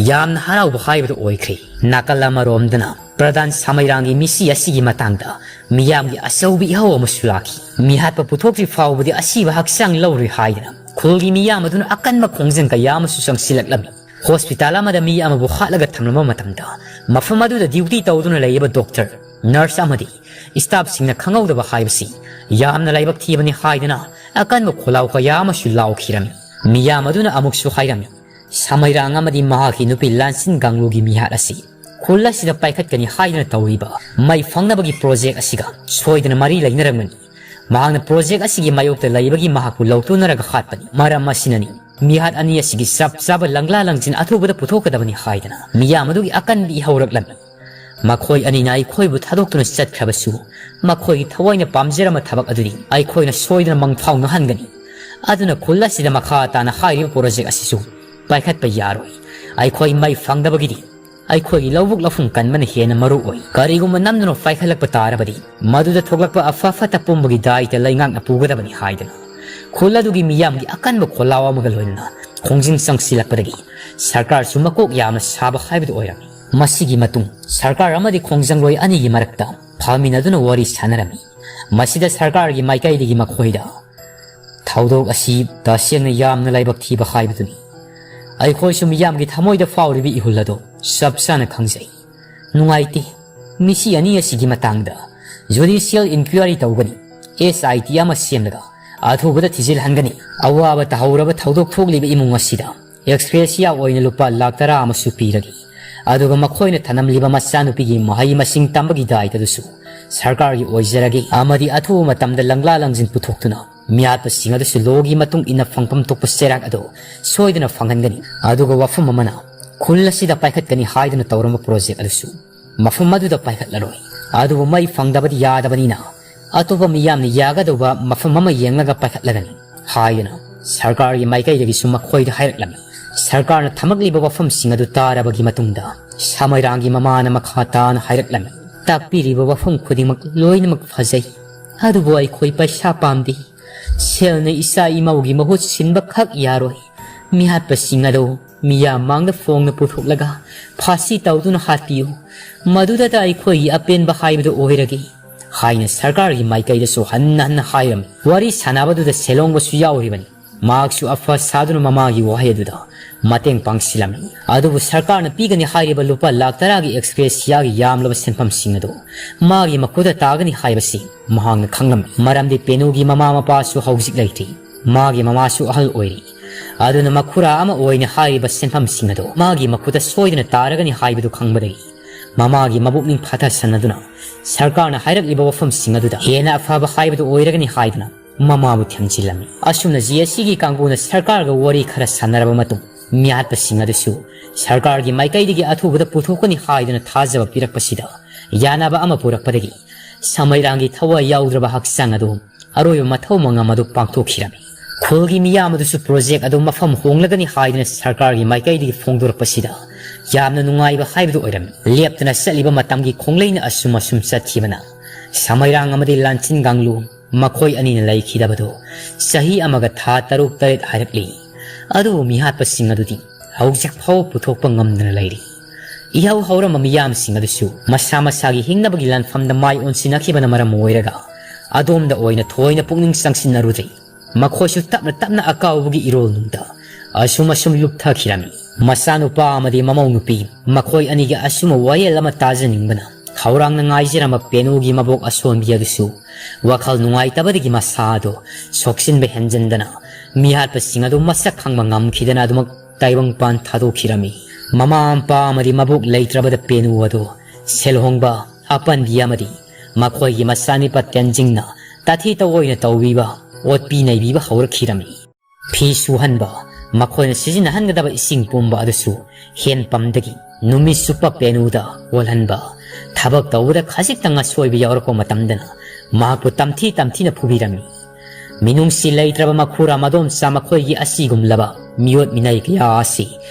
ꯌꯥꯝꯅ ꯍꯔꯥꯎꯕ ꯍꯥꯏꯕꯗꯨ ꯑꯣꯏꯈ꯭ꯔꯦ꯫ ꯅꯥꯀꯜ ꯑꯃꯔꯣꯝꯗꯅ ꯄ꯭ꯔꯙꯥꯟ ꯁꯃꯩꯔꯥꯡꯒꯤ ꯃꯤꯁꯤ ꯑꯁꯤꯒꯤ ꯃꯇꯥꯡꯗ ꯃꯤꯌꯥꯝꯒꯤ ꯑꯆꯧꯕ ꯏꯍꯧ ꯑꯃꯁꯨ ꯂꯥꯛꯈꯤ꯫ ꯃꯤꯍꯥꯠꯄ ꯄꯨꯊꯣꯛꯇ꯭ꯔꯤ ꯐꯥꯎꯕꯗꯤ ꯑꯁꯤꯕ ꯍꯛꯆꯥꯡ ꯂꯧꯔꯣꯏ ꯍꯥꯏꯗꯅ ꯈꯨꯜꯒꯤ ꯃꯤꯌꯥꯝ ꯑꯗꯨꯅ ꯑꯀꯟꯕ ꯈꯣꯡꯖꯪ ꯀꯌꯥ ꯑꯃꯁꯨ ꯆꯪꯁꯤꯜꯂꯛꯂꯝꯃꯤ꯫ ꯍꯣꯁꯄꯤꯇꯥꯜ ꯑꯃꯗ ꯃꯤ ꯑꯃꯕꯨ ꯍꯥꯠꯂꯒ ꯊꯝꯂꯝꯕ ꯃꯇꯝꯗ ꯃꯐꯝ ꯑꯗꯨꯗ ꯗ꯭ꯌꯨꯇꯤ ꯇꯧꯗꯨꯅ ꯂꯩꯔꯤꯕ ꯗꯣꯛꯇꯔ, ꯅꯔꯁ ꯑꯃꯗꯤ ꯁ꯭ꯇꯥꯐꯁꯤꯡꯅ ꯈꯪꯍꯧꯗꯕ ꯍꯥꯏꯕꯁꯤ ꯌꯥꯝꯅ ꯂꯥꯏꯕꯛ ꯊꯤꯕꯅꯤ ꯍꯥꯏꯗꯅ ꯑꯀꯟꯕ ꯈꯣꯜꯂꯥꯎ ꯀꯌꯥ ꯑꯃꯁꯨ ꯂꯥꯎꯈꯤꯔꯝꯃꯤ꯫ ꯃꯤꯌꯥꯝ ꯑꯗꯨꯅ ꯑꯃꯨꯛꯁꯨ ꯍꯥꯏꯔꯝꯃꯤ, ꯁꯃꯩꯔꯥꯡ ꯑꯃꯗꯤ ꯃꯍꯥꯛꯀꯤ ꯅꯨꯄꯤ ꯂꯥꯟꯁꯤꯟ ꯒꯥꯡꯂꯨꯒꯤ ꯃꯤꯍꯥꯠ ꯑꯁꯤ ꯈꯨꯜ ꯑꯁꯤꯗ ꯄꯥꯏꯈꯠꯀꯅꯤ ꯍꯥꯏꯗꯨꯅ ꯇꯧꯔꯤꯕ ꯃꯩ ꯐꯪꯅꯕꯒꯤ ꯄ꯭ꯔꯣꯖꯦꯛ ꯑꯁꯤꯒ ꯁꯣꯏꯗꯅ ꯃꯔꯤ ꯂꯩꯅꯔꯝꯒꯅꯤ꯫ ꯃꯍꯥꯛꯅ ꯄ꯭ꯔꯣꯖꯦꯛ ꯑꯁꯤꯒꯤ ꯃꯥꯌꯣꯛꯇ ꯂꯩꯕꯒꯤ ꯃꯍꯥꯛꯄꯨ ꯂꯧꯇꯨꯅꯔꯒ ꯍꯥꯠꯄꯅꯤ꯫ ꯃꯔꯝ ꯑꯁꯤꯅꯅꯤ ꯃꯤꯍꯥꯠ ꯑꯅꯤ ꯑꯁꯤꯒꯤ ꯆꯞ ꯆꯥꯕ ꯂꯪꯂꯥ ꯂꯪꯖꯤꯟ ꯑꯊꯨꯕꯗ ꯄꯨꯊꯣꯛꯀꯗꯕꯅꯤ ꯍꯥꯏꯗꯅ ꯃꯤꯌꯥꯝ ꯑꯗꯨꯒꯤ ꯑꯀꯟꯕꯤ ꯍꯧꯔꯛꯂꯝꯃꯤ꯫ ꯃꯈꯣꯏ ꯑꯅꯤꯅ ꯑꯩꯈꯣꯏꯕꯨ ꯊꯥꯗꯣꯛꯇꯨꯅ ꯆꯠꯈ꯭ꯔꯕꯁꯨ ꯃꯈꯣꯏꯒꯤ ꯊꯋꯥꯏꯅ ꯄꯥꯝꯖꯔꯝꯕ ꯊꯕꯛ ꯑꯗꯨꯗꯤ ꯑꯩꯈꯣꯏꯅ ꯁꯣꯏꯗꯅ ꯃꯪꯐꯥꯎꯅꯍꯟꯒꯅꯤ꯫ ꯑꯗꯨꯅ ꯈꯨꯜ ꯑꯁꯤꯗ ꯃꯈꯥ ꯇꯥꯅ ꯍꯥꯏꯔꯤꯕ ꯄ꯭ꯔꯣꯖꯦꯛ ꯑꯁꯤꯁꯨ ꯄꯥꯏꯈꯠꯄ ꯌꯥꯔꯣꯏ꯫ ꯑꯩꯈꯣꯏ ꯃꯩ ꯐꯪꯗꯕꯒꯤꯗꯤ ꯑꯩꯈꯣꯏꯒꯤ ꯂꯧꯕꯨꯛ ꯂꯧꯐꯝ ꯀꯟꯕꯅ ꯍꯦꯟꯅ ꯃꯔꯨ ꯑꯣꯏ꯫ ꯀꯔꯤꯒꯨꯝꯕ ꯅꯝꯗꯨꯅ ꯄꯥꯏꯈꯠꯂꯛꯄ ꯇꯥꯔꯕꯗꯤ ꯃꯗꯨꯗ ꯊꯣꯛꯂꯛꯄ ꯑꯐ ꯐꯠꯇ ꯄꯨꯝꯕꯒꯤ ꯗꯥꯏꯇ ꯂꯩꯉꯥꯛꯅ ꯄꯨꯒꯗꯕꯅꯤ ꯍꯥꯏꯗꯅ ꯈꯨꯜ ꯑꯗꯨꯒꯤ ꯃꯤꯌꯥꯝꯒꯤ ꯑꯀꯟꯕ ꯈꯣꯜꯂꯥꯎ ꯑꯃꯒ ꯂꯣꯏꯅꯅ ꯈꯣꯡꯖꯪ ꯆꯪꯁꯤꯜꯂꯛꯄꯗꯒꯤ ꯁꯔꯀꯥꯔꯁꯨ ꯃꯀꯣꯛ ꯌꯥꯝꯅ ꯁꯥꯕ ꯍꯥꯏꯕꯗꯨ ꯑꯣꯏꯔꯝꯃꯤ꯫ ꯃꯁꯤꯒꯤ ꯃꯇꯨꯡ ꯁꯔꯀꯥꯔ ꯑꯃꯗꯤ ꯈꯣꯡꯖꯪꯂꯣꯏ ꯑꯅꯤꯒꯤ ꯃꯔꯛꯇ ꯐꯝꯃꯤꯟꯅꯗꯨꯅ ꯋꯥꯔꯤ ꯁꯥꯟꯅꯔꯝꯃꯤ꯫ ꯃꯁꯤꯗ ꯁꯔꯀꯥꯔꯒꯤ ꯃꯥꯏꯀꯩꯗꯒꯤ ꯃꯈꯣꯏꯗ ꯊꯧꯗꯣꯛ ꯑꯁꯤ ꯇꯁꯦꯡꯅ ꯌꯥꯝꯅ ꯂꯥꯏꯕꯛ ꯊꯤꯕ ꯍꯥꯏꯕꯗꯨꯅꯤ꯫ ꯑꯩꯈꯣꯏꯁꯨ ꯃꯤꯌꯥꯝꯒꯤ ꯊꯃꯣꯏꯗ ꯐꯥꯎꯔꯤꯕ ꯏꯍꯨꯜ ꯑꯗꯨ ꯆꯞ ꯆꯥꯅ ꯈꯪꯖꯩ꯫ ꯅꯨꯡꯉꯥꯏꯇꯦ꯫ ꯃꯤꯁꯤ ꯑꯅꯤ ꯑꯁꯤꯒꯤ ꯃꯇꯥꯡꯗ ꯖꯨꯗꯤꯁꯤꯌꯦꯜ ꯏꯟꯀ꯭ꯋꯥꯏꯔꯤ ꯇꯧꯒꯅꯤ, ꯑꯦꯁ ꯑꯥꯏ ꯇꯤ ꯑꯃ ꯁꯦꯝꯂꯒ ꯑꯊꯨꯕꯗ ꯊꯤꯖꯤꯜꯍꯟꯒꯅꯤ꯫ ꯑꯋꯥꯕ ꯇꯥꯍꯧꯔꯕ ꯊꯧꯗꯣꯛ ꯊꯣꯛꯂꯤꯕ ꯏꯃꯨꯡ ꯑꯁꯤꯗ ꯑꯦꯛꯁꯒ꯭ꯔꯦꯁꯤꯌꯥ ꯑꯣꯏꯅ ꯂꯨꯄꯥ ꯂꯥꯈ ꯇꯔꯥ ꯑꯃꯁꯨ ꯄꯤꯔꯒꯦ꯫ ꯑꯗꯨꯒ ꯃꯈꯣꯏꯅ ꯊꯅꯝꯂꯤꯕ ꯃꯆꯥꯅꯨꯄꯤꯒꯤ ꯃꯍꯩ ꯃꯁꯤꯡ ꯇꯝꯕꯒꯤ ꯗꯥꯏꯇ ꯑꯗꯨꯁꯨ ꯁꯔꯀꯥꯔꯒꯤ ꯑꯣꯏꯖꯔꯒꯦ ꯑꯃꯗꯤ ꯑꯊꯨꯕ ꯃꯇꯝꯗ ꯂꯪꯂꯥ ꯂꯪꯖꯤꯟ ꯄꯨꯊꯣꯛꯇꯨꯅ ꯃꯤꯍꯥꯠꯄꯁꯤꯡ ꯑꯗꯨꯁꯨ ꯂꯣꯒꯤ ꯃꯇꯨꯡ ꯏꯟꯅ ꯐꯪꯐꯝ ꯊꯣꯛꯄ ꯆꯩꯔꯥꯛ ꯑꯗꯨ ꯁꯣꯏꯗꯅ ꯐꯪꯍꯟꯒꯅꯤ꯫ ꯑꯗꯨꯒ ꯋꯥꯐꯝ ꯑꯃꯅ ꯈꯨꯜ ꯑꯁꯤꯗ ꯄꯥꯏꯈꯠꯀꯅꯤ ꯍꯥꯏꯗꯨꯅ ꯇꯧꯔꯝꯕ ꯄ꯭ꯔꯣꯖꯦꯛ ꯑꯗꯨꯁꯨ ꯃꯐꯝ ꯑꯗꯨꯗ ꯄꯥꯏꯈꯠꯂꯔꯣꯏ꯫ ꯑꯗꯨꯕꯨ ꯃꯩ ꯐꯪꯗꯕꯗꯤ ꯌꯥꯗꯕꯅꯤꯅ ꯑꯇꯣꯞꯄ ꯃꯤꯌꯥꯝꯅ ꯌꯥꯒꯗꯧꯕ ꯃꯐꯝ ꯑꯃ ꯌꯦꯡꯂꯒ ꯄꯥꯏꯈꯠꯂꯒꯅꯤ ꯍꯥꯏꯗꯨꯅ ꯁꯔꯀꯥꯔꯒꯤ ꯃꯥꯏꯀꯩꯗꯒꯤꯁꯨ ꯃꯈꯣꯏꯗ ꯍꯥꯏꯔꯛꯂꯝꯃꯤ꯫ ꯁꯔꯀꯥꯔꯅ ꯊꯝꯃꯛꯂꯤꯕ ꯋꯥꯐꯝꯁꯤꯡ ꯑꯗꯨ ꯇꯥꯔꯕꯒꯤ ꯃꯇꯨꯡꯗ ꯁꯃꯩꯔꯥꯡꯒꯤ ꯃꯃꯥꯅ ꯃꯈꯥ ꯇꯥꯅ ꯍꯥꯏꯔꯛꯂꯝꯃꯤ, "ꯇꯥꯛꯄꯤꯔꯤꯕ ꯋꯥꯐꯝ ꯈꯨꯗꯤꯡꯃꯛ ꯂꯣꯏꯅꯃꯛ ꯐꯖꯩ, ꯑꯗꯨꯕꯨ ꯑꯩꯈꯣꯏ ꯄꯩꯁꯥ ꯄꯥꯝꯗꯦ꯫ ꯁꯦꯜꯅ ꯏꯆꯥ ꯏꯃꯧꯒꯤ ꯃꯍꯨꯠ ꯁꯤꯟꯕ ꯈꯛ ꯌꯥꯔꯣꯏ꯫ ꯃꯤꯍꯥꯠꯄꯁꯤꯡ ꯑꯗꯨ ꯃꯤꯌꯥꯝ ꯃꯥꯡꯗ ꯐꯣꯡꯅ ꯄꯨꯊꯣꯛꯂꯒ ꯐꯥꯁꯤ ꯇꯧꯗꯨꯅ ꯍꯥꯠꯄꯤꯌꯨ꯫ ꯃꯗꯨꯗꯇ ꯑꯩꯈꯣꯏꯒꯤ ꯑꯄꯦꯟꯕ ꯍꯥꯏꯕꯗꯨ ꯑꯣꯏꯔꯒꯦ" ꯍꯥꯏꯅ ꯁꯔꯀꯥꯔꯒꯤ ꯃꯥꯏꯀꯩꯗꯁꯨ ꯍꯟꯅ ꯍꯟꯅ ꯍꯥꯏꯔꯝꯃꯤ꯫ ꯋꯥꯔꯤ ꯁꯥꯟꯅꯕꯗꯨꯗ ꯁꯦꯂꯣꯡꯕꯁꯨ ꯌꯥꯎꯔꯤꯕꯅꯤ꯫ ꯃꯍꯥꯛꯁꯨ ꯑꯐ ꯁꯥꯗꯨꯅ ꯃꯃꯥꯒꯤ ꯋꯥꯍꯩ ꯑꯗꯨꯗ ꯃꯇꯦꯡ ꯄꯥꯡꯁꯤꯜꯂꯝꯃꯤ꯫ ꯑꯗꯨꯕꯨ ꯁꯔꯀꯥꯔꯅ ꯄꯤꯒꯅꯤ ꯍꯥꯏꯔꯤꯕ ꯂꯨꯄꯥ ꯂꯥꯈ ꯇꯔꯥꯒꯤ ꯑꯦꯛꯁꯒ꯭ꯔꯦꯁꯤꯌꯥꯒꯤ ꯌꯥꯝꯂꯕ ꯁꯦꯟꯐꯝꯁꯤꯡ ꯑꯗꯨ ꯃꯥꯒꯤ ꯃꯈꯨꯠꯇ ꯇꯥꯒꯅꯤ ꯍꯥꯏꯕꯁꯤ ꯃꯍꯥꯛꯅ ꯈꯪꯂꯝꯃꯤ꯫ ꯃꯔꯝꯗꯤ ꯄꯦꯅꯨꯒꯤ ꯃꯃꯥ ꯃꯄꯥꯁꯨ ꯍꯧꯖꯤꯛ ꯂꯩꯇ꯭ꯔꯤ꯫ ꯃꯥꯒꯤ ꯃꯃꯥꯁꯨ ꯑꯍꯜ ꯑꯣꯏꯔꯤ꯫ ꯑꯗꯨꯅ ꯃꯈꯨꯔꯥ ꯑꯃ ꯑꯣꯏꯅ ꯍꯥꯏꯔꯤꯕ ꯁꯦꯟꯐꯝꯁꯤꯡ ꯑꯗꯨ ꯃꯥꯒꯤ ꯃꯈꯨꯠꯇ ꯁꯣꯏꯗꯅ ꯇꯥꯔꯒꯅꯤ ꯍꯥꯏꯕꯗꯨ ꯈꯪꯕꯗꯒꯤ ꯃꯃꯥꯒꯤ ꯃꯕꯨꯛꯅꯤꯡ ꯐꯥꯊꯁꯟꯅꯗꯨꯅ ꯁꯔꯀꯥꯔꯅ ꯍꯥꯏꯔꯛꯂꯤꯕ ꯋꯥꯐꯝꯁꯤꯡ ꯑꯗꯨꯗ ꯍꯦꯟꯅ ꯑꯐꯕ ꯍꯥꯏꯕꯗꯨ ꯑꯣꯏꯔꯒꯅꯤ ꯍꯥꯏꯗꯨꯅ ꯃꯃꯥꯕꯨ ꯊꯦꯝꯖꯤꯜꯂꯝꯃꯤ꯫ ꯑꯁꯨꯝꯅ ꯖꯦ ꯑꯦꯁ ꯁꯤꯒꯤ ꯀꯥꯡꯕꯨꯅ ꯁꯔꯀꯥꯔꯒ ꯋꯥꯔꯤ ꯈꯔ ꯁꯥꯟꯅꯔꯕ ꯃꯇꯨꯡ ꯃꯤꯍꯥꯠꯄꯁꯤꯡ ꯑꯗꯨꯁꯨ ꯁꯔꯀꯥꯔꯒꯤ ꯃꯥꯏꯀꯩꯗꯒꯤ ꯑꯊꯨꯕꯗ ꯄꯨꯊꯣꯛꯀꯅꯤ ꯍꯥꯏꯗꯨꯅ ꯊꯥꯖꯕ ꯄꯤꯔꯛꯄꯁꯤꯗ ꯌꯥꯅꯕ ꯑꯃ ꯄꯨꯔꯛꯄꯗꯒꯤ ꯁꯃꯩꯔꯥꯡꯒꯤ ꯊꯋꯥꯏ ꯌꯥꯎꯗ꯭ꯔꯕ ꯍꯛꯆꯥꯡ ꯑꯗꯨ ꯑꯔꯣꯏꯕ ꯃꯊꯧ ꯃꯉꯝ ꯑꯗꯨ ꯄꯥꯡꯊꯣꯛꯈꯤꯔꯝꯃꯤ꯫ ꯈꯨꯜꯒꯤ ꯃꯤꯌꯥꯝ ꯑꯗꯨꯁꯨ ꯄ꯭ꯔꯣꯖꯦꯛ ꯑꯗꯨ ꯃꯐꯝ ꯍꯣꯡꯂꯒꯅꯤ ꯍꯥꯏꯗꯨꯅ ꯁꯔꯀꯥꯔꯒꯤ ꯃꯥꯏꯀꯩꯗꯒꯤ ꯐꯣꯡꯗꯣꯔꯛꯄꯁꯤꯗ ꯌꯥꯝꯅ ꯅꯨꯡꯉꯥꯏꯕ ꯍꯥꯏꯕꯗꯨ ꯑꯣꯏꯔꯝꯃꯤ꯫ ꯂꯦꯞꯇꯅ ꯆꯠꯂꯤꯕ ꯃꯇꯝꯒꯤ ꯈꯣꯡꯂꯩꯅ ꯑꯁꯨꯝ ꯑꯁꯨꯝ ꯆꯠꯈꯤꯕꯅ ꯁꯃꯩꯔꯥꯡ ꯑꯃꯗꯤ ꯂꯥꯟꯆꯤꯟ ꯒꯥꯡꯂꯨ ꯃꯈꯣꯏ ꯑꯅꯤꯅ ꯂꯩꯈꯤꯗꯕꯗꯨ ꯆꯍꯤ ꯑꯃꯒ ꯊꯥ ꯇꯔꯨꯛ ꯇꯔꯦꯠ ꯍꯥꯏꯔꯛꯂꯤ꯫ ꯑꯗꯨꯕꯨ ꯃꯤꯍꯥꯠꯄꯁꯤꯡ ꯑꯗꯨꯗꯤ ꯍꯧꯖꯤꯛ ꯐꯥꯎꯕ ꯄꯨꯊꯣꯛꯄ ꯉꯝꯗꯅ ꯂꯩꯔꯤ꯫ ꯏꯍꯧ ꯍꯧꯔꯝꯕ ꯃꯤꯌꯥꯝꯁꯤꯡ ꯑꯗꯨꯁꯨ ꯃꯁꯥ ꯃꯁꯥꯒꯤ ꯍꯤꯡꯅꯕꯒꯤ ꯂꯥꯟꯐꯝꯗ ꯃꯥꯏ ꯑꯣꯟꯁꯤꯟꯅꯈꯤꯕꯅ ꯃꯔꯝ ꯑꯣꯏꯔꯒ ꯑꯗꯣꯝꯗ ꯑꯣꯏꯅ ꯊꯣꯏꯅ ꯄꯨꯛꯅꯤꯡ ꯆꯪꯁꯤꯟꯅꯔꯨꯗ꯭ꯔꯤ꯫ ꯃꯈꯣꯏꯁꯨ ꯇꯞꯅ ꯇꯞꯅ ꯑꯀꯥꯎꯕꯒꯤ ꯏꯔꯣꯜꯅꯨꯡꯗ ꯑꯁꯨꯝ ꯑꯁꯨꯝ ꯂꯨꯞꯊꯈꯤꯔꯝꯃꯤ꯫ ꯃꯆꯥꯅꯨꯄꯥ ꯑꯃꯗꯤ ꯃꯃꯧ ꯅꯨꯄꯤ ꯃꯈꯣꯏ ꯑꯅꯤꯒꯤ ꯑꯁꯨꯝꯕ ꯋꯥꯌꯦꯜ ꯑꯃ ꯇꯥꯖꯅꯤꯡꯕꯅ ꯈꯧꯔꯥꯡꯅ ꯉꯥꯏꯖꯔꯝꯕ ꯄꯦꯅꯨꯒꯤ ꯃꯕꯣꯛ ꯑꯁꯣꯟꯕꯤ ꯑꯗꯨꯁꯨ ꯋꯥꯈꯜ ꯅꯨꯡꯉꯥꯏꯇꯕꯗꯒꯤ ꯃꯁꯥ ꯑꯗꯨ ꯁꯣꯛꯆꯤꯟꯕ ꯍꯦꯟꯖꯤꯟꯗꯅ ꯃꯤꯍꯥꯠꯄꯁꯤꯡ ꯑꯗꯨ ꯃꯁꯛ ꯈꯪꯕ ꯉꯝꯈꯤꯗꯅ ꯑꯗꯨꯃꯛ ꯇꯥꯏꯕꯪꯄꯥꯟ ꯊꯥꯗꯣꯛꯈꯤꯔꯝꯃꯤ꯫ ꯃꯃꯥ ꯃꯄꯥ ꯑꯃꯗꯤ ꯃꯕꯣꯛ ꯂꯩꯇ꯭ꯔꯕꯗ ꯄꯦꯅꯨ ꯑꯗꯨ ꯁꯦꯜꯍꯣꯡꯕ, ꯑꯄꯟꯕꯤ ꯑꯃꯗꯤ ꯃꯈꯣꯏꯒꯤ ꯃꯆꯥꯅꯤꯄꯥ ꯇꯦꯟꯖꯤꯡꯅ ꯇꯥꯊꯤ ꯇꯧꯑꯣꯏꯅ ꯇꯧꯕꯤꯕ, ꯑꯣꯠꯄꯤ ꯅꯩꯕꯤꯕ ꯍꯧꯔꯛꯈꯤꯔꯝꯃꯤ꯫ ꯐꯤ ꯁꯨꯍꯟꯕ, ꯃꯈꯣꯏꯅ ꯁꯤꯖꯤꯟꯅꯍꯟꯒꯗꯕ ꯏꯁꯤꯡ ꯄꯨꯝꯕ ꯑꯗꯨꯁꯨ ꯍꯦꯟ ꯄꯝꯗꯒꯤ ꯅꯨꯃꯤꯠ ꯆꯨꯞꯄ ꯄꯦꯅꯨꯗ ꯑꯣꯜꯍꯟꯕ, ꯊꯕꯛ ꯇꯧꯕꯗ ꯈꯖꯤꯛꯇꯪ ꯑꯁꯣꯏꯕ ꯌꯥꯎꯔꯛꯄ ꯃꯇꯝꯗꯅ ꯃꯍꯥꯛꯄꯨ ꯇꯝꯊꯤ ꯇꯝꯊꯤꯅ ꯐꯨꯕꯤꯔꯝꯃꯤ꯫ ꯃꯤꯅꯨꯡꯁꯤ ꯂꯩꯇ꯭ꯔꯕ ꯃꯈꯨꯔꯥ ꯃꯗꯣꯝꯆꯥ ꯃꯈꯣꯏꯒꯤ ꯑꯁꯤꯒꯨꯝꯂꯕ ꯃꯤꯑꯣꯠ ꯃꯤꯅꯩ ꯀꯌꯥ ꯑꯁꯤ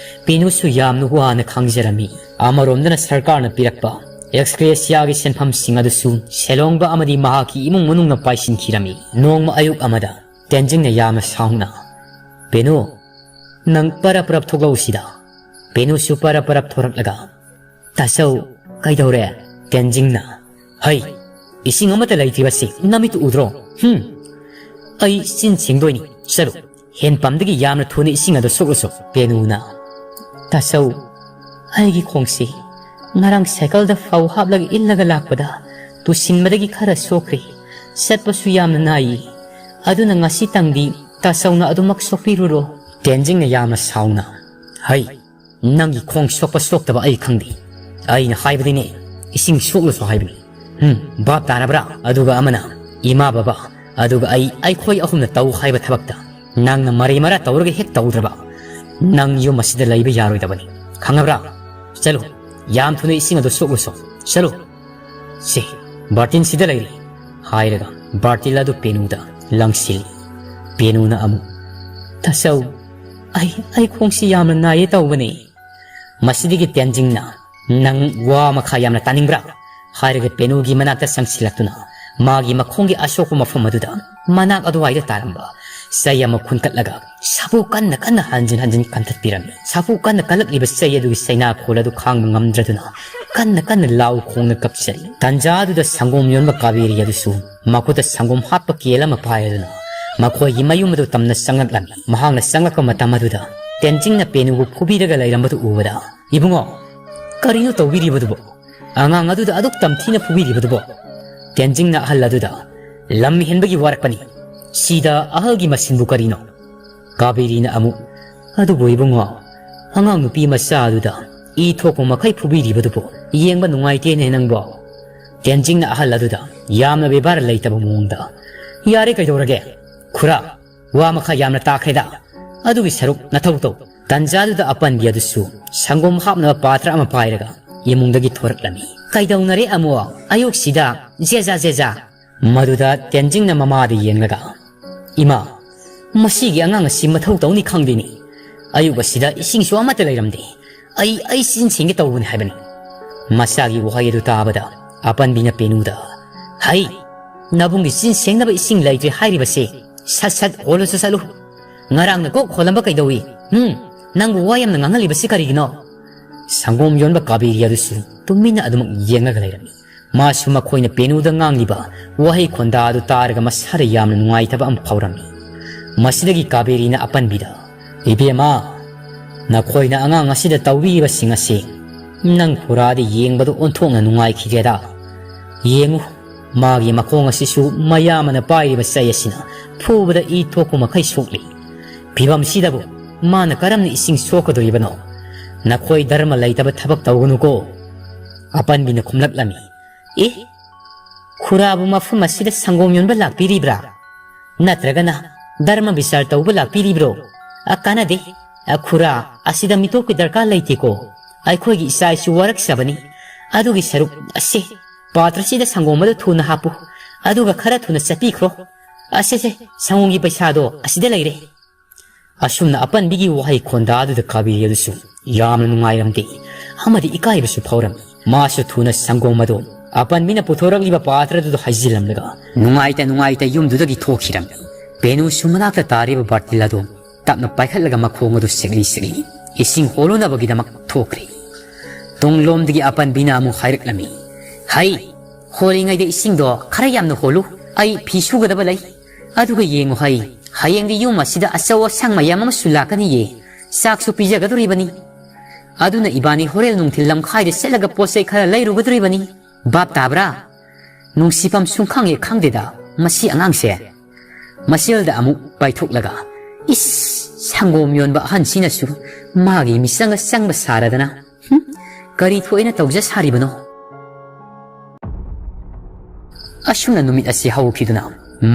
ꯄꯦꯅꯨꯁꯨ ꯌꯥꯝꯅ ꯋꯥꯅ ꯈꯪꯖꯔꯝꯃꯤ꯫ ꯑꯃꯔꯣꯝꯗꯅ ꯁꯔꯀꯥꯔꯅ ꯄꯤꯔꯛꯄ ꯑꯦꯛꯁꯀ꯭ꯔꯦꯁꯤꯌꯥꯒꯤ ꯁꯦꯟꯐꯝꯁꯤꯡ ꯑꯗꯨꯁꯨ ꯁꯦꯂꯣꯡꯕ ꯑꯃꯗꯤ ꯃꯍꯥꯛꯀꯤ ꯏꯃꯨꯡ ꯃꯅꯨꯡꯅ ꯄꯥꯏꯁꯤꯟꯈꯤꯔꯝꯃꯤ꯫ ꯅꯣꯡꯃ ꯑꯌꯨꯛ ꯑꯃꯗ ꯇꯦꯟꯖꯤꯡꯅ ꯌꯥꯝꯅ ꯁꯥꯎꯅ, "ꯄꯦꯅꯨ, ꯅꯪ ꯄꯔꯞ ꯄꯔꯞ ꯊꯣꯛꯂꯛꯎ ꯁꯤꯗ꯫" ꯄꯦꯅꯨꯁꯨ ꯄꯔꯞ ꯄꯔꯞ ꯊꯣꯔꯛꯂꯒ, "ꯇꯥꯆꯧ, ꯀꯩꯗꯧꯔꯦ?" ꯇꯦꯟꯖꯤꯡꯅ, "ꯍꯩ, ꯏꯁꯤꯡ ꯑꯃꯠꯇ ꯂꯩꯇ꯭ꯔꯤꯕꯁꯤ ꯅꯃꯤꯠꯇꯨ ꯎꯗ꯭ꯔꯣ? ꯍꯨꯝ, ꯑꯩ ꯆꯤꯟ ꯁꯦꯡꯗꯣꯏꯅꯤ, ꯆꯠꯂꯨ꯫ ꯍꯦꯟ ꯄꯝꯗꯒꯤ ꯌꯥꯝꯅ ꯊꯨꯅ ꯏꯁꯤꯡ ꯑꯗꯨ ꯁꯣꯛꯂꯨꯁꯨ꯫" ꯄꯦꯅꯨꯅ, "ꯇꯥꯆꯧ, ꯑꯩꯒꯤ ꯈꯣꯡꯁꯤ ꯉꯔꯥꯡ ꯁꯥꯏꯀꯜꯗ ꯐꯧ ꯍꯥꯞꯂꯒ ꯏꯜꯂꯒ ꯂꯥꯛꯄꯗ ꯇꯨꯁꯤꯟꯕꯗꯒꯤ ꯈꯔ ꯁꯣꯛꯈ꯭ꯔꯦ꯫ ꯆꯠꯄꯁꯨ ꯌꯥꯝꯅ ꯅꯥꯏꯌꯦ꯫ ꯑꯗꯨꯅ ꯉꯁꯤꯇꯪꯗꯤ ꯇꯥꯆꯧꯅ ꯑꯗꯨꯃꯛ ꯁꯣꯛꯄꯤꯔꯨꯔꯣ꯫" ꯇꯦꯟꯖꯤꯡꯅ ꯌꯥꯝꯅ ꯁꯥꯎꯅ, "ꯍꯩ, ꯅꯪꯒꯤ ꯈꯣꯡ ꯁꯣꯛꯄ ꯁꯣꯛꯇꯕ ꯑꯩ ꯈꯪꯗꯦ꯫ ꯑꯩꯅ ꯍꯥꯏꯕꯗꯤꯅꯦ, ꯏꯁꯤꯡ ꯁꯣꯛꯂꯨꯁꯨ ꯍꯥꯏꯕꯅꯤ꯫ ꯍꯨꯝ, ꯚꯥꯞ ꯇꯥꯔꯕ꯭ꯔꯥ? ꯑꯗꯨꯒ ꯑꯃꯅ, ꯏꯃꯥ ꯕꯕꯥ, ꯑꯗꯨꯒ ꯑꯩ, ꯑꯩꯈꯣꯏ ꯑꯍꯨꯝꯅ ꯇꯧ ꯍꯥꯏꯕ ꯊꯕꯛꯇ ꯅꯪꯅ ꯃꯔꯩ ꯃꯔꯥ ꯇꯧꯔꯒ ꯍꯦꯛ ꯇꯧꯗ꯭ꯔꯕ, ꯅꯪ ꯌꯨꯝ ꯑꯁꯤꯗ ꯂꯩꯕ ꯌꯥꯔꯣꯏꯗꯕꯅꯤ꯫ ꯈꯪꯉꯕ꯭ꯔꯥ? ꯆꯠꯂꯨ, ꯌꯥꯝ ꯊꯨꯅ ꯏꯁꯤꯡ ꯑꯗꯨ ꯁꯣꯛꯂꯨꯁꯣ꯫ ꯆꯠꯂꯨ꯫ ꯁꯦ, ꯕꯥꯔꯇꯤꯟꯁꯤꯗ ꯂꯩꯔꯦ," ꯍꯥꯏꯔꯒ ꯕꯥꯔꯇꯤꯟ ꯑꯗꯨ ꯄꯦꯅꯨꯗ ꯂꯪꯁꯤꯜꯂꯤ꯫ ꯄꯦꯅꯨꯅ ꯑꯃꯨꯛ, "ꯇꯥꯆꯧ, ꯑꯩ, ꯑꯩ ꯈꯣꯡꯁꯤ ꯌꯥꯝꯅ ꯅꯥꯏꯌꯦ ꯇꯧꯕꯅꯦ꯫" ꯃꯁꯤꯗꯒꯤ ꯇꯦꯟꯖꯤꯡꯅ, "ꯅꯪ ꯋꯥ ꯃꯈꯥ ꯌꯥꯝꯅ ꯇꯥꯅꯤꯡꯕ꯭ꯔꯥ?" ꯍꯥꯏꯔꯒ ꯄꯦꯅꯨꯒꯤ ꯃꯅꯥꯛꯇ ꯆꯪꯁꯤꯜꯂꯛꯇꯨꯅ ꯃꯥꯒꯤ ꯃꯈꯣꯡꯒꯤ ꯑꯁꯣꯛꯄ ꯃꯐꯝ ꯑꯗꯨꯗ ꯃꯅꯥꯛ ꯑꯗꯨꯋꯥꯏꯗ ꯇꯥꯔꯝꯕ ꯆꯩ ꯑꯃ ꯈꯨꯟꯀꯠꯂꯒ ꯁꯥꯐꯨ ꯀꯟꯅ ꯀꯟꯅ ꯍꯟꯖꯤꯟ ꯍꯟꯖꯤꯟ ꯀꯟꯊꯠꯄꯤꯔꯝꯃꯤ꯫ ꯁꯥꯐꯨ ꯀꯟꯅ ꯀꯜꯂꯛꯂꯤꯕ ꯆꯩ ꯑꯗꯨꯒꯤ ꯆꯩꯅꯥꯈꯣꯜ ꯑꯗꯨ ꯈꯥꯡꯕ ꯉꯝꯗ꯭ꯔꯗꯨꯅ ꯀꯟꯅ ꯀꯟꯅ ꯂꯥꯎ ꯈꯣꯡꯅ ꯀꯞꯆꯔꯤ꯫ ꯇꯟꯖꯥ ꯑꯗꯨꯗ ꯁꯪꯒꯣꯝ ꯌꯣꯟꯕ ꯀꯥꯕꯦꯔꯤ ꯑꯗꯨꯁꯨ ꯃꯈꯨꯠꯇ ꯁꯪꯒꯣꯝ ꯍꯥꯞꯄ ꯀꯦꯜ ꯑꯃ ꯄꯥꯏꯔꯗꯨꯅ ꯃꯈꯣꯏꯒꯤ ꯃꯌꯨꯝ ꯑꯗꯨ ꯇꯝꯅ ꯆꯪꯂꯛꯂꯝꯃꯤ꯫ ꯃꯍꯥꯛꯅ ꯆꯪꯂꯛꯄ ꯃꯇꯝ ꯑꯗꯨꯗ ꯇꯦꯟꯖꯤꯡꯅ ꯄꯦꯅꯨꯕꯨ ꯐꯨꯕꯤꯔꯒ ꯂꯩꯔꯝꯕꯗꯨ ꯎꯕꯗ, "ꯏꯕꯨꯡꯉꯣ, ꯀꯔꯤꯅꯣ ꯇꯧꯕꯤꯔꯤꯕꯗꯨꯕꯣ? ꯑꯉꯥꯡ ꯑꯗꯨꯗ ꯑꯗꯨꯛ ꯇꯝꯊꯤꯅ ꯐꯨꯕꯤꯔꯤꯕꯗꯨꯕꯣ?" ꯇꯦꯟꯖꯤꯡꯅ ꯑꯍꯜ ꯑꯗꯨꯗ, "ꯂꯝ ꯍꯦꯟꯕꯒꯤ ꯋꯥꯔꯛꯄꯅꯤ꯫ ꯁꯤꯗ ꯑꯍꯜꯒꯤ ꯃꯁꯤꯟꯕꯨ ꯀꯔꯤꯅꯣ?" ꯀꯥꯕꯦꯔꯤꯅ ꯑꯃꯨꯛ, "ꯑꯗꯨꯕꯨ ꯏꯕꯨꯡꯉꯣ, ꯑꯉꯥꯡ ꯅꯨꯄꯤ ꯃꯆꯥ ꯑꯗꯨꯗ ꯏ ꯊꯣꯛꯄ ꯃꯈꯩ ꯐꯨꯕꯤꯔꯤꯕꯗꯨꯕꯨ ꯌꯦꯡꯕ ꯅꯨꯡꯉꯥꯏꯇꯦꯅꯦ ꯅꯪꯕꯣ꯫ ꯇꯦꯟꯖꯤꯡꯅ ꯑꯍꯜ ꯑꯗꯨꯗ ꯌꯥꯝꯅ ꯕꯦꯕꯥꯔ ꯂꯩꯇꯕ ꯃꯑꯣꯡꯗ, "ꯌꯥꯔꯦ, ꯀꯩꯗꯧꯔꯒꯦ? ꯈꯨꯔꯥ, ꯋꯥ ꯃꯈꯥ ꯌꯥꯝꯅ ꯇꯥꯈ꯭ꯔꯦꯗ꯫ ꯑꯗꯨꯒꯤ ꯁꯔꯨꯛ ꯅꯊꯧ ꯇꯧ꯫" ꯇꯟꯖꯥꯗꯨꯗ ꯑꯄꯟꯕꯤ ꯑꯗꯨꯁꯨ ꯁꯪꯒꯣꯝ ꯍꯥꯞꯅꯕ ꯄꯥꯇ꯭ꯔ ꯑꯃ ꯄꯥꯏꯔꯒ ꯏꯃꯨꯡꯗꯒꯤ ꯊꯣꯔꯛꯂꯝꯃꯤ꯫ "ꯀꯩꯗꯧꯅꯔꯦ ꯑꯃꯨꯛ ꯑꯌꯨꯛꯁꯤꯗ? ꯖꯦꯖꯥ, ꯖꯦꯖꯥ!" ꯃꯗꯨꯗ ꯇꯦꯟꯖꯤꯡꯅ ꯃꯃꯥꯗ ꯌꯦꯡꯂꯒ, "ꯏꯃꯥ, ꯃꯁꯤꯒꯤ ꯑꯉꯥꯡ ꯑꯁꯤ ꯃꯊꯧ ꯇꯧꯅꯤ ꯈꯪꯗꯦꯅꯤ꯫ ꯑꯌꯨꯛ ꯑꯁꯤꯗ ꯏꯁꯤꯡꯁꯨ ꯑꯃꯠꯇ ꯂꯩꯔꯝꯗꯦ꯫ ꯑꯩ, ꯑꯩ ꯆꯤꯟ ꯁꯦꯡꯒꯦ ꯇꯧꯕꯅꯤ ꯍꯥꯏꯕꯅꯤ꯫" ꯃꯆꯥꯒꯤ ꯋꯥꯍꯩ ꯑꯗꯨ ꯇꯥꯕꯗ ꯑꯄꯟꯕꯤꯅ ꯄꯦꯅꯨꯗ, "ꯍꯩ, ꯅꯕꯨꯡꯒꯤ ꯆꯤꯟ ꯁꯦꯡꯅꯕ ꯏꯁꯤꯡ ꯂꯩꯇ꯭ꯔꯦ ꯍꯥꯏꯔꯤꯕꯁꯦ ꯁꯠ ꯁꯠ ꯍꯣꯜꯂꯨꯁꯨ ꯆꯠꯂꯨ꯫ ꯉꯔꯥꯡꯅ ꯀꯣꯛ ꯍꯣꯜꯂꯝꯕ ꯀꯩꯗꯧꯏ? ꯍꯨꯝ, ꯅꯪꯕꯨ ꯋꯥ ꯌꯥꯝꯅ ꯉꯥꯡꯍꯜꯂꯤꯕꯁꯤ ꯀꯔꯤꯒꯤꯅꯣ?" ꯁꯪꯒꯣꯝ ꯌꯣꯟꯕ ꯀꯥꯕꯦꯔꯤ ꯑꯗꯨꯁꯨ ꯇꯨꯃꯤꯟꯅ ꯑꯗꯨꯃꯛ ꯌꯦꯡꯂꯒ ꯂꯩꯔꯝꯃꯤ꯫ ꯃꯥꯁꯨ ꯃꯈꯣꯏꯅ ꯄꯦꯅꯨꯗ ꯉꯥꯡꯂꯤꯕ ꯋꯥꯍꯩ ꯈꯣꯟꯗꯥ ꯑꯗꯨ ꯇꯥꯔꯒ ꯃꯁꯥꯗ ꯌꯥꯝꯅ ꯅꯨꯡꯉꯥꯏꯇꯕ ꯑꯃ ꯐꯥꯎꯔꯝꯃꯤ꯫ ꯃꯁꯤꯗꯒꯤ ꯀꯥꯕꯦꯔꯤꯅ ꯑꯄꯟꯕꯤꯗ, "ꯏꯕꯦꯝꯃ, ꯅꯈꯣꯏꯅ ꯑꯉꯥꯡ ꯑꯁꯤꯗ ꯇꯧꯕꯤꯔꯤꯕꯁꯤꯡ ꯑꯁꯤ ꯅꯪ ꯈꯨꯔꯥꯗ ꯌꯦꯡꯕꯗ ꯑꯣꯟꯊꯣꯛꯅ ꯅꯨꯡꯉꯥꯏꯈꯤꯗ꯭ꯔꯦꯗ꯫ ꯌꯦꯡꯉꯨ, ꯃꯥꯒꯤ ꯃꯈꯣꯡ ꯑꯁꯤꯁꯨ ꯃꯌꯥꯝꯕꯅ ꯄꯥꯏꯔꯤꯕ ꯆꯩ ꯑꯁꯤꯅ ꯐꯨꯕꯗ ꯏ ꯊꯣꯛꯄ ꯃꯈꯩ ꯁꯣꯛꯂꯤ꯫ ꯐꯤꯕꯝꯁꯤꯗꯕꯨ ꯃꯥꯅ ꯀꯔꯝꯅ ꯏꯁꯤꯡ ꯁꯣꯛꯀꯗꯧꯔꯤꯕꯅꯣ? ꯅꯈꯣꯏ ꯙꯔꯃ ꯂꯩꯇꯕ ꯊꯕꯛ ꯇꯧꯒꯅꯨꯀꯣ꯫" ꯑꯄꯟꯕꯤꯅ ꯈꯨꯝꯂꯛꯂꯝꯃꯤ, "ꯑꯦ, ꯈꯨꯔꯥꯕꯨ ꯃꯐꯝ ꯑꯁꯤꯗ ꯁꯪꯒꯣꯝ ꯌꯣꯟꯕ ꯂꯥꯛꯄꯤꯔꯤꯕ꯭ꯔꯥ? ꯅꯠꯇ꯭ꯔꯒꯅ ꯙꯔꯃ ꯕꯤꯆꯥꯔ ꯇꯧꯕ ꯂꯥꯛꯄꯤꯔꯤꯕ꯭ꯔꯣ? ꯑ, ꯀꯥꯟꯅꯗꯦ꯫ ꯑ, ꯈꯨꯔꯥ, ꯑꯁꯤꯗ ꯃꯤꯇꯣꯞꯀꯤ ꯗꯔꯀꯥꯔ ꯂꯩꯇꯦꯀꯣ꯫ ꯑꯩꯈꯣꯏꯒꯤ ꯏꯆꯥ ꯏꯁꯨ ꯋꯥꯔꯛꯆꯕꯅꯤ꯫ ꯑꯗꯨꯒꯤ ꯁꯔꯨꯛ, ꯑꯁꯦ, ꯄꯥꯇ꯭ꯔꯁꯤꯗ ꯁꯪꯒꯣꯝ ꯑꯗꯨ ꯊꯨꯅ ꯍꯥꯞꯄꯨ, ꯑꯗꯨꯒ ꯈꯔ ꯊꯨꯅ ꯆꯠꯄꯤꯈ꯭ꯔꯣ꯫ ꯑꯁꯦꯁꯦ, ꯁꯪꯒꯣꯝꯒꯤ ꯄꯩꯁꯥꯗꯣ ꯑꯁꯤꯗ ꯂꯩꯔꯦ꯫" ꯑꯁꯨꯝꯅ ꯑꯄꯟꯕꯤꯒꯤ ꯋꯥꯍꯩ ꯈꯣꯟꯗꯥ ꯑꯗꯨꯗ ꯀꯥꯕꯦꯔꯤ ꯑꯗꯨꯁꯨ ꯌꯥꯝꯅ ꯅꯨꯡꯉꯥꯏꯔꯝꯗꯦ ꯑꯃꯗꯤ ꯏꯀꯥꯏꯕꯁꯨ ꯐꯥꯎꯔꯝꯃꯤ꯫ ꯃꯥꯁꯨ ꯊꯨꯅ ꯁꯪꯒꯣꯝ ꯑꯗꯨ ꯑꯄꯟꯕꯤꯅ ꯄꯨꯊꯣꯔꯛꯂꯤꯕ ꯄꯥꯇ꯭ꯔ ꯑꯗꯨꯗ ꯍꯩꯖꯤꯜꯂꯝꯂꯒ ꯅꯨꯡꯉꯥꯏꯇ ꯅꯨꯡꯉꯥꯏꯇ ꯌꯨꯝꯗꯨꯗꯒꯤ ꯊꯣꯛꯈꯤꯔꯝꯃꯤ꯫ ꯄꯦꯅꯨꯁꯨ ꯃꯅꯥꯛꯇ ꯇꯥꯔꯤꯕ ꯕꯥꯔꯇꯤꯜ ꯑꯗꯨ ꯇꯞꯅ ꯄꯥꯏꯈꯠꯂꯒ ꯃꯈꯣꯡ ꯑꯗꯨ ꯁꯦꯛꯂꯤ ꯁꯦꯛꯂꯤ ꯏꯁꯤꯡ ꯍꯣꯜꯂꯨꯅꯕꯒꯤꯗꯃꯛ ꯊꯣꯛꯈ꯭ꯔꯦ꯫ ꯇꯨꯡꯂꯣꯝꯗꯒꯤ ꯑꯄꯟꯕꯤꯅ ꯑꯃꯨꯛ ꯍꯥꯏꯔꯛꯂꯝꯃꯤ, "ꯍꯩ, ꯍꯣꯜꯂꯤꯉꯩꯗ ꯏꯁꯤꯡꯗꯣ ꯈꯔ ꯌꯥꯝꯅ ꯍꯣꯜꯂꯨ꯫ ꯑꯩ ꯐꯤ ꯁꯨꯒꯗꯕ ꯂꯩ꯫ ꯑꯗꯨꯒ ꯌꯦꯡꯉꯨ ꯍꯩ, ꯍꯌꯦꯡꯗꯤ ꯌꯨꯝ ꯑꯁꯤꯗ ꯑꯆꯧ ꯑꯁꯥꯡ ꯃꯌꯥꯝ ꯑꯃꯁꯨ ꯂꯥꯛꯀꯅꯤꯌꯦ꯫ ꯆꯥꯛꯁꯨ ꯄꯤꯖꯒꯗꯣꯔꯤꯕꯅꯤ꯫ ꯑꯗꯨꯅ ꯏꯕꯥꯅꯤ ꯍꯣꯔꯦꯟ ꯅꯨꯡꯊꯤꯜ ꯂꯝꯈꯥꯏꯗ ꯆꯠꯂꯒ ꯄꯣꯠ ꯆꯩ ꯈꯔ ꯂꯩꯔꯨꯒꯗꯣꯔꯤꯕꯅꯤ꯫ ꯚꯥꯞ ꯇꯥꯕ꯭ꯔꯥ?" ꯅꯨꯡꯁꯤꯐꯝ ꯁꯨꯡꯈꯪ ꯍꯦꯛ ꯈꯪꯗꯦꯗ ꯃꯁꯤ ꯑꯉꯥꯡꯁꯦ꯫ ꯃꯁꯦꯜꯗ ꯑꯃꯨꯛ ꯄꯥꯏꯊꯣꯛꯂꯒ, "ꯏꯁ, ꯁꯪꯒꯣꯝ ꯌꯣꯟꯕ ꯑꯍꯟꯁꯤꯅꯁꯨ ꯃꯥꯒꯤ ꯃꯤꯆꯪꯒ ꯆꯪꯕ ꯁꯥꯔꯗꯅ, "ꯍꯨꯝ, ꯀꯔꯤ ꯊꯣꯛꯑꯦꯅ ꯇꯧꯖ ꯁꯥꯔꯤꯕꯅꯣ?" ꯑꯁꯨꯝꯅ ꯅꯨꯃꯤꯠ ꯑꯁꯤ ꯍꯧꯈꯤꯗꯨꯅ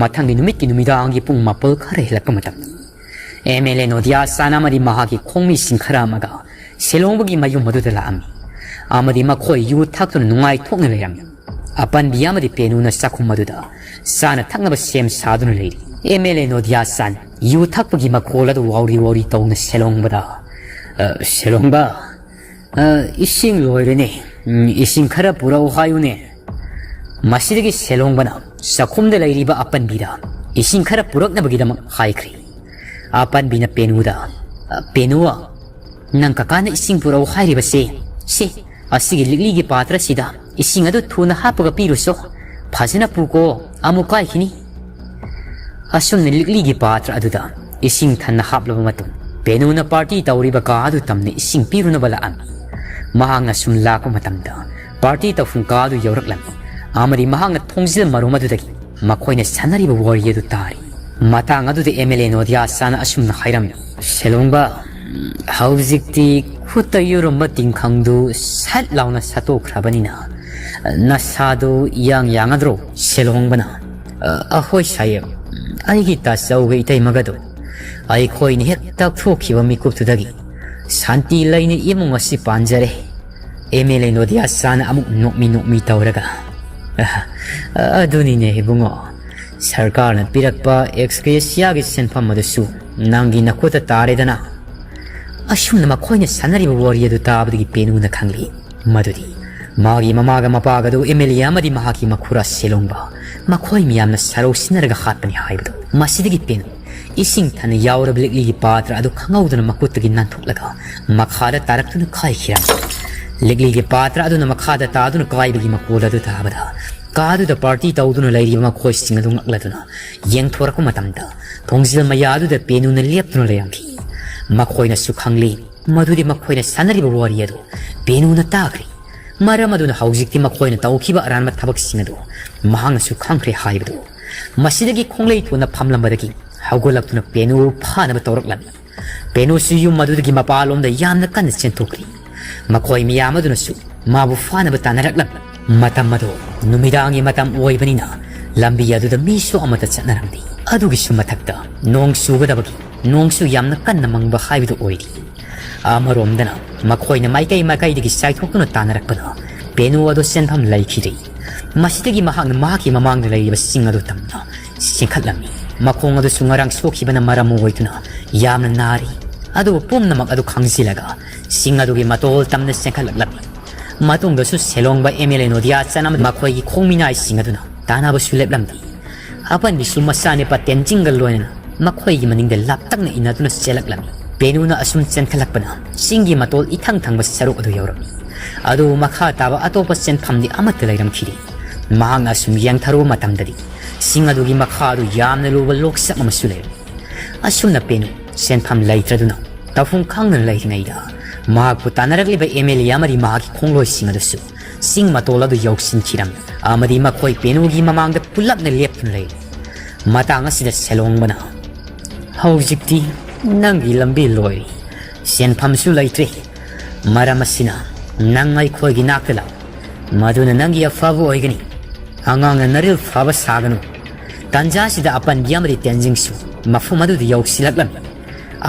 ꯃꯊꯪꯒꯤ ꯅꯨꯃꯤꯠꯀꯤ ꯅꯨꯃꯤꯗꯥꯡꯒꯤ ꯄꯨꯡ ꯃꯥꯄꯜ ꯈꯔ ꯍꯦꯜꯂꯛꯄ ꯃꯇꯝꯗ ꯑꯦꯝ ꯑꯦꯜ ꯑꯦ ꯅꯣꯗꯤꯌꯥ ꯆꯥꯟ ꯑꯃꯗꯤ ꯃꯍꯥꯛꯀꯤ ꯈꯣꯡꯃꯤꯁꯤꯡ ꯈꯔ ꯑꯃꯒ ꯁꯦꯂꯣꯡꯕꯒꯤ ꯃꯌꯨꯝ ꯑꯗꯨꯗ ꯂꯥꯛꯑꯝꯃꯤ꯫ ꯑꯃꯗꯤ ꯃꯈꯣꯏ ꯌꯨ ꯊꯛꯇꯨꯅ ꯅꯨꯡꯉꯥꯏꯊꯣꯛꯅ ꯂꯩꯔꯝꯃꯤ꯫ ꯑꯄꯟꯕꯤ ꯑꯃꯗꯤ ꯄꯦꯅꯨꯅ ꯆꯥꯛꯈꯨꯝ ꯑꯗꯨꯗ ꯆꯥꯅ ꯊꯛꯅꯕ ꯁꯦꯝ ꯁꯥꯗꯨꯅ ꯂꯩꯔꯤ꯫ ꯑꯦꯝ ꯑꯦꯜ ꯑꯦ ꯅꯣꯗꯤꯌꯥ ꯆꯥꯟ ꯌꯨ ꯊꯛꯄꯒꯤ ꯃꯈꯣꯜ ꯑꯗꯨ ꯋꯥꯎꯔꯤ ꯋꯥꯎꯔꯤ ꯇꯧꯅ ꯁꯦꯂꯣꯡꯕꯗ, "ꯑ, ꯁꯦꯂꯣꯡꯕ, ꯑ, ꯏꯁꯤꯡ ꯂꯣꯏꯔꯦꯅꯦ꯫ ꯎꯝ, ꯏꯁꯤꯡ ꯈꯔ ꯄꯨꯔꯛꯎ ꯍꯥꯏꯌꯨꯅꯦ꯫" ꯃꯁꯤꯗꯒꯤ ꯁꯦꯂꯣꯡꯕꯅ ꯆꯥꯛꯈꯨꯝꯗ ꯂꯩꯔꯤꯕ ꯑꯄꯟꯕꯤꯗ ꯏꯁꯤꯡ ꯈꯔ ꯄꯨꯔꯛꯅꯕꯒꯤꯗꯃꯛ ꯍꯥꯏꯈ꯭ꯔꯦ꯫ ꯑꯄꯟꯕꯤꯅ ꯄꯦꯅꯨꯗ, "ꯑ, ꯄꯦꯅꯨ, ꯅꯪ ꯀꯀꯥꯅ ꯏꯁꯤꯡ ꯄꯨꯔꯛꯎ ꯍꯥꯏꯔꯤꯕꯁꯦ, ꯁꯤ, ꯑꯁꯤꯒꯤ ꯂꯤꯛꯂꯤꯒꯤ ꯄꯥꯇ꯭ꯔꯁꯤꯗ ꯏꯁꯤꯡ ꯑꯗꯨ ꯊꯨꯅ ꯍꯥꯞꯄꯒ ꯄꯤꯔꯨꯆꯣ꯫ ꯐꯖꯅ ꯄꯨꯀꯣ, ꯑꯃꯨꯛ ꯀꯥꯏꯈꯤꯅꯤ꯫" ꯑꯁꯨꯝꯅ ꯂꯤꯛꯂꯤꯒꯤ ꯄꯥꯇ꯭ꯔ ꯑꯗꯨꯗ ꯏꯁꯤꯡ ꯊꯟꯅ ꯍꯥꯞꯂꯕ ꯃꯇꯨꯡ, ꯄꯦꯅꯨꯅ ꯄꯥꯔꯇꯤ ꯇꯧꯔꯤꯕ ꯀꯥ ꯑꯗꯨ ꯇꯝꯅ ꯏꯁꯤꯡ ꯄꯤꯔꯨꯅꯕ ꯂꯥꯛꯑꯝꯃꯤ꯫ ꯃꯍꯥꯛꯅ ꯁꯨꯝ ꯂꯥꯛꯄ ꯃꯇꯝꯗ, ꯄꯥꯔꯇꯤ ꯇꯧꯐꯝ ꯀꯥ ꯑꯗꯨ ꯌꯧꯔꯛꯂꯝꯃꯤ꯫ ꯑꯃꯗꯤ ꯃꯍꯥꯛꯅ ꯊꯣꯡꯖꯤꯜ ꯃꯔꯨꯝ ꯑꯗꯨꯗꯒꯤ ꯃꯈꯣꯏꯅ ꯁꯥꯟꯅꯔꯤꯕ ꯋꯥꯔꯤ ꯑꯗꯨ ꯇꯥꯔꯤ꯫ ꯃꯇꯥꯡ ꯑꯗꯨꯗ ꯑꯦꯝ ꯑꯦꯜ ꯑꯦ ꯅꯣꯗꯤꯌꯥ ꯆꯥꯟ ꯑꯁꯨꯝꯅ ꯍꯥꯏꯔꯝꯃꯤ, "ꯁꯦꯂꯣꯡꯕ, ꯍꯧꯖꯤꯛꯇꯤ ꯈꯨꯠꯇ ꯌꯨꯔꯝꯕ ꯇꯤꯡꯈꯪꯗꯨ ꯁꯠ ꯂꯥꯎꯅ ꯁꯠꯇꯣꯛꯈ꯭ꯔꯕꯅꯤꯅ, ꯅꯁꯥꯗꯨ ꯏꯌꯥꯡ ꯌꯥꯡꯉꯗ꯭ꯔꯣ?" ꯁꯦꯂꯣꯡꯕꯅ, "ꯑ, ꯑꯍꯣꯏ ꯁꯥꯍꯦꯕ, ꯑꯩꯒꯤ ꯇꯥꯆꯧꯒ ꯏꯇꯩꯃꯒꯗꯣ ꯑꯩꯈꯣꯏꯅ ꯍꯦꯛ ꯇꯛꯊꯣꯛꯈꯤꯕ ꯃꯤꯀꯨꯞꯇꯨꯗꯒꯤ ꯁꯥꯟꯇꯤ ꯂꯩꯅ ꯏꯃꯨꯡ ꯑꯁꯤ ꯄꯥꯟꯖꯔꯦ꯫" ꯑꯦꯝ ꯑꯦꯜ ꯑꯦ ꯅꯣꯗꯤꯌꯥ ꯆꯥꯟ ꯑꯃꯨꯛ ꯅꯣꯛꯃꯤ ꯅꯣꯛꯃꯤ ꯇꯧꯔꯒ, "ꯑ, ꯑꯗꯨꯅꯤꯅꯦ ꯏꯕꯨꯡꯉꯣ, ꯁꯔꯀꯥꯔꯅ ꯄꯤꯔꯛꯄ ꯑꯦꯛꯁꯒ꯭ꯔꯦꯁꯤꯌꯥꯒꯤ ꯁꯦꯟꯐꯝ ꯑꯗꯨꯁꯨ ꯅꯪꯒꯤ ꯅꯈꯨꯠꯇ ꯇꯥꯔꯦꯗꯅ꯫" ꯑꯁꯨꯝꯅ ꯃꯈꯣꯏꯅ ꯁꯥꯟꯅꯔꯤꯕ ꯋꯥꯔꯤ ꯑꯗꯨ ꯇꯥꯕꯗꯒꯤ ꯄꯦꯅꯨꯅ ꯈꯪꯂꯤ ꯃꯗꯨꯗꯤ ꯃꯥꯒꯤ ꯃꯃꯥꯒ ꯃꯄꯥꯒꯗꯨ ꯑꯦꯝ ꯑꯦꯜ ꯑꯦ ꯑꯃꯗꯤ ꯃꯍꯥꯛꯀꯤ ꯃꯈꯨꯔꯥ ꯁꯦꯂꯣꯡꯕ, ꯃꯈꯣꯏ ꯃꯌꯥꯝꯅ ꯁꯔꯧ ꯁꯤꯟꯅꯔꯒ ꯍꯥꯠꯄꯅꯤ ꯍꯥꯏꯕꯗꯨ꯫ ꯃꯁꯤꯗꯒꯤ ꯄꯦꯅꯨ ꯏꯁꯤꯡ ꯊꯟꯅ ꯌꯥꯎꯔꯕ ꯂꯤꯛꯂꯤꯒꯤ ꯄꯥꯇ꯭ꯔ ꯑꯗꯨ ꯈꯪꯍꯧꯗꯅ ꯃꯈꯨꯠꯇꯒꯤ ꯅꯥꯟꯊꯣꯛꯂꯒ ꯃꯈꯥꯗ ꯇꯥꯔꯛꯇꯨꯅ ꯀꯥꯏꯈꯤꯔꯝꯃꯤ꯫ ꯂꯤꯛꯂꯤꯒꯤ ꯄꯥꯇ꯭ꯔ ꯑꯗꯨꯅ ꯃꯈꯥꯗ ꯇꯥꯗꯨꯅ ꯀꯥꯏꯕꯒꯤ ꯃꯈꯣꯜ ꯑꯗꯨ ꯇꯥꯕꯗ, ꯀꯥꯗꯨꯗ ꯄꯥꯔꯇꯤ ꯇꯧꯗꯨꯅ ꯂꯩꯔꯤꯕ ꯃꯈꯣꯏꯁꯤꯡ ꯑꯗꯨ ꯉꯛꯂꯗꯨꯅ ꯌꯦꯡꯊꯣꯔꯛꯄ ꯃꯇꯝꯗ, ꯊꯣꯡꯖꯤꯜ ꯃꯌꯥꯗꯨꯗ ꯄꯦꯅꯨꯅ ꯂꯦꯞꯇꯨꯅ ꯂꯩꯔꯝꯈꯤ꯫ ꯃꯈꯣꯏꯅꯁꯨ ꯈꯪꯂꯤ ꯃꯗꯨꯗꯤ ꯃꯈꯣꯏꯅ ꯁꯥꯟꯅꯔꯤꯕ ꯋꯥꯔꯤ ꯑꯗꯨ ꯄꯦꯅꯨꯅ ꯇꯥꯈ꯭ꯔꯦ꯫ ꯃꯔꯝ ꯑꯗꯨꯅ ꯍꯧꯖꯤꯛꯇꯤ ꯃꯈꯣꯏꯅ ꯇꯧꯈꯤꯕ ꯑꯔꯥꯟꯕ ꯊꯕꯛꯁꯤꯡ ꯑꯗꯨ ꯃꯍꯥꯛꯅꯁꯨ ꯈꯪꯈ꯭ꯔꯦ ꯍꯥꯏꯕꯗꯨ꯫ ꯃꯁꯤꯗꯒꯤ ꯈꯣꯡꯂꯩ ꯊꯣꯟꯅ ꯐꯝꯂꯝꯕꯗꯒꯤ ꯍꯧꯒꯠꯂꯛꯇꯨꯅ ꯄꯦꯅꯨ ꯐꯥꯅꯕ ꯇꯧꯔꯛꯂꯝꯃꯤ꯫ ꯄꯦꯅꯨꯁꯨ ꯌꯨꯝ ꯑꯗꯨꯗꯒꯤ ꯃꯄꯥꯟꯂꯣꯝꯗ ꯌꯥꯝꯅ ꯀꯟꯅ ꯆꯦꯟꯊꯣꯛꯈ꯭ꯔꯤ꯫ ꯃꯈꯣꯏ ꯃꯌꯥꯝ ꯑꯗꯨꯅꯁꯨ ꯃꯥꯕꯨ ꯐꯥꯅꯕ ꯇꯥꯟꯅꯔꯛꯂꯝꯃꯤ꯫ ꯃꯇꯝ ꯑꯗꯨ ꯅꯨꯃꯤꯗꯥꯡꯒꯤ ꯃꯇꯝ ꯑꯣꯏꯕꯅꯤꯅ ꯂꯝꯕꯤ ꯑꯗꯨꯗ ꯃꯤꯁꯨ ꯑꯃꯠꯇ ꯆꯠꯅꯔꯝꯗꯦ꯫ ꯑꯗꯨꯒꯤꯁꯨ ꯃꯊꯛꯇ ꯅꯣꯡ ꯆꯨꯒꯗꯕꯒꯤ ꯅꯣꯡꯁꯨ ꯌꯥꯝꯅ ꯀꯟꯅ ꯃꯪꯕ ꯍꯥꯏꯕꯗꯨ ꯑꯣꯏꯔꯤ꯫ ꯑꯃꯔꯣꯝꯗꯅ ꯃꯈꯣꯏꯅ ꯃꯥꯏꯀꯩ ꯃꯥꯏꯀꯩꯗꯒꯤ ꯆꯥꯏꯊꯣꯛꯇꯨꯅ ꯇꯥꯟꯅꯔꯛꯄꯗ ꯄꯦꯅꯨ ꯑꯗꯨ ꯆꯦꯟꯐꯝ ꯂꯩꯈꯤꯗꯦ꯫ ꯃꯁꯤꯗꯒꯤ ꯃꯍꯥꯛꯅ ꯃꯍꯥꯛꯀꯤ ꯃꯃꯥꯡꯗ ꯂꯩꯔꯤꯕ ꯆꯤꯡ ꯑꯗꯨ ꯇꯝꯅ ꯆꯦꯟꯈꯠꯂꯝꯃꯤ꯫ ꯃꯈꯣꯡ ꯑꯗꯨꯁꯨ ꯉꯔꯥꯡ ꯁꯣꯛꯈꯤꯕꯅ ꯃꯔꯝ ꯑꯣꯏꯗꯨꯅ ꯌꯥꯝꯅ ꯅꯥꯔꯤ꯫ ꯑꯗꯨꯕꯨ ꯄꯨꯝꯅꯃꯛ ꯑꯗꯨ ꯈꯪꯖꯤꯜꯂꯒ ꯆꯤꯡ ꯑꯗꯨꯒꯤ ꯃꯇꯣꯜ ꯇꯝꯅ ꯆꯦꯟꯈꯠꯂꯛꯂꯝꯃꯤ꯫ ꯃꯇꯨꯡꯗꯁꯨ ꯁꯦꯂꯣꯡꯕ ꯑꯦꯝ ꯑꯦꯜ ꯑꯦ ꯅꯣꯗꯤꯌꯥ ꯆꯥꯟ ꯑꯃꯗꯤ ꯃꯈꯣꯏꯒꯤ ꯈꯣꯡꯃꯤꯅꯥꯏꯁꯤꯡ ꯑꯗꯨꯅ ꯇꯥꯟꯅꯕꯁꯨ ꯂꯦꯞꯂꯝꯗꯦ꯫ ꯑꯄꯟꯕꯤꯁꯨ ꯃꯆꯥꯅꯨꯄꯥ ꯇꯦꯟꯖꯤꯡꯒ ꯂꯣꯏꯅꯅ ꯃꯈꯣꯏꯒꯤ ꯃꯅꯤꯡꯗ ꯂꯥꯞꯇꯛꯅ ꯏꯟꯅꯗꯨꯅ ꯆꯦꯜꯂꯛꯂꯝꯃꯤ꯫ ꯄꯦꯅꯨꯅ ꯑꯁꯨꯝ ꯆꯦꯟꯈꯠꯂꯛꯄꯅ ꯆꯤꯡꯒꯤ ꯃꯇꯣꯜ ꯏꯊꯪ ꯊꯪꯕ ꯁꯔꯨꯛ ꯑꯗꯨ ꯌꯧꯔꯝꯃꯤ꯫ ꯑꯗꯨꯕꯨ ꯃꯈꯥ ꯇꯥꯕ ꯑꯇꯣꯞꯄ ꯆꯦꯟꯐꯝꯗꯤ ꯑꯃꯠꯇ ꯂꯩꯔꯝꯈꯤꯗꯦ꯫ ꯃꯍꯥꯛꯅ ꯑꯁꯨꯝ ꯌꯦꯡꯊꯔꯨꯕ ꯃꯇꯝꯗꯗꯤ ꯆꯤꯡ ꯑꯗꯨꯒꯤ ꯃꯈꯥ ꯑꯗꯨ ꯌꯥꯝꯅ ꯂꯨꯕ ꯂꯣꯛꯆꯝ ꯑꯃꯁꯨ ꯂꯩꯔꯝꯃꯤ꯫ ꯑꯁꯨꯝꯅ ꯄꯦꯅꯨ ꯆꯦꯟꯐꯝ ꯂꯩꯇ꯭ꯔꯗꯨꯅ ꯇꯧꯐꯝ ꯈꯪꯗꯅ ꯂꯩꯔꯤꯉꯩꯗ ꯃꯍꯥꯛꯄꯨ ꯇꯥꯟꯅꯔꯛꯂꯤꯕ ꯑꯦꯝ ꯑꯦꯜ ꯑꯦ ꯑꯃꯗꯤ ꯃꯍꯥꯛꯀꯤ ꯈꯣꯡꯂꯣꯏꯁꯤꯡ ꯑꯗꯨꯁꯨ ꯆꯤꯡ ꯃꯇꯣꯜ ꯑꯗꯨ ꯌꯧꯁꯤꯟꯈꯤꯔꯝꯃꯤ ꯑꯃꯗꯤ ꯃꯈꯣꯏ ꯄꯦꯅꯨꯒꯤ ꯃꯃꯥꯡꯗ ꯄꯨꯂꯞꯅ ꯂꯦꯞꯇꯨꯅ ꯂꯩꯔꯤ꯫ ꯃꯇꯥꯡ ꯑꯁꯤꯗ ꯁꯦꯂꯣꯡꯕꯅ, "ꯍꯧꯖꯤꯛꯇꯤ ꯅꯪꯒꯤ ꯂꯝꯕꯤ ꯂꯣꯏꯔꯦ, ꯆꯦꯟꯐꯝꯁꯨ ꯂꯩꯇ꯭ꯔꯦ꯫ ꯃꯔꯝ ꯑꯁꯤꯅ ꯅꯪ ꯑꯩꯈꯣꯏꯒꯤ ꯅꯥꯛꯇ ꯂꯥꯛꯎ, ꯃꯗꯨꯅ ꯅꯪꯒꯤ ꯑꯐꯕ ꯑꯣꯏꯒꯅꯤ꯫ ꯑꯉꯥꯡꯅ ꯅꯔꯤꯜ ꯐꯕ ꯁꯥꯒꯅꯨ꯫" ꯇꯥꯟꯖꯥꯁꯤꯗ ꯑꯄꯟꯕꯤ ꯑꯃꯗꯤ ꯇꯦꯟꯖꯤꯡꯁꯨ ꯃꯐꯝ ꯑꯗꯨꯗ ꯌꯧꯁꯤꯜꯂꯛꯂꯝꯃꯤ꯫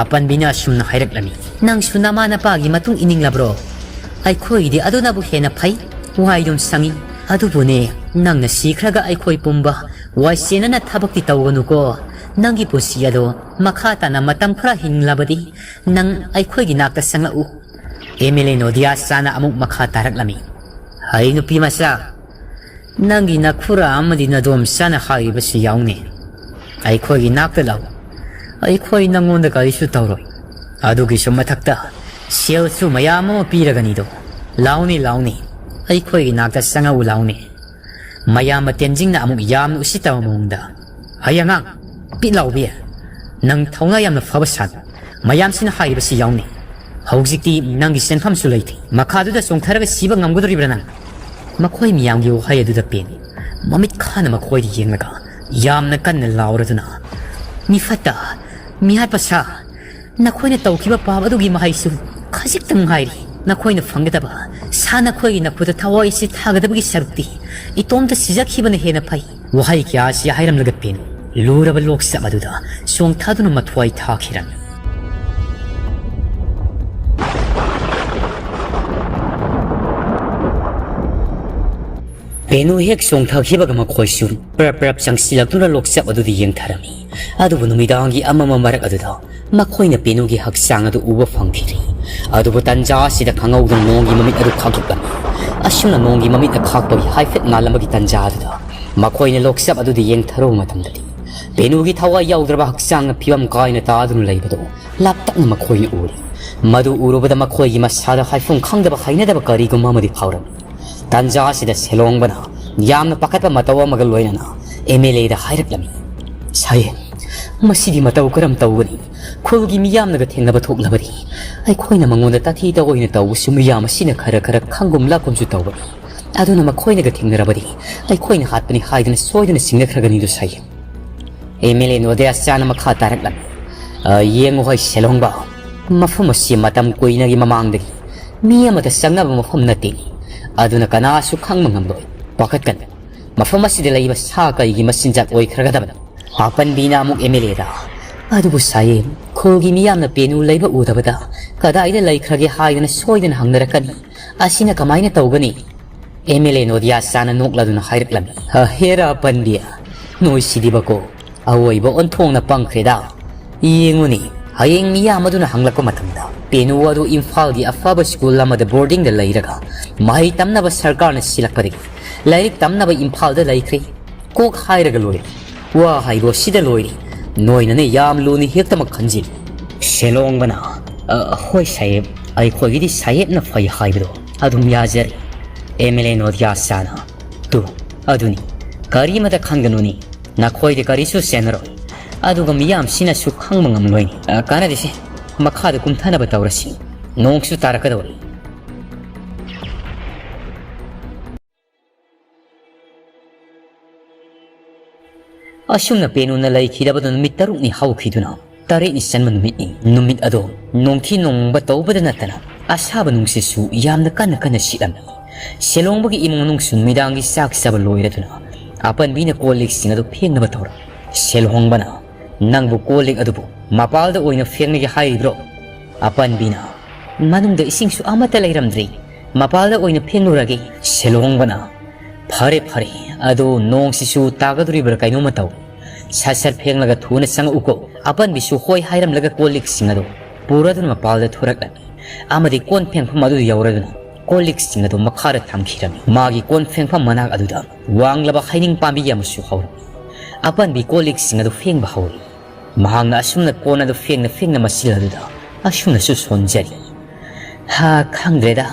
ꯑꯄꯟꯕꯤꯅ ꯑꯁꯨꯝꯅ ꯍꯥꯏꯔꯛꯂꯝꯃꯤ, "ꯅꯪꯁꯨ ꯅꯃꯥ ꯅꯄꯥꯒꯤ ꯃꯇꯨꯡ ꯏꯅꯤꯡꯂꯕ꯭ꯔꯣ? ꯑꯩꯈꯣꯏꯒꯤꯗꯤ ꯑꯗꯨꯅꯕꯨ ꯍꯦꯟꯅ ꯐꯩ, ꯋꯥꯏꯗꯨꯝ ꯁꯪꯏ꯫ ꯑꯗꯨꯕꯨꯅꯦ, ꯅꯪꯅ ꯁꯤꯈ꯭ꯔꯒ ꯑꯩꯈꯣꯏ ꯄꯨꯝꯕ ꯋꯥꯏ ꯆꯦꯟꯅꯅ ꯊꯕꯛꯇꯤ ꯇꯧꯒꯅꯨꯀꯣ꯫ ꯅꯪꯒꯤ ꯄꯨꯟꯁꯤ ꯑꯗꯣ ꯃꯈꯥ ꯇꯥꯅ ꯃꯇꯝ ꯈꯔ ꯍꯤꯡꯂꯕꯗꯤ ꯅꯪ ꯑꯩꯈꯣꯏꯒꯤ ꯅꯥꯛꯇ ꯆꯪꯂꯛꯎ꯫" ꯑꯦꯝ ꯑꯦꯜ ꯑꯦ ꯅꯣꯗꯤꯌꯥ ꯆꯥꯅ ꯑꯃꯨꯛ ꯃꯈꯥ ꯇꯥꯔꯛꯂꯝꯃꯤ, "ꯍꯩ ꯅꯨꯄꯤ ꯃꯆꯥ, ꯅꯪꯒꯤ ꯅꯈꯨꯔꯥ ꯑꯃꯗꯤ ꯅꯗꯣꯝꯆꯥꯅ ꯍꯥꯏꯔꯤꯕꯁꯤ ꯌꯥꯎꯅꯦ꯫ ꯑꯩꯈꯣꯏꯒꯤ ꯅꯥꯛꯇ ꯂꯥꯛꯎ꯫ ꯑꯩꯈꯣꯏ ꯅꯪꯉꯣꯟꯗ ꯀꯔꯤꯁꯨ ꯇꯧꯔꯣꯏ꯫ ꯑꯗꯨꯒꯤꯁꯨ ꯃꯊꯛꯇ ꯁꯦꯜꯁꯨ ꯃꯌꯥꯝ ꯑꯃ ꯄꯤꯔꯒꯅꯤꯗꯣ꯫ ꯂꯥꯎꯅꯦ, ꯂꯥꯎꯅꯦ꯫ ꯑꯩꯈꯣꯏꯒꯤ ꯅꯥꯛꯇ ꯆꯪꯉꯛꯎ ꯂꯥꯎꯅꯦ꯫" ꯃꯌꯥꯝꯕ ꯇꯦꯟꯖꯤꯡꯅ ꯑꯃꯨꯛ ꯌꯥꯝꯅ ꯎꯁꯤꯠꯇꯕ ꯃꯑꯣꯡꯗ, "ꯍꯩ ꯑꯉꯥꯡ, ꯄꯤꯠ ꯂꯥꯎꯕꯤ, ꯅꯪ ꯊꯧꯅꯥ ꯌꯥꯝꯅ ꯐꯕ ꯁꯥꯗ꯭ꯔꯣ? ꯃꯌꯥꯝꯁꯤꯅ ꯍꯥꯏꯔꯤꯕꯁꯤ ꯌꯥꯎꯅꯤ꯫ ꯍꯧꯖꯤꯛꯇꯤ ꯅꯪꯒꯤ ꯆꯦꯟꯐꯝꯁꯨ ꯂꯩꯇꯦ꯫ ꯃꯈꯥꯗꯨꯗ ꯆꯣꯡꯊꯔꯒ ꯁꯤꯕ ꯉꯝꯒꯗꯧꯔꯤꯕ꯭ꯔꯥ ꯅꯪ?" ꯃꯈꯣꯏ ꯃꯤꯌꯥꯝꯒꯤ ꯋꯥꯍꯩ ꯑꯗꯨꯗ ꯄꯦꯟ ꯃꯃꯤꯠ ꯈꯥꯅ ꯃꯈꯣꯏꯗ ꯌꯦꯡꯂꯒ ꯌꯥꯝꯅ ꯀꯟꯅ ꯂꯥꯎꯔꯗꯨꯅ, ꯃꯤꯐꯠꯇ, ꯃꯤꯍꯥꯠꯄ ꯁꯥ, ꯅꯈꯣꯏꯅ ꯇꯧꯈꯤꯕ ꯄꯥꯞ ꯑꯗꯨꯒꯤ ꯃꯍꯩꯁꯨ ꯈꯖꯤꯛꯇꯪ ꯉꯥꯏꯔꯤ꯫ ꯅꯈꯣꯏꯅ ꯐꯪꯒꯗꯕ ꯁꯥ ꯅꯈꯣꯏꯒꯤ ꯅꯈꯨꯠꯇ ꯊꯋꯥꯏ ꯑꯁꯤ ꯊꯥꯒꯗꯕꯒꯤ ꯁꯔꯨꯛꯇꯤ ꯏꯇꯣꯝꯇ ꯁꯤꯖꯈꯤꯕꯅ ꯍꯦꯟꯅ ꯐꯩ꯫ ꯋꯥꯍꯩ ꯀꯌꯥ ꯑꯁꯤ ꯍꯥꯏꯔꯝꯂꯒ ꯄꯦꯅꯨ ꯂꯨꯔꯕ ꯂꯣꯛꯆꯞ ꯑꯗꯨꯗ ꯆꯣꯡꯊꯥꯗꯨꯅ ꯃꯊ꯭ꯋꯥꯏ ꯊꯥꯈꯤꯔꯝꯃꯤ꯫ ꯄꯦꯅꯨ ꯍꯦꯛ ꯆꯣꯡꯊꯈꯤꯕꯒ ꯃꯈꯣꯏꯁꯨ ꯄ꯭ꯔꯞ ꯄ꯭ꯔꯞ ꯆꯪꯁꯤꯜꯂꯛꯇꯨꯅ ꯂꯣꯛꯆꯞ ꯑꯗꯨꯗ ꯌꯦꯡꯊꯔꯝꯃꯤ꯫ ꯑꯗꯨꯕꯨ ꯅꯨꯃꯤꯗꯥꯡꯒꯤ ꯑꯃꯝꯕ ꯃꯔꯛ ꯑꯗꯨꯗ ꯃꯈꯣꯏꯅ ꯄꯦꯅꯨꯒꯤ ꯍꯛꯆꯥꯡ ꯑꯗꯨ ꯎꯕ ꯐꯪꯈꯤꯗ꯭ꯔꯤ꯫ ꯑꯗꯨꯕꯨ ꯇꯟꯖꯥ ꯑꯁꯤꯗ ꯈꯪꯍꯧꯗꯅ ꯅꯣꯡꯒꯤ ꯃꯃꯤꯠ ꯑꯗꯨ ꯈꯥꯛꯂꯛꯂꯝꯃꯤ꯫ ꯑꯁꯨꯝꯅ ꯅꯣꯡꯒꯤ ꯃꯃꯤꯠꯅ ꯈꯥꯛꯄꯒꯤ ꯍꯥꯏꯐꯦꯠ ꯉꯥꯜꯂꯝꯕꯒꯤ ꯇꯟꯖꯥ ꯑꯗꯨꯗ ꯃꯈꯣꯏꯅ ꯂꯣꯛꯆꯞ ꯑꯗꯨꯗ ꯌꯦꯡꯊꯔꯨꯕ ꯃꯇꯝꯗꯗꯤ ꯄꯦꯅꯨꯒꯤ ꯊꯋꯥꯏ ꯌꯥꯎꯗ꯭ꯔꯕ ꯍꯛꯆꯥꯡꯅ ꯐꯤꯕꯝ ꯀꯥꯏꯅ ꯇꯥꯗꯨꯅ ꯂꯩꯕꯗꯨ ꯂꯥꯞꯇꯛꯅ ꯃꯈꯣꯏꯅ ꯎꯔꯤ꯫ ꯃꯗꯨ ꯎꯔꯨꯕꯗ ꯃꯈꯣꯏꯒꯤ ꯃꯁꯥꯗ ꯍꯥꯏꯐꯝ ꯈꯪꯗꯕ ꯍꯩꯅꯗꯕ ꯀꯔꯤꯒꯨꯝꯕ ꯑꯃꯗꯤ ꯐꯥꯎꯔꯝꯃꯤ꯫ ꯇꯟꯖꯥ ꯑꯁꯤꯗ ꯁꯦꯂꯣꯡꯕꯅ ꯌꯥꯝꯅ ꯄꯥꯈꯠꯄ ꯃꯇꯧ ꯑꯃꯒ ꯂꯣꯏꯅꯅ ꯑꯦꯝ ꯑꯦꯜ ꯑꯦꯗ ꯍꯥꯏꯔꯛꯂꯝꯃꯤ, "ꯁꯥꯍꯦꯕ, ꯃꯁꯤꯗꯤ ꯃꯇꯧ ꯀꯔꯝ ꯇꯧꯒꯅꯤ? ꯈꯨꯜꯒꯤ ꯃꯤꯌꯥꯝꯅꯒ ꯊꯦꯡꯅꯕ ꯊꯣꯛꯂꯕꯗꯤ ꯑꯩꯈꯣꯏꯅ ꯃꯉꯣꯟꯗ ꯇꯥꯊꯤ ꯇꯧꯑꯣꯏꯅ ꯇꯧꯕꯁꯨ ꯃꯤꯌꯥꯝ ꯑꯁꯤꯅ ꯈꯔ ꯈꯔ ꯈꯪꯒꯨꯝ ꯂꯥꯛꯀꯨꯝꯁꯨ ꯇꯧꯕꯅꯤ꯫ ꯑꯗꯨꯅ ꯃꯈꯣꯏꯅꯒ ꯊꯦꯡꯅꯔꯕꯗꯤ ꯑꯩꯈꯣꯏꯅ ꯍꯥꯠꯄꯅꯤ ꯍꯥꯏꯗꯅ ꯁꯣꯏꯗꯅ ꯆꯤꯡꯅꯈ꯭ꯔꯒꯅꯤꯗꯣ ꯁꯥꯍꯦꯕ꯫" ꯑꯦꯝ ꯑꯦꯜ ꯑꯦ ꯅꯣꯗꯤꯌꯥ ꯆꯥꯅ ꯃꯈꯥ ꯇꯥꯔꯛꯂꯝꯃꯤ, "ꯑ, ꯌꯦꯡꯉꯨ ꯍꯣꯏ ꯁꯦꯂꯣꯡꯕ, ꯃꯐꯝ ꯑꯁꯤ ꯃꯇꯝ ꯀꯨꯏꯅꯒꯤ ꯃꯃꯥꯡꯗꯒꯤ ꯃꯤ ꯑꯃꯠꯇ ꯆꯪꯅꯕ ꯃꯐꯝ ꯅꯠꯇꯦ꯫ ꯑꯗꯨꯅ ꯀꯅꯥꯁꯨ ꯈꯪꯕ ꯉꯝꯂꯣꯏ꯫ ꯄꯥꯈꯠꯀꯅꯨ꯫ ꯃꯐꯝ ꯑꯁꯤꯗ ꯂꯩꯕ ꯁꯥ ꯀꯩꯒꯤ ꯃꯆꯤꯟꯖꯥꯛ ꯑꯣꯏꯈ꯭ꯔꯒꯗꯕꯅꯤ꯫" ꯑꯄꯟꯕꯤꯅ ꯑꯃꯨꯛ ꯑꯦꯝ ꯑꯦꯜ ꯑꯦꯗ, "ꯑꯗꯨꯕꯨ ꯁꯥꯍꯦꯕ, ꯈꯨꯜꯒꯤ ꯃꯤꯌꯥꯝꯅ ꯄꯦꯅꯨ ꯂꯩꯕ ꯎꯗꯕꯗ ꯀꯗꯥꯏꯗ ꯂꯩꯈ꯭ꯔꯒꯦ ꯍꯥꯏꯗꯅ ꯁꯣꯏꯗꯅ ꯍꯪꯅꯔꯛꯀꯅꯤ꯫ ꯑꯁꯤꯅ ꯀꯃꯥꯏꯅ ꯇꯧꯒꯅꯤ?" ꯑꯦꯝ ꯑꯦꯜ ꯑꯦ ꯅꯣꯗꯤꯌꯥ ꯆꯥꯅ ꯅꯣꯛꯂꯗꯨꯅ ꯍꯥꯏꯔꯛꯂꯝꯃꯤ, "ꯑ, ꯍꯦꯔꯥ ꯑꯄꯟꯕꯤ, ꯅꯣꯏꯁꯤꯗꯤꯕꯀꯣ ꯑꯋꯣꯏꯕ ꯑꯣꯟꯊꯣꯛꯅ ꯄꯪꯈ꯭ꯔꯦꯗ꯫ ꯌꯦꯡꯉꯨꯅꯤ, ꯍꯌꯦꯡ ꯃꯤꯌꯥꯝ ꯑꯗꯨꯅ ꯍꯪꯂꯛꯄ ꯃꯇꯝꯗ ꯄꯦꯅꯨ ꯑꯗꯨ ꯏꯝꯐꯥꯜꯒꯤ ꯑꯐꯕ ꯁ꯭ꯀꯨꯜ ꯑꯃꯗ ꯕꯣꯔꯗꯤꯡꯗ ꯂꯩꯔꯒ ꯃꯍꯩ ꯇꯝꯅꯕ ꯁꯔꯀꯥꯔꯅ ꯁꯤꯜꯂꯛꯄꯗꯒꯤ ꯂꯥꯏꯔꯤꯛ ꯇꯝꯅꯕ ꯏꯝꯐꯥꯜꯗ ꯂꯩꯈ꯭ꯔꯦ꯫ ꯀꯣꯛ ꯍꯥꯏꯔꯒ ꯂꯣꯏꯔꯦ꯫ ꯋꯥ ꯍꯥꯏꯕꯣ ꯁꯤꯗ ꯂꯣꯏꯔꯦ꯫ ꯅꯣꯏꯅꯅꯦ ꯌꯥꯝ ꯂꯨꯅ ꯍꯦꯛꯇꯃꯛ ꯈꯟꯖꯤꯜꯂꯤ꯫" ꯁꯦꯂꯣꯡꯕꯅ, "ꯑ, ꯍꯣꯏ ꯁꯥꯍꯦꯕ, ꯑꯩꯈꯣꯏꯒꯤꯗꯤ ꯁꯥꯍꯦꯕꯅ ꯐꯩ ꯍꯥꯏꯕꯗꯣ ꯑꯗꯨꯝ ꯌꯥꯖꯔꯦ꯫" ꯑꯦꯝ ꯑꯦꯜ ꯑꯦ ꯅꯣꯗꯤꯌꯥ ꯆꯥꯅ, "ꯇꯨ, ꯑꯗꯨꯅꯤ, ꯀꯔꯤꯃꯇ ꯈꯟꯒꯅꯨꯅꯤ, ꯅꯈꯣꯏꯗꯤ ꯀꯔꯤꯁꯨ ꯆꯦꯟꯅꯔꯣꯏ, ꯑꯗꯨꯒ ꯃꯤꯌꯥꯝꯁꯤꯅꯁꯨ ꯈꯪꯕ ꯉꯝꯂꯣꯏꯅꯤ꯫ ꯑ, ꯀꯥꯟꯅꯗꯦꯁꯦ, ꯃꯈꯥꯗ ꯀꯨꯝꯊꯅꯕ ꯇꯧꯔꯁꯤ, ꯅꯣꯡꯁꯨ ꯇꯥꯔꯛꯀꯗꯧꯔꯤ꯫" ꯑꯁꯨꯝꯅ ꯄꯦꯅꯨꯅ ꯂꯩꯈꯤꯗꯕꯗꯨ ꯅꯨꯃꯤꯠ ꯇꯔꯨꯛꯅꯤ ꯍꯧꯈꯤꯗꯨꯅ ꯇꯔꯦꯠꯅꯤ ꯆꯟꯕ ꯅꯨꯃꯤꯠꯅꯤ꯫ ꯅꯨꯃꯤꯠ ꯑꯗꯣ ꯅꯣꯡꯊꯤ ꯅꯣꯡꯃꯪꯕ ꯇꯧꯕꯗ ꯅꯠꯇꯅ ꯑꯁꯥꯕ ꯅꯨꯡꯁꯤꯠꯁꯨ ꯌꯥꯝꯅ ꯀꯟꯅ ꯀꯟꯅ ꯁꯤꯠꯂꯝꯃꯤ꯫ ꯁꯦꯜꯍꯣꯡꯕꯒꯤ ꯏꯃꯨꯡ ꯃꯅꯨꯡꯁꯨ ꯅꯨꯃꯤꯗꯥꯡꯒꯤ ꯆꯥꯛ ꯆꯥꯕ ꯂꯣꯏꯔꯗꯨꯅ ꯑꯄꯟꯕꯤꯅ ꯀꯣꯜ ꯂꯤꯛꯁꯤꯡ ꯑꯗꯨ ꯐꯦꯡꯅꯕ ꯇꯧꯔꯝꯃꯤ꯫ ꯁꯦꯜꯍꯣꯡꯕꯅ, "ꯅꯪꯕꯨ ꯀꯣꯜ ꯂꯤꯛ ꯑꯗꯨꯕꯨ ꯃꯄꯥꯜꯗ ꯑꯣꯏꯅ ꯐꯦꯡꯂꯒꯦ ꯍꯥꯏꯔꯤꯕ꯭ꯔꯣ?" ꯑꯄꯟꯕꯤꯅ, "ꯃꯅꯨꯡꯗ ꯏꯁꯤꯡꯁꯨ ꯑꯃꯠꯇ ꯂꯩꯔꯝꯗ꯭ꯔꯤ, ꯃꯄꯥꯜꯗ ꯑꯣꯏꯅ ꯐꯦꯡꯂꯨꯔꯒꯦ꯫" ꯁꯦꯜꯍꯣꯡꯕꯅ, "ꯐꯔꯦ ꯐꯔꯦ, ꯑꯗꯣ ꯅꯣꯡꯁꯤꯁꯨ ꯇꯥꯒꯗꯧꯔꯤꯕ꯭ꯔꯥ ꯀꯩꯅꯣꯝꯃ ꯇꯧ꯫ ꯁꯠ ꯁꯠ ꯐꯦꯡꯂꯒ ꯊꯨꯅ ꯆꯪꯉꯛꯎꯀꯣ꯫" ꯑꯄꯟꯕꯤꯁꯨ ꯍꯣꯏ ꯍꯥꯏꯔꯝꯂꯒ ꯀꯣꯜ ꯂꯤꯛꯁꯤꯡ ꯑꯗꯨ ꯄꯨꯔꯗꯨꯅ ꯃꯄꯥꯜꯗ ꯊꯣꯔꯛꯂꯝꯃꯤ ꯑꯃꯗꯤ ꯀꯣꯟ ꯐꯦꯡꯐꯝ ꯑꯗꯨ ꯌꯧꯔꯗꯨꯅ ꯀꯣꯜ ꯂꯤꯛꯁꯤꯡ ꯑꯗꯨ ꯃꯈꯥꯗ ꯊꯝꯈꯤꯔꯝꯃꯤ꯫ ꯃꯥꯒꯤ ꯀꯣꯟ ꯐꯦꯡꯐꯝ ꯃꯅꯥꯛ ꯑꯗꯨꯗ ꯋꯥꯡꯂꯕ ꯍꯩꯅꯤꯡ ꯄꯥꯝꯕꯤ ꯑꯃꯁꯨ ꯍꯧꯔꯝꯃꯤ꯫ ꯑꯄꯟꯕꯤ ꯀꯣꯜ ꯂꯤꯛꯁꯤꯡ ꯑꯗꯨ ꯐꯦꯡꯕ ꯍꯧꯔꯤ꯫ ꯃꯍꯥꯛꯅ ꯑꯁꯨꯝꯅ ꯀꯣꯟ ꯑꯗꯨ ꯐꯦꯡꯅ ꯐꯦꯡꯅ ꯃꯆꯤꯜ ꯑꯗꯨꯗ ꯑꯁꯨꯝꯅꯁꯨ ꯁꯣꯟꯖꯔꯤ꯫ "ꯍꯥ, ꯈꯪꯗ꯭ꯔꯦꯗ,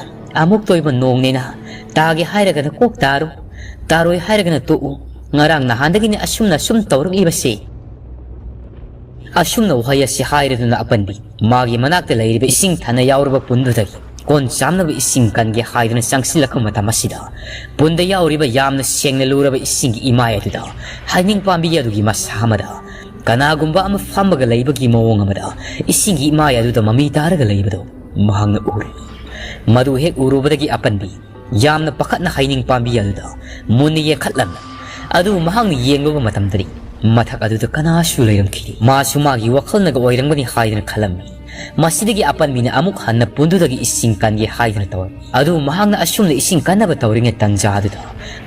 ꯑꯃꯨꯛꯇ ꯑꯣꯏꯕ ꯅꯣꯡꯅꯦꯅ, ꯇꯥꯒꯦ ꯍꯥꯏꯔꯒꯅ ꯀꯣꯛ ꯇꯥꯔꯣ, ꯇꯥꯔꯣꯏ ꯍꯥꯏꯔꯒꯅ ꯇꯣꯛꯎ꯫ ꯉꯔꯥꯡ ꯅꯍꯥꯟꯗꯒꯤꯅꯦ ꯑꯁꯨꯝꯅ ꯁꯨꯝ ꯇꯧꯔꯛꯂꯤꯕꯁꯦ꯫" ꯑꯁꯨꯝꯅ ꯋꯥꯍꯩ ꯑꯁꯤ ꯍꯥꯏꯔꯗꯨꯅ ꯑꯄꯟꯕꯤ ꯃꯥꯒꯤ ꯃꯅꯥꯛꯇ ꯂꯩꯔꯤꯕ ꯏꯁꯤꯡ ꯊꯟꯅ ꯌꯥꯎꯔꯕ ꯄꯨꯟꯗꯨꯗꯒꯤ ꯀꯣꯟ ꯆꯥꯝꯅꯕ ꯏꯁꯤꯡ ꯀꯟꯒꯦ ꯍꯥꯏꯗꯨꯅ ꯆꯪꯁꯤꯜꯂꯛꯄ ꯃꯇꯝ ꯑꯁꯤꯗ, ꯄꯨꯟꯗ ꯌꯥꯎꯔꯤꯕ ꯌꯥꯝꯅ ꯁꯦꯡꯅ ꯂꯨꯔꯕ ꯏꯁꯤꯡꯒꯤ ꯏꯃꯥꯏ ꯑꯗꯨꯗ ꯍꯩꯅꯤꯡ ꯄꯥꯝꯕꯤ ꯑꯗꯨꯒꯤ ꯃꯁꯥ ꯑꯃꯗ ꯀꯅꯥꯒꯨꯝꯕ ꯑꯃ ꯐꯝꯃꯒ ꯂꯩꯕꯒꯤ ꯃꯑꯣꯡ ꯑꯃꯗ ꯏꯁꯤꯡꯒꯤ ꯏꯃꯥꯏ ꯑꯗꯨꯗ ꯃꯃꯤ ꯇꯥꯔꯒ ꯂꯩꯕꯗꯨ ꯃꯍꯥꯛꯅ ꯎꯔꯦ꯫ ꯃꯗꯨ ꯍꯦꯛ ꯎꯔꯨꯕꯗꯒꯤ ꯑꯄꯟꯕꯤ ꯌꯥꯝꯅ ꯄꯥꯈꯠꯅ ꯍꯩꯅꯤꯡ ꯄꯥꯝꯕꯤ ꯑꯗꯨꯗ ꯃꯨꯟꯅ ꯌꯦꯡꯈꯠꯂꯝꯃꯤ꯫ ꯑꯗꯨꯕꯨ ꯃꯍꯥꯛꯅ ꯌꯦꯡꯂꯨꯕ ꯃꯇꯝꯗꯗꯤ ꯃꯊꯛ ꯑꯗꯨꯗ ꯀꯅꯥꯁꯨ ꯂꯩꯔꯝꯈꯤꯗꯦ꯫ ꯃꯥꯁꯨ ꯃꯥꯒꯤ ꯋꯥꯈꯜꯅꯒ ꯑꯣꯏꯔꯝꯒꯅꯤ ꯍꯥꯏꯗꯨꯅ ꯈꯜꯂꯝꯃꯤ꯫ ꯃꯁꯤꯗꯒꯤ ꯑꯄꯟꯕꯤꯅ ꯑꯃꯨꯛ ꯍꯟꯅ ꯄꯨꯟꯗꯨꯗꯒꯤ ꯏꯁꯤꯡ ꯀꯟꯒꯦ ꯍꯥꯏꯗꯨꯅ ꯇꯧꯔꯝꯃꯤ꯫ ꯑꯗꯨꯕꯨ ꯃꯍꯥꯛꯅ ꯑꯁꯨꯝꯅ ꯏꯁꯤꯡ ꯀꯟꯅꯕ ꯇꯧꯔꯤꯉꯩ ꯇꯟꯖꯥ ꯑꯗꯨꯗ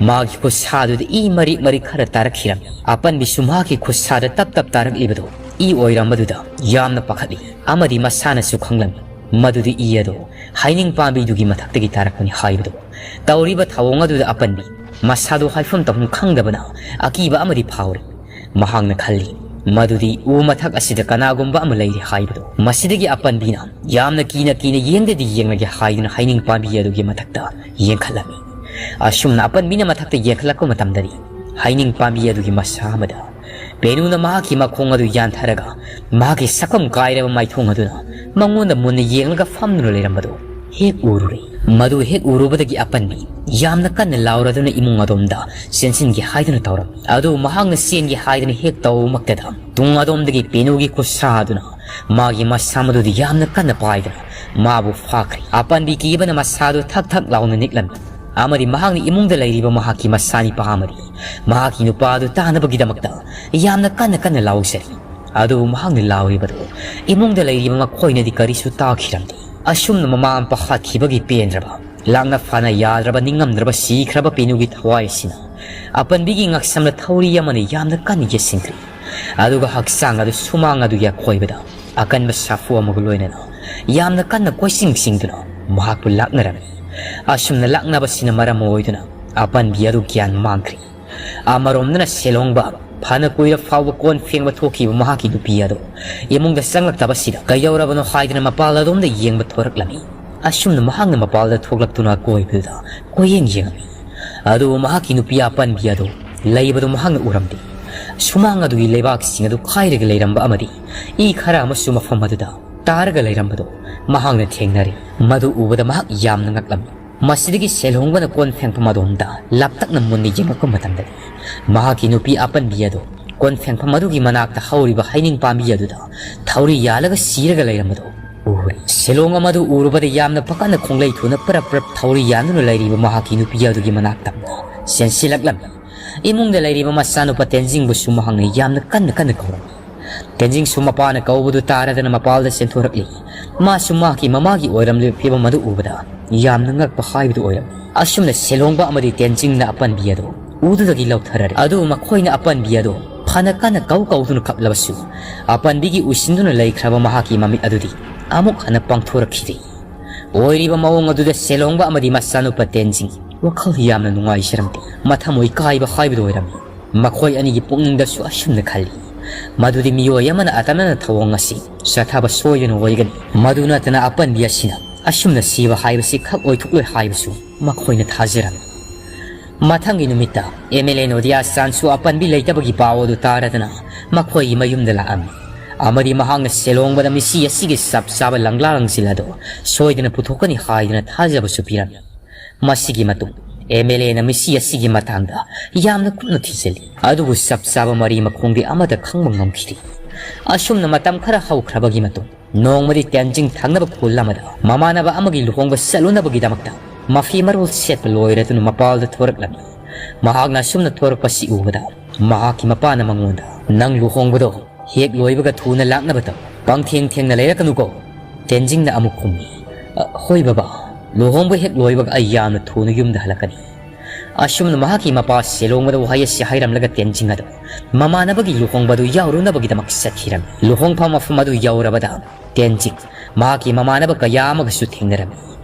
ꯃꯥꯒꯤ ꯈꯨꯠꯁꯥꯗꯨꯗ ꯏ ꯃꯔꯤꯛ ꯃꯔꯤꯛ ꯈꯔ ꯇꯥꯔꯛꯈꯤꯔꯝꯃꯤ꯫ ꯑꯄꯟꯕꯤꯁꯨ ꯃꯍꯥꯛꯀꯤ ꯈꯨꯠꯁꯥꯗ ꯇꯞ ꯇꯞ ꯇꯥꯔꯛꯂꯤꯕꯗꯨ ꯏ ꯑꯣꯏꯔꯝꯕꯗꯨꯗ ꯌꯥꯝꯅ ꯄꯥꯈꯠꯂꯤ ꯑꯃꯗꯤ ꯃꯁꯥꯅꯁꯨ ꯈꯪꯂꯝꯃꯤ ꯃꯗꯨꯗꯤ ꯏ ꯑꯗꯨ ꯍꯩꯅꯤꯡ ꯄꯥꯝꯕꯤꯗꯨꯒꯤ ꯃꯊꯛꯇꯒꯤ ꯇꯥꯔꯛꯄꯅꯤ ꯍꯥꯏꯕꯗꯨ꯫ ꯇꯧꯔꯤꯕ ꯊꯧꯑꯣꯡ ꯑꯗꯨꯗ ꯑꯄꯟꯕꯤ ꯃꯁꯥꯗꯨ ꯍꯥꯏꯐꯝ ꯇꯧꯐꯝ ꯈꯪꯗꯕꯅ ꯑꯀꯤꯕ ꯑꯃꯗꯤ ꯐꯥꯎꯔꯤ꯫ ꯃꯍꯥꯛꯅ ꯈꯜꯂꯤ ꯃꯗꯨꯗꯤ ꯎ ꯃꯊꯛ ꯑꯁꯤꯗ ꯀꯅꯥꯒꯨꯝꯕ ꯑꯃ ꯂꯩꯔꯤ ꯍꯥꯏꯕꯗꯨ꯫ ꯃꯁꯤꯗꯒꯤ ꯑꯄꯟꯕꯤꯅ ꯌꯥꯝꯅ ꯀꯤꯅ ꯀꯤꯅ ꯌꯦꯡꯗꯗꯤ ꯌꯦꯡꯂꯒꯦ ꯍꯥꯏꯗꯨꯅ ꯍꯩꯅꯤꯡ ꯄꯥꯝꯕꯤ ꯑꯗꯨꯒꯤ ꯃꯊꯛꯇ ꯌꯦꯡꯈꯠꯂꯝꯃꯤ꯫ ꯑꯁꯨꯝꯅ ꯑꯄꯟꯕꯤꯅ ꯃꯊꯛꯇ ꯌꯦꯡꯈꯠꯂꯛꯄ ꯃꯇꯝꯗꯗꯤ ꯍꯩꯅꯤꯡ ꯄꯥꯝꯕꯤ ꯑꯗꯨꯒꯤ ꯃꯁꯥ ꯑꯃꯗ ꯄꯦꯅꯨꯅ ꯃꯍꯥꯛꯀꯤ ꯃꯈꯣꯡ ꯑꯗꯨ ꯌꯥꯟꯊꯔꯒ ꯃꯍꯥꯛꯀꯤ ꯁꯛꯐꯝ ꯀꯥꯏꯔꯕ ꯃꯥꯏꯊꯣꯡ ꯑꯗꯨꯅ ꯃꯉꯣꯟꯗ ꯃꯨꯟꯅ ꯌꯦꯡꯂꯒ ꯐꯝꯗꯨꯅ ꯂꯩꯔꯝꯕꯗꯨ ꯍꯦꯛ ꯎꯔꯨꯔꯦ꯫ ꯃꯗꯨ ꯍꯦꯛ ꯎꯔꯨꯕꯗꯒꯤ ꯑꯄꯟꯕꯤ ꯌꯥꯝꯅ ꯀꯟꯅ ꯂꯥꯎꯔꯗꯨꯅ ꯏꯃꯨꯡ ꯑꯗꯣꯝꯗ ꯆꯦꯟꯁꯤꯟꯒꯦ ꯍꯥꯏꯗꯨꯅ ꯇꯧꯔꯝꯃꯤ꯫ ꯑꯗꯨ ꯃꯍꯥꯛꯅ ꯆꯦꯟꯒꯦ ꯍꯥꯏꯗꯨꯅ ꯍꯦꯛ ꯇꯧꯕꯃꯛꯇꯗ ꯇꯨꯡ ꯑꯗꯣꯝꯗꯒꯤ ꯄꯦꯅꯨꯒꯤ ꯈꯨꯠꯁꯥ ꯑꯗꯨꯅ ꯃꯥꯒꯤ ꯃꯁꯥ ꯃꯗꯨꯗꯤ ꯌꯥꯝꯅ ꯀꯟꯅ ꯄꯥꯏꯗꯨꯅ ꯃꯥꯕꯨ ꯐꯥꯈ꯭ꯔꯦ꯫ ꯑꯄꯟꯕꯤ ꯀꯤꯕꯅ ꯃꯁꯥꯗꯨ ꯊꯛ ꯊꯛ ꯂꯥꯎꯅ ꯅꯤꯛꯂꯝꯃꯤ꯫ ꯑꯃꯗꯤ ꯃꯍꯥꯛꯅ ꯏꯃꯨꯡꯗ ꯂꯩꯔꯤꯕ ꯃꯍꯥꯛꯀꯤ ꯃꯆꯥꯅꯤꯄꯥ ꯑꯃꯗꯤ ꯃꯍꯥꯛꯀꯤ ꯅꯨꯄꯥ ꯑꯗꯨ ꯇꯥꯅꯕꯒꯤꯗꯃꯛꯇ ꯌꯥꯝꯅ ꯀꯟꯅ ꯀꯟꯅ ꯂꯥꯎꯖꯔꯤ꯫ ꯑꯗꯨꯕꯨ ꯃꯍꯥꯛꯅ ꯂꯥꯎꯔꯤꯕꯗꯨ ꯏꯃꯨꯡꯗ ꯂꯩꯔꯤꯕ ꯃꯈꯣꯏꯅꯗꯤ ꯀꯔꯤꯁꯨ ꯇꯥꯈꯤꯔꯝꯗꯦ꯫ ꯑꯁꯨꯝꯅ ꯃꯃꯥ ꯃꯄꯥ ꯍꯥꯠꯈꯤꯕꯒꯤ ꯄꯦꯟꯗ꯭ꯔꯕ, ꯂꯥꯛꯅ ꯐꯥꯅ ꯌꯥꯗ꯭ꯔꯕ, ꯅꯤꯡꯉꯝꯗ꯭ꯔꯕ ꯁꯤꯈ꯭ꯔꯕ ꯄꯦꯅꯨꯒꯤ ꯊꯋꯥꯏ ꯑꯁꯤꯅ ꯑꯄꯟꯕꯤꯒꯤ ꯉꯛꯁꯝꯗ ꯊꯧꯔꯤ ꯑꯃꯅ ꯌꯥꯝꯅ ꯀꯟꯅ ꯌꯦꯠꯁꯤꯟꯈ꯭ꯔꯦ꯫ ꯑꯗꯨꯒ ꯍꯛꯆꯥꯡ ꯑꯗꯨ ꯁꯨꯃꯥꯡ ꯑꯗꯨꯒꯤ ꯑꯀꯣꯏꯕꯗ ꯑꯀꯟꯕ ꯁꯥꯐꯨ ꯑꯃꯒ ꯂꯣꯏꯅꯅ ꯌꯥꯝꯅ ꯀꯟꯅ ꯀꯣꯏꯆꯤꯡ ꯆꯤꯡꯗꯨꯅ ꯃꯍꯥꯛꯄꯨ ꯂꯥꯛꯅꯔꯝꯃꯤ꯫ ꯑꯁꯨꯝꯅ ꯂꯥꯛꯅꯕꯁꯤꯅ ꯃꯔꯝ ꯑꯣꯏꯗꯨꯅ ꯑꯄꯟꯕꯤ ꯑꯗꯨ ꯒ꯭ꯌꯥꯟ ꯃꯥꯡꯈ꯭ꯔꯦ꯫ ꯑꯃꯔꯣꯝꯗꯅ ꯁꯦꯂꯣꯡꯕ ꯐꯅ ꯀꯨꯏꯔ ꯐꯥꯎꯕ ꯀꯣꯟ ꯐꯦꯡꯕ ꯊꯣꯛꯈꯤꯕ ꯃꯍꯥꯛꯀꯤ ꯅꯨꯄꯤ ꯑꯗꯨ ꯏꯃꯨꯡꯗ ꯆꯪꯂꯛꯇꯕꯁꯤꯗ ꯀꯩꯗꯧꯔꯕꯅꯣ ꯍꯥꯏꯗꯨꯅ ꯃꯄꯥꯜ ꯑꯗꯣꯝꯗ ꯌꯦꯡꯕ ꯊꯣꯔꯛꯂꯝꯃꯤ꯫ ꯑꯁꯨꯝꯅ ꯃꯍꯥꯛꯅ ꯃꯄꯥꯜꯗ ꯊꯣꯛꯂꯛꯇꯨꯅ ꯑꯀꯣꯏꯕꯗꯨꯗ ꯀꯣꯏꯌꯦꯡ ꯌꯦꯡꯉꯝꯃꯤ꯫ ꯑꯗꯨꯕꯨ ꯃꯍꯥꯛꯀꯤ ꯅꯨꯄꯤ ꯑꯄꯟꯕꯤ ꯑꯗꯨ ꯂꯩꯕꯗꯨ ꯃꯍꯥꯛꯅ ꯎꯔꯝꯗꯦ꯫ ꯁꯨꯃꯥꯡ ꯑꯗꯨꯒꯤ ꯂꯩꯕꯥꯛꯁꯤꯡ ꯑꯗꯨ ꯀꯥꯏꯔꯒ ꯂꯩꯔꯝꯕ ꯑꯃꯗꯤ ꯏ ꯈꯔ ꯑꯃꯁꯨ ꯃꯐꯝ ꯑꯗꯨꯗ ꯇꯥꯔꯒ ꯂꯩꯔꯝꯕꯗꯨ ꯃꯍꯥꯛꯅ ꯊꯦꯡꯅꯔꯦ꯫ ꯃꯗꯨ ꯎꯕꯗ ꯃꯍꯥꯛ ꯌꯥꯝꯅ ꯉꯛꯂꯝꯃꯤ꯫ ꯃꯁꯤꯗꯒꯤ ꯁꯦꯂꯣꯡꯕꯅ ꯀꯣꯟ ꯐꯦꯡꯐꯝ ꯑꯗꯣꯝꯗ ꯂꯥꯞꯇꯛꯅ ꯃꯨꯟꯅ ꯌꯦꯡꯂꯛꯄ ꯃꯇꯝꯗꯗꯤ ꯃꯍꯥꯛꯀꯤ ꯅꯨꯄꯤ ꯑꯄꯟꯕꯤ ꯑꯗꯨ ꯀꯣꯟ ꯐꯦꯡꯐꯝ ꯑꯗꯨꯒꯤ ꯃꯅꯥꯛꯇ ꯍꯧꯔꯤꯕ ꯍꯩꯅꯤꯡ ꯄꯥꯝꯕꯤ ꯑꯗꯨꯗ ꯊꯧꯔꯤ ꯌꯥꯜꯂꯒ ꯁꯤꯔꯒ ꯂꯩꯔꯝꯕꯗꯨ ꯎꯔꯦ꯫ ꯁꯦꯂꯣꯡ ꯑꯃꯗꯨ ꯎꯔꯨꯕꯗ ꯌꯥꯝꯅ ꯄꯥꯈꯠꯅ ꯈꯣꯡꯂꯩ ꯊꯨꯅ ꯄꯔꯞ ꯄꯔꯞ ꯊꯧꯔꯤ ꯌꯥꯟꯗꯨꯅ ꯂꯩꯔꯤꯕ ꯃꯍꯥꯛꯀꯤ ꯅꯨꯄꯤ ꯑꯗꯨꯒꯤ ꯃꯅꯥꯛꯇ ꯆꯦꯟꯁꯤꯜꯂꯛꯂꯝꯃꯤ꯫ ꯏꯃꯨꯡꯗ ꯂꯩꯔꯤꯕ ꯃꯆꯥꯅꯨꯄꯥ ꯇꯦꯟꯖꯤꯡꯕꯨꯁꯨ ꯃꯍꯥꯛꯅ ꯌꯥꯝꯅ ꯀꯟꯅ ꯀꯟꯅ ꯀꯧꯔꯝꯃꯤ꯫ ꯇꯦꯟꯖꯤꯡꯁꯨ ꯃꯄꯥꯅ ꯀꯧꯕꯗꯨ ꯇꯥꯔꯗꯅ ꯃꯄꯥꯜꯗ ꯆꯦꯟꯊꯣꯔꯛꯂꯤ꯫ ꯃꯥꯁꯨ ꯃꯍꯥꯛꯀꯤ ꯃꯃꯥꯒꯤ ꯑꯣꯏꯔꯝꯂꯤꯕ ꯐꯤꯕꯝ ꯑꯗꯨ ꯎꯕꯗ ꯌꯥꯝꯅ ꯉꯛꯄ ꯍꯥꯏꯕꯗꯨ ꯑꯣꯏꯔꯝꯃꯤ꯫ ꯑꯁꯨꯝꯅ ꯁꯦꯂꯣꯡꯕ ꯑꯃꯗꯤ ꯇꯦꯟꯖꯤꯡꯅ ꯑꯄꯟꯕꯤ ꯑꯗꯨ ꯎꯗꯨꯗꯒꯤ ꯂꯧꯊꯔꯔꯦ꯫ ꯑꯗꯨꯕꯨ ꯃꯈꯣꯏꯅ ꯑꯄꯟꯕꯤ ꯑꯗꯨ ꯐꯅ ꯀꯟꯅ ꯀꯧ ꯀꯧꯗꯨꯅ ꯀꯞꯂꯕꯁꯨ ꯑꯄꯟꯕꯤꯒꯤ ꯎꯏꯁꯤꯟꯗꯨꯅ ꯂꯩꯈ꯭ꯔꯕ ꯃꯍꯥꯛꯀꯤ ꯃꯃꯤꯠ ꯑꯗꯨꯗꯤ ꯑꯃꯨꯛ ꯍꯟꯅ ꯄꯥꯡꯊꯣꯔꯛꯈꯤꯗꯦ꯫ ꯑꯣꯏꯔꯤꯕ ꯃꯑꯣꯡ ꯑꯗꯨꯗ ꯁꯦꯂꯣꯡꯕ ꯑꯃꯗꯤ ꯃꯆꯥꯅꯨꯄꯥ ꯇꯦꯟꯖꯤꯡ ꯋꯥꯈꯜ ꯌꯥꯝꯅ ꯅꯨꯡꯉꯥꯏꯖꯔꯝꯗꯦ꯫ ꯃꯊꯃꯣꯏ ꯀꯥꯏꯕ ꯍꯥꯏꯕꯗꯨ ꯑꯣꯏꯔꯝꯃꯤ꯫ ꯃꯈꯣꯏ ꯑꯅꯤꯒꯤ ꯄꯨꯛꯅꯤꯡꯗꯁꯨ ꯑꯁꯨꯝꯅ ꯈꯜꯂꯤ, ꯃꯗꯨꯗꯤ ꯃꯤꯑꯣꯏ ꯑꯃꯅ ꯑꯇꯅꯅ ꯊꯧꯑꯣꯡ ꯑꯁꯤ ꯆꯠꯊꯕ ꯁꯣꯏꯗꯅ ꯑꯣꯏꯒꯅꯤ꯫ ꯃꯗꯨ ꯅꯠꯇꯅ ꯑꯄꯟꯕꯤ ꯑꯁꯤꯅ ꯑꯁꯨꯝꯅ ꯁꯤꯕ ꯍꯥꯏꯕꯁꯤ ꯈꯛ ꯑꯣꯏꯊꯣꯛꯂꯣꯏ ꯍꯥꯏꯕꯁꯨ ꯃꯈꯣꯏꯅ ꯊꯥꯖꯔꯝꯃꯤ꯫ ꯃꯊꯪꯒꯤ ꯅꯨꯃꯤꯠꯇ ꯑꯦꯝ ꯑꯦꯜ ꯑꯦ ꯅꯣꯗꯤꯌꯥ ꯆꯥꯟꯁꯨ ꯑꯄꯟꯕꯤ ꯂꯩꯇꯕꯒꯤ ꯄꯥꯎ ꯑꯗꯨ ꯇꯥꯔꯗꯅ ꯃꯈꯣꯏꯒꯤ ꯃꯌꯨꯝꯗ ꯂꯥꯛꯑꯝꯃꯤ꯫ ꯑꯃꯗꯤ ꯃꯍꯥꯛꯅ ꯁꯦꯂꯣꯡꯕꯗ ꯃꯤꯁꯤ ꯑꯁꯤꯒꯤ ꯆꯞ ꯆꯥꯕ ꯂꯪꯂꯥ ꯂꯪꯁꯤꯜ ꯑꯗꯨ ꯁꯣꯏꯗꯅ ꯄꯨꯊꯣꯛꯀꯅꯤ ꯍꯥꯏꯗꯨꯅ ꯊꯥꯖꯕꯁꯨ ꯄꯤꯔꯝꯃꯤ꯫ ꯃꯁꯤꯒꯤ ꯃꯇꯨꯡ ꯑꯦꯝ ꯑꯦꯜ ꯑꯦꯅ ꯃꯤꯁꯤ ꯑꯁꯤꯒꯤ ꯃꯇꯥꯡꯗ ꯌꯥꯝꯅ ꯀꯨꯞꯅ ꯊꯤꯖꯤꯜꯂꯤ, ꯑꯗꯨꯕꯨ ꯆꯞ ꯆꯥꯕ ꯃꯔꯤ ꯃꯈꯣꯡꯗꯤ ꯑꯃꯠꯇ ꯈꯪꯕ ꯉꯝꯈꯤꯗꯦ꯫ ꯑꯁꯨꯝꯅ ꯃꯇꯝ ꯈꯔ ꯍꯧꯈ꯭ꯔꯕꯒꯤ ꯃꯇꯨꯡ, ꯅꯣꯡꯃꯗꯤ ꯇꯦꯟꯖꯤꯡ ꯊꯪꯅꯕ ꯈꯨꯜ ꯑꯃꯗ ꯃꯃꯥꯟꯅꯕ ꯑꯃꯒꯤ ꯂꯨꯍꯣꯡꯕ ꯆꯠꯂꯨꯅꯕꯒꯤꯗꯃꯛꯇ ꯃꯐꯤ ꯃꯔꯣꯜ ꯁꯦꯠꯄ ꯂꯣꯏꯔꯗꯨꯅ ꯃꯄꯥꯜꯗ ꯊꯣꯔꯛꯂꯝꯃꯤ꯫ ꯃꯍꯥꯛꯅ ꯑꯁꯨꯝꯅ ꯊꯣꯔꯛꯄꯁꯤ ꯎꯕꯗ, ꯃꯍꯥꯛꯀꯤ ꯃꯄꯥꯅ ꯃꯉꯣꯟꯗ, "ꯅꯪ ꯂꯨꯍꯣꯡꯕꯗꯣ ꯍꯦꯛ ꯂꯣꯏꯕꯒ ꯊꯨꯅ ꯂꯥꯛꯅꯕ ꯇꯧ꯫ ꯄꯪꯊꯦꯡ ꯊꯦꯡꯅ ꯂꯩꯔꯛꯀꯅꯨꯀꯣ꯫" ꯇꯦꯟꯖꯤꯡꯅ ꯑꯃꯨꯛ ꯈꯨꯝꯃꯤ, "ꯑ, ꯍꯣꯏ ꯕꯕꯥ, ꯂꯨꯍꯣꯡꯕ ꯍꯦꯛ ꯂꯣꯏꯕꯒ ꯑꯩ ꯌꯥꯝꯅ ꯊꯨꯅ ꯌꯨꯝꯗ ꯍꯜꯂꯛꯀꯅꯤ꯫" ꯑꯁꯨꯝꯅ ꯃꯍꯥꯛꯀꯤ ꯃꯄꯥ ꯁꯦꯂꯣꯡꯕꯗ ꯋꯥꯍꯩ ꯑꯁꯤ ꯍꯥꯏꯔꯝꯂꯒ ꯇꯦꯟꯖꯤꯡ ꯑꯗꯨ ꯃꯃꯥꯟꯅꯕꯒꯤ ꯂꯨꯍꯣꯡꯕ ꯑꯗꯨ ꯌꯥꯎꯔꯨꯅꯕꯒꯤꯗꯃꯛ ꯆꯠꯈꯤꯔꯝꯃꯤ꯫ ꯂꯨꯍꯣꯡꯐꯝ ꯃꯐꯝ ꯑꯗꯨ ꯌꯧꯔꯕꯗ ꯇꯦꯟꯖꯤꯡ ꯃꯍꯥꯛꯀꯤ ꯃꯃꯥꯟꯅꯕ ꯀꯌꯥ ꯑꯃꯒꯁꯨ ꯊꯦꯡꯅꯔꯝꯃꯤ꯫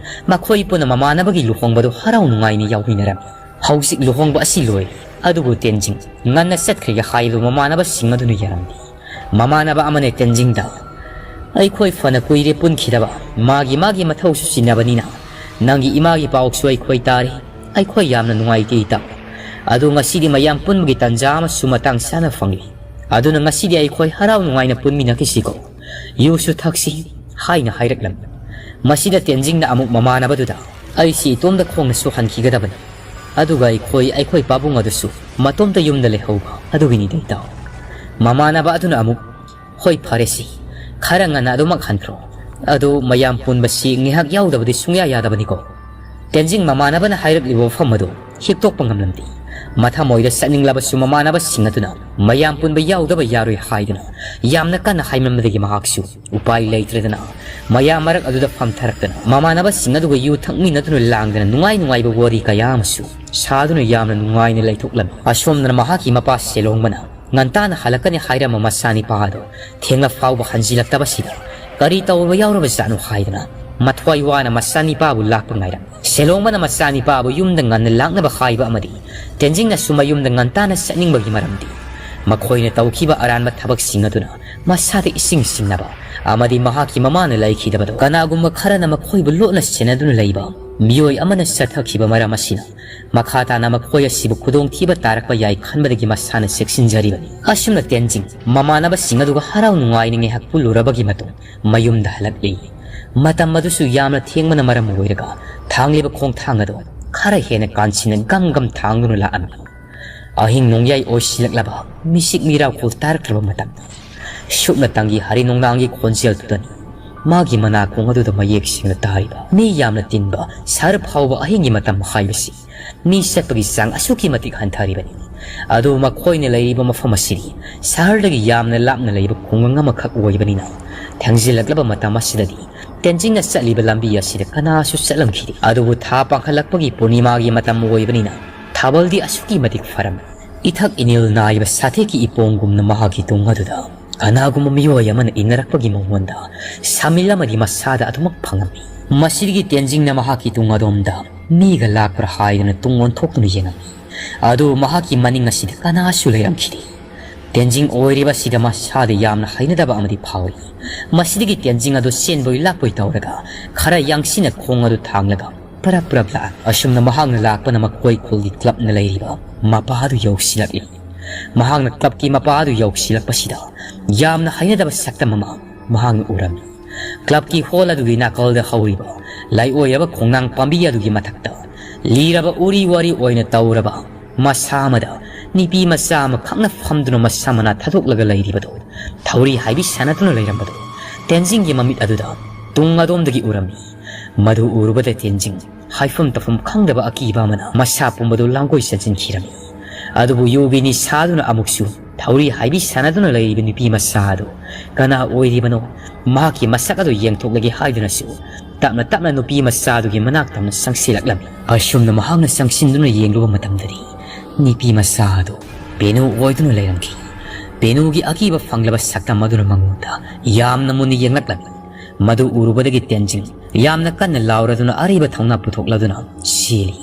ꯃꯈꯣꯏ ꯄꯨꯟꯅ ꯃꯃꯥꯟꯅꯕꯒꯤ ꯂꯨꯍꯣꯡꯕꯗꯨ ꯍꯔꯥꯎ ꯅꯨꯡꯉꯥꯏꯅ ꯌꯥꯎꯃꯤꯟꯅꯔꯝꯃꯤ꯫ ꯍꯧꯖꯤꯛ ꯂꯨꯍꯣꯡꯕ ꯑꯁꯤ ꯂꯣꯏꯔꯦ, ꯑꯗꯨꯕꯨ ꯇꯦꯟꯖꯤꯡ ꯉꯟꯅ ꯆꯠꯈ꯭ꯔꯒꯦ ꯍꯥꯏꯕ ꯃꯃꯥꯟꯅꯕꯁꯤꯡ ꯑꯗꯨꯅ ꯌꯥꯔꯝꯗꯦ꯫ ꯃꯃꯥꯟꯅꯕ ꯑꯃꯅ ꯇꯦꯟꯖꯤꯡꯗ, "ꯑꯩꯈꯣꯏ ꯐꯅ ꯀꯨꯏꯔꯦ ꯄꯨꯟꯈꯤꯗꯕ, ꯃꯥꯒꯤ ꯃꯥꯒꯤ ꯃꯊꯧꯁꯨ ꯆꯤꯟꯅꯕꯅꯤꯅ ꯅꯪꯒꯤ ꯏꯃꯥꯒꯤ ꯄꯥꯎꯁꯨ ꯑꯩꯈꯣꯏ ꯇꯥꯔꯦ꯫ ꯑꯩꯈꯣꯏ ꯌꯥꯝꯅ ꯅꯨꯡꯉꯥꯏꯇꯦ ꯏꯇꯥꯎ꯫ ꯑꯗꯨ ꯉꯁꯤꯗꯤ ꯃꯌꯥꯝ ꯄꯨꯟꯕꯒꯤ ꯇꯥꯟꯖꯥ ꯑꯃꯁꯨ ꯃꯇꯥꯡ ꯆꯥꯅ ꯐꯪꯂꯤ꯫ ꯑꯗꯨꯅ ꯉꯁꯤꯗꯤ ꯑꯩꯈꯣꯏ ꯍꯔꯥꯎ ꯅꯨꯡꯉꯥꯏꯅ ꯄꯨꯟꯃꯤꯟꯅꯈꯤꯁꯤꯀꯣ꯫ ꯌꯨꯁꯨ ꯊꯛꯁꯤ," ꯍꯥꯏꯅ ꯍꯥꯏꯔꯛꯂꯝꯃꯤ꯫ ꯃꯁꯤꯗ ꯇꯦꯟꯖꯤꯡꯅ ꯑꯃꯨꯛ ꯃꯃꯥꯟꯅꯕꯗꯨꯗ, "ꯑꯩꯁꯤ ꯏꯇꯣꯝꯗ ꯈꯣꯡꯅꯁꯨ ꯍꯟꯈꯤꯒꯗꯕꯅꯤ꯫ ꯑꯗꯨꯒ ꯑꯩꯈꯣꯏ, ꯑꯩꯈꯣꯏ ꯄꯥꯕꯨꯡ ꯑꯗꯨꯁꯨ ꯃꯇꯣꯝꯇ ꯌꯨꯝꯗ ꯂꯩꯍꯧꯕ ꯑꯗꯨꯒꯤꯅꯤꯗ ꯏꯇꯥꯎ꯫" ꯃꯃꯥꯟꯅꯕ ꯑꯗꯨꯅ ꯑꯃꯨꯛ, "ꯍꯣꯏ, ꯐꯔꯦꯁꯤ, ꯈꯔ ꯉꯟꯅ ꯑꯗꯨꯃꯛ ꯍꯟꯈ꯭ꯔꯣ꯫ ꯑꯗꯨ ꯃꯌꯥꯝ ꯄꯨꯟꯕꯁꯤ ꯉꯥꯏꯍꯥꯛ ꯌꯥꯎꯗꯕꯗꯤ ꯁꯨꯡꯌꯥ ꯌꯥꯗꯕꯅꯤꯀꯣ꯫" ꯇꯦꯟꯖꯤꯡ ꯃꯃꯥꯟꯅꯕꯅ ꯍꯥꯏꯔꯛꯂꯤꯕ ꯋꯥꯐꯝ ꯑꯗꯨ ꯍꯤꯛꯇꯣꯛꯄ ꯉꯝꯂꯝꯗꯦ꯫ ꯃꯊꯃꯣꯏꯗ ꯆꯠꯅꯤꯡꯂꯕꯁꯨ ꯃꯃꯥꯟꯅꯕꯁꯤꯡ ꯑꯗꯨꯅ ꯃꯌꯥꯝ ꯄꯨꯟꯕ ꯌꯥꯎꯗꯕ ꯌꯥꯔꯣꯏ ꯍꯥꯏꯗꯨꯅ ꯌꯥꯝꯅ ꯀꯟꯅ ꯍꯥꯏꯃꯟꯕꯗꯒꯤ ꯃꯍꯥꯛꯁꯨ ꯎꯄꯥꯏ ꯂꯩꯇ꯭ꯔꯗꯅ ꯃꯌꯥꯝ ꯃꯔꯛ ꯑꯗꯨꯗ ꯐꯝꯊꯔꯛꯇꯅ ꯃꯃꯥꯟꯅꯕꯁꯤꯡ ꯑꯗꯨꯒ ꯌꯨ ꯊꯛꯃꯤꯟꯅꯗꯨꯅ ꯂꯥꯡꯗꯅ ꯅꯨꯡꯉꯥꯏ ꯅꯨꯡꯉꯥꯏꯕ ꯋꯥꯔꯤ ꯀꯌꯥ ꯑꯃꯁꯨ ꯁꯥꯗꯨꯅ ꯌꯥꯝꯅ ꯅꯨꯡꯉꯥꯏꯅ ꯂꯩꯊꯣꯛꯂꯝꯃꯤ꯫ ꯑꯁꯣꯝꯗꯅ ꯃꯍꯥꯛꯀꯤ ꯃꯄꯥ ꯁꯦꯂꯣꯡꯕꯅ ꯉꯟꯇꯥꯅ ꯍꯜꯂꯛꯀꯅꯤ ꯍꯥꯏꯔꯝꯕ ꯃꯆꯥꯅꯤꯄꯥ ꯑꯗꯨ ꯊꯦꯡꯂ ꯐꯥꯎꯕ ꯍꯟꯖꯤꯜꯂꯛꯇꯕꯁꯤꯗ ꯀꯔꯤ ꯇꯧꯔꯕ ꯌꯥꯎꯔꯕꯖꯥꯠꯅꯣ ꯍꯥꯏꯗꯅ ꯃꯊ꯭ꯋꯥꯏ ꯋꯥꯅ ꯃꯆꯥꯅꯤꯄꯥꯕꯨ ꯂꯥꯛꯄ ꯉꯥꯏꯔꯝꯃꯤ꯫ ꯁꯦꯂꯣꯡꯕꯅ ꯃꯆꯥꯅꯤꯄꯥꯕꯨ ꯌꯨꯝꯗ ꯉꯟꯅ ꯂꯥꯛꯅꯕ ꯍꯥꯏꯕ ꯑꯃꯗꯤ ꯇꯦꯟꯖꯤꯡꯅꯁꯨ ꯃꯌꯨꯝꯗ ꯉꯟꯇꯥꯅ ꯆꯠꯅꯤꯡꯕꯒꯤ ꯃꯔꯝꯗꯤ ꯃꯈꯣꯏꯅ ꯇꯧꯈꯤꯕ ꯑꯔꯥꯟꯕ ꯊꯕꯛꯁꯤꯡ ꯑꯗꯨꯅ ꯃꯁꯥꯗ ꯏꯁꯤꯡ ꯁꯤꯡꯅꯕ ꯑꯃꯗꯤ ꯃꯍꯥꯛꯀꯤ ꯃꯃꯥꯅ ꯂꯩꯈꯤꯗꯕꯗꯣ ꯀꯅꯥꯒꯨꯝꯕ ꯈꯔꯅ ꯃꯈꯣꯏꯕꯨ ꯂꯣꯠꯅ ꯁꯦꯟꯅꯗꯨꯅ ꯂꯩꯕ ꯃꯤꯑꯣꯏ ꯑꯃꯅ ꯆꯠꯊꯈꯤꯕ ꯃꯔꯝ ꯑꯁꯤꯅ ꯃꯈꯥ ꯇꯥꯅ ꯃꯈꯣꯏ ꯑꯁꯤꯕꯨ ꯈꯨꯗꯣꯡꯊꯤꯕ ꯇꯥꯔꯛꯄ ꯌꯥꯏ ꯈꯟꯕꯗꯒꯤ ꯃꯁꯥꯅ ꯆꯦꯛꯁꯤꯟꯖꯔꯤꯕꯅꯤ꯫ ꯑꯁꯨꯝꯅ ꯇꯦꯟꯖꯤꯡ ꯃꯃꯥꯟꯅꯕꯁꯤꯡ ꯑꯗꯨꯒ ꯍꯔꯥꯎ ꯅꯨꯡꯉꯥꯏꯅ ꯉꯥꯏꯍꯥꯛ ꯄꯨꯜꯂꯨꯔꯕꯒꯤ ꯃꯇꯨꯡ ꯃꯌꯨꯝꯗ ꯍꯜꯂꯛꯂꯤ꯫ ꯃꯇꯝ ꯑꯗꯨꯁꯨ ꯌꯥꯝꯅ ꯊꯦꯡꯕꯅ ꯃꯔꯝ ꯑꯣꯏꯔꯒ ꯊꯥꯡꯂꯤꯕ ꯈꯣꯡꯊꯥꯡ ꯑꯗꯨ ꯈꯔ ꯍꯦꯟꯅ ꯀꯥꯟꯁꯤꯟꯅ ꯒꯝ ꯒꯝ ꯊꯥꯡꯗꯨꯅ ꯂꯥꯛꯂꯝꯃꯤ꯫ ꯑꯍꯤꯡ ꯅꯣꯡꯌꯥꯏ ꯑꯣꯏꯁꯤꯜꯂꯛꯂꯕ, ꯃꯤꯁꯤꯛ ꯃꯤꯔꯥꯎꯈꯣꯜ ꯇꯥꯔꯛꯂꯕ ꯃꯇꯝꯗ ꯁꯨꯞꯅꯇꯪꯒꯤ ꯍꯔꯤ ꯅꯣꯡꯅꯥꯡꯒꯤ ꯈꯣꯟꯖꯦꯜꯗꯨꯗꯅꯤ ꯃꯥꯒꯤ ꯃꯅꯥꯀꯣꯡ ꯑꯗꯨꯗ ꯃꯌꯦꯛ ꯁꯦꯡꯅ ꯇꯥꯔꯤꯕ꯫ ꯃꯤ ꯌꯥꯝꯅ ꯇꯤꯟꯕ ꯁꯍꯔ ꯐꯥꯎꯕ ꯑꯍꯤꯡꯒꯤ ꯃꯇꯝ ꯍꯥꯏꯕꯁꯤ ꯃꯤ ꯆꯠꯄꯒꯤ ꯆꯥꯡ ꯑꯁꯨꯛꯀꯤ ꯃꯇꯤꯛ ꯍꯟꯊꯔꯤꯕꯅꯤ꯫ ꯑꯗꯨꯕꯨ ꯃꯈꯣꯏꯅ ꯂꯩꯔꯤꯕ ꯃꯐꯝ ꯑꯁꯤꯗꯤ ꯁꯍꯔꯗꯒꯤ ꯌꯥꯝꯅ ꯂꯥꯞꯅ ꯂꯩꯕ ꯈꯨꯡꯒꯪ ꯑꯃꯈꯛ ꯑꯣꯏꯕꯅꯤꯅ, ꯊꯦꯡꯖꯤꯜꯂꯛꯂꯕ ꯃꯇꯝ ꯑꯁꯤꯗꯗꯤ ꯇꯦꯟꯖꯤꯡꯅ ꯆꯠꯂꯤꯕ ꯂꯝꯕꯤ ꯑꯁꯤꯗ ꯀꯅꯥꯁꯨ ꯆꯠꯂꯝꯈꯤꯗꯦ꯫ ꯑꯗꯨꯕꯨ ꯊꯥ ꯄꯥꯡꯈꯠꯂꯛꯄꯒꯤ ꯄꯨꯔꯅꯤꯃꯥꯒꯤ ꯃꯇꯝ ꯑꯣꯏꯕꯅꯤꯅ ꯊꯥꯕꯜꯗꯤ ꯑꯁꯨꯛꯀꯤ ꯃꯇꯤꯛ ꯐꯔꯝꯃꯤ꯫ ꯏꯊꯛ ꯏꯅꯤꯜ ꯅꯥꯏꯕ ꯁꯥꯊꯦꯛꯀꯤ ꯏꯄꯣꯡꯒꯨꯝꯅ ꯃꯍꯥꯛꯀꯤ ꯇꯨꯡ ꯑꯗꯨꯗ ꯀꯅꯥꯒꯨꯝꯕ ꯃꯤꯑꯣꯏ ꯑꯃꯅ ꯏꯟꯅꯔꯛꯄꯒꯤ ꯃꯉꯣꯟꯗ ꯁꯥꯃꯤꯜ ꯑꯃꯗꯤ ꯃꯁꯥꯗ ꯑꯗꯨꯃꯛ ꯐꯪꯉꯝꯃꯤ꯫ ꯃꯁꯤꯗꯒꯤ ꯇꯦꯟꯖꯤꯡꯅ ꯃꯍꯥꯛꯀꯤ ꯇꯨꯡ ꯑꯗꯣꯝꯗ ꯃꯤꯒ ꯂꯥꯛꯄ꯭ꯔꯥ ꯍꯥꯏꯗꯨꯅ ꯇꯨꯡ ꯑꯣꯟꯊꯣꯛꯇꯨꯅ ꯌꯦꯡꯉꯝꯃꯤ꯫ ꯑꯗꯨ ꯃꯍꯥꯛꯀꯤ ꯃꯅꯤꯡ ꯑꯁꯤꯗ ꯀꯅꯥꯁꯨ ꯂꯩꯔꯝꯈꯤꯗꯦ꯫ ꯇꯦꯟꯖꯤꯡ ꯑꯣꯏꯔꯤꯕ ꯑꯁꯤꯗ ꯃꯁꯥꯗ ꯌꯥꯝꯅ ꯍꯩꯅꯗꯕ ꯑꯃꯗꯤ ꯐꯥꯎꯏ꯫ ꯃꯁꯤꯗꯒꯤ ꯇꯦꯟꯖꯤꯡ ꯑꯗꯨ ꯆꯦꯟꯕꯣꯏ ꯂꯥꯛꯄꯣꯏ ꯇꯧꯔꯒ ꯈꯔ ꯌꯥꯡꯁꯤꯟꯅ ꯈꯣꯡ ꯑꯗꯨ ꯊꯥꯡꯂꯒ ꯄꯔꯞ ꯄꯔꯞ ꯂꯥꯛ꯫ ꯑꯁꯨꯝꯅ ꯃꯍꯥꯛꯅ ꯂꯥꯛꯄꯅ ꯃꯈꯣꯏ ꯈꯨꯜꯒꯤ ꯀ꯭ꯂꯕꯅ ꯂꯩꯔꯤꯕ ꯃꯄꯥ ꯑꯗꯨ ꯌꯧꯁꯤꯜꯂꯛꯂꯤ꯫ ꯃꯍꯥꯛꯅ ꯀ꯭ꯂꯕꯀꯤ ꯃꯄꯥ ꯑꯗꯨ ꯌꯧꯁꯤꯜꯂꯛꯄꯁꯤꯗ ꯌꯥꯝꯅ ꯍꯩꯅꯗꯕ ꯁꯛꯇꯝ ꯑꯃ ꯃꯍꯥꯛꯅ ꯎꯔꯝꯃꯤ꯫ ꯀ꯭ꯂꯕꯀꯤ ꯍꯣꯜ ꯑꯗꯨꯒꯤ ꯅꯥꯀꯜꯗ ꯍꯧꯔꯤꯕ ꯂꯥꯏꯑꯣꯏꯔꯕ ꯈꯣꯡꯅꯥꯡ ꯄꯥꯝꯕꯤ ꯑꯗꯨꯒꯤ ꯃꯊꯛꯇ ꯂꯤꯔꯕ ꯎꯔꯤ ꯋꯥꯔꯤ ꯑꯣꯏꯅ ꯇꯧꯔꯕ ꯃꯁꯥ ꯑꯃꯗ ꯅꯨꯄꯤ ꯃꯆꯥ ꯑꯃꯈꯛꯅ ꯐꯝꯗꯨꯅ ꯃꯁꯥ ꯃꯅꯥ ꯊꯥꯗꯣꯛꯂꯒ ꯂꯩꯔꯤꯕꯗꯨ, ꯊꯧꯔꯤ ꯍꯥꯏꯕꯤ ꯁꯥꯟꯅꯗꯨꯅ ꯂꯩꯔꯝꯕꯗꯨ ꯇꯦꯟꯖꯤꯡꯒꯤ ꯃꯃꯤꯠ ꯑꯗꯨꯗ ꯇꯨꯡ ꯑꯗꯣꯝꯗꯒꯤ ꯎꯔꯝꯃꯤ꯫ ꯃꯗꯨ ꯎꯔꯨꯕꯗ ꯇꯦꯟꯖꯤꯡ ꯍꯥꯏꯐꯝ ꯇꯧꯐꯝ ꯈꯪꯗꯕ ꯑꯀꯤꯕ ꯑꯃꯅ ꯃꯁꯥ ꯄꯨꯝꯕꯗꯨ ꯂꯥꯡꯒꯣꯏ ꯆꯟꯁꯤꯟꯈꯤꯔꯝꯃꯤ꯫ ꯑꯗꯨꯕꯨ ꯌꯨꯒꯤ ꯅꯤꯁꯥꯗꯨꯅ ꯑꯃꯨꯛꯁꯨ ꯊꯧꯔꯤ ꯍꯥꯏꯕꯤ ꯁꯥꯟꯅꯗꯨꯅ ꯂꯩꯔꯤꯕ ꯅꯨꯄꯤ ꯃꯆꯥ ꯑꯗꯨ ꯀꯅꯥ ꯑꯣꯏꯔꯤꯕꯅꯣ, ꯃꯍꯥꯛꯀꯤ ꯃꯁꯛ ꯑꯗꯨ ꯌꯦꯡꯊꯣꯛꯂꯒꯦ ꯍꯥꯏꯗꯨꯅꯁꯨ ꯇꯞꯅ ꯇꯞꯅ ꯅꯨꯄꯤ ꯃꯆꯥ ꯑꯗꯨꯒꯤ ꯃꯅꯥꯛ ꯇꯝꯅ ꯆꯪꯁꯤꯜꯂꯛꯂꯝꯃꯤ꯫ ꯑꯁꯨꯝꯅ ꯃꯍꯥꯛꯅ ꯆꯪꯁꯤꯟꯗꯨꯅ ꯌꯦꯡꯂꯨꯕ ꯃꯇꯝꯗꯗꯤ ꯅꯨꯄꯤ ꯃꯆꯥ ꯑꯗꯨ ꯄꯦꯅꯨ ꯑꯣꯏꯗꯨꯅ ꯂꯩꯔꯝꯈꯤ꯫ ꯄꯦꯅꯨꯒꯤ ꯑꯀꯤꯕ ꯐꯪꯂꯕ ꯁꯛꯇꯝ ꯑꯗꯨꯅ ꯃꯉꯣꯟꯗ ꯌꯥꯝꯅ ꯃꯨꯟꯅ ꯌꯦꯡꯂꯛꯂꯝꯃꯤ꯫ ꯃꯗꯨ ꯎꯔꯨꯕꯗꯒꯤ ꯇꯦꯟꯖꯤꯡ ꯌꯥꯝꯅ ꯀꯟꯅ ꯂꯥꯎꯔꯗꯨꯅ ꯑꯔꯩꯕ ꯊꯧꯅꯥ ꯄꯨꯊꯣꯛꯂꯗꯨꯅ ꯆꯦꯜꯂꯤ꯫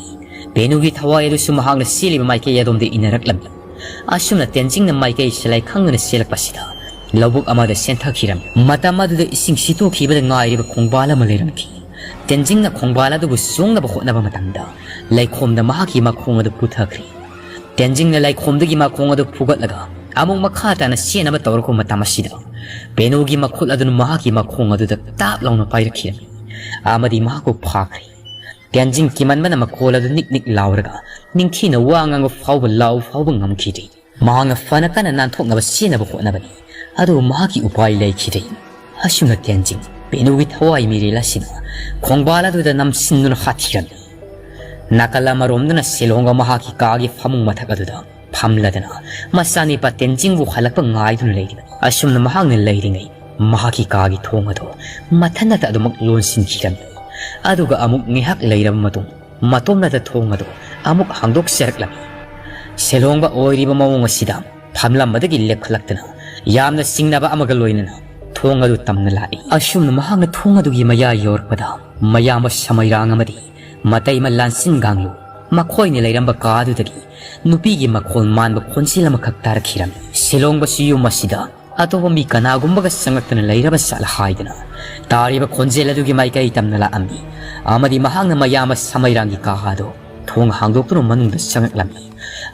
ꯄꯦꯅꯨꯒꯤ ꯊꯋꯥꯏ ꯑꯗꯨꯁꯨ ꯃꯍꯥꯛꯅ ꯆꯦꯜꯂꯤꯕ ꯃꯥꯏꯀꯩ ꯑꯗꯣꯝꯗ ꯏꯟꯅꯔꯛꯂꯝꯃꯤ꯫ ꯑꯁꯨꯝꯅ ꯇꯦꯟꯖꯤꯡꯅ ꯃꯥꯏꯀꯩ ꯁꯂꯥꯏ ꯈꯪꯗꯅ ꯆꯦꯜꯂꯛꯄꯁꯤꯗ ꯂꯧꯕꯨꯛ ꯑꯃꯗ ꯆꯦꯟꯊꯈꯤꯔꯝꯃꯤ꯫ ꯃꯇꯝ ꯑꯗꯨꯗ ꯏꯁꯤꯡ ꯁꯤꯠꯇꯣꯛꯈꯤꯕꯗ ꯉꯥꯏꯔꯤꯕ ꯈꯣꯡꯕꯥꯜ ꯑꯃ ꯂꯩꯔꯝꯈꯤ꯫ ꯇꯦꯟꯖꯤꯡꯅ ꯈꯣꯡꯕꯥꯜ ꯑꯗꯨꯕꯨ ꯆꯣꯡꯅꯕ ꯍꯣꯠꯅꯕ ꯃꯇꯝꯗ ꯂꯩꯈꯣꯝꯗ ꯃꯍꯥꯛꯀꯤ ꯃꯈꯣꯡ ꯑꯗꯨ ꯄꯨꯊꯈ꯭ꯔꯤ꯫ ꯇꯦꯟꯖꯤꯡꯅ ꯂꯩꯈꯣꯝꯗꯒꯤ ꯃꯈꯣꯡ ꯑꯗꯨ ꯐꯨꯒꯠꯂꯒ ꯑꯃꯨꯛ ꯃꯈꯥ ꯇꯥꯅ ꯆꯦꯟꯅꯕ ꯇꯧꯔꯛꯄ ꯃꯇꯝ ꯑꯁꯤꯗ ꯄꯦꯅꯨꯒꯤ ꯃꯈꯨꯠ ꯑꯗꯨꯅ ꯃꯍꯥꯛꯀꯤ ꯃꯈꯣꯡ ꯑꯗꯨꯗ ꯇꯥꯞ ꯂꯥꯎꯅ ꯄꯥꯏꯔꯛꯈꯤꯔꯝꯃꯤ ꯑꯃꯗꯤ ꯃꯍꯥꯛꯄꯨ ꯐꯥꯈ꯭ꯔꯦ꯫ ꯇꯦꯟꯖꯤꯡ ꯀꯤꯃꯟꯕꯅ ꯃꯈꯣꯜ ꯑꯗꯨ ꯅꯤꯛ ꯅꯤꯛ ꯂꯥꯎꯔꯒ ꯅꯤꯡꯊꯤꯅ ꯋꯥ ꯉꯥꯡꯕ ꯐꯥꯎꯕ ꯂꯥꯎ ꯐꯥꯎꯕ ꯉꯝꯈꯤꯗꯦ꯫ ꯃꯍꯥꯛꯅ ꯐꯅ ꯀꯟꯅ ꯅꯥꯟꯊꯣꯛꯅꯕ ꯆꯦꯟꯅꯕ ꯍꯣꯠꯅꯕꯅꯤ, ꯑꯗꯨꯕꯨ ꯃꯍꯥꯛꯀꯤ ꯎꯄꯥꯏ ꯂꯩꯈꯤꯗꯦ꯫ ꯑꯁꯨꯝꯅ ꯇꯦꯟꯖꯤꯡ ꯄꯦꯅꯨꯒꯤ ꯊꯋꯥꯏ ꯃꯤꯔꯦꯜ ꯑꯁꯤꯅ ꯈꯣꯡꯕꯥꯜ ꯑꯗꯨꯗ ꯅꯝꯁꯤꯟꯗꯨꯅ ꯍꯥꯠꯈꯤꯔꯝꯃꯤ꯫ ꯅꯥꯀꯜ ꯑꯃꯔꯣꯝꯗꯅ ꯁꯦꯂꯣꯡꯒ ꯃꯍꯥꯛꯀꯤ ꯀꯥꯒꯤ ꯐꯃꯨꯡ ꯃꯊꯛ ꯑꯗꯨꯗ ꯐꯝꯂꯗꯅ ꯃꯆꯥꯅꯤꯄꯥ ꯇꯦꯟꯖꯤꯡꯕꯨ ꯍꯜꯂꯛꯄ ꯉꯥꯏꯗꯨꯅ ꯂꯩꯔꯤꯕꯅꯤ꯫ ꯑꯁꯨꯝꯅ ꯃꯍꯥꯛꯅ ꯂꯩꯔꯤꯉꯩ ꯃꯍꯥꯛꯀꯤ ꯀꯥꯒꯤ ꯊꯣꯡ ꯑꯗꯨ ꯃꯊꯟꯇ ꯑꯗꯨꯃꯛ ꯂꯣꯟꯁꯤꯟꯈꯤꯔꯝꯃꯤ꯫ ꯑꯗꯨꯒ ꯑꯃꯨꯛ ꯉꯥꯏꯍꯥꯛ ꯂꯩꯔꯕ ꯃꯇꯨꯡ ꯃꯇꯣꯝꯅꯇ ꯊꯣꯡ ꯑꯗꯨ ꯑꯃꯨꯛ ꯍꯥꯡꯗꯣꯛꯆꯔꯛꯂꯝꯃꯤ꯫ ꯁꯦꯂꯣꯡꯕ ꯑꯣꯏꯔꯤꯕ ꯃꯑꯣꯡ ꯑꯁꯤꯗ ꯐꯝꯂꯝꯕꯗꯒꯤ ꯂꯦꯞꯈꯠꯂꯛꯇꯨꯅ ꯌꯥꯝꯅ ꯆꯤꯡꯅꯕ ꯑꯃꯒ ꯂꯣꯏꯅꯅ ꯊꯣꯡ ꯑꯗꯨ ꯇꯝꯅ ꯂꯥꯛꯏ꯫ ꯑꯁꯨꯝꯅ ꯃꯍꯥꯛꯅ ꯊꯣꯡ ꯑꯗꯨꯒꯤ ꯃꯌꯥ ꯌꯧꯔꯛꯄꯗ ꯃꯌꯥꯝꯕ ꯁꯃꯩꯔꯥꯡ ꯑꯃꯗꯤ ꯃꯇꯩꯃ ꯂꯥꯟꯁꯤꯟ ꯒꯥꯡꯂꯨ ꯃꯈꯣꯏꯅ ꯂꯩꯔꯝꯕ ꯀꯥ ꯑꯗꯨꯗꯒꯤ ꯅꯨꯄꯤꯒꯤ ꯃꯈꯣꯜ ꯃꯥꯟꯕ ꯈꯣꯟꯖꯦꯜ ꯑꯃꯈꯛ ꯇꯥꯔꯛꯈꯤꯔꯝꯃꯤ꯫ ꯁꯦꯂꯣꯡꯕꯁꯨ ꯌꯨꯝ ꯑꯁꯤꯗ ꯑꯇꯣꯞꯄ ꯃꯤ ꯀꯅꯥꯒꯨꯝꯕꯒ ꯆꯪꯂꯛꯇꯨꯅ ꯂꯩꯔꯕ ꯖꯥꯠꯂ ꯍꯥꯏꯗꯨꯅ ꯇꯥꯔꯤꯕ ꯈꯣꯟꯖꯦꯜ ꯑꯗꯨꯒꯤ ꯃꯥꯏꯀꯩ ꯇꯝꯅ ꯂꯥꯛꯑꯝꯃꯤ ꯑꯃꯗꯤ ꯃꯍꯥꯛꯅ ꯃꯌꯥꯝꯕ ꯁꯃꯩꯔꯥꯡꯒꯤ ꯀꯥ ꯑꯗꯨ ꯊꯣꯡ ꯍꯥꯡꯗꯣꯛꯇꯨꯅ ꯃꯅꯨꯡꯗ ꯆꯪꯂꯛꯂꯝꯃꯤ꯫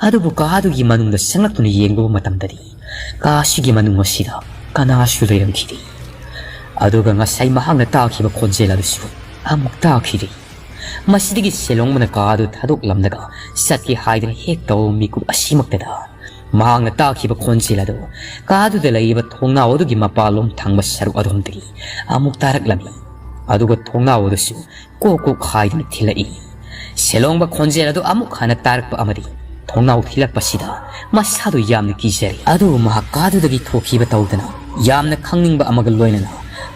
ꯑꯗꯨꯕꯨ ꯀꯥ ꯑꯗꯨꯒꯤ ꯃꯅꯨꯡꯗ ꯆꯪꯂꯛꯇꯨꯅ ꯌꯦꯡꯂꯨꯕ ꯃꯇꯝꯗꯗꯤ ꯀꯥ ꯑꯁꯤꯒꯤ ꯃꯅꯨꯡ ꯑꯁꯤꯗ ꯀꯅꯥꯁꯨ ꯂꯩꯔꯝꯈꯤꯗꯦ꯫ ꯑꯗꯨꯒ ꯉꯁꯥꯏ ꯃꯍꯥꯛꯅ ꯇꯥꯈꯤꯕ ꯈꯣꯟꯖꯦꯜ ꯑꯗꯨꯁꯨ ꯑꯃꯨꯛ ꯇꯥꯈꯤꯗꯦ꯫ ꯃꯁꯤꯗꯒꯤ ꯁꯦꯂꯣꯡꯕꯅ ꯀꯥ ꯑꯗꯨ ꯊꯥꯗꯣꯛꯂꯝꯂꯒ ꯆꯠꯀꯦ ꯍꯥꯏꯗꯨꯅ ꯍꯦꯛ ꯇꯧꯕ ꯃꯤꯀꯨꯞ ꯑꯁꯤꯃꯛꯇꯗ ꯃꯍꯥꯛꯅ ꯇꯥꯈꯤꯕ ꯈꯣꯟꯖꯦꯜ ꯑꯗꯨ ꯀꯥ ꯑꯗꯨꯗ ꯂꯩꯔꯤꯕ ꯊꯣꯡꯅꯥꯎ ꯑꯗꯨꯒꯤ ꯃꯄꯥꯟꯂꯣꯝ ꯊꯪꯕ ꯁꯔꯨꯛ ꯑꯗꯣꯝꯗꯒꯤ ꯑꯃꯨꯛ ꯇꯥꯔꯛꯂꯝꯃꯤ꯫ ꯑꯗꯨꯒ ꯊꯣꯡꯅꯥꯎ ꯑꯗꯨꯁꯨ ꯀꯣꯛ ꯀꯣꯛ ꯍꯥꯏꯗꯨꯅ ꯊꯤꯜꯂꯛꯏ꯫ ꯁꯦꯂꯣꯡꯕ ꯈꯣꯟꯖꯦꯜ ꯑꯗꯨ ꯑꯃꯨꯛ ꯍꯟꯅ ꯇꯥꯔꯛꯄ ꯑꯃꯗꯤ ꯊꯣꯡꯅꯥꯎ ꯊꯤꯜꯂꯛꯄꯁꯤꯗ ꯃꯁꯥꯗꯨ ꯌꯥꯝꯅ ꯀꯤꯖꯔꯦ꯫ ꯑꯗꯨꯕꯨ ꯃꯍꯥꯛ ꯀꯥꯗꯨꯗꯒꯤ ꯊꯣꯛꯈꯤꯕ ꯇꯧꯗꯅ ꯌꯥꯝꯅ ꯈꯪꯅꯤꯡꯕ ꯑꯃꯒ ꯂꯣꯏꯅꯅ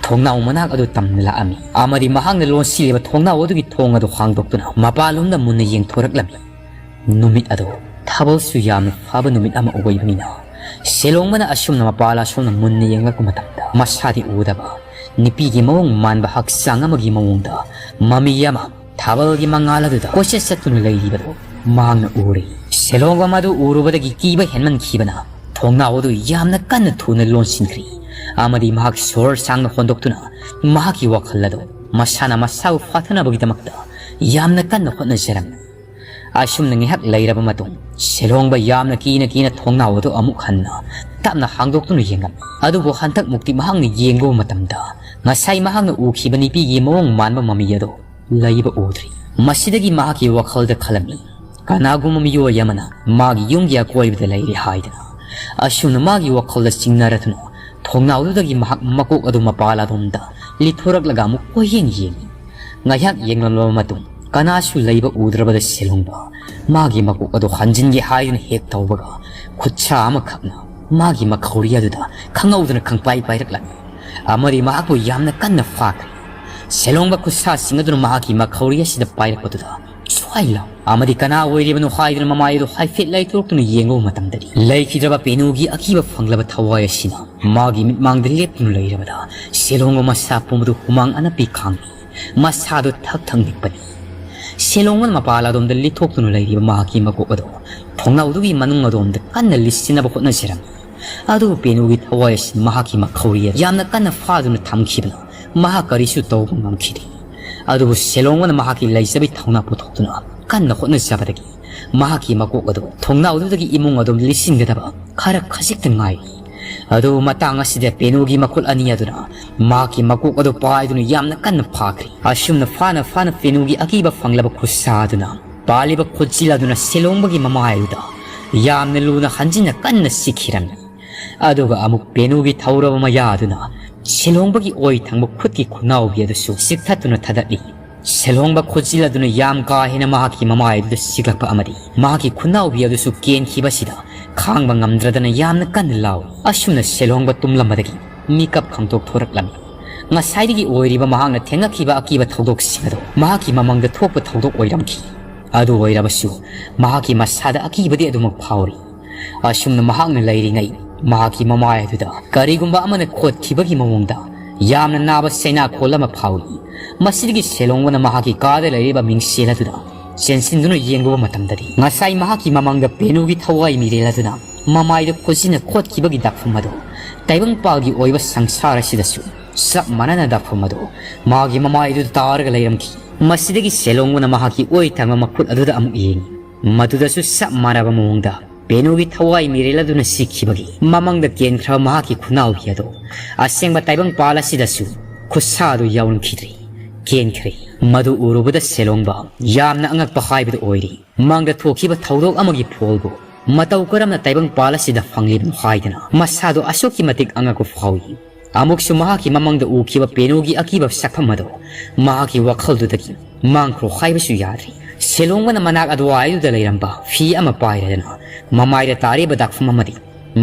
ꯊꯣꯡꯅꯥꯎ ꯃꯅꯥꯛ ꯑꯗꯨ ꯇꯝꯅ ꯂꯥꯛꯑꯝꯃꯤ ꯑꯃꯗꯤ ꯃꯍꯥꯛꯅ ꯂꯣꯟꯁꯤꯜꯂꯤꯕ ꯊꯣꯡꯅꯥꯎ ꯑꯗꯨꯒꯤ ꯊꯣꯡ ꯑꯗꯨ ꯍꯥꯡꯗꯣꯛꯇꯨꯅ ꯃꯄꯥꯟꯂꯣꯝꯗ ꯃꯨꯟꯅ ꯌꯦꯡꯊꯣꯔꯛꯂꯝꯃꯤ꯫ ꯅꯨꯃꯤꯠ ꯑꯗꯨ ꯊꯥꯕꯜꯁꯨ ꯌꯥꯝꯅ ꯐꯕ ꯅꯨꯃꯤꯠ ꯑꯃ ꯑꯣꯏꯕꯅꯤꯅ ꯁꯦꯂꯣꯡꯕꯅ ꯑꯁꯨꯝꯅ ꯃꯄꯥꯟ ꯑꯁꯣꯝꯅ ꯃꯨꯟꯅ ꯌꯦꯡꯂꯛꯄ ꯃꯇꯝꯗ ꯃꯁꯥꯗꯤ ꯎꯗꯕ ꯅꯨꯄꯤꯒꯤ ꯃꯑꯣꯡ ꯃꯥꯟꯕ ꯍꯛꯆꯥꯡ ꯑꯃꯒꯤ ꯃꯑꯣꯡꯗ ꯃꯃꯤ ꯑꯃ ꯊꯥꯕꯜꯒꯤ ꯃꯉꯥꯜ ꯑꯗꯨꯗ ꯀꯣꯏꯆꯠ ꯆꯠꯇꯨꯅ ꯂꯩꯔꯤꯕꯗꯨ ꯃꯍꯥꯛꯅ ꯎꯔꯦ꯫ ꯁꯦꯂꯣꯡꯕ ꯃꯗꯨ ꯎꯔꯨꯕꯗꯒꯤ ꯀꯤꯕ ꯍꯦꯟꯃꯟꯈꯤꯕꯅ ꯊꯣꯡꯅꯥꯎ ꯑꯗꯨ ꯌꯥꯝꯅ ꯀꯟꯅ ꯊꯨꯅ ꯂꯣꯟꯁꯤꯟꯈ꯭ꯔꯦ ꯑꯃꯗꯤ ꯃꯍꯥꯛ ꯁꯣꯔ ꯁꯥꯡꯅ ꯍꯣꯟꯗꯣꯛꯇꯨꯅ ꯃꯍꯥꯛꯀꯤ ꯋꯥꯈꯜ ꯑꯗꯨ ꯃꯁꯥꯅ ꯃꯁꯥꯕꯨ ꯐꯥꯊꯅꯕꯒꯤꯗꯃꯛꯇ ꯌꯥꯝꯅ ꯀꯟꯅ ꯍꯣꯠꯅꯖꯔꯝꯃꯤ꯫ ꯑꯁꯨꯝꯅ ꯉꯥꯏꯍꯥꯛ ꯂꯩꯔꯕ ꯃꯇꯨꯡ, ꯁꯦꯂꯣꯡꯕ ꯌꯥꯝꯅ ꯀꯤꯅ ꯀꯤꯅ ꯊꯣꯡꯅꯥꯎ ꯑꯗꯨ ꯑꯃꯨꯛ ꯍꯟꯅ ꯇꯞꯅ ꯍꯥꯡꯗꯣꯛꯇꯨꯅ ꯌꯦꯡꯂꯝꯃꯤ꯫ ꯑꯗꯨꯕꯨ ꯍꯟꯗꯛꯃꯨꯛꯇꯤ ꯃꯍꯥꯛꯅ ꯌꯦꯡꯂꯨꯕ ꯃꯇꯝꯗ, ꯉꯁꯥꯏ ꯃꯍꯥꯛꯅ ꯎꯈꯤꯕ ꯅꯨꯄꯤꯒꯤ ꯃꯑꯣꯡ ꯃꯥꯟꯕ ꯃꯃꯤ ꯑꯗꯨ ꯂꯩꯕ ꯎꯗ꯭ꯔꯤ꯫ ꯃꯁꯤꯗꯒꯤ ꯃꯍꯥꯛꯀꯤ ꯋꯥꯈꯜꯗ ꯈꯜꯂꯝꯃꯤ, "ꯀꯅꯥꯒꯨꯝꯕ ꯃꯤꯑꯣꯏ ꯑꯃꯅ ꯃꯥꯒꯤ ꯌꯨꯝꯒꯤ ꯑꯀꯣꯏꯕꯗ ꯂꯩꯔꯦ" ꯍꯥꯏꯗꯅ꯫ ꯑꯁꯨꯝꯅ ꯃꯥꯒꯤ ꯋꯥꯈꯜꯗ ꯆꯤꯡꯅꯔꯗꯨꯅ, ꯊꯣꯡꯅꯥꯎꯗꯨꯗꯒꯤ ꯃꯍꯥꯛ ꯃꯀꯣꯛ ꯑꯗꯨ ꯃꯄꯥꯟ ꯑꯗꯣꯝꯗ ꯂꯤꯊꯣꯔꯛꯂꯒ ꯑꯃꯨꯛ ꯀꯣꯏꯌꯦꯡ ꯌꯦꯡꯉꯤ꯫ ꯉꯥꯏꯍꯥꯛ ꯌꯦꯡꯂꯝꯂꯕ ꯃꯇꯨꯡ, ꯀꯅꯥꯁꯨ ꯂꯩꯕ ꯎꯗ꯭ꯔꯕꯗ ꯁꯦꯂꯣꯡꯕ ꯃꯥꯒꯤ ꯃꯀꯣꯛ ꯑꯗꯨ ꯍꯟꯖꯤꯟꯒꯦ ꯍꯥꯏꯗꯨꯅ ꯍꯦꯛ ꯇꯧꯕꯒ, ꯈꯨꯠꯁꯥ ꯑꯃꯈꯛꯅ ꯃꯥꯒꯤ ꯃꯈꯧꯔꯤ ꯑꯗꯨꯗ ꯈꯪꯍꯧꯗꯅ ꯈꯪꯄꯥꯏ ꯄꯥꯏꯔꯛꯂꯝꯃꯤ꯫ ꯑꯃꯗꯤ ꯃꯍꯥꯛꯄꯨ ꯌꯥꯝꯅ ꯀꯟꯅ ꯐꯥꯈ꯭ꯔꯦ꯫ ꯁꯦꯂꯣꯡꯕ ꯈꯨꯠꯁꯥꯁꯤꯡ ꯑꯗꯨꯅ ꯃꯍꯥꯛꯀꯤ ꯃꯈꯧꯔꯤ ꯑꯁꯤꯗ ꯄꯥꯏꯔꯛꯄꯗꯨꯗ, "ꯁ꯭ꯋꯥꯏ ꯂꯥꯎ!" ꯑꯃꯗꯤ "ꯀꯅꯥ ꯑꯣꯏꯔꯤꯕꯅꯣ?" ꯍꯥꯏꯗꯨꯅ ꯃꯃꯥꯏ ꯑꯗꯨ ꯍꯥꯏꯐꯦꯠ ꯂꯩꯊꯣꯛꯇꯨꯅ ꯌꯦꯡꯂꯨꯕ ꯃꯇꯝꯗꯗꯤ, ꯂꯩꯈꯤꯗ꯭ꯔꯕ ꯄꯦꯅꯨꯒꯤ ꯑꯀꯤꯕ ꯐꯪꯂꯕ ꯊꯋꯥꯏ ꯑꯁꯤꯅ ꯃꯥꯒꯤ ꯃꯤꯠꯃꯥꯡꯗ ꯂꯦꯞꯇꯨꯅ ꯂꯩꯔꯕꯗ, ꯁꯦꯂꯣꯡꯕ ꯃꯁꯥ ꯄꯨꯝꯕꯗꯨ ꯍꯨꯃꯥꯡ ꯑꯅꯞꯄꯤ ꯈꯥꯡꯂꯤ꯫ ꯃꯁꯥꯗꯨ ꯊꯛ ꯊꯛ ꯅꯤꯛꯄꯅꯤ꯫ ꯁꯦꯂꯣꯡꯕꯅ ꯃꯄꯥꯟ ꯑꯗꯣꯝꯗ ꯂꯤꯊꯣꯛꯇꯨꯅ ꯂꯩꯔꯤꯕ ꯃꯍꯥꯛꯀꯤ ꯃꯀꯣꯛ ꯑꯗꯨ ꯊꯣꯡꯅꯥꯎꯗꯨꯒꯤ ꯃꯅꯨꯡ ꯑꯗꯣꯝꯗ ꯀꯟꯅ ꯂꯤꯠꯁꯤꯟꯅꯕ ꯍꯣꯠꯅꯖꯔꯝꯃꯤ꯫ ꯑꯗꯨꯕꯨ ꯄꯦꯅꯨꯒꯤ ꯊꯋꯥꯏ ꯑꯁꯤ ꯃꯍꯥꯛꯀꯤ ꯃꯈꯧꯔꯤ ꯑꯗꯨ ꯌꯥꯝꯅ ꯀꯟꯅ ꯐꯥꯗꯨꯅ ꯊꯝꯈꯤꯕꯅ ꯃꯍꯥꯛ ꯀꯔꯤꯁꯨ ꯇꯧꯕ ꯉꯝꯈꯤꯗꯦ꯫ ꯑꯗꯨꯕꯨ ꯁꯦꯂꯣꯡꯕꯅ ꯃꯍꯥꯛꯀꯤ ꯂꯩꯖꯕꯤ ꯊꯧꯅꯥ ꯄꯨꯊꯣꯛꯇꯨꯅ ꯀꯟꯅ ꯍꯣꯠꯅꯖꯕꯗꯒꯤ ꯃꯍꯥꯛꯀꯤ ꯃꯀꯣꯛ ꯑꯗꯨ ꯊꯣꯡꯅꯥꯎꯗꯨꯗꯒꯤ ꯏꯃꯨꯡ ꯑꯗꯨꯝ ꯂꯤꯠꯁꯤꯟꯒꯗꯕ ꯈꯔ ꯈꯖꯤꯛꯇ ꯉꯥꯏꯔꯤ꯫ ꯑꯗꯨꯕꯨ ꯃꯇꯥꯡ ꯑꯁꯤꯗ ꯄꯦꯅꯨꯒꯤ ꯃꯈꯨꯠ ꯑꯅꯤ ꯑꯗꯨꯅ ꯃꯍꯥꯛꯀꯤ ꯃꯀꯣꯛ ꯑꯗꯨ ꯄꯥꯏꯗꯨꯅ ꯌꯥꯝꯅ ꯀꯟꯅ ꯐꯥꯈ꯭ꯔꯤ꯫ ꯑꯁꯨꯝꯅ ꯐꯥꯅ ꯐꯥꯅ ꯄꯦꯅꯨꯒꯤ ꯑꯀꯤꯕ ꯐꯪꯂꯕ ꯈꯨꯠꯁꯥ ꯑꯗꯨꯅ ꯄꯥꯜꯂꯤꯕ ꯈꯨꯠꯆꯤꯜ ꯑꯗꯨꯅ ꯁꯦꯂꯣꯡꯕꯒꯤ ꯃꯃꯥꯏ ꯑꯗꯨꯗ ꯌꯥꯝꯅ ꯂꯨꯅ ꯍꯟꯖꯤꯟꯅ ꯀꯟꯅ ꯆꯤꯛꯈꯤꯔꯝꯃꯤ꯫ ꯑꯗꯨꯒ ꯑꯃꯨꯛ ꯄꯦꯅꯨꯒꯤ ꯊꯧꯔꯕ ꯃꯌꯥ ꯑꯗꯨꯅ ꯁꯦꯂꯣꯡꯕꯒꯤ ꯑꯣꯏ ꯊꯪꯕ ꯈꯨꯠꯀꯤ ꯈꯨꯅꯥꯎꯕꯤ ꯑꯗꯨꯁꯨ ꯆꯤꯛꯊꯠꯇꯨꯅ ꯊꯥꯗꯠꯂꯤ꯫ ꯁꯦꯂꯣꯡꯕ ꯈꯨꯠꯆꯤꯜ ꯑꯗꯨꯅ ꯌꯥꯝ ꯀꯥ ꯍꯦꯟꯅ ꯃꯍꯥꯛꯀꯤ ꯃꯃꯥꯏ ꯑꯗꯨꯗ ꯆꯤꯛꯂꯛꯄ ꯑꯃꯗꯤ ꯃꯍꯥꯛꯀꯤ ꯈꯨꯅꯥꯎꯕꯤ ꯑꯗꯨꯁꯨ ꯀꯦꯟꯈꯤꯕꯁꯤꯗ ꯈꯥꯡꯕ ꯉꯝꯗ꯭ꯔꯗꯅ ꯌꯥꯝꯅ ꯀꯟꯅ ꯂꯥꯎꯏ꯫ ꯑꯁꯨꯝꯅ ꯁꯦꯂꯣꯡꯕ ꯇꯨꯝꯂꯝꯕꯗꯒꯤ ꯃꯤꯀꯞ ꯈꯪꯗꯣꯛ ꯊꯣꯔꯛꯂꯝꯃꯤ꯫ ꯉꯁꯥꯏꯗꯒꯤ ꯑꯣꯏꯔꯤꯕ ꯃꯍꯥꯛꯅ ꯊꯦꯡꯅꯈꯤꯕ ꯑꯀꯤꯕ ꯊꯧꯗꯣꯛꯁꯤꯡ ꯑꯗꯨ ꯃꯍꯥꯛꯀꯤ ꯃꯃꯥꯡꯗ ꯊꯣꯛꯄ ꯊꯧꯗꯣꯛ ꯑꯣꯏꯔꯝꯈꯤ꯫ ꯑꯗꯨ ꯑꯣꯏꯔꯕꯁꯨ ꯃꯍꯥꯛꯀꯤ ꯃꯁꯥꯗ ꯑꯀꯤꯕꯗꯤ ꯑꯗꯨꯃꯛ ꯐꯥꯎꯔꯤ꯫ ꯑꯁꯨꯝꯅ ꯃꯍꯥꯛꯅ ꯂꯩꯔꯤꯉꯩ ꯃꯍꯥꯛꯀꯤ ꯃꯃꯥꯏ ꯑꯗꯨꯗ ꯀꯔꯤꯒꯨꯝꯕ ꯑꯃꯅ ꯈꯣꯠꯈꯤꯕꯒꯤ ꯃꯑꯣꯡꯗ ꯌꯥꯝꯅ ꯅꯥꯕ ꯆꯩꯅꯥꯈꯣꯜ ꯑꯃ ꯐꯥꯎꯏ꯫ ꯃꯁꯤꯗꯒꯤ ꯁꯦꯂꯣꯡꯕꯅ ꯃꯍꯥꯛꯀꯤ ꯀꯥꯗ ꯂꯩꯔꯤꯕ ꯃꯤꯡꯁꯦꯜ ꯑꯗꯨꯗ ꯆꯦꯟꯁꯤꯟꯗꯨꯅ ꯌꯦꯡꯂꯨꯕ ꯃꯇꯝꯗꯗꯤ, ꯉꯁꯥꯏ ꯃꯍꯥꯛꯀꯤ ꯃꯃꯥꯡꯗ ꯄꯦꯅꯨꯒꯤ ꯊꯋꯥꯏ ꯃꯤꯔꯦꯜ ꯑꯗꯨꯅ ꯃꯃꯥꯏꯗ ꯈꯨꯖꯤꯟꯅ ꯈꯣꯠꯈꯤꯕꯒꯤ ꯗꯥꯛꯐꯝ ꯑꯗꯨ ꯇꯥꯏꯕꯪꯄꯥꯜꯒꯤ ꯑꯣꯏꯕ ꯁꯪꯁꯥꯔ ꯑꯁꯤꯗꯁꯨ ꯆꯞ ꯃꯥꯟꯅꯅ ꯗꯥꯛꯐꯝ ꯑꯗꯨ ꯃꯥꯒꯤ ꯃꯃꯥꯏꯗꯨꯗ ꯇꯥꯔꯒ ꯂꯩꯔꯝꯈꯤ꯫ ꯃꯁꯤꯗꯒꯤ ꯁꯦꯂꯣꯡꯕꯅ ꯃꯍꯥꯛꯀꯤ ꯑꯣꯏ ꯊꯪꯕ ꯃꯈꯨꯠ ꯑꯗꯨꯗ ꯑꯃꯨꯛ ꯌꯦꯡꯉꯤ꯫ ꯃꯗꯨꯗꯁꯨ ꯆꯞ ꯃꯥꯟꯅꯕ ꯃꯑꯣꯡꯗ ꯄꯦꯅꯨꯒꯤ ꯊꯋꯥꯏ ꯃꯤꯔꯦꯜ ꯑꯗꯨꯅ ꯁꯤꯈꯤꯕꯒꯤ ꯃꯃꯥꯡꯗ ꯀꯦꯟꯈ꯭ꯔꯕ ꯃꯍꯥꯛꯀꯤ ꯈꯨꯅꯥꯎꯕꯤ ꯑꯗꯣ ꯑꯁꯦꯡꯕ ꯇꯥꯏꯕꯪꯄꯥꯜ ꯑꯁꯤꯗꯁꯨ ꯈꯨꯠꯁꯥ ꯑꯗꯨ ꯌꯥꯎꯔꯝꯈꯤꯗ꯭ꯔꯦ꯫ ꯀꯦꯟꯈ꯭ꯔꯦ꯫ ꯃꯗꯨ ꯎꯔꯨꯕꯗ ꯁꯦꯂꯣꯡꯕ ꯌꯥꯝꯅ ꯑꯉꯛꯄ ꯍꯥꯏꯕꯗꯨ ꯑꯣꯏꯔꯦ꯫ ꯃꯥꯡꯗ ꯊꯣꯛꯈꯤꯕ ꯊꯧꯗꯣꯛ ꯑꯃꯒꯤ ꯐꯣꯜꯕꯨ ꯃꯇꯧ ꯀꯔꯝꯅ ꯇꯥꯏꯕꯪꯄꯥꯜ ꯑꯁꯤꯗ ꯐꯪꯂꯤꯕꯅꯣ ꯍꯥꯏꯗꯅ ꯃꯁꯥꯗꯣ ꯑꯁꯨꯛꯀꯤ ꯃꯇꯤꯛ ꯑꯉꯛꯄ ꯐꯥꯎꯏ꯫ ꯑꯃꯨꯛꯁꯨ ꯃꯍꯥꯛꯀꯤ ꯃꯃꯥꯡꯗ ꯎꯈꯤꯕ ꯄꯦꯅꯨꯒꯤ ꯑꯀꯤꯕ ꯁꯛꯐꯝ ꯑꯗꯣ ꯃꯍꯥꯛꯀꯤ ꯋꯥꯈꯜꯗꯨꯗꯒꯤ ꯃꯥꯡꯈ꯭ꯔꯣ ꯍꯥꯏꯕꯁꯨ ꯌꯥꯗ꯭ꯔꯤ꯫ ꯁꯦꯂꯣꯡꯕꯅ ꯃꯅꯥꯛ ꯑꯗꯨꯋꯥꯏꯗꯨꯗ ꯂꯩꯔꯝꯕ ꯐꯤ ꯑꯃ ꯄꯥꯏꯔꯗꯅ ꯃꯃꯥꯏꯗ ꯇꯥꯔꯤꯕ ꯗꯥꯛꯐꯝ ꯑꯃꯗꯤ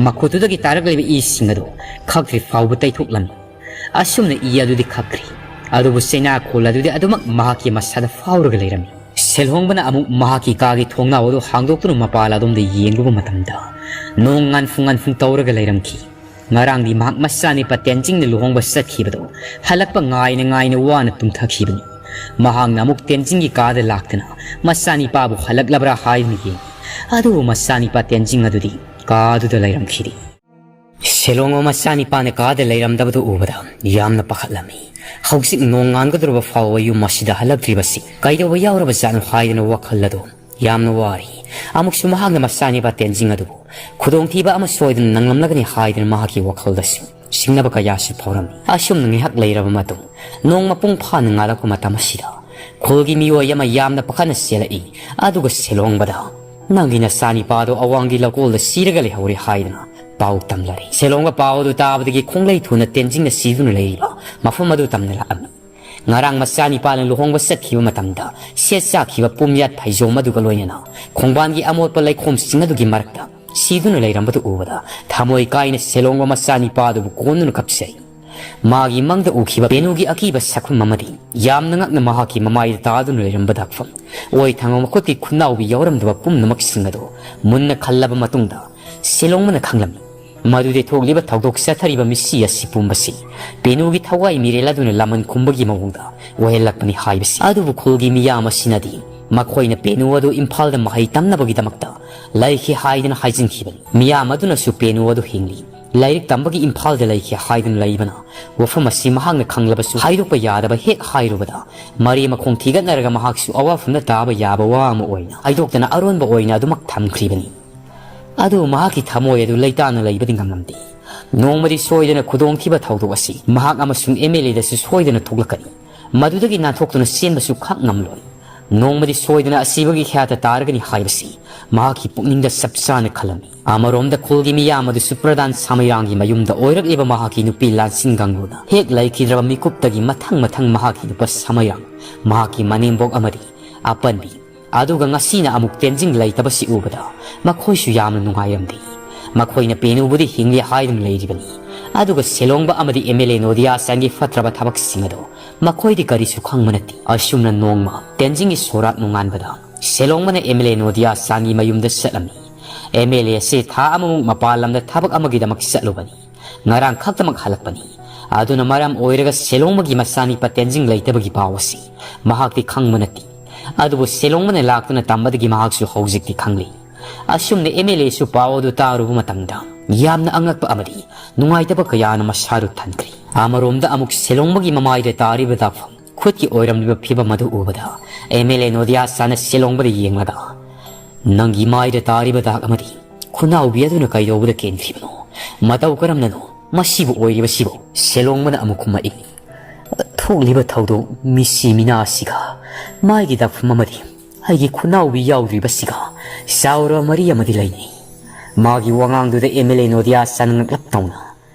ꯃꯈꯨꯠꯇꯨꯗꯒꯤ ꯇꯥꯔꯛꯂꯤꯕ ꯏꯁꯤꯡ ꯑꯗꯨ ꯈꯛꯇ꯭ꯔꯤ ꯐꯥꯎꯕ ꯇꯩꯊꯣꯛꯂꯝꯃꯤ꯫ ꯑꯁꯨꯝꯅ ꯏ ꯑꯗꯨꯗꯤ ꯈꯛꯈ꯭ꯔꯤ, ꯑꯗꯨꯕꯨ ꯆꯩꯅꯥꯈꯣꯜ ꯑꯗꯨꯗꯤ ꯑꯗꯨꯃꯛ ꯃꯍꯥꯛꯀꯤ ꯃꯁꯥꯗ ꯐꯥꯎꯔꯒ ꯂꯩꯔꯝꯃꯤ꯫ ꯁꯦꯜꯍꯣꯡꯕꯅ ꯑꯃꯨꯛ ꯃꯍꯥꯛꯀꯤ ꯀꯥꯒꯤ ꯊꯣꯡꯅꯥꯎ ꯑꯗꯨ ꯍꯥꯡꯗꯣꯛꯇꯨꯅ ꯃꯄꯥꯟ ꯑꯗꯣꯝꯗ ꯌꯦꯡꯂꯨꯕ ꯃꯇꯝꯗ, ꯅꯣꯡ ꯉꯥꯟꯐꯨꯡ ꯉꯥꯟꯐꯨꯡ ꯇꯧꯔꯒ ꯂꯩꯔꯝꯈꯤ꯫ ꯉꯔꯥꯡꯗꯤ ꯃꯍꯥꯛ ꯃꯆꯥꯅꯤꯄꯥ ꯇꯦꯟꯖꯤꯡꯅ ꯂꯨꯍꯣꯡꯕ ꯆꯠꯈꯤꯕꯗꯣ ꯍꯜꯂꯛꯄ ꯉꯥꯏꯅ ꯉꯥꯏꯅ ꯋꯥꯅ ꯇꯨꯝꯊꯈꯤꯕꯅꯤ꯫ ꯃꯍꯥꯛꯅ ꯑꯃꯨꯛ ꯇꯦꯟꯖꯤꯡꯒꯤ ꯀꯥꯗ ꯂꯥꯛꯇꯨꯅ ꯃꯆꯥꯅꯤꯄꯥꯕꯨ ꯍꯜꯂꯛꯂꯕ꯭ꯔꯥ ꯍꯥꯏꯗꯨꯅ ꯌꯦꯡꯉꯤ꯫ ꯑꯗꯨꯕꯨ ꯃꯆꯥꯅꯤꯄꯥ ꯇꯦꯟꯖꯤꯡ ꯑꯗꯨꯗꯤ ꯀꯥꯗꯨꯗ ꯂꯩꯔꯝꯈꯤꯗꯦ꯫ ꯁꯦꯂꯣꯡꯕ ꯃꯆꯥꯅꯤꯄꯥꯅ ꯀꯥꯗ ꯂꯩꯔꯝꯗꯕꯗꯨ ꯎꯕꯗ ꯌꯥꯝꯅ ꯄꯥꯈꯠꯂꯝꯃꯤ꯫ ꯍꯧꯖꯤꯛ ꯅꯣꯡ ꯉꯥꯟꯒꯗꯧꯔꯕ ꯐꯥꯎꯕ ꯌꯨꯝ ꯑꯁꯤꯗ ꯍꯜꯂꯛꯇ꯭ꯔꯤꯕꯁꯤ ꯀꯩꯗꯧꯕ ꯌꯥꯎꯔꯕꯖꯥꯠꯅꯣ ꯍꯥꯏꯗꯨꯅ ꯋꯥꯈꯜ ꯑꯗꯨ ꯌꯥꯝꯅ ꯋꯥꯔꯤ꯫ ꯑꯃꯨꯛꯁꯨ ꯃꯍꯥꯛꯅ ꯃꯆꯥꯅꯤꯄꯥ ꯇꯦꯟꯖꯤꯡ ꯑꯗꯨꯕꯨ ꯈꯨꯗꯣꯡꯊꯤꯕ ꯑꯃ ꯁꯣꯏꯗꯅ ꯅꯪꯂꯝꯂꯒꯅꯤ ꯍꯥꯏꯗꯨꯅ ꯃꯍꯥꯛꯀꯤ ꯋꯥꯈꯜꯗꯁꯨ ꯆꯤꯡꯅꯕ ꯀꯌꯥꯁꯨ ꯐꯥꯎꯔꯝꯃꯤ꯫ ꯑꯁꯨꯝꯅ ꯉꯥꯏꯍꯥꯛ ꯂꯩꯔꯕ ꯃꯇꯨꯡ, ꯅꯣꯡ ꯃꯄꯨꯡ ꯐꯥꯅ ꯉꯥꯜꯂꯛꯄ ꯃꯇꯝ ꯑꯁꯤꯗ ꯈꯨꯜꯒꯤ ꯃꯤꯑꯣꯏ ꯑꯃ ꯌꯥꯝꯅ ꯄꯥꯈꯠꯅ ꯆꯦꯜꯂꯛꯏ꯫ ꯑꯗꯨꯒ ꯁꯦꯂꯣꯡꯕꯗ, "ꯅꯪꯒꯤ ꯅꯆꯥꯅꯤꯄꯥꯗꯣ ꯑꯋꯥꯡꯒꯤ ꯂꯧꯀꯣꯜꯗ ꯁꯤꯔꯒ ꯂꯩꯍꯧꯔꯦ" ꯍꯥꯏꯗꯨꯅ ꯄꯥꯎ ꯇꯝꯂꯔꯦ꯫ ꯁꯦꯂꯣꯡꯕ ꯄꯥꯎ ꯑꯗꯨ ꯇꯥꯕꯗꯒꯤ ꯈꯣꯡꯂꯩ ꯊꯨꯅ ꯇꯦꯟꯖꯤꯡꯅ ꯁꯤꯗꯨꯅ ꯂꯩꯔꯤꯕ ꯃꯐꯝ ꯑꯗꯨ ꯇꯝꯅ ꯂꯥꯛꯑꯝꯃꯤ꯫ ꯉꯔꯥꯡ ꯃꯆꯥꯅꯤꯄꯥꯅ ꯂꯨꯍꯣꯡꯕ ꯆꯠꯈꯤꯕ ꯃꯇꯝꯗ ꯁꯦꯠ ꯆꯥꯈꯤꯕ ꯄꯨꯝꯌꯥꯠ ꯐꯩꯖꯣꯝ ꯑꯗꯨꯒ ꯂꯣꯏꯅꯅ ꯈꯣꯡꯕꯥꯟꯒꯤ ꯑꯃꯣꯠꯄ ꯂꯩꯈꯣꯝꯁꯤꯡ ꯑꯗꯨꯒꯤ ꯃꯔꯛꯇ ꯁꯤꯗꯨꯅ ꯂꯩꯔꯝꯕꯗꯨ ꯎꯕꯗ ꯊꯃꯣꯏ ꯀꯥꯏꯅ ꯁꯦꯂꯣꯡꯕ ꯃꯆꯥꯅꯤꯄꯥ ꯑꯗꯨꯕꯨ ꯀꯣꯟꯗꯨꯅ ꯀꯞꯆꯩ꯫ ꯃꯥꯒꯤ ꯃꯪꯗ ꯎꯈꯤꯕ ꯄꯦꯅꯨꯒꯤ ꯑꯀꯤꯕ ꯁꯛꯐꯝ ꯑꯃꯗꯤ ꯌꯥꯝꯅ ꯉꯛꯅ ꯃꯍꯥꯛꯀꯤ ꯃꯃꯥꯏꯗ ꯇꯥꯗꯨꯅ ꯂꯩꯔꯝꯕ ꯗꯥꯛꯐꯝ, ꯑꯣꯏ ꯊꯪꯕ ꯃꯈꯨꯠꯀꯤ ꯈꯨꯠꯅꯥꯎꯕꯤ ꯌꯥꯎꯔꯝꯗꯕ ꯄꯨꯝꯅꯃꯛꯁꯤꯡ ꯑꯗꯨ ꯃꯨꯟꯅ ꯈꯜꯂꯕ ꯃꯇꯨꯡꯗ, ꯁꯦꯂꯣꯡꯕꯅ ꯈꯪꯂꯝꯃꯤ ꯃꯗꯨꯗꯤ ꯊꯣꯛꯂꯤꯕ ꯊꯧꯗꯣꯛ ꯆꯠꯊꯔꯤꯕ ꯃꯤꯁꯤ ꯑꯁꯤ ꯄꯨꯝꯕꯁꯤ ꯄꯦꯅꯨꯒꯤ ꯊꯋꯥꯏ ꯃꯤꯔꯦꯜ ꯑꯗꯨꯅ ꯂꯃꯟ ꯈꯨꯝꯕꯒꯤ ꯃꯑꯣꯡꯗ ꯑꯣꯏꯍꯜꯂꯛꯄꯅꯤ ꯍꯥꯏꯕꯁꯤ꯫ ꯑꯗꯨꯕꯨ ꯈꯨꯜꯒꯤ ꯃꯤꯌꯥꯝ ꯑꯁꯤꯅꯗꯤ ꯃꯈꯣꯏꯅ ꯄꯦꯅꯨ ꯑꯗꯨ ꯏꯝꯐꯥꯜꯗ ꯃꯍꯩ ꯇꯝꯅꯕꯒꯤꯗꯃꯛꯇ ꯂꯩꯈꯤ ꯍꯥꯏꯗꯨꯅ ꯍꯥꯏꯖꯤꯟꯈꯤꯕꯅꯤ꯫ ꯃꯤꯌꯥꯝ ꯑꯗꯨꯅꯁꯨ ꯄꯦꯅꯨ ꯑꯗꯨ ꯍꯤꯡꯂꯤ, ꯂꯥꯏꯔꯤꯛ ꯇꯝꯕꯒꯤ ꯏꯝꯐꯥꯜꯗ ꯂꯩꯈꯤ ꯍꯥꯏꯗꯨꯅ ꯂꯩꯕꯅ, ꯋꯥꯐꯝ ꯑꯁꯤ ꯃꯍꯥꯛꯅ ꯈꯪꯂꯕꯁꯨ ꯍꯥꯏꯗꯣꯛꯄ ꯌꯥꯗꯕ ꯍꯦꯛ ꯍꯥꯏꯔꯨꯕꯗ, ꯃꯔꯦ ꯃꯈꯣꯡ ꯊꯤꯒꯠꯅꯔꯒ ꯃꯍꯥꯛꯁꯨ ꯑꯋꯥꯐꯝꯗ ꯇꯥꯕ ꯌꯥꯕ ꯋꯥ ꯑꯃ ꯑꯣꯏꯅ ꯍꯥꯏꯗꯣꯛꯇꯅ ꯑꯔꯣꯟꯕ ꯑꯣꯏꯅ ꯑꯗꯨꯃꯛ ꯊꯝꯈ꯭ꯔꯤꯕꯅꯤ꯫ ꯑꯗꯨꯕꯨ ꯃꯍꯥꯛꯀꯤ ꯊꯃꯣꯏ ꯑꯗꯨ ꯂꯩꯇꯥꯅ ꯂꯩꯕꯗꯤ ꯉꯝꯂꯝꯗꯦ꯫ ꯅꯣꯡꯃꯗꯤ ꯁꯣꯏꯗꯅ ꯈꯨꯗꯣꯡꯊꯤꯕ ꯊꯧꯗꯣꯛ ꯑꯁꯤ ꯃꯍꯥꯛ ꯑꯃꯁꯨꯡ ꯑꯦꯝ ꯑꯦꯜ ꯑꯦꯗꯁꯨ ꯁꯣꯏꯗꯅ ꯊꯣꯛꯂꯛꯀꯅꯤ꯫ ꯃꯗꯨꯗꯒꯤ ꯅꯥꯟꯊꯣꯛꯇꯨꯅ ꯆꯦꯟꯕꯁꯨ ꯈꯛ ꯉꯝꯂꯣꯏ꯫ ꯅꯣꯡꯃꯗꯤ ꯁꯣꯏꯗꯅ ꯑꯁꯤꯕꯒꯤ ꯈ꯭ꯌꯥꯠꯇ ꯇꯥꯔꯒꯅꯤ ꯍꯥꯏꯕꯁꯤ ꯃꯍꯥꯛꯀꯤ ꯄꯨꯛꯅꯤꯡꯗ ꯆꯞ ꯆꯥꯅ ꯈꯜꯂꯝꯃꯤ꯫ ꯑꯃꯔꯣꯝꯗ ꯈꯨꯜꯒꯤ ꯃꯤꯌꯥꯝ ꯑꯗꯨꯁꯨ ꯄ꯭ꯔꯙꯥꯟ ꯁꯃꯩꯔꯥꯡꯒꯤ ꯃꯌꯨꯝꯗ ꯑꯣꯏꯔꯛꯂꯤꯕ ꯃꯍꯥꯛꯀꯤ ꯅꯨꯄꯤ ꯂꯥꯟꯁꯤꯟ ꯒꯪꯒꯨꯅ ꯍꯦꯛ ꯂꯩꯈꯤꯗ꯭ꯔꯕ ꯃꯤꯀꯨꯞꯇꯒꯤ ꯃꯊꯪ ꯃꯊꯪ ꯃꯍꯥꯛꯀꯤ ꯅꯨꯄꯥ ꯁꯃꯩꯔꯥꯡ, ꯃꯍꯥꯛꯀꯤ ꯃꯅꯦꯝꯕꯣꯛ ꯑꯃꯗꯤ ꯑꯄꯟꯕꯤ, ꯑꯗꯨꯒ ꯉꯁꯤꯅ ꯑꯃꯨꯛ ꯇꯦꯟꯖꯤꯡ ꯂꯩꯇꯕꯁꯤ ꯎꯕꯗ ꯃꯈꯣꯏꯁꯨ ꯌꯥꯝꯅ ꯅꯨꯡꯉꯥꯏꯔꯝꯗꯦ꯫ ꯃꯈꯣꯏꯅ ꯄꯦꯅꯨꯕꯨꯗꯤ ꯍꯤꯡꯂꯤ ꯍꯥꯏꯗꯨꯅ ꯂꯩꯔꯤꯕꯅꯤ, ꯑꯗꯨꯒ ꯁꯦꯂꯣꯡꯕ ꯑꯃꯗꯤ ꯑꯦꯝ ꯑꯦꯜ ꯑꯦ ꯅꯣꯗꯤꯌꯥ ꯆꯥꯟꯒꯤ ꯐꯠꯇ꯭ꯔꯕ ꯊꯕꯛꯁꯤꯡ ꯑꯗꯨ ꯃꯈꯣꯏꯗꯤ ꯀꯔꯤꯁꯨ ꯈꯪꯕ ꯅꯠꯇꯦ꯫ ꯑꯁꯨꯝꯅ ꯅꯣꯡꯃ ꯇꯦꯟꯖꯤꯡꯒꯤ ꯁꯣꯔꯥꯠ ꯅꯣꯡꯉꯥꯟꯕꯗ ꯁꯦꯂꯣꯡꯕꯅ ꯑꯦꯝ ꯑꯦꯜ ꯑꯦ ꯅꯣꯗꯤꯌꯥ ꯆꯥꯟꯒꯤ ꯃꯌꯨꯝꯗ ꯆꯠꯂꯝꯃꯤ꯫ ꯑꯦꯝ ꯑꯦꯜ ꯑꯦ ꯑꯁꯤ ꯊꯥ ꯑꯃꯃꯨꯛ ꯃꯄꯥꯟ ꯂꯝꯗ ꯊꯕꯛ ꯑꯃꯒꯤꯗꯃꯛ ꯆꯠꯂꯨꯕꯅꯤ꯫ ꯉꯔꯥꯡ ꯈꯛꯇꯃꯛ ꯍꯜꯂꯛꯄꯅꯤ꯫ ꯑꯗꯨꯅ ꯃꯔꯝ ꯑꯣꯏꯔꯒ ꯁꯦꯂꯣꯡꯕꯒꯤ ꯃꯆꯥꯅꯤꯄꯥ ꯇꯦꯟꯖꯤꯡ ꯂꯩꯇꯕꯒꯤ ꯄꯥꯎ ꯑꯁꯤ ꯃꯍꯥꯛꯇꯤ ꯈꯪꯕ ꯅꯠꯇꯦ꯫ ꯑꯗꯨꯕꯨ ꯁꯦꯂꯣꯡꯕꯅ ꯂꯥꯛꯇꯨꯅ ꯇꯝꯕꯗꯒꯤ ꯃꯍꯥꯛꯁꯨ ꯍꯧꯖꯤꯛꯇꯤ ꯈꯪꯂꯤ꯫ ꯑꯁꯨꯝꯅ ꯑꯦꯝ ꯑꯦꯜ ꯑꯦꯁꯨ ꯄꯥꯎ ꯑꯗꯨ ꯇꯥꯔꯨꯕ ꯃꯇꯝꯗ ꯌꯥꯝꯅ ꯑꯉꯛꯄ ꯑꯃꯗꯤ ꯅꯨꯡꯉꯥꯏꯇꯕ ꯀꯌꯥꯅ ꯃꯁꯥꯗꯨ ꯊꯟꯈ꯭ꯔꯦ꯫ ꯑꯃꯔꯣꯝꯗ ꯑꯃꯨꯛ ꯁꯦꯂꯣꯡꯕꯒꯤ ꯃꯃꯥꯏꯗ ꯇꯥꯔꯤꯕ ꯗꯥꯛꯐꯝ ꯈꯨꯠꯀꯤ ꯑꯣꯏꯔꯝꯂꯤꯕ ꯐꯤꯕꯝ ꯑꯗꯨ ꯎꯕꯗ ꯑꯦꯝ ꯑꯦꯜ ꯑꯦ ꯅꯣꯗꯤꯌꯥ ꯆꯥꯟꯅ ꯁꯦꯂꯣꯡꯕꯗ ꯌꯦꯡꯂꯒ, "ꯅꯪꯒꯤ ꯃꯥꯏꯗ ꯇꯥꯔꯤꯕ ꯗꯥꯛ ꯑꯃꯗꯤ ꯈꯨꯅꯥꯎꯕꯤ ꯑꯗꯨꯅ ꯀꯩꯗꯧꯕꯗ ꯀꯦꯟꯈ꯭ꯔꯤꯕꯅꯣ? ꯃꯇꯧ ꯀꯔꯝꯅꯅꯣ ꯃꯁꯤꯕꯨ ꯑꯣꯏꯔꯤꯕꯁꯤꯕꯣ?" ꯁꯦꯂꯣꯡꯕꯅ ꯑꯃꯨꯛ ꯈꯨꯝꯃꯛꯏ, "ꯊꯣꯛꯂꯤꯕ ꯊꯧꯗꯣꯛ ꯃꯤꯁꯤ ꯃꯤꯅꯥ ꯑꯁꯤꯒ ꯃꯥꯏꯒꯤ ꯗꯥꯛꯐꯝ ꯑꯃꯗꯤ ꯑꯩꯒꯤ ꯈꯨꯅꯥꯎꯕꯤ ꯌꯥꯎꯗ꯭ꯔꯤꯕꯁꯤꯒ ꯆꯥꯎꯔꯕ ꯃꯔꯤ ꯑꯃꯗꯤ ꯂꯩꯅꯩ꯫" ꯃꯥꯒꯤ ꯋꯥꯉꯥꯡꯗꯨꯗ ꯑꯦꯝ ꯑꯦꯜ ꯑꯦ ꯅꯣꯗꯤꯌꯥ ꯆꯥꯟ ꯉꯛꯂꯞ ꯇꯧꯅ,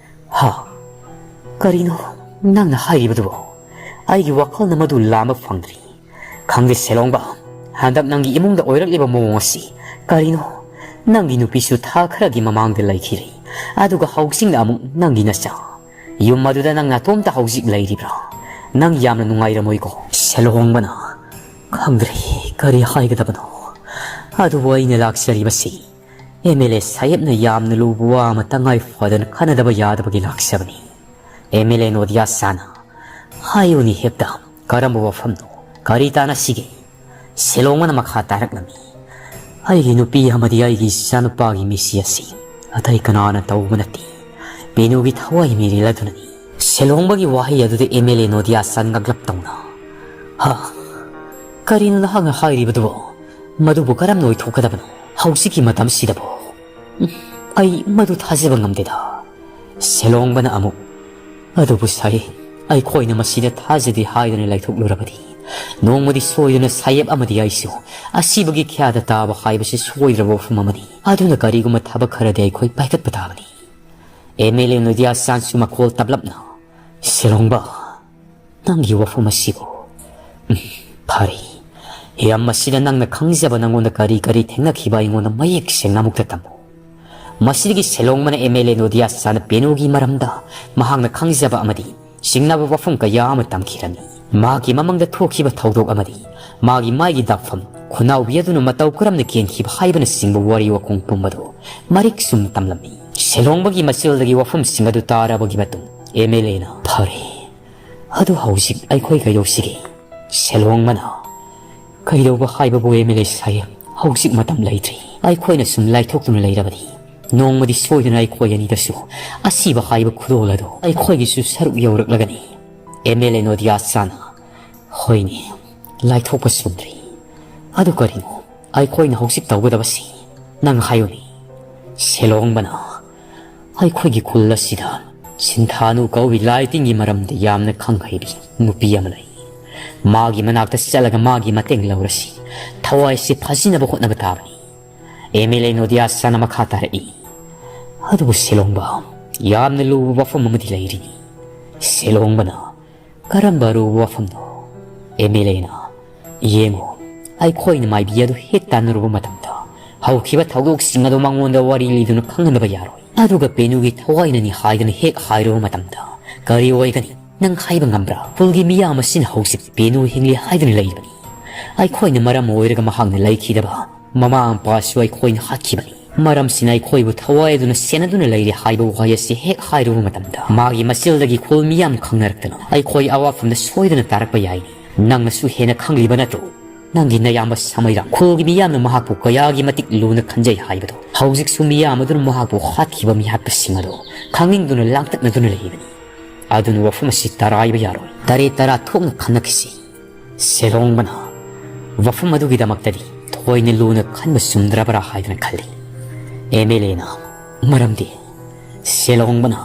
"ꯍꯥ? ꯀꯔꯤꯅꯣ ꯅꯪꯅ ꯍꯥꯏꯔꯤꯕꯗꯨꯕꯣ? ꯑꯩꯒꯤ ꯋꯥꯈꯜꯅ ꯃꯗꯨ ꯂꯥꯝꯕ ꯐꯪꯗ꯭ꯔꯤ꯫ ꯈꯪꯗꯦ ꯁꯦꯂꯣꯡꯕ, ꯍꯟꯗꯛ ꯅꯪꯒꯤ ꯏꯃꯨꯡꯗ ꯑꯣꯏꯔꯛꯂꯤꯕ ꯃꯑꯣꯡ ꯑꯁꯤ ꯀꯔꯤꯅꯣ? ꯅꯪꯒꯤ ꯅꯨꯄꯤꯁꯨ ꯊꯥ ꯈꯔꯒꯤ ꯃꯃꯥꯡꯗ ꯂꯩꯈꯤꯔꯦ, ꯑꯗꯨꯒ ꯍꯧꯖꯤꯛꯅ ꯑꯃꯨꯛ ꯅꯪꯒꯤ ꯅꯆꯥ꯫ ꯌꯨꯝ ꯑꯗꯨꯗ ꯅꯪ ꯅꯇꯣꯝꯇ ꯍꯧꯖꯤꯛ ꯂꯩꯔꯤꯕ꯭ꯔꯥ? ꯅꯪ ꯌꯥꯝꯅ ꯅꯨꯡꯉꯥꯏꯔꯝꯃꯣꯏꯀꯣ?" ꯁꯦꯂꯣꯡꯕꯅ, "ꯈꯪꯗ꯭ꯔꯦ ꯀꯔꯤ ꯍꯥꯏꯒꯗꯕꯅꯣ꯫ ꯑꯗꯨꯕꯨ ꯑꯩꯅ ꯂꯥꯛꯆꯔꯤꯕꯁꯤ ꯑꯦꯝ ꯑꯦꯜ ꯑꯦ ꯁꯥꯍꯦꯕꯅ ꯌꯥꯝꯅ ꯂꯨꯕ ꯋꯥ ꯑꯃ ꯇꯉꯥꯏ ꯐꯗꯅ ꯈꯟꯅꯗꯕ ꯌꯥꯗꯕꯒꯤ ꯂꯥꯛꯆꯕꯅꯤ꯫" ꯑꯦꯝ ꯑꯦꯜ ꯑꯦ ꯅꯣꯗꯤꯌꯥ ꯆꯥꯟꯅ, "ꯍꯥꯏꯌꯨꯅꯤ ꯍꯦꯛꯇ, ꯀꯔꯝꯕ ꯋꯥꯐꯝꯅꯣ? ꯀꯔꯤ ꯇꯥꯟꯅꯁꯤꯒꯦ?" ꯁꯦꯂꯣꯡꯕꯅ ꯃꯈꯥ ꯇꯥꯔꯛꯂꯝꯃꯤ, "ꯑꯩꯒꯤ ꯅꯨꯄꯤ ꯑꯃꯗꯤ ꯑꯩꯒꯤ ꯏꯆꯥꯅꯨꯄꯥꯒꯤ ꯃꯤꯁꯤ ꯑꯁꯤ ꯑꯇꯩ ꯀꯅꯥꯅ ꯇꯧꯕ ꯅꯠꯇꯦ꯫ ꯄꯦꯅꯨꯒꯤ ꯊꯋꯥꯏ ꯃꯤꯔꯦꯜ ꯑꯗꯨꯅꯅꯤ꯫ ꯁꯦꯂꯣꯡꯕꯒꯤ ꯋꯥꯍꯩ ꯑꯗꯨꯗ ꯑꯦꯝ ꯑꯦꯜ ꯑꯦ ꯅꯣꯗꯤꯌꯥ ꯆꯥꯟ ꯉꯛꯂꯞ ꯇꯧꯅ, "ꯍꯥ? ꯀꯔꯤꯅꯣ ꯅꯍꯥꯛꯅ ꯍꯥꯏꯔꯤꯕꯗꯨꯕꯣ? ꯃꯗꯨꯕꯨ ꯀꯔꯝꯅ ꯑꯣꯏꯊꯣꯛꯀꯗꯕꯅꯣ ꯍꯧꯖꯤꯛꯀꯤ ꯃꯇꯝꯁꯤꯗꯕꯣ? ꯎꯝ, ꯑꯩ ꯃꯗꯨ ꯊꯥꯖꯕ ꯉꯝꯗꯦꯗ꯫" ꯁꯦꯂꯣꯡꯕꯅ ꯑꯃꯨꯛ, "ꯑꯗꯨꯕꯨ ꯁꯥꯏ, ꯑꯩꯈꯣꯏꯅ ꯃꯁꯤꯗ ꯊꯥꯖꯗꯦ ꯍꯥꯏꯗꯨꯅ ꯂꯩꯊꯣꯛꯂꯨꯔꯕꯗꯤ, ꯅꯣꯡꯃꯗꯤ ꯁꯣꯏꯗꯨꯅ ꯁꯥꯍꯦꯕ ꯑꯃꯗꯤ ꯑꯩꯁꯨ ꯑꯁꯤꯕꯒꯤ ꯈ꯭ꯌꯥꯗ ꯇꯥꯕ ꯍꯥꯏꯕꯁꯤ ꯁꯣꯏꯗ꯭ꯔꯕ ꯋꯥꯐꯝ ꯑꯃꯅꯤ꯫ ꯑꯗꯨꯅ ꯀꯔꯤꯒꯨꯝꯕ ꯊꯕꯛ ꯈꯔꯗꯤ ꯑꯩꯈꯣꯏ ꯄꯥꯏꯈꯠꯄ ꯇꯥꯕꯅꯤ꯫" ꯑꯦꯝ ꯑꯦꯜ ꯑꯦ ꯅꯣꯗꯤꯌꯥ ꯆꯥꯟꯁꯨ ꯃꯈꯣꯜ ꯇꯞꯂꯞꯅ, "ꯁꯦꯂꯣꯡꯕ, ꯅꯪꯒꯤ ꯋꯥꯐꯝ ꯑꯁꯤꯕꯨ, ꯎꯝ, ꯐꯔꯦ꯫ ꯌꯥꯝ ꯃꯁꯤꯗ ꯅꯪꯅ ꯈꯪꯖꯕ ꯅꯪꯉꯣꯟꯗ ꯀꯔꯤ ꯀꯔꯤ ꯊꯦꯡꯅꯈꯤꯕ ꯑꯩꯉꯣꯟꯗ ꯃꯌꯦꯛ ꯁꯦꯡꯅ ꯑꯃꯨꯛꯇ ꯇꯝꯃꯨ꯫" ꯃꯁꯤꯗꯒꯤ ꯁꯦꯂꯣꯡꯕꯅ ꯑꯦꯝ ꯑꯦꯜ ꯑꯦ ꯅꯣꯗꯤꯌꯥ ꯆꯥꯟ ꯄꯦꯅꯨꯒꯤ ꯃꯔꯝꯗ ꯃꯍꯥꯛꯅ ꯈꯪꯖꯕ ꯑꯃꯗꯤ ꯆꯤꯡꯅꯕ ꯋꯥꯐꯝ ꯀꯌꯥ ꯑꯃ ꯇꯝꯈꯤꯔꯝꯃꯤ꯫ ꯃꯍꯥꯛꯀꯤ ꯃꯃꯥꯡꯗ ꯊꯣꯛꯈꯤꯕ ꯊꯧꯗꯣꯛ ꯑꯃꯗꯤ ꯃꯥꯒꯤ ꯃꯥꯏꯒꯤ ꯗꯥꯛꯐꯝ, ꯈꯨꯅꯥꯎꯕꯤ ꯑꯗꯨꯅ ꯃꯇꯧ ꯀꯔꯝꯅ ꯀꯦꯟꯈꯤꯕ ꯍꯥꯏꯕꯅꯆꯤꯡꯕ ꯋꯥꯔꯤ ꯋꯥꯈꯣꯡ ꯄꯨꯝꯕꯗꯨ ꯃꯔꯤꯛ ꯆꯨꯝꯅ ꯇꯝꯂꯝꯃꯤ꯫ ꯁꯦꯂꯣꯡꯕꯒꯤ ꯃꯆꯤꯜꯗꯒꯤ ꯋꯥꯐꯝꯁꯤꯡ ꯑꯗꯨ ꯇꯥꯔꯕꯒꯤ ꯃꯇꯨꯡ ꯑꯦꯝ ꯑꯦꯜ ꯑꯦꯅ, "ꯐꯔꯦ, ꯑꯗꯨ ꯍꯧꯖꯤꯛ ꯑꯩꯈꯣꯏ ꯀꯩꯗꯧꯁꯤꯒꯦ?" ꯁꯦꯂꯣꯡꯕꯅ, "ꯀꯩꯗꯧꯕ ꯍꯥꯏꯕꯕꯨ ꯑꯦꯝ ꯑꯦꯜ ꯑꯦ ꯁꯥꯍꯦꯕ, ꯍꯧꯖꯤꯛ ꯃꯇꯝ ꯂꯩꯇ꯭ꯔꯤ꯫ ꯑꯩꯈꯣꯏꯅ ꯁꯨꯝ ꯂꯥꯏꯊꯣꯛꯇꯨꯅ ꯂꯩꯔꯕꯗꯤ ꯅꯣꯡꯃꯗꯤ ꯁꯣꯏꯗꯅ ꯑꯩꯈꯣꯏ ꯑꯅꯤꯗꯁꯨ ꯑꯁꯤꯕ ꯍꯥꯏꯕ ꯈꯨꯗꯣꯜ ꯑꯗꯨ ꯑꯩꯈꯣꯏꯒꯤꯁꯨ ꯁꯔꯨꯛ ꯌꯧꯔꯛꯂꯒꯅꯤ꯫" ꯑꯦꯝ ꯑꯦꯜ ꯑꯦ ꯅꯣꯗꯤꯌꯥ ꯆꯥꯟ, "ꯍꯣꯏꯅꯦ, ꯂꯥꯏꯊꯣꯛꯄ ꯆꯨꯝꯗ꯭ꯔꯤ꯫ ꯑꯗꯨ ꯀꯔꯤꯅꯣ ꯑꯩꯈꯣꯏꯅ ꯍꯧꯖꯤꯛ ꯇꯧꯒꯗꯕꯁꯤ? ꯅꯪ ꯍꯥꯏꯌꯨꯅꯦ꯫" ꯁꯦꯂꯣꯡꯕꯅ, "ꯑꯩꯈꯣꯏꯒꯤ ꯈꯨꯜ ꯑꯁꯤꯗ ꯁꯤꯟꯊꯥꯅꯨ ꯀꯧꯏ ꯂꯥꯏ ꯇꯤꯟꯒꯤ ꯃꯔꯝꯗ ꯌꯥꯝꯅ ꯈꯪ ꯍꯩꯕꯤ ꯅꯨꯄꯤ ꯑꯃ ꯂꯩ꯫ ꯃꯥꯒꯤ ꯃꯅꯥꯛꯇ ꯆꯠꯂꯒ ꯃꯥꯒꯤ ꯃꯇꯦꯡ ꯂꯧꯔꯁꯤ꯫ ꯊꯋꯥꯏꯁꯤ ꯐꯥꯖꯤꯟꯅꯕ ꯍꯣꯠꯅꯕ ꯇꯥꯕꯅꯤ꯫" ꯑꯦꯝ ꯑꯦꯜ ꯑꯦ ꯅꯣꯗꯤꯌꯥ ꯆꯥꯟꯅ ꯃꯈꯥ ꯇꯥꯔꯛꯏ, "ꯑꯗꯨꯕꯨ ꯁꯦꯂꯣꯡꯕ, ꯌꯥꯝꯅ ꯂꯨꯕ ꯋꯥꯐꯝ ꯑꯃꯗꯤ ꯂꯩꯔꯤꯅꯤ꯫" ꯁꯦꯂꯣꯡꯕꯅ, "ꯀꯔꯝꯕ ꯑꯔꯨꯕ ꯋꯥꯐꯝꯅꯣ?" ꯑꯦꯝ ꯑꯦꯜ ꯑꯦꯅ, "ꯌꯦꯡꯉꯨ, ꯑꯩꯈꯣꯏꯅ ꯃꯥꯏꯕꯤ ꯑꯗꯨ ꯍꯦꯛ ꯇꯥꯟꯅꯔꯨꯕ ꯃꯇꯝꯗ ꯍꯧꯈꯤꯕ ꯊꯧꯗꯣꯛꯁꯤꯡ ꯑꯗꯨ ꯃꯉꯣꯟꯗ ꯋꯥꯔꯤ ꯂꯤꯗꯨꯅ ꯈꯪꯍꯟꯗꯕ ꯌꯥꯔꯣꯏ꯫ ꯑꯗꯨꯒ ꯄꯦꯅꯨꯒꯤ ꯊꯋꯥꯏꯅꯅꯤ ꯍꯥꯏꯗꯨꯅ ꯍꯦꯛ ꯍꯥꯏꯔꯨꯕ ꯃꯇꯝꯗ ꯀꯔꯤ ꯑꯣꯏꯒꯅꯤ? ꯅꯪ ꯍꯥꯏꯕ ꯉꯝꯕ꯭ꯔꯥ? ꯈꯨꯜꯒꯤ ꯃꯤꯌꯥꯝ ꯑꯁꯤꯅ ꯍꯧꯖꯤꯛ ꯄꯦꯅꯨ ꯍꯤꯡꯂꯤ ꯍꯥꯏꯗꯨꯅ ꯂꯩꯔꯤꯕꯅꯤ꯫ ꯑꯩꯈꯣꯏꯅ ꯃꯔꯝ ꯑꯣꯏꯔꯒ ꯃꯍꯥꯛꯅ ꯂꯩꯈꯤꯗꯕ ꯃꯃꯥ ꯃꯄꯥꯁꯨ ꯑꯩꯈꯣꯏꯅ ꯍꯥꯠꯈꯤꯕꯅꯤ꯫ ꯃꯔꯝꯁꯤꯅ ꯑꯩꯈꯣꯏꯕꯨ ꯊꯋꯥꯏ ꯑꯗꯨꯅ ꯁꯦꯟꯅꯗꯨꯅ ꯂꯩꯔꯤ ꯍꯥꯏꯕ ꯋꯥꯍꯩ ꯑꯁꯤ ꯍꯦꯛ ꯍꯥꯏꯔꯨꯕ ꯃꯇꯝꯗ ꯃꯥꯒꯤ ꯃꯆꯤꯜꯗꯒꯤ ꯈꯨꯜ ꯃꯤꯌꯥꯝ ꯈꯪꯅꯔꯛꯇꯅ ꯑꯩꯈꯣꯏ ꯑꯋꯥꯐꯝꯗ ꯁꯣꯏꯗꯅ ꯇꯥꯔꯛꯄ ꯌꯥꯏꯅꯤ꯫ ꯅꯪꯅꯁꯨ ꯍꯦꯟꯅ ꯈꯪꯂꯤꯕ ꯅꯠꯇ꯭ꯔꯣ?" ꯅꯪꯒꯤ ꯅꯌꯥꯝꯕ ꯁꯃꯩꯔꯥꯝ, ꯈꯨꯜꯒꯤ ꯃꯤꯌꯥꯝꯅ ꯃꯍꯥꯛꯄꯨ ꯀꯌꯥꯒꯤ ꯃꯇꯤꯛ ꯂꯨꯅ ꯈꯟꯖꯩ ꯍꯥꯏꯕꯗꯣ ꯍꯧꯖꯤꯛꯁꯨ ꯃꯤꯌꯥꯝ ꯑꯗꯨꯅ ꯃꯍꯥꯛꯄꯨ ꯍꯥꯠꯈꯤꯕ ꯃꯤꯍꯥꯠꯄꯁꯤꯡ ꯑꯗꯨ ꯈꯪꯅꯤꯡꯗꯨꯅ ꯂꯥꯡꯇꯛꯅꯗꯨꯅ ꯂꯩꯕꯅꯤ꯫ ꯑꯗꯨꯅ ꯋꯥꯐꯝ ꯑꯁꯤ ꯇꯔꯥꯏꯕ ꯌꯥꯔꯣꯏ꯫ ꯇꯔꯦꯠ ꯇꯔꯥ ꯊꯣꯛꯅ ꯈꯟꯅꯈꯤꯁꯤ꯫ ꯁꯦꯂꯣꯡꯕꯅ ꯋꯥꯐꯝ ꯑꯗꯨꯒꯤꯗꯃꯛꯇꯗꯤ ꯊꯣꯏꯅ ꯂꯨꯅ ꯈꯟꯕ ꯆꯨꯝꯗ꯭ꯔꯕ꯭ꯔꯥ ꯍꯥꯏꯗꯨꯅ ꯈꯜꯂꯤ꯫ ꯑꯦꯝ ꯑꯦꯜ ꯑꯦꯅ ꯃꯔꯝꯗꯤ ꯁꯦꯂꯣꯡꯕꯅ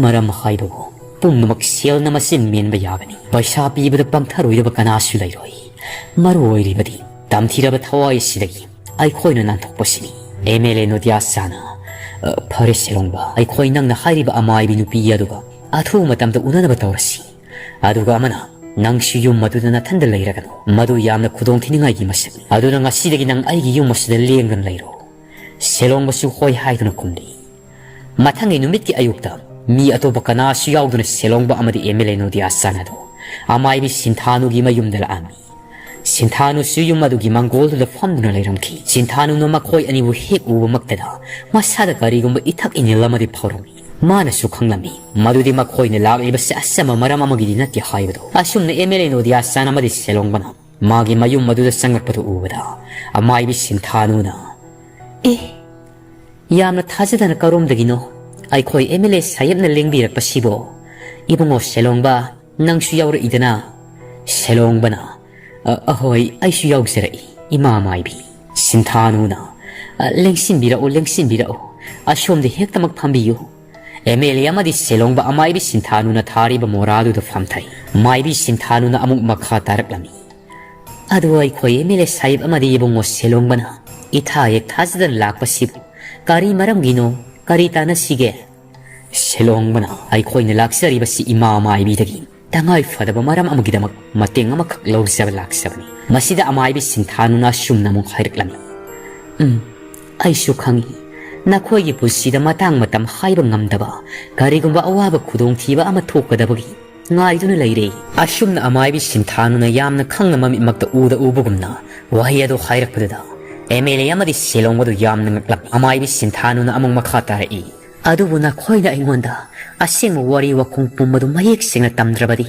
ꯃꯔꯝ ꯍꯥꯏꯕꯕꯨ ꯄꯨꯝꯅꯃꯛ ꯁꯦꯜꯅ ꯃꯆꯤꯟ ꯃꯦꯟꯕ ꯌꯥꯒꯅꯤ꯫ ꯄꯩꯁꯥ ꯄꯤꯕꯗ ꯄꯪꯊꯔꯣꯏꯗꯕ ꯀꯅꯥꯁꯨ ꯂꯩꯔꯣꯏ꯫ ꯃꯔꯨ ꯑꯣꯏꯔꯤꯕꯗꯤ ꯇꯝꯊꯤꯔꯕ ꯊꯋꯥꯏ ꯑꯁꯤꯗꯒꯤ ꯑꯩꯈꯣꯏꯅ ꯅꯥꯟꯊꯣꯛꯄꯁꯤꯅꯤ꯫ ꯑꯦꯝ ꯑꯦꯜ ꯑꯦ ꯅꯣꯗꯤꯌꯥꯁꯥꯅ, "ꯑ, ꯐꯔꯦ ꯁꯦꯂꯣꯡꯕ, ꯑꯩꯈꯣꯏ ꯅꯪꯅ ꯍꯥꯏꯔꯤꯕ ꯑꯃꯥꯏꯕꯤ ꯅꯨꯄꯤ ꯑꯗꯨꯒ ꯑꯊꯨꯕ ꯃꯇꯝꯗ ꯎꯅꯅꯕ ꯇꯧꯔꯁꯤ꯫ ꯑꯗꯨꯒ ꯑꯃꯅ ꯅꯪꯁꯨ ꯌꯨꯝ ꯑꯗꯨꯗ ꯅꯊꯟꯗ ꯂꯩꯔꯒꯅꯨ꯫ ꯃꯗꯨ ꯌꯥꯝꯅ ꯈꯨꯗꯣꯡ ꯊꯤꯅꯤꯡꯉꯥꯏꯒꯤ ꯃꯁꯛꯅꯤ꯫ ꯑꯗꯨꯅ ꯉꯁꯤꯗꯒꯤ ꯅꯪ ꯑꯩꯒꯤ ꯌꯨꯝ ꯑꯁꯤꯗ ꯂꯦꯡꯗꯅ ꯂꯩꯔꯣ꯫" ꯁꯦꯂꯣꯡꯕꯁꯨ ꯍꯣꯏ ꯍꯥꯏꯗꯨꯅ ꯈꯨꯝꯂꯤ꯫ ꯃꯊꯪꯒꯤ ꯅꯨꯃꯤꯠꯀꯤ ꯑꯌꯨꯛꯇ ꯃꯤ ꯑꯇꯣꯞꯄ ꯀꯅꯥꯁꯨ ꯌꯥꯎꯗꯅ ꯁꯦꯂꯣꯡꯕ ꯑꯃꯗꯤ ꯑꯦꯝ ꯑꯦꯜ ꯑꯦ ꯅꯣꯗꯤꯌꯥꯁꯥꯟ ꯑꯗꯨ ꯑꯃꯥꯏꯕꯤ ꯁꯤꯟꯊꯥꯅꯨꯒꯤ ꯃꯌꯨꯝꯗ ꯂꯥꯛꯑꯝꯃꯤ꯫ ꯁꯤꯟꯊꯥꯅꯨꯁꯨ ꯌꯨꯝ ꯑꯗꯨꯒꯤ ꯃꯪꯒꯣꯜꯗꯨꯗ ꯐꯝꯗꯨꯅ ꯂꯩꯔꯝꯈꯤ꯫ ꯁꯤꯟꯊꯥꯅꯨꯅ ꯃꯈꯣꯏ ꯑꯅꯤꯕꯨ ꯍꯦꯛ ꯎꯕꯃꯛꯇꯗ ꯃꯁꯥꯗ ꯀꯔꯤꯒꯨꯝꯕ ꯏꯊꯛ ꯏꯅꯤꯜ ꯑꯃꯗꯤ ꯐꯥꯎꯔꯝꯃꯤ꯫ ꯃꯥꯅꯁꯨ ꯈꯪꯂꯝꯃꯤ ꯃꯗꯨꯗꯤ ꯃꯈꯣꯏꯅ ꯂꯥꯛꯂꯤꯕꯁꯤ ꯑꯆꯝꯕ ꯃꯔꯝ ꯑꯃꯒꯤꯗꯤ ꯅꯠꯇꯦ ꯍꯥꯏꯕꯗꯨ꯫ ꯑꯁꯨꯝꯅ ꯑꯦꯝ ꯑꯦꯜ ꯑꯦ ꯅꯣꯗꯤꯌꯥꯁꯥꯟ ꯑꯃꯗꯤ ꯁꯦꯂꯣꯡꯕꯅ ꯃꯥꯒꯤ ꯃꯌꯨꯝ ꯑꯗꯨꯗ ꯆꯪꯂꯛꯄꯗꯨ ꯎꯕꯗ ꯑꯃꯥꯏꯕꯤ ꯁꯤꯟꯊꯥꯅꯨꯅ, "ꯑꯦ, ꯌꯥꯝꯅ ꯊꯥꯖꯗꯅ ꯀꯔꯣꯝꯗꯒꯤꯅꯣ ꯑꯩꯈꯣꯏ ꯑꯦꯝ ꯑꯦꯜ ꯑꯦ ꯁꯥꯍꯦꯕꯅ ꯂꯦꯡꯕꯤꯔꯛꯄꯁꯤꯕꯣ? ꯏꯕꯨꯡꯉꯣ ꯁꯦꯂꯣꯡꯕ, ꯅꯪꯁꯨ ꯌꯥꯎꯔꯛꯏꯗꯅ?" ꯁꯦꯂꯣꯡꯕꯅ, "ꯑ, ꯑꯍꯣꯏ, ꯑꯩꯁꯨ ꯌꯥꯎꯖꯔꯛꯏ, ꯏꯃꯥ ꯃꯥꯏꯕꯤ꯫" ꯁꯤꯟꯊꯥꯅꯨꯅ, "ꯑ, ꯂꯦꯡꯁꯤꯟꯕꯤꯔꯛꯎ, ꯂꯦꯡꯁꯤꯟꯕꯤꯔꯛꯎ꯫ ꯑꯁꯣꯝꯗ ꯍꯦꯛꯇꯃꯛ ꯐꯝꯕꯤꯌꯨ꯫" ꯑꯦꯝ ꯑꯦꯜ ꯑꯦ ꯑꯃꯗꯤ ꯁꯦꯂꯣꯡꯕ ꯑꯃꯥꯏꯕꯤ ꯁꯤꯟꯊꯥꯅꯨꯅ ꯊꯥꯔꯤꯕ ꯃꯣꯔꯥꯗꯨꯗ ꯐꯝꯊꯩ꯫ ꯃꯥꯏꯕꯤ ꯁꯤꯟꯊꯥꯅꯨꯅ ꯑꯃꯨꯛ ꯃꯈꯥ ꯇꯥꯔꯛꯂꯝꯃꯤ꯫ "ꯑꯗꯨ ꯑꯩꯈꯣꯏ ꯑꯦꯝ ꯑꯦꯜ ꯑꯦ ꯁꯥꯍꯦꯕ ꯑꯃꯗꯤ ꯏꯕꯨꯡꯉꯣ ꯁꯦꯂꯣꯡꯕꯅ ꯏꯊꯥ ꯍꯦꯛ ꯊꯥꯖꯗꯅ ꯂꯥꯛꯄꯁꯤꯕꯨ ꯀꯔꯤ ꯃꯔꯝꯒꯤꯅꯣ? ꯀꯔꯤ ꯇꯥꯟꯅꯁꯤꯒꯦ?" ꯁꯦꯂꯣꯡꯕꯅ, "ꯑꯩꯈꯣꯏꯅ ꯂꯥꯛꯆꯔꯤꯕꯁꯤ ꯏꯃꯥ ꯃꯥꯏꯕꯤꯗꯒꯤ ꯇꯉꯥꯏ ꯐꯗꯕ ꯃꯔꯝ ꯑꯃꯒꯤꯗꯃꯛ ꯃꯇꯦꯡ ꯑꯃꯈꯛ ꯂꯧꯖꯕ ꯂꯥꯛꯆꯕꯅꯤ꯫" ꯃꯁꯤꯗ ꯑꯃꯥꯏꯕꯤ ꯁꯤꯟꯊꯥꯅꯨꯅ ꯑꯁꯨꯝꯅ ꯑꯃꯨꯛ ꯍꯥꯏꯔꯛꯂꯝꯃꯤ, "ꯎꯝ, ꯑꯩꯁꯨ ꯈꯪꯏ, ꯅꯈꯣꯏꯒꯤ ꯄꯨꯟꯁꯤꯗ ꯃꯇꯥꯡ ꯃꯇꯝ ꯍꯥꯏꯕ ꯉꯝꯗꯕ ꯀꯔꯤꯒꯨꯝꯕ ꯑꯋꯥꯕ ꯈꯨꯗꯣꯡꯊꯤꯕ ꯑꯃ ꯊꯣꯛꯀꯗꯕꯒꯤ ꯉꯥꯏꯗꯨꯅ ꯂꯩꯔꯦ꯫" ꯑꯁꯨꯝꯅ ꯑꯃꯥꯏꯕꯤ ꯁꯤꯟꯊꯥꯅꯨꯅ ꯌꯥꯝꯅ ꯈꯪꯅ ꯃꯃꯤꯠꯃꯛꯇ ꯎꯗ ꯎꯕꯒꯨꯝꯅ ꯋꯥꯍꯩ ꯑꯗꯨ ꯍꯥꯏꯔꯛꯄꯗꯨꯗ ꯑꯦꯝ ꯑꯦꯜ ꯑꯦ ꯑꯃꯗꯤ ꯁꯦꯂꯣꯡꯕꯗꯨ ꯌꯥꯝꯅ ꯉꯛꯂꯝꯃꯤ꯫ ꯑꯃꯥꯏꯕꯤ ꯁꯤꯟꯊꯥꯅꯨꯅ ꯑꯃꯨꯛ ꯃꯈꯥ ꯇꯥꯔꯛꯏ, "ꯑꯗꯨꯕꯨ ꯅꯈꯣꯏꯅ ꯑꯩꯉꯣꯟꯗ ꯑꯁꯦꯡꯕ ꯋꯥꯔꯤ ꯋꯥꯈꯣꯡ ꯄꯨꯝꯕꯗꯨ ꯃꯌꯦꯛ ꯁꯦꯡꯅ ꯇꯝꯗ꯭ꯔꯕꯗꯤ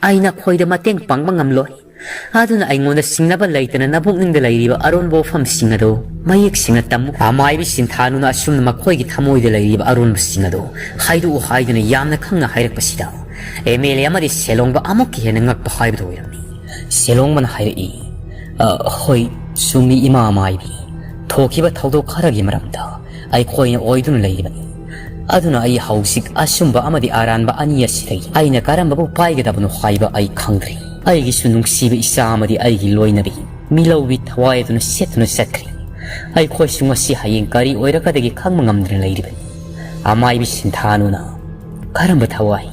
ꯑꯩ ꯅꯈꯣꯏꯗ ꯃꯇꯦꯡ ꯄꯥꯡꯕ ꯉꯝꯂꯣꯏ꯫ ꯑꯗꯨꯅ ꯑꯩꯉꯣꯟꯗ ꯁꯤꯡꯅꯕ ꯂꯩꯇꯅ ꯅꯕꯨꯛꯅꯤꯡꯗ ꯂꯩꯔꯤꯕ ꯑꯔꯣꯟꯕ ꯋꯥꯐꯝꯁꯤꯡ ꯑꯗꯨ ꯃꯌꯦꯛ ꯁꯦꯡꯅ ꯇꯝꯃꯨ꯫ ꯑꯃꯥꯏꯕꯤ ꯁꯤꯟꯊꯥꯅꯨꯅ ꯑꯁꯨꯝꯅ ꯃꯈꯣꯏꯒꯤ ꯊꯃꯣꯏꯗ ꯂꯩꯔꯤꯕ ꯑꯔꯣꯟꯕꯁꯤꯡ ꯑꯗꯨ ꯍꯥꯏꯗꯣꯛꯎ ꯍꯥꯏꯗꯨꯅ ꯌꯥꯝꯅ ꯈꯪꯅ ꯍꯥꯏꯔꯛꯄꯁꯤꯗ ꯑꯦꯝ ꯑꯦꯜ ꯑꯦ ꯑꯃꯗꯤ ꯁꯦꯂꯣꯡꯕ ꯑꯃꯨꯛꯀ ꯍꯦꯟꯅ ꯉꯛꯄ ꯍꯥꯏꯕꯗꯨ ꯑꯣꯏꯔꯝꯃꯤ꯫ ꯁꯦꯂꯣꯡꯕꯅ ꯍꯥꯏꯔꯛꯏ, "ꯑ, ꯍꯣꯏ, ꯆꯨꯝꯃꯤ, ꯏꯃꯥ ꯑꯃꯥꯏꯕꯤ꯫ ꯊꯣꯛꯈꯤꯕ ꯊꯧꯗꯣꯛ ꯈꯔꯒꯤ ꯃꯔꯝꯗ ꯑꯩꯈꯣꯏꯅ ꯑꯣꯏꯗꯨꯅ ꯂꯩꯔꯤꯕꯅꯤ꯫ ꯑꯗꯨꯅ ꯑꯩ ꯍꯧꯖꯤꯛ ꯑꯆꯨꯝꯕ ꯑꯃꯗꯤ ꯑꯔꯥꯟꯕ ꯑꯅꯤ ꯑꯁꯤꯗꯒꯤ ꯑꯩꯅ ꯀꯔꯝꯕꯕꯨ ꯄꯥꯏꯒꯗꯕꯅꯣ ꯍꯥꯏꯕ ꯑꯩ ꯈꯪꯗ꯭ꯔꯦ꯫ ꯑꯩꯒꯤꯁꯨ ꯅꯨꯡꯁꯤꯕ ꯏꯆꯥ ꯑꯃꯗꯤ ꯑꯩꯒꯤ ꯂꯣꯏꯅꯕꯤ ꯃꯤꯂꯧꯕꯤ ꯊꯋꯥꯏ ꯑꯗꯨꯅ ꯁꯦꯠꯇꯨꯅ ꯆꯠꯈ꯭ꯔꯦ꯫ ꯑꯩꯈꯣꯏꯁꯨ ꯉꯁꯤ ꯍꯌꯦꯡ ꯀꯔꯤ ꯑꯣꯏꯔꯛꯀꯗꯒꯦ ꯈꯪꯕ ꯉꯝꯗꯅ ꯂꯩꯔꯤꯕꯅꯤ꯫" ꯑꯃꯥꯏꯕꯤ ꯁꯤꯟꯊꯥꯅꯨꯅ, "ꯀꯔꯝꯕ ꯊꯋꯥꯏ?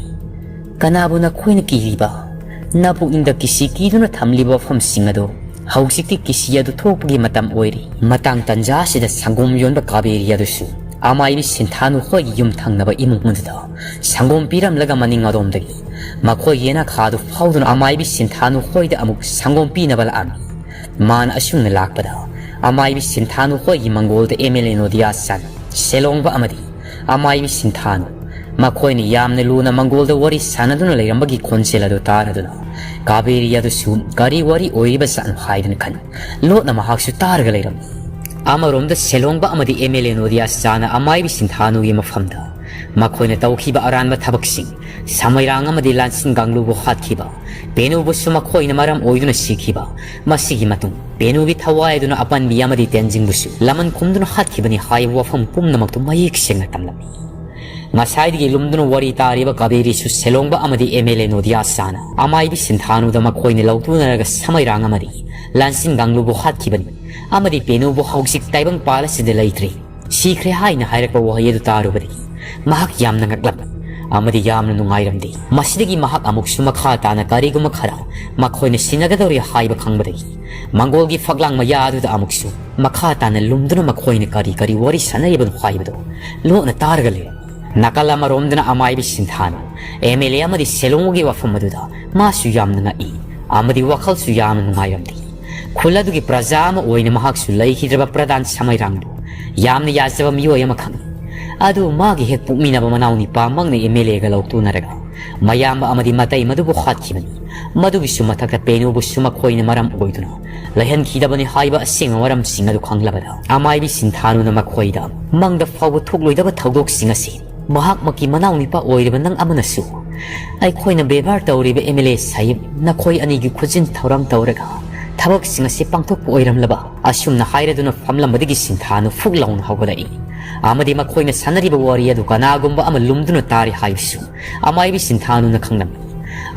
ꯀꯅꯥꯕꯨ ꯅꯈꯣꯏꯅ ꯀꯤꯔꯤꯕ? ꯅꯄꯨꯛꯅꯤꯡꯗ ꯀꯤꯁꯤ ꯀꯤꯗꯨꯅ ꯊꯝꯂꯤꯕ ꯋꯥꯐꯝꯁꯤꯡ ꯑꯗꯨ ꯍꯧꯖꯤꯛꯇꯤ ꯀꯤꯁꯤ ꯑꯗꯨ ꯊꯣꯛꯄꯒꯤ ꯃꯇꯝ ꯑꯣꯏꯔꯦ꯫ ꯃꯇꯥꯡ ꯇꯟꯖꯥ ꯑꯁꯤꯗ ꯁꯪꯒꯣꯝ ꯌꯣꯟꯕ ꯀꯥꯕꯦꯔꯤ ꯑꯗꯨꯁꯨ ꯑꯃꯥꯏꯕꯤ ꯁꯤꯟꯊꯥꯅꯨ ꯍꯣꯏꯒꯤ ꯌꯨꯝ ꯊꯪꯅꯕ ꯏꯃꯨꯡ ꯑꯗꯨꯗ ꯁꯪꯒꯣꯝ ꯄꯤꯔꯝꯂꯒ ꯃꯅꯤꯡ ꯑꯗꯣꯝꯗꯒꯤ ꯃꯈꯣꯏꯒꯤ ꯌꯦꯅꯈꯥ ꯑꯗꯨ ꯐꯥꯎꯗꯨꯅ ꯑꯃꯥꯏꯕꯤ ꯁꯤꯟꯊꯥꯅꯨ ꯍꯣꯏꯗ ꯑꯃꯨꯛ ꯁꯪꯒꯣꯝ ꯄꯤꯅꯕ ꯂꯥꯛꯑꯝꯃꯤ꯫ ꯃꯥꯅ ꯑꯁꯨꯝꯅ ꯂꯥꯛꯄꯗ ꯑꯃꯥꯏꯕꯤ ꯁꯤꯟꯊꯥꯅꯨ ꯍꯣꯏꯒꯤ ꯃꯪꯒꯣꯜꯗ ꯑꯦꯝ ꯑꯦꯜ ꯑꯦ ꯅꯣꯗꯤꯌꯥ ꯆꯥꯟ, ꯁꯦꯂꯣꯡꯕ ꯑꯃꯗꯤ ꯑꯃꯥꯏꯕꯤ ꯁꯤꯟꯊꯥꯅꯨ ꯃꯈꯣꯏꯅ ꯌꯥꯝꯅ ꯂꯨꯅ ꯃꯪꯒꯣꯜꯗ ꯋꯥꯔꯤ ꯁꯥꯟꯅꯗꯨꯅ ꯂꯩꯔꯝꯕꯒꯤ ꯈꯣꯟꯖꯦꯜ ꯑꯗꯨ ꯇꯥꯔꯗꯨꯅ ꯀꯥꯕꯦꯔꯤ ꯑꯗꯨꯁꯨ ꯀꯔꯤ ꯋꯥꯔꯤ ꯑꯣꯏꯔꯤꯕꯖꯥꯠꯅꯣ ꯍꯥꯏꯗꯨꯅ ꯈꯟ ꯂꯣꯠꯅ ꯃꯍꯥꯛꯁꯨ ꯇꯥꯔꯒ ꯂꯩꯔꯝꯃꯤ꯫ ꯑꯃꯔꯣꯝꯗ ꯁꯦꯂꯣꯡꯕ ꯑꯃꯗꯤ ꯑꯦꯝ ꯑꯦꯜ ꯑꯦ ꯅꯣꯗꯤꯌꯥ ꯆꯥꯅ ꯑꯃꯥꯏꯕꯤ ꯁꯤꯟꯊꯥꯅꯨꯒꯤ ꯃꯐꯝꯗ ꯃꯈꯣꯏꯅ ꯇꯧꯈꯤꯕ ꯑꯔꯥꯟꯕ ꯊꯕꯛꯁꯤꯡ, ꯁꯃꯩꯔꯥꯡ ꯑꯃꯗꯤ ꯂꯥꯟꯁꯤꯟ ꯒꯥꯡꯂꯨꯕꯨ ꯍꯥꯠꯈꯤꯕ, ꯄꯦꯅꯨꯕꯨꯁꯨ ꯃꯈꯣꯏꯅ ꯃꯔꯝ ꯑꯣꯏꯗꯨꯅ ꯁꯤꯈꯤꯕ, ꯃꯁꯤꯒꯤ ꯃꯇꯨꯡ ꯄꯦꯅꯨꯒꯤ ꯊꯋꯥꯏ ꯑꯗꯨꯅ ꯑꯄꯟꯕꯤ ꯑꯃꯗꯤ ꯇꯦꯟꯖꯤꯡꯕꯨꯁꯨ ꯂꯃꯟ ꯈꯨꯝꯗꯨꯅ ꯍꯥꯠꯈꯤꯕꯅꯤ ꯍꯥꯏꯕ ꯋꯥꯐꯝ ꯄꯨꯝꯅꯃꯛꯇꯨ ꯃꯌꯦꯛ ꯁꯦꯡꯅ ꯇꯝꯂꯝꯃꯤ꯫ ꯉꯁꯥꯏꯗꯒꯤ ꯂꯨꯝꯗꯨꯅ ꯋꯥꯔꯤ ꯇꯥꯔꯤꯕ ꯀꯥꯕꯦꯔꯤꯁꯨ ꯁꯦꯂꯣꯡꯕ ꯑꯃꯗꯤ ꯑꯦꯝ ꯑꯦꯜ ꯑꯦ ꯅꯣꯗꯤꯌꯥ ꯆꯥꯅ ꯑꯃꯥꯏꯕꯤ ꯁꯤꯟꯊꯥꯅꯨꯗ ꯃꯈꯣꯏꯅ ꯂꯧꯇꯨꯅꯔꯒ ꯁꯃꯩꯔꯥꯡ ꯑꯃꯗꯤ ꯂꯥꯟꯁꯤꯟ ꯒꯥꯡꯂꯨꯕꯨ ꯍꯥꯠꯈꯤꯕꯅꯤ ꯑꯃꯗꯤ ꯄꯦꯅꯨꯕꯨ ꯍꯧꯖꯤꯛ ꯇꯥꯏꯕꯪ ꯄꯥꯜ ꯑꯁꯤꯗ ꯂꯩꯇ꯭ꯔꯦ, ꯁꯤꯈ꯭ꯔꯦ ꯍꯥꯏꯅ ꯍꯥꯏꯔꯛꯄ ꯋꯥꯍꯩ ꯑꯗꯨ ꯇꯥꯔꯨꯕꯗꯒꯤ ꯃꯍꯥꯛ ꯌꯥꯝꯅ ꯉꯛꯂꯝꯃꯤ ꯑꯃꯗꯤ ꯌꯥꯝꯅ ꯅꯨꯡꯉꯥꯏꯔꯝꯗꯦ꯫ ꯃꯁꯤꯗꯒꯤ ꯃꯍꯥꯛ ꯑꯃꯨꯛꯁꯨ ꯃꯈꯥ ꯇꯥꯅ ꯀꯔꯤꯒꯨꯝꯕ ꯈꯔ ꯃꯈꯣꯏꯅ ꯁꯤꯟꯅꯒꯗꯧꯔꯤ ꯍꯥꯏꯕ ꯈꯪꯕꯗꯒꯤ ꯃꯪꯒꯣꯜꯒꯤ ꯐꯛꯂꯥꯡ ꯃꯌꯥ ꯑꯗꯨꯗ ꯑꯃꯨꯛꯁꯨ ꯃꯈꯥ ꯇꯥꯅ ꯂꯨꯝꯗꯨꯅ ꯃꯈꯣꯏꯅ ꯀꯔꯤ ꯀꯔꯤ ꯋꯥꯔꯤ ꯁꯥꯟꯅꯔꯤꯕꯅꯣ ꯍꯥꯏꯕꯗꯨ ꯂꯣꯠꯅ ꯇꯥꯔꯒ ꯂꯩꯔꯝꯃꯤ꯫ ꯅꯥꯀꯜ ꯑꯃꯔꯣꯝꯗꯅ ꯑꯃꯥꯏꯕꯤ ꯁꯤꯟꯊꯥꯅ ꯑꯦꯝ ꯑꯦꯜ ꯑꯦ ꯑꯃꯗꯤ ꯁꯦꯂꯣꯡꯒꯤ ꯋꯥꯐꯝ ꯑꯗꯨꯗ ꯃꯥꯁꯨ ꯌꯥꯝꯅ ꯉꯛꯏ ꯑꯃꯗꯤ ꯋꯥꯈꯜꯁꯨ ꯌꯥꯝꯅ ꯅꯨꯡꯉꯥꯏꯔꯝꯗꯦ꯫ ꯈꯨꯜ ꯑꯗꯨꯒꯤ ꯄ꯭ꯔꯖꯥ ꯑꯃ ꯑꯣꯏꯅ ꯃꯍꯥꯛꯁꯨ ꯂꯩꯈꯤꯗ꯭ꯔꯕ ꯄ꯭ꯔꯙꯥꯟ ꯁꯃꯩꯔꯥꯡꯕꯨ ꯌꯥꯝꯅ ꯌꯥꯖꯕ ꯃꯤꯑꯣꯏ ꯑꯃꯈꯛꯅꯤ꯫ ꯑꯗꯨ ꯃꯥꯒꯤ ꯍꯦꯛ ꯄꯣꯛꯃꯤꯟꯅꯕ ꯃꯅꯥꯎ ꯅꯤꯄꯥꯃꯛꯅ ꯑꯦꯝ ꯑꯦꯜ ꯑꯦꯒ ꯂꯧꯇꯨꯅꯔꯒ ꯃꯌꯥꯝꯕ ꯑꯃꯗꯤ ꯃꯇꯩ ꯃꯗꯨꯕꯨ ꯍꯥꯠꯈꯤꯕꯅꯤ꯫ ꯃꯗꯨꯒꯤꯁꯨ ꯃꯊꯛꯇ ꯄꯦꯅꯨꯕꯨꯁꯨ ꯃꯈꯣꯏꯅ ꯃꯔꯝ ꯑꯣꯏꯗꯨꯅ ꯂꯩꯍꯟꯈꯤꯗꯕꯅꯤ ꯍꯥꯏꯕ ꯑꯁꯦꯡꯕ ꯃꯔꯝꯁꯤꯡ ꯑꯗꯨ ꯈꯪꯂꯕꯗ, ꯑꯃꯥꯏꯕꯤ ꯁꯤꯟꯊꯥꯅꯨꯅ ꯃꯈꯣꯏꯗ ꯃꯪꯗ ꯐꯥꯎꯕ ꯊꯣꯛꯂꯣꯏꯗꯕ ꯊꯧꯗꯣꯛꯁꯤꯡ ꯑꯁꯤ ꯃꯍꯥꯛꯃꯛꯀꯤ ꯃꯅꯥꯎꯅꯨꯄꯥ ꯑꯣꯏꯔꯤꯕ ꯅꯪ ꯑꯃꯅꯁꯨ ꯑꯩꯈꯣꯏꯅ ꯕꯦꯕꯥꯔ ꯇꯧꯔꯤꯕ ꯑꯦꯝ ꯑꯦꯜ ꯑꯦ ꯁꯥꯍꯤꯕ ꯅꯈꯣꯏ ꯑꯅꯤꯒꯤ ꯈꯨꯖꯤꯟ ꯊꯧꯔꯥꯡ ꯇꯧꯔꯒ ꯊꯕꯛꯁꯤꯡ ꯑꯁꯤ ꯄꯥꯡꯊꯣꯛꯄ ꯑꯣꯏꯔꯝꯂꯕ ꯑꯁꯨꯝꯅ ꯍꯥꯏꯔꯗꯨꯅ ꯐꯝꯂꯝꯕꯗꯒꯤ ꯁꯤꯟꯊꯥꯅꯨ ꯐꯨꯛ ꯂꯥꯎꯅ ꯍꯧꯒꯠꯂꯛꯏ꯫ ꯑꯃꯗꯤ ꯃꯈꯣꯏꯅ ꯁꯥꯟꯅꯔꯤꯕ ꯋꯥꯔꯤ ꯑꯗꯨ ꯀꯅꯥꯒꯨꯝꯕ ꯑꯃ ꯂꯨꯝꯗꯨꯅ ꯇꯥꯔꯤ ꯍꯥꯏꯕꯁꯨ ꯑꯃꯥꯏꯕꯤ ꯁꯤꯟꯊꯥꯅꯨꯅ ꯈꯪꯂꯝꯃꯤ꯫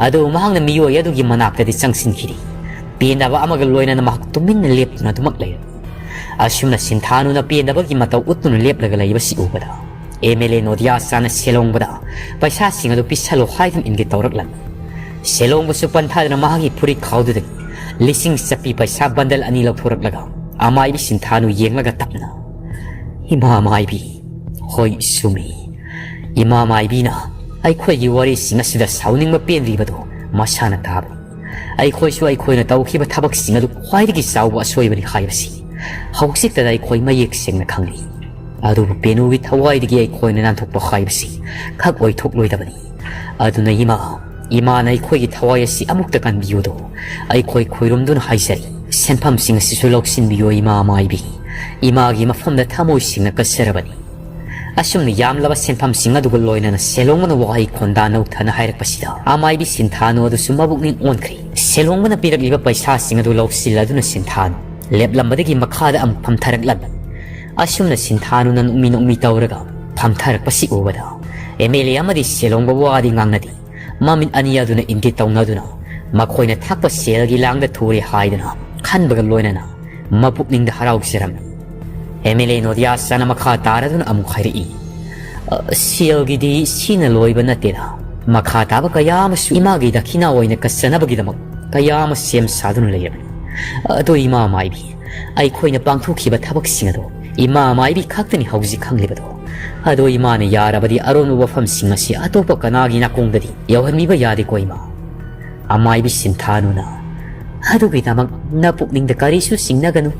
ꯑꯗꯨꯕꯨ ꯃꯍꯥꯛꯅ ꯃꯤꯑꯣꯏ ꯑꯗꯨꯒꯤ ꯃꯅꯥꯛꯇꯗꯤ ꯆꯪꯁꯤꯟꯈꯤꯗꯦ꯫ ꯄꯦꯟꯗꯕ ꯑꯃꯒ ꯂꯣꯏꯅꯅ ꯃꯍꯥꯛ ꯇꯨꯃꯤꯟꯅ ꯂꯦꯞꯇꯨꯅ ꯑꯗꯨꯃꯛ ꯂꯩꯔꯝꯃꯤ꯫ ꯑꯁꯨꯝꯅ ꯁꯤꯟꯊꯥꯅꯨꯅ ꯄꯦꯟꯗꯕꯒꯤ ꯃꯇꯧ ꯎꯠꯇꯨꯅ ꯂꯦꯞꯂꯒ ꯂꯩꯕꯁꯤ ꯎꯕꯗ ꯑꯦꯝ ꯑꯦꯜ ꯑꯦ ꯅꯣꯗꯤꯌꯥ ꯆꯥꯅ ꯁꯦꯂꯣꯡꯕꯗ ꯄꯩꯁꯥꯁꯤꯡ ꯑꯗꯨ ꯄꯤꯁꯜꯂꯣ ꯍꯥꯏꯗꯨꯅ ꯏꯟꯒꯦ ꯇꯧꯔꯛꯂꯝꯃꯤ꯫ ꯁꯦꯂꯣꯡꯕꯁꯨ ꯄꯟꯊꯥꯗꯨꯅ ꯃꯍꯥꯛꯀꯤ ꯐꯨꯔꯤꯠ ꯈꯥꯎꯗꯨꯗꯒꯤ ꯂꯤꯁꯤꯡ ꯆꯠꯄꯤ ꯄꯩꯁꯥ ꯕꯟꯗꯜ ꯑꯅꯤ ꯂꯧꯊꯣꯔꯛꯂꯒ ꯑꯃꯥꯏꯕꯤ ꯁꯤꯟꯊꯥꯅꯨ ꯌꯦꯡꯂꯒ ꯇꯞꯅ, "ꯏꯃꯥ ꯃꯥꯏꯕꯤ, ꯍꯣꯏ ꯆꯨꯝꯃꯤ꯫ ꯏꯃꯥ ꯃꯥꯏꯕꯤꯅ ꯑꯩꯈꯣꯏꯒꯤ ꯋꯥꯔꯤꯁꯤꯡ ꯑꯁꯤꯗ ꯁꯥꯎꯅꯤꯡꯕ ꯄꯦꯟꯗ꯭ꯔꯤꯕꯗꯨ ꯃꯁꯥꯅ ꯇꯥꯕꯅꯤ꯫ ꯑꯩꯈꯣꯏꯁꯨ ꯑꯩꯈꯣꯏꯅ ꯇꯧꯈꯤꯕ ꯊꯕꯛꯁꯤꯡ ꯑꯗꯨ ꯈ꯭ꯋꯥꯏꯗꯒꯤ ꯆꯥꯎꯕ ꯑꯁꯣꯏꯕꯅꯤ ꯍꯥꯏꯕꯁꯤ ꯍꯧꯖꯤꯛꯇꯗ ꯑꯩꯈꯣꯏ ꯃꯌꯦꯛ ꯁꯦꯡꯅ ꯈꯪꯂꯤ꯫ ꯑꯗꯨꯕꯨ ꯄꯦꯅꯨꯒꯤ ꯊꯋꯥꯏꯗꯒꯤ ꯑꯩꯈꯣꯏꯅ ꯅꯥꯟꯊꯣꯛꯄ ꯍꯥꯏꯕꯁꯤ ꯈꯛ ꯑꯣꯏꯊꯣꯛꯂꯣꯏꯗꯕꯅꯤ꯫ ꯑꯗꯨꯅ ꯏꯃꯥ, ꯏꯃꯥꯅ ꯑꯩꯈꯣꯏꯒꯤ ꯊꯋꯥꯏ ꯑꯁꯤ ꯑꯃꯨꯛꯇ ꯀꯟꯕꯤꯌꯨꯗꯣ ꯑꯩꯈꯣꯏ ꯈꯣꯏꯔꯨꯝꯗꯨꯅ ꯍꯥꯏꯖꯔꯤ꯫ ꯁꯦꯟꯐꯝꯁꯤꯡ ꯑꯁꯤꯁꯨ ꯂꯧꯁꯤꯟꯕꯤꯌꯨ ꯏꯃꯥ ꯃꯥꯏꯕꯤ꯫ ꯏꯃꯥꯒꯤ ꯃꯐꯝꯗ ꯊꯃꯣꯏ ꯁꯦꯡꯅ ꯀꯠꯆꯔꯕꯅꯤ꯫" ꯑꯁꯨꯝꯅ ꯌꯥꯝꯂꯕ ꯁꯦꯟꯐꯝꯁꯤꯡ ꯑꯗꯨꯒ ꯂꯣꯏꯅꯅ ꯁꯦꯂꯣꯡꯕꯅ ꯋꯥꯍꯩ ꯈꯣꯟꯗꯥ ꯅꯧꯊꯅ ꯍꯥꯏꯔꯛꯄꯁꯤꯗ ꯑꯃꯥꯏꯕꯤ ꯁꯤꯟꯊꯥꯅꯨ ꯑꯗꯨꯁꯨ ꯃꯕꯨꯛꯅꯤꯡ ꯑꯣꯟꯈ꯭ꯔꯦ꯫ ꯁꯦꯂꯣꯡꯕꯅ ꯄꯤꯔꯛꯂꯤꯕ ꯄꯩꯁꯥꯁꯤꯡ ꯑꯗꯨ ꯂꯧꯁꯤꯜꯂꯗꯨꯅ ꯁꯤꯟꯊꯥꯅꯨ ꯂꯦꯞꯂꯝꯕꯗꯒꯤ ꯃꯈꯥꯗ ꯑꯃꯨꯛ ꯐꯝꯊꯔꯛꯂꯝꯃꯤ꯫ ꯑꯁꯨꯝꯅ ꯁꯤꯟꯊꯥꯅꯨꯅ ꯅꯣꯛꯃꯤ ꯅꯣꯛꯃꯤ ꯇꯧꯔꯒ ꯐꯝꯊꯔꯛꯄꯁꯤ ꯎꯕꯗ ꯑꯦꯝ ꯑꯦꯜ ꯑꯦ ꯑꯃꯗꯤ ꯁꯦꯂꯣꯡꯕ ꯋꯥꯗꯤ ꯉꯥꯡꯅꯗꯦ꯫ ꯃꯃꯤꯠ ꯑꯅꯤ ꯑꯗꯨꯅ ꯏꯪꯒꯤꯠ ꯇꯧꯅꯗꯨꯅ ꯃꯈꯣꯏꯅ ꯊꯛꯄ ꯁꯦꯜꯒꯤ ꯂꯥꯡꯗ ꯊꯨꯔꯦ ꯍꯥꯏꯗꯨꯅ ꯈꯟꯕꯒ ꯂꯣꯏꯅꯅ ꯃꯄꯨꯛꯅꯤꯡꯗ ꯍꯔꯥꯎꯖꯔꯝꯃꯤ꯫ ꯑꯦꯝ ꯑꯦꯜ ꯑꯦ ꯅꯣꯗꯤꯌꯥꯁꯅ ꯃꯈꯥ ꯇꯥꯔꯗꯨꯅ ꯑꯃꯨꯛ ꯍꯥꯏꯔꯛꯏ, "ꯑ, ꯁꯦꯜꯒꯤꯗꯤ ꯁꯤꯅ ꯂꯣꯏꯕ ꯅꯠꯇꯦꯗ꯫ ꯃꯈꯥ ꯇꯥꯕ ꯀꯌꯥ ꯑꯃꯁꯨ ꯏꯃꯥꯒꯤ ꯗꯈꯤꯅꯥ ꯑꯣꯏꯅ ꯀꯠꯆꯅꯕꯒꯤꯗꯃꯛ ꯀꯌꯥ ꯑꯃ ꯁꯦꯝ ꯁꯥꯗꯨꯅ ꯂꯩꯔꯕꯅꯤ꯫ ꯑꯗꯣ ꯏꯃꯥ ꯃꯥꯏꯕꯤ, ꯑꯩꯈꯣꯏꯅ ꯄꯥꯡꯊꯣꯛꯈꯤꯕ ꯊꯕꯛꯁꯤꯡ ꯑꯗꯣ ꯏꯃꯥ ꯃꯥꯏꯕꯤ ꯈꯛꯇꯅꯤ ꯍꯧꯖꯤꯛ ꯈꯪꯂꯤꯕꯗꯣ꯫ ꯑꯗꯣ ꯏꯃꯥꯅ ꯌꯥꯔꯕꯗꯤ ꯑꯔꯣꯟꯕ ꯋꯥꯐꯝꯁꯤꯡ ꯑꯁꯤ ꯑꯇꯣꯞꯄ ꯀꯅꯥꯒꯤ ꯅꯥꯀꯣꯡꯗꯗꯤ ꯌꯧꯍꯟꯕꯤꯕ ꯌꯥꯗꯦꯀꯣ ꯏꯃꯥ꯫" ꯑꯃꯥꯏꯕꯤ ꯁꯤꯟꯊꯥꯅꯨꯅ, "ꯑꯗꯨꯒꯤꯗꯃꯛ ꯅꯄꯨꯛꯅꯤꯡꯗ ꯀꯔꯤꯁꯨ ꯆꯤꯡꯅꯒꯅꯨ꯫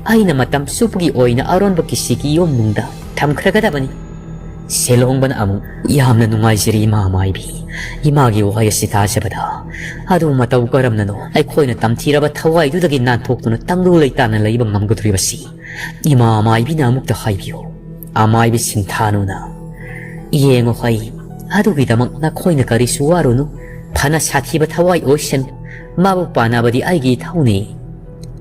ꯑꯩꯅ ꯃꯇꯝ ꯆꯨꯞꯄꯒꯤ ꯑꯣꯏꯅ ꯑꯔꯣꯟꯕ ꯀꯤꯁꯤꯒꯤ ꯌꯨꯝꯅꯨꯡꯗ ꯊꯝꯈ꯭ꯔꯒꯗꯕꯅꯤ꯫ ꯁꯦꯂꯣꯡꯕꯅ ꯑꯃꯨꯛ, "ꯌꯥꯝꯅ ꯅꯨꯡꯉꯥꯏꯖꯔꯦ, ꯏꯃꯥ ꯃꯥꯏꯕꯤ, ꯏꯃꯥꯒꯤ ꯋꯥꯍꯩ ꯑꯁꯤ ꯇꯥꯖꯕꯗ꯫ ꯑꯗꯨ ꯃꯇꯧ ꯀꯔꯝꯅꯅꯣ ꯑꯩꯈꯣꯏꯅ ꯇꯝꯊꯤꯔꯕ ꯊꯋꯥꯏꯗꯨꯗꯒꯤ ꯅꯥꯟꯊꯣꯛꯇꯨꯅ ꯇꯪꯗꯨ ꯂꯩꯇꯥꯅ ꯂꯩꯕ ꯉꯝꯒꯗꯧꯔꯤꯕꯁꯤ? ꯏꯃꯥ ꯃꯥꯏꯕꯤꯅ ꯑꯃꯨꯛꯇ ꯍꯥꯏꯕꯤꯌꯨ꯫" ꯑꯃꯥꯏꯕꯤ ꯁꯤꯟꯊꯥꯅꯨꯅ, "ꯌꯦꯡꯉꯨ ꯍꯩ, ꯑꯗꯨꯒꯤꯗꯃꯛ ꯅꯈꯣꯏꯅ ꯀꯔꯤꯁꯨ ꯋꯥꯔꯨꯅꯨ꯫ ꯐꯅ ꯁꯥꯊꯤꯕ ꯊꯋꯥꯏ ꯑꯣꯏꯁꯅꯨ, ꯃꯥꯕꯨ ꯄꯥꯟꯅꯕꯗꯤ ꯑꯩꯒꯤ ꯏꯊꯧꯅꯤ꯫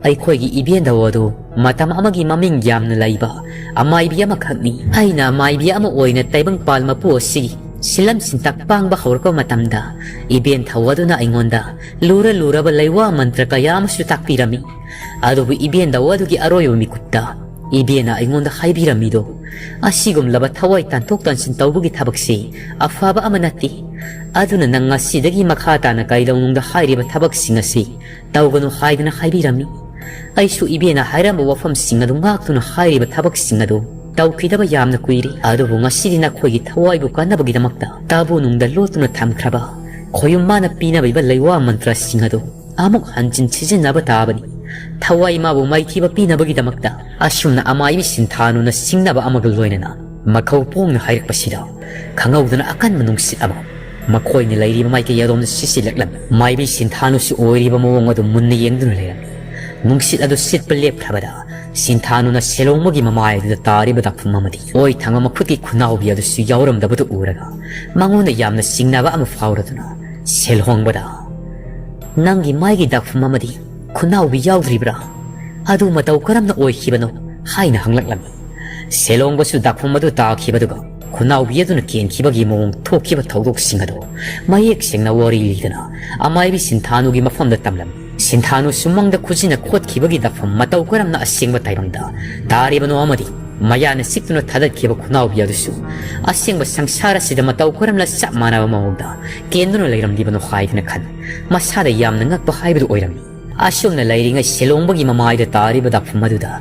ꯑꯩꯈꯣꯏꯒꯤ ꯏꯕꯦꯟꯗꯧ ꯑꯗꯨ ꯃꯇꯝ ꯑꯃꯒꯤ ꯃꯃꯤꯡ ꯌꯥꯝꯅ ꯂꯩꯕ ꯑꯃꯥꯏꯕꯤ ꯑꯃꯈꯛꯅꯤ꯫ ꯑꯩꯅ ꯑꯃꯥꯏꯕꯤ ꯑꯃ ꯑꯣꯏꯅ ꯇꯥꯏꯕꯪꯄꯥꯜ ꯃꯄꯨ ꯑꯁꯤꯒꯤ ꯁꯤꯂꯝ ꯁꯤꯟꯇꯛ ꯄꯥꯡꯕ ꯍꯧꯔꯛꯄ ꯃꯇꯝꯗ, ꯏꯕꯦꯟ ꯊꯧ ꯑꯗꯨꯅ ꯑꯩꯉꯣꯟꯗ ꯂꯨꯔ ꯂꯨꯔꯕ ꯂꯩꯋꯥ ꯃꯟꯇ꯭ꯔ ꯀꯌꯥ ꯑꯃꯁꯨ ꯇꯥꯛꯄꯤꯔꯝꯃꯤ꯫ ꯑꯗꯨꯕꯨ ꯏꯕꯦꯟꯗꯧ ꯑꯗꯨꯒꯤ ꯑꯔꯣꯏꯕ ꯃꯤꯀꯨꯞꯇ ꯏꯕꯦꯟꯅ ꯑꯩꯉꯣꯟꯗ ꯍꯥꯏꯕꯤꯔꯝꯃꯤꯗꯣ, ꯑꯁꯤꯒꯨꯝꯂꯕ ꯊꯋꯥꯏ ꯇꯥꯟꯊꯣꯛ ꯇꯥꯟꯁꯤꯟ ꯇꯧꯕꯒꯤ ꯊꯕꯛꯁꯤ ꯑꯐꯕ ꯑꯃ ꯅꯠꯇꯦ꯫ ꯑꯗꯨꯅ ꯅꯪ ꯉꯁꯤꯗꯒꯤ ꯃꯈꯥ ꯇꯥꯅ ꯀꯩꯗꯧꯅꯨꯡꯗ ꯍꯥꯏꯔꯤꯕ ꯊꯕꯛꯁꯤꯡ ꯑꯁꯤ ꯇꯧꯒꯅꯨ ꯍꯥꯏꯗꯨꯅ ꯍꯥꯏꯕꯤꯔꯝꯃꯤ꯫ ꯑꯩꯁꯨ ꯏꯕꯦꯟꯅ ꯍꯥꯏꯔꯝꯕ ꯋꯥꯐꯝꯁꯤꯡ ꯑꯗꯨ ꯉꯥꯛꯇꯨꯅ ꯍꯥꯏꯔꯤꯕ ꯊꯕꯛꯁꯤꯡ ꯑꯗꯨ ꯇꯧꯈꯤꯗꯕ ꯌꯥꯝꯅ ꯀꯨꯏꯔꯦ꯫ ꯑꯗꯨꯕꯨ ꯉꯁꯤꯗꯤ ꯅꯈꯣꯏꯒꯤ ꯊꯋꯥꯏꯕꯨ ꯀꯟꯅꯕꯒꯤꯗꯃꯛꯇ ꯇꯥꯕꯨ ꯅꯨꯡꯗ ꯂꯣꯠꯇꯨꯅ ꯊꯝꯈ꯭ꯔꯕ ꯈꯣꯌꯨꯝ ꯃꯥꯅ ꯄꯤꯅꯕꯤꯕ ꯂꯩꯋꯥ ꯃꯟꯇ꯭ꯔꯁꯤꯡ ꯑꯗꯨ ꯑꯃꯨꯛ ꯍꯟꯖꯤꯟ ꯁꯤꯖꯤꯟꯅꯕ ꯇꯥꯕꯅꯤ꯫ ꯊꯋꯥꯏ ꯃꯥꯕꯨ ꯃꯥꯏꯊꯤꯕ ꯄꯤꯅꯕꯒꯤꯗꯃꯛꯇ ꯑꯁꯨꯝꯅ ꯑꯃꯥꯏꯕꯤ ꯁꯤꯟꯊꯥꯅꯨꯅ ꯁꯤꯡꯅꯕ ꯑꯃꯒ ꯂꯣꯏꯅꯅ ꯃꯈꯧ ꯄꯣꯡꯅ ꯍꯥꯏꯔꯛꯄꯁꯤꯗ, ꯈꯪꯍꯧꯗꯅ ꯑꯀꯟꯕ ꯅꯨꯡꯁꯤꯠ ꯑꯃ ꯃꯈꯣꯏꯅ ꯂꯩꯔꯤꯕ ꯃꯥꯏꯀꯩ ꯑꯗꯣꯝꯗ ꯁꯤꯠꯆꯤꯜꯂꯛꯂꯝꯃꯤ꯫ ꯃꯥꯏꯕꯤ ꯁꯤꯟꯊꯥꯅꯨꯁꯨ ꯑꯣꯏꯔꯤꯕ ꯃꯑꯣꯡ ꯑꯗꯨ ꯃꯨꯟꯅ ꯌꯦꯡꯗꯨꯅ ꯂꯩꯔꯝꯃꯤ꯫ ꯅꯨꯡꯁꯤꯠ ꯑꯗꯨ ꯁꯤꯠꯄ ꯂꯦꯞꯈ꯭ꯔꯕꯗ, ꯁꯤꯟꯊꯥꯅꯨꯅ ꯁꯦꯂꯣꯡꯕꯒꯤ ꯃꯃꯥꯏ ꯑꯗꯨꯗ ꯇꯥꯔꯤꯕ ꯗꯥꯛꯐꯝ ꯑꯃꯗꯤ ꯑꯣꯏ ꯊꯪꯕ ꯃꯈꯨꯠꯀꯤ ꯈꯨꯅꯥꯎꯕꯤ ꯑꯗꯨꯁꯨ ꯌꯥꯎꯔꯝꯗꯕꯗꯨ ꯎꯔꯒ, ꯃꯉꯣꯟꯗ ꯌꯥꯝꯅ ꯆꯤꯡꯅꯕ ꯑꯃ ꯐꯥꯎꯔꯗꯨꯅ, ꯁꯦꯂꯣꯡꯕꯗ, "ꯅꯪꯒꯤ ꯃꯥꯏꯒꯤ ꯗꯥꯛꯐꯝ ꯑꯃꯗꯤ ꯈꯨꯅꯥꯎꯕꯤ ꯌꯥꯎꯗ꯭ꯔꯤꯕ꯭ꯔꯥ? ꯑꯗꯨ ꯃꯇꯧ ꯀꯔꯝꯅ ꯑꯣꯏꯈꯤꯕꯅꯣ?" ꯍꯥꯏꯅ ꯍꯪꯂꯛꯂꯝꯃꯤ꯫ ꯁꯦꯂꯣꯡꯕꯁꯨ ꯗꯥꯛꯐꯝ ꯑꯗꯨ ꯇꯥꯈꯤꯕꯗꯨꯒ ꯈꯨꯅꯥꯎꯕꯤ ꯑꯗꯨꯅ ꯀꯦꯟꯈꯤꯕꯒꯤ ꯃꯑꯣꯡ ꯊꯣꯛꯈꯤꯕ ꯊꯧꯗꯣꯛꯁꯤꯡ ꯑꯗꯨ ꯃꯌꯦꯛ ꯁꯦꯡꯅ ꯋꯥꯔꯤ ꯂꯤꯗꯨꯅ ꯑꯃꯥꯏꯕꯤ ꯁꯤꯟꯊꯥꯅꯨꯒꯤ ꯃꯐꯝꯗ ꯇꯝꯂꯝꯃꯤ꯫ ꯁꯤꯟꯊꯥꯅꯨ ꯁꯨꯃꯥꯡꯗ ꯈꯨꯖꯤꯟꯅ ꯈꯣꯠꯈꯤꯕꯒꯤ ꯗꯥꯛꯐꯝ ꯃꯇꯧ ꯀꯔꯝꯅ ꯑꯁꯦꯡꯕ ꯇꯥꯏꯕꯪꯗ ꯇꯥꯔꯤꯕꯅꯣ ꯑꯃꯗꯤ ꯃꯌꯥꯅ ꯆꯤꯛꯇꯨꯅ ꯊꯥꯗꯠꯈꯤꯕ ꯈꯨꯅꯥꯎꯕꯤ ꯑꯗꯨꯁꯨ ꯑꯁꯦꯡꯕ ꯁꯪꯁꯥꯔ ꯑꯁꯤꯗ ꯃꯇꯧ ꯀꯔꯝꯅ ꯆꯞ ꯃꯥꯟꯅꯕ ꯃꯑꯣꯡꯗ ꯀꯦꯟꯗꯨꯅ ꯂꯩꯔꯝꯂꯤꯕꯅꯣ ꯍꯥꯏꯗꯨꯅ ꯈꯟ ꯃꯁꯥꯗ ꯌꯥꯝꯅ ꯉꯛꯄ ꯍꯥꯏꯕꯗꯨ ꯑꯣꯏꯔꯝꯃꯤ꯫ ꯑꯁꯨꯝꯅ ꯂꯩꯔꯤꯉꯩ ꯁꯦꯂꯣꯡꯕꯒꯤ ꯃꯃꯥꯏꯗ ꯇꯥꯔꯤꯕ ꯗꯥꯛꯐꯝ ꯑꯗꯨꯗ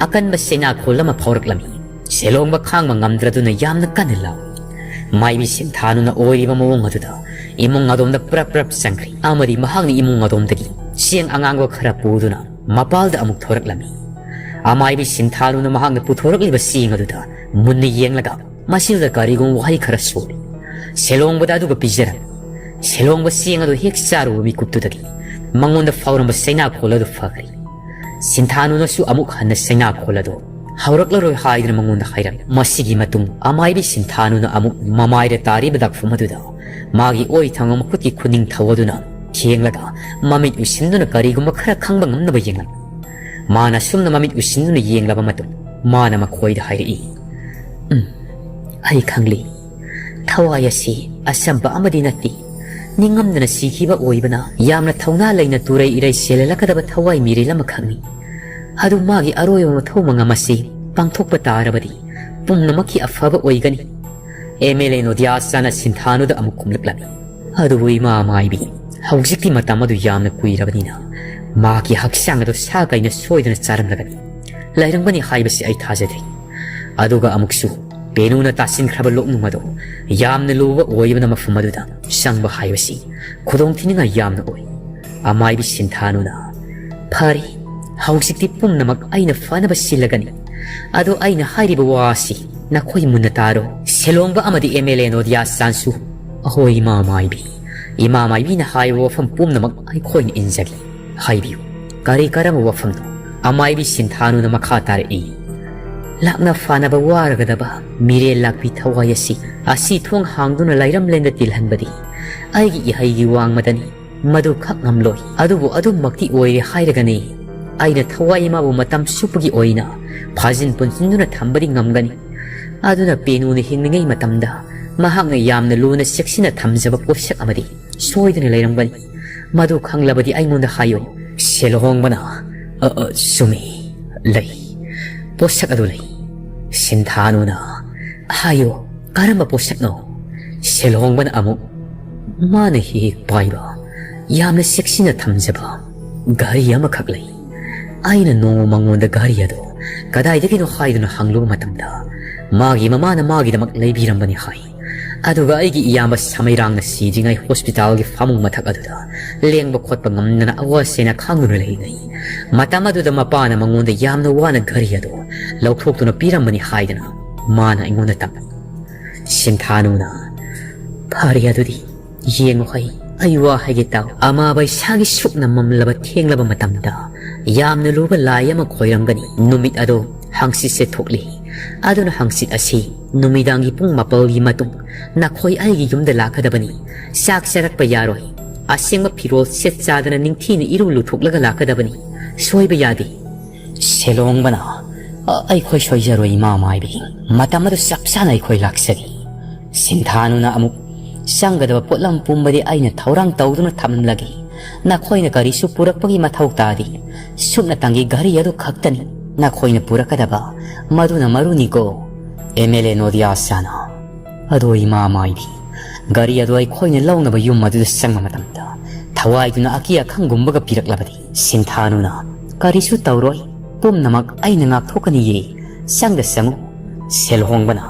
ꯑꯀꯟꯕ ꯆꯩꯅꯥꯈꯣꯜ ꯑꯃ ꯐꯥꯎꯔꯛꯂꯝꯃꯤ꯫ ꯁꯦꯂꯣꯡꯕ ꯈꯥꯡꯕ ꯉꯝꯗ꯭ꯔꯗꯨꯅ ꯌꯥꯝꯅ ꯀꯟꯅ ꯂꯥꯎꯏ꯫ ꯃꯥꯏꯕꯤ ꯁꯤꯟꯊꯥꯅꯨꯅ ꯑꯣꯏꯔꯤꯕ ꯃꯑꯣꯡ ꯑꯗꯨꯗ ꯏꯃꯨꯡ ꯑꯗꯣꯝꯗ ꯄ꯭ꯔꯞ ꯄ꯭ꯔꯞ ꯆꯪꯈ꯭ꯔꯤ ꯑꯃꯗꯤ ꯃꯍꯥꯛꯅ ꯏꯃꯨꯡ ꯑꯗꯣꯝꯗꯒꯤ ꯆꯦꯡ ꯑꯉꯥꯡꯕ ꯈꯔ ꯄꯨꯗꯨꯅ ꯃꯄꯥꯜꯗ ꯑꯃꯨꯛ ꯊꯣꯔꯛꯂꯝꯃꯤ꯫ ꯑꯃꯥꯏꯕꯤ ꯁꯤꯟꯊꯥꯅꯨꯅ ꯃꯍꯥꯛꯅ ꯄꯨꯊꯣꯔꯛꯂꯤꯕ ꯆꯦꯡ ꯑꯗꯨꯗ ꯃꯨꯟꯅ ꯌꯦꯡꯂꯒ, ꯃꯁꯤꯗ ꯀꯔꯤꯒꯨꯝꯕ ꯋꯥꯍꯩ ꯈꯔ ꯁꯣꯜꯂꯤ꯫ ꯁꯦꯂꯣꯡꯕꯗ ꯑꯗꯨꯒ ꯄꯤꯖꯔꯝꯃꯤ꯫ ꯁꯦꯂꯣꯡꯕ ꯆꯦꯡ ꯑꯗꯨ ꯍꯦꯛ ꯆꯥꯔꯨꯕ ꯃꯤꯀꯨꯞꯇꯨꯗꯒꯤ ꯃꯉꯣꯟꯗ ꯐꯥꯎꯔꯝꯕ ꯆꯩꯅꯥꯈꯣꯜ ꯑꯗꯨ ꯐꯈ꯭ꯔꯦ꯫ ꯁꯤꯟꯊꯥꯅꯨꯅꯁꯨ ꯑꯃꯨꯛ ꯍꯟꯅ ꯆꯩꯅꯥꯈꯣꯜ ꯑꯗꯨ ꯍꯧꯔꯛꯂꯔꯣꯏ ꯍꯥꯏꯗꯨꯅ ꯃꯉꯣꯟꯗ ꯍꯥꯏꯔꯝꯃꯤ꯫ ꯃꯁꯤꯒꯤ ꯃꯇꯨꯡ ꯑꯃꯥꯏꯕꯤ ꯁꯤꯟꯊꯥꯅꯨꯅ ꯑꯃꯨꯛ ꯃꯃꯥꯏꯗ ꯇꯥꯔꯤꯕ ꯗꯥꯛꯐꯝ ꯑꯗꯨꯗ ꯃꯥꯒꯤ ꯑꯣꯏ ꯊꯪꯕ ꯃꯈꯨꯠꯀꯤ ꯈꯨꯅꯤꯡꯊꯧ ꯑꯗꯨꯅ ꯊꯦꯡꯂꯒ ꯃꯃꯤꯠ ꯎꯏꯁꯤꯟꯗꯨꯅ ꯀꯔꯤꯒꯨꯝꯕ ꯈꯔ ꯈꯪꯕ ꯉꯝꯅꯕ ꯌꯦꯡꯂꯝꯃꯤ꯫ ꯃꯥꯅ ꯁꯨꯝꯅ ꯃꯃꯤꯠ ꯎꯏꯁꯤꯟꯗꯨꯅ ꯌꯦꯡꯂꯕ ꯃꯇꯨꯡ ꯃꯥꯅ ꯃꯈꯣꯏꯗ ꯍꯥꯏꯔꯛꯏ, "ꯎꯝ, ꯑꯩ ꯈꯪꯂꯤ꯫ ꯊꯋꯥꯏ ꯑꯁꯤ ꯑꯆꯝꯕ ꯑꯃꯗꯤ ꯅꯠꯇꯦ꯫ ꯅꯤꯡꯉꯝꯗꯅ ꯁꯤꯈꯤꯕ ꯑꯣꯏꯕꯅ ꯌꯥꯝꯅ ꯊꯧꯅꯥ ꯂꯩꯅ ꯇꯨꯔꯩ ꯏꯔꯩ ꯆꯦꯜꯍꯜꯂꯛꯀꯗꯕ ꯊꯋꯥꯏ ꯃꯤꯔꯦꯜ ꯑꯃꯈꯛꯅꯤ꯫ ꯑꯗꯨ ꯃꯥꯒꯤ ꯑꯔꯣꯏꯕ ꯃꯊꯧ ꯃꯉꯝ ꯑꯁꯤ ꯄꯥꯡꯊꯣꯛꯄ ꯇꯥꯔꯕꯗꯤ ꯄꯨꯝꯅꯃꯛꯀꯤ ꯑꯐꯕ ꯑꯣꯏꯒꯅꯤ"꯫ ꯑꯦꯝ ꯑꯦꯜ ꯑꯦ ꯅꯣꯗꯤꯌꯥ ꯆꯥꯅ ꯁꯤꯟꯊꯥꯅꯨꯗ ꯑꯃꯨꯛ ꯈꯨꯝꯂꯛꯂꯝꯃꯤ꯫ ꯑꯗꯨꯕꯨ ꯏꯃꯥ ꯃꯥꯏꯕꯤ, ꯍꯧꯖꯤꯛꯇꯤ ꯃꯇꯝ ꯑꯗꯨ ꯌꯥꯝꯅ ꯀꯨꯏꯔꯕꯅꯤꯅ ꯃꯥꯒꯤ ꯍꯛꯆꯥꯡ ꯑꯗꯨ ꯁꯥ ꯀꯩꯅ ꯁꯣꯏꯗꯅ ꯆꯥꯔꯝꯂꯒꯅꯤ, ꯂꯩꯔꯝꯒꯅꯤ ꯍꯥꯏꯕꯁꯤ ꯑꯩ ꯊꯥꯖꯗꯦ꯫ ꯑꯗꯨꯒ ꯑꯃꯨꯛꯁꯨ ꯄꯦꯅꯨꯅ ꯇꯥꯁꯤꯟꯈ꯭ꯔꯕ ꯂꯣꯛꯅꯨꯡ ꯑꯗꯨ ꯌꯥꯝꯅ ꯂꯨꯕ ꯑꯣꯏꯕꯅ ꯃꯐꯝ ꯑꯗꯨꯗ ꯆꯪꯕ ꯍꯥꯏꯕꯁꯤ ꯈꯨꯗꯣꯡꯊꯤꯅꯤꯡꯉꯥꯏ ꯌꯥꯝꯅ ꯑꯣꯏ꯫ ꯑꯃꯥꯏꯕꯤ ꯁꯤꯟꯊꯥꯅꯨꯅ, "ꯐꯔꯦ, ꯍꯧꯖꯤꯛꯇꯤ ꯄꯨꯝꯅꯃꯛ ꯑꯩꯅ ꯐꯅꯕ ꯁꯤꯜꯂꯒꯅꯤ꯫ ꯑꯗꯣ ꯑꯩꯅ ꯍꯥꯏꯔꯤꯕ ꯋꯥ ꯑꯁꯤ ꯅꯈꯣꯏ ꯃꯨꯟꯅ ꯇꯥꯔꯣ"꯫ ꯁꯦꯂꯣꯡꯕ ꯑꯃꯗꯤ ꯑꯦꯝ ꯑꯦꯜ ꯑꯦ ꯅꯣꯗꯤꯌꯥ ꯆꯥꯟꯁꯨ, "ꯑꯍꯣꯏ, ꯏꯃꯥ ꯃꯥꯏꯕꯤ, ꯏꯃꯥ ꯃꯥꯏꯕꯤꯅ ꯍꯥꯏꯕ ꯋꯥꯐꯝ ꯄꯨꯝꯅꯃꯛ ꯑꯩꯈꯣꯏꯅ ꯏꯟꯖꯒꯦ꯫ ꯍꯥꯏꯕꯤꯌꯨ, ꯀꯔꯤ ꯀꯔꯝꯕ ꯋꯥꯐꯝꯅꯣ?" ꯑꯃꯥꯏꯕꯤ ꯁꯤꯟꯊꯥꯅꯨꯅ ꯃꯈꯥ ꯇꯥꯔꯛꯏ, "ꯂꯥꯛꯅ ꯐꯥꯅꯕ ꯋꯥꯔꯒꯗꯕ ꯃꯤꯔꯦꯜ ꯂꯥꯛꯄꯤ ꯊꯋꯥꯏ ꯑꯁꯤ ꯑꯁꯤ ꯊꯣꯡ ꯍꯥꯡꯗꯨꯅ ꯂꯩꯔꯝꯂꯦꯟꯗ ꯇꯤꯜꯍꯟꯕꯗꯤ ꯑꯩꯒꯤ ꯏꯍꯩꯒꯤ ꯋꯥꯡꯃꯗꯅꯤ꯫ ꯃꯗꯨ ꯈꯛ ꯉꯝꯂꯣꯏ꯫ ꯑꯗꯨꯕꯨ ꯑꯗꯨꯃꯛꯇꯤ ꯑꯣꯏꯔꯦ ꯍꯥꯏꯔꯒꯅꯤ ꯑꯩꯅ ꯊꯋꯥꯏ ꯏꯃꯥꯕꯨ ꯃꯇꯝ ꯆꯨꯞꯄꯒꯤ ꯑꯣꯏꯅ ꯐꯥꯖꯤꯟ ꯄꯨꯟꯁꯤꯟꯗꯨꯅ ꯊꯝꯕꯗꯤ ꯉꯝꯒꯅꯤ꯫ ꯑꯗꯨꯅ ꯄꯦꯅꯨꯅ ꯍꯤꯡꯂꯤꯉꯩ ꯃꯇꯝꯗ ꯃꯍꯥꯛꯅ ꯌꯥꯝꯅ ꯂꯨꯅ ꯆꯦꯛꯁꯤꯟꯅ ꯊꯝꯖꯕ ꯄꯣꯠꯁꯛ ꯑꯃꯗꯤ ꯁꯣꯏꯗꯅ ꯂꯩꯔꯝꯒꯅꯤ꯫ ꯃꯗꯨ ꯈꯪꯂꯕꯗꯤ ꯑꯩꯉꯣꯟꯗ ꯍꯥꯏꯌꯨ"꯫ ꯁꯦꯜꯍꯣꯡꯕꯅ, "ꯑ, ꯑ, ꯆꯨꯝꯃꯤ, ꯂꯩ꯫ ꯄꯣꯠꯁꯛ ꯑꯗꯨ ꯂꯩ"꯫ ꯁꯤꯟꯊꯥꯅꯨꯅ, "ꯍꯥꯏꯌꯨ, ꯀꯔꯝꯕ ꯄꯣꯠꯁꯛꯅꯣ?" ꯁꯦꯜꯍꯣꯡꯕꯅ ꯑꯃꯨꯛ, "ꯃꯥꯅ ꯍꯦꯛ ꯍꯦꯛ ꯄꯥꯏꯕ, ꯌꯥꯝꯅ ꯆꯦꯛꯁꯤꯟꯅ ꯊꯝꯖꯕ ꯘꯔꯤ ꯑꯃꯈꯛ ꯂꯩ꯫ ꯑꯩꯅ ꯅꯣꯡꯃ ꯃꯉꯣꯟꯗ ꯘꯔꯤ ꯑꯗꯨ ꯀꯗꯥꯏꯗꯒꯤꯅꯣ ꯍꯥꯏꯗꯨꯅ ꯍꯪꯂꯨꯕ ꯃꯇꯝꯗ, ꯃꯥꯒꯤ ꯃꯃꯥꯅ ꯃꯥꯒꯤꯗꯃꯛ ꯂꯩꯕꯤꯔꯝꯕꯅꯤ ꯍꯥꯏ꯫ ꯑꯗꯨꯒ ꯑꯩꯒꯤ ꯏꯌꯥꯝꯕ ꯁꯃꯩꯔꯥꯡꯅ ꯁꯤꯗ꯭ꯔꯤꯉꯩ ꯍꯣꯁꯄꯤꯇꯥꯜꯒꯤ ꯐꯃꯨꯡ ꯃꯊꯛ ꯑꯗꯨꯗ ꯂꯦꯡꯕ ꯈꯣꯠꯄ ꯉꯝꯗꯅ ꯑꯋꯥ ꯆꯦꯟꯅ ꯈꯥꯡꯗꯨꯅ ꯂꯩꯔꯤꯉꯩ ꯃꯇꯝ ꯑꯗꯨꯗ ꯃꯄꯥꯅ ꯃꯉꯣꯟꯗ ꯌꯥꯝꯅ ꯋꯥꯅ ꯘꯔꯤ ꯑꯗꯨ ꯂꯧꯊꯣꯛꯇꯨꯅ ꯄꯤꯔꯝꯕꯅꯤ" ꯍꯥꯏꯗꯅ ꯃꯥꯅ ꯑꯩꯉꯣꯟꯗ ꯇꯝꯃꯤ꯫ ꯁꯤꯟꯊꯥꯅꯨꯅ, "ꯐꯔꯦ ꯑꯗꯨꯗꯤ, ꯌꯦꯡꯉꯨ ꯍꯩ, ꯑꯩ ꯋꯥ ꯍꯥꯏꯒꯦ ꯇꯥꯎ꯫ ꯑꯃꯥꯕ ꯏꯁꯥꯒꯤ ꯁꯨꯞꯅ ꯃꯝꯂꯕ ꯊꯦꯡꯂꯕ ꯃꯇꯝꯗ ꯌꯥꯝꯅ ꯂꯨꯕ ꯂꯥꯏ ꯑꯃ ꯈꯣꯏꯔꯝꯒꯅꯤ꯫ ꯅꯨꯃꯤꯠ ꯑꯗꯣ ꯍꯪꯆꯤꯠꯁꯦ ꯊꯣꯛꯂꯤ꯫ ꯑꯗꯨꯅ ꯍꯪꯆꯤꯠ ꯑꯁꯤ ꯅꯨꯃꯤꯗꯥꯡꯒꯤ ꯄꯨꯡ ꯃꯥꯄꯜꯒꯤ ꯃꯇꯨꯡ ꯅꯈꯣꯏ ꯑꯩꯒꯤ ꯌꯨꯝꯗ ꯂꯥꯛꯀꯗꯕꯅꯤ꯫ ꯆꯥꯛ ꯆꯥꯔꯛꯄ ꯌꯥꯔꯣꯏ꯫ ꯑꯁꯦꯡꯕ ꯐꯤꯔꯣꯜ ꯁꯦꯠ ꯆꯥꯗꯅ ꯅꯤꯡꯊꯤꯅ ꯏꯔꯨ ꯂꯨꯊꯣꯛꯂꯒ ꯂꯥꯛꯀꯗꯕꯅꯤ꯫ ꯁꯣꯏꯕ ꯌꯥꯗꯦ꯫" ꯁꯦꯂꯣꯡꯕꯅ, "ꯑ, ꯑꯩꯈꯣꯏ ꯁꯣꯏꯖꯔꯣꯏ, ꯏꯃꯥ ꯃꯥꯏꯕꯤ꯫ ꯃꯇꯝ ꯑꯗꯨ ꯆꯞ ꯆꯥꯅ ꯑꯩꯈꯣꯏ ꯂꯥꯛꯆꯒꯦ꯫" ꯁꯤꯟꯊꯥꯅꯨꯅ ꯑꯃꯨꯛ, "ꯆꯪꯒꯗꯕ ꯄꯣꯠꯂꯝ ꯄꯨꯝꯕꯗꯤ ꯑꯩꯅ ꯊꯧꯔꯥꯡ ꯇꯧꯗꯨꯅ ꯊꯝꯂꯒꯦ꯫ ꯅꯈꯣꯏꯅ ꯀꯔꯤꯁꯨ ꯄꯨꯔꯛꯄꯒꯤ ꯃꯊꯧ ꯇꯥꯗꯦ꯫ ꯁꯨꯞꯅꯇꯪꯒꯤ ꯘꯔꯤ ꯑꯗꯨ ꯈꯛꯇꯅꯤ ꯅꯈꯣꯏꯅ ꯄꯨꯔꯛꯀꯗꯕ꯫ ꯃꯗꯨꯅ ꯃꯔꯨꯅꯤꯀꯣ, ꯑꯦꯝ ꯑꯦꯜ ꯑꯦ ꯅꯣꯗꯤꯌꯥ ꯁꯥꯅ꯫ ꯑꯗꯣ ꯏꯃꯥ ꯃꯥꯏꯕꯤ, ꯒꯥꯔꯤ ꯑꯗꯨ ꯑꯩꯈꯣꯏꯅ ꯂꯧꯅꯕ ꯌꯨꯝ ꯑꯗꯨꯗ ꯆꯪꯕ ꯃꯇꯝꯗ ꯊꯋꯥꯏꯗꯨꯅ ꯑꯀꯤ ꯑꯈꯪꯒꯨꯝꯕꯒ ꯄꯤꯔꯛꯂꯕꯗꯤ?" ꯁꯤꯟꯊꯥꯅꯨꯅ, "ꯀꯔꯤꯁꯨ ꯇꯧꯔꯣꯏ, ꯄꯨꯝꯅꯃꯛ ꯑꯩꯅ ꯉꯥꯛꯊꯣꯛꯀꯅꯤꯌꯦ꯫ ꯆꯪꯗ ꯆꯪꯉꯨ꯫" ꯁꯦꯜꯍꯣꯡꯕꯅ,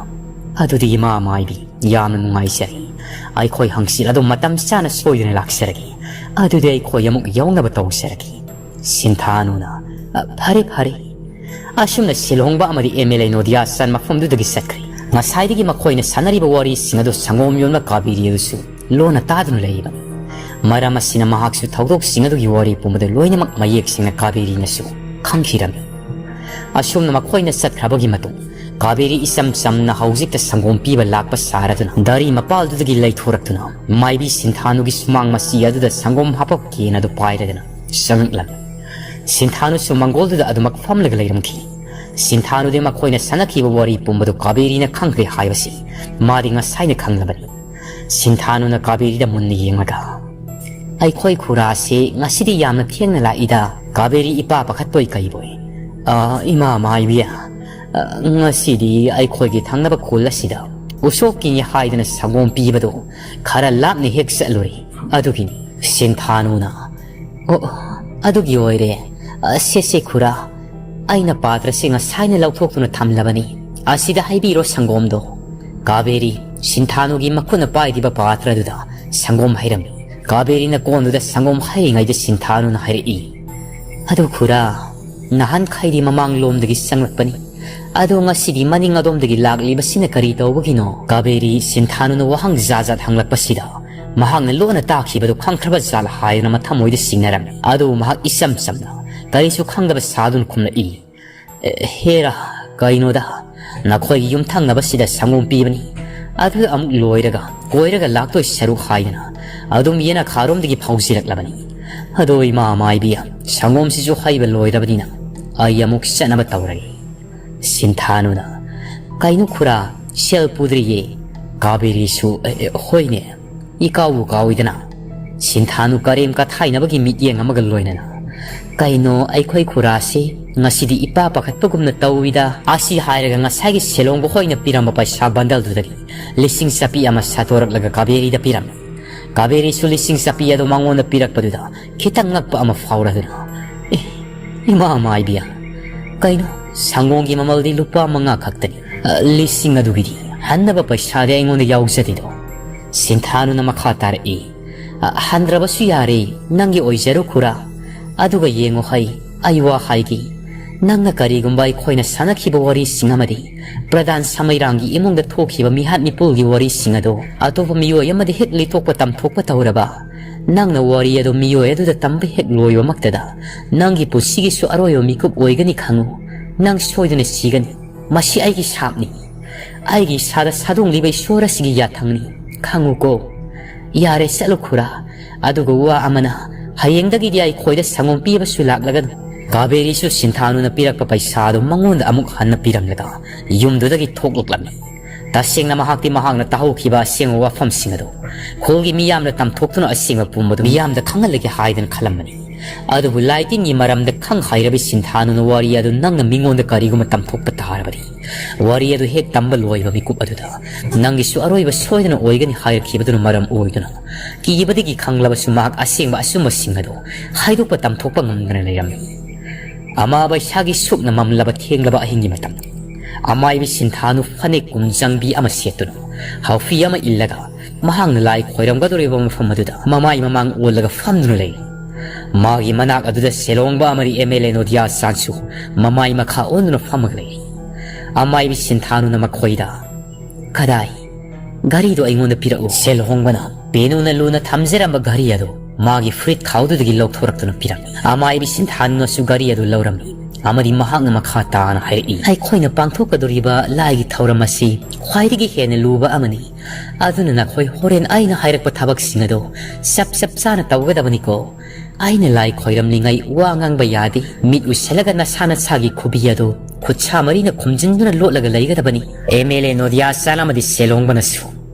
"ꯑꯗꯨꯗꯤ ꯏꯃꯥ ꯃꯥꯏꯕꯤ, ꯌꯥꯝꯅ ꯅꯨꯡꯉꯥꯏꯖꯔꯦ꯫ ꯑꯩꯈꯣꯏ ꯍꯪꯆꯤꯠ ꯑꯗꯨ ꯃꯇꯝ ꯆꯥꯅ ꯁꯣꯏꯗꯅ ꯂꯥꯛꯆꯔꯒꯦ꯫ ꯑꯗꯨꯗꯤ ꯑꯩꯈꯣꯏ ꯑꯃꯨꯛ ꯌꯧꯅꯕ ꯇꯧꯖꯔꯒꯦ꯫" ꯁꯤꯟꯊꯥꯅꯨꯅ, "ꯑ, ꯐꯔꯦ, ꯐꯔꯦ꯫" ꯑꯁꯨꯝꯅ ꯁꯤꯜꯍꯣꯡꯕ ꯑꯃꯗꯤ ꯑꯦꯝ ꯑꯦꯜ ꯑꯦ ꯅꯣꯗꯤꯌꯥ ꯁꯟ ꯃꯐꯝꯗꯨꯗꯒꯤ ꯆꯠꯈ꯭ꯔꯦ꯫ ꯉꯁꯥꯏꯗꯒꯤ ꯃꯈꯣꯏꯅ ꯁꯥꯟꯅꯔꯤꯕ ꯋꯥꯔꯤꯁꯤꯡ ꯑꯗꯨ ꯁꯪꯒꯣꯝ ꯌꯣꯟꯕ ꯀꯥꯕꯦꯔꯤ ꯑꯗꯨꯁꯨ ꯂꯣꯟꯅ ꯇꯥꯗꯨꯅ ꯂꯩꯔꯤꯕꯅꯤ꯫ ꯃꯔꯝ ꯑꯁꯤꯅ ꯃꯍꯥꯛꯁꯨ ꯊꯧꯗꯣꯛꯁꯤꯡ ꯑꯗꯨꯒꯤ ꯋꯥꯔꯤ ꯄꯨꯝꯕꯗꯨ ꯂꯣꯏꯅꯃꯛ ꯃꯌꯦꯛ ꯁꯦꯡꯅ ꯀꯥꯕꯦꯔꯤꯅꯁꯨ ꯈꯪꯈꯤꯔꯝꯃꯤ꯫ ꯑꯁꯨꯝꯅ ꯃꯈꯣꯏꯅ ꯆꯠꯈ꯭ꯔꯕꯒꯤ ꯃꯇꯨꯡ, ꯀꯥꯕꯦꯔꯤ ꯏꯆꯝ ꯆꯝꯅ ꯍꯧꯖꯤꯛꯇ ꯁꯪꯒꯣꯝ ꯄꯤꯕ ꯂꯥꯛꯄ ꯁꯥꯔꯗꯨꯅ ꯗꯥꯔꯤ ꯃꯄꯥꯜꯗꯨꯗꯒꯤ ꯂꯩꯊꯣꯔꯛꯇꯨꯅ ꯃꯥꯏꯕꯤ ꯁꯤꯟꯊꯥꯅꯨꯒꯤ ꯁꯨꯃꯥꯡ ꯃꯆꯤ ꯑꯗꯨꯗ ꯁꯪꯒꯣꯝ ꯍꯥꯞꯄꯛꯀꯦꯅ ꯑꯗꯨ ꯄꯥꯏꯔꯗꯨꯅ ꯆꯪꯂꯛꯂꯝꯃꯤ꯫ ꯁꯤꯟꯊꯥꯅꯨꯁꯨ ꯃꯪꯒꯣꯜꯗꯨꯗ ꯑꯗꯨꯃꯛ ꯐꯝꯂꯒ ꯂꯩꯔꯝꯈꯤ꯫ ꯁꯤꯟꯊꯥꯅꯨꯗꯤ ꯃꯈꯣꯏꯅ ꯁꯥꯟꯅꯈꯤꯕ ꯋꯥꯔꯤ ꯄꯨꯝꯕꯗꯨ ꯀꯥꯕꯦꯔꯤꯅ ꯈꯪꯈ꯭ꯔꯦ ꯍꯥꯏꯕꯁꯤ ꯃꯥꯗꯤ ꯉꯁꯥꯏꯅ ꯈꯪꯂꯕꯅꯤ꯫ ꯁꯤꯟꯊꯥꯅꯨꯅ ꯀꯥꯕꯦꯔꯤꯗ ꯃꯨꯟꯅ ꯌꯦꯡꯂꯒ, "ꯑꯩꯈꯣꯏ ꯈꯨꯔꯥꯁꯦ ꯉꯁꯤꯗꯤ ꯌꯥꯝꯅ ꯊꯦꯡꯅ ꯂꯥꯛꯏꯗ, ꯀꯥꯕꯦꯔꯤ ꯏꯄꯥ ꯄꯥꯈꯠꯄꯣꯏ ꯀꯩꯕꯣꯏ꯫ ꯑ, ꯏꯃꯥ ꯃꯥꯏꯕꯤ, ꯑ, ꯉꯁꯤꯗꯤ ꯑꯩꯈꯣꯏꯒꯤ ꯊꯪꯅꯕ ꯈꯨꯜ ꯑꯁꯤꯗ ꯎꯁꯣꯞꯀꯤꯅꯤ ꯍꯥꯏꯗꯅ ꯁꯪꯒꯣꯝ ꯄꯤꯕꯗꯣ ꯈꯔ ꯂꯥꯞꯅ ꯍꯦꯛ ꯆꯠꯂꯨꯔꯦ, ꯑꯗꯨꯒꯤꯅꯤ꯫" ꯁꯤꯟꯊꯥꯅꯨꯅ, "ꯑꯣ, ꯑꯗꯨꯒꯤ ꯑꯣꯏꯔꯦ꯫ ꯑ, ꯁꯦ, ꯁꯦ, ꯈꯨꯔꯥ, ꯑꯩꯅ ꯄꯥꯇ꯭ꯔꯁꯤ ꯉꯁꯥꯏꯅ ꯂꯧꯊꯣꯛꯇꯨꯅ ꯊꯝꯂꯕꯅꯤ꯫ ꯑꯁꯤꯗ ꯍꯩꯕꯤꯔꯣ ꯁꯪꯒꯣꯝꯗꯣ꯫" ꯀꯥꯕꯦꯔꯤ ꯁꯤꯟꯊꯥꯅꯨꯒꯤ ꯃꯈꯨꯠꯅ ꯄꯥꯏꯔꯤꯕ ꯄꯥꯇ꯭ꯔꯗꯨꯗ ꯁꯪꯒꯣꯝ ꯍꯩꯔꯝꯃꯤ꯫ ꯀꯥꯕꯦꯔꯤꯅ ꯀꯣꯟꯗꯨꯗ ꯁꯪꯒꯣꯝ ꯍꯩꯔꯤꯉꯩꯗ ꯁꯤꯟꯊꯥꯅꯨꯅ ꯍꯥꯏꯔꯛꯏ, "ꯑꯗꯨ ꯈꯨꯔꯥ, ꯅꯍꯥꯟꯈꯩꯗꯤ ꯃꯃꯥꯡꯂꯣꯝꯗꯒꯤ ꯆꯪꯂꯛꯄꯅꯤ꯫ "ꯑꯗꯣ ꯉꯁꯤꯗꯤ ꯃꯅꯤꯡ ꯑꯗꯣꯝꯗꯒꯤ ꯂꯥꯛꯂꯤꯕꯁꯤꯅ ꯀꯔꯤ ꯇꯧꯕꯒꯤꯅꯣ?" ꯀꯥꯕꯦꯔꯤ ꯁꯤꯟꯊꯥꯅꯨꯅ ꯋꯥꯍꯪ ꯖꯥꯠ ꯖꯥꯠ ꯍꯪꯂꯛꯄꯁꯤꯗ ꯃꯍꯥꯛꯅ ꯂꯣꯟꯅ ꯇꯥꯈꯤꯕꯗꯨ ꯈꯪꯈ꯭ꯔꯕ ꯖꯥꯠꯂ ꯍꯥꯏꯗꯨꯅ ꯃꯊꯃꯣꯏꯗ ꯆꯤꯡꯅꯔꯝꯃꯤ꯫ ꯑꯗꯨꯕꯨ ꯃꯍꯥꯛ ꯏꯆꯝ ꯆꯝꯅ ꯀꯔꯤꯁꯨ ꯈꯪꯗꯕ ꯁꯥꯗꯨꯅ ꯈꯨꯝꯂꯛꯏ, "ꯑꯦ, ꯍꯦꯔꯥ, ꯀꯩꯅꯣꯗ, ꯅꯈꯣꯏꯒꯤ ꯌꯨꯝꯊꯪꯅꯕꯁꯤꯗ ꯁꯪꯒꯣꯝ ꯄꯤꯕꯅꯤ꯫ ꯑꯗꯨꯗ ꯑꯃꯨꯛ ꯂꯣꯏꯔꯒ ꯀꯣꯏꯔꯒ ꯂꯥꯛꯇꯣꯏ ꯁꯔꯨꯛ ꯍꯥꯏꯗꯅ ꯑꯗꯨꯝ ꯌꯦꯅꯈꯥꯔꯣꯝꯗꯒꯤ ꯐꯥꯎꯖꯤꯔꯛꯂꯕꯅꯤ꯫ ꯑꯗꯣ ꯏꯃꯥ ꯃꯥꯏꯕꯤ, ꯁꯪꯒꯣꯝꯁꯤꯁꯨ ꯍꯩꯕ ꯂꯣꯏꯔꯕꯅꯤꯅ ꯑꯩ ꯑꯃꯨꯛ ꯆꯠꯅꯕ ꯇꯧꯔꯒꯦ꯫" ꯁꯤꯟꯊꯥꯅꯨꯅ, "ꯀꯩꯅꯣ ꯈꯨꯔꯥ, ꯁꯦꯜ ꯄꯨꯗ꯭ꯔꯤꯌꯦ?" ꯀꯥꯕꯦꯔꯤꯁꯨ, "ꯑꯦ, ꯑꯦ, ꯍꯣꯏꯅꯦ, ꯏꯀꯥꯎꯕꯨ ꯀꯥꯎꯏꯗꯅ꯫" ꯁꯤꯟꯊꯥꯅꯨ ꯀꯔꯦꯝ ꯀꯊꯥꯏꯅꯕꯒꯤ ꯃꯤꯠꯌꯦꯡ ꯑꯃꯒ ꯂꯣꯏꯅꯅ, "ꯀꯩꯅꯣ, ꯑꯩꯈꯣꯏ ꯈꯨꯔꯥꯁꯤ ꯉꯁꯤꯗꯤ ꯏꯄꯥ ꯄꯥꯈꯠꯄꯒꯨꯝꯅ ꯇꯧꯏꯗ꯫" ꯑꯁꯤ ꯍꯥꯏꯔꯒ ꯉꯁꯥꯏꯒꯤ ꯁꯦꯂꯣꯡꯕ ꯍꯣꯏꯅ ꯄꯤꯔꯝꯕ ꯄꯩꯁꯥ ꯕꯟꯗꯜꯗꯨꯗꯒꯤ ꯂꯤꯁꯤꯡ ꯆꯥꯄꯤ ꯑꯃ ꯁꯥꯠꯇꯣꯔꯛꯂꯒ ꯀꯥꯕꯦꯔꯤꯗ ꯄꯤꯔꯝꯃꯤ꯫ ꯀꯥꯕꯦꯔꯤꯁꯨ ꯂꯤꯁꯤꯡ ꯆꯥꯄꯤ ꯑꯗꯨ ꯃꯉꯣꯟꯗ ꯄꯤꯔꯛꯄꯗꯨꯗ ꯈꯤꯇꯪ ꯉꯛꯄ ꯑꯃ ꯐꯥꯎꯔꯗꯨꯅ, "ꯑꯦ, ꯏꯃꯥ ꯃꯥꯏꯕꯤ, ꯀꯩꯅꯣ, ꯁꯪꯒꯣꯝꯒꯤ ꯃꯃꯜꯗꯤ ꯂꯨꯄꯥ ꯃꯉꯥ ꯈꯛꯇꯅꯤ꯫ ꯑ, ꯂꯤꯁꯤꯡ ꯑꯗꯨꯒꯤꯗꯤ ꯍꯟꯅꯕ ꯄꯩꯁꯥꯗꯤ ꯑꯩꯉꯣꯟꯗ ꯌꯥꯎꯖꯗꯦꯗꯣ꯫" ꯁꯤꯟꯊꯥꯅꯨꯅ ꯃꯈꯥ ꯇꯥꯔꯛꯏ, "ꯑ, ꯍꯟꯗ꯭ꯔꯕꯁꯨ ꯌꯥꯔꯦ, ꯅꯪꯒꯤ ꯑꯣꯏꯖꯔꯨ ꯈꯨꯔꯥ꯫ ꯑꯗꯨꯒ ꯌꯦꯡꯉꯨ ꯍꯩ, ꯑꯩ ꯋꯥ ꯍꯥꯏꯒꯦ꯫ ꯅꯪꯅ ꯀꯔꯤꯒꯨꯝꯕ ꯑꯩꯈꯣꯏꯅ ꯁꯥꯟꯅꯈꯤꯕ ꯋꯥꯔꯤꯁꯤꯡ ꯑꯃꯗꯤ ꯄ꯭ꯔꯙꯥꯟ ꯁꯃꯩꯔꯥꯡꯒꯤ ꯏꯃꯨꯡꯗ ꯊꯣꯛꯈꯤꯕ ꯃꯤꯍꯥꯠ ꯃꯤꯄꯨꯜꯒꯤ ꯋꯥꯔꯤꯁꯤꯡ ꯑꯗꯨ ꯑꯇꯣꯞꯄ ꯃꯤꯑꯣꯏ ꯑꯃꯗ ꯍꯦꯛ ꯂꯤꯊꯣꯛꯄ ꯇꯝꯊꯣꯛꯄ ꯇꯧꯔꯕ, ꯅꯪꯅ ꯋꯥꯔꯤ ꯑꯗꯨ ꯃꯤꯑꯣꯏ ꯑꯗꯨꯗ ꯇꯝꯕ ꯍꯦꯛ ꯂꯣꯏꯕꯃꯛꯇꯗ ꯅꯪꯒꯤ ꯄꯨꯟꯁꯤꯒꯤꯁꯨ ꯑꯔꯣꯏꯕ ꯃꯤꯀꯨꯞ ꯑꯣꯏꯒꯅꯤ ꯈꯪꯉꯨ꯫ ꯅꯪ ꯁꯣꯏꯗꯅ ꯁꯤꯒꯅꯤ꯫ ꯃꯁꯤ ꯑꯩꯒꯤ ꯁꯥꯞꯅꯤ꯫ ꯑꯩꯒꯤ ꯏꯁꯥꯗ ꯁꯥꯗꯣꯡꯂꯤꯕ ꯏꯁꯣꯔ ꯑꯁꯤꯒꯤ ꯌꯥꯊꯪꯅꯤ꯫ ꯈꯪꯉꯨꯀꯣ꯫ ꯌꯥꯔꯦ, ꯆꯠꯂꯨ ꯈꯨꯔꯥ꯫ ꯑꯗꯨꯒ ꯋꯥ ꯑꯃꯅ, ꯍꯌꯦꯡꯗꯒꯤꯗꯤ ꯑꯩꯈꯣꯏꯗ ꯁꯪꯒꯣꯝ ꯄꯤꯕꯁꯨ ꯂꯥꯛꯂꯒꯅꯨ꯫" ꯀꯥꯕꯦꯔꯤꯁꯨ ꯁꯤꯟꯊꯥꯅꯨꯅ ꯄꯤꯔꯛꯄ ꯄꯩꯁꯥ ꯑꯗꯨ ꯃꯉꯣꯟꯗ ꯑꯃꯨꯛ ꯍꯟꯅ ꯄꯤꯔꯝꯂꯒ ꯌꯨꯝꯗꯨꯗꯒꯤ ꯊꯣꯛꯂꯛꯂꯝꯃꯤ꯫ ꯇꯁꯦꯡꯅ ꯃꯍꯥꯛꯇꯤ ꯃꯍꯥꯛꯅ ꯇꯥꯍꯧꯈꯤꯕ ꯑꯁꯦꯡꯕ ꯋꯥꯐꯝꯁꯤꯡ ꯑꯗꯨ ꯈꯨꯜꯒꯤ ꯃꯤꯌꯥꯝꯗ ꯇꯝꯊꯣꯛꯇꯨꯅ ꯑꯁꯦꯡꯕ ꯄꯨꯝꯕꯗꯨ ꯃꯤꯌꯥꯝꯗ ꯈꯪꯍꯜꯂꯒꯦ ꯍꯥꯏꯗꯅ ꯈꯜꯂꯝꯕꯅꯤ꯫ ꯑꯗꯨꯕꯨ ꯂꯥꯏ ꯇꯤꯟꯒꯤ ꯃꯔꯝꯗ ꯈꯪ ꯍꯩꯔꯕꯤ ꯁꯤꯟꯊꯥꯅꯨꯅ ꯋꯥꯔꯤ ꯑꯗꯨ ꯅꯪꯅ ꯃꯤꯉꯣꯟꯗ ꯀꯔꯤꯒꯨꯝꯕ ꯇꯝꯊꯣꯛꯄ ꯇꯥꯔꯕꯗꯤ, ꯋꯥꯔꯤ ꯑꯗꯨ ꯍꯦꯛ ꯇꯝꯕ ꯂꯣꯏꯕ ꯃꯤꯀꯨꯞ ꯑꯗꯨꯗ ꯅꯪꯒꯤꯁꯨ ꯑꯔꯣꯏꯕ ꯁꯣꯏꯗꯅ ꯑꯣꯏꯒꯅꯤ ꯍꯥꯏꯔꯛꯈꯤꯕꯗꯨꯅ ꯃꯔꯝ ꯑꯣꯏꯗꯨꯅ, ꯀꯤꯕꯗꯒꯤ ꯈꯪꯂꯕꯁꯨ ꯃꯍꯥꯛ ꯑꯁꯦꯡꯕ ꯑꯆꯨꯝꯕꯁꯤꯡ ꯑꯗꯨ ꯍꯥꯏꯗꯣꯛꯄ ꯇꯝꯊꯣꯛꯄ ꯉꯝꯗꯅ ꯂꯩꯔꯝꯃꯤ꯫ ꯑꯃꯥꯕ ꯏꯁꯥꯒꯤ ꯁꯨꯞꯅ ꯃꯝꯂꯕ ꯊꯦꯡꯂꯕ ꯑꯍꯤꯡꯒꯤ ꯃꯇꯝ, ꯑꯃꯥꯏꯕꯤ ꯁꯤꯟꯊꯥꯅꯨ ꯐꯅꯦꯛ ꯀꯨꯝꯖꯪꯕꯤ ꯑꯃ ꯁꯦꯠꯇꯨꯅ, ꯍꯥꯎꯐꯤ ꯑꯃ ꯏꯜꯂꯒ, ꯃꯍꯥꯛꯅ ꯂꯥꯏ ꯈꯣꯏꯔꯝꯒꯗꯧꯔꯤꯕ ꯃꯐꯝ ꯑꯗꯨꯗ ꯃꯃꯥꯏ ꯃꯃꯥꯡ ꯑꯣꯜꯂꯒ ꯐꯝꯗꯨꯅ ꯂꯩ꯫ ꯃꯥꯒꯤ ꯃꯅꯥꯛ ꯑꯗꯨꯗ ꯁꯦꯂꯣꯡꯕ ꯑꯃꯗꯤ ꯑꯦꯝ ꯑꯦꯜ ꯑꯦ ꯅꯣꯗꯤꯌꯥ ꯆꯥꯟꯁꯨ ꯃꯃꯥꯏ ꯃꯈꯥ ꯑꯣꯟꯗꯨꯅ ꯐꯝꯃꯒ ꯂꯩ꯫ ꯑꯃꯥꯏꯕꯤ ꯁꯤꯟꯊꯥꯅꯨꯅ ꯃꯈꯣꯏꯗ, "ꯀꯗꯥꯏ? ꯘꯔꯤꯗꯨ ꯑꯩꯉꯣꯟꯗ ꯄꯤꯔꯛꯎ꯫" ꯁꯦꯜꯍꯣꯡꯕꯅ ꯄꯦꯅꯨꯅ ꯂꯨꯅ ꯊꯝꯖꯔꯝꯕ ꯘꯔꯤ ꯑꯗꯨ ꯃꯥꯒꯤ ꯐꯨꯔꯤꯠ ꯈꯥꯎꯗꯨꯗꯒꯤ ꯂꯧꯊꯣꯔꯛꯇꯨꯅ ꯄꯤꯔꯝꯃꯤ꯫ ꯑꯃꯥꯏꯕꯤ ꯁꯤꯟꯊꯥꯅꯨꯅꯁꯨ ꯘꯔꯤ ꯑꯗꯨ ꯂꯧꯔꯝꯃꯤ ꯑꯃꯗꯤ ꯃꯍꯥꯛꯅ ꯃꯈꯥ ꯇꯥꯅ ꯍꯥꯏꯔꯛꯏ, "ꯑꯩꯈꯣꯏꯅ ꯄꯥꯡꯊꯣꯛꯀꯗꯧꯔꯤꯕ ꯂꯥꯏꯒꯤ ꯊꯧꯔꯝ ꯑꯁꯤ ꯈ꯭ꯋꯥꯏꯗꯒꯤ ꯍꯦꯟꯅ ꯂꯨꯕ ꯑꯃꯅꯤ꯫ ꯑꯗꯨꯅ ꯅꯈꯣꯏ ꯍꯣꯔꯦꯟ ꯑꯩꯅ ꯍꯥꯏꯔꯛꯄ ꯊꯕꯛꯁꯤꯡ ꯑꯗꯨ ꯆꯞ ꯆꯞ ꯆꯥꯅ ꯇꯧꯒꯗꯕꯅꯤꯀꯣ꯫ ꯑꯩꯅ ꯂꯥꯏ ꯈꯣꯏꯔꯝꯂꯤꯉꯩ ꯋꯥ ꯉꯥꯡꯕ ꯌꯥꯗꯦ꯫ ꯃꯤꯠ ꯎꯏꯁꯤꯜꯂꯒ ꯅꯁꯥ ꯅꯁꯥꯒꯤ ꯈꯨꯕꯤ ꯑꯗꯨ ꯈꯨꯠꯁꯥ ꯃꯔꯤꯅ ꯈꯨꯝꯖꯤꯟꯗꯨꯅ ꯂꯣꯠꯂꯒ ꯂꯩꯒꯗꯕꯅꯤ꯫" ꯑꯦꯝ ꯑꯦꯜ ꯑꯦ ꯅꯣꯗꯤꯌꯥ ꯆꯥꯂꯥꯃꯗꯤ ꯁꯦꯜꯍꯣꯡꯕꯅꯁꯨ,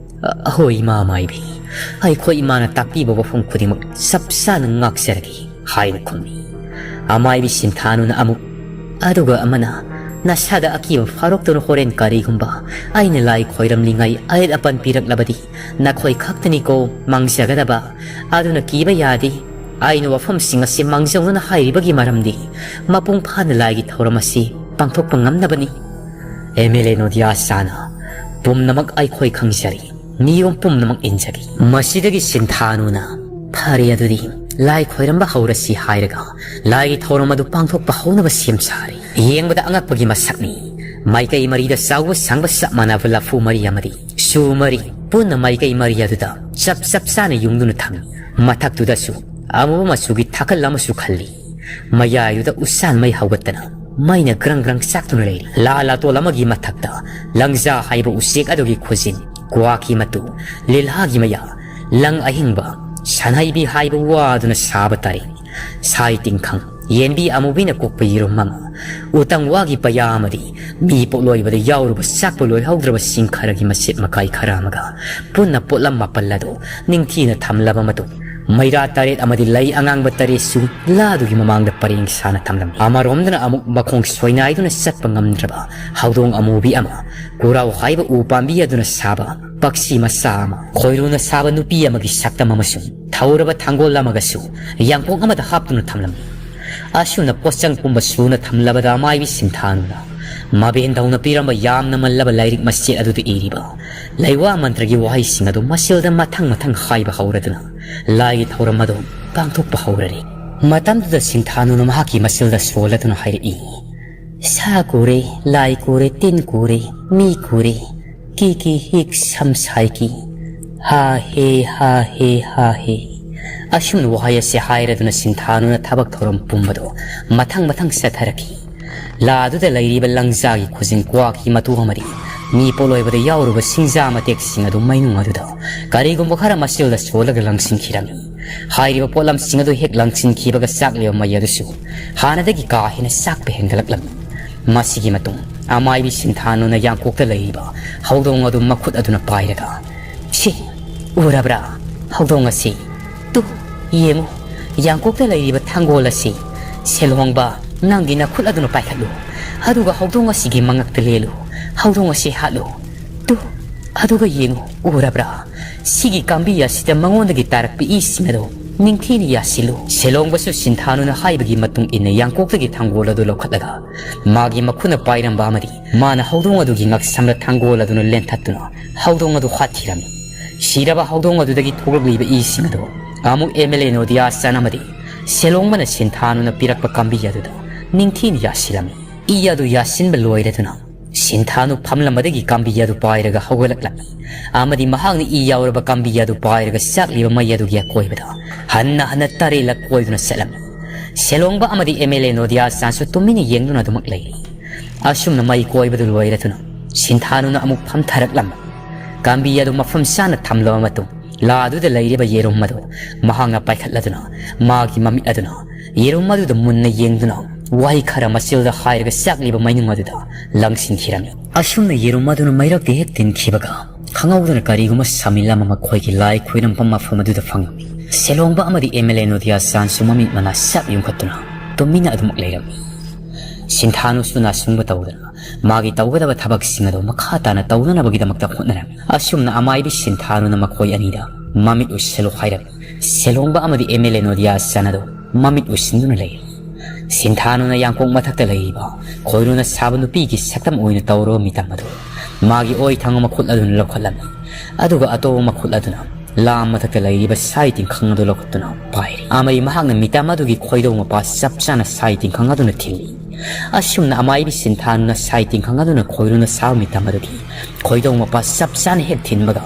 "ꯑ, ꯑꯍꯣꯏ, ꯏꯃꯥ ꯃꯥꯏꯕꯤ, ꯑꯩꯈꯣꯏ ꯏꯃꯥꯅ ꯇꯥꯛꯄꯤꯕ ꯋꯥꯐꯝ ꯈꯨꯗꯤꯡꯃꯛ ꯆꯞ ꯆꯥꯅ ꯉꯥꯛꯆꯔꯒꯦ" ꯍꯥꯏꯅ ꯈꯨꯝꯃꯤ꯫ ꯑꯃꯥꯏꯕꯤ ꯁꯤꯟꯊꯥꯅꯨꯅ ꯑꯃꯨꯛ, "ꯑꯗꯨꯒ ꯑꯃꯅ ꯅꯁꯥꯗ ꯑꯀꯤꯕ ꯐꯥꯎꯔꯛꯇꯨꯅ ꯍꯣꯔꯦꯟ ꯀꯔꯤꯒꯨꯝꯕ ꯑꯩꯅ ꯂꯥꯏ ꯈꯣꯏꯔꯝꯂꯤꯉꯩ ꯑꯌꯦꯠ ꯑꯄꯟ ꯄꯤꯔꯛꯂꯕꯗꯤ ꯅꯈꯣꯏ ꯈꯛꯇꯅꯤꯀꯣ ꯃꯥꯡꯖꯒꯗꯕ꯫ ꯑꯗꯨꯅ ꯀꯤꯕ ꯌꯥꯗꯦ꯫ ꯑꯩꯅ ꯋꯥꯐꯝꯁꯤꯡ ꯑꯁꯤ ꯃꯥꯡꯖꯧꯅꯅ ꯍꯥꯏꯔꯤꯕꯒꯤ ꯃꯔꯝꯗꯤ ꯃꯄꯨꯡ ꯐꯥꯅ ꯂꯥꯏꯒꯤ ꯊꯧꯔꯝ ꯑꯁꯤ ꯄꯥꯡꯊꯣꯛꯄ ꯉꯝꯅꯕꯅꯤ꯫" ꯑꯦꯝ ꯑꯦꯜ ꯑꯦ ꯅꯣꯗꯤꯌꯥ ꯁꯥꯅ, "ꯄꯨꯝꯅꯃꯛ ꯑꯩꯈꯣꯏ ꯈꯪꯖꯔꯤ, ꯅꯤꯌꯣꯝ ꯄꯨꯝꯅꯃꯛ ꯏꯟꯖꯔꯤ꯫" ꯃꯁꯤꯗꯒꯤ ꯁꯤꯟꯊꯥꯅꯨꯅ, "ꯐꯔꯦ, ꯑꯗꯨꯗꯤ ꯂꯥꯏ ꯈꯣꯏꯔꯝꯕ ꯍꯧꯔꯁꯤ" ꯍꯥꯏꯔꯒ ꯂꯥꯏꯒꯤ ꯊꯧꯔꯝ ꯑꯗꯨ ꯄꯥꯡꯊꯣꯛꯄ ꯍꯧꯅꯕ ꯁꯦꯝ ꯁꯥꯔꯤ꯫ ꯌꯦꯡꯕꯗ ꯑꯉꯛꯄꯒꯤ ꯃꯁꯛꯅꯤ꯫ ꯃꯥꯏꯀꯩ ꯃꯔꯤꯗ ꯆꯥꯎꯕ ꯁꯥꯡꯕ ꯆꯞ ꯃꯥꯟꯅꯕ ꯂꯐꯨ ꯃꯔꯤ ꯑꯃꯗꯤ ꯁꯨ ꯃꯔꯤ, ꯄꯨꯟꯅ ꯃꯥꯏꯀꯩ ꯃꯔꯤ ꯑꯗꯨꯗ ꯆꯞ ꯆꯞ ꯆꯥꯅ ꯌꯨꯡꯗꯨꯅ ꯊꯝꯃꯤ꯫ ꯃꯊꯛꯇꯨꯗꯁꯨ ꯑꯃꯨꯕ ꯃꯆꯨꯒꯤ ꯊꯥꯀꯜ ꯑꯃꯁꯨ ꯈꯜꯂꯤ꯫ ꯃꯌꯥꯏꯗꯨꯗ ꯎꯆꯥꯟ ꯃꯩ ꯍꯧꯒꯠꯇꯅ ꯃꯩꯅ ꯒ꯭ꯔꯪ ꯒ꯭ꯔꯪ ꯆꯥꯛꯇꯨꯅ ꯂꯩꯔꯤ꯫ ꯂꯥ ꯂꯥꯇꯣꯜ ꯑꯃꯒꯤ ꯃꯊꯛꯇ ꯂꯪꯖꯥ ꯍꯥꯏꯕ ꯎꯆꯦꯛ ꯑꯗꯨꯒꯤ ꯈꯨꯖꯤꯟ, ꯀ꯭ꯋꯥꯛꯀꯤ ꯃꯇꯨ, ꯂꯤꯜꯍꯥꯒꯤ ꯃꯌꯥ, ꯂꯪ ꯑꯍꯤꯡꯕ, ꯁꯟꯍꯩꯕꯤ ꯍꯥꯏꯕ ꯋꯥꯗꯨꯅ ꯁꯥꯕ ꯇꯔꯦꯠ, ꯁꯥꯏ ꯇꯤꯡꯈꯪ, ꯌꯦꯟꯕꯤ ꯑꯃꯨꯕꯤꯅ ꯀꯣꯛꯄ ꯌꯦꯔꯨꯝ ꯑꯃ, ꯎꯇꯪ ꯋꯥꯒꯤ ꯄꯩꯌꯥ ꯑꯃꯗꯤ ꯃꯤ ꯄꯣꯛꯂꯣꯏꯕꯗ ꯌꯥꯎꯔꯨꯕ ꯆꯥꯛꯄ ꯂꯣꯏꯍꯧꯗ꯭ꯔꯕꯁꯤꯡ ꯈꯔꯒꯤ ꯃꯆꯦꯠ ꯃꯀꯥꯏ ꯈꯔ ꯑꯃꯒ ꯄꯨꯟꯅ ꯄꯣꯠꯂꯝ ꯃꯥꯄꯜ ꯑꯗꯨ ꯅꯤꯡꯊꯤꯅ ꯊꯝꯂꯕ ꯃꯇꯨꯡ, ꯃꯩꯔꯥ ꯇꯔꯦꯠ ꯑꯃꯗꯤ ꯂꯩ ꯑꯉꯥꯡꯕ ꯇꯔꯦꯠꯁꯨ ꯂꯥꯗꯨꯒꯤ ꯃꯃꯥꯡꯗ ꯄꯔꯦꯡ ꯁꯥꯅ ꯊꯝꯂꯝꯃꯤ꯫ ꯑꯃꯔꯣꯝꯗꯅ ꯑꯃꯨꯛ ꯃꯈꯣꯡ ꯁꯣꯏꯅꯥꯏꯗꯨꯅ ꯆꯠꯄ ꯉꯝꯗ꯭ꯔꯕ ꯍꯧꯗꯣꯡ ꯑꯃꯨꯕꯤ ꯑꯃ, ꯀꯨꯔꯥꯎ ꯍꯥꯏꯕ ꯎ ꯄꯥꯝꯕꯤ ꯑꯗꯨꯅ ꯁꯥꯕ ꯄꯛꯁꯤ ꯃꯆꯥ ꯑꯃ, ꯈꯣꯏꯔꯨꯅ ꯁꯥꯕ ꯅꯨꯄꯤ ꯑꯃꯒꯤ ꯁꯛꯇꯝ ꯑꯃꯁꯨꯡ ꯊꯧꯔꯕ ꯊꯥꯡꯒꯣꯜ ꯑꯃꯒꯁꯨ ꯌꯥꯡꯀꯣꯛ ꯑꯃꯗ ꯍꯥꯞꯇꯨꯅ ꯊꯝꯂꯝꯃꯤ꯫ ꯑꯁꯨꯝꯅ ꯄꯣꯠꯆꯪ ꯄꯨꯝꯕ ꯁꯨꯅ ꯊꯝꯂꯕꯗ ꯃꯥꯏꯕꯤ ꯁꯤꯟꯊꯥꯅꯨꯅ ꯃꯕꯦꯟ ꯊꯧꯅ ꯄꯤꯔꯝꯕ ꯌꯥꯝꯅ ꯃꯜꯂꯕ ꯂꯥꯏꯔꯤꯛ ꯃꯆꯦꯠ ꯑꯗꯨꯗ ꯏꯔꯤꯕ ꯂꯩꯋꯥ ꯃꯟꯇ꯭ꯔꯒꯤ ꯋꯥꯍꯩꯁꯤꯡ ꯑꯗꯨ ꯃꯆꯤꯜꯗ ꯃꯊꯪ ꯃꯊꯪ ꯍꯥꯏꯕ ꯍꯧꯔꯗꯨꯅ ꯂꯥꯏꯒꯤ ꯊꯧꯔꯝ ꯑꯗꯨ ꯄꯥꯡꯊꯣꯛꯄ ꯍꯧꯔꯔꯦ꯫ ꯃꯇꯝꯗꯨꯗ ꯁꯤꯟꯊꯥꯅꯨꯅ ꯃꯍꯥꯛꯀꯤ ꯃꯆꯤꯜꯗ ꯁꯣꯜꯂꯗꯨꯅ ꯍꯥꯏꯔꯛꯏ, ꯁꯥ ꯀꯨꯔꯦ, ꯂꯥꯏ ꯀꯨꯔꯦ, ꯇꯤꯟ ꯀꯨꯔꯦ, ꯃꯤ ꯀꯨꯔꯦ, ꯀꯤ ꯀꯤ ꯍꯤꯛ ꯁꯝ ꯁꯥꯏ ꯀꯤ, ꯍꯥ ꯍꯦ, ꯍꯥ ꯍꯦ, ꯍꯥ ꯍꯦ꯫ ꯑꯁꯨꯝꯅ ꯋꯥꯍꯩ ꯑꯁꯤ ꯍꯥꯏꯔꯗꯨꯅ ꯁꯤꯟꯊꯥꯅꯨꯅ ꯊꯕꯛ ꯊꯧꯔꯝ ꯄꯨꯝꯕꯗꯣ ꯃꯊꯪ ꯃꯊꯪ ꯆꯠꯊꯔꯛꯈꯤ꯫ ꯂꯥꯗꯨꯗ ꯂꯩꯔꯤꯕ ꯂꯪꯖꯥꯒꯤ ꯈꯨꯖꯤꯟ, ꯀ꯭ꯋꯥꯛꯀꯤ ꯃꯇꯨ ꯑꯃꯗꯤ ꯃꯤ ꯄꯣꯠꯂꯣꯏꯕꯗ ꯌꯥꯎꯔꯨꯕ ꯁꯤꯡꯖꯥ ꯃꯇꯦꯛꯁꯤꯡ ꯑꯗꯨ ꯃꯩꯅꯨꯡ ꯑꯗꯨꯗ ꯀꯔꯤꯒꯨꯝꯕ ꯈꯔ ꯃꯆꯤꯜꯗ ꯁꯣꯜꯂꯒ ꯂꯪꯁꯤꯟꯈꯤꯔꯝꯃꯤ꯫ ꯍꯥꯏꯔꯤꯕ ꯄꯣꯠꯂꯝꯁꯤꯡ ꯑꯗꯨ ꯍꯦꯛ ꯂꯪꯁꯤꯟꯈꯤꯕꯒ ꯆꯥꯛꯂꯤꯕ ꯃꯩ ꯑꯗꯨꯁꯨ ꯍꯥꯟꯅꯗꯒꯤ ꯀꯥ ꯍꯦꯟꯅ ꯆꯥꯛꯄ ꯍꯦꯟꯒꯠꯂꯛꯂꯝꯃꯤ꯫ ꯃꯁꯤꯒꯤ ꯃꯇꯨꯡ ꯑꯃꯥꯏꯕꯤ ꯁꯤꯟꯊꯥꯅꯨꯅ ꯌꯥꯡꯀꯣꯛꯇ ꯂꯩꯔꯤꯕ ꯍꯧꯗꯣꯡ ꯑꯗꯨ ꯃꯈꯨꯠ ꯑꯗꯨꯅ ꯄꯥꯏꯔꯒ, "ꯁꯤ ꯎꯔꯕ꯭ꯔꯥ? ꯍꯧꯗꯣꯡ ꯑꯁꯤ꯫ ꯇꯨ, ꯌꯦꯡꯉꯨ, ꯌꯥꯡꯀꯣꯛꯇ ꯂꯩꯔꯤꯕ ꯊꯥꯡꯒꯣꯜ ꯑꯁꯤ꯫ ꯁꯦꯜꯍꯣꯡꯕ, ꯅꯪꯒꯤ ꯅꯈꯨꯠ ꯑꯗꯨꯅ ꯄꯥꯏꯈꯠꯂꯨ, ꯑꯗꯨꯒ ꯍꯧꯗꯣꯡ ꯑꯁꯤꯒꯤ ꯃꯉꯛꯇ ꯂꯦꯜꯂꯨ꯫ ꯍꯧꯗꯣꯡ ꯑꯁꯤ ꯍꯥꯠꯂꯨ꯫ ꯇꯨ, ꯑꯗꯨꯒ ꯌꯦꯡꯉꯨ, ꯎꯔꯕ꯭ꯔꯥ? ꯁꯤꯒꯤ ꯀꯥꯝꯕꯤ ꯑꯁꯤꯗ ꯃꯉꯣꯟꯗꯒꯤ ꯇꯥꯔꯛꯄ ꯏꯁꯤꯡ ꯑꯗꯣ ꯅꯤꯡꯊꯤꯅ ꯌꯥꯁꯤꯜꯂꯨ꯫" ꯁꯦꯂꯣꯡꯕꯁꯨ ꯁꯤꯟꯊꯥꯅꯨꯅ ꯍꯥꯏꯕꯒꯤ ꯃꯇꯨꯡ ꯏꯟꯅ ꯌꯥꯡꯀꯣꯛꯇꯒꯤ ꯊꯥꯡꯒꯣꯜ ꯑꯗꯨ ꯂꯧꯈꯠꯂꯒ ꯃꯥꯒꯤ ꯃꯈꯨꯠꯅ ꯄꯥꯏꯔꯝꯕ ꯑꯃꯗꯤ ꯃꯥꯅ ꯍꯧꯗꯣꯡ ꯑꯗꯨꯒꯤ ꯉꯛꯁꯝꯗ ꯊꯥꯡꯒꯣꯜ ꯑꯗꯨꯅ ꯂꯦꯟꯊꯠꯇꯨꯅ ꯍꯧꯗꯣꯡ ꯑꯗꯨ ꯍꯥꯠꯈꯤꯔꯝꯃꯤ꯫ ꯁꯤꯔꯕ ꯍꯧꯗꯣꯡ ꯑꯗꯨꯗꯒꯤ ꯊꯣꯛꯂꯛꯂꯤꯕ ꯏꯁꯤꯡ ꯑꯗꯨ ꯑꯃꯨꯛ ꯑꯦꯝ ꯑꯦꯜ ꯑꯦ ꯅꯣꯗꯤꯌꯥ ꯆꯥꯟ ꯑꯃꯗꯤ ꯁꯦꯂꯣꯡꯕꯅ ꯁꯤꯟꯊꯥꯅꯨꯅ ꯄꯤꯔꯛꯄ ꯀꯥꯝꯕꯤ ꯑꯗꯨꯗ ꯅꯤꯡꯊꯤꯅ ꯌꯥꯁꯤꯜꯂꯝꯃꯤ꯫ ꯏ ꯑꯗꯨ ꯌꯥꯁꯤꯟꯕ ꯂꯣꯏꯔꯗꯨꯅ ꯁꯤꯟꯊꯥꯅꯨ ꯐꯝꯂꯝꯕꯗꯒꯤ ꯀꯥꯝꯕꯤ ꯑꯗꯨ ꯄꯥꯏꯔꯒ ꯍꯧꯒꯠꯂꯛꯂꯝꯃꯤ ꯑꯃꯗꯤ ꯃꯍꯥꯛꯅ ꯏ ꯌꯥꯎꯔꯕ ꯀꯥꯝꯕꯤ ꯑꯗꯨ ꯄꯥꯏꯔꯒ ꯆꯥꯛꯂꯤꯕ ꯃꯩ ꯑꯗꯨꯒꯤ ꯑꯀꯣꯏꯕꯗ ꯍꯟꯅ ꯍꯟꯅ ꯇꯔꯦꯠꯂꯛ ꯀꯣꯏꯗꯨꯅ ꯆꯠꯂꯝꯃꯤ꯫ ꯁꯦꯂꯣꯡꯕ ꯑꯃꯗꯤ ꯑꯦꯝ ꯑꯦꯜ ꯑꯦ ꯅꯣꯗꯤꯌꯥ ꯆꯥꯟꯁꯨ ꯇꯨꯃꯤꯟꯅ ꯌꯦꯡꯗꯨꯅ ꯑꯗꯨꯃꯛ ꯂꯩꯔꯤ꯫ ꯑꯁꯨꯝꯅ ꯃꯩ ꯀꯣꯏꯕꯗꯨ ꯂꯣꯏꯔꯗꯨꯅ ꯁꯤꯟꯊꯥꯅꯨꯅ ꯑꯃꯨꯛ ꯐꯝꯊꯔꯛꯂꯝꯃꯤ꯫ ꯀꯥꯝꯕꯤ ꯑꯗꯨ ꯃꯐꯝ ꯆꯥꯅ ꯊꯝꯂꯕ ꯃꯇꯨꯡ ꯂꯥꯗꯨꯗ ꯂꯩꯔꯤꯕ ꯌꯦꯔꯨꯝ ꯑꯗꯨ ꯃꯍꯥꯛꯅ ꯄꯥꯏꯈꯠꯂꯗꯨꯅ ꯃꯥꯒꯤ ꯃꯃꯤꯠ ꯑꯗꯨꯅ ꯌꯦꯔꯨꯝ ꯑꯗꯨꯗ ꯃꯨꯟꯅ ꯌꯦꯡꯗꯨꯅ ꯋꯥꯍꯩ ꯈꯔ ꯃꯆꯤꯜꯗ ꯍꯥꯏꯔꯒ ꯆꯥꯛꯂꯤꯕ ꯃꯩꯅꯨꯡ ꯑꯗꯨꯗ ꯂꯪꯁꯤꯟꯈꯤꯔꯝꯃꯤ꯫ ꯑꯁꯨꯝꯅ ꯌꯦꯔꯨꯝ ꯑꯗꯨꯅ ꯃꯩꯔꯛꯇ ꯍꯦꯛ ꯇꯤꯟꯈꯤꯕꯒ ꯈꯪꯍꯧꯗꯅ ꯀꯔꯤꯒꯨꯝꯕ ꯁꯃꯤꯜ ꯑꯃ ꯃꯈꯣꯏꯒꯤ ꯂꯥꯏ ꯈꯣꯏꯔꯝꯐꯝ ꯃꯐꯝ ꯑꯗꯨꯗ ꯐꯪꯂꯝꯃꯤ꯫ ꯁꯦꯂꯣꯡꯕ ꯑꯃꯗꯤ ꯑꯦꯝ ꯑꯦꯜ ꯑꯦ ꯅꯣꯗꯤꯌꯥ ꯆꯥꯟꯁꯨ ꯃꯃꯤꯠ ꯃꯅꯥ ꯆꯞ ꯌꯨꯡꯈꯠꯇꯨꯅ ꯇꯨꯃꯤꯟꯅ ꯑꯗꯨꯃꯛ ꯂꯩꯔꯝꯃꯤ꯫ ꯁꯤꯟꯊꯥꯅꯨꯁꯨ ꯅꯥꯁꯨꯡꯕ ꯇꯧꯗꯅ ꯃꯥꯒꯤ ꯇꯧꯒꯗꯕ ꯊꯕꯛꯁꯤꯡ ꯑꯗꯨ ꯃꯈꯥ ꯇꯥꯅ ꯇꯧꯅꯅꯕꯒꯤꯗꯃꯛꯇ ꯍꯣꯠꯅꯔꯝꯃꯤ꯫ ꯑꯁꯨꯝꯅ ꯑꯃꯥꯏꯕꯤ ꯁꯤꯟꯊꯥꯅꯨꯅ ꯃꯈꯣꯏ ꯑꯅꯤꯗ ꯃꯃꯤꯠ ꯎꯏꯁꯤꯜꯂꯨ ꯍꯥꯏꯔꯝꯃꯤ꯫ ꯁꯦꯂꯣꯡꯕ ꯑꯃꯗꯤ ꯑꯦꯝ ꯑꯦꯜ ꯑꯦ ꯅꯣꯗꯤꯌꯥ ꯆꯥꯟ ꯑꯗꯨ ꯃꯃꯤꯠ ꯎꯏꯁꯤꯟꯗꯨꯅ ꯂꯩꯔꯤ꯫ ꯁꯤꯟꯊꯥꯅꯨꯅ ꯌꯥꯡꯀꯣꯛ ꯃꯊꯛꯇ ꯂꯩꯔꯤꯕ ꯈꯣꯏꯔꯨꯅ ꯁꯥꯕ ꯅꯨꯄꯤꯒꯤ ꯁꯛꯇꯝ ꯑꯣꯏꯅ ꯇꯧꯔꯕ ꯃꯤꯇꯝ ꯑꯗꯨ ꯃꯥꯒꯤ ꯑꯣꯏ ꯊꯪꯕ ꯃꯈꯨꯠ ꯑꯗꯨꯅ ꯂꯧꯈꯠꯂꯝꯃꯤ꯫ ꯑꯗꯨꯒ ꯑꯇꯣꯞꯄ ꯃꯈꯨꯠ ꯑꯗꯨꯅ ꯂꯥ ꯃꯊꯛꯇ ꯂꯩꯔꯤꯕ ꯁꯥꯏ ꯇꯤꯡꯈꯪ ꯑꯗꯨ ꯂꯧꯈꯠꯇꯨꯅ ꯄꯥꯏꯔꯤ꯫ ꯑꯃꯗꯤ ꯃꯍꯥꯛꯅ ꯃꯤꯇꯝ ꯑꯗꯨꯒꯤ ꯈꯣꯏꯗꯧ ꯃꯄꯥ ꯆꯞ ꯆꯥꯅ ꯁꯥꯏ ꯇꯤꯡꯈꯪ ꯑꯗꯨꯅ ꯊꯤꯜꯂꯤ꯫ ꯑꯁꯨꯝꯅ ꯑꯃꯥꯏꯕꯤ ꯁꯤꯟꯊꯥꯅꯨꯅ ꯁꯥꯏ ꯇꯤꯡꯈꯪ ꯑꯗꯨꯅ ꯈꯣꯏꯔꯨꯅ ꯁꯥꯕ ꯃꯤꯇꯝ ꯑꯗꯨꯒꯤ ꯈꯣꯏꯗꯧ ꯃꯄꯥ ꯆꯞ ꯆꯥꯅ ꯍꯦꯛ ꯊꯤꯟꯕꯒ,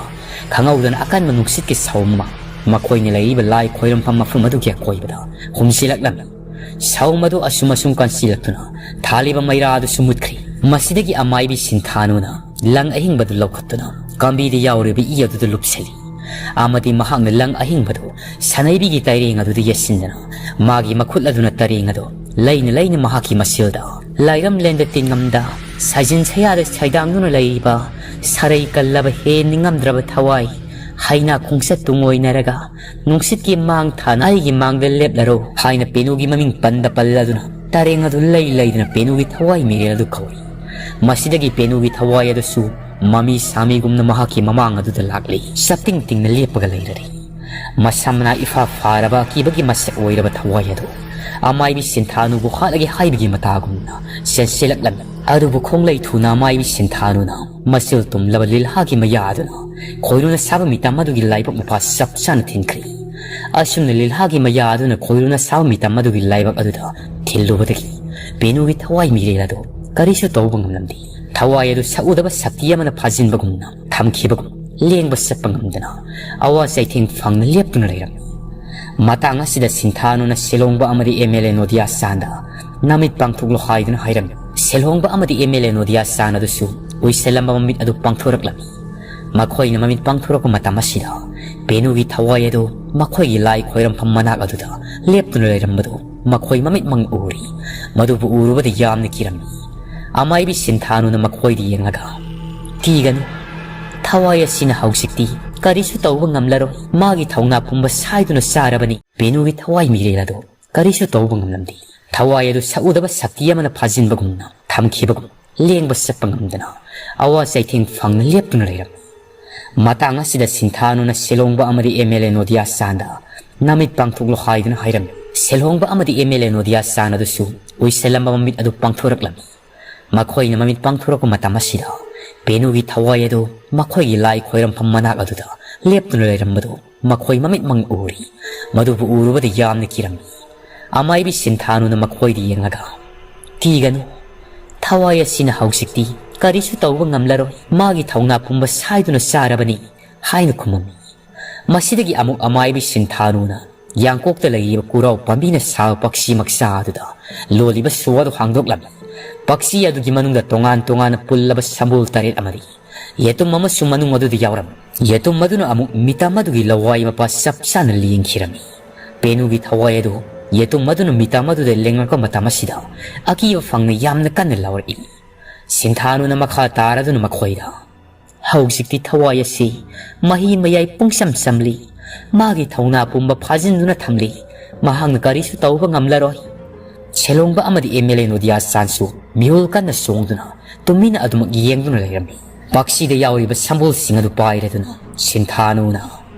ꯈꯪꯍꯧꯗꯅ ꯑꯀꯟꯕ ꯅꯨꯡꯁꯤꯠꯀꯤ ꯁꯧ ꯑꯃ ꯃꯈꯣꯏꯅ ꯂꯩꯔꯤꯕ ꯂꯥꯏ ꯈꯣꯏꯔꯝꯐꯝ ꯃꯐꯝ ꯑꯗꯨꯒꯤ ꯑꯀꯣꯏꯕꯗ ꯍꯨꯝꯖꯤꯜꯂꯛꯂꯝꯃꯤ꯫ ꯁꯧ ꯑꯗꯨ ꯑꯁꯨꯝ ꯑꯁꯨꯝ ꯀꯟꯁꯤꯜꯂꯛꯇꯨꯅ ꯊꯥꯜꯂꯤꯕ ꯃꯩꯔꯥ ꯑꯗꯨꯁꯨ ꯃꯨꯠꯈ꯭ꯔꯤ꯫ ꯃꯁꯤꯗꯒꯤ ꯑꯃꯥꯏꯕꯤ ꯁꯤꯟꯊꯥꯅꯨꯅ ꯂꯪ ꯑꯍꯤꯡꯕꯗꯨ ꯂꯧꯈꯠꯇꯨꯅ ꯀꯥꯝꯕꯤꯗ ꯌꯥꯎꯔꯤꯕ ꯏ ꯑꯗꯨꯗ ꯂꯨꯞꯁꯤꯜꯂꯤ꯫ ꯑꯃꯗꯤ ꯃꯍꯥꯛꯅ ꯂꯪ ꯑꯍꯤꯡꯕꯗꯨ ꯁꯅꯩꯕꯤꯒꯤ ꯇꯩꯔꯦꯡ ꯑꯗꯨꯗ ꯌꯦꯠꯁꯤꯟꯗꯨꯅ ꯃꯥꯒꯤ ꯃꯈꯨꯠ ꯑꯗꯨꯅ ꯇꯔꯦꯡ ꯑꯗꯨ ꯂꯩꯅ ꯂꯩꯅ ꯃꯍꯥꯛꯀꯤ ꯃꯁꯦꯜꯗ, ꯂꯥꯏꯔꯝꯂꯦꯟꯗ ꯇꯤꯡꯉꯝꯗ ꯁꯥꯏꯖꯤꯟ ꯁꯌꯥꯗ ꯁꯩꯗꯥꯡꯗꯨꯅ ꯂꯩꯔꯤꯕ ꯁꯔꯩ ꯀꯜꯂꯕ ꯍꯦꯟꯅꯤꯡꯉꯝꯗ꯭ꯔꯕ ꯊꯋꯥꯏ, ꯍꯩꯅꯥ ꯈꯣꯡꯆꯠ ꯇꯨꯡꯑꯣꯏꯅꯔꯒ ꯅꯨꯡꯁꯤꯠꯀꯤ ꯃꯥꯡ ꯊꯥꯅ ꯑꯩꯒꯤ ꯃꯥꯡꯗ ꯂꯦꯞꯂꯔꯣ ꯍꯥꯏꯅ ꯄꯦꯅꯨꯒꯤ ꯃꯃꯤꯡ ꯄꯟꯗ ꯄꯜꯂꯗꯨꯅ ꯇꯔꯦꯡ ꯑꯗꯨ ꯂꯩ ꯂꯩꯗꯨꯅ ꯄꯦꯅꯨꯒꯤ ꯊꯋꯥꯏ ꯃꯤꯔꯦꯜ ꯑꯗꯨ ꯀꯧꯔꯤ꯫ ꯃꯁꯤꯗꯒꯤ ꯄꯦꯅꯨꯒꯤ ꯊꯋꯥꯏ ꯑꯗꯨꯁꯨ ꯃꯃꯤ ꯁꯥꯃꯤꯒꯨꯝꯅ ꯃꯍꯥꯛꯀꯤ ꯃꯃꯥꯡ ꯑꯗꯨꯗ ꯂꯥꯛꯂꯤ꯫ ꯆꯞꯇꯤꯡ ꯇꯤꯡꯅ ꯂꯦꯞꯄꯒ ꯂꯩꯔꯔꯤ꯫ ꯃꯁꯝꯅ ꯏꯐꯥ ꯐꯥꯔꯕ ꯑꯀꯤꯕꯒꯤ ꯃꯁꯛ ꯑꯣꯏꯔꯕ ꯊꯋꯥꯏ ꯑꯗꯨ ꯑꯃꯥꯏꯕꯤ ꯁꯤꯟꯊꯥꯅꯨꯕꯨ ꯍꯥꯠꯂꯒꯦ ꯍꯥꯏꯕꯒꯤ ꯃꯇꯥꯒꯨꯝꯅ ꯆꯦꯟꯁꯤꯜꯂꯛꯂꯝꯃꯤ꯫ ꯑꯗꯨꯕꯨ ꯈꯣꯡꯂꯩ ꯊꯨꯅ ꯑꯃꯥꯏꯕꯤ ꯁꯤꯟꯊꯥꯅꯨꯅ ꯃꯆꯤꯜ ꯇꯨꯝꯂꯕ ꯂꯤꯜꯍꯥꯒꯤ ꯃꯌꯥ ꯑꯗꯨꯅ ꯈꯣꯏꯔꯨꯅ ꯁꯥꯕ ꯃꯤꯇꯝ ꯑꯗꯨꯒꯤ ꯂꯥꯏꯕꯛ ꯃꯄꯥ ꯆꯞ ꯆꯥꯅ ꯊꯤꯟꯈ꯭ꯔꯤ꯫ ꯑꯁꯨꯝꯅ ꯂꯤꯜꯍꯥꯒꯤ ꯃꯌꯥ ꯑꯗꯨꯅ ꯈꯣꯏꯔꯨꯅ ꯁꯥꯕ ꯃꯤꯇꯝ ꯑꯗꯨꯒꯤ ꯂꯥꯏꯕꯛ ꯑꯗꯨꯗ ꯊꯤꯜꯂꯨꯕꯗꯒꯤ ꯄꯦꯅꯨꯒꯤ ꯊꯋꯥꯏ ꯃꯤꯔꯦꯜ ꯑꯗꯨ ꯀꯔꯤꯁꯨ ꯇꯧꯕ ꯉꯝꯂꯝꯗꯦ꯫ ꯊꯋꯥꯏ ꯑꯗꯨ ꯁꯛꯎꯗꯕ ꯁꯛꯇꯤ ꯑꯃꯅ ꯐꯥꯖꯤꯟꯕꯒꯨꯝꯅ ꯊꯝꯈꯤꯕꯒꯨꯝ ꯂꯦꯡꯕ ꯆꯠꯄ ꯉꯝꯗꯅ ꯑꯋꯥ ꯆꯩꯊꯦꯡ ꯐꯪꯅ ꯂꯦꯞꯇꯨꯅ ꯂꯩꯔꯝꯃꯤ꯫ ꯃꯇꯥꯡ ꯑꯁꯤꯗ ꯁꯤꯟꯊꯥꯅꯨꯅ ꯁꯤꯂꯣꯡꯕ ꯑꯃꯗꯤ ꯑꯦꯝ ꯑꯦꯜ ꯑꯦ ꯅꯣꯗꯤꯌꯥ ꯆꯥꯟꯗ ꯅꯃꯤꯠ ꯄꯥꯡꯊꯣꯛꯂꯣ ꯍꯥꯏꯗꯨꯅ ꯍꯥꯏꯔꯝꯃꯤ꯫ ꯁꯤꯂꯣꯡꯕ ꯑꯃꯗꯤ ꯑꯦꯝ ꯑꯦꯜ ꯑꯦ ꯅꯣꯗꯤꯌꯥ ꯆꯥꯟ ꯑꯗꯨꯁꯨ ꯎꯏꯁꯜꯂꯝꯕ ꯃꯃꯤꯠ ꯑꯗꯨ ꯄꯥꯡꯊꯣꯔꯛꯂꯝꯃꯤ꯫ ꯃꯈꯣꯏꯅ ꯃꯃꯤꯠ ꯄꯥꯡꯊꯣꯔꯛꯄ ꯃꯇꯝ ꯑꯁꯤꯗ ꯄꯦꯅꯨꯒꯤ ꯊꯋꯥꯏ ꯑꯗꯨ ꯃꯈꯣꯏꯒꯤ ꯂꯥꯏ ꯈꯣꯏꯔꯝꯐꯝ ꯃꯅꯥꯛ ꯑꯗꯨꯗ ꯂꯦꯞꯇꯨꯅ ꯂꯩꯔꯝꯕꯗꯨ ꯃꯈꯣꯏ ꯃꯃꯤꯠꯃꯛꯅ ꯎꯔꯤ꯫ ꯃꯗꯨꯕꯨ ꯎꯔꯨꯕꯗ ꯌꯥꯝꯅ ꯀꯤꯔꯝꯃꯤ꯫ ꯑꯃꯥꯏꯕꯤ ꯁꯤꯟꯊꯥꯅꯨꯅ ꯃꯈꯣꯏꯗ ꯌꯦꯡꯂꯒ, "ꯀꯤꯒꯅꯨ, ꯊꯋꯥꯏ ꯑꯁꯤꯅ ꯍꯧꯖꯤꯛꯇꯤ ꯀꯔꯤꯁꯨ ꯇꯧꯕ ꯉꯝꯂꯔꯣꯏ꯫ ꯃꯥꯒꯤ ꯊꯧꯅꯥ ꯄꯨꯝꯕ ꯁꯥꯏꯗꯨꯅ ꯆꯥꯔꯕꯅꯤ꯫" ꯄꯦꯅꯨꯒꯤ ꯊꯋꯥꯏ ꯃꯤꯔꯦꯜ ꯑꯗꯨ ꯀꯔꯤꯁꯨ ꯇꯧꯕ ꯉꯝꯂꯝꯗꯦ꯫ ꯊꯋꯥꯏ ꯑꯗꯨ ꯁꯛꯎꯗꯕ ꯁꯛꯇꯤ ꯑꯃꯅ ꯐꯥꯖꯤꯟꯕꯒꯨꯝꯅ ꯊꯝꯈꯤꯕꯒꯨꯝ ꯂꯦꯡꯕ ꯆꯠꯄ ꯉꯝꯗꯅ ꯑꯋꯥ ꯆꯩꯊꯦꯡ ꯐꯪꯅ ꯂꯦꯞꯇꯨꯅ ꯂꯩꯔꯝꯃꯤ꯫ ꯃꯇꯥꯡ ꯑꯁꯤꯗ ꯁꯤꯟꯊꯥꯅꯨꯅ ꯁꯤꯂꯣꯡꯕ ꯑꯃꯗꯤ ꯑꯦꯝ ꯑꯦꯜ ꯑꯦ ꯅꯣꯗꯤꯌꯥ ꯆꯥꯟꯗ ꯅꯃꯤꯠ ꯄꯥꯡꯊꯣꯛꯂꯣ ꯍꯥꯏꯗꯨꯅ ꯍꯥꯏꯔꯝꯃꯤ꯫ ꯁꯤꯂꯣꯡꯕ ꯑꯃꯗꯤ ꯑꯦꯝ ꯑꯦꯜ ꯑꯦ ꯅꯣꯗꯤꯌꯥ ꯆꯥꯟ ꯑꯗꯨꯁꯨ ꯎꯏꯁꯜꯂꯝꯕ ꯃꯃꯤꯠ ꯑꯗꯨ ꯄꯥꯡꯊꯣꯔꯛꯂꯝꯃꯤ꯫ ꯃꯈꯣꯏꯅ ꯃꯃꯤꯠ ꯄꯥꯡꯊꯣꯔꯛꯄ ꯃꯇꯝ ꯑꯁꯤꯗ ꯄꯦꯅꯨꯒꯤ ꯊꯋꯥꯏ ꯑꯗꯨ ꯃꯈꯣꯏꯒꯤ ꯂꯥꯏ ꯈꯣꯏꯔꯝꯐꯝ ꯃꯅꯥꯛ ꯑꯗꯨꯗ ꯂꯦꯞꯇꯨꯅ ꯂꯩꯔꯝꯕꯗꯨ ꯃꯈꯣꯏ ꯃꯃꯤꯠꯃꯛꯅ ꯎꯔꯤ꯫ ꯃꯗꯨꯕꯨ ꯎꯔꯨꯕꯗ ꯌꯥꯝꯅ ꯀꯤꯔꯝꯃꯤ꯫ ꯑꯃꯥꯏꯕꯤ ꯁꯤꯟꯊꯥꯅꯨꯅ ꯃꯈꯣꯏꯗ ꯌꯦꯡꯂꯒ, "ꯀꯤꯒꯅꯨ, ꯊꯋꯥꯏ ꯑꯁꯤꯅ ꯍꯧꯖꯤꯛꯇꯤ ꯀꯔꯤꯁꯨ ꯇꯧꯕ ꯉꯝꯂꯔꯣꯏ, ꯃꯥꯒꯤ ꯊꯧꯅꯥ ꯄꯨꯝꯕ ꯁꯥꯏꯗꯨꯅ ꯆꯥꯔꯕꯅꯤ" ꯍꯥꯏꯅ ꯈꯨꯝꯃꯝꯃꯤ꯫ ꯃꯁꯤꯗꯒꯤ ꯑꯃꯨꯛ ꯑꯃꯥꯏꯕꯤ ꯁꯤꯟꯊꯥꯅꯨꯅ ꯌꯥꯡꯀꯣꯛꯇ ꯂꯩꯔꯤꯕ ꯀꯨꯔꯥꯎ ꯄꯥꯝꯕꯤꯅ ꯁꯥꯕ ꯄꯛꯁꯤ ꯃꯛꯁꯥ ꯑꯗꯨꯗ ꯂꯣꯜꯂꯤꯕ ꯁꯣ ꯑꯗꯨ ꯍꯥꯡꯗꯣꯛꯂꯝꯃꯤ꯫ ꯄꯛꯁꯤ ꯑꯗꯨꯒꯤ ꯃꯅꯨꯡꯗ ꯇꯣꯉꯥꯟ ꯇꯣꯉꯥꯟꯅ ꯄꯨꯜꯂꯕ ꯁꯝꯕꯨꯜ ꯇꯔꯦꯠ ꯑꯃꯗꯤ ꯌꯦꯇꯨꯝ ꯑꯃꯁꯨ ꯃꯅꯨꯡ ꯑꯗꯨꯗ ꯌꯥꯎꯔꯝꯃꯤ꯫ ꯌꯦꯇꯨꯝ ꯑꯗꯨꯅ ꯑꯃꯨꯛ ꯃꯤꯇꯝ ꯑꯗꯨꯒꯤ ꯂꯋꯥꯏ ꯃꯄꯥ ꯆꯞ ꯆꯥꯅ ꯂꯦꯡꯈꯤꯔꯝꯃꯤ꯫ ꯄꯦꯅꯨꯒꯤ ꯊꯋꯥꯏ ꯑꯗꯨ ꯌꯦꯇꯨꯝ ꯑꯗꯨꯅ ꯃꯤꯇꯝ ꯑꯗꯨꯗ ꯂꯦꯡꯂꯛꯄ ꯃꯇꯝ ꯑꯁꯤꯗ ꯑꯀꯤꯕ ꯐꯪꯅ ꯌꯥꯝꯅ ꯀꯟꯅ ꯂꯥꯎꯔꯛꯏ꯫ ꯁꯤꯟꯊꯥꯅꯨꯅ ꯃꯈꯥ ꯇꯥꯔꯗꯨꯅ ꯃꯈꯣꯏꯗ, "ꯍꯧꯖꯤꯛꯇꯤ ꯊꯋꯥꯏ ꯑꯁꯤ ꯃꯍꯤ ꯃꯌꯥꯏ ꯄꯨꯡꯆꯝ ꯆꯝꯂꯤ꯫ ꯃꯥꯒꯤ ꯊꯧꯅꯥ ꯄꯨꯝꯕ ꯐꯥꯖꯤꯟꯗꯨꯅ ꯊꯝꯂꯤ꯫ ꯃꯍꯥꯛꯅ ꯀꯔꯤꯁꯨ ꯇꯧꯕ ꯉꯝꯂꯔꯣꯏ"꯫ ꯁꯦꯂꯣꯡꯕ ꯑꯃꯗꯤ ꯑꯦꯝ ꯑꯦꯜ ꯑꯦ ꯅꯣꯗꯤꯌꯥ ꯆꯥꯟꯁꯨ ꯃꯤꯍꯨꯜ ꯀꯟꯅ ꯆꯣꯡꯗꯨꯅ ꯇꯨꯃꯤꯟꯅ ꯑꯗꯨꯃꯛ ꯌꯦꯡꯗꯨꯅ ꯂꯩꯔꯝꯃꯤ꯫ ꯄꯥꯛꯁꯤꯗ ꯌꯥꯎꯔꯤꯕ ꯁꯝꯕꯨꯜꯁꯤꯡ ꯑꯗꯨ ꯄꯥꯏꯔꯗꯨꯅ ꯁꯤꯟꯊꯥꯅꯨꯅ,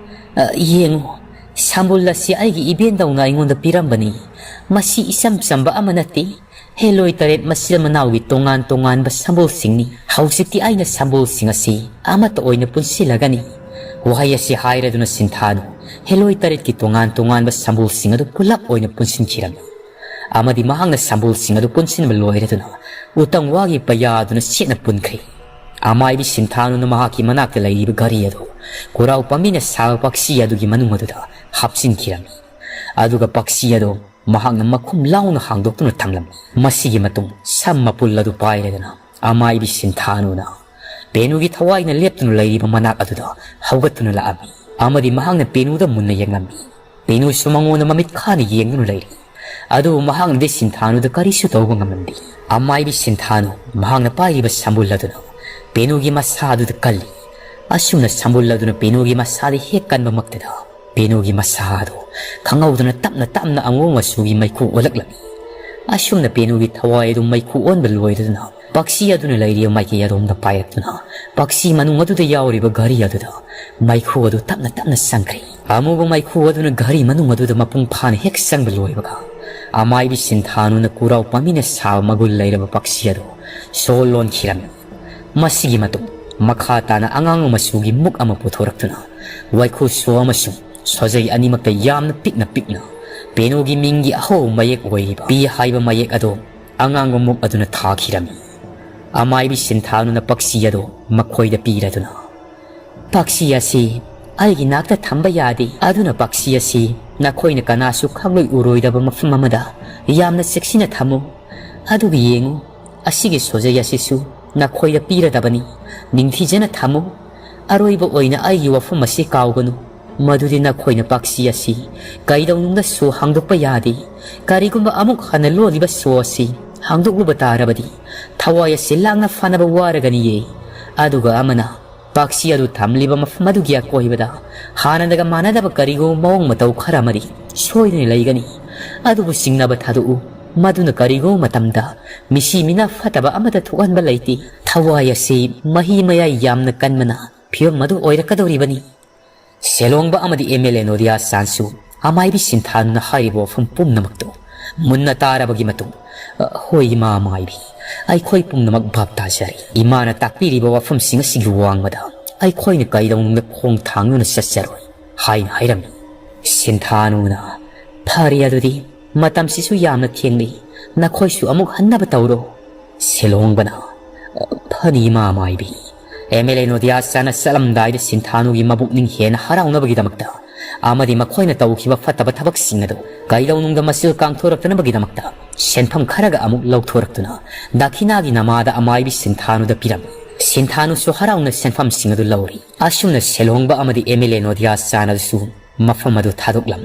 "ꯑ, ꯌꯦꯡꯉꯨ, ꯁꯝꯕꯨꯜ ꯑꯁꯤ ꯑꯩꯒꯤ ꯏꯕꯦꯟꯗꯧꯅ ꯑꯩꯉꯣꯟꯗ ꯄꯤꯔꯝꯕꯅꯤ꯫ ꯃꯁꯤ ꯏꯆꯝ ꯆꯝꯕ ꯑꯃ ꯅꯠꯇꯦ꯫ ꯍꯦꯂꯣꯏ ꯇꯔꯦꯠ ꯃꯆꯤꯜ ꯃꯅꯥꯎꯒꯤ ꯇꯣꯉꯥꯟ ꯇꯣꯉꯥꯟꯕ ꯁꯝꯕꯨꯜꯁꯤꯡꯅꯤ꯫ ꯍꯧꯖꯤꯛꯇꯤ ꯑꯩꯅ ꯁꯝꯕꯨꯜꯁꯤꯡ ꯑꯁꯤ ꯑꯃꯠꯇ ꯑꯣꯏꯅ ꯄꯨꯟꯁꯤꯜꯂꯒꯅꯤ"꯫ ꯋꯥꯍꯩ ꯑꯁꯤ ꯍꯥꯏꯔꯗꯨꯅ ꯁꯤꯟꯊꯥꯅꯨ ꯍꯦꯂꯣꯏ ꯇꯔꯦꯠꯀꯤ ꯇꯣꯉꯥꯟ ꯇꯣꯉꯥꯟꯕ ꯁꯝꯕꯨꯜꯁꯤꯡ ꯑꯗꯨ ꯄꯨꯂꯞ ꯑꯣꯏꯅ ꯄꯨꯟꯁꯤꯟꯈꯤꯔꯝꯃꯤ꯫ ꯑꯃꯗꯤ ꯃꯍꯥꯛꯅ ꯁꯝꯕꯨꯜꯁꯤꯡ ꯑꯗꯨ ꯄꯨꯟꯁꯤꯟꯕ ꯂꯣꯏꯔꯗꯨꯅ ꯎꯇꯪ ꯋꯥꯒꯤ ꯄꯩꯌꯥꯗꯨꯅ ꯆꯦꯠꯅ ꯄꯨꯟꯈ꯭ꯔꯦ꯫ ꯑꯃꯥꯏꯕꯤ ꯁꯤꯟꯊꯥꯅꯨꯅ ꯃꯍꯥꯛꯀꯤ ꯃꯅꯥꯛꯇ ꯂꯩꯔꯤꯕ ꯘꯔꯤ ꯑꯗꯨ ꯀꯨꯔꯥꯎ ꯄꯥꯝꯕꯤꯅ ꯁꯥꯕ ꯄꯛꯁꯤ ꯑꯗꯨꯒꯤ ꯃꯅꯨꯡ ꯑꯗꯨꯗ ꯍꯥꯞꯆꯤꯟꯈꯤꯔꯝꯃꯤ꯫ ꯑꯗꯨꯒ ꯄꯛꯁꯤ ꯑꯗꯨ ꯃꯍꯥꯛꯅ ꯃꯈꯨꯝ ꯂꯥꯎꯅ ꯍꯥꯡꯗꯣꯛꯇꯨꯅ ꯊꯝꯂꯝꯃꯤ꯫ ꯃꯁꯤꯒꯤ ꯃꯇꯨꯡ ꯁꯝ ꯃꯄꯨꯜ ꯑꯗꯨ ꯄꯥꯏꯔꯗꯨꯅ ꯑꯃꯥꯏꯕꯤ ꯁꯤꯟꯊꯥꯅꯨꯅ ꯄꯦꯅꯨꯒꯤ ꯊꯋꯥꯏꯅ ꯂꯦꯞꯇꯨꯅ ꯂꯩꯔꯤꯕ ꯃꯅꯥꯛ ꯑꯗꯨꯗ ꯍꯧꯒꯠꯇꯨꯅ ꯂꯥꯛꯑꯝꯃꯤ ꯑꯃꯗꯤ ꯃꯍꯥꯛꯅ ꯄꯦꯅꯨꯗ ꯃꯨꯟꯅ ꯌꯦꯡꯂꯝꯃꯤ꯫ ꯄꯦꯅꯨꯁꯨ ꯃꯉꯣꯟꯗ ꯃꯃꯤꯠ ꯈꯥꯅ ꯌꯦꯡꯗꯨꯅ ꯂꯩꯔꯤ꯫ ꯑꯗꯨꯕꯨ ꯃꯍꯥꯛꯅꯗꯤ ꯁꯤꯟꯊꯥꯅꯨꯗ ꯀꯔꯤꯁꯨ ꯇꯧꯕ ꯉꯝꯂꯝꯗꯦ꯫ ꯑꯃꯥꯏꯕꯤ ꯁꯤꯟꯊꯥꯅꯨ ꯃꯍꯥꯛꯅ ꯄꯥꯏꯔꯤꯕ ꯁꯝꯕꯨꯜ ꯑꯗꯨꯅ ꯄꯦꯅꯨꯒꯤ ꯃꯁꯥ ꯑꯗꯨꯗ ꯀꯜꯂꯤ꯫ ꯑꯁꯨꯝꯅ ꯁꯝꯕꯨꯜ ꯑꯗꯨꯅ ꯄꯦꯅꯨꯒꯤ ꯃꯁꯥꯗ ꯍꯦꯛ ꯀꯟꯕꯃꯛꯇꯗ ꯄꯦꯅꯨꯒꯤ ꯃꯁꯥ ꯑꯗꯨ ꯈꯪꯍꯧꯗꯅ ꯇꯞꯅ ꯇꯞꯅ ꯑꯉꯧ ꯃꯆꯨꯒꯤ ꯃꯩꯈꯨ ꯑꯣꯜꯂꯛꯂꯝꯃꯤ꯫ ꯑꯁꯨꯝꯅ ꯄꯦꯅꯨꯒꯤ ꯊꯋꯥꯏ ꯑꯗꯨ ꯃꯩꯈꯨ ꯑꯣꯟꯕ ꯂꯣꯏꯔꯗꯨꯅ ꯄꯛꯁꯤ ꯑꯗꯨꯅ ꯂꯩꯔꯤꯕ ꯃꯥꯏꯀꯩ ꯑꯗꯣꯝꯗ ꯄꯥꯏꯔꯛꯇꯨꯅ ꯄꯛꯁꯤ ꯃꯅꯨꯡ ꯑꯗꯨꯗ ꯌꯥꯎꯔꯤꯕ ꯘꯔꯤ ꯑꯗꯨꯗ ꯃꯩꯈꯨ ꯑꯗꯨ ꯇꯞꯅ ꯇꯞꯅ ꯆꯪꯈ꯭ꯔꯦ꯫ ꯑꯃꯨꯕ ꯃꯩꯈꯨ ꯑꯗꯨꯅ ꯘꯔꯤ ꯃꯅꯨꯡ ꯑꯗꯨꯗ ꯃꯄꯨꯡ ꯐꯥꯅ ꯍꯦꯛ ꯆꯪꯕ ꯂꯣꯏꯕꯒ ꯑꯃꯥꯏꯕꯤ ꯁꯤꯟꯊꯥꯅꯨꯅ ꯀꯨꯔꯥꯎ ꯄꯥꯝꯕꯤꯅ ꯁꯥꯕ ꯃꯒꯨꯟ ꯂꯩꯔꯕ ꯄꯛꯁꯤ ꯑꯗꯨ ꯁꯣ ꯂꯣꯟꯈꯤꯔꯝꯃꯤ꯫ ꯃꯁꯤꯒꯤ ꯃꯇꯨꯡ ꯃꯈꯥ ꯇꯥꯅ ꯑꯉꯥꯡ ꯃꯆꯨꯒꯤ ꯃꯨꯛ ꯑꯃ ꯄꯨꯊꯣꯔꯛꯇꯨꯅ ꯋꯥꯏꯈꯨ ꯁꯣ ꯑꯃꯁꯨꯡ ꯁꯣꯖꯩ ꯑꯅꯤꯃꯛꯇ ꯌꯥꯝꯅ ꯄꯤꯛꯅ ꯄꯤꯛꯅ ꯄꯦꯅꯨꯒꯤ ꯃꯤꯡꯒꯤ ꯑꯍꯧꯕ ꯃꯌꯦꯛ ꯑꯣꯏꯔꯤꯕ ꯄꯤ ꯍꯥꯏꯕ ꯃꯌꯦꯛ ꯑꯗꯨ ꯑꯉꯥꯡꯕ ꯃꯨꯛ ꯑꯗꯨꯅ ꯊꯥꯈꯤꯔꯝꯃꯤ꯫ ꯑꯃꯥꯏꯕꯤ ꯁꯤꯟꯊꯥꯅꯨꯅ ꯄꯛꯁꯤ ꯑꯗꯨ ꯃꯈꯣꯏꯗ ꯄꯤꯔꯗꯨꯅ, "ꯄꯛꯁꯤ ꯑꯁꯤ ꯑꯩꯒꯤ ꯅꯥꯛꯇ ꯊꯝꯕ ꯌꯥꯗꯦ, ꯑꯗꯨꯅ ꯄꯛꯁꯤ ꯑꯁꯤ ꯅꯈꯣꯏꯅ ꯀꯅꯥꯁꯨ ꯈꯪꯂꯣꯏ ꯎꯔꯣꯏꯗꯕ ꯃꯐꯝ ꯑꯃꯗ ꯌꯥꯝꯅ ꯆꯦꯛꯁꯤꯟꯅ ꯊꯝꯃꯨ꯫ ꯑꯗꯨꯒ ꯌꯦꯡꯉꯨ, ꯑꯁꯤꯒꯤ ꯁꯣꯖꯩ ꯑꯁꯤꯁꯨ ꯅꯈꯣꯏꯗ ꯄꯤꯔꯗꯕꯅꯤ꯫ ꯅꯤꯡꯊꯤꯖꯅ ꯊꯝꯃꯨ꯫ ꯑꯔꯣꯏꯕ ꯑꯣꯏꯅ ꯑꯩꯒꯤ ꯋꯥꯐꯝ ꯑꯁꯤ ꯀꯥꯎꯒꯅꯨ, ꯃꯗꯨꯗꯤ ꯅꯈꯣꯏꯅ ꯄꯥꯛꯁꯤ ꯑꯁꯤ ꯀꯩꯗꯧꯅꯨꯡꯗ ꯁꯣ ꯍꯥꯡꯗꯣꯛꯄ ꯌꯥꯗꯦ꯫ ꯀꯔꯤꯒꯨꯝꯕ ꯑꯃꯨꯛ ꯍꯟꯅ ꯂꯣꯜꯂꯤꯕ ꯁꯣ ꯑꯁꯤ ꯍꯥꯡꯗꯣꯛꯂꯨꯕ ꯇꯥꯔꯕꯗꯤ ꯊꯋꯥꯏ ꯑꯁꯤ ꯂꯥꯡꯅ ꯐꯥꯅꯕ ꯋꯥꯔꯒꯅꯤꯌꯦ꯫ ꯑꯗꯨꯒ ꯑꯃꯅ ꯄꯥꯛꯁꯤ ꯑꯗꯨ ꯊꯝꯂꯤꯕ ꯃꯐꯝ ꯑꯗꯨꯒꯤ ꯑꯀꯣꯏꯕꯗ ꯍꯥꯟꯅꯗꯒ ꯃꯥꯟꯅꯗꯕ ꯀꯔꯤꯒꯨꯝꯕ ꯃꯑꯣꯡ ꯃꯇꯧ ꯈꯔ ꯑꯃꯗꯤ ꯁꯣꯏꯗꯅ ꯂꯩꯒꯅꯤ꯫ ꯑꯗꯨꯕꯨ ꯆꯤꯡꯅꯕ ꯊꯥꯗꯣꯛꯎ, ꯃꯗꯨꯅ ꯀꯔꯤꯒꯨꯝꯕ ꯃꯇꯝꯗ ꯃꯤꯁꯤ ꯃꯤꯅꯥ ꯐꯠꯇꯕ ꯑꯃꯠꯇ ꯊꯣꯛꯍꯟꯕ ꯂꯩꯇꯦ꯫ ꯊꯋꯥꯏ ꯑꯁꯤ ꯃꯍꯤ ꯃꯌꯥꯏ ꯌꯥꯝꯅ ꯀꯟꯕꯅ ꯐꯤꯕꯝ ꯑꯗꯨ ꯑꯣꯏꯔꯛꯀꯗꯧꯔꯤꯕꯅꯤ"꯫ ꯁꯦꯂꯣꯡꯕ ꯑꯃꯗꯤ ꯑꯦꯝ ꯑꯦꯜ ꯑꯦ ꯅꯣꯗꯤꯌꯥ ꯆꯥꯟꯁꯨ ꯑꯃꯥꯏꯕꯤ ꯁꯤꯟꯊꯥꯅꯨꯅ ꯍꯥꯏꯔꯤꯕ ꯋꯥꯐꯝ ꯄꯨꯝꯅꯃꯛꯇꯨ ꯃꯨꯟꯅ ꯇꯥꯔꯕꯒꯤ ꯃꯇꯨꯡ, "ꯑ, ꯍꯣꯏ, ꯏꯃꯥ ꯑꯃꯥꯏꯕꯤ, ꯑꯩꯈꯣꯏ ꯄꯨꯝꯅꯃꯛ ꯚꯥꯞ ꯇꯥꯖꯔꯦ꯫ ꯏꯃꯥꯅ ꯇꯥꯛꯄꯤꯔꯤꯕ ꯋꯥꯐꯝꯁꯤꯡ ꯑꯁꯤꯒꯤ ꯋꯥꯡꯃꯗ ꯑꯩꯈꯣꯏꯅ ꯀꯩꯗꯧꯅꯨꯡꯗ ꯈꯣꯡ ꯊꯥꯡꯗꯨꯅ ꯆꯠꯆꯔꯣꯏ" ꯍꯥꯏꯅ ꯍꯥꯏꯔꯝꯃꯤ꯫ ꯁꯤꯟꯊꯥꯅꯨꯅ, "ꯐꯔꯦ, ꯑꯗꯨꯗꯤ ꯃꯇꯝꯁꯤꯁꯨ ꯌꯥꯝꯅ ꯊꯦꯡꯂꯤ, ꯅꯈꯣꯏꯁꯨ ꯑꯃꯨꯛ ꯍꯟꯅꯕ ꯇꯧꯔꯣ"꯫ ꯁꯦꯂꯣꯡꯕꯅ, "ꯐꯅꯤ, ꯏꯃꯥ ꯃꯥꯏꯕꯤ"꯫ ꯑꯦꯝ ꯑꯦꯜ ꯑꯦ ꯅꯣꯗꯤꯌꯥ ꯆꯥꯅ ꯆꯠꯂꯝꯗꯥꯏꯗ ꯁꯤꯟꯊꯥꯅꯨꯒꯤ ꯃꯕꯨꯛꯅꯤꯡ ꯍꯦꯟꯅ ꯍꯔꯥꯎꯅꯕꯒꯤꯗꯃꯛꯇ ꯑꯃꯗꯤ ꯃꯈꯣꯏꯅ ꯇꯧꯈꯤꯕ ꯐꯠꯇꯕ ꯊꯕꯛꯁꯤꯡ ꯑꯗꯨ ꯀꯩꯗꯧꯅꯨꯡꯗ ꯃꯆꯤꯜ ꯀꯥꯡꯊꯣꯔꯛꯇꯅꯕꯒꯤꯗꯃꯛꯇ ꯁꯦꯟꯐꯝ ꯈꯔꯒ ꯑꯃꯨꯛ ꯂꯧꯊꯣꯔꯛꯇꯨꯅ ꯗꯥꯈꯤꯅꯥꯒꯤ ꯅꯃꯥꯗ ꯑꯃꯥꯏꯕꯤ ꯁꯤꯟꯊꯥꯅꯨꯗ ꯄꯤꯔꯝꯃꯤ꯫ ꯁꯤꯟꯊꯥꯅꯨꯁꯨ ꯍꯔꯥꯎꯅ ꯁꯦꯟꯐꯝꯁꯤꯡ ꯑꯗꯨ ꯂꯧꯔꯤ꯫ ꯑꯁꯨꯝꯅ ꯁꯦꯂꯣꯡꯕ ꯑꯃꯗꯤ ꯑꯦꯝ ꯑꯦꯜ ꯑꯦ ꯅꯣꯗꯤꯌꯥ ꯆꯥꯅ ꯑꯗꯨꯁꯨ ꯃꯐꯝ ꯑꯗꯨ ꯊꯥꯗꯣꯛꯂꯝ꯫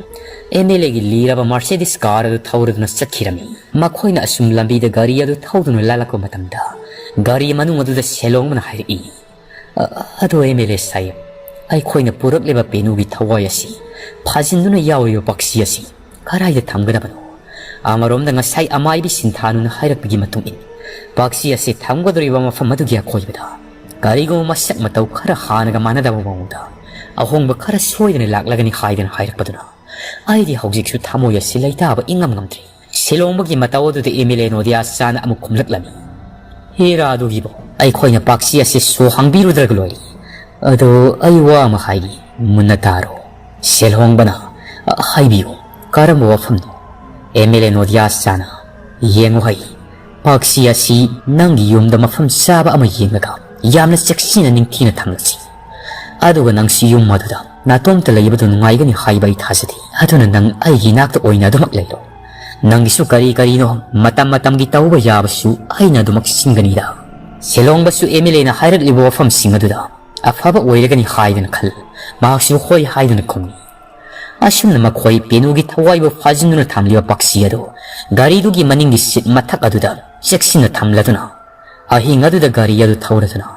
ꯑꯦꯝ ꯑꯦꯜ ꯑꯦꯒꯤ ꯂꯤꯔꯕ ꯃꯥꯔꯁꯦꯗꯤꯁ ꯀꯥꯔ ꯑꯗꯨ ꯊꯧꯔꯗꯨꯅ ꯆꯠꯈꯤꯔꯝꯃꯤ꯫ ꯃꯈꯣꯏꯅ ꯑꯁꯨꯝ ꯂꯝꯕꯤꯗ ꯒꯥꯔꯤ ꯑꯗꯨ ꯊꯧꯗꯨꯅ ꯂꯥꯜꯂꯛꯄ ꯃꯇꯝꯗ ꯒꯥꯔꯤ ꯃꯅꯨꯡ ꯑꯗꯨꯗ ꯁꯦꯂꯣꯡꯕꯅ ꯍꯥꯏꯔꯛꯏ, "ꯑ-, ꯑꯗꯣ ꯑꯦꯝ ꯑꯦꯜ ꯑꯦ ꯁꯥꯍꯦꯕ, ꯑꯩꯈꯣꯏꯅ ꯄꯨꯔꯛꯂꯤꯕ ꯄꯦꯅꯨꯒꯤ ꯊꯋꯥꯏ ꯑꯁꯤ ꯐꯥꯖꯤꯟꯗꯨꯅ ꯌꯥꯎꯔꯤꯕ ꯄꯥꯛꯁꯤ ꯑꯁꯤ ꯀꯗꯥꯏꯗ ꯊꯝꯒꯗꯕꯅꯣ?" ꯑꯃꯔꯣꯝꯗ ꯉꯁꯥꯏ ꯑꯃꯥꯏꯕꯤ ꯁꯤꯟꯊꯥꯅꯨꯅ ꯍꯥꯏꯔꯛꯄꯒꯤ ꯃꯇꯨꯡ ꯏꯟꯅ ꯄꯥꯛꯁꯤ ꯑꯁꯤ ꯊꯝꯒꯗꯧꯔꯤꯕ ꯃꯐꯝ ꯑꯗꯨꯒꯤ ꯑꯀꯣꯏꯕꯗ ꯀꯔꯤꯒꯨꯝꯕ ꯃꯁꯛ ꯃꯇꯧ ꯈꯔ ꯍꯥꯟꯅꯒ ꯃꯥꯟꯅꯗꯕ ꯃꯑꯣꯡꯗ ꯑꯍꯣꯡꯕ ꯈꯔ ꯁꯣꯏꯗꯅ ꯂꯥꯛꯂꯒꯅꯤ ꯍꯥꯏꯗꯅ ꯍꯥꯏꯔꯛꯄꯗꯨꯅ ꯑꯩꯗꯤ ꯍꯧꯖꯤꯛꯁꯨ ꯊꯃꯣꯏ ꯑꯁꯤ ꯂꯩꯇꯥꯕ ꯏꯉꯝ ꯉꯝꯗ꯭ꯔꯤ꯫ ꯁꯤꯂꯣꯡꯕꯒꯤ ꯃꯇꯧ ꯑꯗꯨꯗ ꯑꯦꯝ ꯑꯦꯜ ꯑꯦ ꯅꯣꯗꯤꯌꯥ ꯆꯥꯅ ꯑꯃꯨꯛ ꯈꯨꯝꯂꯛꯂꯝꯃꯤ, "ꯍꯦꯔꯥ ꯑꯗꯨꯒꯤꯕꯨ, ꯑꯩꯈꯣꯏꯅ ꯄꯥꯛꯁꯤ ꯑꯁꯤ ꯁꯣ ꯍꯥꯡꯕꯤꯔꯨꯗ꯭ꯔꯒ ꯂꯣꯏꯔꯦ꯫ ꯑꯗꯣ ꯑꯩ ꯋꯥ ꯑꯃ ꯍꯥꯏꯒꯦ, ꯃꯨꯟꯅ ꯇꯥꯔꯣ"꯫ ꯁꯦꯜꯍꯣꯡꯕꯅ, "ꯑ, ꯍꯥꯏꯕꯤꯌꯨ, ꯀꯔꯝꯕ ꯋꯥꯐꯝꯅꯣ?" ꯑꯦꯝ ꯑꯦꯜ ꯑꯦ ꯅꯣꯗꯤꯌꯥ ꯆꯥꯅ, "ꯌꯦꯡꯉꯨ ꯍꯩ, ꯄꯥꯛꯁꯤ ꯑꯁꯤ ꯅꯪꯒꯤ ꯌꯨꯝꯗ ꯃꯐꯝ ꯆꯥꯕ ꯑꯃ ꯌꯦꯡꯂꯒ ꯌꯥꯝꯅ ꯆꯦꯛꯁꯤꯟꯅ ꯅꯤꯡꯊꯤꯅ ꯊꯝꯂꯁꯤ꯫ ꯑꯗꯨꯒ ꯅꯪꯁꯨ ꯌꯨꯝ ꯑꯗꯨꯗ ꯅꯥꯇꯣꯝꯇ ꯂꯩꯕꯗꯨ ꯅꯨꯡꯉꯥꯏꯒꯅꯤ ꯍꯥꯏꯕ ꯑꯩ ꯊꯥꯖꯗꯦ꯫ ꯑꯗꯨꯅ ꯅꯪ ꯑꯩꯒꯤ ꯏꯅꯥꯛꯇ ꯑꯣꯏꯅ ꯑꯗꯨꯃꯛ ꯂꯩꯔꯣ꯫ ꯅꯪꯒꯤꯁꯨ ꯀꯔꯤ ꯀꯔꯤꯅꯣ ꯃꯇꯝ ꯃꯇꯝꯒꯤ ꯇꯧꯕ ꯌꯥꯕꯁꯨ ꯑꯩꯅ ꯑꯗꯨꯃꯛ ꯁꯤꯟꯒꯅꯤꯗ꯫ ꯁꯤꯂꯣꯡꯕꯁꯨ ꯑꯦꯝ ꯑꯦꯜ ꯑꯦꯅ ꯍꯥꯏꯔꯛꯂꯤꯕ ꯋꯥꯐꯝꯁꯤꯡ ꯑꯗꯨꯗ ꯑꯐꯕ ꯑꯣꯏꯔꯒꯅꯤ ꯍꯥꯏꯗꯅ ꯈꯜꯂꯤ꯫ ꯃꯍꯥꯛꯁꯨ ꯍꯣꯏ ꯍꯥꯏꯗꯨꯅ ꯈꯨꯝꯃꯤ꯫ ꯑꯁꯨꯝꯅ ꯃꯈꯣꯏ ꯄꯦꯅꯨꯒꯤ ꯊꯋꯥꯏꯕꯨ ꯐꯥꯖꯤꯟꯗꯨꯅ ꯊꯝꯂꯤꯕ ꯄꯥꯛꯁꯤ ꯑꯗꯨ ꯒꯥꯔꯤꯗꯨꯒꯤ ꯃꯅꯤꯡꯒꯤ ꯁꯤꯠ ꯃꯊꯛ ꯑꯗꯨꯗ ꯆꯦꯛꯁꯤꯟꯅ ꯊꯝꯂꯗꯨꯅ ꯑꯍꯤꯡ ꯑꯗꯨꯗ ꯒꯥꯔꯤ ꯑꯗꯨ ꯊꯧꯔꯗꯨꯅ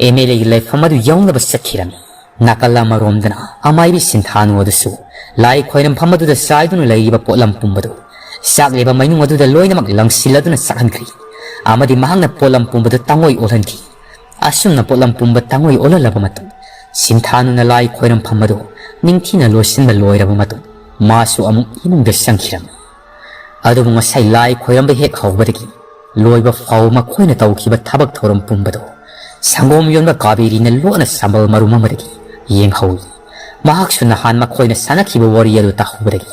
ꯑꯦꯝ ꯑꯦꯜ ꯑꯦꯒꯤ ꯂꯩꯐꯝ ꯑꯗꯨ ꯌꯧꯅꯕ ꯆꯠꯈꯤꯔꯝꯃꯤ꯫ ꯅꯥꯀꯜ ꯑꯃꯔꯣꯝꯗꯅ ꯑꯃꯥꯏꯕꯤ ꯁꯤꯟꯊꯥꯅꯨ ꯑꯗꯨꯁꯨ ꯂꯥꯏ ꯈꯣꯏꯔꯝꯐꯝ ꯑꯗꯨꯗ ꯆꯥꯏꯗꯨꯅ ꯂꯩꯔꯤꯕ ꯄꯣꯠꯂꯝ ꯄꯨꯝꯕꯗꯨ ꯆꯥꯛꯂꯤꯕ ꯃꯩꯅꯨꯡ ꯑꯗꯨꯗ ꯂꯣꯏꯅꯃꯛ ꯂꯪꯁꯤꯜꯂꯗꯨꯅ ꯆꯥꯛꯍꯟꯈ꯭ꯔꯤ꯫ ꯑꯃꯗꯤ ꯃꯍꯥꯛꯅ ꯄꯣꯠꯂꯝ ꯄꯨꯝꯕꯗꯨ ꯇꯥꯡꯑꯣꯏ ꯑꯣꯜꯍꯟꯈꯤ꯫ ꯑꯁꯨꯝꯅ ꯄꯣꯠꯂꯝ ꯄꯨꯝꯕ ꯇꯥꯡꯑꯣꯏ ꯑꯣꯜꯍꯜꯂꯕ ꯃꯇꯨꯡ, ꯁꯤꯟꯊꯥꯅꯨꯅ ꯂꯥꯏ ꯈꯣꯏꯔꯝꯐꯝ ꯑꯗꯨ ꯅꯤꯡꯊꯤꯅ ꯂꯣꯏꯁꯤꯟꯕ ꯂꯣꯏꯔꯕ ꯃꯇꯨꯡ, ꯃꯥꯁꯨ ꯑꯃꯨꯛ ꯏꯃꯨꯡꯗ ꯆꯪꯈꯤꯔꯝꯃꯤ꯫ ꯑꯗꯨꯕꯨ ꯉꯁꯥꯏ ꯂꯥꯏ ꯈꯣꯏꯔꯝꯕ ꯍꯦꯛ ꯍꯧꯕꯗꯒꯤ ꯂꯣꯏꯕ ꯐꯥꯎ ꯃꯈꯣꯏꯅ ꯇꯧꯈꯤꯕ ꯊꯕꯛ ꯊꯧꯔꯝ ꯄꯨꯝꯕꯗꯨ ꯁꯪꯒꯣꯝ ꯌꯣꯟꯕ ꯀꯥꯕꯦꯔꯤꯅ ꯂꯣꯠꯅ ꯁꯝꯕꯜ ꯃꯔꯨꯝ ꯑꯃꯗꯒꯤ ꯌꯦꯡꯍꯧꯏ꯫ ꯃꯍꯥꯛꯁꯨ ꯅꯍꯥꯟ ꯃꯈꯣꯏꯅ ꯁꯥꯟꯅꯈꯤꯕ ꯋꯥꯔꯤ ꯑꯗꯨ ꯇꯥꯍꯧꯕꯗꯒꯤ,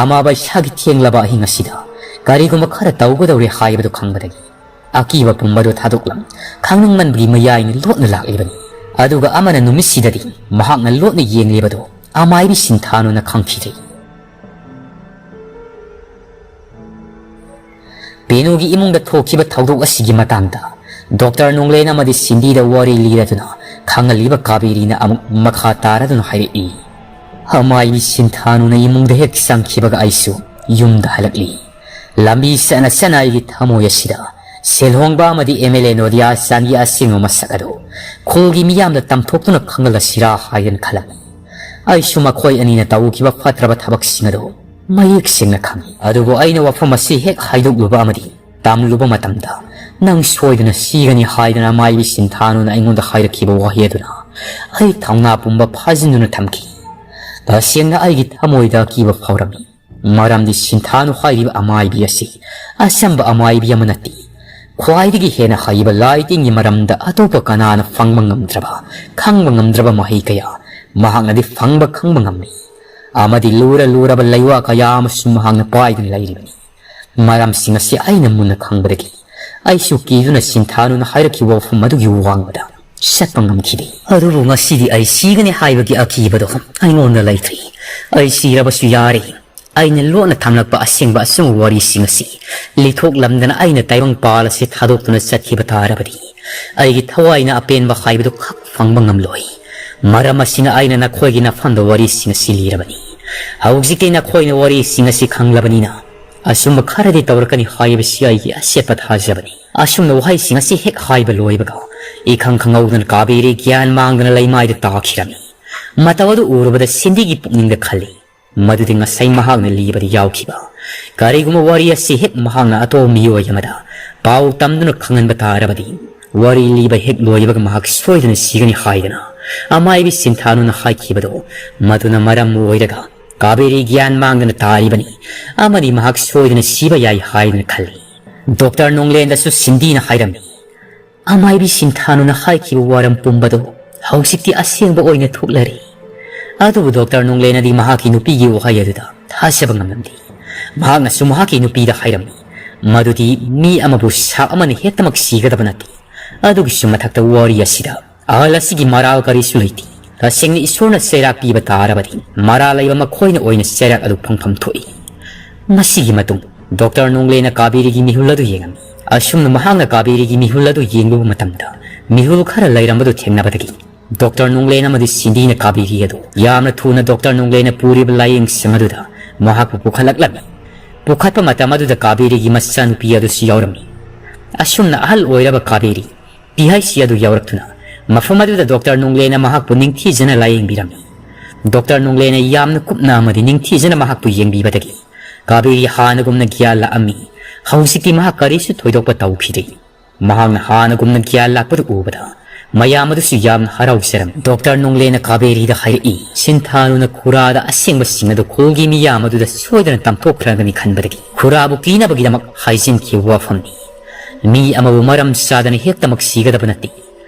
ꯑꯃꯥꯕ ꯏꯁꯥꯒꯤ ꯊꯦꯡꯂꯕ ꯑꯍꯤꯡ ꯑꯁꯤꯗ ꯀꯔꯤꯒꯨꯝꯕ ꯈꯔ ꯇꯧꯒꯗꯧꯔꯦ ꯍꯥꯏꯕꯗꯨ ꯈꯪꯕꯗꯒꯤ, ꯑꯀꯤꯕ ꯄꯨꯝꯕꯗꯨ ꯊꯥꯗꯣꯛꯂꯝ ꯈꯪꯅꯤꯡꯃꯟꯕꯒꯤ ꯃꯌꯥꯏꯅ ꯂꯣꯠꯅ ꯂꯥꯛꯂꯤꯕꯅꯤ꯫ ꯑꯗꯨꯒ ꯑꯃꯅ ꯅꯨꯃꯤꯠꯁꯤꯗꯗꯤ ꯃꯍꯥꯛꯅ ꯂꯣꯠꯅ ꯌꯦꯡꯂꯤꯕꯗꯨ ꯑꯃꯥꯏꯕꯤ ꯁꯤꯟꯊꯥꯅꯨꯅ ꯈꯪꯈꯤꯗꯦ꯫ ꯄꯦꯅꯨꯒꯤ ꯏꯃꯨꯡꯗ ꯊꯣꯛꯈꯤꯕ ꯊꯧꯗꯣꯛ ꯑꯁꯤꯒꯤ ꯃꯇꯥꯡꯗ ꯗꯣꯛꯇꯔ ꯅꯣꯡꯂꯦꯟ ꯑꯃꯗꯤ ꯁꯤꯟꯗꯤꯗ ꯋꯥꯔꯤ ꯂꯤꯔꯗꯨꯅ ꯈꯪꯍꯜꯂꯤꯕ ꯀꯥꯕꯦꯔꯤꯅ ꯑꯃꯨꯛ ꯃꯈꯥ ꯇꯥꯔꯗꯨꯅ ꯍꯥꯏꯔꯛꯏ꯫ ꯑꯃꯥꯏꯕꯤ ꯁꯤꯟꯊꯥꯅꯨꯅ ꯏꯃꯨꯡꯗ ꯍꯦꯛ ꯆꯪꯈꯤꯕꯒ ꯑꯩꯁꯨ ꯌꯨꯝꯗ ꯍꯜꯂꯛꯂꯤ꯫ ꯂꯝꯕꯤ ꯆꯠꯅ ꯆꯠꯅ ꯑꯩꯒꯤ ꯊꯃꯣꯏ ꯑꯁꯤꯗ ꯁꯦꯜꯍꯣꯡꯕ ꯑꯃꯗꯤ ꯑꯦꯝ ꯑꯦꯜ ꯑꯦ ꯅꯣꯗꯤꯌꯥ ꯆꯥꯟꯒꯤ ꯑꯁꯦꯡꯕ ꯃꯁꯛ ꯑꯗꯨ ꯈꯨꯜꯒꯤ ꯃꯤꯌꯥꯝꯗ ꯇꯝꯊꯣꯛꯇꯨꯅ ꯈꯪꯍꯜꯂꯁꯤꯔꯥ ꯍꯥꯏꯗꯅ ꯈꯜꯂꯝꯃꯤ꯫ ꯑꯩꯁꯨ ꯃꯈꯣꯏ ꯑꯅꯤꯅ ꯇꯧꯈꯤꯕ ꯐꯠꯇ꯭ꯔꯕ ꯊꯕꯛꯁꯤꯡ ꯑꯗꯨ ꯃꯌꯦꯛ ꯁꯦꯡꯅ ꯈꯪꯏ꯫ ꯑꯗꯨꯕꯨ ꯑꯩꯅ ꯋꯥꯐꯝ ꯑꯁꯤ ꯍꯦꯛ ꯍꯥꯏꯗꯣꯛꯂꯨꯕ ꯑꯃꯗꯤ ꯇꯝꯂꯨꯕ ꯃꯇꯝꯗ ꯅꯪ ꯁꯣꯏꯗꯅ ꯁꯤꯒꯅꯤ ꯍꯥꯏꯗꯅ ꯃꯥꯏꯕꯤ ꯁꯤꯟꯊꯥꯅꯨꯅ ꯑꯩꯉꯣꯟꯗ ꯍꯥꯏꯔꯛꯈꯤꯕ ꯋꯥꯍꯩ ꯑꯗꯨꯅ ꯑꯩ ꯊꯧꯅꯥ ꯄꯨꯝꯕ ꯐꯥꯖꯤꯟꯗꯨꯅ ꯊꯝꯈꯤ꯫ ꯇꯁꯦꯡꯅ ꯑꯩꯒꯤ ꯊꯃꯣꯏꯗ ꯑꯀꯤꯕ ꯐꯥꯎꯔꯝꯃꯤ꯫ ꯃꯔꯝꯗꯤ ꯁꯤꯟꯊꯥꯅꯨ ꯍꯥꯏꯔꯤꯕ ꯑꯃꯥꯏꯕꯤ ꯑꯁꯤ ꯑꯆꯝꯕ ꯑꯃꯥꯏꯕꯤ ꯑꯃ ꯅꯠꯇꯦ꯫ ꯈ꯭ꯋꯥꯏꯗꯒꯤ ꯍꯦꯟꯅ ꯍꯩꯕ ꯂꯥꯏ ꯇꯤꯟꯒꯤ ꯃꯔꯝꯗ ꯑꯇꯣꯞꯄ ꯀꯅꯥꯅ ꯐꯪꯕ ꯉꯝꯗ꯭ꯔꯕ, ꯈꯪꯕ ꯉꯝꯗ꯭ꯔꯕ ꯃꯍꯩ ꯀꯌꯥ ꯃꯍꯥꯛꯅꯗꯤ ꯐꯪꯕ ꯈꯪꯕ ꯉꯝꯃꯤ꯫ ꯑꯃꯗꯤ ꯂꯨꯔ ꯂꯨꯔꯕ ꯂꯩꯋꯥ ꯀꯌꯥ ꯑꯃꯁꯨ ꯃꯍꯥꯛꯅ ꯄꯥꯏꯗꯨꯅ ꯂꯩꯔꯤꯕꯅꯤ꯫ ꯃꯔꯝꯁꯤꯡ ꯑꯁꯤ ꯑꯩꯅ ꯃꯨꯟꯅ ꯈꯪꯕꯗꯒꯤ ꯑꯩꯁꯨ ꯀꯤꯗꯨꯅ ꯁꯤꯟꯊꯥꯅꯨꯅ ꯍꯥꯏꯔꯛꯈꯤꯕ ꯋꯥꯐꯝ ꯑꯗꯨꯒꯤ ꯋꯥꯡꯃꯗ ꯆꯠꯄ ꯉꯝꯈꯤꯗꯦ꯫ ꯑꯗꯨꯕꯨ ꯉꯁꯤꯗꯤ ꯑꯩ ꯁꯤꯒꯅꯤ ꯍꯥꯏꯕꯒꯤ ꯑꯀꯤꯕꯗꯣ ꯑꯩꯉꯣꯟꯗ ꯂꯩꯇ꯭ꯔꯦ꯫ ꯑꯩ ꯁꯤꯔꯕꯁꯨ ꯌꯥꯔꯦ꯫ ꯑꯩꯅ ꯂꯣꯠꯅ ꯊꯝꯂꯛꯄ ꯑꯁꯦꯡꯕ ꯑꯆꯨꯝꯕ ꯋꯥꯔꯤꯁꯤꯡ ꯑꯁꯤ ꯂꯤꯊꯣꯛꯂꯝꯗꯅ ꯑꯩꯅ ꯇꯥꯏꯕꯪ ꯄꯥꯜ ꯑꯁꯤ ꯊꯥꯗꯣꯛꯇꯨꯅ ꯆꯠꯈꯤꯕ ꯇꯥꯔꯕꯗꯤ, ꯑꯩꯒꯤ ꯊꯋꯥꯏꯅ ꯑꯄꯦꯟꯕ ꯍꯥꯏꯕꯗꯨ ꯈꯛ ꯐꯪꯕ ꯉꯝꯂꯣꯏ꯫ ꯃꯔꯝ ꯑꯁꯤꯅ ꯑꯩꯅ ꯅꯈꯣꯏꯒꯤ ꯅꯐꯝꯗ ꯋꯥꯔꯤꯁꯤꯡ ꯑꯁꯤ ꯂꯤꯔꯕꯅꯤ꯫ ꯍꯧꯖꯤꯛꯇꯤ ꯅꯈꯣꯏꯅ ꯋꯥꯔꯤꯁꯤꯡ ꯑꯁꯤ ꯈꯪꯂꯕꯅꯤꯅ, ꯑꯆꯨꯝꯕ ꯈꯔꯗꯤ ꯇꯧꯔꯛꯀꯅꯤ ꯍꯥꯏꯕꯁꯤ ꯑꯩꯒꯤ ꯑꯆꯦꯠꯄ ꯊꯥꯖꯕꯅꯤ꯫ ꯑꯁꯨꯝꯅ ꯋꯥꯍꯩꯁꯤꯡ ꯑꯁꯤ ꯍꯦꯛ ꯍꯥꯏꯕ ꯂꯣꯏꯕꯒ, ꯏꯈꯪ ꯈꯪꯍꯧꯗꯅ ꯀꯥꯕꯦꯔꯤ ꯒ꯭ꯌꯥꯟ ꯃꯥꯡꯗꯅ ꯂꯩꯃꯥꯏꯗ ꯇꯥꯈꯤꯔꯝꯃꯤ꯫ ꯃꯇꯧ ꯑꯗꯨ ꯎꯔꯨꯕꯗ ꯁꯤꯟꯗꯤꯒꯤ ꯄꯨꯛꯅꯤꯡꯗ ꯈꯜꯂꯤ, ꯃꯗꯨꯗꯤ ꯉꯁꯥꯏ ꯃꯍꯥꯛꯅ ꯂꯤꯕꯗ ꯌꯥꯎꯈꯤꯕ꯫ ꯀꯔꯤꯒꯨꯝꯕ ꯋꯥꯔꯤ ꯑꯁꯤ ꯍꯦꯛ ꯃꯍꯥꯛꯅ ꯑꯇꯣꯞꯄ ꯃꯤꯑꯣꯏ ꯑꯃꯗ ꯄꯥꯎ ꯇꯝꯗꯨꯅ ꯈꯪꯍꯟꯕ ꯇꯥꯔꯕꯗꯤ, ꯋꯥꯔꯤ ꯂꯤꯕ ꯍꯦꯛ ꯂꯣꯏꯕꯒ ꯃꯍꯥꯛ ꯁꯣꯏꯗꯅ ꯁꯤꯒꯅꯤ ꯍꯥꯏꯗꯅ ꯑꯃꯥꯏꯕꯤ ꯁꯤꯟꯊꯥꯅꯨꯅ ꯍꯥꯏꯈꯤꯕꯗꯣ, ꯃꯗꯨꯅ ꯃꯔꯝ ꯑꯣꯏꯔꯒ ꯀꯥꯕꯦꯔꯤ ꯒ꯭ꯌꯥꯟ ꯃꯥꯡꯗꯅ ꯇꯥꯔꯤꯕꯅꯤ, ꯑꯃꯗꯤ ꯃꯍꯥꯛ ꯁꯣꯏꯗꯅ ꯁꯤꯕ ꯌꯥꯏ ꯍꯥꯏꯗꯅ ꯈꯜꯂꯤ꯫ ꯗꯣꯛꯇꯔ ꯅꯣꯡꯂꯦꯟꯗꯁꯨ ꯁꯤꯟꯗꯤꯅ ꯍꯥꯏꯔꯝꯃꯤ, ꯑꯃꯥꯏꯕꯤ ꯁꯤꯟꯊꯥꯅꯨꯅ ꯍꯥꯏꯈꯤꯕ ꯋꯥꯔꯝ ꯄꯨꯝꯕꯗꯣ ꯍꯧꯖꯤꯛꯇꯤ ꯑꯁꯦꯡꯕ ꯑꯣꯏꯅ ꯊꯣꯛꯂꯔꯦ꯫ ꯑꯗꯨꯕꯨ ꯗꯣꯛꯇꯔ ꯅꯣꯡꯂꯦꯟꯅꯗꯤ ꯃꯍꯥꯛꯀꯤ ꯅꯨꯄꯤꯒꯤ ꯋꯥꯍꯩ ꯑꯗꯨꯗ ꯊꯥꯖꯕ ꯉꯝꯂꯝꯗꯦ꯫ ꯃꯍꯥꯛꯅꯁꯨ ꯃꯍꯥꯛꯀꯤ ꯅꯨꯄꯤꯗ ꯍꯥꯏꯔꯝꯃꯤ, ꯃꯗꯨꯗꯤ ꯃꯤ ꯑꯃꯕꯨ ꯁꯥꯛ ꯑꯃꯅ ꯍꯦꯛꯇꯃꯛ ꯁꯤꯒꯗꯕ ꯅꯠꯇꯦ꯫ ꯑꯗꯨꯒꯤꯁꯨ ꯃꯊꯛꯇ ꯋꯥꯔꯤ ꯑꯁꯤꯗ ꯑꯍꯜ ꯑꯁꯤꯒꯤ ꯃꯔꯥꯜ ꯀꯔꯤꯁꯨ ꯂꯩꯇꯦ꯫ ꯇꯁꯦꯡꯅ ꯏꯁꯣꯔꯅ ꯆꯩꯔꯥꯛ ꯄꯤꯕ ꯇꯥꯔꯕꯗꯤ, ꯃꯔꯥꯜ ꯂꯩꯕ ꯃꯈꯣꯏꯅ ꯑꯣꯏꯅ ꯆꯩꯔꯥꯛ ꯑꯗꯨ ꯐꯪꯐꯝ ꯊꯣꯛꯏ꯫ ꯃꯁꯤꯒꯤ ꯃꯇꯨꯡ ꯗꯣꯛꯇꯔ ꯅꯣꯡꯂꯦꯅ ꯀꯥꯕꯦꯔꯤꯒꯤ ꯃꯤꯍꯨꯜ ꯑꯗꯨ ꯌꯦꯡꯉꯝꯃꯤ꯫ ꯑꯁꯨꯝꯅ ꯃꯍꯥꯛꯅ ꯀꯥꯕꯦꯔꯤꯒꯤ ꯃꯤꯍꯨꯜ ꯑꯗꯨ ꯌꯦꯡꯂꯨꯕ ꯃꯇꯝꯗ, ꯃꯤꯍꯨꯜ ꯈꯔ ꯂꯩꯔꯝꯕꯗꯨ ꯊꯦꯡꯅꯕꯗꯒꯤ, ꯗꯣꯛꯇꯔ ꯅꯣꯡꯂꯦꯟ ꯑꯃꯗꯤ ꯁꯤꯟꯗꯤꯅ ꯀꯥꯕꯦꯔꯤ ꯑꯗꯨ ꯌꯥꯝꯅ ꯊꯨꯅ ꯗꯣꯛꯇꯔ ꯅꯣꯡꯂꯦꯟꯅ ꯄꯨꯔꯤꯕ ꯂꯥꯏꯌꯦꯡꯁꯪ ꯑꯗꯨꯗ ꯃꯍꯥꯛꯄꯨ ꯄꯨꯈꯠꯂꯛꯂꯝꯃꯤ꯫ ꯄꯨꯈꯠꯄ ꯃꯇꯝ ꯑꯗꯨꯗ ꯀꯥꯕꯦꯔꯤꯒꯤ ꯃꯆꯥꯅꯨꯄꯤ ꯑꯗꯨꯁꯨ ꯌꯥꯎꯔꯝꯃꯤ꯫ ꯑꯁꯨꯝꯅ ꯑꯍꯜ ꯑꯣꯏꯔꯕ ꯀꯥꯕꯦꯔꯤ ꯄꯤ ꯑꯩꯆ ꯁꯤ ꯑꯗꯨ ꯌꯧꯔꯛꯇꯨꯅ, ꯃꯐꯝ ꯑꯗꯨꯗ ꯗꯣꯛꯇꯔ ꯅꯣꯡꯂꯦꯅ ꯃꯍꯥꯛꯄꯨ ꯅꯤꯡꯊꯤꯖꯅ ꯂꯥꯌꯦꯡꯕꯤꯔꯝꯃꯤ꯫ ꯗꯣꯛꯇꯔ ꯅꯣꯡꯂꯦꯅ ꯌꯥꯝꯅ ꯀꯨꯞꯅ ꯑꯃꯗꯤ ꯅꯤꯡꯊꯤꯖꯅ ꯃꯍꯥꯛꯄꯨ ꯌꯦꯡꯕꯤꯕꯗꯒꯤ, ꯀꯥꯕꯦꯔꯤ ꯍꯥꯟꯅꯒꯨꯝꯅ ꯒ꯭ꯌꯥꯟ ꯂꯥꯛꯑꯝꯃꯤ꯫ ꯍꯧꯖꯤꯛꯇꯤ ꯃꯍꯥꯛ ꯀꯔꯤꯁꯨ ꯊꯣꯏꯗꯣꯛꯄ ꯇꯧꯈꯤꯗꯦ꯫ ꯃꯍꯥꯛꯅ ꯍꯥꯟꯅꯒꯨꯝꯅ ꯒ꯭ꯌꯥꯟ ꯂꯥꯛꯄꯗꯨ ꯎꯕꯗ, ꯃꯌꯥꯝ ꯑꯗꯨꯁꯨ ꯌꯥꯝꯅ ꯍꯔꯥꯎꯖꯔꯝꯃꯤ꯫ ꯗꯣꯛꯇꯔ ꯅꯣꯡꯂꯦꯅ ꯀꯥꯕꯦꯔꯤꯗ ꯍꯥꯏꯔꯛꯏ, ꯁꯤꯟꯊꯥꯅꯨꯅ ꯈꯨꯔꯥꯗ ꯑꯁꯦꯡꯕꯁꯤꯡ ꯑꯗꯨ ꯈꯨꯜꯒꯤ ꯃꯤꯌꯥꯝ ꯑꯗꯨꯗ ꯁꯣꯏꯗꯅ ꯇꯝꯊꯣꯛꯈ꯭ꯔꯒꯅꯤ ꯈꯟꯕꯗꯒꯤ, ꯈꯨꯔꯥꯕꯨ ꯀꯤꯅꯕꯒꯤꯗꯃꯛ ꯍꯥꯏꯖꯤꯟꯈꯤꯕ ꯋꯥꯐꯝꯅꯤ꯫ ꯃꯤ ꯑꯃꯕꯨ ꯃꯔꯝ ꯆꯥꯗꯅ ꯍꯦꯛꯇꯃꯛ ꯁꯤꯒꯗꯕ ꯅꯠꯇꯦ꯫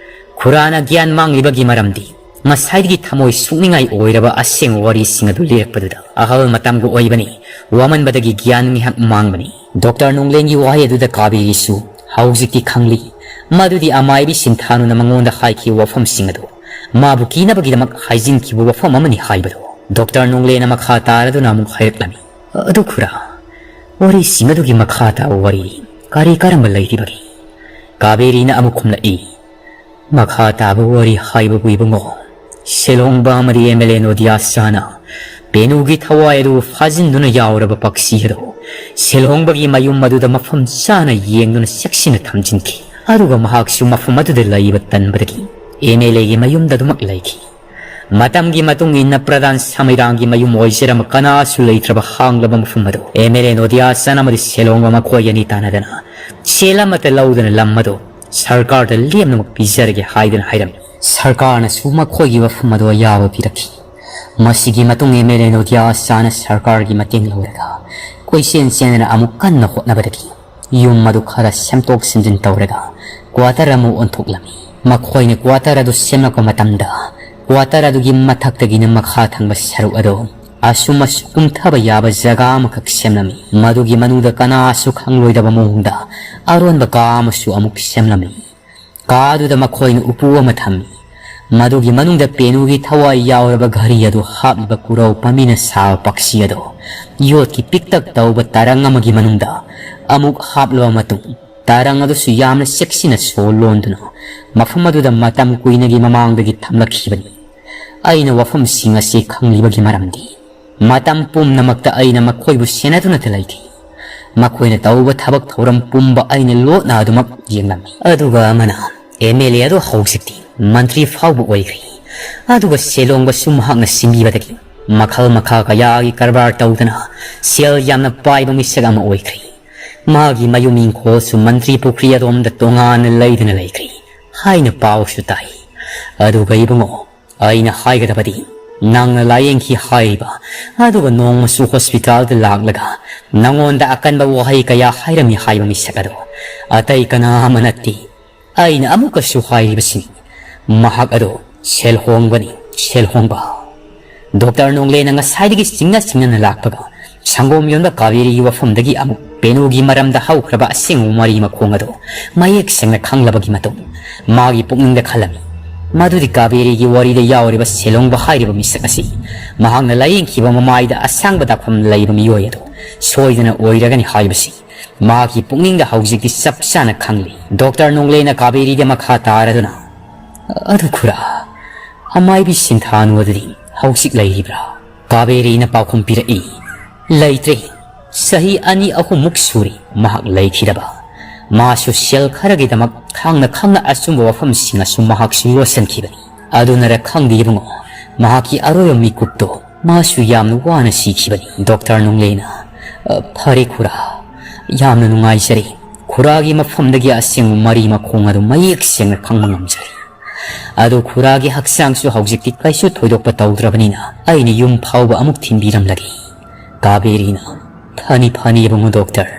ꯈꯨꯔꯥꯅ ꯒ꯭ꯌꯥꯟ ꯃꯥꯡꯂꯤꯕꯒꯤ ꯃꯔꯝꯗꯤ, ꯉꯁꯥꯏꯗꯒꯤ ꯊꯃꯣꯏ ꯁꯣꯛꯅꯤꯡꯉꯥꯏ ꯑꯣꯏꯔꯕ ꯑꯁꯦꯡꯕ ꯋꯥꯔꯤꯁꯤꯡ ꯑꯗꯨ ꯂꯤꯔꯛꯄꯗꯨꯗ꯫ ꯑꯍꯜ ꯃꯇꯝꯒ ꯑꯣꯏꯕꯅꯤ, ꯋꯥꯃꯟꯕꯗꯒꯤ ꯒ꯭ꯌꯥꯟ ꯉꯥꯏꯍꯥꯛ ꯃꯥꯡꯕꯅꯤ꯫ ꯗꯣꯛꯇꯔ ꯅꯣꯡꯂꯦꯟꯒꯤ ꯋꯥꯍꯩ ꯑꯗꯨꯗ ꯀꯥꯕꯦꯔꯤꯁꯨ ꯍꯧꯖꯤꯛꯇꯤ ꯈꯪꯂꯤ, ꯃꯗꯨꯗꯤ ꯑꯃꯥꯏꯕꯤ ꯁꯤꯟꯊꯥꯅꯨꯅ ꯃꯉꯣꯟꯗ ꯍꯥꯏꯈꯤꯕ ꯋꯥꯐꯝꯁꯤꯡ ꯑꯗꯨ ꯃꯥꯕꯨ ꯀꯤꯅꯕꯒꯤꯗꯃꯛ ꯍꯥꯏꯖꯤꯟꯈꯤꯕ ꯋꯥꯐꯝ ꯑꯃꯅꯤ ꯍꯥꯏꯕꯗꯨ꯫ ꯗꯣꯛꯇꯔ ꯅꯣꯡꯂꯦꯅ ꯃꯈꯥ ꯇꯥꯔꯗꯨꯅ ꯑꯃꯨꯛ ꯍꯥꯏꯔꯛꯂꯝꯃꯤ, "ꯑꯗꯨ ꯈꯨꯔꯥ, ꯋꯥꯔꯤꯁꯤꯡ ꯑꯗꯨꯒꯤ ꯃꯈꯥ ꯇꯥꯕ ꯋꯥꯔꯤ ꯀꯔꯤ ꯀꯔꯝꯕ ꯂꯩꯔꯤꯕꯒꯦ?" ꯀꯥꯕꯦꯔꯤꯅ ꯑꯃꯨꯛ ꯈꯨꯝꯂꯛꯏ, "ꯃꯈꯥ ꯇꯥꯕ ꯋꯥꯔꯤ ꯍꯥꯏꯕꯕꯨ ꯏꯕꯨꯡꯉꯣ, ꯁꯦꯜꯍꯣꯡꯕ ꯑꯃꯗꯤ ꯑꯦꯝ ꯑꯦꯜ ꯑꯦ ꯅꯣꯗꯤꯌꯥ ꯁꯥꯅ ꯄꯦꯅꯨꯒꯤ ꯊꯋꯥꯏ ꯑꯗꯨ ꯐꯥꯖꯤꯟꯗꯨꯅ ꯌꯥꯎꯔꯕ ꯄꯛꯁꯤ ꯑꯗꯨ ꯁꯦꯜꯍꯣꯡꯕꯒꯤ ꯃꯌꯨꯝ ꯑꯗꯨꯗ ꯃꯐꯝ ꯆꯥꯅ ꯌꯦꯡꯗꯨꯅ ꯆꯦꯛꯁꯤꯟꯅ ꯊꯝꯖꯤꯟꯈꯤ꯫ ꯑꯗꯨꯒ ꯃꯍꯥꯛꯁꯨ ꯃꯐꯝ ꯑꯗꯨꯗ ꯂꯩꯕ ꯇꯟꯕꯗꯒꯤ ꯑꯦꯝ ꯑꯦꯜ ꯑꯦꯒꯤ ꯃꯌꯨꯝꯗ ꯑꯗꯨꯃꯛ ꯂꯩꯈꯤ꯫ ꯃꯇꯝꯒꯤ ꯃꯇꯨꯡ ꯏꯟꯅ ꯄ꯭ꯔꯙꯥꯟ ꯁꯃꯤꯔꯥꯡꯒꯤ ꯃꯌꯨꯝ ꯑꯣꯏꯖꯔꯝꯕ ꯀꯅꯥꯁꯨ ꯂꯩꯇ꯭ꯔꯕ ꯍꯥꯡꯂꯕ ꯃꯐꯝ ꯑꯗꯨ ꯑꯦꯝ ꯑꯦꯜ ꯑꯦ ꯅꯣꯗꯤꯌꯥ ꯆꯟ ꯑꯃꯗꯤ ꯁꯦꯂꯣꯡꯕ ꯃꯈꯣꯏ ꯑꯅꯤ ꯇꯥꯟꯅꯗꯅ ꯁꯦꯜ ꯑꯃꯠꯇ ꯂꯧꯗꯅ ꯂꯝ ꯑꯗꯨ ꯁꯔꯀꯥꯔꯗ ꯂꯦꯝꯅꯃꯛ ꯄꯤꯖꯔꯒꯦ ꯍꯥꯏꯗꯅ ꯍꯥꯏꯔꯝꯃꯤ꯫ ꯁꯔꯀꯥꯔꯅꯁꯨ ꯃꯈꯣꯏꯒꯤ ꯋꯥꯐꯝ ꯑꯗꯨ ꯑꯌꯥꯕ ꯄꯤꯔꯛꯈꯤ꯫ ꯃꯁꯤꯒꯤ ꯃꯇꯨꯡ ꯑꯦꯝ ꯑꯦꯜ ꯑꯦ ꯅꯣꯗꯤꯌꯥ ꯆꯥꯅ ꯁꯔꯀꯥꯔꯒꯤ ꯃꯇꯦꯡ ꯂꯧꯔꯒ ꯀꯣꯏꯆꯦꯟ ꯆꯦꯟꯗꯅ ꯑꯃꯨꯛ ꯀꯟꯅ ꯍꯣꯠꯅꯕꯗꯒꯤ ꯌꯨꯝ ꯑꯗꯨ ꯈꯔ ꯁꯦꯝꯗꯣꯛ ꯁꯦꯝꯖꯤꯟ ꯇꯧꯔꯒ ꯀ꯭ꯋꯥꯇꯔ ꯑꯃ ꯑꯣꯟꯊꯣꯛꯂꯝꯃꯤ꯫ ꯃꯈꯣꯏꯅ ꯀ꯭ꯋꯥꯇꯔ ꯑꯗꯨ ꯁꯦꯝꯂꯛꯄ ꯃꯇꯝꯗ ꯀ꯭ꯋꯥꯇꯔ ꯑꯗꯨꯒꯤ ꯃꯊꯛꯇꯒꯤꯅ ꯃꯈꯥ ꯊꯪꯕ ꯁꯔꯨꯛ ꯑꯗꯨ ꯑꯁꯨꯝ ꯑꯁꯨꯝ ꯀꯨꯝꯊꯕ ꯌꯥꯕ ꯖꯒꯥ ꯑꯃꯈꯛ ꯁꯦꯝꯂꯝꯃꯤ꯫ ꯃꯗꯨꯒꯤ ꯃꯅꯨꯡꯗ ꯀꯅꯥꯁꯨ ꯈꯪꯂꯣꯏꯗꯕ ꯃꯑꯣꯡꯗ ꯑꯔꯣꯟꯕ ꯀꯥ ꯑꯃꯁꯨ ꯑꯃꯨꯛ ꯁꯦꯝꯂꯝꯃꯤ꯫ ꯀꯥ ꯑꯗꯨꯗ ꯃꯈꯣꯏꯅ ꯎꯄꯨ ꯑꯃ ꯊꯝꯃꯤ꯫ ꯃꯗꯨꯒꯤ ꯃꯅꯨꯡꯗ ꯄꯦꯅꯨꯒꯤ ꯊꯋꯥꯏ ꯌꯥꯎꯔꯕ ꯘꯔꯤ ꯑꯗꯨ ꯍꯥꯞꯂꯤꯕ ꯀꯨꯔꯧ ꯄꯥꯝꯕꯤꯅ ꯁꯥꯕ ꯄꯛꯁꯤ ꯑꯗꯨ ꯌꯣꯠꯀꯤ ꯄꯤꯛꯇꯛ ꯇꯧꯕ ꯇꯔꯪ ꯑꯃꯒꯤ ꯃꯅꯨꯡꯗ ꯑꯃꯨꯛ ꯍꯥꯞꯂꯕ ꯃꯇꯨꯡ, ꯇꯔꯪ ꯑꯗꯨꯁꯨ ꯌꯥꯝꯅ ꯆꯦꯛꯁꯤꯟꯅ ꯁꯣ ꯂꯣꯟꯗꯨꯅ ꯃꯐꯝ ꯑꯗꯨꯗ ꯃꯇꯝ ꯀꯨꯏꯅꯒꯤ ꯃꯃꯥꯡꯗꯒꯤ ꯊꯝꯂꯛꯈꯤꯕꯅꯤ꯫ ꯑꯩꯅ ꯋꯥꯐꯝꯁꯤꯡ ꯑꯁꯤ ꯈꯪꯂꯤꯕꯒꯤ ꯃꯔꯝꯗꯤ ꯃꯇꯝ ꯄꯨꯝꯅꯃꯛꯇ ꯑꯩꯅ ꯃꯈꯣꯏꯕꯨ ꯁꯦꯟꯅꯗꯨꯅꯇ ꯂꯩꯈꯤ꯫ ꯃꯈꯣꯏꯅ ꯇꯧꯕ ꯊꯕꯛ ꯊꯧꯔꯝ ꯄꯨꯝꯕ ꯑꯩꯅ ꯂꯣꯠꯅ ꯑꯗꯨꯃꯛ ꯌꯦꯡꯂꯝꯃꯤ꯫ ꯑꯗꯨꯒ ꯑꯃꯅ, ꯑꯦꯝ ꯑꯦꯜ ꯑꯦ ꯑꯗꯨ ꯍꯧꯖꯤꯛꯇꯤ ꯃꯟꯇ꯭ꯔꯤ ꯐꯥꯎꯕ ꯑꯣꯏꯈ꯭ꯔꯦ꯫ ꯑꯗꯨꯒ ꯁꯦꯂꯣꯡꯕꯁꯨ ꯃꯍꯥꯛꯅ ꯁꯤꯟꯕꯤꯕꯗꯒꯤ ꯃꯈꯜ ꯃꯈꯥ ꯀꯌꯥꯒꯤ ꯀꯔꯕꯥꯔ ꯇꯧꯗꯨꯅ ꯁꯦꯜ ꯌꯥꯝꯅ ꯄꯥꯏꯕ ꯃꯤꯁꯛ ꯑꯃ ꯑꯣꯏꯈ꯭ꯔꯦ꯫ ꯃꯥꯒꯤ ꯃꯌꯨꯝ ꯏꯪꯈꯣꯜꯁꯨ ꯃꯟꯇ꯭ꯔꯤ ꯄꯨꯈ꯭ꯔꯤ ꯑꯗꯣꯝꯗ ꯇꯣꯉꯥꯟꯅ ꯂꯩꯗꯨꯅ ꯂꯩꯈ꯭ꯔꯦ ꯍꯥꯏꯅ ꯄꯥꯎꯁꯨ ꯇꯥꯏ꯫ ꯑꯗꯨꯒ ꯏꯕꯨꯡꯉꯣ, ꯑꯩꯅ ꯍꯥꯏꯒꯗꯕꯗꯤ, ꯅꯪꯅ ꯂꯥꯌꯦꯡꯈꯤ ꯍꯥꯏꯔꯤꯕ, ꯑꯗꯨꯒ ꯅꯣꯡꯃꯁꯨ ꯍꯣꯁꯄꯤꯇꯥꯜꯗ ꯂꯥꯛꯂꯒ ꯅꯉꯣꯟꯗ ꯑꯀꯟꯕ ꯋꯥꯍꯩ ꯀꯌꯥ ꯍꯥꯏꯔꯝꯃꯤ ꯍꯥꯏꯕ ꯃꯤꯁꯛ ꯑꯗꯣ ꯑꯇꯩ ꯀꯅꯥ ꯑꯃ ꯅꯠꯇꯦ꯫ ꯑꯩꯅ ꯑꯃꯨꯛꯀꯁꯨ ꯍꯥꯏꯔꯤꯕꯁꯤꯅꯤ, ꯃꯍꯥꯛ ꯑꯗꯣ ꯁꯦꯜꯍꯣꯡꯕꯅꯤ, ꯁꯦꯜꯍꯣꯡꯕ꯫ ꯗꯣꯛꯇꯔ ꯅꯣꯡꯂꯦꯅ ꯉꯁꯥꯏꯗꯒꯤ ꯆꯤꯡꯅ ꯆꯤꯡꯅꯅ ꯂꯥꯛꯄꯒ ꯁꯪꯒꯣꯝ ꯌꯣꯟꯕ ꯀꯥꯕꯦꯔꯤꯒꯤ ꯋꯥꯐꯝꯗꯒꯤ ꯑꯃꯨꯛ ꯄꯦꯅꯨꯒꯤ ꯃꯔꯝꯗ ꯍꯧꯈ꯭ꯔꯕ ꯑꯁꯦꯡꯕ ꯃꯔꯤ ꯃꯈꯣꯡ ꯑꯗꯨ ꯃꯌꯦꯛ ꯁꯦꯡꯅ ꯈꯪꯂꯕꯒꯤ ꯃꯇꯨꯡ, ꯃꯥꯒꯤ ꯄꯨꯛꯅꯤꯡꯗ ꯈꯜꯂꯝꯃꯤ ꯃꯗꯨꯗꯤ ꯀꯥꯕꯦꯔꯤꯒꯤ ꯋꯥꯔꯤꯗ ꯌꯥꯎꯔꯤꯕ ꯁꯦꯂꯣꯡꯕ ꯍꯥꯏꯔꯤꯕ ꯃꯤꯁꯛ ꯑꯁꯤ ꯃꯍꯥꯛꯅ ꯂꯥꯌꯦꯡꯈꯤꯕ ꯃꯃꯥꯏꯗ ꯑꯁꯥꯡꯕ ꯗꯥꯛꯐꯝ ꯂꯩꯕ ꯃꯤꯑꯣꯏ ꯑꯗꯨ ꯁꯣꯏꯗꯅ ꯑꯣꯏꯔꯒꯅꯤ ꯍꯥꯏꯕꯁꯤ ꯃꯍꯥꯛꯀꯤ ꯄꯨꯛꯅꯤꯡꯗ ꯍꯧꯖꯤꯛꯇꯤ ꯆꯞ ꯆꯥꯅ ꯈꯪꯂꯤ꯫ ꯗꯣꯛꯇꯔ ꯅꯣꯡꯂꯦꯅ ꯀꯥꯕꯦꯔꯤꯗ ꯃꯈꯥ ꯇꯥꯔꯗꯨꯅ, "ꯑꯗꯨ ꯈꯨꯔꯥ, ꯑꯃꯥꯏꯕꯤ ꯁꯤꯟꯊꯥꯅꯨ ꯑꯗꯨꯗꯤ ꯍꯧꯖꯤꯛ ꯂꯩꯔꯤꯕ꯭ꯔꯥ?" ꯀꯥꯕꯦꯔꯤꯅ ꯄꯥꯎꯈꯨꯝ ꯄꯤꯔꯛꯏ, "ꯂꯩꯇ꯭ꯔꯦ꯫ ꯆꯍꯤ ꯑꯅꯤ ꯑꯍꯨꯝꯃꯨꯛ ꯁꯨꯔꯦ ꯃꯍꯥꯛ ꯂꯩꯈꯤꯗꯕ꯫ ꯃꯥꯁꯨ ꯁꯦꯜ ꯈꯔꯒꯤꯗꯃꯛ ꯈꯪꯅ ꯈꯪꯅ ꯑꯆꯨꯝꯕ ꯋꯥꯐꯝꯁꯤꯡ ꯑꯁꯨ ꯃꯍꯥꯛꯁꯨ ꯂꯣꯠꯁꯤꯟꯈꯤꯕꯅꯤ꯫ ꯑꯗꯨꯅꯔ ꯈꯪꯗꯦ ꯏꯕꯨꯡꯉꯣ, ꯃꯍꯥꯛꯀꯤ ꯑꯔꯣꯏꯕ ꯃꯤꯀꯨꯞꯇꯣ ꯃꯥꯁꯨ ꯌꯥꯝꯅ ꯋꯥꯅ ꯁꯤꯈꯤꯕꯅꯤ꯫" ꯗꯣꯛꯇꯔ ꯅꯣꯡꯂꯦꯅ, "ꯑ, ꯐꯔꯦ ꯈꯨꯔꯥ, ꯌꯥꯝꯅ ꯅꯨꯡꯉꯥꯏꯖꯔꯦ꯫ ꯈꯨꯔꯥꯒꯤ ꯃꯐꯝꯗꯒꯤ ꯑꯁꯦꯡꯕ ꯃꯔꯤ ꯃꯈꯣꯡ ꯑꯗꯨ ꯃꯌꯦꯛ ꯁꯦꯡꯅ ꯈꯪꯕ ꯉꯝꯖꯔꯦ꯫ ꯑꯗꯨ ꯈꯨꯔꯥꯒꯤ ꯍꯛꯆꯥꯡꯁꯨ ꯍꯧꯖꯤꯛꯇꯤ ꯀꯩꯁꯨ ꯊꯣꯏꯗꯣꯛꯄ ꯇꯧꯗ꯭ꯔꯕꯅꯤꯅ ꯑꯩꯅ ꯌꯨꯝ ꯐꯥꯎꯕ ꯑꯃꯨꯛ ꯊꯤꯟꯕꯤꯔꯝꯂꯒꯦ꯫" ꯀꯥꯕꯦꯔꯤꯅ, "ꯐꯅꯤ, ꯐꯅꯤ ꯏꯕꯨꯡꯉꯣ ꯗꯣꯛꯇꯔ꯫"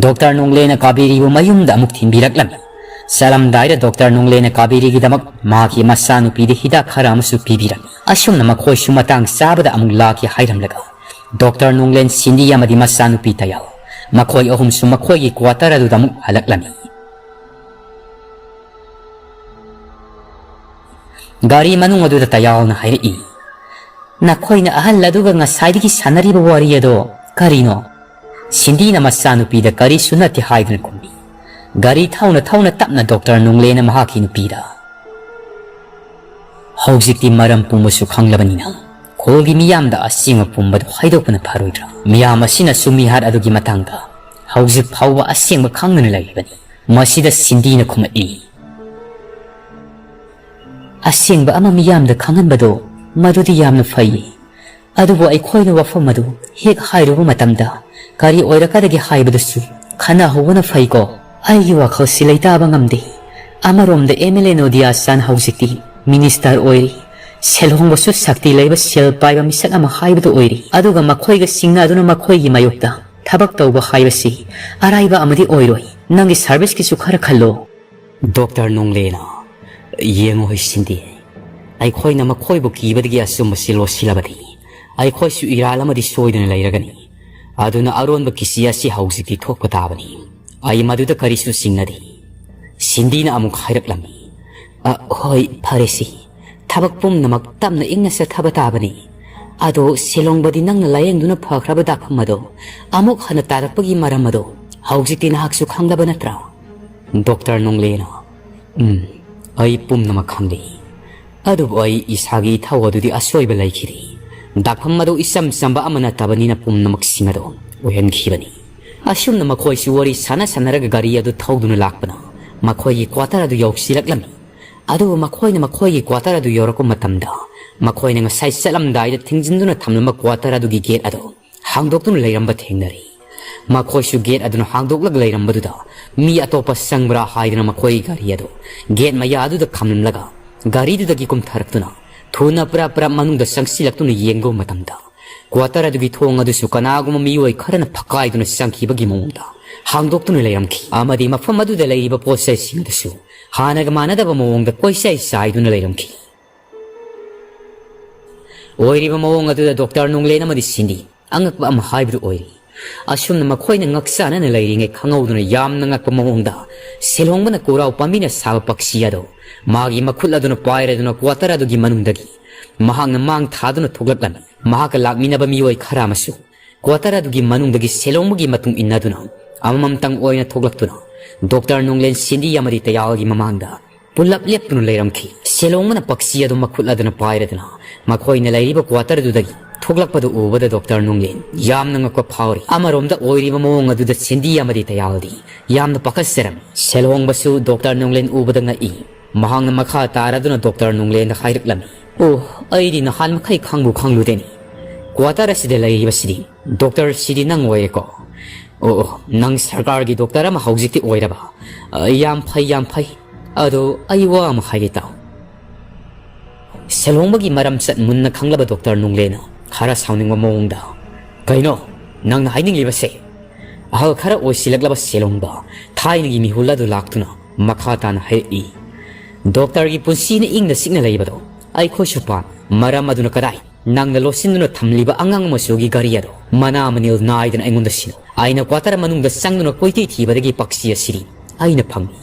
ꯗꯣꯛꯇꯔ ꯅꯣꯡꯂꯦꯅ ꯀꯥꯕꯦꯔꯤꯕꯨ ꯃꯌꯨꯝꯗ ꯑꯃꯨꯛ ꯊꯤꯟꯕꯤꯔꯛꯂꯝꯃꯤ꯫ ꯆꯠꯂꯝꯗꯥꯏꯗ ꯗꯣꯛꯇꯔ ꯅꯣꯡꯂꯦꯅ ꯀꯥꯕꯦꯔꯤꯒꯤꯗꯃꯛ ꯃꯍꯥꯛꯀꯤ ꯃꯆꯥꯅꯨꯄꯤꯗ ꯍꯤꯗꯥꯛ ꯈꯔ ꯑꯃꯁꯨ ꯄꯤꯕꯤꯔꯝꯃꯤ꯫ ꯑꯁꯨꯝꯅ ꯃꯈꯣꯏꯁꯨ ꯃꯇꯥꯡ ꯆꯥꯕꯗ ꯑꯃꯨꯛ ꯂꯥꯛꯀꯦ ꯍꯥꯏꯔꯝꯂꯒ ꯗꯣꯛꯇꯔ ꯅꯣꯡꯂꯦꯟ, ꯁꯤꯟꯗꯤ ꯑꯃꯗꯤ ꯃꯆꯥꯅꯨꯄꯤ ꯇꯌꯥꯎ, ꯃꯈꯣꯏ ꯑꯍꯨꯝꯁꯨ ꯃꯈꯣꯏꯒꯤ ꯀ꯭ꯋꯥꯇꯔ ꯑꯗꯨꯗ ꯑꯃꯨꯛ ꯍꯜꯂꯛꯂꯝꯃꯤ꯫ ꯒꯥꯔꯤ ꯃꯅꯨꯡ ꯑꯗꯨꯗ ꯇꯌꯥꯎꯅ ꯍꯥꯏꯔꯛꯏ, "ꯅꯈꯣꯏꯅ ꯑꯍꯜ ꯑꯗꯨꯒ ꯉꯁꯥꯏꯗꯒꯤ ꯁꯥꯟꯅꯔꯤꯕ ꯋꯥꯔꯤ ꯑꯗꯣ ꯀꯔꯤꯅꯣ?" ꯁꯤꯟꯗꯤꯅ ꯃꯆꯥꯅꯨꯄꯤꯗ ꯀꯔꯤꯁꯨ ꯅꯠꯇꯦ ꯍꯥꯏꯗꯨꯅ ꯈꯨꯝꯃꯤ꯫ ꯒꯥꯔꯤ ꯊꯧꯅ ꯊꯧꯅ ꯇꯞꯅ ꯗꯣꯛꯇꯔ ꯅꯣꯡꯂꯦꯅ ꯃꯍꯥꯛꯀꯤ ꯅꯨꯄꯤꯗ, "ꯍꯧꯖꯤꯛꯇꯤ ꯃꯔꯝ ꯄꯨꯝꯕꯁꯨ ꯈꯪꯂꯕꯅꯤꯅ ꯈꯨꯜꯒꯤ ꯃꯤꯌꯥꯝꯗ ꯑꯁꯦꯡꯕ ꯄꯨꯝꯕꯗꯨ ꯍꯥꯏꯗꯣꯛꯄꯅ ꯐꯔꯣꯏꯗ꯭ꯔꯥ? ꯃꯤꯌꯥꯝ ꯑꯁꯤꯅꯁꯨ ꯃꯤꯍꯥꯠ ꯑꯗꯨꯒꯤ ꯃꯇꯥꯡꯗ ꯍꯧꯖꯤꯛ ꯐꯥꯎꯕ ꯑꯁꯦꯡꯕ ꯈꯪꯗꯅ ꯂꯩꯔꯤꯕꯅꯤ꯫" ꯃꯁꯤꯗ ꯁꯤꯟꯗꯤꯅ ꯈꯨꯝꯂꯛꯏ, "ꯑꯁꯦꯡꯕ ꯑꯃ ꯃꯤꯌꯥꯝꯗ ꯈꯪꯍꯟꯕꯗꯣ ꯃꯗꯨꯗꯤ ꯌꯥꯝꯅ ꯐꯩꯌꯦ꯫ ꯑꯗꯨꯕꯨ ꯑꯩꯈꯣꯏꯅ ꯋꯥꯐꯝ ꯑꯗꯨ ꯍꯦꯛ ꯍꯥꯏꯔꯨꯕ ꯃꯇꯝꯗ ꯀꯔꯤ ꯑꯣꯏꯔꯛꯀꯗꯒꯦ ꯍꯥꯏꯕꯗꯨꯁꯨ ꯈꯟꯅꯍꯧꯕꯅ ꯐꯩꯀꯣ?" ꯑꯩꯒꯤ ꯋꯥꯈꯜꯁꯤ ꯂꯩꯇꯥꯕ ꯉꯝꯗꯦ꯫ ꯑꯃꯔꯣꯝꯗ ꯑꯦꯝ ꯑꯦꯜ ꯑꯦ ꯅꯣꯗꯤꯌꯥ ꯆꯥꯟ ꯍꯧꯖꯤꯛꯇꯤ ꯃꯤꯅꯤꯁꯇꯔ ꯑꯣꯏꯔꯤ꯫ ꯁꯦꯜꯍꯣꯡꯕꯁꯨ ꯁꯛꯇꯤ ꯂꯩꯕ ꯁꯦꯜ ꯄꯥꯏꯕ ꯃꯤꯁꯛ ꯑꯃ ꯍꯥꯏꯕꯗꯨ ꯑꯣꯏꯔꯤ꯫ ꯑꯗꯨꯒ ꯃꯈꯣꯏꯒ ꯁꯤꯡꯅꯗꯨꯅ ꯃꯈꯣꯏꯒꯤ ꯃꯥꯌꯣꯛꯇ ꯊꯕꯛ ꯇꯧꯕ ꯍꯥꯏꯕꯁꯤ ꯑꯔꯥꯏꯕ ꯑꯃꯗꯤ ꯑꯣꯏꯔꯣꯏ꯫ ꯅꯪꯒꯤ ꯁꯥꯔꯚꯤꯁꯀꯤꯁꯨ ꯈꯔ ꯈꯜꯂꯣ꯫ ꯗꯣꯛꯇꯔ ꯅꯣꯡꯂꯦꯅ, "ꯌꯦꯡꯉꯨ ꯍꯩ ꯁꯤꯟꯗꯤ, ꯑꯩꯈꯣꯏꯅ ꯃꯈꯣꯏꯕꯨ ꯀꯤꯕꯗꯒꯤ ꯑꯆꯨꯝꯕꯁꯤ ꯂꯣꯠꯁꯤꯜꯂꯕꯗꯤ ꯑꯩꯈꯣꯏꯁꯨ ꯏꯔꯥꯜ ꯑꯃꯗꯤ ꯁꯣꯏꯗꯅ ꯂꯩꯔꯒꯅꯤ꯫ ꯑꯗꯨꯅ ꯑꯔꯣꯟꯕ ꯀꯤꯁꯤ ꯑꯁꯤ ꯍꯧꯖꯤꯛꯇꯤ ꯊꯣꯛꯄ ꯇꯥꯕꯅꯤ꯫ ꯑꯩ ꯃꯗꯨꯗ ꯀꯔꯤꯁꯨ ꯆꯤꯡꯅꯗꯦ꯫ ꯁꯤꯟꯗꯤꯅ ꯑꯃꯨꯛ ꯍꯥꯏꯔꯛꯂꯝꯃꯤ, "ꯑ, ꯍꯣꯏ, ꯐꯔꯦꯁꯤ꯫ ꯊꯕꯛ ꯄꯨꯝꯅꯃꯛ ꯇꯞꯅ ꯏꯪꯅ ꯆꯠꯊꯕ ꯇꯥꯕꯅꯤ꯫ ꯑꯗꯣ ꯁꯤꯂꯣꯡꯕꯗꯤ ꯅꯪꯅ ꯂꯥꯌꯦꯡꯗꯨꯅ ꯐꯈ꯭ꯔꯕ ꯗꯥꯛꯐꯝ ꯑꯗꯣ ꯑꯃꯨꯛ ꯍꯟꯅ ꯇꯥꯔꯛꯄꯒꯤ ꯃꯔꯝ ꯑꯗꯣ ꯍꯧꯖꯤꯛꯇꯤ ꯅꯍꯥꯛꯁꯨ ꯈꯪꯂꯕ ꯅꯠꯇ꯭ꯔꯥ?" ꯗꯣꯛꯇꯔ ꯅꯣꯡꯂꯦꯅ, "ꯎꯝ, ꯑꯩ ꯄꯨꯝꯅꯃꯛ ꯈꯪꯂꯦ꯫ ꯑꯗꯨꯕꯨ ꯑꯩ ꯏꯁꯥꯒꯤ ꯏꯊꯧ ꯑꯗꯨꯗꯤ ꯑꯁꯣꯏꯕ ꯂꯩꯈꯤꯗꯦ꯫ ꯗꯥꯛꯐꯝ ꯑꯗꯨ ꯏꯆꯝ ꯆꯝꯕ ꯑꯃ ꯅꯠꯇꯕꯅꯤꯅ ꯄꯨꯝꯅꯃꯛꯁꯤꯡ ꯑꯗꯨ ꯑꯣꯏꯍꯟꯈꯤꯕꯅꯤ꯫" ꯑꯁꯨꯝꯅ ꯃꯈꯣꯏꯁꯨ ꯋꯥꯔꯤ ꯁꯥꯟꯅ ꯁꯥꯟꯅꯔꯒ ꯒꯥꯔꯤ ꯑꯗꯨ ꯊꯧꯗꯨꯅ ꯂꯥꯛꯄꯅ ꯃꯈꯣꯏꯒꯤ ꯀ꯭ꯋꯥꯇꯔ ꯑꯗꯨ ꯌꯧꯁꯤꯜꯂꯛꯂꯝꯃꯤ꯫ ꯑꯗꯨꯕꯨ ꯃꯈꯣꯏꯅ ꯃꯈꯣꯏꯒꯤ ꯀ꯭ꯋꯥꯇꯔ ꯑꯗꯨ ꯌꯧꯔꯛꯄ ꯃꯇꯝꯗ ꯃꯈꯣꯏꯅ ꯉꯁꯥꯏ ꯆꯠꯂꯝꯗꯥꯏꯗ ꯊꯤꯡꯖꯤꯟꯗꯨꯅ ꯊꯝꯂꯝꯕ ꯀ꯭ꯋꯥꯇꯔ ꯑꯗꯨꯒꯤ ꯒꯦꯠ ꯑꯗꯨ ꯍꯥꯡꯗꯣꯛꯇꯨꯅ ꯂꯩꯔꯝꯕ ꯊꯦꯡꯅꯔꯦ꯫ ꯃꯈꯣꯏꯁꯨ ꯒꯦꯠ ꯑꯗꯨꯅ ꯍꯥꯡꯗꯣꯛꯂꯒ ꯂꯩꯔꯝꯕꯗꯨꯗ ꯃꯤ ꯑꯇꯣꯞꯄ ꯆꯪꯕ꯭ꯔꯥ ꯍꯥꯏꯗꯨꯅ ꯃꯈꯣꯏꯒꯤ ꯒꯥꯔꯤ ꯑꯗꯨ ꯒꯦꯠ ꯃꯌꯥ ꯑꯗꯨꯗ ꯈꯥꯝꯂꯝꯂꯒ ꯒꯥꯔꯤꯗꯨꯗꯒꯤ ꯀꯨꯝꯊꯔꯛꯇꯨꯅ ꯊꯨꯅ ꯄ꯭ꯔꯞ ꯄ꯭ꯔꯞ ꯃꯅꯨꯡꯗ ꯆꯪꯁꯤꯜꯂꯛꯇꯨꯅ ꯌꯦꯡꯂꯨꯕ ꯃꯇꯝꯗ ꯀ꯭ꯋꯥꯇꯔ ꯑꯗꯨꯒꯤ ꯊꯣꯡ ꯑꯗꯨꯁꯨ ꯀꯅꯥꯒꯨꯝꯕ ꯃꯤꯑꯣꯏ ꯈꯔꯅ ꯐꯛꯀꯥꯏꯗꯨꯅ ꯆꯪꯈꯤꯕꯒꯤ ꯃꯑꯣꯡꯗ ꯍꯥꯡꯗꯣꯛꯇꯨꯅ ꯂꯩꯔꯝꯈꯤ꯫ ꯑꯃꯗꯤ ꯃꯐꯝ ꯑꯗꯨꯗ ꯂꯩꯔꯤꯕ ꯄꯣꯠ ꯆꯩꯁꯤꯡ ꯑꯗꯨꯁꯨ ꯍꯥꯟꯅꯒ ꯃꯥꯟꯅꯗꯕ ꯃꯑꯣꯡꯗ ꯀꯣꯏꯆꯥꯏ ꯆꯥꯏꯗꯨꯅ ꯂꯩꯔꯝꯈꯤ꯫ ꯑꯣꯏꯔꯤꯕ ꯃꯑꯣꯡ ꯑꯗꯨꯗ ꯗꯣꯛꯇꯔ ꯅꯣꯡꯂꯦꯟ ꯑꯃꯗꯤ ꯁꯤꯟꯗꯤ ꯑꯉꯛꯄ ꯑꯃ ꯍꯥꯏꯕꯗꯨ ꯑꯣꯏꯔꯤ꯫ ꯑꯁꯨꯝꯅ ꯃꯈꯣꯏꯅ ꯉꯛꯆꯥꯅꯅ ꯂꯩꯔꯤꯉꯩ ꯈꯪꯍꯧꯗꯅ ꯌꯥꯝꯅ ꯉꯛꯄ ꯃꯑꯣꯡꯗ ꯁꯦꯂꯣꯡꯕꯅ ꯀꯣꯔꯥꯎ ꯄꯥꯝꯕꯤꯅ ꯁꯥꯕ ꯄꯛꯁꯤ ꯑꯗꯨ ꯃꯥꯒꯤ ꯃꯈꯨꯠ ꯑꯗꯨꯅ ꯄꯥꯏꯔꯗꯨꯅ ꯀ꯭ꯋꯥꯇꯔ ꯑꯗꯨꯒꯤ ꯃꯅꯨꯡꯗꯒꯤ ꯃꯍꯥꯛꯅ ꯃꯥꯡ ꯊꯥꯗꯨꯅ ꯊꯣꯛꯂꯛꯂꯝꯃꯤ꯫ ꯃꯍꯥꯛꯀ ꯂꯥꯛꯃꯤꯟꯅꯕ ꯃꯤꯑꯣꯏ ꯈꯔ ꯑꯃꯁꯨ ꯀ꯭ꯋꯥꯇꯔ ꯑꯗꯨꯒꯤ ꯃꯅꯨꯡꯗꯒꯤ ꯁꯦꯂꯣꯡꯕꯒꯤ ꯃꯇꯨꯡ ꯏꯟꯅꯗꯨꯅ ꯑꯃꯃꯝꯇꯪ ꯑꯣꯏꯅ ꯊꯣꯛꯂꯛꯇꯨꯅ ꯗꯣꯛꯇꯔ ꯅꯣꯡꯂꯦꯟ ꯁꯤꯟꯗꯤ ꯑꯃꯗꯤ ꯇꯌꯥꯜꯒꯤ ꯃꯃꯥꯡꯗ ꯄꯨꯜꯂꯞ ꯂꯦꯞꯇꯨꯅ ꯂꯩꯔꯝꯈꯤ꯫ ꯁꯦꯂꯣꯡꯕꯅ ꯄꯛꯁꯤ ꯑꯗꯨ ꯃꯈꯨꯠ ꯑꯗꯨꯅ ꯄꯥꯏꯔꯗꯨꯅ ꯃꯈꯣꯏꯅ ꯂꯩꯔꯤꯕ ꯀ꯭ꯋꯥꯇꯔꯗꯨꯗꯒꯤ ꯊꯣꯛꯂꯛꯄꯗꯨ ꯎꯕꯗ ꯗꯣꯛꯇꯔ ꯅꯣꯡꯂꯦꯟ ꯌꯥꯝꯅ ꯉꯛꯄ ꯐꯥꯎꯔꯤ꯫ ꯑꯃꯔꯣꯝꯗ ꯑꯣꯏꯔꯤꯕ ꯃꯑꯣꯡ ꯑꯗꯨꯗ ꯁꯤꯟꯗꯤ ꯑꯃꯗꯤ ꯇꯌꯥꯜꯗꯤ ꯌꯥꯝꯅ ꯄꯥꯈꯠꯆꯔꯝꯃꯤ꯫ ꯁꯦꯂꯣꯡꯕꯁꯨ ꯗꯣꯛꯇꯔ ꯅꯣꯡꯂꯦꯟ ꯎꯕꯗ ꯉꯛꯏ꯫ ꯃꯍꯥꯛꯅ ꯃꯈꯥ ꯇꯥꯔꯗꯨꯅ ꯗꯣꯛꯇꯔ ꯅꯣꯡꯂꯦꯟꯗ ꯍꯥꯏꯔꯛꯂꯝꯃꯤ, "ꯑꯣ, ꯑꯩꯗꯤ ꯅꯍꯥꯟ ꯃꯈꯩ ꯈꯪꯕꯨ ꯈꯪꯂꯨꯗꯦꯅꯦ꯫ ꯀ꯭ꯋꯥꯇꯔ ꯑꯁꯤꯗ ꯂꯩꯔꯤꯕꯁꯤꯗꯤ ꯗꯣꯛꯇꯔ ꯁꯤꯗꯤ ꯅꯪ ꯑꯣꯏꯔꯦꯀꯣ? ꯑꯣ, ꯑꯣ, ꯅꯪ ꯁꯔꯀꯥꯔꯒꯤ ꯗꯣꯛꯇꯔ ꯑꯃ ꯍꯧꯖꯤꯛꯇꯤ ꯑꯣꯏꯔꯕ? ꯑ, ꯌꯥꯝ ꯐꯩ, ꯌꯥꯝ ꯐꯩ꯫ ꯑꯗꯣ ꯑꯩ ꯋꯥ ꯑꯃ ꯍꯥꯏꯒꯦ ꯇꯥꯎ꯫" ꯁꯦꯂꯣꯡꯕꯒꯤ ꯃꯔꯝꯆꯠ ꯃꯨꯟꯅ ꯈꯪꯂꯕ ꯗꯣꯛꯇꯔ ꯅꯨꯡꯂꯦꯅ ꯈꯔ ꯁꯥꯎꯅꯤꯡꯕ ꯃꯑꯣꯡꯗ, "ꯀꯩꯅꯣ ꯅꯪꯅ ꯍꯥꯏꯅꯤꯡꯂꯤꯕꯁꯦ?" ꯑꯍꯜ ꯈꯔ ꯑꯣꯏꯁꯤꯜꯂꯛꯂꯕ ꯁꯦꯂꯣꯡꯕ ꯊꯥꯏꯅꯒꯤ ꯃꯤꯍꯨꯜ ꯑꯗꯨ ꯂꯥꯛꯇꯨꯅ ꯃꯈꯥ ꯇꯥꯅ ꯍꯥꯏꯔꯛꯏ, "ꯗꯣꯛꯇꯔꯒꯤ ꯄꯨꯟꯁꯤꯅ ꯏꯪꯅ ꯆꯤꯛꯅ ꯂꯩꯕꯗꯣ ꯑꯩꯈꯣꯏꯁꯨ ꯄꯥꯝꯃꯤ꯫ ꯃꯔꯝ ꯑꯗꯨꯅ ꯀꯗꯥꯏ ꯅꯪꯅ ꯂꯣꯠꯁꯤꯟꯗꯨꯅ ꯊꯝꯂꯤꯕ ꯑꯉꯥꯡ ꯃꯆꯨꯒꯤ ꯘꯔꯤ ꯑꯗꯣ ꯃꯅꯥ ꯃꯅꯤꯜ ꯅꯥꯏꯗꯅ ꯑꯩꯉꯣꯟꯗ ꯁꯤꯟꯅꯧ꯫ ꯑꯩꯅ quarter ꯃꯅꯨꯡꯗ ꯆꯪꯗꯨꯅ ꯀꯣꯏꯊꯤ ꯊꯤꯕꯗꯒꯤ ꯄꯛꯁꯤ ꯑꯁꯤꯗꯤ ꯑꯩꯅ ꯐꯪꯉꯤ꯫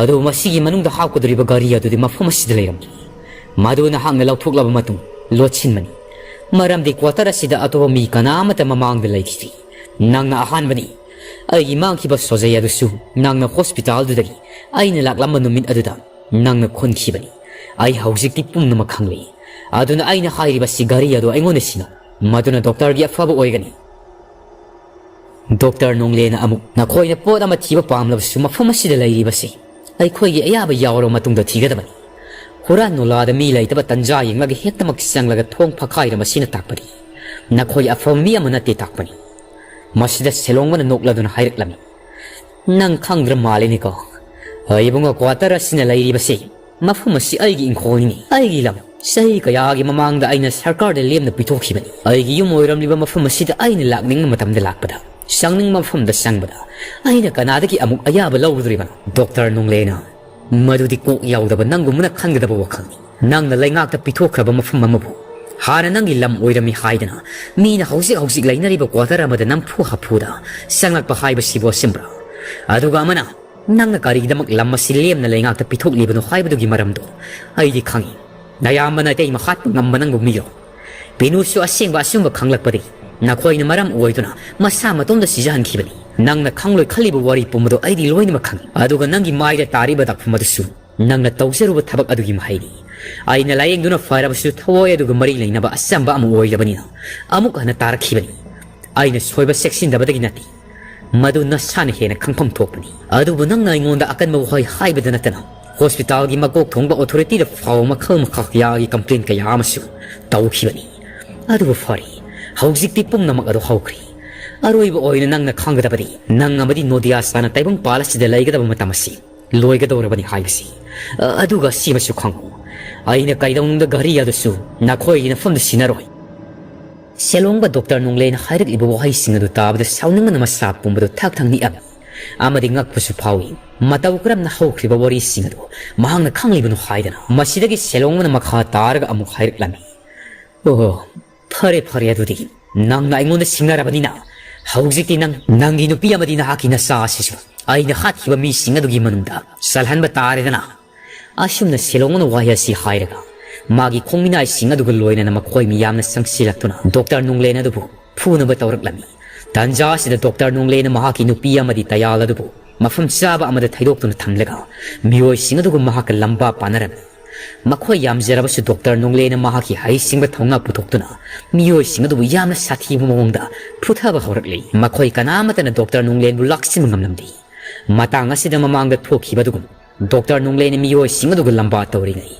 ꯑꯗꯨꯕꯨ ꯃꯁꯤꯒꯤ ꯃꯅꯨꯡꯗ ꯍꯥꯞꯀꯗꯧꯔꯤꯕ ꯘꯔꯤ ꯑꯗꯨꯗꯤ ꯃꯐꯝ ꯑꯁꯤꯗ ꯂꯩꯔꯝꯗꯦ꯫ ꯃꯗꯨ ꯅꯍꯥꯛꯅ ꯂꯧꯊꯣꯛꯂꯕ ꯃꯇꯨꯡ ꯂꯣꯠꯁꯤꯟꯕꯅꯤ꯫ ꯃꯔꯝꯗꯤ quarter ꯑꯁꯤꯗ ꯑꯇꯣꯞꯄ ꯃꯤ ꯀꯅꯥ ꯑꯃꯠꯇ ꯃꯃꯥꯡꯗ ꯂꯩꯈꯤꯗ꯭ꯔꯤ꯫ ꯅꯪꯅ ꯑꯍꯥꯟꯕꯅꯤ꯫ ꯑꯩꯒꯤ ꯃꯥꯡꯈꯤꯕ ꯁꯣꯖꯩ ꯑꯗꯨꯁꯨ ꯅꯪꯅ hospitalꯗꯨꯗꯒꯤ ꯑꯩꯅ ꯂꯥꯛꯂꯝꯕ ꯅꯨꯃꯤꯠ ꯑꯗꯨꯗ ꯅꯪꯅ ꯈꯨꯟꯈꯤꯕꯅꯤ꯫ ꯑꯩ ꯍꯧꯖꯤꯛꯇꯤ ꯄꯨꯝꯅꯃꯛ ꯈꯪꯂꯦ꯫ ꯑꯗꯨꯅ ꯑꯩꯅ ꯍꯥꯏꯔꯤꯕꯁꯤ ꯘꯔꯤ ꯑꯗꯨ ꯑꯩꯉꯣꯟꯗ ꯁꯤꯟꯅꯧ꯫ ꯃꯗꯨꯅ doctorꯒꯤ ꯑꯐꯕ ꯑꯣꯏꯒꯅꯤ꯫ Doctor ꯅꯣꯡꯂꯦꯅ ꯑꯃꯨꯛ, ꯅꯈꯣꯏꯅ ꯄꯣꯠ ꯑꯃ ꯊꯤꯕ ꯄꯥꯝꯂꯕꯁꯨ ꯃꯐꯝ ꯑꯁꯤꯗ ꯂꯩꯔꯤꯕꯁꯤ ꯑꯩꯈꯣꯏꯒꯤ ꯑꯌꯥꯕ ꯌꯥꯎꯔꯕ ꯃꯇꯨꯡꯗ ꯊꯤꯒꯗꯕꯅꯤ꯫ ꯍꯨꯔꯥꯟ ꯅꯨꯡꯂꯥꯗ ꯃꯤ ꯂꯩꯇꯕ ꯇꯟꯖꯥ ꯌꯦꯡꯂꯒ ꯍꯦꯛꯇꯃꯛ ꯆꯪꯂꯒ ꯊꯣꯡ ꯐꯥꯈꯥꯏꯔꯝꯕꯁꯤꯅ ꯇꯥꯛꯄꯗꯤ ꯅꯈꯣꯏ ꯑꯐꯕ ꯃꯤ ꯑꯃ ꯅꯠꯇꯦ ꯇꯥꯛꯄꯅꯤ꯫ ꯃꯁꯤꯗ ꯁꯦꯂꯣꯡꯕꯅ ꯅꯣꯛꯂꯗꯨꯅ ꯍꯥꯏꯔꯛꯂꯝꯃꯤ, "ꯅꯪ ꯈꯪꯗ꯭ꯔ ꯃꯥꯜꯂꯤꯅꯦꯀꯣ꯫ ꯏꯕꯨꯡꯉꯣ, quarter ꯑꯁꯤꯅ ꯂꯩꯔꯤꯕꯁꯤ, ꯃꯐꯝ ꯑꯁꯤ ꯑꯩꯒꯤ ꯏꯪꯈꯣꯜꯅꯤ, ꯑꯩꯒꯤ ꯂꯝ꯫ ꯆꯍꯤ ꯀꯌꯥꯒꯤ ꯃꯃꯥꯡꯗ ꯑꯩꯅ ꯁꯔꯀꯥꯔꯗ ꯂꯦꯝꯅ ꯄꯤꯊꯣꯛꯈꯤꯕꯅꯤ꯫ ꯑꯩꯒꯤ ꯌꯨꯝ ꯑꯣꯏꯔꯝꯂꯤꯕ ꯃꯐꯝ ꯑꯁꯤꯗ ꯑꯩꯅ ꯂꯥꯛꯅꯤꯡꯕ ꯃꯇꯝꯗ ꯂꯥꯛꯄꯗ, ꯆꯪꯅꯤꯡꯕ ꯃꯐꯝꯗ ꯆꯪꯕꯗ ꯑꯩꯅ ꯀꯅꯥꯗꯒꯤ ꯑꯃꯨꯛ ꯑꯌꯥꯕ ꯂꯧꯔꯨꯗꯣꯔꯤꯕꯅꯣ?" Doctor ꯅꯣꯡꯂꯦꯅ, "ꯃꯗꯨꯗꯤ ꯀꯣꯛ ꯌꯥꯎꯗꯕ ꯅꯪꯒꯨꯝꯕꯅ ꯈꯟꯒꯗꯕ ꯋꯥꯈꯜꯅꯤ꯫ ꯅꯪꯅ ꯂꯩꯉꯥꯛꯇ ꯄꯤꯊꯣꯛꯈ꯭ꯔꯕ ꯃꯐꯝ ꯑꯃꯕꯨ ꯍꯥꯟꯅ ꯅꯪꯒꯤ ꯂꯝ ꯑꯣꯏꯔꯝꯃꯤ ꯍꯥꯏꯗꯅ ꯃꯤꯅ ꯍꯧꯖꯤꯛ ꯍꯧꯖꯤꯛ ꯂꯩꯅꯔꯤꯕ quarter ꯑꯃꯗ ꯅꯝꯐꯨ ꯍꯥꯐꯨꯗ ꯆꯪꯂꯛꯄ ꯍꯥꯏꯕꯁꯤꯕꯨ ꯑꯆꯨꯝꯕ꯭ꯔꯥ? ꯑꯗꯨꯒ ꯑꯃꯅ ꯅꯪꯅ ꯀꯔꯤꯒꯤꯗꯃꯛ ꯂꯝ ꯑꯁꯤ ꯂꯦꯝꯅ ꯂꯩꯉꯥꯛꯇ ꯄꯤꯊꯣꯛꯂꯤꯕꯅꯣ ꯍꯥꯏꯕꯗꯨꯒꯤ ꯃꯔꯝꯗꯣ ꯑꯩꯗꯤ ꯈꯪꯏ꯫ ꯅꯌꯥꯝꯕꯅ ꯑꯇꯩ ꯃꯈꯥꯠꯄ ꯉꯝꯕ ꯅꯪꯕꯨ ꯃꯤꯔꯣ? ꯄꯤꯅꯨꯁꯨ ꯑꯁꯦꯡꯕ ꯑꯆꯨꯝꯕ ꯈꯪꯂꯛꯄꯗꯒꯤ ꯅꯈꯣꯏꯅ ꯃꯔꯝ ꯑꯣꯏꯗꯨꯅ ꯃꯁꯥ ꯃꯇꯣꯝꯗ ꯁꯤꯖꯍꯟꯈꯤꯕꯅꯤ꯫ ꯅꯪꯅ ꯈꯪꯂꯣꯏ ꯈꯜꯂꯤꯕ ꯋꯥꯔꯤ ꯄꯨꯝꯕꯗꯣ ꯑꯩꯗꯤ ꯂꯣꯏꯅꯃꯛ ꯈꯪꯏ꯫ ꯑꯗꯨꯒ ꯅꯪꯒꯤ ꯃꯥꯏꯗ ꯇꯥꯔꯤꯕ ꯗꯥꯛꯐꯝ ꯑꯗꯨꯁꯨ ꯅꯪꯅ ꯇꯧꯖꯔꯨꯕ ꯊꯕꯛ ꯑꯗꯨꯒꯤ ꯃꯍꯩꯅꯤ꯫ ꯑꯩꯅ ꯂꯥꯌꯦꯡꯗꯨꯅ ꯐꯔꯕꯁꯨ ꯊꯋꯥꯏ ꯑꯗꯨꯒ ꯃꯔꯤ ꯂꯩꯅꯕ ꯑꯆꯝꯕ ꯑꯃ ꯑꯣꯏꯔꯕꯅꯤꯅ ꯑꯃꯨꯛ ꯍꯟꯅ ꯇꯥꯔꯛꯈꯤꯕꯅꯤ꯫ ꯑꯩꯅ ꯁꯣꯏꯕ ꯆꯦꯛꯁꯤꯟꯗꯕꯗꯒꯤ ꯅꯠꯇꯦ꯫ ꯃꯗꯨ ꯅꯁꯥꯅ ꯍꯦꯟꯅ ꯈꯪꯐꯝ ꯊꯣꯛꯄꯅꯤ꯫ ꯑꯗꯨꯕꯨ ꯅꯪꯅ ꯑꯩꯉꯣꯟꯗ ꯑꯀꯟꯕ ꯋꯥꯍꯩ ꯍꯥꯏꯕꯗ ꯅꯠꯇꯅ hospitalꯒꯤ ꯃꯀꯣꯛ ꯊꯣꯡꯕ authorityꯗ ꯐꯥꯎꯕ ꯃꯈꯜ ꯃꯈꯥ ꯀꯌꯥꯒꯤ complaint ꯀꯌꯥ ꯑꯃꯁꯨ ꯇꯧꯈꯤꯕꯅꯤ꯫ ꯑꯗꯨꯕꯨ ꯐꯔꯦ, ꯍꯧꯖꯤꯛꯇꯤ ꯄꯨꯝꯅꯃꯛ ꯑꯗꯨ ꯍꯧꯈ꯭ꯔꯦ꯫ ꯑꯔꯣꯏꯕ ꯑꯣꯏꯅ ꯅꯪꯅ ꯈꯪꯒꯗꯕꯗꯤ ꯅꯪ ꯑꯃꯗꯤ ꯅꯣꯗꯤꯌꯥ ꯆꯥꯅ ꯇꯥꯏꯕꯪꯄꯥꯜ ꯑꯁꯤꯗ ꯂꯩꯒꯗꯕ ꯃꯇꯝ ꯑꯁꯤ ꯂꯣꯏꯒꯗꯧꯔꯕꯅꯤ ꯍꯥꯏꯕꯁꯤ꯫ ꯑ, ꯑꯗꯨꯒ ꯁꯤꯃꯁꯨ ꯈꯪꯉꯨ, ꯑꯩꯅ ꯀꯩꯗꯧꯅꯨꯡꯗ ꯘꯔꯤ ꯑꯗꯨꯁꯨ ꯅꯈꯣꯏꯒꯤ ꯅꯐꯝꯗ ꯁꯤꯟꯅꯔꯣꯏ꯫ ꯁꯦꯂꯣꯡꯕ Doctor ꯅꯣꯡꯂꯦꯅ ꯍꯥꯏꯔꯛꯂꯤꯕ ꯋꯥꯍꯩꯁꯤꯡ ꯑꯗꯨ ꯇꯥꯕꯗ ꯁꯥꯎꯅꯤꯡꯕꯅ ꯃꯁꯥ ꯄꯨꯝꯕꯗꯨ ꯊꯛ ꯊꯛ ꯅꯤꯛꯑꯝꯃꯤ ꯑꯃꯗꯤ ꯉꯛꯄꯁꯨ ꯐꯥꯎꯏ꯫ ꯃꯇꯧ ꯀꯔꯝꯅ ꯍꯧꯈ꯭ꯔꯤꯕ ꯋꯥꯔꯤꯁꯤꯡ ꯑꯗꯨ ꯃꯍꯥꯛꯅ ꯈꯪꯂꯤꯕꯅꯣ ꯍꯥꯏꯗꯅ꯫ ꯃꯁꯤꯗꯒꯤ ꯁꯦꯂꯣꯡꯕꯅ ꯃꯈꯥ ꯇꯥꯔꯒ ꯑꯃꯨꯛ ꯍꯥꯏꯔꯛꯂꯝꯃꯤ, ꯑꯣꯍꯣ, ꯐꯔꯦ, ꯐꯔꯦ, ꯑꯗꯨꯗꯤ ꯅꯪꯅ ꯑꯩꯉꯣꯟꯗ ꯁꯤꯡꯅꯔꯕꯅꯤꯅ, ꯍꯧꯖꯤꯛꯇꯤ ꯅꯪ, ꯅꯪꯒꯤ ꯅꯨꯄꯤ ꯑꯃꯗꯤ ꯅꯍꯥꯛꯀꯤ ꯅꯆꯥ ꯑꯁꯤꯁꯨ ꯑꯩꯅ ꯍꯥꯠꯈꯤꯕ ꯃꯤꯁꯤꯡ ꯑꯗꯨꯒꯤ ꯃꯅꯨꯡꯗ ꯆꯜꯍꯟꯕ ꯇꯥꯔꯦꯗꯅ꯫ ꯑꯁꯨꯝꯅ ꯁꯦꯂꯣꯡꯅ ꯋꯥꯍꯩ ꯑꯁꯤ ꯍꯥꯏꯔꯒ, ꯃꯥꯒꯤ ꯈꯣꯡꯃꯤꯅꯥꯏꯁꯤꯡ ꯑꯗꯨꯒ ꯂꯣꯏꯅꯅ ꯃꯈꯣꯏ ꯃꯤꯌꯥꯝꯅ ꯆꯪꯁꯤꯜꯂꯛꯇꯨꯅ ꯗꯣꯛꯇꯔ ꯅꯣꯡꯂꯦꯟ ꯑꯗꯨꯕꯨ ꯐꯨꯅꯕ ꯇꯧꯔꯛꯂꯝꯃꯤ꯫ ꯇꯥꯟꯖꯥ ꯑꯁꯤꯗ ꯗꯣꯛꯇꯔ ꯅꯣꯡꯂꯦꯟꯅ ꯃꯍꯥꯛꯀꯤ ꯅꯨꯄꯤ ꯑꯃꯗꯤ ꯇꯌꯥꯜ ꯑꯗꯨꯕꯨ ꯃꯐꯝ ꯆꯥꯕ ꯑꯃꯗ ꯊꯩꯗꯣꯛꯇꯨꯅ ꯊꯝꯂꯒ, ꯃꯤꯑꯣꯏꯁꯤꯡ ꯑꯗꯨꯒ ꯃꯍꯥꯛꯀ ꯂꯝꯕꯥ ꯄꯥꯅꯔꯝꯃꯤ꯫ ꯃꯈꯣꯏ ꯌꯥꯝꯖꯔꯕꯁꯨ ꯗꯣꯛꯇꯔ ꯅꯣꯡꯂꯦꯟꯅ ꯃꯍꯥꯛꯀꯤ ꯍꯩꯁꯤꯡꯕ ꯊꯧꯅꯥ ꯄꯨꯊꯣꯛꯇꯨꯅ ꯃꯤꯑꯣꯏꯁꯤꯡ ꯑꯗꯨꯕꯨ ꯌꯥꯝꯅ ꯁꯥꯊꯤꯕ ꯃꯑꯣꯡꯗ ꯐꯨꯊꯕ ꯍꯧꯔꯛꯂꯤ꯫ ꯃꯈꯣꯏ ꯀꯅꯥꯃꯠꯇꯅ ꯗꯣꯛꯇꯔ ꯅꯣꯡꯂꯦꯟꯕꯨ ꯂꯥꯛꯁꯤꯟꯕ ꯉꯝꯂꯝꯗꯦ꯫ ꯃꯇꯥꯡ ꯑꯁꯤꯗ ꯃꯃꯥꯡꯗ ꯊꯣꯛꯈꯤꯕ ꯑꯗꯨꯒꯨꯝ ꯗꯣꯛꯇꯔ ꯅꯣꯡꯂꯦꯟꯅ ꯃꯤꯑꯣꯏꯁꯤꯡ ꯑꯗꯨꯒ ꯂꯝꯕꯥ ꯇꯧꯔꯤꯉꯩ,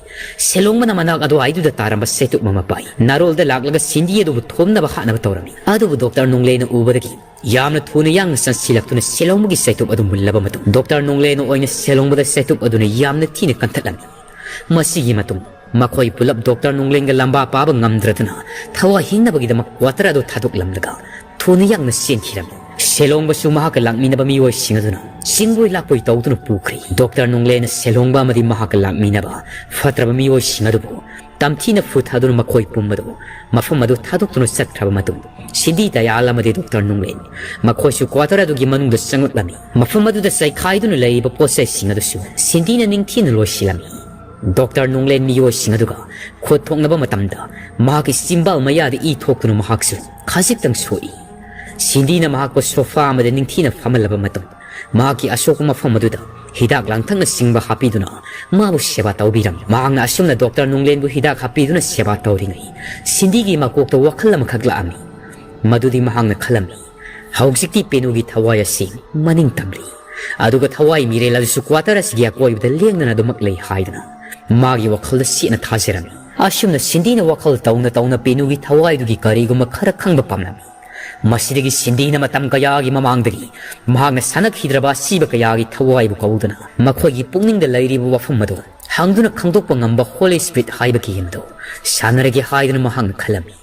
ꯁꯦꯂꯣꯡꯕꯅ ꯃꯅꯥꯛ ꯑꯗꯨꯋꯥꯏꯗꯨꯗ ꯇꯥꯔꯝꯕ ꯆꯩꯇꯨꯞ ꯑꯃ ꯄꯥꯏ ꯅꯥꯔꯣꯜꯗ ꯂꯥꯛꯂꯒ ꯁꯤꯟꯗꯤ ꯑꯗꯨꯕꯨ ꯊꯣꯝꯅꯕ ꯍꯥꯠꯅꯕ ꯇꯧꯔꯝꯃꯤ꯫ ꯑꯗꯨꯕꯨ ꯗꯣꯛꯇꯔ ꯅꯣꯡꯂꯦꯟꯅ ꯎꯕꯗꯒꯤ ꯌꯥꯝꯅ ꯊꯨꯅ ꯌꯥꯡꯅ ꯆꯪꯁꯤꯜꯂꯛꯇꯨꯅ ꯁꯦꯂꯣꯡꯕꯒꯤ ꯆꯩꯇꯨꯞ ꯑꯗꯨ ꯃꯨꯜꯂꯕ ꯃꯇꯨꯡ, ꯗꯣꯛꯇꯔ ꯅꯣꯡꯂꯦꯟꯅ ꯑꯣꯏꯅ ꯁꯦꯂꯣꯡꯕꯗ ꯆꯩꯇꯨꯞ ꯑꯗꯨꯅ ꯌꯥꯝꯅ ꯊꯤꯅ ꯀꯟꯊꯠꯂꯝꯃꯤ꯫ ꯃꯁꯤꯒꯤ ꯃꯇꯨꯡ ꯃꯈꯣꯏ ꯄꯨꯂꯞ ꯗꯣꯛꯇꯔ ꯅꯣꯡꯂꯦꯟꯒ ꯂꯝꯕꯥ ꯄꯥꯕ ꯉꯝꯗ꯭ꯔꯗꯨꯅ ꯊꯋꯥꯏ ꯍꯤꯡꯅꯕꯒꯤꯗꯃꯛ ꯀ꯭ꯋꯥꯇꯔ ꯑꯗꯨ ꯊꯥꯗꯣꯛꯂꯝꯂꯒ ꯊꯨꯅ ꯌꯥꯡꯅ ꯆꯦꯟꯈꯤꯔꯝꯃꯤ꯫ ꯁꯦꯂꯣꯡꯕꯁꯨ ꯃꯍꯥꯛꯀ ꯂꯥꯛꯃꯤꯟꯅꯕ ꯃꯤꯑꯣꯏꯁꯤꯡ ꯑꯗꯨꯅ ꯆꯤꯡꯕꯣꯏ ꯂꯥꯛꯄꯣꯏ ꯇꯧꯗꯨꯅ ꯄꯨꯈ꯭ꯔꯦ꯫ ꯗꯣꯛꯇꯔ ꯅꯣꯡꯂꯦꯟꯅ ꯁꯦꯂꯣꯡꯕ ꯑꯃꯗꯤ ꯃꯍꯥꯛꯀ ꯂꯥꯛꯃꯤꯟꯅꯕ ꯐꯠꯇ꯭ꯔꯕ ꯃꯤꯑꯣꯏꯁꯤꯡ ꯑꯗꯨꯕꯨ ꯇꯝꯊꯤꯅ ꯐꯨꯊꯗꯨꯅ ꯃꯈꯣꯏ ꯄꯨꯝꯕꯗꯨ ꯃꯐꯝ ꯑꯗꯨ ꯊꯥꯗꯣꯛꯇꯨꯅ ꯆꯠꯈ꯭ꯔꯕ ꯃꯇꯨꯡ, ꯁꯤꯟꯗꯤ ꯗꯌꯥꯜ ꯑꯃꯗꯤ ꯗꯣꯛꯇꯔ ꯅꯣꯡꯂꯦꯟ ꯃꯈꯣꯏꯁꯨ ꯀ꯭ꯋꯥꯇꯔ ꯑꯗꯨꯒꯤ ꯃꯅꯨꯡꯗ ꯆꯪꯂꯛꯂꯝꯃꯤ꯫ ꯃꯐꯝ ꯑꯗꯨꯗ ꯆꯥꯏꯈꯥꯏꯗꯨꯅ ꯂꯩꯔꯤꯕ ꯄꯣꯠ ꯆꯩꯁꯤꯡ ꯑꯗꯨꯁꯨ ꯁꯤꯟꯗꯤꯅ ꯅꯤꯡꯊꯤꯅ ꯂꯣꯏꯁꯤꯜꯂꯝꯃꯤ꯫ ꯗꯣꯛꯇꯔ ꯅꯣꯡꯂꯦꯟ ꯃꯤꯑꯣꯏꯁꯤꯡ ꯑꯗꯨꯒ ꯈꯨꯠ ꯊꯣꯛꯅꯕ ꯃꯇꯝꯗ ꯃꯍꯥꯛꯀꯤ ꯆꯤꯝꯕꯥꯜ ꯃꯌꯥꯗ ꯏ ꯊꯣꯛꯇꯨꯅ ꯃꯍꯥꯛꯁꯨ ꯈꯖꯤꯛꯇꯪ ꯁꯣꯛꯏ꯫ ꯁꯤꯟꯗꯤꯅ ꯃꯍꯥꯛꯄꯨ ꯁꯣꯐꯥ ꯑꯃꯗ ꯅꯤꯡꯊꯤꯅ ꯐꯝꯍꯜꯂꯕ ꯃꯇꯨꯡ, ꯃꯍꯥꯛꯀꯤ ꯑꯁꯣꯛꯄ ꯃꯐꯝ ꯑꯗꯨꯗ ꯍꯤꯗꯥꯛ ꯂꯥꯡꯊꯛꯅꯆꯤꯡꯕ ꯍꯥꯞꯄꯤꯗꯨꯅ ꯃꯥꯕꯨ ꯁꯦꯕꯥ ꯇꯧꯕꯤꯔꯝꯃꯤ꯫ ꯃꯍꯥꯛꯅ ꯑꯁꯨꯝꯅ ꯗꯣꯛꯇꯔ ꯅꯣꯡꯂꯦꯟꯕꯨ ꯍꯤꯗꯥꯛ ꯍꯥꯞꯄꯤꯗꯨꯅ ꯁꯦꯕꯥ ꯇꯧꯔꯤꯉꯩ, ꯁꯤꯟꯗꯤꯒꯤ ꯃꯀꯣꯛꯇ ꯋꯥꯈꯜ ꯑꯃꯈꯛ ꯂꯥꯛꯑꯝꯃꯤ꯫ ꯃꯗꯨꯗꯤ ꯃꯍꯥꯛꯅ ꯈꯜꯂꯝꯃꯤ, "ꯍꯧꯖꯤꯛꯇꯤ ꯄꯦꯅꯨꯒꯤ ꯊꯋꯥꯏ ꯑꯁꯤ ꯃꯅꯤꯡ ꯇꯝꯂꯤ, ꯑꯗꯨꯒ ꯊꯋꯥꯏ ꯃꯤꯔꯦꯜ ꯑꯗꯨꯁꯨ ꯀ꯭ꯋꯥꯇꯔ ꯑꯁꯤꯒꯤ ꯑꯀꯣꯏꯕꯗ ꯂꯦꯡꯗꯅ ꯑꯗꯨꯃꯛ ꯂꯩ" ꯍꯥꯏꯗꯨꯅ ꯃꯥꯒꯤ ꯋꯥꯈꯜꯗ ꯆꯦꯠꯅ ꯊꯥꯖꯔꯝꯃꯤ꯫ ꯑꯁꯨꯝꯅ ꯁꯤꯟꯗꯤꯅ ꯋꯥꯈꯜ ꯇꯧꯅ ꯇꯧꯅ ꯄꯦꯅꯨꯒꯤ ꯊꯋꯥꯏꯗꯨꯒꯤ ꯀꯔꯤꯒꯨꯝꯕ ꯈꯔ ꯈꯪꯕ ꯄꯥꯝꯂꯝꯃꯤ꯫ ꯃꯁꯤꯗꯒꯤ ꯁꯤꯟꯗꯤꯅ ꯃꯇꯝ ꯀꯌꯥꯒꯤ ꯃꯃꯥꯡꯗꯒꯤ ꯃꯍꯥꯛꯅ ꯁꯥꯟꯅꯈꯤꯗ꯭ꯔꯕ ꯑꯁꯤꯕ ꯀꯌꯥꯒꯤ ꯊꯋꯥꯏꯕꯨ ꯀꯧꯗꯨꯅ ꯃꯈꯣꯏꯒꯤ ꯄꯨꯛꯅꯤꯡꯗ ꯂꯩꯔꯤꯕ ꯋꯥꯐꯝ ꯑꯗꯨ ꯍꯪꯗꯨꯅ ꯈꯪꯗꯣꯛꯄ ꯉꯝꯕ ꯍꯣꯂꯤ ꯁ꯭ꯄꯤꯔꯤꯠ ꯍꯥꯏꯕ ꯒꯦꯝ ꯑꯗꯨ ꯁꯥꯟꯅꯔꯒꯦ ꯍꯥꯏꯗꯨꯅ ꯃꯍꯥꯛꯅ ꯈꯜꯂꯝꯃꯤ꯫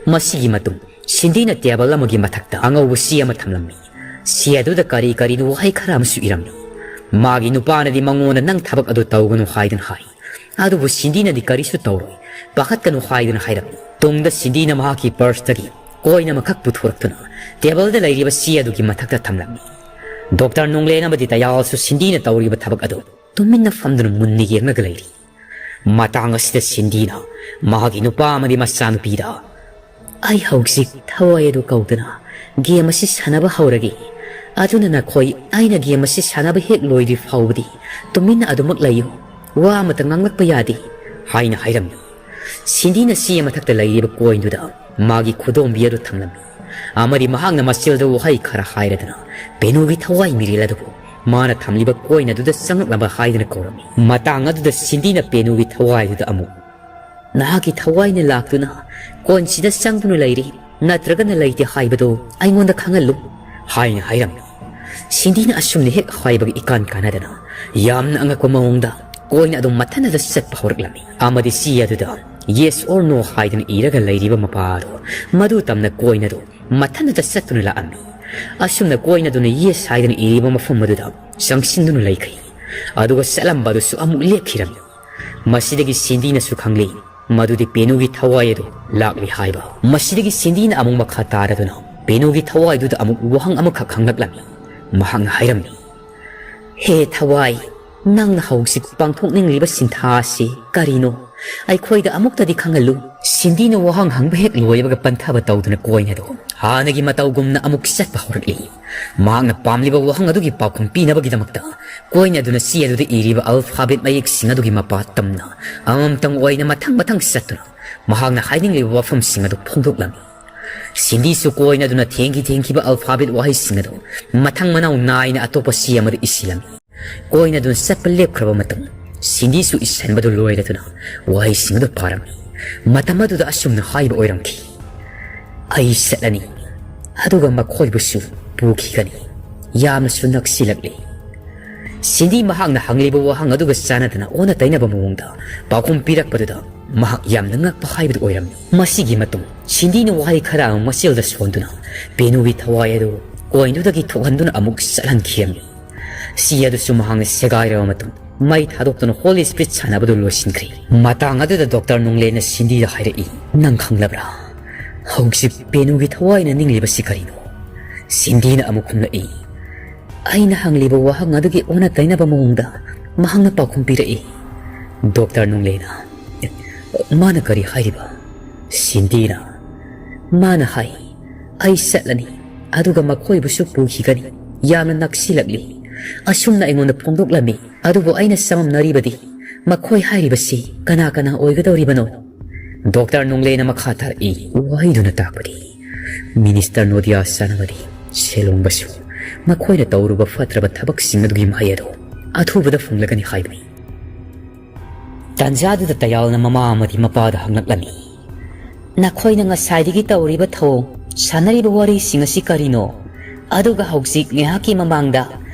ꯃꯁꯤꯒꯤ ꯃꯇꯨꯡ ꯁꯤꯟꯗꯤꯅ ꯇꯦꯕꯜ ꯑꯃꯒꯤ ꯃꯊꯛꯇ ꯑꯉꯧꯕ ꯆꯦ ꯑꯃ ꯊꯝꯂꯝꯃꯤ꯫ ꯆꯦ ꯑꯗꯨꯗ ꯀꯔꯤ ꯀꯔꯤꯅꯣ ꯋꯥꯍꯩ ꯈꯔ ꯑꯃꯁꯨ ꯏꯔꯝꯃꯤ꯫ ꯃꯥꯒꯤ ꯅꯨꯄꯥꯅꯗꯤ ꯃꯉꯣꯟꯗ "ꯅꯪ ꯊꯕꯛ ꯑꯗꯨ ꯇꯧꯒꯅꯨ" ꯍꯥꯏꯗꯨꯅ ꯍꯥꯏ꯫ ꯑꯗꯨꯕꯨ ꯁꯤꯟꯗꯤꯅꯗꯤ "ꯀꯔꯤꯁꯨ ꯇꯧꯔꯣꯏ, ꯄꯥꯈꯠꯀꯅꯨ" ꯍꯥꯏꯗꯨꯅ ꯍꯥꯏꯔꯝꯃꯤ꯫ ꯇꯨꯡꯗ ꯁꯤꯟꯗꯤꯅ ꯃꯍꯥꯛꯀꯤ ꯄꯔꯁꯇꯒꯤ ꯀꯣꯏꯟ ꯑꯃꯈꯛ ꯄꯨꯊꯣꯔꯛꯇꯨꯅ ꯇꯦꯕꯜꯗ ꯂꯩꯔꯤꯕ ꯆꯦ ꯑꯗꯨꯒꯤ ꯃꯊꯛꯇ ꯊꯝꯂꯝꯃꯤ꯫ ꯗꯣꯛꯇꯔ ꯅꯣꯡꯂꯦꯟ ꯑꯃꯗꯤ ꯇꯌꯥꯜꯁꯨ ꯁꯤꯟꯗꯤꯅ ꯇꯧꯔꯤꯕ ꯊꯕꯛ ꯑꯗꯨ ꯇꯨꯃꯤꯟꯅ ꯐꯝꯗꯨꯅ ꯃꯨꯟꯅ ꯌꯦꯡꯂꯒ ꯂꯩꯔꯤ꯫ ꯃꯇꯥꯡ ꯑꯁꯤꯗ ꯁꯤꯟꯗꯤꯅ ꯃꯍꯥꯛꯀꯤ ꯅꯨꯄꯥ ꯑꯃꯗꯤ ꯃꯆꯥꯅꯨꯄꯤꯗ, "ꯑꯩ ꯍꯧꯖꯤꯛ ꯊꯋꯥꯏ ꯑꯗꯨ ꯀꯧꯗꯨꯅ ꯒꯦꯝ ꯑꯁꯤ ꯁꯥꯟꯅꯕ ꯍꯧꯔꯒꯦ꯫ ꯑꯗꯨꯅ ꯅꯈꯣꯏ ꯑꯩꯅ ꯒꯦꯝ ꯑꯁꯤ ꯁꯥꯟꯅꯕ ꯍꯦꯛ ꯂꯣꯏꯗ꯭ꯔꯤ ꯐꯥꯎꯕꯗꯤ ꯇꯨꯃꯤꯟꯅ ꯑꯗꯨꯃꯛ ꯂꯩꯌꯨ꯫ ꯋꯥ ꯑꯃꯠꯇ ꯉꯥꯡꯂꯛꯄ ꯌꯥꯗꯦ," ꯍꯥꯏꯅ ꯍꯥꯏꯔꯝꯃꯤ꯫ ꯁꯤꯟꯗꯤꯅ ꯆꯦ ꯃꯊꯛꯇ ꯂꯩꯔꯤꯕ ꯀꯣꯏꯟꯗꯨꯗ ꯃꯥꯒꯤ ꯈꯨꯗꯣꯝꯕꯤ ꯑꯗꯨ ꯊꯝꯂꯝꯃꯤ ꯑꯃꯗꯤ ꯃꯍꯥꯛꯅ ꯃꯆꯤꯜꯗ ꯋꯥꯍꯩ ꯈꯔ ꯍꯥꯏꯔꯗꯨꯅ ꯄꯦꯅꯨꯒꯤ ꯊꯋꯥꯏ ꯃꯤꯔꯦꯜ ꯑꯗꯨꯕꯨ ꯃꯥꯅ ꯊꯝꯂꯤꯕ ꯀꯣꯏꯟ ꯑꯗꯨꯗ ꯆꯪꯂꯛꯅꯕ ꯍꯥꯏꯗꯨꯅ ꯀꯧꯔꯝꯃꯤ꯫ ꯃꯇꯥꯡ ꯑꯗꯨꯗ ꯁꯤꯟꯗꯤꯅ ꯄꯦꯅꯨꯒꯤ ꯊꯋꯥꯏꯗꯨꯗ ꯑꯃꯨꯛ, "ꯅꯍꯥꯛꯀꯤ ꯊꯋꯥꯏꯅ ꯂꯥꯛꯇꯨꯅ ꯀꯣꯟꯁꯤꯗ ꯆꯪꯗꯨꯅ ꯂꯩꯔꯤ, ꯅꯠꯇ꯭ꯔꯒꯅ ꯂꯩꯇꯦ ꯍꯥꯏꯕꯗꯨ ꯑꯩꯉꯣꯟꯗ ꯈꯪꯍꯜꯂꯨ," ꯍꯥꯏꯅ ꯍꯥꯏꯔꯝꯃꯤ꯫ ꯁꯤꯟꯗꯤꯅ ꯑꯁꯨꯝꯅ ꯍꯦꯛ ꯍꯥꯏꯕꯒ ꯏꯀꯥꯟ ꯀꯥꯟꯅꯗꯅ ꯌꯥꯝꯅ ꯑꯉꯛꯄ ꯃꯑꯣꯡꯗ ꯀꯣꯏꯟ ꯑꯗꯨ ꯃꯊꯟꯇꯗ ꯆꯠꯄ ꯍꯧꯔꯛꯂꯝꯃꯤ ꯑꯃꯗꯤ ꯆꯦ ꯑꯗꯨꯗ "Yes or no" ꯍꯥꯏꯗꯨꯅ ꯏꯔꯒ ꯂꯩꯔꯤꯕ ꯃꯄꯥ ꯑꯗꯨ ꯃꯗꯨ ꯇꯝꯅ ꯀꯣꯏꯟ ꯑꯗꯨ ꯃꯊꯟꯇꯗ ꯆꯠꯇꯨꯅ ꯂꯥꯛꯑꯝꯃꯤ꯫ ꯑꯁꯨꯝꯅ ꯀꯣꯏꯟ ꯑꯗꯨꯅ "Yes" ꯍꯥꯏꯗꯨꯅ ꯏꯔꯤꯕ ꯃꯐꯝ ꯑꯗꯨꯗ ꯆꯪꯁꯤꯟꯗꯨꯅ ꯂꯩꯈꯤ꯫ ꯑꯗꯨꯒ ꯆꯠꯂꯝꯕ ꯑꯗꯨꯁꯨ ꯑꯃꯨꯛ ꯂꯦꯞꯈꯤꯔꯝꯃꯤ꯫ ꯃꯁꯤꯗꯒꯤ ꯁꯤꯟꯗꯤꯅꯁꯨ ꯈꯪꯂꯤ ꯃꯗꯨꯗꯤ ꯄꯦꯅꯨꯒꯤ ꯊꯋꯥꯏ ꯑꯗꯨ ꯂꯥꯛꯂꯤ ꯍꯥꯏꯕ꯫ ꯃꯁꯤꯗꯒꯤ ꯁꯤꯟꯗꯤꯅ ꯑꯃꯨꯛ ꯃꯈꯥ ꯇꯥꯔꯗꯨꯅ ꯄꯦꯅꯨꯒꯤ ꯊꯋꯥꯏꯗꯨꯗ ꯑꯃꯨꯛ ꯋꯥꯍꯪ ꯑꯃꯈꯛ ꯍꯪꯂꯛꯂꯝꯃꯤ꯫ ꯃꯍꯥꯛꯅ ꯍꯥꯏꯔꯝꯃꯤ, "ꯍꯦ ꯊꯋꯥꯏ, ꯅꯪꯅ ꯍꯧꯖꯤꯛ ꯄꯥꯡꯊꯣꯛꯅꯤꯡꯂꯤꯕ ꯁꯤꯟꯊꯥ ꯑꯁꯤ ꯀꯔꯤꯅꯣ? ꯑꯩꯈꯣꯏꯗ ꯑꯃꯨꯛꯇꯗꯤ ꯈꯪꯍꯜꯂꯨ꯫" ꯁꯤꯟꯗꯤꯅ ꯋꯥꯍꯪ ꯍꯪꯕ ꯍꯦꯛ ꯂꯣꯏꯕꯒ ꯄꯟꯊꯕ ꯇꯧꯗꯨꯅ ꯀꯣꯏꯟ ꯑꯗꯨ ꯍꯥꯟꯅꯒꯤ ꯃꯇꯧꯒꯨꯝꯅ ꯑꯃꯨꯛ ꯆꯠꯄ ꯍꯧꯔꯛꯂꯤ꯫ ꯃꯍꯥꯛꯅ ꯄꯥꯝꯂꯤꯕ ꯋꯥꯍꯪ ꯑꯗꯨꯒꯤ ꯄꯥꯎꯈꯨꯝ ꯄꯤꯅꯕꯒꯤꯗꯃꯛꯇ ꯀꯣꯏꯟ ꯑꯗꯨꯅ ꯆꯦ ꯑꯗꯨꯗ ꯏꯔꯤꯕ ꯑꯜꯐꯥꯕꯦꯠ ꯃꯌꯦꯛꯁꯤꯡ ꯑꯗꯨꯒꯤ ꯃꯄꯥ ꯇꯝꯅ ꯑꯃꯃꯝꯇꯪ ꯑꯣꯏꯅ ꯃꯊꯪ ꯃꯊꯪ ꯆꯠꯇꯨꯅ ꯃꯍꯥꯛꯅ ꯍꯥꯏꯅꯤꯡꯂꯤꯕ ꯋꯥꯐꯝꯁꯤꯡ ꯑꯗꯨ ꯐꯣꯡꯗꯣꯛꯂꯝꯃꯤ꯫ ꯁꯤꯟꯗꯤꯁꯨ ꯀꯣꯏꯟ ꯑꯗꯨꯅ ꯊꯦꯡꯈꯤ ꯊꯦꯡꯈꯤꯕ ꯑꯜꯐꯥꯕꯦꯠ ꯋꯥꯍꯩꯁꯤꯡ ꯑꯗꯨ ꯃꯊꯪ ꯃꯅꯥꯎ ꯅꯥꯏꯅ ꯑꯇꯣꯞꯄ ꯆꯦ ꯑꯃꯗ ꯏꯁꯤꯜꯂꯝꯃꯤ꯫ ꯀꯣꯏꯟ ꯑꯗꯨꯅ ꯆꯠꯄ ꯂꯦꯞꯈ꯭ꯔꯕ ꯃꯇꯨꯡ ꯁꯤꯟꯗꯤꯁꯨ ꯏꯁꯤꯟꯕꯗꯨ ꯂꯣꯏꯔꯗꯨꯅ ꯋꯥꯍꯩꯁꯤꯡ ꯑꯗꯨ ꯄꯥꯔꯝꯃꯤ꯫ ꯃꯇꯝ ꯑꯗꯨꯗ ꯑꯁꯨꯝꯅ ꯍꯥꯏꯕ ꯑꯣꯏꯔꯝꯈꯤ, "ꯑꯩ ꯆꯠꯂꯅꯤ, ꯑꯗꯨꯒ ꯃꯈꯣꯏꯕꯨꯁꯨ ꯄꯨꯈꯤꯒꯅꯤ꯫ ꯌꯥꯝꯅꯁꯨ ꯅꯛꯁꯤꯜꯂꯛꯂꯤ꯫" ꯁꯤꯟꯗꯤ ꯃꯍꯥꯛꯅ ꯍꯪꯂꯤꯕ ꯋꯥꯍꯪ ꯑꯗꯨꯒ ꯆꯥꯟꯅꯗꯅ ꯑꯣꯟꯅ ꯇꯩꯅꯕ ꯃꯑꯣꯡꯗ ꯄꯥꯎꯈꯨꯝ ꯄꯤꯔꯛꯄꯗꯨꯗ ꯃꯍꯥꯛ ꯌꯥꯝꯅ ꯉꯛꯄ ꯍꯥꯏꯕꯗꯨ ꯑꯣꯏꯔꯝꯃꯤ꯫ ꯃꯁꯤꯒꯤ ꯃꯇꯨꯡ ꯁꯤꯟꯗꯤꯅ ꯋꯥꯍꯩ ꯈꯔ ꯑꯃ ꯃꯆꯤꯜꯗ ꯁꯣꯟꯗꯨꯅ ꯄꯦꯅꯨꯒꯤ ꯊꯋꯥꯏ ꯑꯗꯨ ꯀꯣꯏꯟꯗꯨꯗꯒꯤ ꯊꯣꯛꯍꯟꯗꯨꯅ ꯑꯃꯨꯛ ꯆꯠꯍꯟꯈꯤꯔꯝꯃꯤ꯫ ꯆꯦ ꯑꯗꯨꯁꯨ ꯃꯍꯥꯛꯅ ꯁꯦꯒꯥꯏꯔꯕ ꯃꯇꯨꯡ ꯃꯩ ꯊꯥꯗꯣꯛꯇꯨꯅ ꯍꯣꯂꯤ ꯁ꯭ꯄꯤꯔꯤꯠ ꯁꯥꯟꯅꯕꯗꯨ ꯂꯣꯏꯁꯤꯟꯈ꯭ꯔꯦ꯫ ꯃꯇꯥꯡ ꯑꯗꯨꯗ ꯗꯣꯛꯇꯔ ꯅꯣꯡꯂꯦꯅ ꯁꯤꯟꯗꯤꯗ ꯍꯥꯏꯔꯛꯏ, "ꯅꯪ ꯈꯪꯂꯕ꯭ꯔꯥ? ꯍꯧꯖꯤꯛ ꯄꯦꯅꯨꯒꯤ ꯊꯋꯥꯏꯅ ꯅꯤꯡꯂꯤꯕꯁꯤ ꯀꯔꯤꯅꯣ?" ꯁꯤꯟꯗꯤꯅ ꯑꯃꯨꯛ ꯈꯨꯝꯂꯛꯏ꯫ ꯑꯩꯅ ꯍꯪꯂꯤꯕ ꯋꯥꯍꯪ ꯑꯗꯨꯒꯤ ꯑꯣꯟꯅ ꯇꯩꯅꯕ ꯃꯑꯣꯡꯗ ꯃꯍꯥꯛꯅ ꯄꯥꯎꯈꯨꯝ ꯄꯤꯔꯛꯏ꯫ ꯗꯣꯛꯇꯔ ꯅꯣꯡꯂꯦꯅ, "ꯃꯥꯅ ꯀꯔꯤ ꯍꯥꯏꯔꯤꯕ?" ꯁꯤꯟꯗꯤꯅ, "ꯃꯥꯅ ꯍꯥꯏ, ꯑꯩ ꯆꯠꯂꯅꯤ, ꯑꯗꯨꯒ ꯃꯈꯣꯏꯕꯨꯁꯨ ꯄꯨꯈꯤꯒꯅꯤ꯫ ꯌꯥꯝꯅ ꯅꯛꯁꯤꯜꯂꯛꯂꯤ꯫ ꯑꯁꯨꯝꯅ ꯑꯩꯉꯣꯟꯗ ꯐꯣꯡꯗꯣꯛꯂꯝꯃꯤ꯫ ꯑꯗꯨꯕꯨ ꯑꯩꯅ ꯆꯃꯝꯅꯔꯤꯕꯗꯤ ꯃꯈꯣꯏ ꯍꯥꯏꯔꯤꯕꯁꯤ ꯀꯅꯥ ꯀꯅꯥ ꯑꯣꯏꯒꯗꯧꯔꯤꯕꯅꯣ?" ꯗꯣꯛꯇꯔ ꯅꯣꯡꯂꯦꯅ ꯃꯈꯥ ꯇꯥꯔꯛꯏ, ꯋꯥꯍꯩꯗꯨꯅ ꯇꯥꯛꯄꯗꯤ ꯃꯤꯅꯤꯁꯇꯔ ꯅꯣꯗꯤꯌꯥ ꯁꯥꯟꯅꯕꯗꯤ ꯁꯦꯂꯣꯡꯕꯁꯨ ꯃꯈꯣꯏꯅ ꯇꯧꯔꯨꯕ ꯐꯠꯇ꯭ꯔꯕ ꯊꯕꯛꯁꯤꯡ ꯑꯗꯨꯒꯤ ꯃꯍꯩ ꯑꯗꯨ ꯑꯊꯨꯕꯗ ꯐꯪꯂꯒꯅꯤ ꯍꯥꯏꯕꯅꯤ꯫ ꯇꯥꯟꯖꯥꯗꯨꯗ ꯇꯌꯥꯜꯅ ꯃꯃꯥ ꯑꯃꯗꯤ ꯃꯄꯥꯗ ꯍꯪꯂꯛꯂꯝꯃꯤ, "ꯅꯈꯣꯏꯅ ꯉꯁꯥꯏꯗꯒꯤ ꯇꯧꯔꯤꯕ ꯊꯧꯑꯣꯡ, ꯁꯥꯟꯅꯔꯤꯕ ꯋꯥꯔꯤꯁꯤꯡ ꯑꯁꯤ ꯀꯔꯤꯅꯣ? ꯑꯗꯨꯒ ꯍꯧꯖꯤꯛ ꯉꯥꯏꯍꯥꯛꯀꯤ ꯃꯃꯥꯡꯗ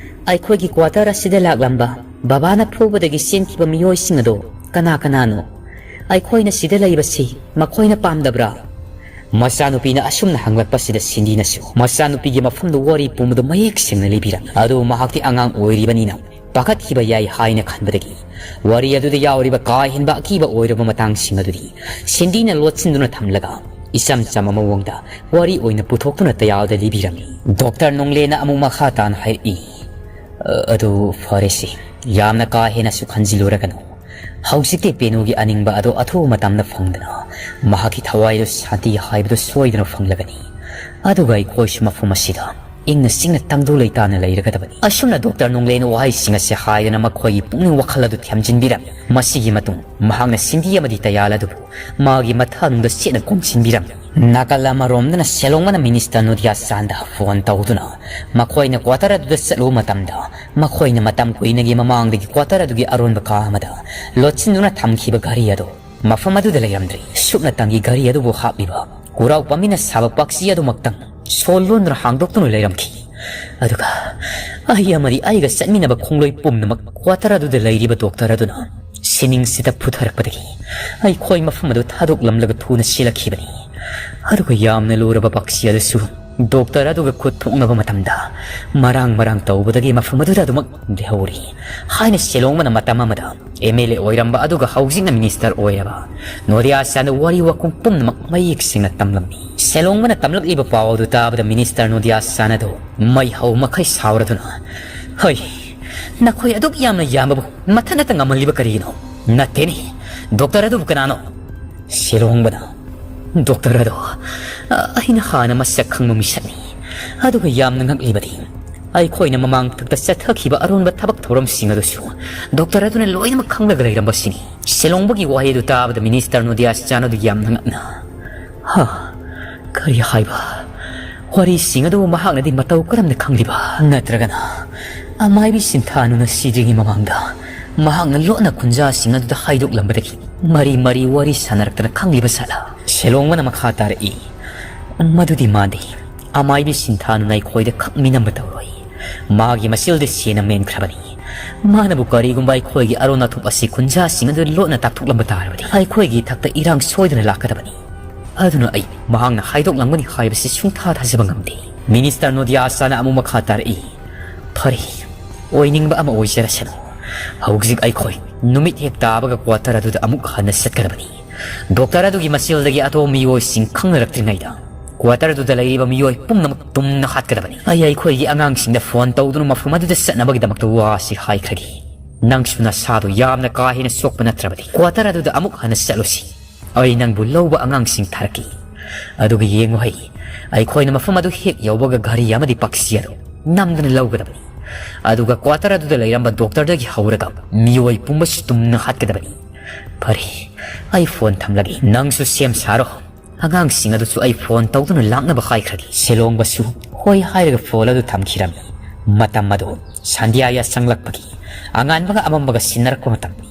ꯑꯩꯈꯣꯏꯒꯤ ꯀ꯭ꯋꯥꯇꯔ ꯑꯁꯤꯗ ꯂꯥꯛꯂꯝꯕ ꯕꯕꯥꯅ ꯐꯨꯕꯗꯒꯤ ꯆꯦꯟꯈꯤꯕ ꯃꯤꯑꯣꯏꯁꯤꯡ ꯑꯗꯣ ꯀꯅꯥ ꯀꯅꯥꯅꯣ? ꯑꯩꯈꯣꯏꯅ ꯁꯤꯗ ꯂꯩꯕꯁꯤ ꯃꯈꯣꯏꯅ ꯄꯥꯝꯗꯕ꯭ꯔꯥ?" ꯃꯆꯥꯅꯨꯄꯤꯅ ꯑꯁꯨꯝꯅ ꯍꯪꯂꯛꯄꯁꯤꯗ ꯁꯤꯟꯗꯤꯅꯁꯨ ꯃꯆꯥꯅꯨꯄꯤꯒꯤ ꯃꯐꯝꯗ ꯋꯥꯔꯤ ꯄꯨꯝꯕꯗꯨ ꯃꯌꯦꯛ ꯁꯦꯡꯅ ꯂꯤꯕꯤꯔꯝꯃꯤ꯫ ꯑꯗꯨ ꯃꯍꯥꯛꯇꯤ ꯑꯉꯥꯡ ꯑꯣꯏꯔꯤꯕꯅꯤꯅ ꯄꯥꯈꯠꯈꯤꯕ ꯌꯥꯏ ꯍꯥꯏꯅ ꯈꯟꯕꯗꯒꯤ ꯋꯥꯔꯤ ꯑꯗꯨꯗ ꯌꯥꯎꯔꯤꯕ ꯀꯥ ꯍꯦꯟꯕ ꯑꯀꯤꯕ ꯑꯣꯏꯔꯕ ꯃꯇꯥꯡꯁꯤꯡ ꯑꯗꯨꯗꯤ ꯁꯤꯟꯗꯤꯅ ꯂꯣꯠꯁꯤꯟꯗꯨꯅ ꯊꯝꯂꯒ ꯏꯆꯝ ꯆꯝꯕ ꯃꯑꯣꯡꯗ ꯋꯥꯔꯤ ꯑꯣꯏꯅ ꯄꯨꯊꯣꯛꯇꯨꯅ ꯇꯌꯥꯜꯗ ꯂꯤꯕꯤꯔꯝꯃꯤ꯫ ꯗꯣꯛꯇꯔ ꯅꯣꯡꯂꯦꯅ ꯑꯃꯨꯛ ꯃꯈꯥ ꯇꯥꯅ ꯍꯥꯏꯔꯛꯏ, "ꯑ, ꯑꯗꯨ ꯐꯔꯦꯁꯦ, ꯌꯥꯝꯅ ꯀꯥ ꯍꯦꯟꯅꯁꯨ ꯈꯟꯖꯤꯜꯂꯨꯔꯒꯅꯨ꯫ ꯍꯧꯖꯤꯛꯇꯤ ꯄꯦꯅꯨꯒꯤ ꯑꯅꯤꯡꯕ ꯑꯗꯨ ꯑꯊꯨꯕ ꯃꯇꯝꯗ ꯐꯪꯗꯅ ꯃꯍꯥꯛꯀꯤ ꯊꯋꯥꯏꯗꯨ ꯁꯥꯟꯇꯤ ꯍꯥꯏꯕꯗꯨ ꯁꯣꯏꯗꯅ ꯐꯪꯂꯒꯅꯤ꯫ ꯑꯗꯨꯒ ꯑꯩꯈꯣꯏꯁꯨ ꯃꯐꯝ ꯑꯁꯤꯗ ꯏꯪꯅ ꯆꯤꯛꯅ ꯇꯪꯗꯨ ꯂꯩꯇꯥꯅ ꯂꯩꯔꯒꯗꯕꯅꯤ꯫" ꯑꯁꯨꯝꯅ ꯗꯣꯛꯇꯔ ꯅꯣꯡꯂꯦꯅ ꯋꯥꯍꯩꯁꯤꯡ ꯑꯁꯤ ꯍꯥꯏꯗꯨꯅ ꯃꯈꯣꯏꯒꯤ ꯄꯨꯛꯅꯤꯡ ꯋꯥꯈꯜ ꯑꯗꯨ ꯊꯦꯝꯖꯤꯟꯕꯤꯔꯝꯃꯤ꯫ ꯃꯁꯤꯒꯤ ꯃꯇꯨꯡ ꯃꯍꯥꯛꯅ ꯁꯤꯟꯗꯤ ꯑꯃꯗꯤ ꯇꯌꯥꯜ ꯑꯗꯨꯕꯨ ꯃꯥꯒꯤ ꯃꯊꯥꯅꯨꯡꯗ ꯆꯦꯠꯅ ꯀꯣꯝꯁꯤꯟꯕꯤꯔꯝꯃꯤ꯫ ꯅꯥꯀꯜ ꯑꯃꯔꯣꯝꯗꯅ ꯁꯦꯂꯣꯡꯕꯅ ꯃꯤꯅꯤꯁꯇꯔ ꯅꯣꯗꯤꯌꯥ ꯆꯥꯟꯗ ꯐꯣꯟ ꯇꯧꯗꯨꯅ ꯃꯈꯣꯏꯅ ꯀ꯭ꯋꯥꯇꯔ ꯑꯗꯨꯗ ꯆꯠꯂꯨꯕ ꯃꯇꯝꯗ ꯃꯈꯣꯏꯅ ꯃꯇꯝ ꯀꯨꯏꯅꯒꯤ ꯃꯃꯥꯡꯗꯒꯤ ꯀ꯭ꯋꯥꯇꯔ ꯑꯗꯨꯒꯤ ꯑꯔꯣꯟꯕ ꯀꯥ ꯑꯃꯗ ꯂꯣꯠꯁꯤꯟꯗꯨꯅ ꯊꯝꯈꯤꯕ ꯘꯔꯤ ꯑꯗꯨ ꯃꯐꯝ ꯑꯗꯨꯗ ꯂꯩꯔꯝꯗ꯭ꯔꯦ꯫ ꯁꯨꯞꯅꯇꯪꯒꯤ ꯘꯔꯤ ꯑꯗꯨꯕꯨ ꯍꯥꯞꯂꯤꯕ ꯀꯨꯔꯥꯎ ꯄꯥꯝꯕꯤꯅ ꯁꯥꯕ ꯄꯥꯛꯁꯤ ꯑꯗꯨꯃꯛꯇꯪ ꯁꯣ ꯂꯣꯟꯗꯨꯅ ꯍꯥꯡꯗꯣꯛꯇꯨꯅ ꯂꯩꯔꯝꯈꯤ꯫ ꯑꯗꯨꯒ ꯑꯩ ꯑꯃꯗꯤ ꯑꯩꯒ ꯆꯠꯃꯤꯟꯅꯕ ꯈꯣꯡꯂꯣꯏ ꯄꯨꯝꯅꯃꯛ ꯀ꯭ꯋꯥꯇꯔ ꯑꯗꯨꯗ ꯂꯩꯔꯤꯕ ꯗꯣꯛꯇꯔ ꯑꯗꯨꯅ ꯁꯤꯅꯤꯡꯁꯤꯗ ꯐꯨꯊꯔꯛꯄꯗꯒꯤ ꯑꯩꯈꯣꯏ ꯃꯐꯝ ꯑꯗꯨ ꯊꯥꯗꯣꯛꯂꯝꯂꯒ ꯊꯨꯅ ꯆꯦꯜꯂꯛꯈꯤꯕꯅꯤ꯫ ꯑꯗꯨꯒ ꯌꯥꯝꯅ ꯂꯨꯔꯕ ꯄꯥꯛꯁꯤ ꯑꯗꯨꯁꯨ ꯗꯣꯛꯇꯔ ꯑꯗꯨꯒ ꯈꯨꯠ ꯊꯣꯛꯅꯕ ꯃꯇꯝꯗ ꯃꯔꯥꯡ ꯃꯔꯥꯡ ꯇꯧꯕꯗꯒꯤ ꯃꯐꯝ ꯑꯗꯨꯗ ꯑꯗꯨꯃꯛ ꯂꯩꯍꯧꯔꯤ ꯍꯥꯏꯅ ꯁꯦꯂꯣꯡꯕꯅ ꯃꯇꯝ ꯑꯃꯗ ꯑꯦꯝ ꯑꯦꯜ ꯑꯦ ꯑꯣꯏꯔꯝꯕ ꯑꯗꯨꯒ ꯍꯧꯖꯤꯛꯅ ꯃꯤꯅꯤꯁꯇꯔ ꯑꯣꯏꯔꯕ ꯅꯣꯗꯤꯌꯥ ꯆꯥꯟꯗ ꯋꯥꯔꯤ ꯋꯥꯈꯨꯝ ꯄꯨꯝꯅꯃꯛ ꯃꯌꯦꯛ ꯁꯦꯡꯅ ꯇꯝꯂꯝꯃꯤ꯫ ꯁꯦꯂꯣꯡꯕꯅ ꯇꯝꯂꯛꯂꯤꯕ ꯄꯥꯎ ꯑꯗꯨ ꯇꯥꯕꯗ ꯃꯤꯅꯤꯁꯇꯔ ꯅꯣꯗꯤꯌꯥ ꯆꯥꯟ ꯑꯗꯨ ꯃꯩ ꯍꯧ ꯃꯈꯩ ꯁꯥꯎꯔꯗꯨꯅ, "ꯍꯩ, ꯅꯈꯣꯏ ꯑꯗꯨꯛ ꯌꯥꯝꯅ ꯌꯥꯝꯕꯕꯨ ꯃꯊꯟ ꯅꯠꯇ ꯉꯝꯍꯜꯂꯤꯕ ꯀꯔꯤꯒꯤꯅꯣ? ꯅꯠꯇꯦꯅꯦ, ꯗꯣꯛꯇꯔ ꯑꯗꯨꯕꯨ ꯀꯅꯥꯅꯣ?" ꯁꯦꯂꯣꯡꯕꯅ, "ꯗꯣꯛꯇꯔ ꯑꯗꯣ, ꯑ, ꯑꯩꯅ ꯍꯥꯟꯅ ꯃꯁꯛ ꯈꯪꯕ ꯃꯤꯁꯛꯅꯤ꯫ ꯑꯗꯨꯒ ꯌꯥꯝꯅ ꯉꯛꯂꯤꯕꯗꯤ, ꯑꯩꯈꯣꯏꯅ ꯃꯃꯥꯡ ꯃꯊꯛꯇ ꯆꯠꯊꯈꯤꯕ ꯑꯔꯣꯟꯕ ꯊꯕꯛ ꯊꯧꯔꯝꯁꯤꯡ ꯑꯗꯨꯁꯨ ꯗꯣꯛꯇꯔ ꯑꯗꯨꯅ ꯂꯣꯏꯅꯃꯛ ꯈꯪꯂꯒ ꯂꯩꯔꯝꯕꯁꯤꯅꯤ꯫" ꯁꯦꯂꯣꯡꯕꯒꯤ ꯋꯥꯍꯩ ꯑꯗꯨ ꯇꯥꯕꯗ ꯃꯤꯅꯤꯁꯇꯔ ꯅꯣꯗꯤꯌꯥ ꯆꯥꯟ ꯑꯗꯨ ꯌꯥꯝꯅ ꯉꯛꯅ, "ꯍꯥ? ꯀꯔꯤ ꯍꯥꯏꯕ? ꯋꯥꯔꯤꯁꯤꯡ ꯑꯗꯨ ꯃꯍꯥꯛꯅꯗꯤ ꯃꯇꯧ ꯀꯔꯝꯅ ꯈꯪꯂꯤꯕ? ꯅꯠꯇ꯭ꯔꯒꯅ ꯑꯃꯥꯏꯕꯤ ꯁꯤꯟꯊꯥꯅꯨꯅ ꯁꯤꯗ꯭ꯔꯤꯉꯩ ꯃꯃꯥꯡꯗ ꯃꯍꯥꯛꯅ ꯂꯣꯠꯅ ꯈꯨꯟꯖꯥꯁꯤꯡ ꯑꯗꯨꯗ ꯍꯥꯏꯗꯣꯛꯂꯝꯕꯗꯒꯤ ꯃꯔꯤ ꯃꯔꯤ ꯋꯥꯔꯤ ꯁꯥꯟꯅꯔꯛꯇꯅ ꯈꯪꯂꯤꯕ ꯁꯥꯠꯂ?" ꯁꯦꯂꯣꯡꯕꯅ ꯃꯈꯥ ꯇꯥꯔꯛꯏ, "ꯃꯗꯨꯗꯤ ꯃꯥꯟꯗꯦ꯫ ꯑꯃꯥꯏꯕꯤ ꯁꯤꯟꯊꯥꯅꯨꯅ ꯑꯩꯈꯣꯏꯗ ꯈꯛ ꯃꯤꯅꯝꯕ ꯇꯧꯔꯣꯏ꯫ ꯃꯥꯒꯤ ꯃꯁꯦꯜꯗ ꯁꯦꯟꯅ ꯃꯦꯟꯈ꯭ꯔꯕꯅꯤ꯫ ꯃꯥꯅꯕꯨ ꯀꯔꯤꯒꯨꯝꯕ ꯑꯩꯈꯣꯏꯒꯤ ꯑꯔꯣꯟ ꯑꯊꯨꯞ ꯑꯁꯤ ꯈꯨꯟꯖꯥꯁꯤꯡ ꯑꯗꯨ ꯂꯣꯠꯅ ꯇꯥꯛꯊꯣꯛꯂꯝꯕ ꯇꯥꯔꯕꯗꯤ ꯑꯩꯈꯣꯏꯒꯤ ꯏꯊꯛꯇ ꯏꯔꯥꯡ ꯁꯣꯏꯗꯅ ꯂꯥꯛꯀꯗꯕꯅꯤ꯫ ꯑꯗꯨꯅ ꯑꯩ ꯃꯍꯥꯛꯅ ꯍꯥꯏꯗꯣꯛꯂꯝꯒꯅꯤ ꯍꯥꯏꯕꯁꯤ ꯁꯨꯡꯊꯥ ꯊꯥꯖꯕ ꯉꯝꯗꯦ꯫" ꯃꯤꯅꯤꯁꯇꯔ ꯅꯣꯗꯤꯌꯥ ꯆꯥꯟꯅ ꯑꯃꯨꯛ ꯃꯈꯥ ꯇꯥꯔꯛꯏ, "ꯐꯔꯦ, ꯑꯣꯏꯅꯤꯡꯕ ꯑꯃ ꯑꯣꯏꯖꯔꯁꯅꯨ꯫ ꯍꯧꯖꯤꯛ ꯑꯩꯈꯣꯏ ꯅꯨꯃꯤꯠ ꯍꯦꯛ ꯇꯥꯕꯒ ꯀ꯭ꯋꯥꯇꯔ ꯑꯗꯨꯗ ꯑꯃꯨꯛ ꯍꯟꯅ ꯆꯠꯀꯗꯕꯅꯤ꯫ ꯗꯣꯛꯇꯔ ꯑꯗꯨꯒꯤ ꯃꯁꯦꯜꯗꯒꯤ ꯑꯇꯣꯞꯄ ꯃꯤꯑꯣꯏꯁꯤꯡ ꯈꯪꯅꯔꯛꯇ꯭ꯔꯤꯉꯩꯗ ꯀ꯭ꯋꯥꯇꯔ ꯑꯗꯨꯗ ꯂꯩꯔꯤꯕ ꯃꯤꯑꯣꯏ ꯄꯨꯝꯅꯃꯛ ꯇꯨꯝꯅ ꯍꯥꯠꯀꯗꯕꯅꯤ꯫ ꯑꯩ ꯑꯩꯈꯣꯏꯒꯤ ꯑꯉꯥꯡꯁꯤꯡꯗ ꯐꯣꯟ ꯇꯧꯗꯨꯅ ꯃꯐꯝ ꯑꯗꯨꯗ ꯆꯠꯅꯕꯒꯤꯗꯃꯛꯇ ꯋꯥꯁꯤ ꯍꯥꯏꯈ꯭ꯔꯒꯦ꯫ ꯅꯪꯁꯨ ꯅꯁꯥꯗꯨ ꯌꯥꯝꯅ ꯀꯥ ꯍꯦꯟꯅ ꯁꯣꯛꯄ ꯅꯠꯇ꯭ꯔꯕꯗꯤ ꯀ꯭ꯋꯥꯇꯔ ꯑꯗꯨꯗ ꯑꯃꯨꯛ ꯍꯟꯅ ꯆꯠꯂꯨꯁꯤ꯫ ꯑꯩ ꯅꯪꯕꯨ ꯂꯧꯕ ꯑꯉꯥꯡꯁꯤꯡ ꯊꯥꯔꯛꯀꯦ꯫ ꯑꯗꯨꯒ ꯌꯦꯡꯉꯨ ꯍꯩ, ꯑꯩꯈꯣꯏꯅ ꯃꯐꯝ ꯑꯗꯨ ꯍꯦꯛ ꯌꯧꯕꯒ ꯘꯔꯤ ꯑꯃꯗꯤ ꯄꯛꯁꯤ ꯑꯗꯨ ꯅꯝꯗꯨꯅ ꯂꯧꯒꯗꯕꯅꯤ꯫ ꯑꯗꯨꯒ ꯀ꯭ꯋꯥꯇꯔ ꯑꯗꯨꯗ ꯂꯩꯔꯝꯕ ꯗꯣꯛꯇꯔꯗꯒꯤ ꯍꯧꯔꯒ ꯃꯤꯑꯣꯏ ꯄꯨꯝꯕꯁꯨ ꯇꯨꯝꯅ ꯍꯥꯠꯀꯗꯕꯅꯤ꯫ ꯐꯔꯦ, ꯑꯩ ꯐꯣꯟ ꯊꯝꯂꯒꯦ꯫ ꯅꯪꯁꯨ ꯁꯦꯝ ꯁꯥꯔꯣ꯫ ꯑꯉꯥꯡꯁꯤꯡ ꯑꯗꯨꯁꯨ ꯑꯩ ꯐꯣꯟ ꯇꯧꯗꯨꯅ ꯂꯥꯛꯅꯕ ꯍꯥꯏꯈ꯭ꯔꯒꯦ꯫" ꯁꯦꯂꯣꯡꯕꯁꯨ ꯍꯣꯏ ꯍꯥꯏꯔꯒ ꯐꯣꯟ ꯑꯗꯨ ꯊꯝꯈꯤꯔꯝꯃꯤ꯫ ꯃꯇꯝ ꯑꯗꯨ ꯁꯟꯙ꯭ꯌꯥ ꯌꯥꯆꯪꯂꯛꯄꯒꯤ ꯑꯉꯥꯟꯕꯒ ꯑꯃꯝꯕꯒ ꯁꯤꯟꯅꯔꯛꯄ ꯃꯇꯝꯅꯤ꯫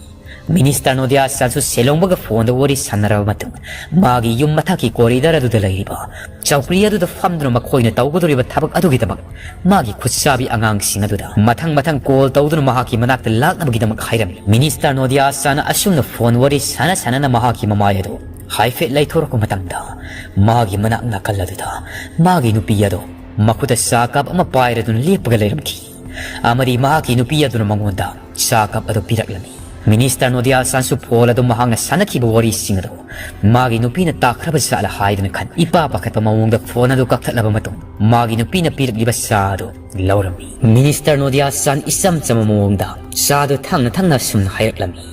ꯃꯤꯅꯤꯁꯇꯔ ꯅꯣꯗꯤꯌꯥ ꯆꯥꯟꯁꯨ ꯁꯦꯂꯣꯡꯕꯒ ꯐꯣꯟꯗ ꯋꯥꯔꯤ ꯁꯥꯟꯅꯔꯕ ꯃꯇꯨꯡ, ꯃꯥꯒꯤ ꯌꯨꯝ ꯃꯊꯛꯀꯤ ꯀꯣꯔꯤꯗꯔ ꯑꯗꯨꯗ ꯂꯩꯔꯤꯕ ꯆꯧꯀ꯭ꯔꯤ ꯑꯗꯨꯗ ꯐꯝꯗꯨꯅ ꯃꯈꯣꯏꯅ ꯇꯧꯒꯗꯧꯔꯤꯕ ꯊꯕꯛ ꯑꯗꯨꯒꯤꯗꯃꯛ ꯃꯥꯒꯤ ꯈꯨꯠꯁꯥꯕꯤ ꯑꯉꯥꯡꯁꯤꯡ ꯑꯗꯨꯗ ꯃꯊꯪ ꯃꯊꯪ ꯀꯣꯜ ꯇꯧꯗꯨꯅ ꯃꯍꯥꯛꯀꯤ ꯃꯅꯥꯛꯇ ꯂꯥꯛꯅꯕꯒꯤꯗꯃꯛ ꯍꯥꯏꯔꯝꯃꯤ꯫ ꯃꯤꯅꯤꯁꯇꯔ ꯅꯣꯗꯤꯌꯥ ꯆꯥꯟꯅ ꯑꯁꯨꯝꯅ ꯐꯣꯟ ꯋꯥꯔꯤ ꯁꯥꯟꯅ ꯁꯥꯟꯅꯅ ꯃꯍꯥꯛꯀꯤ ꯃꯃꯥꯏ ꯑꯗꯨ ꯍꯥꯏꯐꯦꯠ ꯂꯩꯊꯣꯔꯛꯄ ꯃꯇꯝꯗ ꯃꯥꯒꯤ ꯃꯅꯥꯛ ꯅꯥꯀꯜ ꯑꯗꯨꯗ ꯃꯥꯒꯤ ꯅꯨꯄꯤ ꯑꯗꯣ ꯃꯈꯨꯠꯇ ꯆꯥ ꯀꯞ ꯑꯃ ꯄꯥꯏꯔꯗꯨꯅ ꯂꯦꯞꯄꯒ ꯂꯩꯔꯝꯈꯤ꯫ ꯑꯃꯗꯤ ꯃꯍꯥꯛꯀꯤ ꯅꯨꯄꯤ ꯑꯗꯨꯅ ꯃꯉꯣꯟꯗ ꯆꯥ ꯀꯞ ꯑꯗꯨ ꯄꯤꯔꯛꯂꯝꯃꯤ꯫ ꯃꯤꯅꯤꯁꯇꯔ ꯅꯣꯗꯤꯌꯥ ꯆꯥꯟꯁꯨ ꯐꯣꯟ ꯑꯗꯨ ꯃꯍꯥꯛꯅ ꯁꯥꯟꯅꯈꯤꯕ ꯋꯥꯔꯤꯁꯤꯡ ꯑꯗꯨ ꯃꯥꯒꯤ ꯅꯨꯄꯤꯅ ꯇꯥꯈ꯭ꯔꯕ ꯖꯥꯠꯂ ꯍꯥꯏꯗꯨꯅ ꯈꯟ ꯏꯄꯥ ꯄꯥꯈꯠꯄ ꯃꯑꯣꯡꯗ ꯐꯣꯟ ꯑꯗꯨ ꯀꯛꯊꯠꯂꯕ ꯃꯇꯨꯡ ꯃꯥꯒꯤ ꯅꯨꯄꯤꯅ ꯄꯤꯔꯛꯂꯤꯕ ꯆꯥ ꯑꯗꯨ ꯂꯧꯔꯝꯃꯤ꯫ ꯃꯤꯅꯤꯁꯇꯔ ꯅꯣꯗꯤꯌꯥ ꯆꯥꯟ ꯏꯆꯝ ꯆꯝꯕ ꯃꯑꯣꯡꯗ ꯆꯥ ꯑꯗꯨ ꯊꯛꯅ ꯊꯛꯅ ꯑꯁꯨꯝꯅ ꯍꯥꯏꯔꯛꯂꯝꯃꯤ꯫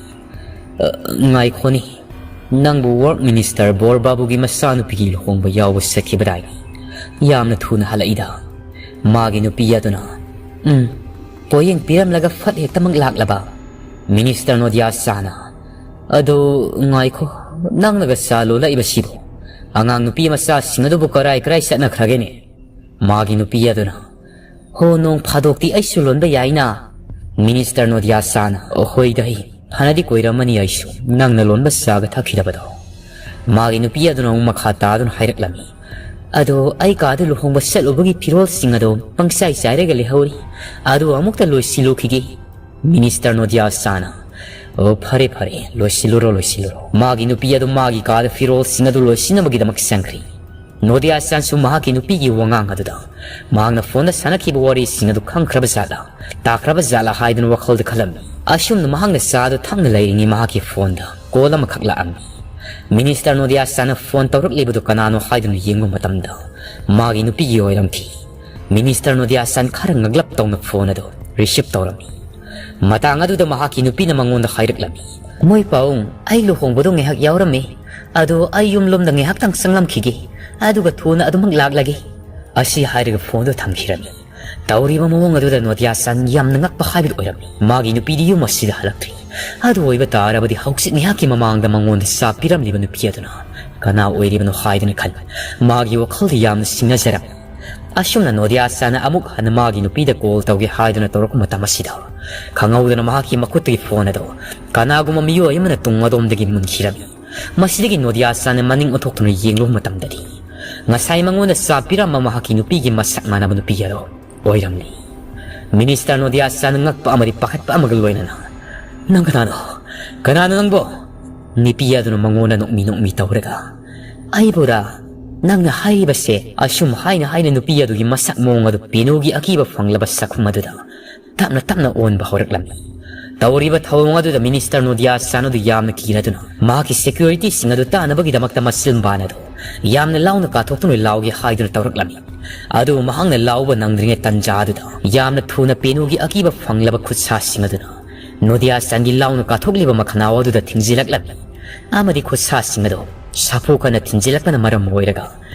"ꯑ, ꯉꯥꯏꯈꯣꯅꯦ, ꯅꯪꯕꯨ ꯋꯥꯔꯛ ꯃꯤꯅꯤꯁꯇꯔ ꯕꯣꯔ ꯕꯥꯕꯨꯒꯤ ꯃꯆꯥꯅꯨꯄꯤꯒꯤ ꯂꯨꯍꯣꯡꯕ ꯌꯥꯎꯕ ꯆꯠꯈꯤꯕꯗꯥꯏꯅꯦ? ꯌꯥꯝꯅ ꯊꯨꯅ ꯍꯜꯂꯛꯏꯗ꯫" ꯃꯥꯒꯤ ꯅꯨꯄꯤ ꯑꯗꯨꯅ, "ꯎꯝ, ꯄꯣꯌꯦꯡ ꯄꯤꯔꯝꯂꯒ ꯐꯠ ꯍꯦꯛꯇꯃꯛ ꯂꯥꯛꯂꯕ?" ꯃꯤꯅꯤꯁꯇꯔ ꯅꯣꯗꯤꯌꯥ ꯆꯥꯅ, "ꯑꯗꯣ ꯉꯥꯏꯈꯣ, ꯅꯪꯅꯒ ꯆꯥ ꯂꯣꯜꯂꯛꯏꯕꯁꯤꯕꯨ ꯑꯉꯥꯡ ꯅꯨꯄꯤ ꯃꯆꯥꯁꯤꯡ ꯑꯗꯨꯕꯨ ꯀꯔꯥꯏ ꯀꯔꯥꯏ ꯆꯠꯅꯈ꯭ꯔꯒꯦꯅꯦ?" ꯃꯥꯒꯤ ꯅꯨꯄꯤ ꯑꯗꯨꯅ, "ꯍꯣ, ꯅꯣꯡ ꯐꯥꯗꯣꯛꯇꯤ ꯑꯩꯁꯨ ꯂꯣꯟꯕ ꯌꯥꯏꯅ꯫" ꯃꯤꯅꯤꯁꯇꯔ ꯅꯣꯗꯤꯌꯥ ꯆꯥꯅ, "ꯍꯣꯏꯗ, ꯍꯤ, ꯐꯅꯗꯤ ꯀꯨꯏꯔꯝꯃꯅꯤ ꯑꯩꯁꯨ ꯅꯪꯅ ꯂꯣꯟꯕ ꯆꯥꯒ ꯊꯛꯈꯤꯗꯕꯗꯣ꯫" ꯃꯥꯒꯤ ꯅꯨꯄꯤ ꯑꯗꯨꯅ ꯑꯃꯨꯛ ꯃꯈꯥ ꯇꯥꯗꯨꯅ ꯍꯥꯏꯔꯛꯂꯝꯃꯤ, "ꯑꯗꯣ ꯑꯩ ꯀꯥꯗ ꯂꯨꯍꯣꯡꯕ ꯆꯠꯂꯨꯕꯒꯤ ꯐꯤꯔꯣꯜꯁꯤꯡ ꯑꯗꯣ ꯄꯪꯆꯥꯏ ꯆꯥꯏꯔꯒ ꯂꯩꯍꯧꯔꯤ, ꯑꯗꯨ ꯑꯃꯨꯛꯇ ꯂꯣꯏꯁꯤꯜꯂꯨꯈꯤꯒꯦ꯫" ꯃꯤꯅꯤꯁꯇꯔ ꯅꯣꯗꯤꯌꯥ ꯆꯥꯅ, "ꯑꯣ, ꯐꯔꯦ, ꯐꯔꯦ, ꯂꯣꯏꯁꯤꯜꯂꯨꯔꯣ, ꯂꯣꯏꯁꯤꯜꯂꯨꯔꯣ꯫" ꯃꯥꯒꯤ ꯅꯨꯄꯤ ꯑꯗꯨ ꯃꯥꯒꯤ ꯀꯥꯗ ꯐꯤꯔꯣꯜꯁꯤꯡ ꯑꯗꯨ ꯂꯣꯏꯁꯤꯟꯅꯕꯒꯤꯗꯃꯛ ꯆꯪꯈ꯭ꯔꯤ꯫ ꯅꯣꯗꯤꯌꯥ ꯆꯥꯟꯁꯨ ꯃꯍꯥꯛꯀꯤ ꯅꯨꯄꯤꯒꯤ ꯋꯥꯉꯥꯡ ꯑꯗꯨꯗ ꯃꯍꯥꯛꯅ ꯐꯣꯟꯗ ꯁꯥꯟꯅꯈꯤꯕ ꯋꯥꯔꯤꯁꯤꯡ ꯑꯗꯨ ꯈꯪꯈ꯭ꯔꯕ ꯖꯥꯠꯂꯥ, ꯇꯥꯈ꯭ꯔꯕ ꯖꯥꯠꯂꯥ ꯍꯥꯏꯗꯨꯅ ꯋꯥꯈꯜꯗ ꯈꯜꯂꯝꯃꯤ꯫ ꯑꯁꯨꯝꯅ ꯃꯍꯥꯛꯅ ꯆꯥ ꯑꯗꯨ ꯊꯛꯅ ꯂꯩꯔꯤꯉꯩ ꯃꯍꯥꯛꯀꯤ ꯐꯣꯟꯗ ꯀꯣꯜ ꯑꯃꯈꯛ ꯂꯥꯛꯑꯝꯃꯤ꯫ ꯃꯤꯅꯤꯁꯇꯔ ꯅꯣꯗꯤꯌꯥ ꯆꯥꯟꯅ ꯐꯣꯟ ꯇꯧꯔꯛꯂꯤꯕꯗꯨ ꯀꯅꯥꯅꯣ ꯍꯥꯏꯗꯨꯅ ꯌꯦꯡꯕ ꯃꯇꯝꯗ ꯃꯥꯒꯤ ꯅꯨꯄꯤꯒꯤ ꯑꯣꯏꯔꯝꯈꯤ꯫ ꯃꯤꯅꯤꯁꯇꯔ ꯅꯣꯗꯤꯌꯥ ꯆꯥꯟ ꯈꯔ ꯉꯛꯂꯞ ꯇꯧꯅ ꯐꯣꯟ ꯑꯗꯨ ꯔꯤꯁꯤꯞ ꯇꯧꯔꯝꯃꯤ꯫ ꯃꯇꯥꯡ ꯑꯗꯨꯗ ꯃꯍꯥꯛꯀꯤ ꯅꯨꯄꯤꯅ ꯃꯉꯣꯟꯗ ꯍꯥꯏꯔꯛꯂꯝꯃꯤ, "ꯃꯣꯏ ꯄꯥꯎꯡ, ꯑꯩ ꯂꯨꯍꯣꯡꯕꯗꯣ ꯉꯥꯏꯍꯥꯛ ꯌꯥꯎꯔꯝꯃꯤ, ꯑꯗꯣ ꯑꯩ ꯌꯨꯝꯂꯣꯝꯗ ꯉꯥꯏꯍꯥꯛꯇꯪ ꯆꯪꯂꯝꯈꯤꯒꯦ, ꯑꯗꯨꯒ ꯊꯨꯅ ꯑꯗꯨꯃꯛ ꯂꯥꯛꯂꯒꯦ꯫" ꯑꯁꯤ ꯍꯥꯏꯔꯒ ꯐꯣꯟꯗꯨ ꯊꯝꯈꯤꯔꯝꯃꯤ꯫ ꯇꯧꯔꯤꯕ ꯃꯑꯣꯡ ꯑꯗꯨꯗ ꯅꯣꯗꯤꯌꯥ ꯆꯥꯟ ꯌꯥꯝꯅ ꯉꯛꯄ ꯍꯥꯏꯕꯗꯨ ꯑꯣꯏꯔꯝꯃꯤ꯫ ꯃꯥꯒꯤ ꯅꯨꯄꯤꯗꯤ ꯌꯨꯝ ꯑꯁꯤꯗ ꯍꯜꯂꯛꯇ꯭ꯔꯤ꯫ ꯑꯗꯨ ꯑꯣꯏꯕ ꯇꯥꯔꯕꯗꯤ ꯍꯧꯖꯤꯛ ꯉꯥꯏꯍꯥꯛꯀꯤ ꯃꯃꯥꯡꯗ ꯃꯉꯣꯟꯗ ꯆꯥ ꯄꯤꯔꯝꯂꯤꯕ ꯅꯨꯄꯤ ꯑꯗꯨꯅ ꯀꯅꯥ ꯑꯣꯏꯔꯤꯕꯅꯣ ꯍꯥꯏꯗꯨꯅ ꯈꯟ ꯃꯥꯒꯤ ꯋꯥꯈꯜꯗ ꯌꯥꯝꯅ ꯆꯤꯡꯅꯖꯔꯝꯃꯤ꯫ ꯑꯁꯨꯝꯅ ꯅꯣꯗꯤꯌꯥ ꯆꯥꯟꯅ ꯑꯃꯨꯛ ꯍꯟꯅ ꯃꯥꯒꯤ ꯅꯨꯄꯤꯗ ꯀꯣꯜ ꯇꯧꯒꯦ ꯍꯥꯏꯗꯨꯅ ꯇꯧꯔꯛꯄ ꯃꯇꯝ ꯑꯁꯤꯗ ꯈꯪꯍꯧꯗꯅ ꯃꯍꯥꯛꯀꯤ ꯃꯈꯨꯠꯇꯒꯤ ꯐꯣꯟ ꯑꯗꯨ ꯀꯅꯥꯒꯨꯝꯕ ꯃꯤꯑꯣꯏ ꯑꯃꯅ ꯇꯨꯡ ꯑꯗꯣꯝꯗꯒꯤ ꯃꯨꯟꯈꯤꯔꯝꯃꯤ꯫ ꯃꯁꯤꯗꯒꯤ ꯅꯣꯗꯤꯌꯥ ꯆꯥꯟꯅ ꯃꯅꯤꯡ ꯑꯣꯟꯊꯣꯛꯇꯨꯅ ꯌꯦꯡꯂꯨꯕ ꯃꯇꯝꯗꯗꯤ ꯉꯁꯥꯏ ꯃꯉꯣꯟꯗ ꯆꯥ ꯄꯤꯔꯝꯕ ꯃꯍꯥꯛꯀꯤ ꯅꯨꯄꯤꯒꯤ ꯃꯁꯛ ꯃꯥꯟꯅꯕ ꯅꯨꯄꯤ ꯑꯗꯨ ꯑꯣꯏꯔꯝꯂꯤ꯫ ꯃꯤꯅꯤꯁꯇꯔ ꯅꯣꯗꯤꯌꯥ ꯆꯥꯟꯅ ꯉꯛꯄ ꯑꯃꯗꯤ ꯄꯥꯈꯠꯄ ꯑꯃꯒ ꯂꯣꯏꯅꯅ, "ꯅꯪ ꯀꯅꯥꯅꯣ? ꯀꯅꯥꯅꯣ ꯅꯪꯕꯣ?" ꯅꯨꯄꯤ ꯑꯗꯨꯅ ꯃꯉꯣꯟꯗ ꯅꯣꯛꯃꯤ ꯅꯣꯛꯃꯤ ꯇꯧꯔꯒ, "ꯑꯩꯕꯨꯔꯥ? ꯅꯪꯅ ꯍꯥꯏꯔꯤꯕꯁꯦ?" ꯑꯁꯨꯝ ꯍꯥꯏꯅ ꯍꯥꯏꯅ ꯅꯨꯄꯤ ꯑꯗꯨꯒꯤ ꯃꯁꯛ ꯃꯑꯣꯡ ꯑꯗꯨ ꯄꯦꯅꯨꯒꯤ ꯑꯀꯤꯕ ꯐꯪꯂꯕ ꯁꯛꯈꯨꯝ ꯑꯗꯨꯗ ꯇꯞꯅ ꯇꯞꯅ ꯑꯣꯟꯕ ꯍꯧꯔꯛꯂꯝꯃꯤ꯫ ꯇꯧꯔꯤꯕ ꯊꯧꯑꯣꯡ ꯑꯗꯨꯗ ꯃꯤꯅꯤꯁꯇꯔ ꯅꯣꯗꯤꯌꯥ ꯆꯥꯟ ꯑꯗꯨ ꯌꯥꯝꯅ ꯀꯤꯔꯗꯨꯅ ꯃꯍꯥꯛꯀꯤ ꯁꯦꯀ꯭ꯌꯨꯔꯤꯇꯤꯁꯤꯡ ꯑꯗꯨ ꯇꯥꯅꯕꯒꯤꯗꯃꯛꯇ ꯃꯆꯤꯟꯕꯥꯟ ꯑꯗꯨ ꯌꯥꯝꯅ ꯂꯥꯎꯅ ꯀꯥꯊꯣꯛꯇꯨꯅ ꯂꯥꯎꯒꯦ ꯍꯥꯏꯗꯨꯅ ꯇꯧꯔꯛꯂꯝꯃꯤ꯫ ꯑꯗꯨꯕꯨ ꯃꯍꯥꯛꯅ ꯂꯥꯎꯕ ꯅꯪꯗ꯭ꯔꯤꯉꯩ ꯇꯟꯖꯥ ꯑꯗꯨꯗ ꯌꯥꯝꯅ ꯊꯨꯅ ꯄꯦꯅꯨꯒꯤ ꯑꯀꯤꯕ ꯐꯪꯂꯕ ꯈꯨꯠꯁꯥꯁꯤꯡ ꯑꯗꯨꯅ ꯅꯣꯗꯤꯌꯥ ꯆꯥꯟꯒꯤ ꯂꯥꯎꯅ ꯀꯥꯊꯣꯛꯂꯤꯕ ꯃꯈꯅꯥꯎ ꯑꯗꯨꯗ ꯊꯤꯡꯖꯤꯜꯂꯛꯂꯝꯃꯤ꯫ ꯑꯃꯗꯤ ꯈꯨꯠꯁꯥꯁꯤꯡ ꯑꯗꯨ ꯁꯥꯐꯨ ꯀꯟꯅ ꯊꯤꯟꯖꯤꯜꯂꯛꯄꯅ ꯃꯔꯝ ꯑꯣꯏꯔꯒ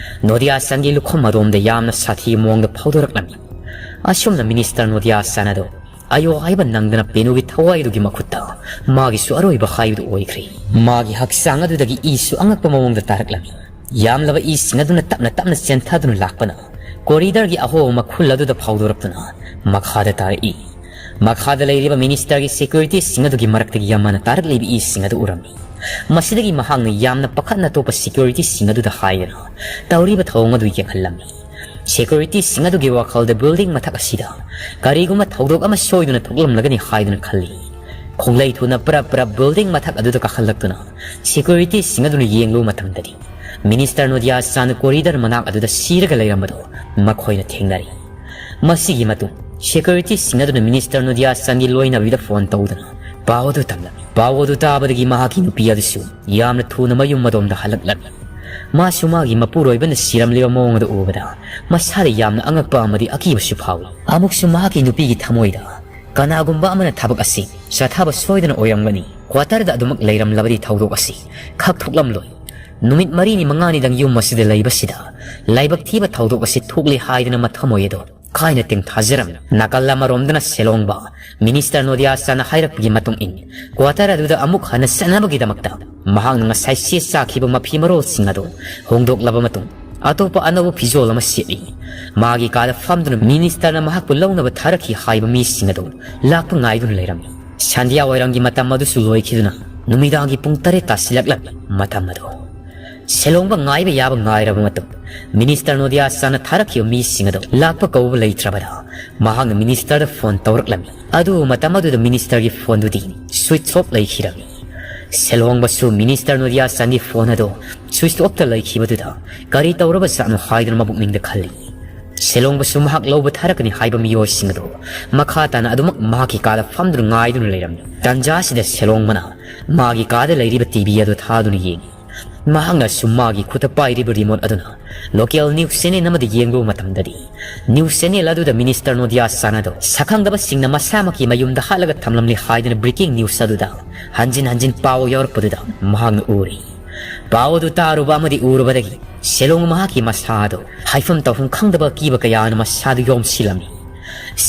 ꯅꯣꯗꯤꯌꯥ ꯆꯥꯟꯒꯤ ꯂꯨꯈꯝ ꯑꯗꯣꯝꯗ ꯌꯥꯝꯅ ꯁꯥꯊꯤꯕ ꯃꯑꯣꯡꯗ ꯐꯥꯎꯗꯣꯔꯛꯂꯝꯃꯤ꯫ ꯑꯁꯨꯝꯅ ꯃꯤꯅꯤꯁꯇꯔ ꯅꯣꯗꯤꯌꯥ ꯆꯥꯟ ꯑꯗꯨ ꯑꯌꯣ ꯍꯥꯏꯕ ꯅꯪꯗꯅ ꯄꯦꯅꯨꯒꯤ ꯊꯋꯥꯏꯗꯨꯒꯤ ꯃꯈꯨꯠꯇ ꯃꯥꯒꯤꯁꯨ ꯑꯔꯣꯏꯕ ꯍꯥꯏꯕꯗꯨ ꯑꯣꯏꯈ꯭ꯔꯦ꯫ ꯃꯥꯒꯤ ꯍꯛꯆꯥꯡ ꯑꯗꯨꯗꯒꯤ ꯏꯁꯨ ꯑꯉꯛꯄ ꯃꯑꯣꯡꯗ ꯇꯥꯔꯛꯂꯝꯃꯤ꯫ ꯌꯥꯝꯂꯕ ꯏꯁꯤꯡ ꯑꯗꯨꯅ ꯇꯞꯅ ꯇꯞꯅ ꯆꯦꯟꯊꯗꯨꯅ ꯂꯥꯛꯄꯅ ꯀꯣꯔꯤꯗꯔꯒꯤ ꯑꯍꯣꯕ ꯃꯈꯨꯜ ꯑꯗꯨꯗ ꯐꯥꯎꯗꯣꯔꯛꯇꯨꯅ ꯃꯈꯥꯗ ꯇꯥꯔꯛꯏ꯫ ꯃꯈꯥꯗ ꯂꯩꯔꯤꯕ ꯃꯤꯅꯤꯁꯇꯔꯒꯤ ꯁꯦꯀ꯭ꯌꯨꯔꯤꯇꯤꯁꯤꯡ ꯑꯗꯨꯒꯤ ꯃꯔꯛꯇꯒꯤ ꯑꯃꯅ ꯇꯥꯔꯛꯂꯤꯕ ꯏꯁꯤꯡ ꯑꯗꯨ ꯎꯔꯝꯃꯤ꯫ ꯃꯁꯤꯗꯒꯤ ꯃꯍꯥꯛꯅ ꯌꯥꯝꯅ ꯄꯥꯈꯠꯅ ꯑꯇꯣꯞꯄ ꯁꯦꯀ꯭ꯌꯨꯔꯤꯇꯤꯁꯤꯡ ꯑꯗꯨꯗ ꯍꯥꯏꯗꯨꯅ ꯇꯧꯔꯤꯕ ꯊꯧꯑꯣꯡ ꯑꯗꯨ ꯌꯦꯡꯍꯜꯂꯝꯃꯤ꯫ ꯁꯦꯀ꯭ꯌꯨꯔꯤꯇꯤꯁꯤꯡ ꯑꯗꯨꯒꯤ ꯋꯥꯈꯜꯗ ꯕꯤꯜꯗꯤꯡ ꯃꯊꯛ ꯑꯁꯤꯗ ꯀꯔꯤꯒꯨꯝꯕ ꯊꯧꯗꯣꯛ ꯑꯃ ꯁꯣꯏꯗꯨꯅ ꯊꯣꯛꯂꯝꯂꯒꯅꯤ ꯍꯥꯏꯗꯨꯅ ꯈꯜꯂꯤ꯫ ꯈꯣꯡꯂꯩ ꯊꯨꯅ ꯄ꯭ꯔꯞ ꯄ꯭ꯔꯞ ꯕꯤꯜꯗꯤꯡ ꯃꯊꯛ ꯑꯗꯨꯗ ꯀꯥꯈꯠꯂꯛꯇꯨꯅ ꯁꯦꯀ꯭ꯌꯨꯔꯤꯇꯤꯁꯤꯡ ꯑꯗꯨꯅ ꯌꯦꯡꯂꯨꯕ ꯃꯇꯝꯗꯗꯤ ꯃꯤꯅꯤꯁꯇꯔ ꯅꯣꯗꯤꯌꯥ ꯆꯥꯟ ꯀꯣꯔꯤꯗꯔ ꯃꯅꯥꯛ ꯑꯗꯨꯗ ꯁꯤꯔꯒ ꯂꯩꯔꯝꯕꯗꯨ ꯃꯈꯣꯏꯅ ꯊꯦꯡꯅꯔꯤ꯫ ꯃꯁꯤꯒꯤ ꯃꯇꯨꯡ ꯁꯦꯀ꯭ꯌꯨꯔꯤꯇꯤꯁꯤꯡ ꯑꯗꯨꯅ ꯃꯤꯅꯤꯁꯇꯔ ꯅꯣꯗꯤꯌꯥ ꯆꯥꯟꯒꯤ ꯂꯣꯏꯅꯕꯤꯗ ꯐꯣꯟ ꯇꯧꯗꯨꯅ ꯄꯥꯎ ꯑꯗꯨ ꯇꯝꯂꯝꯃꯤ꯫ ꯄꯥꯎ ꯑꯗꯨ ꯇꯥꯕꯗꯒꯤ ꯃꯍꯥꯛꯀꯤ ꯅꯨꯄꯤ ꯑꯗꯨꯁꯨ ꯌꯥꯝꯅ ꯊꯨꯅ ꯃꯌꯨꯝ ꯑꯗꯣꯝꯗ ꯍꯜꯂꯛꯂꯝꯃꯤ꯫ ꯃꯥꯁꯨ ꯃꯥꯒꯤ ꯃꯄꯨꯔꯣꯏꯕꯅ ꯁꯤꯔꯝꯂꯤꯕ ꯃꯑꯣꯡ ꯑꯗꯨ ꯎꯕꯗ ꯃꯁꯥꯗ ꯌꯥꯝꯅ ꯑꯉꯛꯄ ꯑꯃꯗꯤ ꯑꯀꯤꯕꯁꯨ ꯐꯥꯎꯏ꯫ ꯑꯃꯨꯛꯁꯨ ꯃꯍꯥꯛꯀꯤ ꯅꯨꯄꯤꯒꯤ ꯊꯃꯣꯏꯗ ꯀꯅꯥꯒꯨꯝꯕ ꯑꯃꯅ ꯊꯕꯛ ꯑꯁꯤ ꯆꯠꯊꯕ ꯁꯣꯏꯗꯅ ꯑꯣꯏꯔꯝꯒꯅꯤ, ꯀ꯭ꯋꯥꯇꯔꯗ ꯑꯗꯨꯃꯛ ꯂꯩꯔꯝꯂꯕꯗꯤ ꯊꯧꯗꯣꯛ ꯑꯁꯤ ꯈꯛ ꯊꯣꯛꯂꯝꯂꯣꯏ꯫ ꯅꯨꯃꯤꯠ ꯃꯔꯤꯅꯤ ꯃꯉꯥꯅꯤꯗꯪ ꯌꯨꯝ ꯑꯁꯤꯗ ꯂꯩꯕꯁꯤꯗ ꯂꯥꯏꯕꯛ ꯊꯤꯕ ꯊꯧꯗꯣꯛ ꯑꯁꯤ ꯊꯣꯛꯂꯦ ꯍꯥꯏꯗꯨꯅ ꯃꯊꯃꯣꯏ ꯑꯗꯨ ꯀꯥꯏꯅ ꯇꯦꯡꯊꯥꯖꯔꯝꯃꯤ꯫ ꯅꯥꯀꯜ ꯑꯃꯔꯣꯝꯗꯅ ꯁꯦꯂꯣꯡꯕ ꯃꯤꯅꯤꯁꯇꯔ ꯅꯣꯗꯤꯌꯥ ꯆꯥꯟꯅ ꯍꯥꯏꯔꯛꯄꯒꯤ ꯃꯇꯨꯡ ꯏꯟ ꯀ꯭ꯋꯥꯇꯔ ꯑꯗꯨꯗ ꯑꯃꯨꯛ ꯍꯟꯅ ꯆꯠꯅꯕꯒꯤꯗꯃꯛꯇ ꯃꯍꯥꯛꯅ ꯉꯁꯥꯏ ꯁꯦꯠ ꯆꯥꯈꯤꯕ ꯃꯐꯤ ꯃꯔꯣꯜꯁꯤꯡ ꯑꯗꯨ ꯍꯣꯡꯗꯣꯛꯂꯕ ꯃꯇꯨꯡ ꯑꯇꯣꯞꯄ ꯑꯅꯧꯕ ꯐꯤꯖꯣꯜ ꯑꯃ ꯁꯦꯠꯂꯤ꯫ ꯃꯥꯒꯤ ꯀꯥꯗ ꯐꯝꯗꯨꯅ ꯃꯤꯅꯤꯁꯇꯔꯅ ꯃꯍꯥꯛꯄꯨ ꯂꯧꯅꯕ ꯊꯥꯔꯛꯈꯤ ꯍꯥꯏꯕ ꯃꯤꯁꯤꯡ ꯑꯗꯨ ꯂꯥꯛꯄ ꯉꯥꯏꯗꯨꯅ ꯂꯩꯔꯝꯃꯤ꯫ ꯁꯟꯙ꯭ꯌꯥ ꯋꯥꯏꯔꯝꯒꯤ ꯃꯇꯝ ꯑꯗꯨꯁꯨ ꯂꯣꯏꯈꯤꯗꯨꯅ ꯅꯨꯃꯤꯗꯥꯡꯒꯤ ꯄꯨꯡ ꯇꯔꯦꯠ ꯇꯥꯁꯤꯜꯂꯛꯂꯝꯃꯤ꯫ ꯃꯇꯝ ꯑꯗꯨ ꯁꯦꯂꯣꯡꯕ ꯉꯥꯏꯕ ꯌꯥꯕ ꯉꯥꯏꯔꯕ ꯃꯇꯨꯡ ꯃꯤꯅꯤꯁꯇꯔ ꯅꯣꯗꯤꯌꯥ ꯆꯥꯟꯅ ꯊꯥꯔꯛꯈꯤꯕ ꯃꯤꯁꯤꯡ ꯑꯗꯨ ꯂꯥꯛꯄ ꯀꯧꯕ ꯂꯩꯇ꯭ꯔꯕꯗ ꯃꯍꯥꯛꯅ ꯃꯤꯅꯤꯁꯇꯔꯗ ꯐꯣꯟ ꯇꯧꯔꯛꯂꯝꯃꯤ꯫ ꯑꯗꯨꯕꯨ ꯃꯇꯝ ꯑꯗꯨꯗ ꯃꯤꯅꯤꯁꯇꯔꯒꯤ ꯐꯣꯟꯗꯨꯗꯤ ꯁ꯭ꯋꯤꯆ ꯑꯣꯐ ꯂꯩꯈꯤꯔꯝꯃꯤ꯫ ꯁꯦꯜꯍꯣꯡꯕꯁꯨ ꯃꯤꯅꯤꯁꯇꯔ ꯅꯣꯗꯤꯌꯥ ꯆꯥꯟꯒꯤ ꯐꯣꯟ ꯑꯗꯨ ꯁ꯭ꯋꯤꯆ ꯑꯣꯐꯇ ꯂꯩꯈꯤꯕꯗꯨꯗ ꯀꯔꯤ ꯇꯧꯔꯕ ꯖꯥꯠꯅꯣ ꯍꯥꯏꯗꯨꯅ ꯃꯕꯨꯛꯅꯤꯡꯗ ꯈꯜꯂꯤ꯫ ꯁꯦꯜꯍꯣꯡꯕꯁꯨ ꯃꯍꯥꯛ ꯂꯧꯕ ꯊꯥꯔꯛꯀꯅꯤ ꯍꯥꯏꯕ ꯃꯤꯑꯣꯏꯁꯤꯡ ꯑꯗꯨ ꯃꯈꯥ ꯇꯥꯅ ꯑꯗꯨꯃꯛ ꯃꯍꯥꯛꯀꯤ ꯀꯥꯗ ꯐꯝꯗꯨꯅ ꯉꯥꯏꯗꯨꯅ ꯂꯩꯔꯝꯃꯤ꯫ ꯇꯥꯟꯖꯥꯁꯤꯗ ꯁꯦꯜꯍꯣꯡꯕꯅ ꯃꯥꯒꯤ ꯀꯥꯗ ꯂꯩꯔꯤꯕ ꯇꯤ ꯚꯤ ꯑꯗꯨ ꯊꯥꯗꯨꯅ ꯌꯦꯡꯉꯤ꯫ ꯃꯍꯥꯛꯅꯁꯨ ꯃꯥꯒꯤ ꯈꯨꯠꯇ ꯄꯥꯏꯔꯤꯕ ꯔꯤꯃꯣꯠ ꯑꯗꯨꯅ ꯂꯣꯀꯦꯜ ꯅ꯭ꯌꯨꯁ ꯆꯦꯅꯦꯜ ꯑꯃꯗ ꯌꯦꯡꯂꯨꯕ ꯃꯇꯝꯗꯗꯤ, ꯅ꯭ꯌꯨꯁ ꯆꯦꯅꯦꯜ ꯑꯗꯨꯗ ꯃꯤꯅꯤꯁꯇꯔ ꯅꯣꯗꯤꯌꯥ ꯆꯥꯟ ꯑꯗꯨ ꯁꯛꯈꯪꯗꯕꯁꯤꯡꯅ ꯃꯁꯥꯃꯛꯀꯤ ꯃꯌꯨꯝꯗ ꯍꯥꯠꯂꯒ ꯊꯝꯂꯝꯂꯦ ꯍꯥꯏꯗꯨꯅ ꯕ꯭ꯔꯦꯀꯤꯡ ꯅ꯭ꯌꯨꯁ ꯑꯗꯨꯗ ꯍꯟꯖꯤꯟ ꯍꯟꯖꯤꯟ ꯄꯥꯎ ꯌꯥꯎꯔꯛꯄꯗꯨꯗ ꯃꯍꯥꯛꯅ ꯎꯔꯤ꯫ ꯄꯥꯎ ꯑꯗꯨ ꯇꯥꯔꯨꯕ ꯑꯃꯗꯤ ꯎꯔꯨꯕꯗꯒꯤ ꯁꯦꯂꯣꯡ ꯃꯍꯥꯛꯀꯤ ꯃꯁꯥ ꯑꯗꯨ ꯍꯥꯏꯐꯝ ꯇꯧꯐꯝ ꯈꯪꯗꯕ ꯑꯀꯤꯕ ꯀꯌꯥꯅ ꯃꯁꯥꯗꯨ ꯌꯣꯝꯁꯤꯜꯂꯝꯃꯤ꯫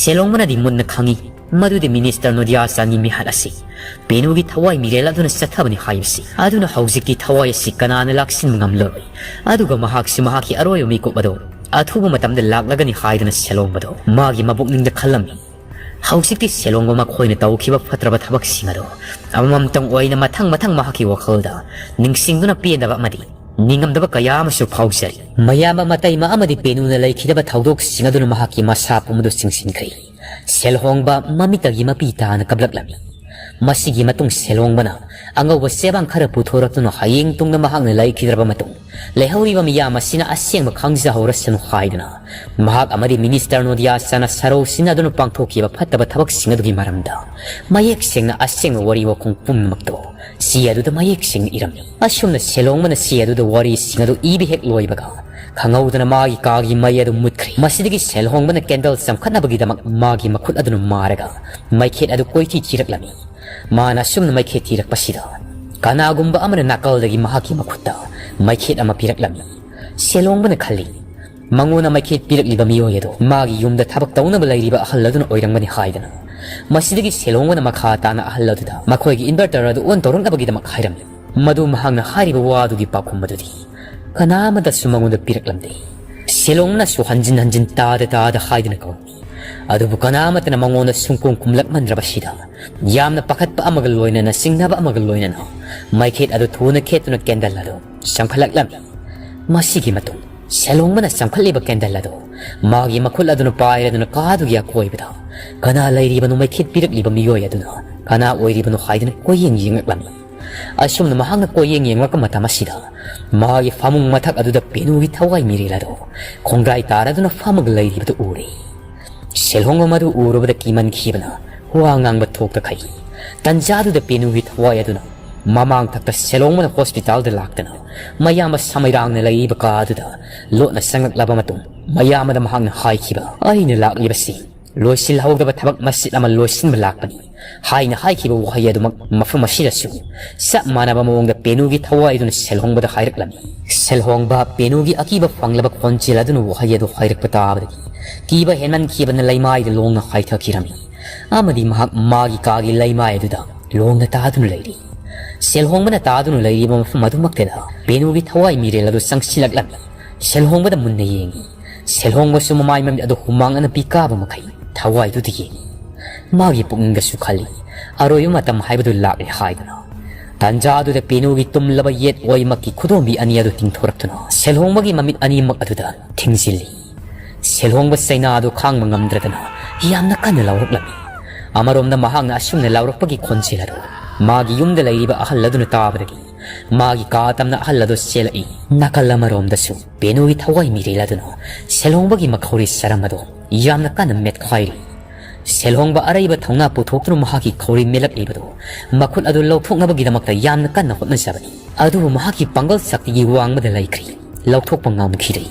ꯁꯦꯂꯣꯡꯕꯅꯗꯤ ꯃꯨꯟꯅ ꯈꯪꯏ ꯃꯗꯨꯗꯤ ꯃꯤꯅꯤꯁꯇꯔ ꯅꯣꯗꯤꯌꯥ ꯆꯥꯟꯒꯤ ꯃꯤꯍꯥꯠ ꯑꯁꯤ ꯄꯦꯅꯨꯒꯤ ꯊꯋꯥꯏ ꯃꯤꯔꯦꯜ ꯑꯗꯨꯅ ꯆꯠꯊꯕꯅꯤ ꯍꯥꯏꯕꯁꯤ꯫ ꯑꯗꯨꯅ ꯍꯧꯖꯤꯛꯇꯤ ꯊꯋꯥꯏ ꯑꯁꯤ ꯀꯅꯥꯅ ꯂꯥꯛꯁꯤꯟꯕ ꯉꯝꯂꯔꯣꯏ꯫ ꯑꯗꯨꯒ ꯃꯍꯥꯛꯁꯨ ꯃꯍꯥꯛꯀꯤ ꯑꯔꯣꯏꯕ ꯃꯤꯀꯨꯞ ꯑꯗꯨ ꯑꯊꯨꯕ ꯃꯇꯝꯗ ꯂꯥꯛꯂꯒꯅꯤ ꯍꯥꯏꯗꯨꯅ ꯁꯦꯂꯣꯡꯕꯗꯣ ꯃꯥꯒꯤ ꯃꯕꯨꯛꯅꯤꯡꯗ ꯈꯜꯂꯝꯃꯤ꯫ ꯍꯧꯖꯤꯛꯇꯤ ꯁꯦꯂꯣꯡꯕ ꯃꯈꯣꯏꯅ ꯇꯧꯈꯤꯕ ꯐꯠꯇ꯭ꯔꯕ ꯊꯕꯛꯁꯤꯡ ꯑꯗꯣ ꯑꯃꯃꯝꯇꯪ ꯑꯣꯏꯅ ꯃꯊꯪ ꯃꯊꯪ ꯃꯍꯥꯛꯀꯤ ꯋꯥꯈꯜꯗ ꯅꯤꯡꯁꯤꯡꯗꯨꯅ ꯄꯦꯟꯗꯕ ꯑꯃꯗꯤ ꯅꯤꯡꯉꯝꯗꯕ ꯀꯌꯥ ꯑꯃꯁꯨ ꯐꯥꯎꯖꯔꯤ꯫ ꯃꯌꯥꯝꯕ ꯃꯇꯩꯃ ꯑꯃꯗꯤ ꯄꯦꯅꯨꯅ ꯂꯩꯈꯤꯗꯕ ꯊꯧꯗꯣꯛꯁꯤꯡ ꯑꯗꯨꯅ ꯃꯍꯥꯛꯀꯤ ꯃꯁꯥ ꯄꯨꯝꯕꯗꯨ ꯆꯤꯡꯁꯤꯟꯈ꯭ꯔꯦ꯫ ꯁꯦꯜꯍꯣꯡꯕ ꯃꯃꯤꯠꯇꯒꯤ ꯃꯄꯤ ꯇꯥꯅ ꯀꯞꯂꯛꯂꯝꯃꯤ꯫ ꯃꯁꯤꯒꯤ ꯃꯇꯨꯡ ꯁꯦꯜꯍꯣꯡꯕꯅ ꯑꯉꯧꯕ ꯆꯦꯕꯥꯡ ꯈꯔ ꯄꯨꯊꯣꯔꯛꯇꯨꯅ ꯍꯌꯦꯡ ꯇꯨꯡꯗ ꯃꯍꯥꯛꯅ ꯂꯩꯈꯤꯗ꯭ꯔꯕ ꯃꯇꯨꯡ ꯂꯩꯍꯧꯔꯤꯕ ꯃꯤꯌꯥꯝ ꯑꯁꯤꯅ ꯑꯁꯦꯡꯕ ꯈꯪꯖꯍꯧꯔꯁꯅꯨ ꯍꯥꯏꯗꯨꯅ ꯃꯍꯥꯛ ꯑꯃꯗꯤ ꯃꯤꯅꯤꯁꯇꯔ ꯅꯣꯗꯤꯌꯥ ꯆꯥꯟꯅ ꯁꯔꯧ ꯁꯤꯟꯅꯗꯨꯅ ꯄꯥꯡꯊꯣꯛꯈꯤꯕ ꯐꯠꯇꯕ ꯊꯕꯛꯁꯤꯡ ꯑꯗꯨꯒꯤ ꯃꯔꯝꯗ ꯃꯌꯦꯛ ꯁꯦꯡꯅ ꯑꯁꯦꯡꯕ ꯋꯥꯔꯤ ꯋꯥꯈꯨꯝ ꯄꯨꯝꯅꯃꯛꯇꯣ ꯆꯦ ꯑꯗꯨꯗ ꯃꯌꯦꯛ ꯁꯦꯡꯅ ꯏꯔꯝꯃꯤ꯫ ꯑꯁꯨꯝꯅ ꯁꯦꯜꯍꯣꯡꯕꯅ ꯆꯦ ꯑꯗꯨꯗ ꯋꯥꯔꯤꯁꯤꯡ ꯑꯗꯨ ꯏꯕ ꯍꯦꯛ ꯂꯣꯏꯕꯒ ꯈꯪꯍꯧꯗꯅ ꯃꯥꯒꯤ ꯀꯥꯒꯤ ꯃꯩ ꯑꯗꯨ ꯃꯨꯠꯈ꯭ꯔꯦ꯫ ꯃꯁꯤꯗꯒꯤ ꯁꯦꯜꯍꯣꯡꯕꯅ ꯀꯦꯟꯗꯜ ꯆꯪꯈꯠꯅꯕꯒꯤꯗꯃꯛ ꯃꯥꯒꯤ ꯃꯈꯨꯠ ꯑꯗꯨꯅ ꯃꯥꯔꯒ ꯃꯩꯈꯦꯠ ꯑꯗꯨ ꯀꯣꯏꯊꯤ ꯊꯤꯔꯛꯂꯝꯃꯤ꯫ ꯃꯥꯅ ꯑꯁꯨꯝꯅ ꯃꯩꯈꯦꯠ ꯊꯤꯔꯛꯄꯁꯤꯗ ꯀꯅꯥꯒꯨꯝꯕ ꯑꯃꯅ ꯅꯥꯀꯜꯗꯒꯤ ꯃꯍꯥꯛꯀꯤ ꯃꯈꯨꯠꯇ ꯃꯩꯈꯦꯠ ꯑꯃ ꯄꯤꯔꯛꯂꯝꯃꯤ꯫ ꯁꯦꯜꯍꯣꯡꯕꯅ ꯈꯜꯂꯤ, ꯃꯉꯣꯟꯗ ꯃꯩꯈꯦꯠ ꯄꯤꯔꯛꯂꯤꯕ ꯃꯤꯑꯣꯏ ꯑꯗꯨ ꯃꯥꯒꯤ ꯌꯨꯝꯗ ꯊꯕꯛ ꯇꯧꯅꯕ ꯂꯩꯔꯤꯕ ꯑꯍꯜ ꯑꯗꯨꯅ ꯑꯣꯏꯔꯝꯒꯅꯤ ꯍꯥꯏꯗꯅ꯫ ꯃꯁꯤꯗꯒꯤ ꯁꯦꯜꯍꯣꯡꯕꯅ ꯃꯈꯥ ꯇꯥꯅ ꯑꯍꯜ ꯑꯗꯨꯗ ꯃꯈꯣꯏꯒꯤ ꯏꯟꯚꯔꯇꯔ ꯑꯗꯨ ꯑꯣꯟ ꯇꯧꯔꯛꯅꯕꯒꯤꯗꯃꯛ ꯍꯥꯏꯔꯝꯃꯤ꯫ ꯃꯗꯨ ꯃꯍꯥꯛꯅ ꯍꯥꯏꯔꯤꯕ ꯋꯥꯗꯨꯒꯤ ꯄꯥꯎꯈꯨꯝ ꯑꯗꯨꯗꯤ ꯀꯅꯥ ꯑꯃꯠꯇꯁꯨ ꯃꯉꯣꯟꯗ ꯄꯤꯔꯛꯂꯝꯗꯦ꯫ ꯁꯦꯜꯍꯣꯡꯕꯅꯁꯨ ꯍꯟꯖꯤꯟ ꯍꯟꯖꯤꯟ ꯇꯥꯗ ꯇꯥꯗ ꯍꯥꯏꯗꯨꯅ ꯀꯧꯔꯝꯃꯤ꯫ ꯑꯗꯨꯕꯨ ꯀꯅꯥ ꯑꯃꯠꯇꯅ ꯃꯉꯣꯟꯗ ꯁꯨꯡꯀꯨꯝ ꯀꯨꯝꯂꯛꯃꯟꯗ꯭ꯔꯕꯁꯤꯗ ꯌꯥꯝꯅ ꯄꯥꯈꯠꯄ ꯑꯃꯒ ꯂꯣꯏꯅꯅ ꯆꯤꯡꯅꯕ ꯑꯃꯒ ꯂꯣꯏꯅꯅ ꯃꯩꯈꯦꯠ ꯑꯗꯨ ꯊꯨꯅ ꯈꯦꯠꯇꯨꯅ ꯀꯦꯟꯗꯜ ꯑꯗꯨ ꯆꯪꯈꯠꯂꯛꯂꯝꯃꯤ꯫ ꯃꯁꯤꯒꯤ ꯃꯇꯨꯡ ꯁꯦꯜꯍꯣꯡꯕꯅ ꯆꯪꯈꯠꯂꯤꯕ ꯀꯦꯟꯗꯜ ꯑꯗꯨ ꯃꯥꯒꯤ ꯃꯈꯨꯠ ꯑꯗꯨꯅ ꯄꯥꯏꯔꯗꯨꯅ ꯀꯥꯗꯨꯒꯤ ꯑꯀꯣꯏꯕꯗ ꯀꯅꯥ ꯂꯩꯔꯤꯕꯅꯣ, ꯃꯩꯈꯦꯠ ꯄꯤꯔꯛꯂꯤꯕ ꯃꯤꯑꯣꯏ ꯑꯗꯨꯅ ꯀꯅꯥ ꯑꯣꯏꯔꯤꯕꯅꯣ ꯍꯥꯏꯗꯨꯅ ꯀꯣꯏꯌꯦꯡ ꯌꯦꯡꯂꯛꯂꯝꯃꯤ꯫ ꯑꯁꯨꯝꯅ ꯃꯍꯥꯛꯅ ꯀꯣꯏꯌꯦꯡ ꯌꯦꯡꯂꯛꯄ ꯃꯇꯝ ꯑꯁꯤꯗ ꯃꯥꯒꯤ ꯐꯃꯨꯡ ꯃꯊꯛ ꯑꯗꯨꯗ ꯄꯦꯅꯨꯒꯤ ꯊꯋꯥꯏ ꯃꯤꯔꯦꯜ ꯑꯗꯨ ꯈꯣꯡꯒ꯭ꯔꯥꯏ ꯇꯥꯔꯗꯨꯅ ꯐꯝꯃꯒ ꯂꯩꯔꯤꯕꯗꯨ ꯎꯔꯦ꯫ ꯁꯦꯜꯍꯣꯡꯕ ꯃꯗꯨ ꯎꯔꯨꯕꯗ ꯀꯤꯃꯟꯈꯤꯕꯅ ꯋꯥ ꯉꯥꯡꯕ ꯊꯣꯛꯇꯈꯩ꯫ ꯇꯟꯖꯥꯗꯨꯗ ꯄꯦꯅꯨꯒꯤ ꯊꯋꯥꯏ ꯑꯗꯨꯅ ꯃꯃꯥꯡ ꯊꯛꯇ ꯁꯦꯜꯍꯣꯡꯕꯅ ꯍꯣꯁꯄꯤꯇꯥꯜꯗ ꯂꯥꯛꯇꯅ ꯃꯌꯥꯝꯕ ꯁꯃꯩꯔꯥꯡꯅ ꯂꯩꯔꯤꯕ ꯀꯥ ꯑꯗꯨꯗ ꯂꯣꯠꯅ ꯆꯪꯂꯛꯂꯕ ꯃꯇꯨꯡ ꯃꯌꯥꯝꯕꯗ ꯃꯍꯥꯛꯅ ꯍꯥꯏꯈꯤꯕ, "ꯑꯩꯅ ꯂꯥꯛꯂꯤꯕꯁꯤ ꯂꯣꯏꯁꯤꯜꯍꯧꯗꯕ ꯊꯕꯛ ꯃꯆꯤꯠ ꯑꯃ ꯂꯣꯏꯁꯤꯟꯕ ꯂꯥꯛꯄꯅꯤ" ꯍꯥꯏꯅ ꯍꯥꯏꯈꯤꯕ ꯋꯥꯍꯩ ꯑꯗꯨꯃꯛ ꯃꯐꯝ ꯑꯁꯤꯗꯁꯨ ꯆꯞ ꯃꯥꯟꯅꯕ ꯃꯑꯣꯡꯗ ꯄꯦꯅꯨꯒꯤ ꯊꯋꯥꯏ ꯑꯗꯨꯅ ꯁꯦꯜꯍꯣꯡꯕꯗ ꯍꯥꯏꯔꯛꯂꯝꯃꯤ꯫ ꯁꯦꯜꯍꯣꯡꯕ ꯄꯦꯅꯨꯒꯤ ꯑꯀꯤꯕ ꯐꯪꯂꯕ ꯈꯣꯟꯖꯦꯜ ꯑꯗꯨꯅ ꯋꯥꯍꯩ ꯑꯗꯨ ꯍꯥꯏꯔꯛꯄ ꯇꯥꯕꯗꯒꯤ ꯀꯤꯕ ꯍꯦꯟꯃꯟꯈꯤꯕꯅ ꯂꯩꯃꯥꯏꯗ ꯂꯣꯡꯅ ꯍꯥꯏꯊꯈꯤꯔꯝꯃꯤ ꯑꯃꯗꯤ ꯃꯍꯥꯛ ꯃꯥꯒꯤ ꯀꯥꯒꯤ ꯂꯩꯃꯥꯏ ꯑꯗꯨꯗ ꯂꯣꯡꯅ ꯇꯥꯗꯨꯅ ꯂꯩꯔꯤ꯫ ꯁꯦꯜꯍꯣꯡꯕꯅ ꯇꯥꯗꯨꯅ ꯂꯩꯔꯤꯕ ꯃꯐꯝ ꯑꯗꯨꯃꯛꯇꯗ ꯄꯦꯅꯨꯒꯤ ꯊꯋꯥꯏ ꯃꯤꯔꯦꯜ ꯑꯗꯨ ꯆꯪꯁꯤꯜꯂꯛꯂꯝꯃꯤ꯫ ꯁꯦꯜꯍꯣꯡꯕꯗ ꯃꯨꯟꯅ ꯌꯦꯡꯉꯤ꯫ ꯁꯦꯜꯍꯣꯡꯕꯁꯨ ꯃꯃꯥꯏ ꯃꯃꯤꯠ ꯑꯗꯨ ꯍꯨꯃꯥꯡ ꯑꯅ ꯄꯤ ꯀꯥꯕ ꯃꯈꯩ ꯊꯋꯥꯏꯗꯨꯗ ꯌꯦꯡꯉꯤ꯫ ꯃꯥꯒꯤ ꯄꯨꯛꯅꯤꯡꯗꯁꯨ ꯈꯜꯂꯤ, "ꯑꯔꯣꯏꯕ ꯃꯇꯝ ꯍꯥꯏꯕꯗꯨ ꯂꯥꯛꯂꯦ" ꯍꯥꯏꯗꯨꯅ꯫ ꯇꯥꯟꯖꯥꯗꯨꯗ ꯄꯦꯅꯨꯒꯤ ꯇꯨꯝꯂꯕ ꯌꯦꯠ ꯑꯣꯏꯃꯛꯀꯤ ꯈꯨꯗꯣꯝꯕꯤ ꯑꯅꯤ ꯑꯗꯨ ꯇꯤꯡꯊꯣꯔꯛꯇꯨꯅ ꯁꯦꯜꯍꯣꯡꯕꯒꯤ ꯃꯃꯤꯠ ꯑꯅꯤꯃꯛ ꯑꯗꯨꯗ ꯊꯤꯡꯖꯤꯜꯂꯤ꯫ ꯁꯦꯜꯍꯣꯡꯕ ꯆꯩꯅꯥ ꯑꯗꯨ ꯈꯥꯡꯕ ꯉꯝꯗ꯭ꯔꯗꯅ ꯌꯥꯝꯅ ꯀꯟꯅ ꯂꯥꯎꯔꯛꯂꯝꯃꯤ꯫ ꯑꯃꯔꯣꯝꯗ ꯃꯍꯥꯛꯅ ꯑꯁꯨꯝꯅ ꯂꯥꯎꯔꯛꯄꯒꯤ ꯈꯣꯟꯖꯦꯜ ꯑꯗꯨ ꯃꯥꯒꯤ ꯌꯨꯝꯗ ꯂꯩꯔꯤꯕ ꯑꯍꯜ ꯑꯗꯨꯅ ꯇꯥꯕꯗꯒꯤ ꯃꯥꯒꯤ ꯀꯥ ꯇꯝꯅ ꯑꯍꯜ ꯑꯗꯨ ꯆꯦꯜꯂꯛꯏ꯫ ꯅꯥꯀꯜ ꯑꯃꯔꯣꯝꯗꯁꯨ ꯄꯦꯅꯨꯒꯤ ꯊꯋꯥꯏ ꯃꯤꯔꯦꯜ ꯑꯗꯨꯅ ꯁꯦꯜꯍꯣꯡꯕꯒꯤ ꯃꯈꯧꯔꯤ ꯆꯔꯝ ꯑꯗꯨ ꯌꯥꯝꯅ ꯀꯟꯅ ꯃꯦꯠꯈꯥꯏꯔꯤ꯫ ꯁꯦꯜꯍꯣꯡꯕ ꯑꯔꯩꯕ ꯊꯧꯅꯥ ꯄꯨꯊꯣꯛꯇꯨꯅ ꯃꯍꯥꯛꯀꯤ ꯈꯧꯔꯤ ꯃꯦꯠꯂꯛꯂꯤꯕꯗꯨ ꯃꯈꯨꯠ ꯑꯗꯨ ꯂꯧꯊꯣꯛꯅꯕꯒꯤꯗꯃꯛꯇ ꯌꯥꯝꯅ ꯀꯟꯅ ꯍꯣꯠꯅꯖꯕꯅꯤ꯫ ꯑꯗꯨꯕꯨ ꯃꯍꯥꯛꯀꯤ ꯄꯥꯡꯒꯜ ꯁꯛꯇꯤꯒꯤ ꯋꯥꯡꯃꯗ ꯂꯩꯈ꯭ꯔꯤ꯫ ꯂꯧꯊꯣꯛꯄ ꯉꯝꯈꯤꯗ꯭ꯔꯤ꯫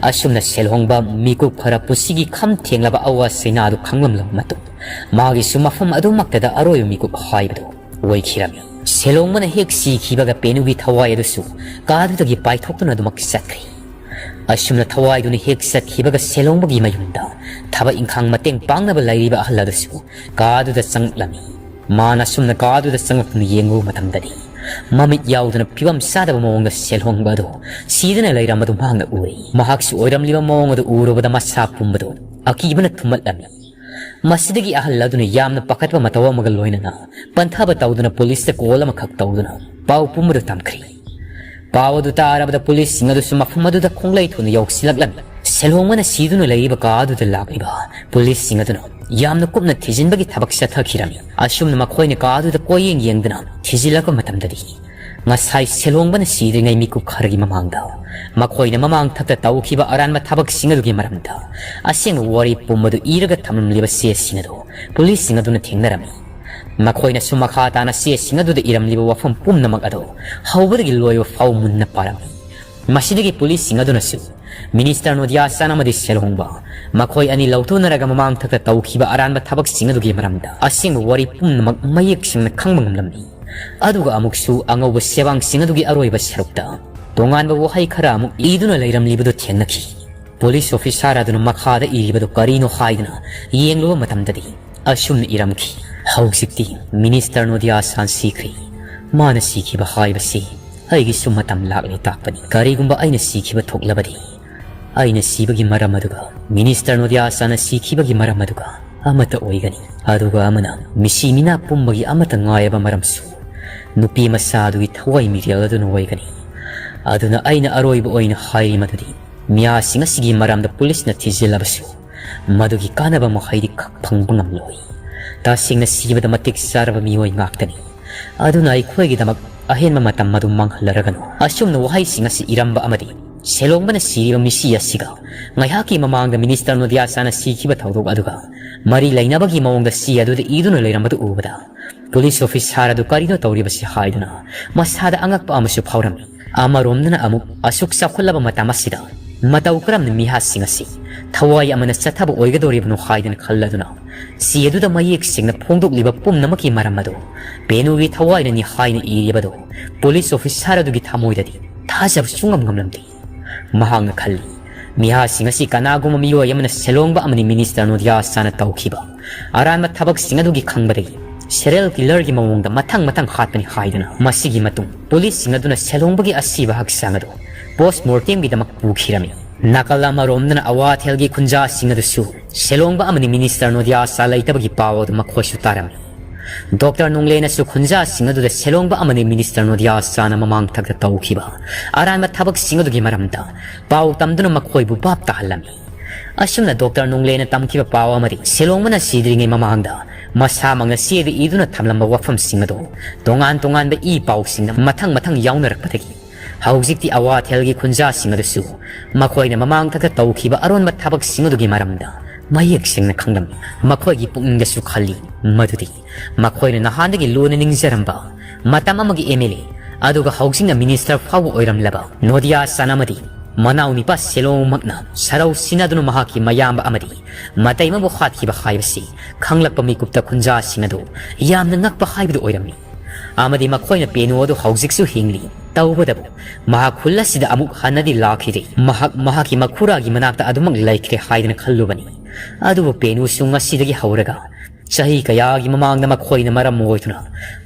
ꯑꯁꯨꯝꯅ ꯁꯦꯜꯍꯣꯡꯕ ꯃꯤꯀꯨꯞ ꯈꯔ ꯄꯨꯟꯁꯤꯒꯤ ꯈꯝ ꯊꯦꯡꯂꯕ ꯑꯋꯥ ꯆꯩꯅꯥ ꯑꯗꯨ ꯈꯪꯂꯝꯂꯕ ꯃꯇꯨꯡ ꯃꯥꯒꯤꯁꯨ ꯃꯐꯝ ꯑꯗꯨꯃꯛꯇꯗ ꯑꯔꯣꯏꯕ ꯃꯤꯀꯨꯞ ꯍꯥꯏꯕꯗꯨ ꯑꯣꯏꯈꯤꯔꯝꯃꯤ꯫ ꯁꯦꯜꯍꯣꯡꯕꯅ ꯍꯦꯛ ꯁꯤꯈꯤꯕꯒ ꯄꯦꯅꯨꯒꯤ ꯊꯋꯥꯏ ꯑꯗꯨꯁꯨ ꯀꯥꯗꯨꯗꯒꯤ ꯄꯥꯏꯊꯣꯛꯇꯨꯅ ꯑꯗꯨꯃꯛ ꯆꯠꯈ꯭ꯔꯤ꯫ ꯑꯁꯨꯝꯅ ꯊꯋꯥꯏꯗꯨꯅ ꯍꯦꯛ ꯆꯠꯈꯤꯕꯒ ꯁꯦꯜꯍꯣꯡꯕꯒꯤ ꯃꯌꯨꯝꯗ ꯊꯕꯛ ꯏꯪꯈꯥꯡ ꯃꯇꯦꯡ ꯄꯥꯡꯅꯕ ꯂꯩꯔꯤꯕ ꯑꯍꯜ ꯑꯗꯨꯁꯨ ꯀꯥꯗꯨꯗ ꯆꯪꯂꯛꯂꯝꯃꯤ꯫ ꯃꯥꯅ ꯑꯁꯨꯝꯅ ꯀꯥꯗꯨꯗ ꯆꯪꯂꯛꯇꯨꯅ ꯌꯦꯡꯂꯨꯕ ꯃꯇꯝꯗꯗꯤ ꯃꯃꯤꯠ ꯌꯥꯎꯗꯅ ꯐꯤꯕꯝ ꯆꯥꯗꯕ ꯃꯑꯣꯡꯗ ꯁꯦꯜꯍꯣꯡꯕ ꯑꯗꯨ ꯁꯤꯗꯨꯅ ꯂꯩꯔꯝꯕꯗꯨ ꯃꯍꯥꯛꯅ ꯎꯔꯦ꯫ ꯃꯍꯥꯛꯁꯨ ꯑꯣꯏꯔꯝꯂꯤꯕ ꯃꯑꯣꯡ ꯑꯗꯨ ꯎꯔꯨꯕꯗ ꯃꯁꯥ ꯄꯨꯝꯕꯗꯨ ꯑꯀꯤꯕꯅ ꯊꯨꯝꯃꯠꯂꯝꯃꯤ꯫ ꯃꯁꯤꯗꯒꯤ ꯑꯍꯜ ꯑꯗꯨꯅ ꯌꯥꯝꯅ ꯄꯥꯈꯠꯄ ꯃꯇꯧ ꯑꯃꯒ ꯂꯣꯏꯅꯅ ꯄꯟꯊꯕ ꯇꯧꯗꯨꯅ ꯄꯨꯂꯤꯁꯇ ꯀꯣꯜ ꯑꯃꯈꯛ ꯇꯧꯗꯨꯅ ꯄꯥꯎ ꯄꯨꯝꯕꯗꯨ ꯇꯝꯈ꯭ꯔꯤ꯫ ꯄꯥꯎ ꯑꯗꯨ ꯇꯥꯔꯕꯗ ꯄꯨꯂꯤꯁꯁꯤꯡ ꯑꯗꯨꯁꯨ ꯃꯐꯝ ꯑꯗꯨꯗ ꯈꯣꯡꯂꯩ ꯊꯨꯅ ꯌꯧꯁꯤꯜꯂꯛꯂꯝꯃꯤ꯫ ꯁꯦꯜꯍꯣꯡꯕꯅ ꯁꯤꯗꯨꯅ ꯂꯩꯔꯤꯕ ꯀꯥ ꯑꯗꯨꯗ ꯂꯥꯛꯂꯤꯕ ꯄꯨꯂꯤꯁꯁꯤꯡ ꯑꯗꯨꯅ ꯌꯥꯝꯅ ꯀꯨꯞꯅ ꯊꯤꯖꯤꯟꯕꯒꯤ ꯊꯕꯛ ꯆꯠꯊꯈꯤꯔꯝꯃꯤ꯫ ꯑꯁꯨꯝꯅ ꯃꯈꯣꯏꯅ ꯀꯥ ꯑꯗꯨꯗ ꯀꯣꯏꯌꯦꯡ ꯌꯦꯡꯗꯨꯅ ꯊꯤꯖꯤꯜꯂꯛꯄ ꯃꯇꯝꯗꯗꯤ, ꯉꯁꯥꯏ ꯁꯦꯜꯍꯣꯡꯕꯅ ꯁꯤꯗ꯭ꯔꯤꯉꯩ ꯃꯤꯀꯨꯞ ꯈꯔꯒꯤ ꯃꯃꯥꯡꯗ ꯃꯈꯣꯏꯅ ꯃꯃꯥꯡ ꯊꯛꯇ ꯇꯧꯈꯤꯕ ꯑꯔꯥꯟꯕ ꯊꯕꯛꯁꯤꯡ ꯑꯗꯨꯒꯤ ꯃꯔꯝꯗ ꯑꯁꯦꯡꯕ ꯋꯥꯔꯤ ꯄꯨꯝꯕꯗꯨ ꯏꯔꯒ ꯊꯝꯂꯝꯂꯤꯕ ꯆꯦꯁꯤꯡ ꯑꯗꯨ ꯄꯨꯂꯤꯁꯁꯤꯡ ꯑꯗꯨꯅ ꯊꯦꯡꯅꯔꯝꯃꯤ꯫ ꯃꯈꯣꯏꯅꯁꯨ ꯃꯈꯥ ꯇꯥꯅ ꯆꯦꯁꯤꯡ ꯑꯗꯨꯗ ꯏꯔꯝꯂꯤꯕ ꯋꯥꯐꯝ ꯄꯨꯝꯅꯃꯛ ꯑꯗꯨ ꯍꯧꯕꯗꯒꯤ ꯂꯣꯏꯕ ꯐꯥꯎ ꯃꯨꯟꯅ ꯄꯥꯔꯝꯃꯤ꯫ ꯃꯁꯤꯗꯒꯤ ꯄꯨꯂꯤꯁꯁꯤꯡ ꯑꯗꯨꯅꯁꯨ ꯃꯤꯅꯤꯁꯇꯔ ꯅꯣꯗꯤꯌꯥ ꯆꯥꯟ ꯑꯃꯗꯤ ꯁꯦꯜꯍꯣꯡꯕ ꯃꯈꯣꯏ ꯑꯅꯤ ꯂꯧꯊꯣꯛꯅꯔꯒ ꯃꯃꯥꯡ ꯊꯛꯇ ꯇꯧꯈꯤꯕ ꯑꯔꯥꯟꯕ ꯊꯕꯛꯁꯤꯡ ꯑꯗꯨꯒꯤ ꯃꯔꯝꯗ ꯑꯁꯦꯡꯕ ꯋꯥꯔꯤ ꯄꯨꯝꯅꯃꯛ ꯃꯌꯦꯛ ꯁꯦꯡꯅ ꯈꯪꯕ ꯉꯝꯂꯝꯃꯤ꯫ ꯑꯗꯨꯒ ꯑꯃꯨꯛꯁꯨ ꯑꯉꯧꯕ ꯆꯦꯕꯥꯡꯁꯤꯡ ꯑꯗꯨꯒꯤ ꯑꯔꯣꯏꯕ ꯁꯔꯨꯛꯇ ꯇꯣꯉꯥꯟꯕ ꯋꯥꯍꯩ ꯈꯔ ꯑꯃꯨꯛ ꯏꯗꯨꯅ ꯂꯩꯔꯝꯂꯤꯕꯗꯨ ꯊꯦꯡꯅꯈꯤ꯫ ꯄꯨꯂꯤꯁ ꯑꯣꯐꯤꯁꯥꯔ ꯑꯗꯨꯅ ꯃꯈꯥꯗ ꯏꯔꯤꯕꯗꯨ ꯀꯔꯤꯅꯣ ꯍꯥꯏꯗꯨꯅ ꯌꯦꯡꯂꯨꯕ ꯃꯇꯝꯗꯗꯤ ꯑꯁꯨꯝꯅ ꯏꯔꯝꯈꯤ, "ꯍꯧꯖꯤꯛꯇꯤ ꯃꯤꯅꯤꯁꯇꯔ ꯅꯣꯗꯤꯌꯥ ꯁꯥꯟ ꯁꯤꯈ꯭ꯔꯦ꯫ ꯃꯥꯅ ꯁꯤꯈꯤꯕ ꯍꯥꯏꯕꯁꯤ ꯑꯩꯒꯤꯁꯨ ꯃꯇꯝ ꯂꯥꯛꯂꯦ ꯇꯥꯛꯄꯅꯤ꯫ ꯀꯔꯤꯒꯨꯝꯕ ꯑꯩꯅ ꯁꯤꯈꯤꯕ ꯊꯣꯛꯂꯕꯗꯤ, ꯑꯩꯅ ꯁꯤꯕꯒꯤ ꯃꯔꯝ ꯑꯗꯨꯒ ꯃꯤꯅꯤꯁꯇꯔ ꯅꯣꯗꯤꯌꯥ ꯁꯥꯟꯅ ꯁꯤꯈꯤꯕꯒꯤ ꯃꯔꯝ ꯑꯗꯨꯒ ꯑꯃꯠꯇ ꯑꯣꯏꯒꯅꯤ꯫ ꯑꯗꯨꯒ ꯑꯃꯅ ꯃꯤꯁꯤ ꯃꯤꯅꯥ ꯄꯨꯝꯕꯒꯤ ꯑꯃꯠꯇ ꯉꯥꯏꯔꯕ ꯃꯔꯝꯁꯨ ꯅꯨꯄꯤ ꯃꯆꯥ ꯑꯗꯨꯒꯤ ꯊꯋꯥꯏ ꯃꯤꯔꯦꯜ ꯑꯗꯨꯅ ꯑꯣꯏꯒꯅꯤ꯫ ꯑꯗꯨꯅ ꯑꯩꯅ ꯑꯔꯣꯏꯕ ꯑꯣꯏꯅ ꯍꯥꯏꯔꯤ ꯃꯗꯨꯗꯤ ꯃꯤꯌꯥꯁꯤꯡ ꯑꯁꯤꯒꯤ ꯃꯔꯝꯗ ꯄꯨꯂꯤꯁꯅ ꯊꯤꯖꯤꯜꯂꯕꯁꯨ ꯃꯗꯨꯒꯤ ꯀꯥꯟꯅꯕ ꯃꯈꯩꯗꯤ ꯈꯛ ꯐꯪꯕ ꯉꯝꯂꯣꯏ꯫ ꯇꯁꯦꯡꯅ ꯁꯤꯕꯗ ꯃꯇꯤꯛ ꯆꯥꯔꯕ ꯃꯤꯑꯣꯏ ꯉꯥꯛꯇꯅꯤ꯫ ꯑꯗꯨꯅ ꯑꯩꯈꯣꯏꯒꯤꯗꯃꯛ ꯑꯍꯦꯟꯕ ꯃꯇꯝ ꯑꯗꯨ ꯃꯥꯡꯍꯜꯂꯔꯒꯅꯨ꯫" ꯑꯁꯨꯝꯅ ꯋꯥꯍꯩꯁꯤꯡ ꯑꯁꯤ ꯏꯔꯝꯕ ꯑꯃꯗꯤ ꯁꯦꯂꯣꯡꯕꯅ ꯁꯤꯔꯤꯕ ꯃꯤꯁꯤ ꯑꯁꯤꯒ ꯉꯥꯏꯍꯥꯛꯀꯤ ꯃꯃꯥꯡꯗ ꯃꯤꯅꯤꯁꯇꯔ ꯅꯣꯗꯤꯌꯥ ꯆꯥꯟꯅ ꯁꯤꯈꯤꯕ ꯊꯧꯗꯣꯛ ꯑꯗꯨꯒ ꯃꯔꯤ ꯂꯩꯅꯕꯒꯤ ꯃꯑꯣꯡꯗ ꯆꯦ ꯑꯗꯨꯗ ꯏꯗꯨꯅ ꯂꯩꯔꯝꯕꯗꯨ ꯎꯕꯗ, ꯄꯨꯂꯤꯁ ꯑꯣꯐꯤꯁꯥꯔ ꯑꯗꯨ ꯀꯔꯤꯅꯣ ꯇꯧꯔꯤꯕꯁꯤ ꯍꯥꯏꯗꯨꯅ ꯃꯁꯥꯗ ꯑꯉꯛꯄ ꯑꯃꯁꯨ ꯐꯥꯎꯔꯝꯃꯤ꯫ ꯑꯃꯔꯣꯝꯗꯅ ꯑꯃꯨꯛ ꯑꯁꯨꯛ ꯆꯥꯎꯈꯠꯂꯕ ꯃꯇꯝ ꯑꯁꯤꯗ ꯃꯇꯧ ꯀꯔꯝꯅ ꯃꯤꯍꯥꯠꯁꯤꯡ ꯑꯁꯤ ꯊꯋꯥꯏ ꯑꯃꯅ ꯆꯠꯊꯕ ꯑꯣꯏꯒꯗꯧꯔꯤꯕꯅꯣ ꯍꯥꯏꯗꯨꯅ ꯈꯜꯂꯗꯨꯅ, ꯆꯦ ꯑꯗꯨꯗ ꯃꯌꯦꯛ ꯁꯦꯡꯅ ꯐꯣꯡꯗꯣꯛꯂꯤꯕ ꯄꯨꯝꯅꯃꯛꯀꯤ ꯃꯔꯝ ꯑꯗꯨ ꯕꯦꯅꯨꯒꯤ ꯊꯋꯥꯏꯅꯅꯤ ꯍꯥꯏꯅ ꯏꯔꯤꯕꯗꯨ ꯄꯨꯂꯤꯁ ꯑꯣꯐꯤꯁꯥꯔ ꯑꯗꯨꯒꯤ ꯊꯃꯣꯏꯗꯗꯤ ꯊꯥꯖꯕ ꯁꯨꯡꯉꯝ ꯉꯝꯂꯝꯗꯦ꯫ ꯃꯍꯥꯛꯅ ꯈꯜꯂꯤ, "ꯃꯤꯍꯥꯠꯁꯤꯡ ꯑꯁꯤ ꯀꯅꯥꯒꯨꯝꯕ ꯃꯤꯑꯣꯏ ꯑꯃꯅ ꯁꯦꯂꯣꯡꯕ ꯑꯃꯗꯤ ꯃꯤꯅꯤꯁꯇꯔ ꯅꯣꯗꯤꯌꯥ ꯆꯥꯅ ꯇꯧꯈꯤꯕ ꯑꯔꯥꯟꯕ ꯊꯕꯛꯁꯤꯡ ꯑꯗꯨꯒꯤ ꯈꯪꯕꯗꯒꯤ ꯁꯦꯔꯤꯌꯦꯜ ꯀꯤꯂꯔꯒꯤ ꯃꯑꯣꯡꯗ ꯃꯊꯪ ꯃꯊꯪ ꯍꯥꯠꯄꯅꯤ" ꯍꯥꯏꯗꯨꯅ꯫ ꯃꯁꯤꯒꯤ ꯃꯇꯨꯡ ꯄꯨꯂꯤꯁꯁꯤꯡ ꯑꯗꯨꯅ ꯁꯦꯂꯣꯡꯕꯒꯤ ꯑꯁꯤꯕ ꯍꯛꯆꯥꯡ ꯑꯗꯨ ꯄꯣꯁ ꯃꯣꯔꯇꯦꯝꯒꯤꯗꯃꯛ ꯄꯨꯈꯤꯔꯝꯃꯤ꯫ ꯅꯥꯀꯜ ꯑꯃꯔꯣꯝꯗꯅ ꯑꯋꯥꯊꯦꯜꯒꯤ ꯈꯨꯟꯖꯥꯁꯤꯡ ꯑꯗꯨꯁꯨ ꯁꯦꯂꯣꯡꯕ ꯑꯃꯗꯤ ꯃꯤꯅꯤꯁꯇꯔ ꯅꯣꯗꯤꯌꯥ ꯆꯥ ꯂꯩꯇꯕꯒꯤ ꯄꯥꯎ ꯑꯗꯨ ꯃꯈꯣꯏꯁꯨ ꯇꯥꯔꯝꯃꯤ꯫ ꯗꯣꯛꯇꯔ ꯅꯣꯡꯂꯦꯅꯁꯨ ꯈꯨꯟꯖꯥꯁꯤꯡ ꯑꯗꯨꯗ ꯁꯦꯂꯣꯡꯕ ꯑꯃꯗꯤ ꯃꯤꯅꯤꯁꯇꯔ ꯅꯣꯗꯤꯌꯥ ꯆꯥꯅ ꯃꯃꯥꯡ ꯊꯛꯇ ꯇꯧꯈꯤꯕ ꯑꯔꯥꯟꯕ ꯊꯕꯛꯁꯤꯡ ꯑꯗꯨꯒꯤ ꯃꯔꯝꯗ ꯄꯥꯎ ꯇꯝꯗꯨꯅ ꯃꯈꯣꯏꯕꯨ ꯚꯥꯞ ꯇꯥꯍꯜꯂꯝꯃꯤ꯫ ꯑꯁꯨꯝꯅ ꯗꯣꯛꯇꯔ ꯅꯣꯡꯂꯦꯅ ꯇꯝꯈꯤꯕ ꯄꯥꯎ ꯑꯃꯗꯤ ꯁꯦꯂꯣꯡꯕꯅ ꯁꯤꯗ꯭ꯔꯤꯉꯩ ꯃꯃꯥꯡꯗ ꯃꯁꯥꯃꯛꯅ ꯆꯦꯗ ꯏꯗꯨꯅ ꯊꯝꯂꯝꯕ ꯋꯥꯐꯝꯁꯤꯡ ꯑꯗꯨ ꯇꯣꯉꯥꯟ ꯇꯣꯉꯥꯟꯕ ꯏ ꯄꯥꯎꯁꯤꯡꯅ ꯃꯊꯪ ꯃꯊꯪ ꯌꯥꯎꯅꯔꯛꯄꯗꯒꯤ ꯍꯧꯖꯤꯛꯇꯤ ꯑꯋꯥꯊꯦꯜꯒꯤ ꯈꯨꯟꯖꯥꯁꯤꯡ ꯑꯗꯨꯁꯨ ꯃꯈꯣꯏꯅ ꯃꯃꯥꯡ ꯊꯛꯇ ꯇꯧꯈꯤꯕ ꯑꯔꯣꯟꯕ ꯊꯕꯛꯁꯤꯡ ꯑꯗꯨꯒꯤ ꯃꯔꯝꯗ ꯃꯌꯦꯛ ꯁꯦꯡꯅ ꯈꯪꯂꯝꯃꯤ꯫ ꯃꯈꯣꯏꯒꯤ ꯄꯨꯛꯅꯤꯡꯗꯁꯨ ꯈꯜꯂꯤ ꯃꯗꯨꯗꯤ ꯃꯈꯣꯏꯅ ꯅꯍꯥꯟꯗꯒꯤ ꯂꯨꯅ ꯅꯤꯡꯖꯔꯝꯕ ꯃꯇꯝ ꯑꯃꯒꯤ ꯑꯦꯝ ꯑꯦꯜ ꯑꯦ ꯑꯗꯨꯒ ꯍꯧꯖꯤꯛꯅ ꯃꯤꯅꯤꯁꯇꯔ ꯐꯥꯎꯕ ꯑꯣꯏꯔꯝꯂꯕ ꯅꯣꯗꯤꯌꯥ ꯆꯥꯟ ꯑꯃꯗꯤ ꯃꯅꯥꯎ ꯅꯤꯄꯥ ꯁꯦꯂꯣꯡꯃꯛꯅ ꯁꯔꯧ ꯁꯤꯟꯅꯗꯨꯅ ꯃꯍꯥꯛꯀꯤ ꯃꯌꯥꯝꯕ ꯑꯃꯗꯤ ꯃꯇꯩꯃꯕꯨ ꯍꯥꯠꯈꯤꯕ ꯍꯥꯏꯕꯁꯤ ꯈꯪꯂꯛꯄ ꯃꯤꯀꯨꯞꯇ ꯈꯨꯟꯖꯥꯁꯤꯡ ꯑꯗꯨ ꯌꯥꯝꯅ ꯉꯛꯄ ꯍꯥꯏꯕꯗꯨ ꯑꯣꯏꯔꯝꯃꯤ꯫ ꯑꯃꯗꯤ ꯃꯈꯣꯏꯅ ꯄꯦꯅꯨ ꯑꯗꯨ ꯍꯧꯖꯤꯛꯁꯨ ꯍꯤꯡꯂꯤ꯫ ꯇꯧꯕꯇꯕꯨ ꯃꯍꯥꯛ ꯈꯨꯜ ꯑꯁꯤꯗ ꯑꯃꯨꯛ ꯍꯟꯅꯗꯤ ꯂꯥꯛꯈꯤꯗꯦ꯫ ꯃꯍꯥꯛ ꯃꯍꯥꯛꯀꯤ ꯃꯈꯨꯔꯥꯒꯤ ꯃꯅꯥꯛꯇ ꯑꯗꯨꯃꯛ ꯂꯩꯈ꯭ꯔꯦ ꯍꯥꯏꯗꯅ ꯈꯜꯂꯨꯕꯅꯤ꯫ ꯑꯗꯨꯕꯨ ꯄꯦꯅꯨꯁꯨ ꯉꯁꯤꯗꯒꯤ ꯍꯧꯔꯒ ꯆꯍꯤ ꯀꯌꯥꯒꯤ ꯃꯃꯥꯡꯗ ꯃꯈꯣꯏꯅ ꯃꯔꯝ ꯑꯣꯏꯗꯨꯅ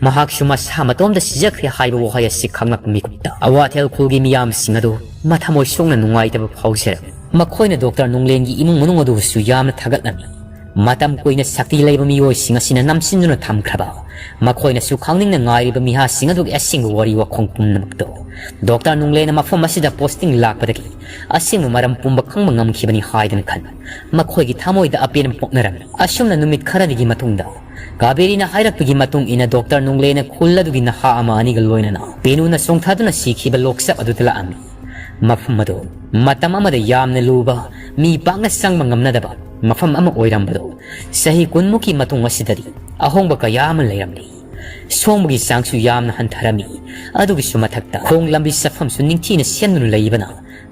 ꯃꯍꯥꯛꯁꯨ ꯃꯁꯥ ꯃꯇꯣꯝꯇ ꯁꯤꯖꯈ꯭ꯔꯦ ꯍꯥꯏꯕ ꯋꯥꯍꯩ ꯑꯁꯤ ꯈꯪꯂꯛꯄ ꯃꯤꯀꯨꯞꯇ ꯑꯋꯥꯊꯦꯜ ꯈꯨꯜꯒꯤ ꯃꯤꯌꯥꯝꯁꯤꯡ ꯑꯗꯨ ꯃꯊꯃꯣꯏ ꯁꯣꯛꯅ ꯅꯨꯡꯉꯥꯏꯇꯕ ꯐꯥꯎꯖꯔꯝꯃꯤ꯫ ꯃꯈꯣꯏꯅ ꯗꯣꯛꯇꯔ ꯅꯣꯡꯂꯦꯟꯒꯤ ꯏꯃꯨꯡ ꯃꯅꯨꯡ ꯑꯗꯨꯕꯨꯁꯨ ꯌꯥꯝꯅ ꯊꯥꯒꯠꯂꯝꯃꯤ꯫ ꯃꯇꯝ ꯀꯨꯏꯅ ꯁꯛꯇꯤ ꯂꯩꯕ ꯃꯤꯑꯣꯏꯁꯤꯡ ꯑꯁꯤꯅ ꯅꯝꯁꯤꯟꯗꯨꯅ ꯊꯝꯈ꯭ꯔꯕ, ꯃꯈꯣꯏꯅꯁꯨ ꯈꯪꯅꯤꯡꯅ ꯉꯥꯏꯔꯤꯕ ꯃꯤꯍꯥꯁꯤꯡ ꯑꯗꯨꯒꯤ ꯑꯁꯦꯡꯕ ꯋꯥꯔꯤ ꯋꯥꯈꯣꯡ ꯄꯨꯝꯅꯃꯛꯇꯣ ꯗꯣꯛꯇꯔ ꯅꯣꯡꯂꯦꯅ ꯃꯐꯝ ꯑꯁꯤꯗ ꯄꯣꯁꯇꯤꯡ ꯂꯥꯛꯄꯗꯒꯤ ꯑꯁꯦꯡꯕ ꯃꯔꯝ ꯄꯨꯝꯕ ꯈꯪꯕ ꯉꯝꯈꯤꯕꯅꯤ ꯍꯥꯏꯗꯅ ꯈꯟ ꯃꯈꯣꯏꯒꯤ ꯊꯃꯣꯏꯗ ꯑꯄꯦꯟꯕ ꯄꯣꯛꯅꯔꯝꯃꯤ꯫ ꯑꯁꯨꯝꯅ ꯅꯨꯃꯤꯠ ꯈꯔꯅꯤꯒꯤ ꯃꯇꯨꯡꯗ ꯀꯥꯕꯦꯔꯤꯅ ꯍꯥꯏꯔꯛꯄꯒꯤ ꯃꯇꯨꯡ ꯏꯟꯅ ꯗꯣꯛꯇꯔ ꯅꯣꯡꯂꯦꯅ ꯈꯨꯜ ꯑꯗꯨꯒꯤ ꯅꯍꯥ ꯑꯃ ꯑꯅꯤꯒ ꯂꯣꯏꯅꯅ ꯄꯦꯅꯨꯅ ꯆꯣꯡꯊꯗꯨꯅ ꯁꯤꯈꯤꯕ ꯂꯣꯛꯆꯞ ꯑꯗꯨꯗ ꯂꯥꯛꯑꯝꯃꯤ꯫ ꯃꯐꯝ ꯑꯗꯨ ꯃꯇꯝ ꯑꯃꯗ ꯌꯥꯝꯅ ꯂꯨꯕ, ꯃꯤ ꯄꯥꯛꯅ ꯆꯪꯕ ꯉꯝꯅꯗꯕ ꯃꯐꯝ ꯑꯃ ꯑꯣꯏꯔꯝꯕꯗꯨ ꯆꯍꯤ ꯀꯨꯟꯃꯨꯛꯀꯤ ꯃꯇꯨꯡ ꯑꯁꯤꯗꯗꯤ ꯑꯍꯣꯡꯕ ꯀꯌꯥ ꯑꯃ ꯂꯩꯔꯝꯂꯤ꯫ ꯁꯣꯡꯕꯒꯤ ꯆꯥꯡꯁꯨ ꯌꯥꯝꯅ ꯍꯟꯊꯔꯝꯃꯤ꯫ ꯑꯗꯨꯒꯤꯁꯨ ꯃꯊꯛꯇ ꯈꯣꯡ ꯂꯝꯕꯤ ꯆꯠꯐꯝꯁꯨ ꯅꯤꯡꯊꯤꯅ ꯁꯦꯝꯗꯨꯅ ꯂꯩꯕꯅ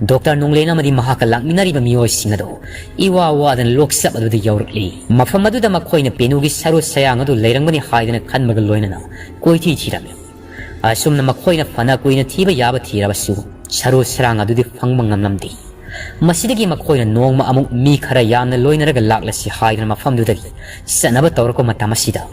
ꯗꯣꯛꯇꯔ ꯅꯣꯡꯂꯦꯟ ꯑꯃꯗꯤ ꯃꯍꯥꯛꯀ ꯂꯥꯛꯃꯤꯟꯅꯔꯤꯕ ꯃꯤꯑꯣꯏꯁꯤꯡ ꯑꯗꯨ ꯏꯋꯥ ꯋꯥꯗꯅ ꯂꯣꯛꯆꯞ ꯑꯗꯨꯗ ꯌꯧꯔꯛꯂꯤ꯫ ꯃꯐꯝ ꯑꯗꯨꯗ ꯃꯈꯣꯏꯅ ꯄꯦꯅꯨꯒꯤ ꯁꯔꯨ ꯁꯌꯥꯡ ꯑꯗꯨ ꯂꯩꯔꯝꯒꯅꯤ ꯍꯥꯏꯗꯅ ꯈꯟꯕꯒ ꯂꯣꯏꯅꯅ ꯀꯣꯏꯊꯤ ꯊꯤꯔꯝꯃꯤ꯫ ꯑꯁꯨꯝꯅ ꯃꯈꯣꯏꯅ ꯐꯅ ꯀꯨꯏꯅ ꯊꯤꯕ ꯌꯥꯕ ꯊꯤꯔꯕꯁꯨ ꯁꯔꯨ ꯁꯔꯥꯡ ꯑꯗꯨꯗꯤ ꯐꯪꯕ ꯉꯝꯂꯝꯗꯦ꯫ ꯃꯁꯤꯗꯒꯤ ꯃꯈꯣꯏꯅ ꯅꯣꯡꯃ ꯑꯃꯨꯛ ꯃꯤ ꯈꯔ ꯌꯥꯝꯅ ꯂꯣꯏꯅꯔꯒ ꯂꯥꯛꯂꯁꯤ ꯍꯥꯏꯗꯨꯅ ꯃꯐꯝꯗꯨꯗꯒꯤ ꯆꯠꯅꯕ ꯇꯧꯔꯛꯄ ꯃꯇꯝ ꯑꯁꯤꯗ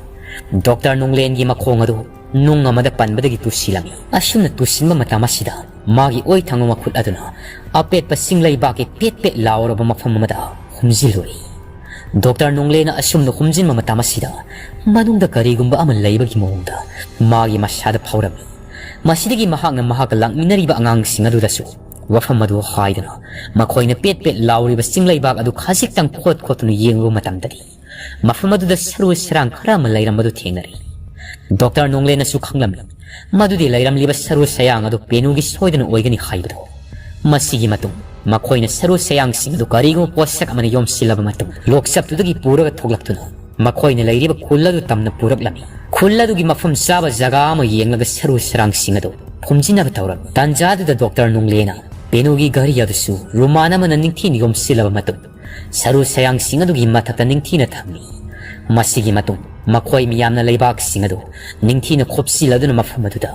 ꯗꯣꯛꯇꯔ ꯅꯣꯡꯂꯦꯟꯒꯤ ꯃꯈꯣꯡ ꯑꯗꯨ ꯅꯨꯡ ꯑꯃꯗ ꯄꯟꯕꯗꯒꯤ ꯇꯨꯁꯤꯜꯂꯝꯃꯤ꯫ ꯑꯁꯨꯝꯅ ꯇꯨꯁꯤꯟꯕ ꯃꯇꯝ ꯑꯁꯤꯗ ꯃꯥꯒꯤ ꯑꯣꯏ ꯊꯪꯕ ꯃꯈꯨꯠ ꯑꯗꯨꯅ ꯑꯄꯦꯠꯄ ꯆꯤꯡꯂꯩꯕꯥꯛꯀꯤ ꯄꯦꯠ ꯄꯦꯠ ꯂꯥꯎꯔꯕ ꯃꯐꯝ ꯑꯃꯗ ꯍꯨꯝꯖꯤꯜꯂꯨꯔꯦ꯫ ꯗꯣꯛꯇꯔ ꯅꯣꯡꯂꯦꯅ ꯑꯁꯨꯝꯅ ꯍꯨꯝꯖꯤꯟꯕ ꯃꯇꯝ ꯑꯁꯤꯗ ꯃꯅꯨꯡꯗ ꯀꯔꯤꯒꯨꯝꯕ ꯑꯃ ꯂꯩꯕꯒꯤ ꯃꯑꯣꯡꯗ ꯃꯥꯒꯤ ꯃꯁꯥꯗ ꯐꯥꯎꯔꯝꯃꯤ꯫ ꯃꯁꯤꯗꯒꯤ ꯃꯍꯥꯛꯅ ꯃꯍꯥꯛꯀ ꯂꯥꯛꯃꯤꯟꯅꯔꯤꯕ ꯑꯉꯥꯡꯁꯤꯡ ꯑꯗꯨꯗꯁꯨ ꯋꯥꯐꯝ ꯑꯗꯨ ꯍꯥꯏꯗꯨꯅ ꯃꯈꯣꯏꯅ ꯄꯦꯠ ꯄꯦꯠ ꯂꯥꯎꯔꯤꯕ ꯆꯤꯡ ꯂꯩꯕꯥꯛ ꯑꯗꯨ ꯈꯖꯤꯛꯇꯪ ꯈꯣꯠ ꯈꯣꯠꯇꯨꯅ ꯌꯦꯡꯂꯨꯕ ꯃꯇꯝꯗꯗꯤ ꯃꯐꯝ ꯑꯗꯨꯗ ꯁꯔꯨ ꯁꯔꯥꯡ ꯈꯔ ꯑꯃ ꯂꯩꯔꯝꯕꯗꯨ ꯊꯦꯡꯅꯔꯦ꯫ ꯗꯣꯛꯇꯔ ꯅꯣꯡꯂꯦꯅꯁꯨ ꯈꯪꯂꯝꯃꯤ ꯃꯗꯨꯗꯤ ꯂꯩꯔꯝꯂꯤꯕ ꯁꯔꯨ ꯁꯌꯥꯡ ꯑꯗꯨ ꯄꯦꯅꯨꯒꯤ ꯁꯣꯏꯗꯅ ꯑꯣꯏꯒꯅꯤ ꯍꯥꯏꯕꯗꯨ꯫ ꯃꯁꯤꯒꯤ ꯃꯇꯨꯡ ꯃꯈꯣꯏꯅ ꯁꯔꯨ ꯁꯌꯥꯡꯁꯤꯡ ꯑꯗꯨ ꯀꯔꯤꯒꯨꯝꯕ ꯄꯣꯠꯁꯛ ꯑꯃꯅ ꯌꯣꯝꯁꯤꯜꯂꯕ ꯃꯇꯨꯡ ꯂꯣꯛꯆꯞꯇꯨꯗꯒꯤ ꯄꯨꯔꯒ ꯊꯣꯛꯂꯛꯇꯨꯅ ꯃꯈꯣꯏꯅ ꯂꯩꯔꯤꯕ ꯈꯨꯜ ꯑꯗꯨ ꯇꯝꯅ ꯄꯨꯔꯛꯂꯝꯃꯤ꯫ ꯈꯨꯜ ꯑꯗꯨꯒꯤ ꯃꯐꯝ ꯆꯥꯕ ꯖꯒꯥ ꯑꯃ ꯌꯦꯡꯂꯒ ꯁꯔꯨ ꯁꯔꯥꯡꯁꯤꯡ ꯑꯗꯨ ꯐꯨꯝꯖꯤꯟꯅꯕ ꯇꯧꯔꯝꯃꯤ꯫ ꯇꯥꯟꯖꯥꯗꯨꯗ ꯗꯣꯛꯇꯔ ꯅꯣꯡꯂꯦꯅ ꯄꯦꯅꯨꯒꯤ ꯘꯔꯤ ꯑꯗꯨꯁꯨ ꯔꯨꯃꯥꯟ ꯑꯃꯅ ꯅꯤꯡꯊꯤꯅ ꯌꯣꯝꯁꯤꯜꯂꯕ ꯃꯇꯨꯡ ꯁꯔꯨ ꯁꯌꯥꯡꯁꯤꯡ ꯑꯗꯨꯒꯤ ꯃꯊꯛꯇ ꯅꯤꯡꯊꯤꯅ ꯊꯝꯃꯤ꯫ ꯃꯁꯤꯒꯤ ꯃꯇꯨꯡ ꯃꯈꯣꯏ ꯃꯤꯌꯥꯝꯅ ꯂꯩꯕꯥꯛꯁꯤꯡ ꯑꯗꯨ ꯅꯤꯡꯊꯤꯅ ꯈꯣꯞꯆꯤꯜꯂꯗꯨꯅ ꯃꯐꯝ ꯑꯗꯨꯗ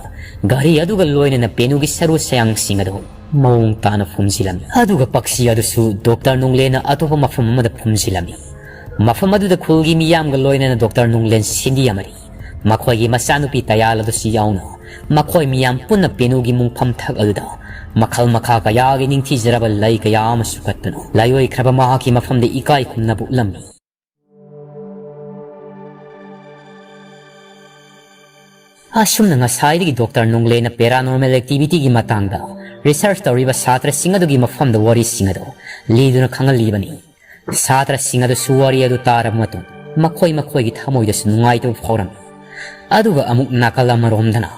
ꯘꯔꯤ ꯑꯗꯨꯒ ꯂꯣꯏꯅꯅ ꯄꯦꯅꯨꯒꯤ ꯁꯔꯨ ꯁꯌꯥꯡꯁꯤꯡ ꯑꯗꯨ ꯃꯑꯣꯡ ꯇꯥꯅ ꯐꯨꯝꯖꯤꯜꯂꯝꯃꯤ꯫ ꯑꯗꯨꯒ ꯄꯛꯁꯤ ꯑꯗꯨꯁꯨ ꯗꯣꯛꯇꯔ ꯅꯣꯡꯂꯦꯅ ꯑꯇꯣꯞꯄ ꯃꯐꯝ ꯑꯃꯗ ꯐꯨꯝꯖꯤꯜꯂꯝꯃꯤ꯫ ꯃꯐꯝ ꯑꯗꯨꯗ ꯈꯨꯜꯒꯤ ꯃꯤꯌꯥꯝꯒ ꯂꯣꯏꯅꯅ ꯗꯣꯛꯇꯔ ꯅꯣꯡꯂꯦꯟ ꯁꯤꯟꯗꯤ ꯑꯃꯗꯤ ꯃꯈꯣꯏꯒꯤ ꯃꯆꯥꯅꯨꯄꯤ ꯇꯌꯥꯜ ꯑꯗꯨꯁꯨ ꯌꯥꯎꯅ ꯃꯈꯣꯏ ꯃꯤꯌꯥꯝ ꯄꯨꯟꯅ ꯄꯦꯅꯨꯒꯤ ꯃꯨꯡꯐꯝ ꯊꯛ ꯑꯗꯨꯗ ꯃꯈꯜ ꯃꯈꯥ ꯀꯌꯥꯒꯤ ꯅꯤꯡꯊꯤꯖꯔꯕ ꯂꯩ ꯀꯌꯥ ꯑꯃꯁꯨ ꯀꯠꯇꯨꯅ ꯂꯥꯏꯑꯣꯏꯈ꯭ꯔꯕ ꯃꯍꯥꯛꯀꯤ ꯃꯐꯝꯗ ꯏꯀꯥꯏ ꯈꯨꯝꯅꯕ ꯎꯠꯂꯝꯃꯤ꯫ ꯑꯁꯨꯝꯅ ꯉꯁꯥꯏꯗꯒꯤ ꯗꯣꯛꯇꯔ ꯅꯣꯡꯂꯦꯅ paranormal activity ꯒꯤ ꯃꯇꯥꯡꯗ research ꯇꯧꯔꯤꯕ ꯁꯥꯇ꯭ꯔꯁꯤꯡ ꯑꯗꯨꯒꯤ ꯃꯐꯝꯗ ꯋꯥꯔꯤꯁꯤꯡ ꯑꯗꯨ ꯂꯤꯗꯨꯅ ꯈꯪꯍꯜꯂꯤꯕꯅꯤ꯫ ꯁꯥꯇ꯭ꯔꯁꯤꯡ ꯑꯗꯨꯁꯨ ꯋꯥꯔꯤ ꯑꯗꯨ ꯇꯥꯔꯕ ꯃꯇꯨꯡ ꯃꯈꯣꯏ ꯃꯈꯣꯏꯒꯤ ꯊꯃꯣꯏꯗꯁꯨ ꯅꯨꯡꯉꯥꯏꯇꯕ ꯐꯥꯎꯔꯝꯃꯤ꯫ ꯑꯗꯨꯒ ꯑꯃꯨꯛ ꯅꯥꯀꯜ ꯑꯃꯔꯣꯝꯗꯅ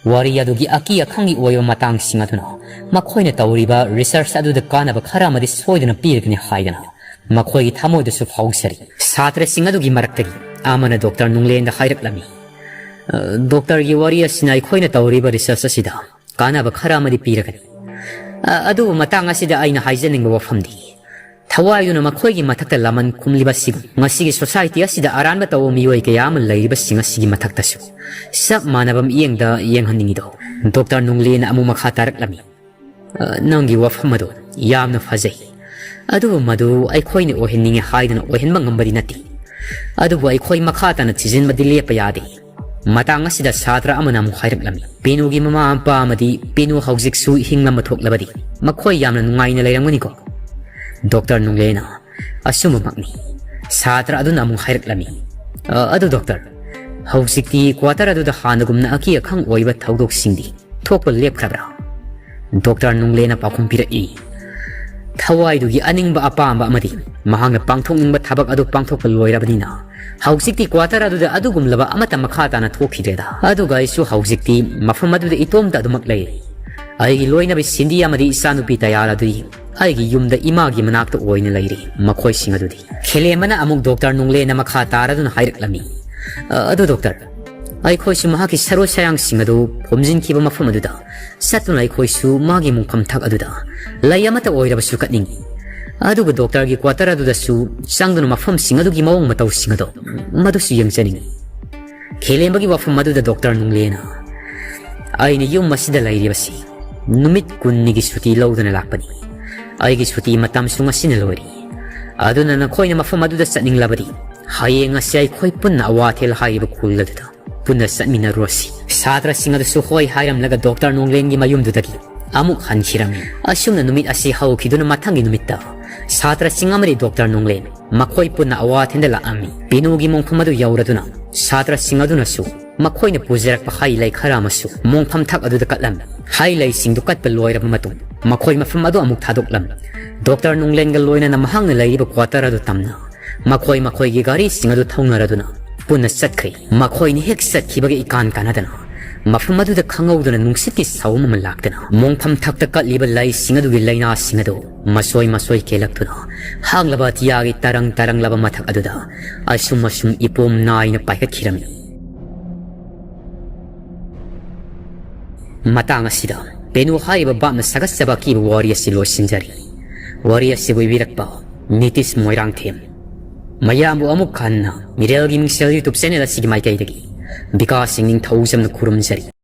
ꯋꯥꯔꯤ ꯑꯗꯨꯒꯤ ꯑꯀꯤ ꯑꯈꯪꯒꯤ ꯑꯣꯏꯕ ꯃꯇꯥꯡꯁꯤꯡ ꯑꯗꯨꯅ ꯃꯈꯣꯏꯅ ꯇꯧꯔꯤꯕ research ꯑꯗꯨꯗ ꯀꯥꯟꯅꯕ ꯈꯔ ꯑꯃꯗꯤ ꯁꯣꯏꯗꯅ ꯄꯤꯔꯒꯅꯤ ꯍꯥꯏꯗꯅ ꯃꯈꯣꯏꯒꯤ ꯊꯃꯣꯏꯗꯁꯨ ꯐꯥꯎꯖꯔꯤ꯫ ꯁꯥꯇ꯭ꯔꯁꯤꯡ ꯑꯗꯨꯒꯤ ꯃꯔꯛꯇꯒꯤ ꯑꯃꯅ ꯗꯣꯛꯇꯔ ꯅꯨꯡꯂꯦꯟꯗ ꯍꯥꯏꯔꯛꯂꯝꯃꯤ, "ꯑ, ꯗꯣꯛꯇꯔꯒꯤ ꯋꯥꯔꯤ ꯑꯁꯤꯅ ꯑꯩꯈꯣꯏꯅ ꯇꯧꯔꯤꯕ research ꯑꯁꯤꯗ ꯀꯥꯟꯅꯕ ꯈꯔ ꯑꯃꯗꯤ ꯄꯤꯔꯒꯅꯤ꯫ ꯑ, ꯑꯗꯨꯕꯨ ꯃꯇꯥꯡ ꯑꯁꯤꯗ ꯑꯩꯅ ꯍꯥꯏꯖꯅꯤꯡꯕ ꯋꯥꯐꯝꯗꯤ, ꯊꯋꯥꯏꯗꯨꯅ ꯃꯈꯣꯏꯒꯤ ꯃꯊꯛꯇ ꯂꯃꯟ ꯈꯨꯝꯂꯤꯕꯁꯤꯒꯨꯝ ꯉꯁꯤꯒꯤ society ꯑꯁꯤꯗ ꯑꯔꯥꯟꯕ ꯇꯧꯕ ꯃꯤꯑꯣꯏ ꯀꯌꯥ ꯑꯃ ꯂꯩꯔꯤꯕꯁꯤꯡ ꯑꯁꯤꯒꯤ ꯃꯊꯛꯇꯁꯨ ꯆꯞ ꯃꯥꯟꯅꯕ ꯃꯤꯠꯌꯦꯡꯗ ꯌꯦꯡꯍꯟꯅꯤꯡꯉꯤꯗꯣ?" ꯗꯣꯛꯇꯔ ꯅꯨꯡꯂꯦꯅ ꯑꯃꯨꯛ ꯃꯈꯥ ꯇꯥꯔꯛꯂꯝꯃꯤ, "ꯑ, ꯅꯪꯒꯤ ꯋꯥꯐꯝ ꯑꯗꯨ ꯌꯥꯝꯅ ꯐꯖꯩ, ꯑꯗꯨꯕꯨ ꯃꯗꯨ ꯑꯩꯈꯣꯏꯅ ꯑꯣꯏꯍꯟꯅꯤꯡꯉꯤ ꯍꯥꯏꯗꯨꯅ ꯑꯣꯏꯍꯟꯕ ꯉꯝꯕꯗꯤ ꯅꯠꯇꯦ꯫ ꯑꯗꯨꯕꯨ ꯑꯩꯈꯣꯏ ꯃꯈꯥ ꯇꯥꯅ ꯊꯤꯖꯤꯟꯕꯗꯤ ꯂꯦꯞꯄ ꯌꯥꯗꯦ꯫ ꯃꯇꯥꯡ ꯑꯁꯤꯗ ꯁꯥꯇ꯭ꯔ ꯑꯃꯅ ꯑꯃꯨꯛ ꯍꯥꯏꯔꯛꯂꯝꯃꯤ, ꯄꯦꯅꯨꯒꯤ ꯃꯃꯥ ꯃꯄꯥ ꯑꯃꯗꯤ ꯄꯦꯅꯨ ꯍꯧꯖꯤꯛꯁꯨ ꯍꯤꯡꯂꯝꯕ ꯊꯣꯛꯂꯕꯗꯤ ꯃꯈꯣꯏ ꯌꯥꯝꯅ ꯅꯨꯡꯉꯥꯏꯅ ꯂꯩꯔꯝꯒꯅꯤꯀꯣ?" ꯗꯣꯛꯇꯔ ꯅꯨꯡꯂꯦꯅ, "ꯑꯆꯨꯝꯕꯃꯛꯅꯤ꯫ ꯁꯥꯇ꯭ꯔ ꯑꯗꯨꯅ ꯑꯃꯨꯛ ꯍꯥꯏꯔꯛꯂꯝꯃꯤ, "ꯑ, ꯑꯗꯨ ꯗꯣꯛꯇꯔ, ꯍꯧꯖꯤꯛꯇꯤ ꯀ꯭ꯋꯥꯇꯔ ꯑꯗꯨꯗ ꯍꯥꯟꯅꯒꯨꯝꯅ ꯑꯀꯤ ꯑꯈꯪ ꯑꯣꯏꯕ ꯊꯧꯗꯣꯛꯁꯤꯡꯗꯤ ꯊꯣꯛꯄ ꯂꯦꯞꯈ꯭ꯔꯕ꯭ꯔꯥ?" ꯗꯣꯛꯇꯔ ꯅꯨꯡꯂꯦꯅ ꯄꯥꯎꯈꯨꯝ ꯄꯤꯔꯛꯏ, ꯊꯋꯥꯏꯗꯨꯒꯤ ꯑꯅꯤꯡꯕ ꯑꯄꯥꯝꯕ ꯑꯃꯗꯤ ꯃꯍꯥꯛꯅ ꯄꯥꯡꯊꯣꯛꯅꯤꯡꯕ ꯊꯕꯛ ꯑꯗꯨ ꯄꯥꯡꯊꯣꯛꯄ ꯂꯣꯏꯔꯕꯅꯤꯅ, ꯍꯧꯖꯤꯛꯇꯤ ꯀ꯭ꯋꯥꯇꯔ ꯑꯗꯨꯗ ꯑꯗꯨꯒꯨꯝꯂꯕ ꯑꯃꯠꯇ ꯃꯈꯥ ꯇꯥꯅ ꯊꯣꯛꯈꯤꯗ꯭ꯔꯦꯗ꯫ ꯑꯗꯨꯒ ꯑꯩꯁꯨ ꯍꯧꯖꯤꯛꯇꯤ ꯃꯐꯝ ꯑꯗꯨꯗ ꯏꯇꯣꯝꯇ ꯑꯗꯨꯃꯛ ꯂꯩꯔꯤ꯫ ꯑꯩꯒꯤ ꯂꯣꯏꯅꯕꯤ ꯁꯤꯟꯗꯤ ꯑꯃꯗꯤ ꯏꯆꯥꯅꯨꯄꯤ ꯇꯌꯥꯔ ꯑꯗꯨꯗꯤ ꯑꯩꯒꯤ ꯌꯨꯝꯗ ꯏꯃꯥꯒꯤ ꯃꯅꯥꯛꯇ ꯑꯣꯏꯅ ꯂꯩꯔꯤ꯫ ꯃꯈꯣꯏꯁꯤꯡ ꯑꯗꯨꯗꯤ, ꯈꯦꯂꯦꯝꯕꯅ ꯑꯃꯨꯛ ꯗꯣꯛꯇꯔ ꯅꯨꯡꯂꯦꯅ ꯃꯈꯥ ꯇꯥꯔꯗꯨꯅ ꯍꯥꯏꯔꯛꯂꯝꯃꯤ, "ꯑ, ꯑꯗꯨ ꯗꯣꯛꯇꯔ, ꯑꯩꯈꯣꯏꯁꯨ ꯃꯍꯥꯛꯀꯤ ꯁꯔꯨ ꯁꯌꯥꯡꯁꯤꯡ ꯑꯗꯨ ꯐꯣꯝꯖꯤꯟꯈꯤꯕ ꯃꯐꯝ ꯑꯗꯨꯗ ꯆꯠꯇꯨꯅ ꯑꯩꯈꯣꯏꯁꯨ ꯃꯥꯒꯤ ꯃꯣꯡꯐꯝ ꯊꯛ ꯑꯗꯨꯗ ꯂꯩ ꯑꯃꯠꯇ ꯑꯣꯏꯔꯕꯁꯨ ꯀꯠꯅꯤꯡꯏ꯫ ꯑꯗꯨꯒ ꯗꯣꯛꯇꯔꯒꯤ ꯀ꯭ꯋꯥꯇꯔ ꯑꯗꯨꯗꯁꯨ ꯆꯪꯗꯨꯅ ꯃꯐꯝꯁꯤꯡ ꯑꯗꯨꯒꯤ ꯃꯑꯣꯡ ꯃꯇꯧꯁꯤꯡ ꯑꯗꯣ ꯃꯗꯨꯁꯨ ꯌꯦꯡꯖꯅꯤꯡꯏ꯫" ꯈꯦꯂꯦꯝꯕꯒꯤ ꯋꯥꯐꯝ ꯑꯗꯨꯗ ꯗꯣꯛꯇꯔ ꯅꯨꯡꯂꯦꯅ, "ꯑꯩꯅ ꯌꯨꯝ ꯑꯁꯤꯗ ꯂꯩꯔꯤꯕꯁꯤ ꯅꯨꯃꯤꯠ ꯀꯨꯟꯅꯤꯒꯤ ꯁꯨꯇꯤ ꯂꯧꯗꯨꯅ ꯂꯥꯛꯄꯅꯤ꯫ ꯑꯩꯒꯤ ꯁꯨꯇꯤ ꯃꯇꯝꯁꯨ ꯉꯁꯤꯅ ꯂꯣꯏꯔꯤ꯫ ꯑꯗꯨꯅ ꯅꯈꯣꯏꯅ ꯃꯐꯝ ꯑꯗꯨꯗ ꯆꯠꯅꯤꯡꯂꯕꯗꯤ ꯍꯌꯦꯡ ꯑꯁꯤ ꯑꯩꯈꯣꯏ ꯄꯨꯟꯅ ꯑꯋꯥꯊꯦꯜ ꯍꯥꯏꯔꯤꯕ ꯈꯨꯜ ꯑꯗꯨꯗ ꯄꯨꯟꯅ ꯆꯠꯃꯤꯟꯅꯔꯨꯔꯁꯤ꯫" ꯁꯥꯇ꯭ꯔꯁꯤꯡ ꯑꯗꯨꯁꯨ ꯍꯣꯏ ꯍꯥꯏꯔꯝꯂꯒ ꯗꯣꯛꯇꯔ ꯅꯣꯡꯂꯦꯟꯒꯤ ꯃꯌꯨꯝꯗꯨꯗꯒꯤ ꯑꯃꯨꯛ ꯍꯟꯈꯤꯔꯝꯃꯤ꯫ ꯑꯁꯨꯝꯅ ꯅꯨꯃꯤꯠ ꯑꯁꯤ ꯍꯧꯈꯤꯗꯨꯅ ꯃꯊꯪꯒꯤ ꯅꯨꯃꯤꯠꯇ ꯁꯥꯇ꯭ꯔꯁꯤꯡ ꯑꯃꯗꯤ ꯗꯣꯛꯇꯔ ꯅꯣꯡꯂꯦꯟ ꯃꯈꯣꯏ ꯄꯨꯟꯅ ꯑꯋꯥꯊꯦꯟꯗ ꯂꯥꯛꯂꯝꯃꯤ꯫ ꯄꯤꯅꯨꯒꯤ ꯃꯣꯡꯐꯝ ꯑꯗꯨ ꯌꯧꯔꯗꯨꯅ ꯁꯥꯇ꯭ꯔꯁꯤꯡ ꯑꯗꯨꯅꯁꯨ ꯃꯈꯣꯏꯅ ꯄꯨꯖꯔꯛꯄ ꯍꯩ ꯂꯩ ꯈꯔ ꯑꯃꯁꯨ ꯃꯣꯡꯐꯝ ꯊꯛ ꯑꯗꯨꯗ ꯀꯠꯂꯝꯃꯤ꯫ ꯍꯩ ꯂꯩꯁꯤꯡꯗꯨ ꯀꯠꯄ ꯂꯣꯏꯔꯕ ꯃꯇꯨꯡ ꯃꯈꯣꯏ ꯃꯐꯝ ꯑꯗꯨ ꯑꯃꯨꯛ ꯊꯥꯗꯣꯛꯂꯝꯃꯤ꯫ ꯗꯣꯛꯇꯔ ꯅꯣꯡꯂꯦꯟꯒ ꯂꯣꯏꯅꯅ ꯃꯍꯥꯛꯅ ꯂꯩꯔꯤꯕ ꯀ꯭ꯋꯥꯇꯔ ꯑꯗꯨ ꯇꯝꯅ ꯃꯈꯣꯏ ꯃꯈꯣꯏꯒꯤ ꯒꯥꯔꯤꯁꯤꯡ ꯑꯗꯨ ꯊꯧꯅꯔꯗꯨꯅ ꯄꯨꯟꯅ ꯆꯠꯈ꯭ꯔꯦ꯫ ꯃꯈꯣꯏꯅ ꯍꯦꯛ ꯆꯠꯈꯤꯕꯒ ꯏꯀꯥꯟ ꯀꯥꯟꯅꯗꯅ ꯃꯐꯝ ꯑꯗꯨꯗ ꯈꯪꯍꯧꯗꯅ ꯅꯨꯡꯁꯤꯠꯀꯤ ꯁꯥꯎꯝ ꯑꯃ ꯂꯥꯛꯇꯅ ꯃꯣꯡꯐꯝ ꯊꯛꯇ ꯀꯠꯂꯤꯕ ꯂꯩꯁꯤꯡ ꯑꯗꯨꯒꯤ ꯂꯩꯅꯥꯁꯤꯡ ꯑꯗꯨ ꯃꯁꯣꯏ ꯃꯁꯣꯏ ꯀꯦꯜꯂꯛꯇꯨꯅ ꯍꯥꯡꯂꯕ ꯑꯇꯤꯌꯥꯒꯤ ꯇꯔꯪ ꯇꯔꯪꯂꯕ ꯃꯊꯛ ꯑꯗꯨꯗ ꯑꯁꯨꯝ ꯑꯁꯨꯝ ꯏꯄꯣꯝ ꯅꯥꯏꯅ ꯄꯥꯏꯈꯠꯈꯤꯔꯝꯃꯤ꯫ ꯃꯇꯥꯡ ꯑꯁꯤꯗ ꯄꯦꯅꯨ ꯍꯥꯏꯔꯤꯕ ꯚꯥꯞꯅ ꯁꯥꯒꯠꯆꯕ ꯑꯀꯤꯕ ꯋꯥꯔꯤ ꯑꯁꯤ ꯂꯣꯏꯁꯤꯟꯖꯔꯤ꯫ ꯋꯥꯔꯤ ꯑꯁꯤꯕꯨ ꯏꯕꯤꯔꯛꯄ ꯅꯤꯇꯤꯁ ꯃꯣꯏꯔꯥꯡꯊꯦꯝ꯫ ꯃꯌꯥꯝꯕꯨ ꯑꯃꯨꯛ ꯍꯟꯅ ꯃꯤꯔꯦꯜꯒꯤ ꯃꯤꯡꯁꯦꯜ YouTube channel ꯑꯁꯤꯒꯤ ꯃꯥꯏꯀꯩꯗꯒꯤ ꯕꯤꯀꯥꯁ ꯁꯤꯡ ꯅꯤꯡꯊꯧꯖꯝꯅ ꯈꯨꯔꯨꯝꯖꯔꯤ꯫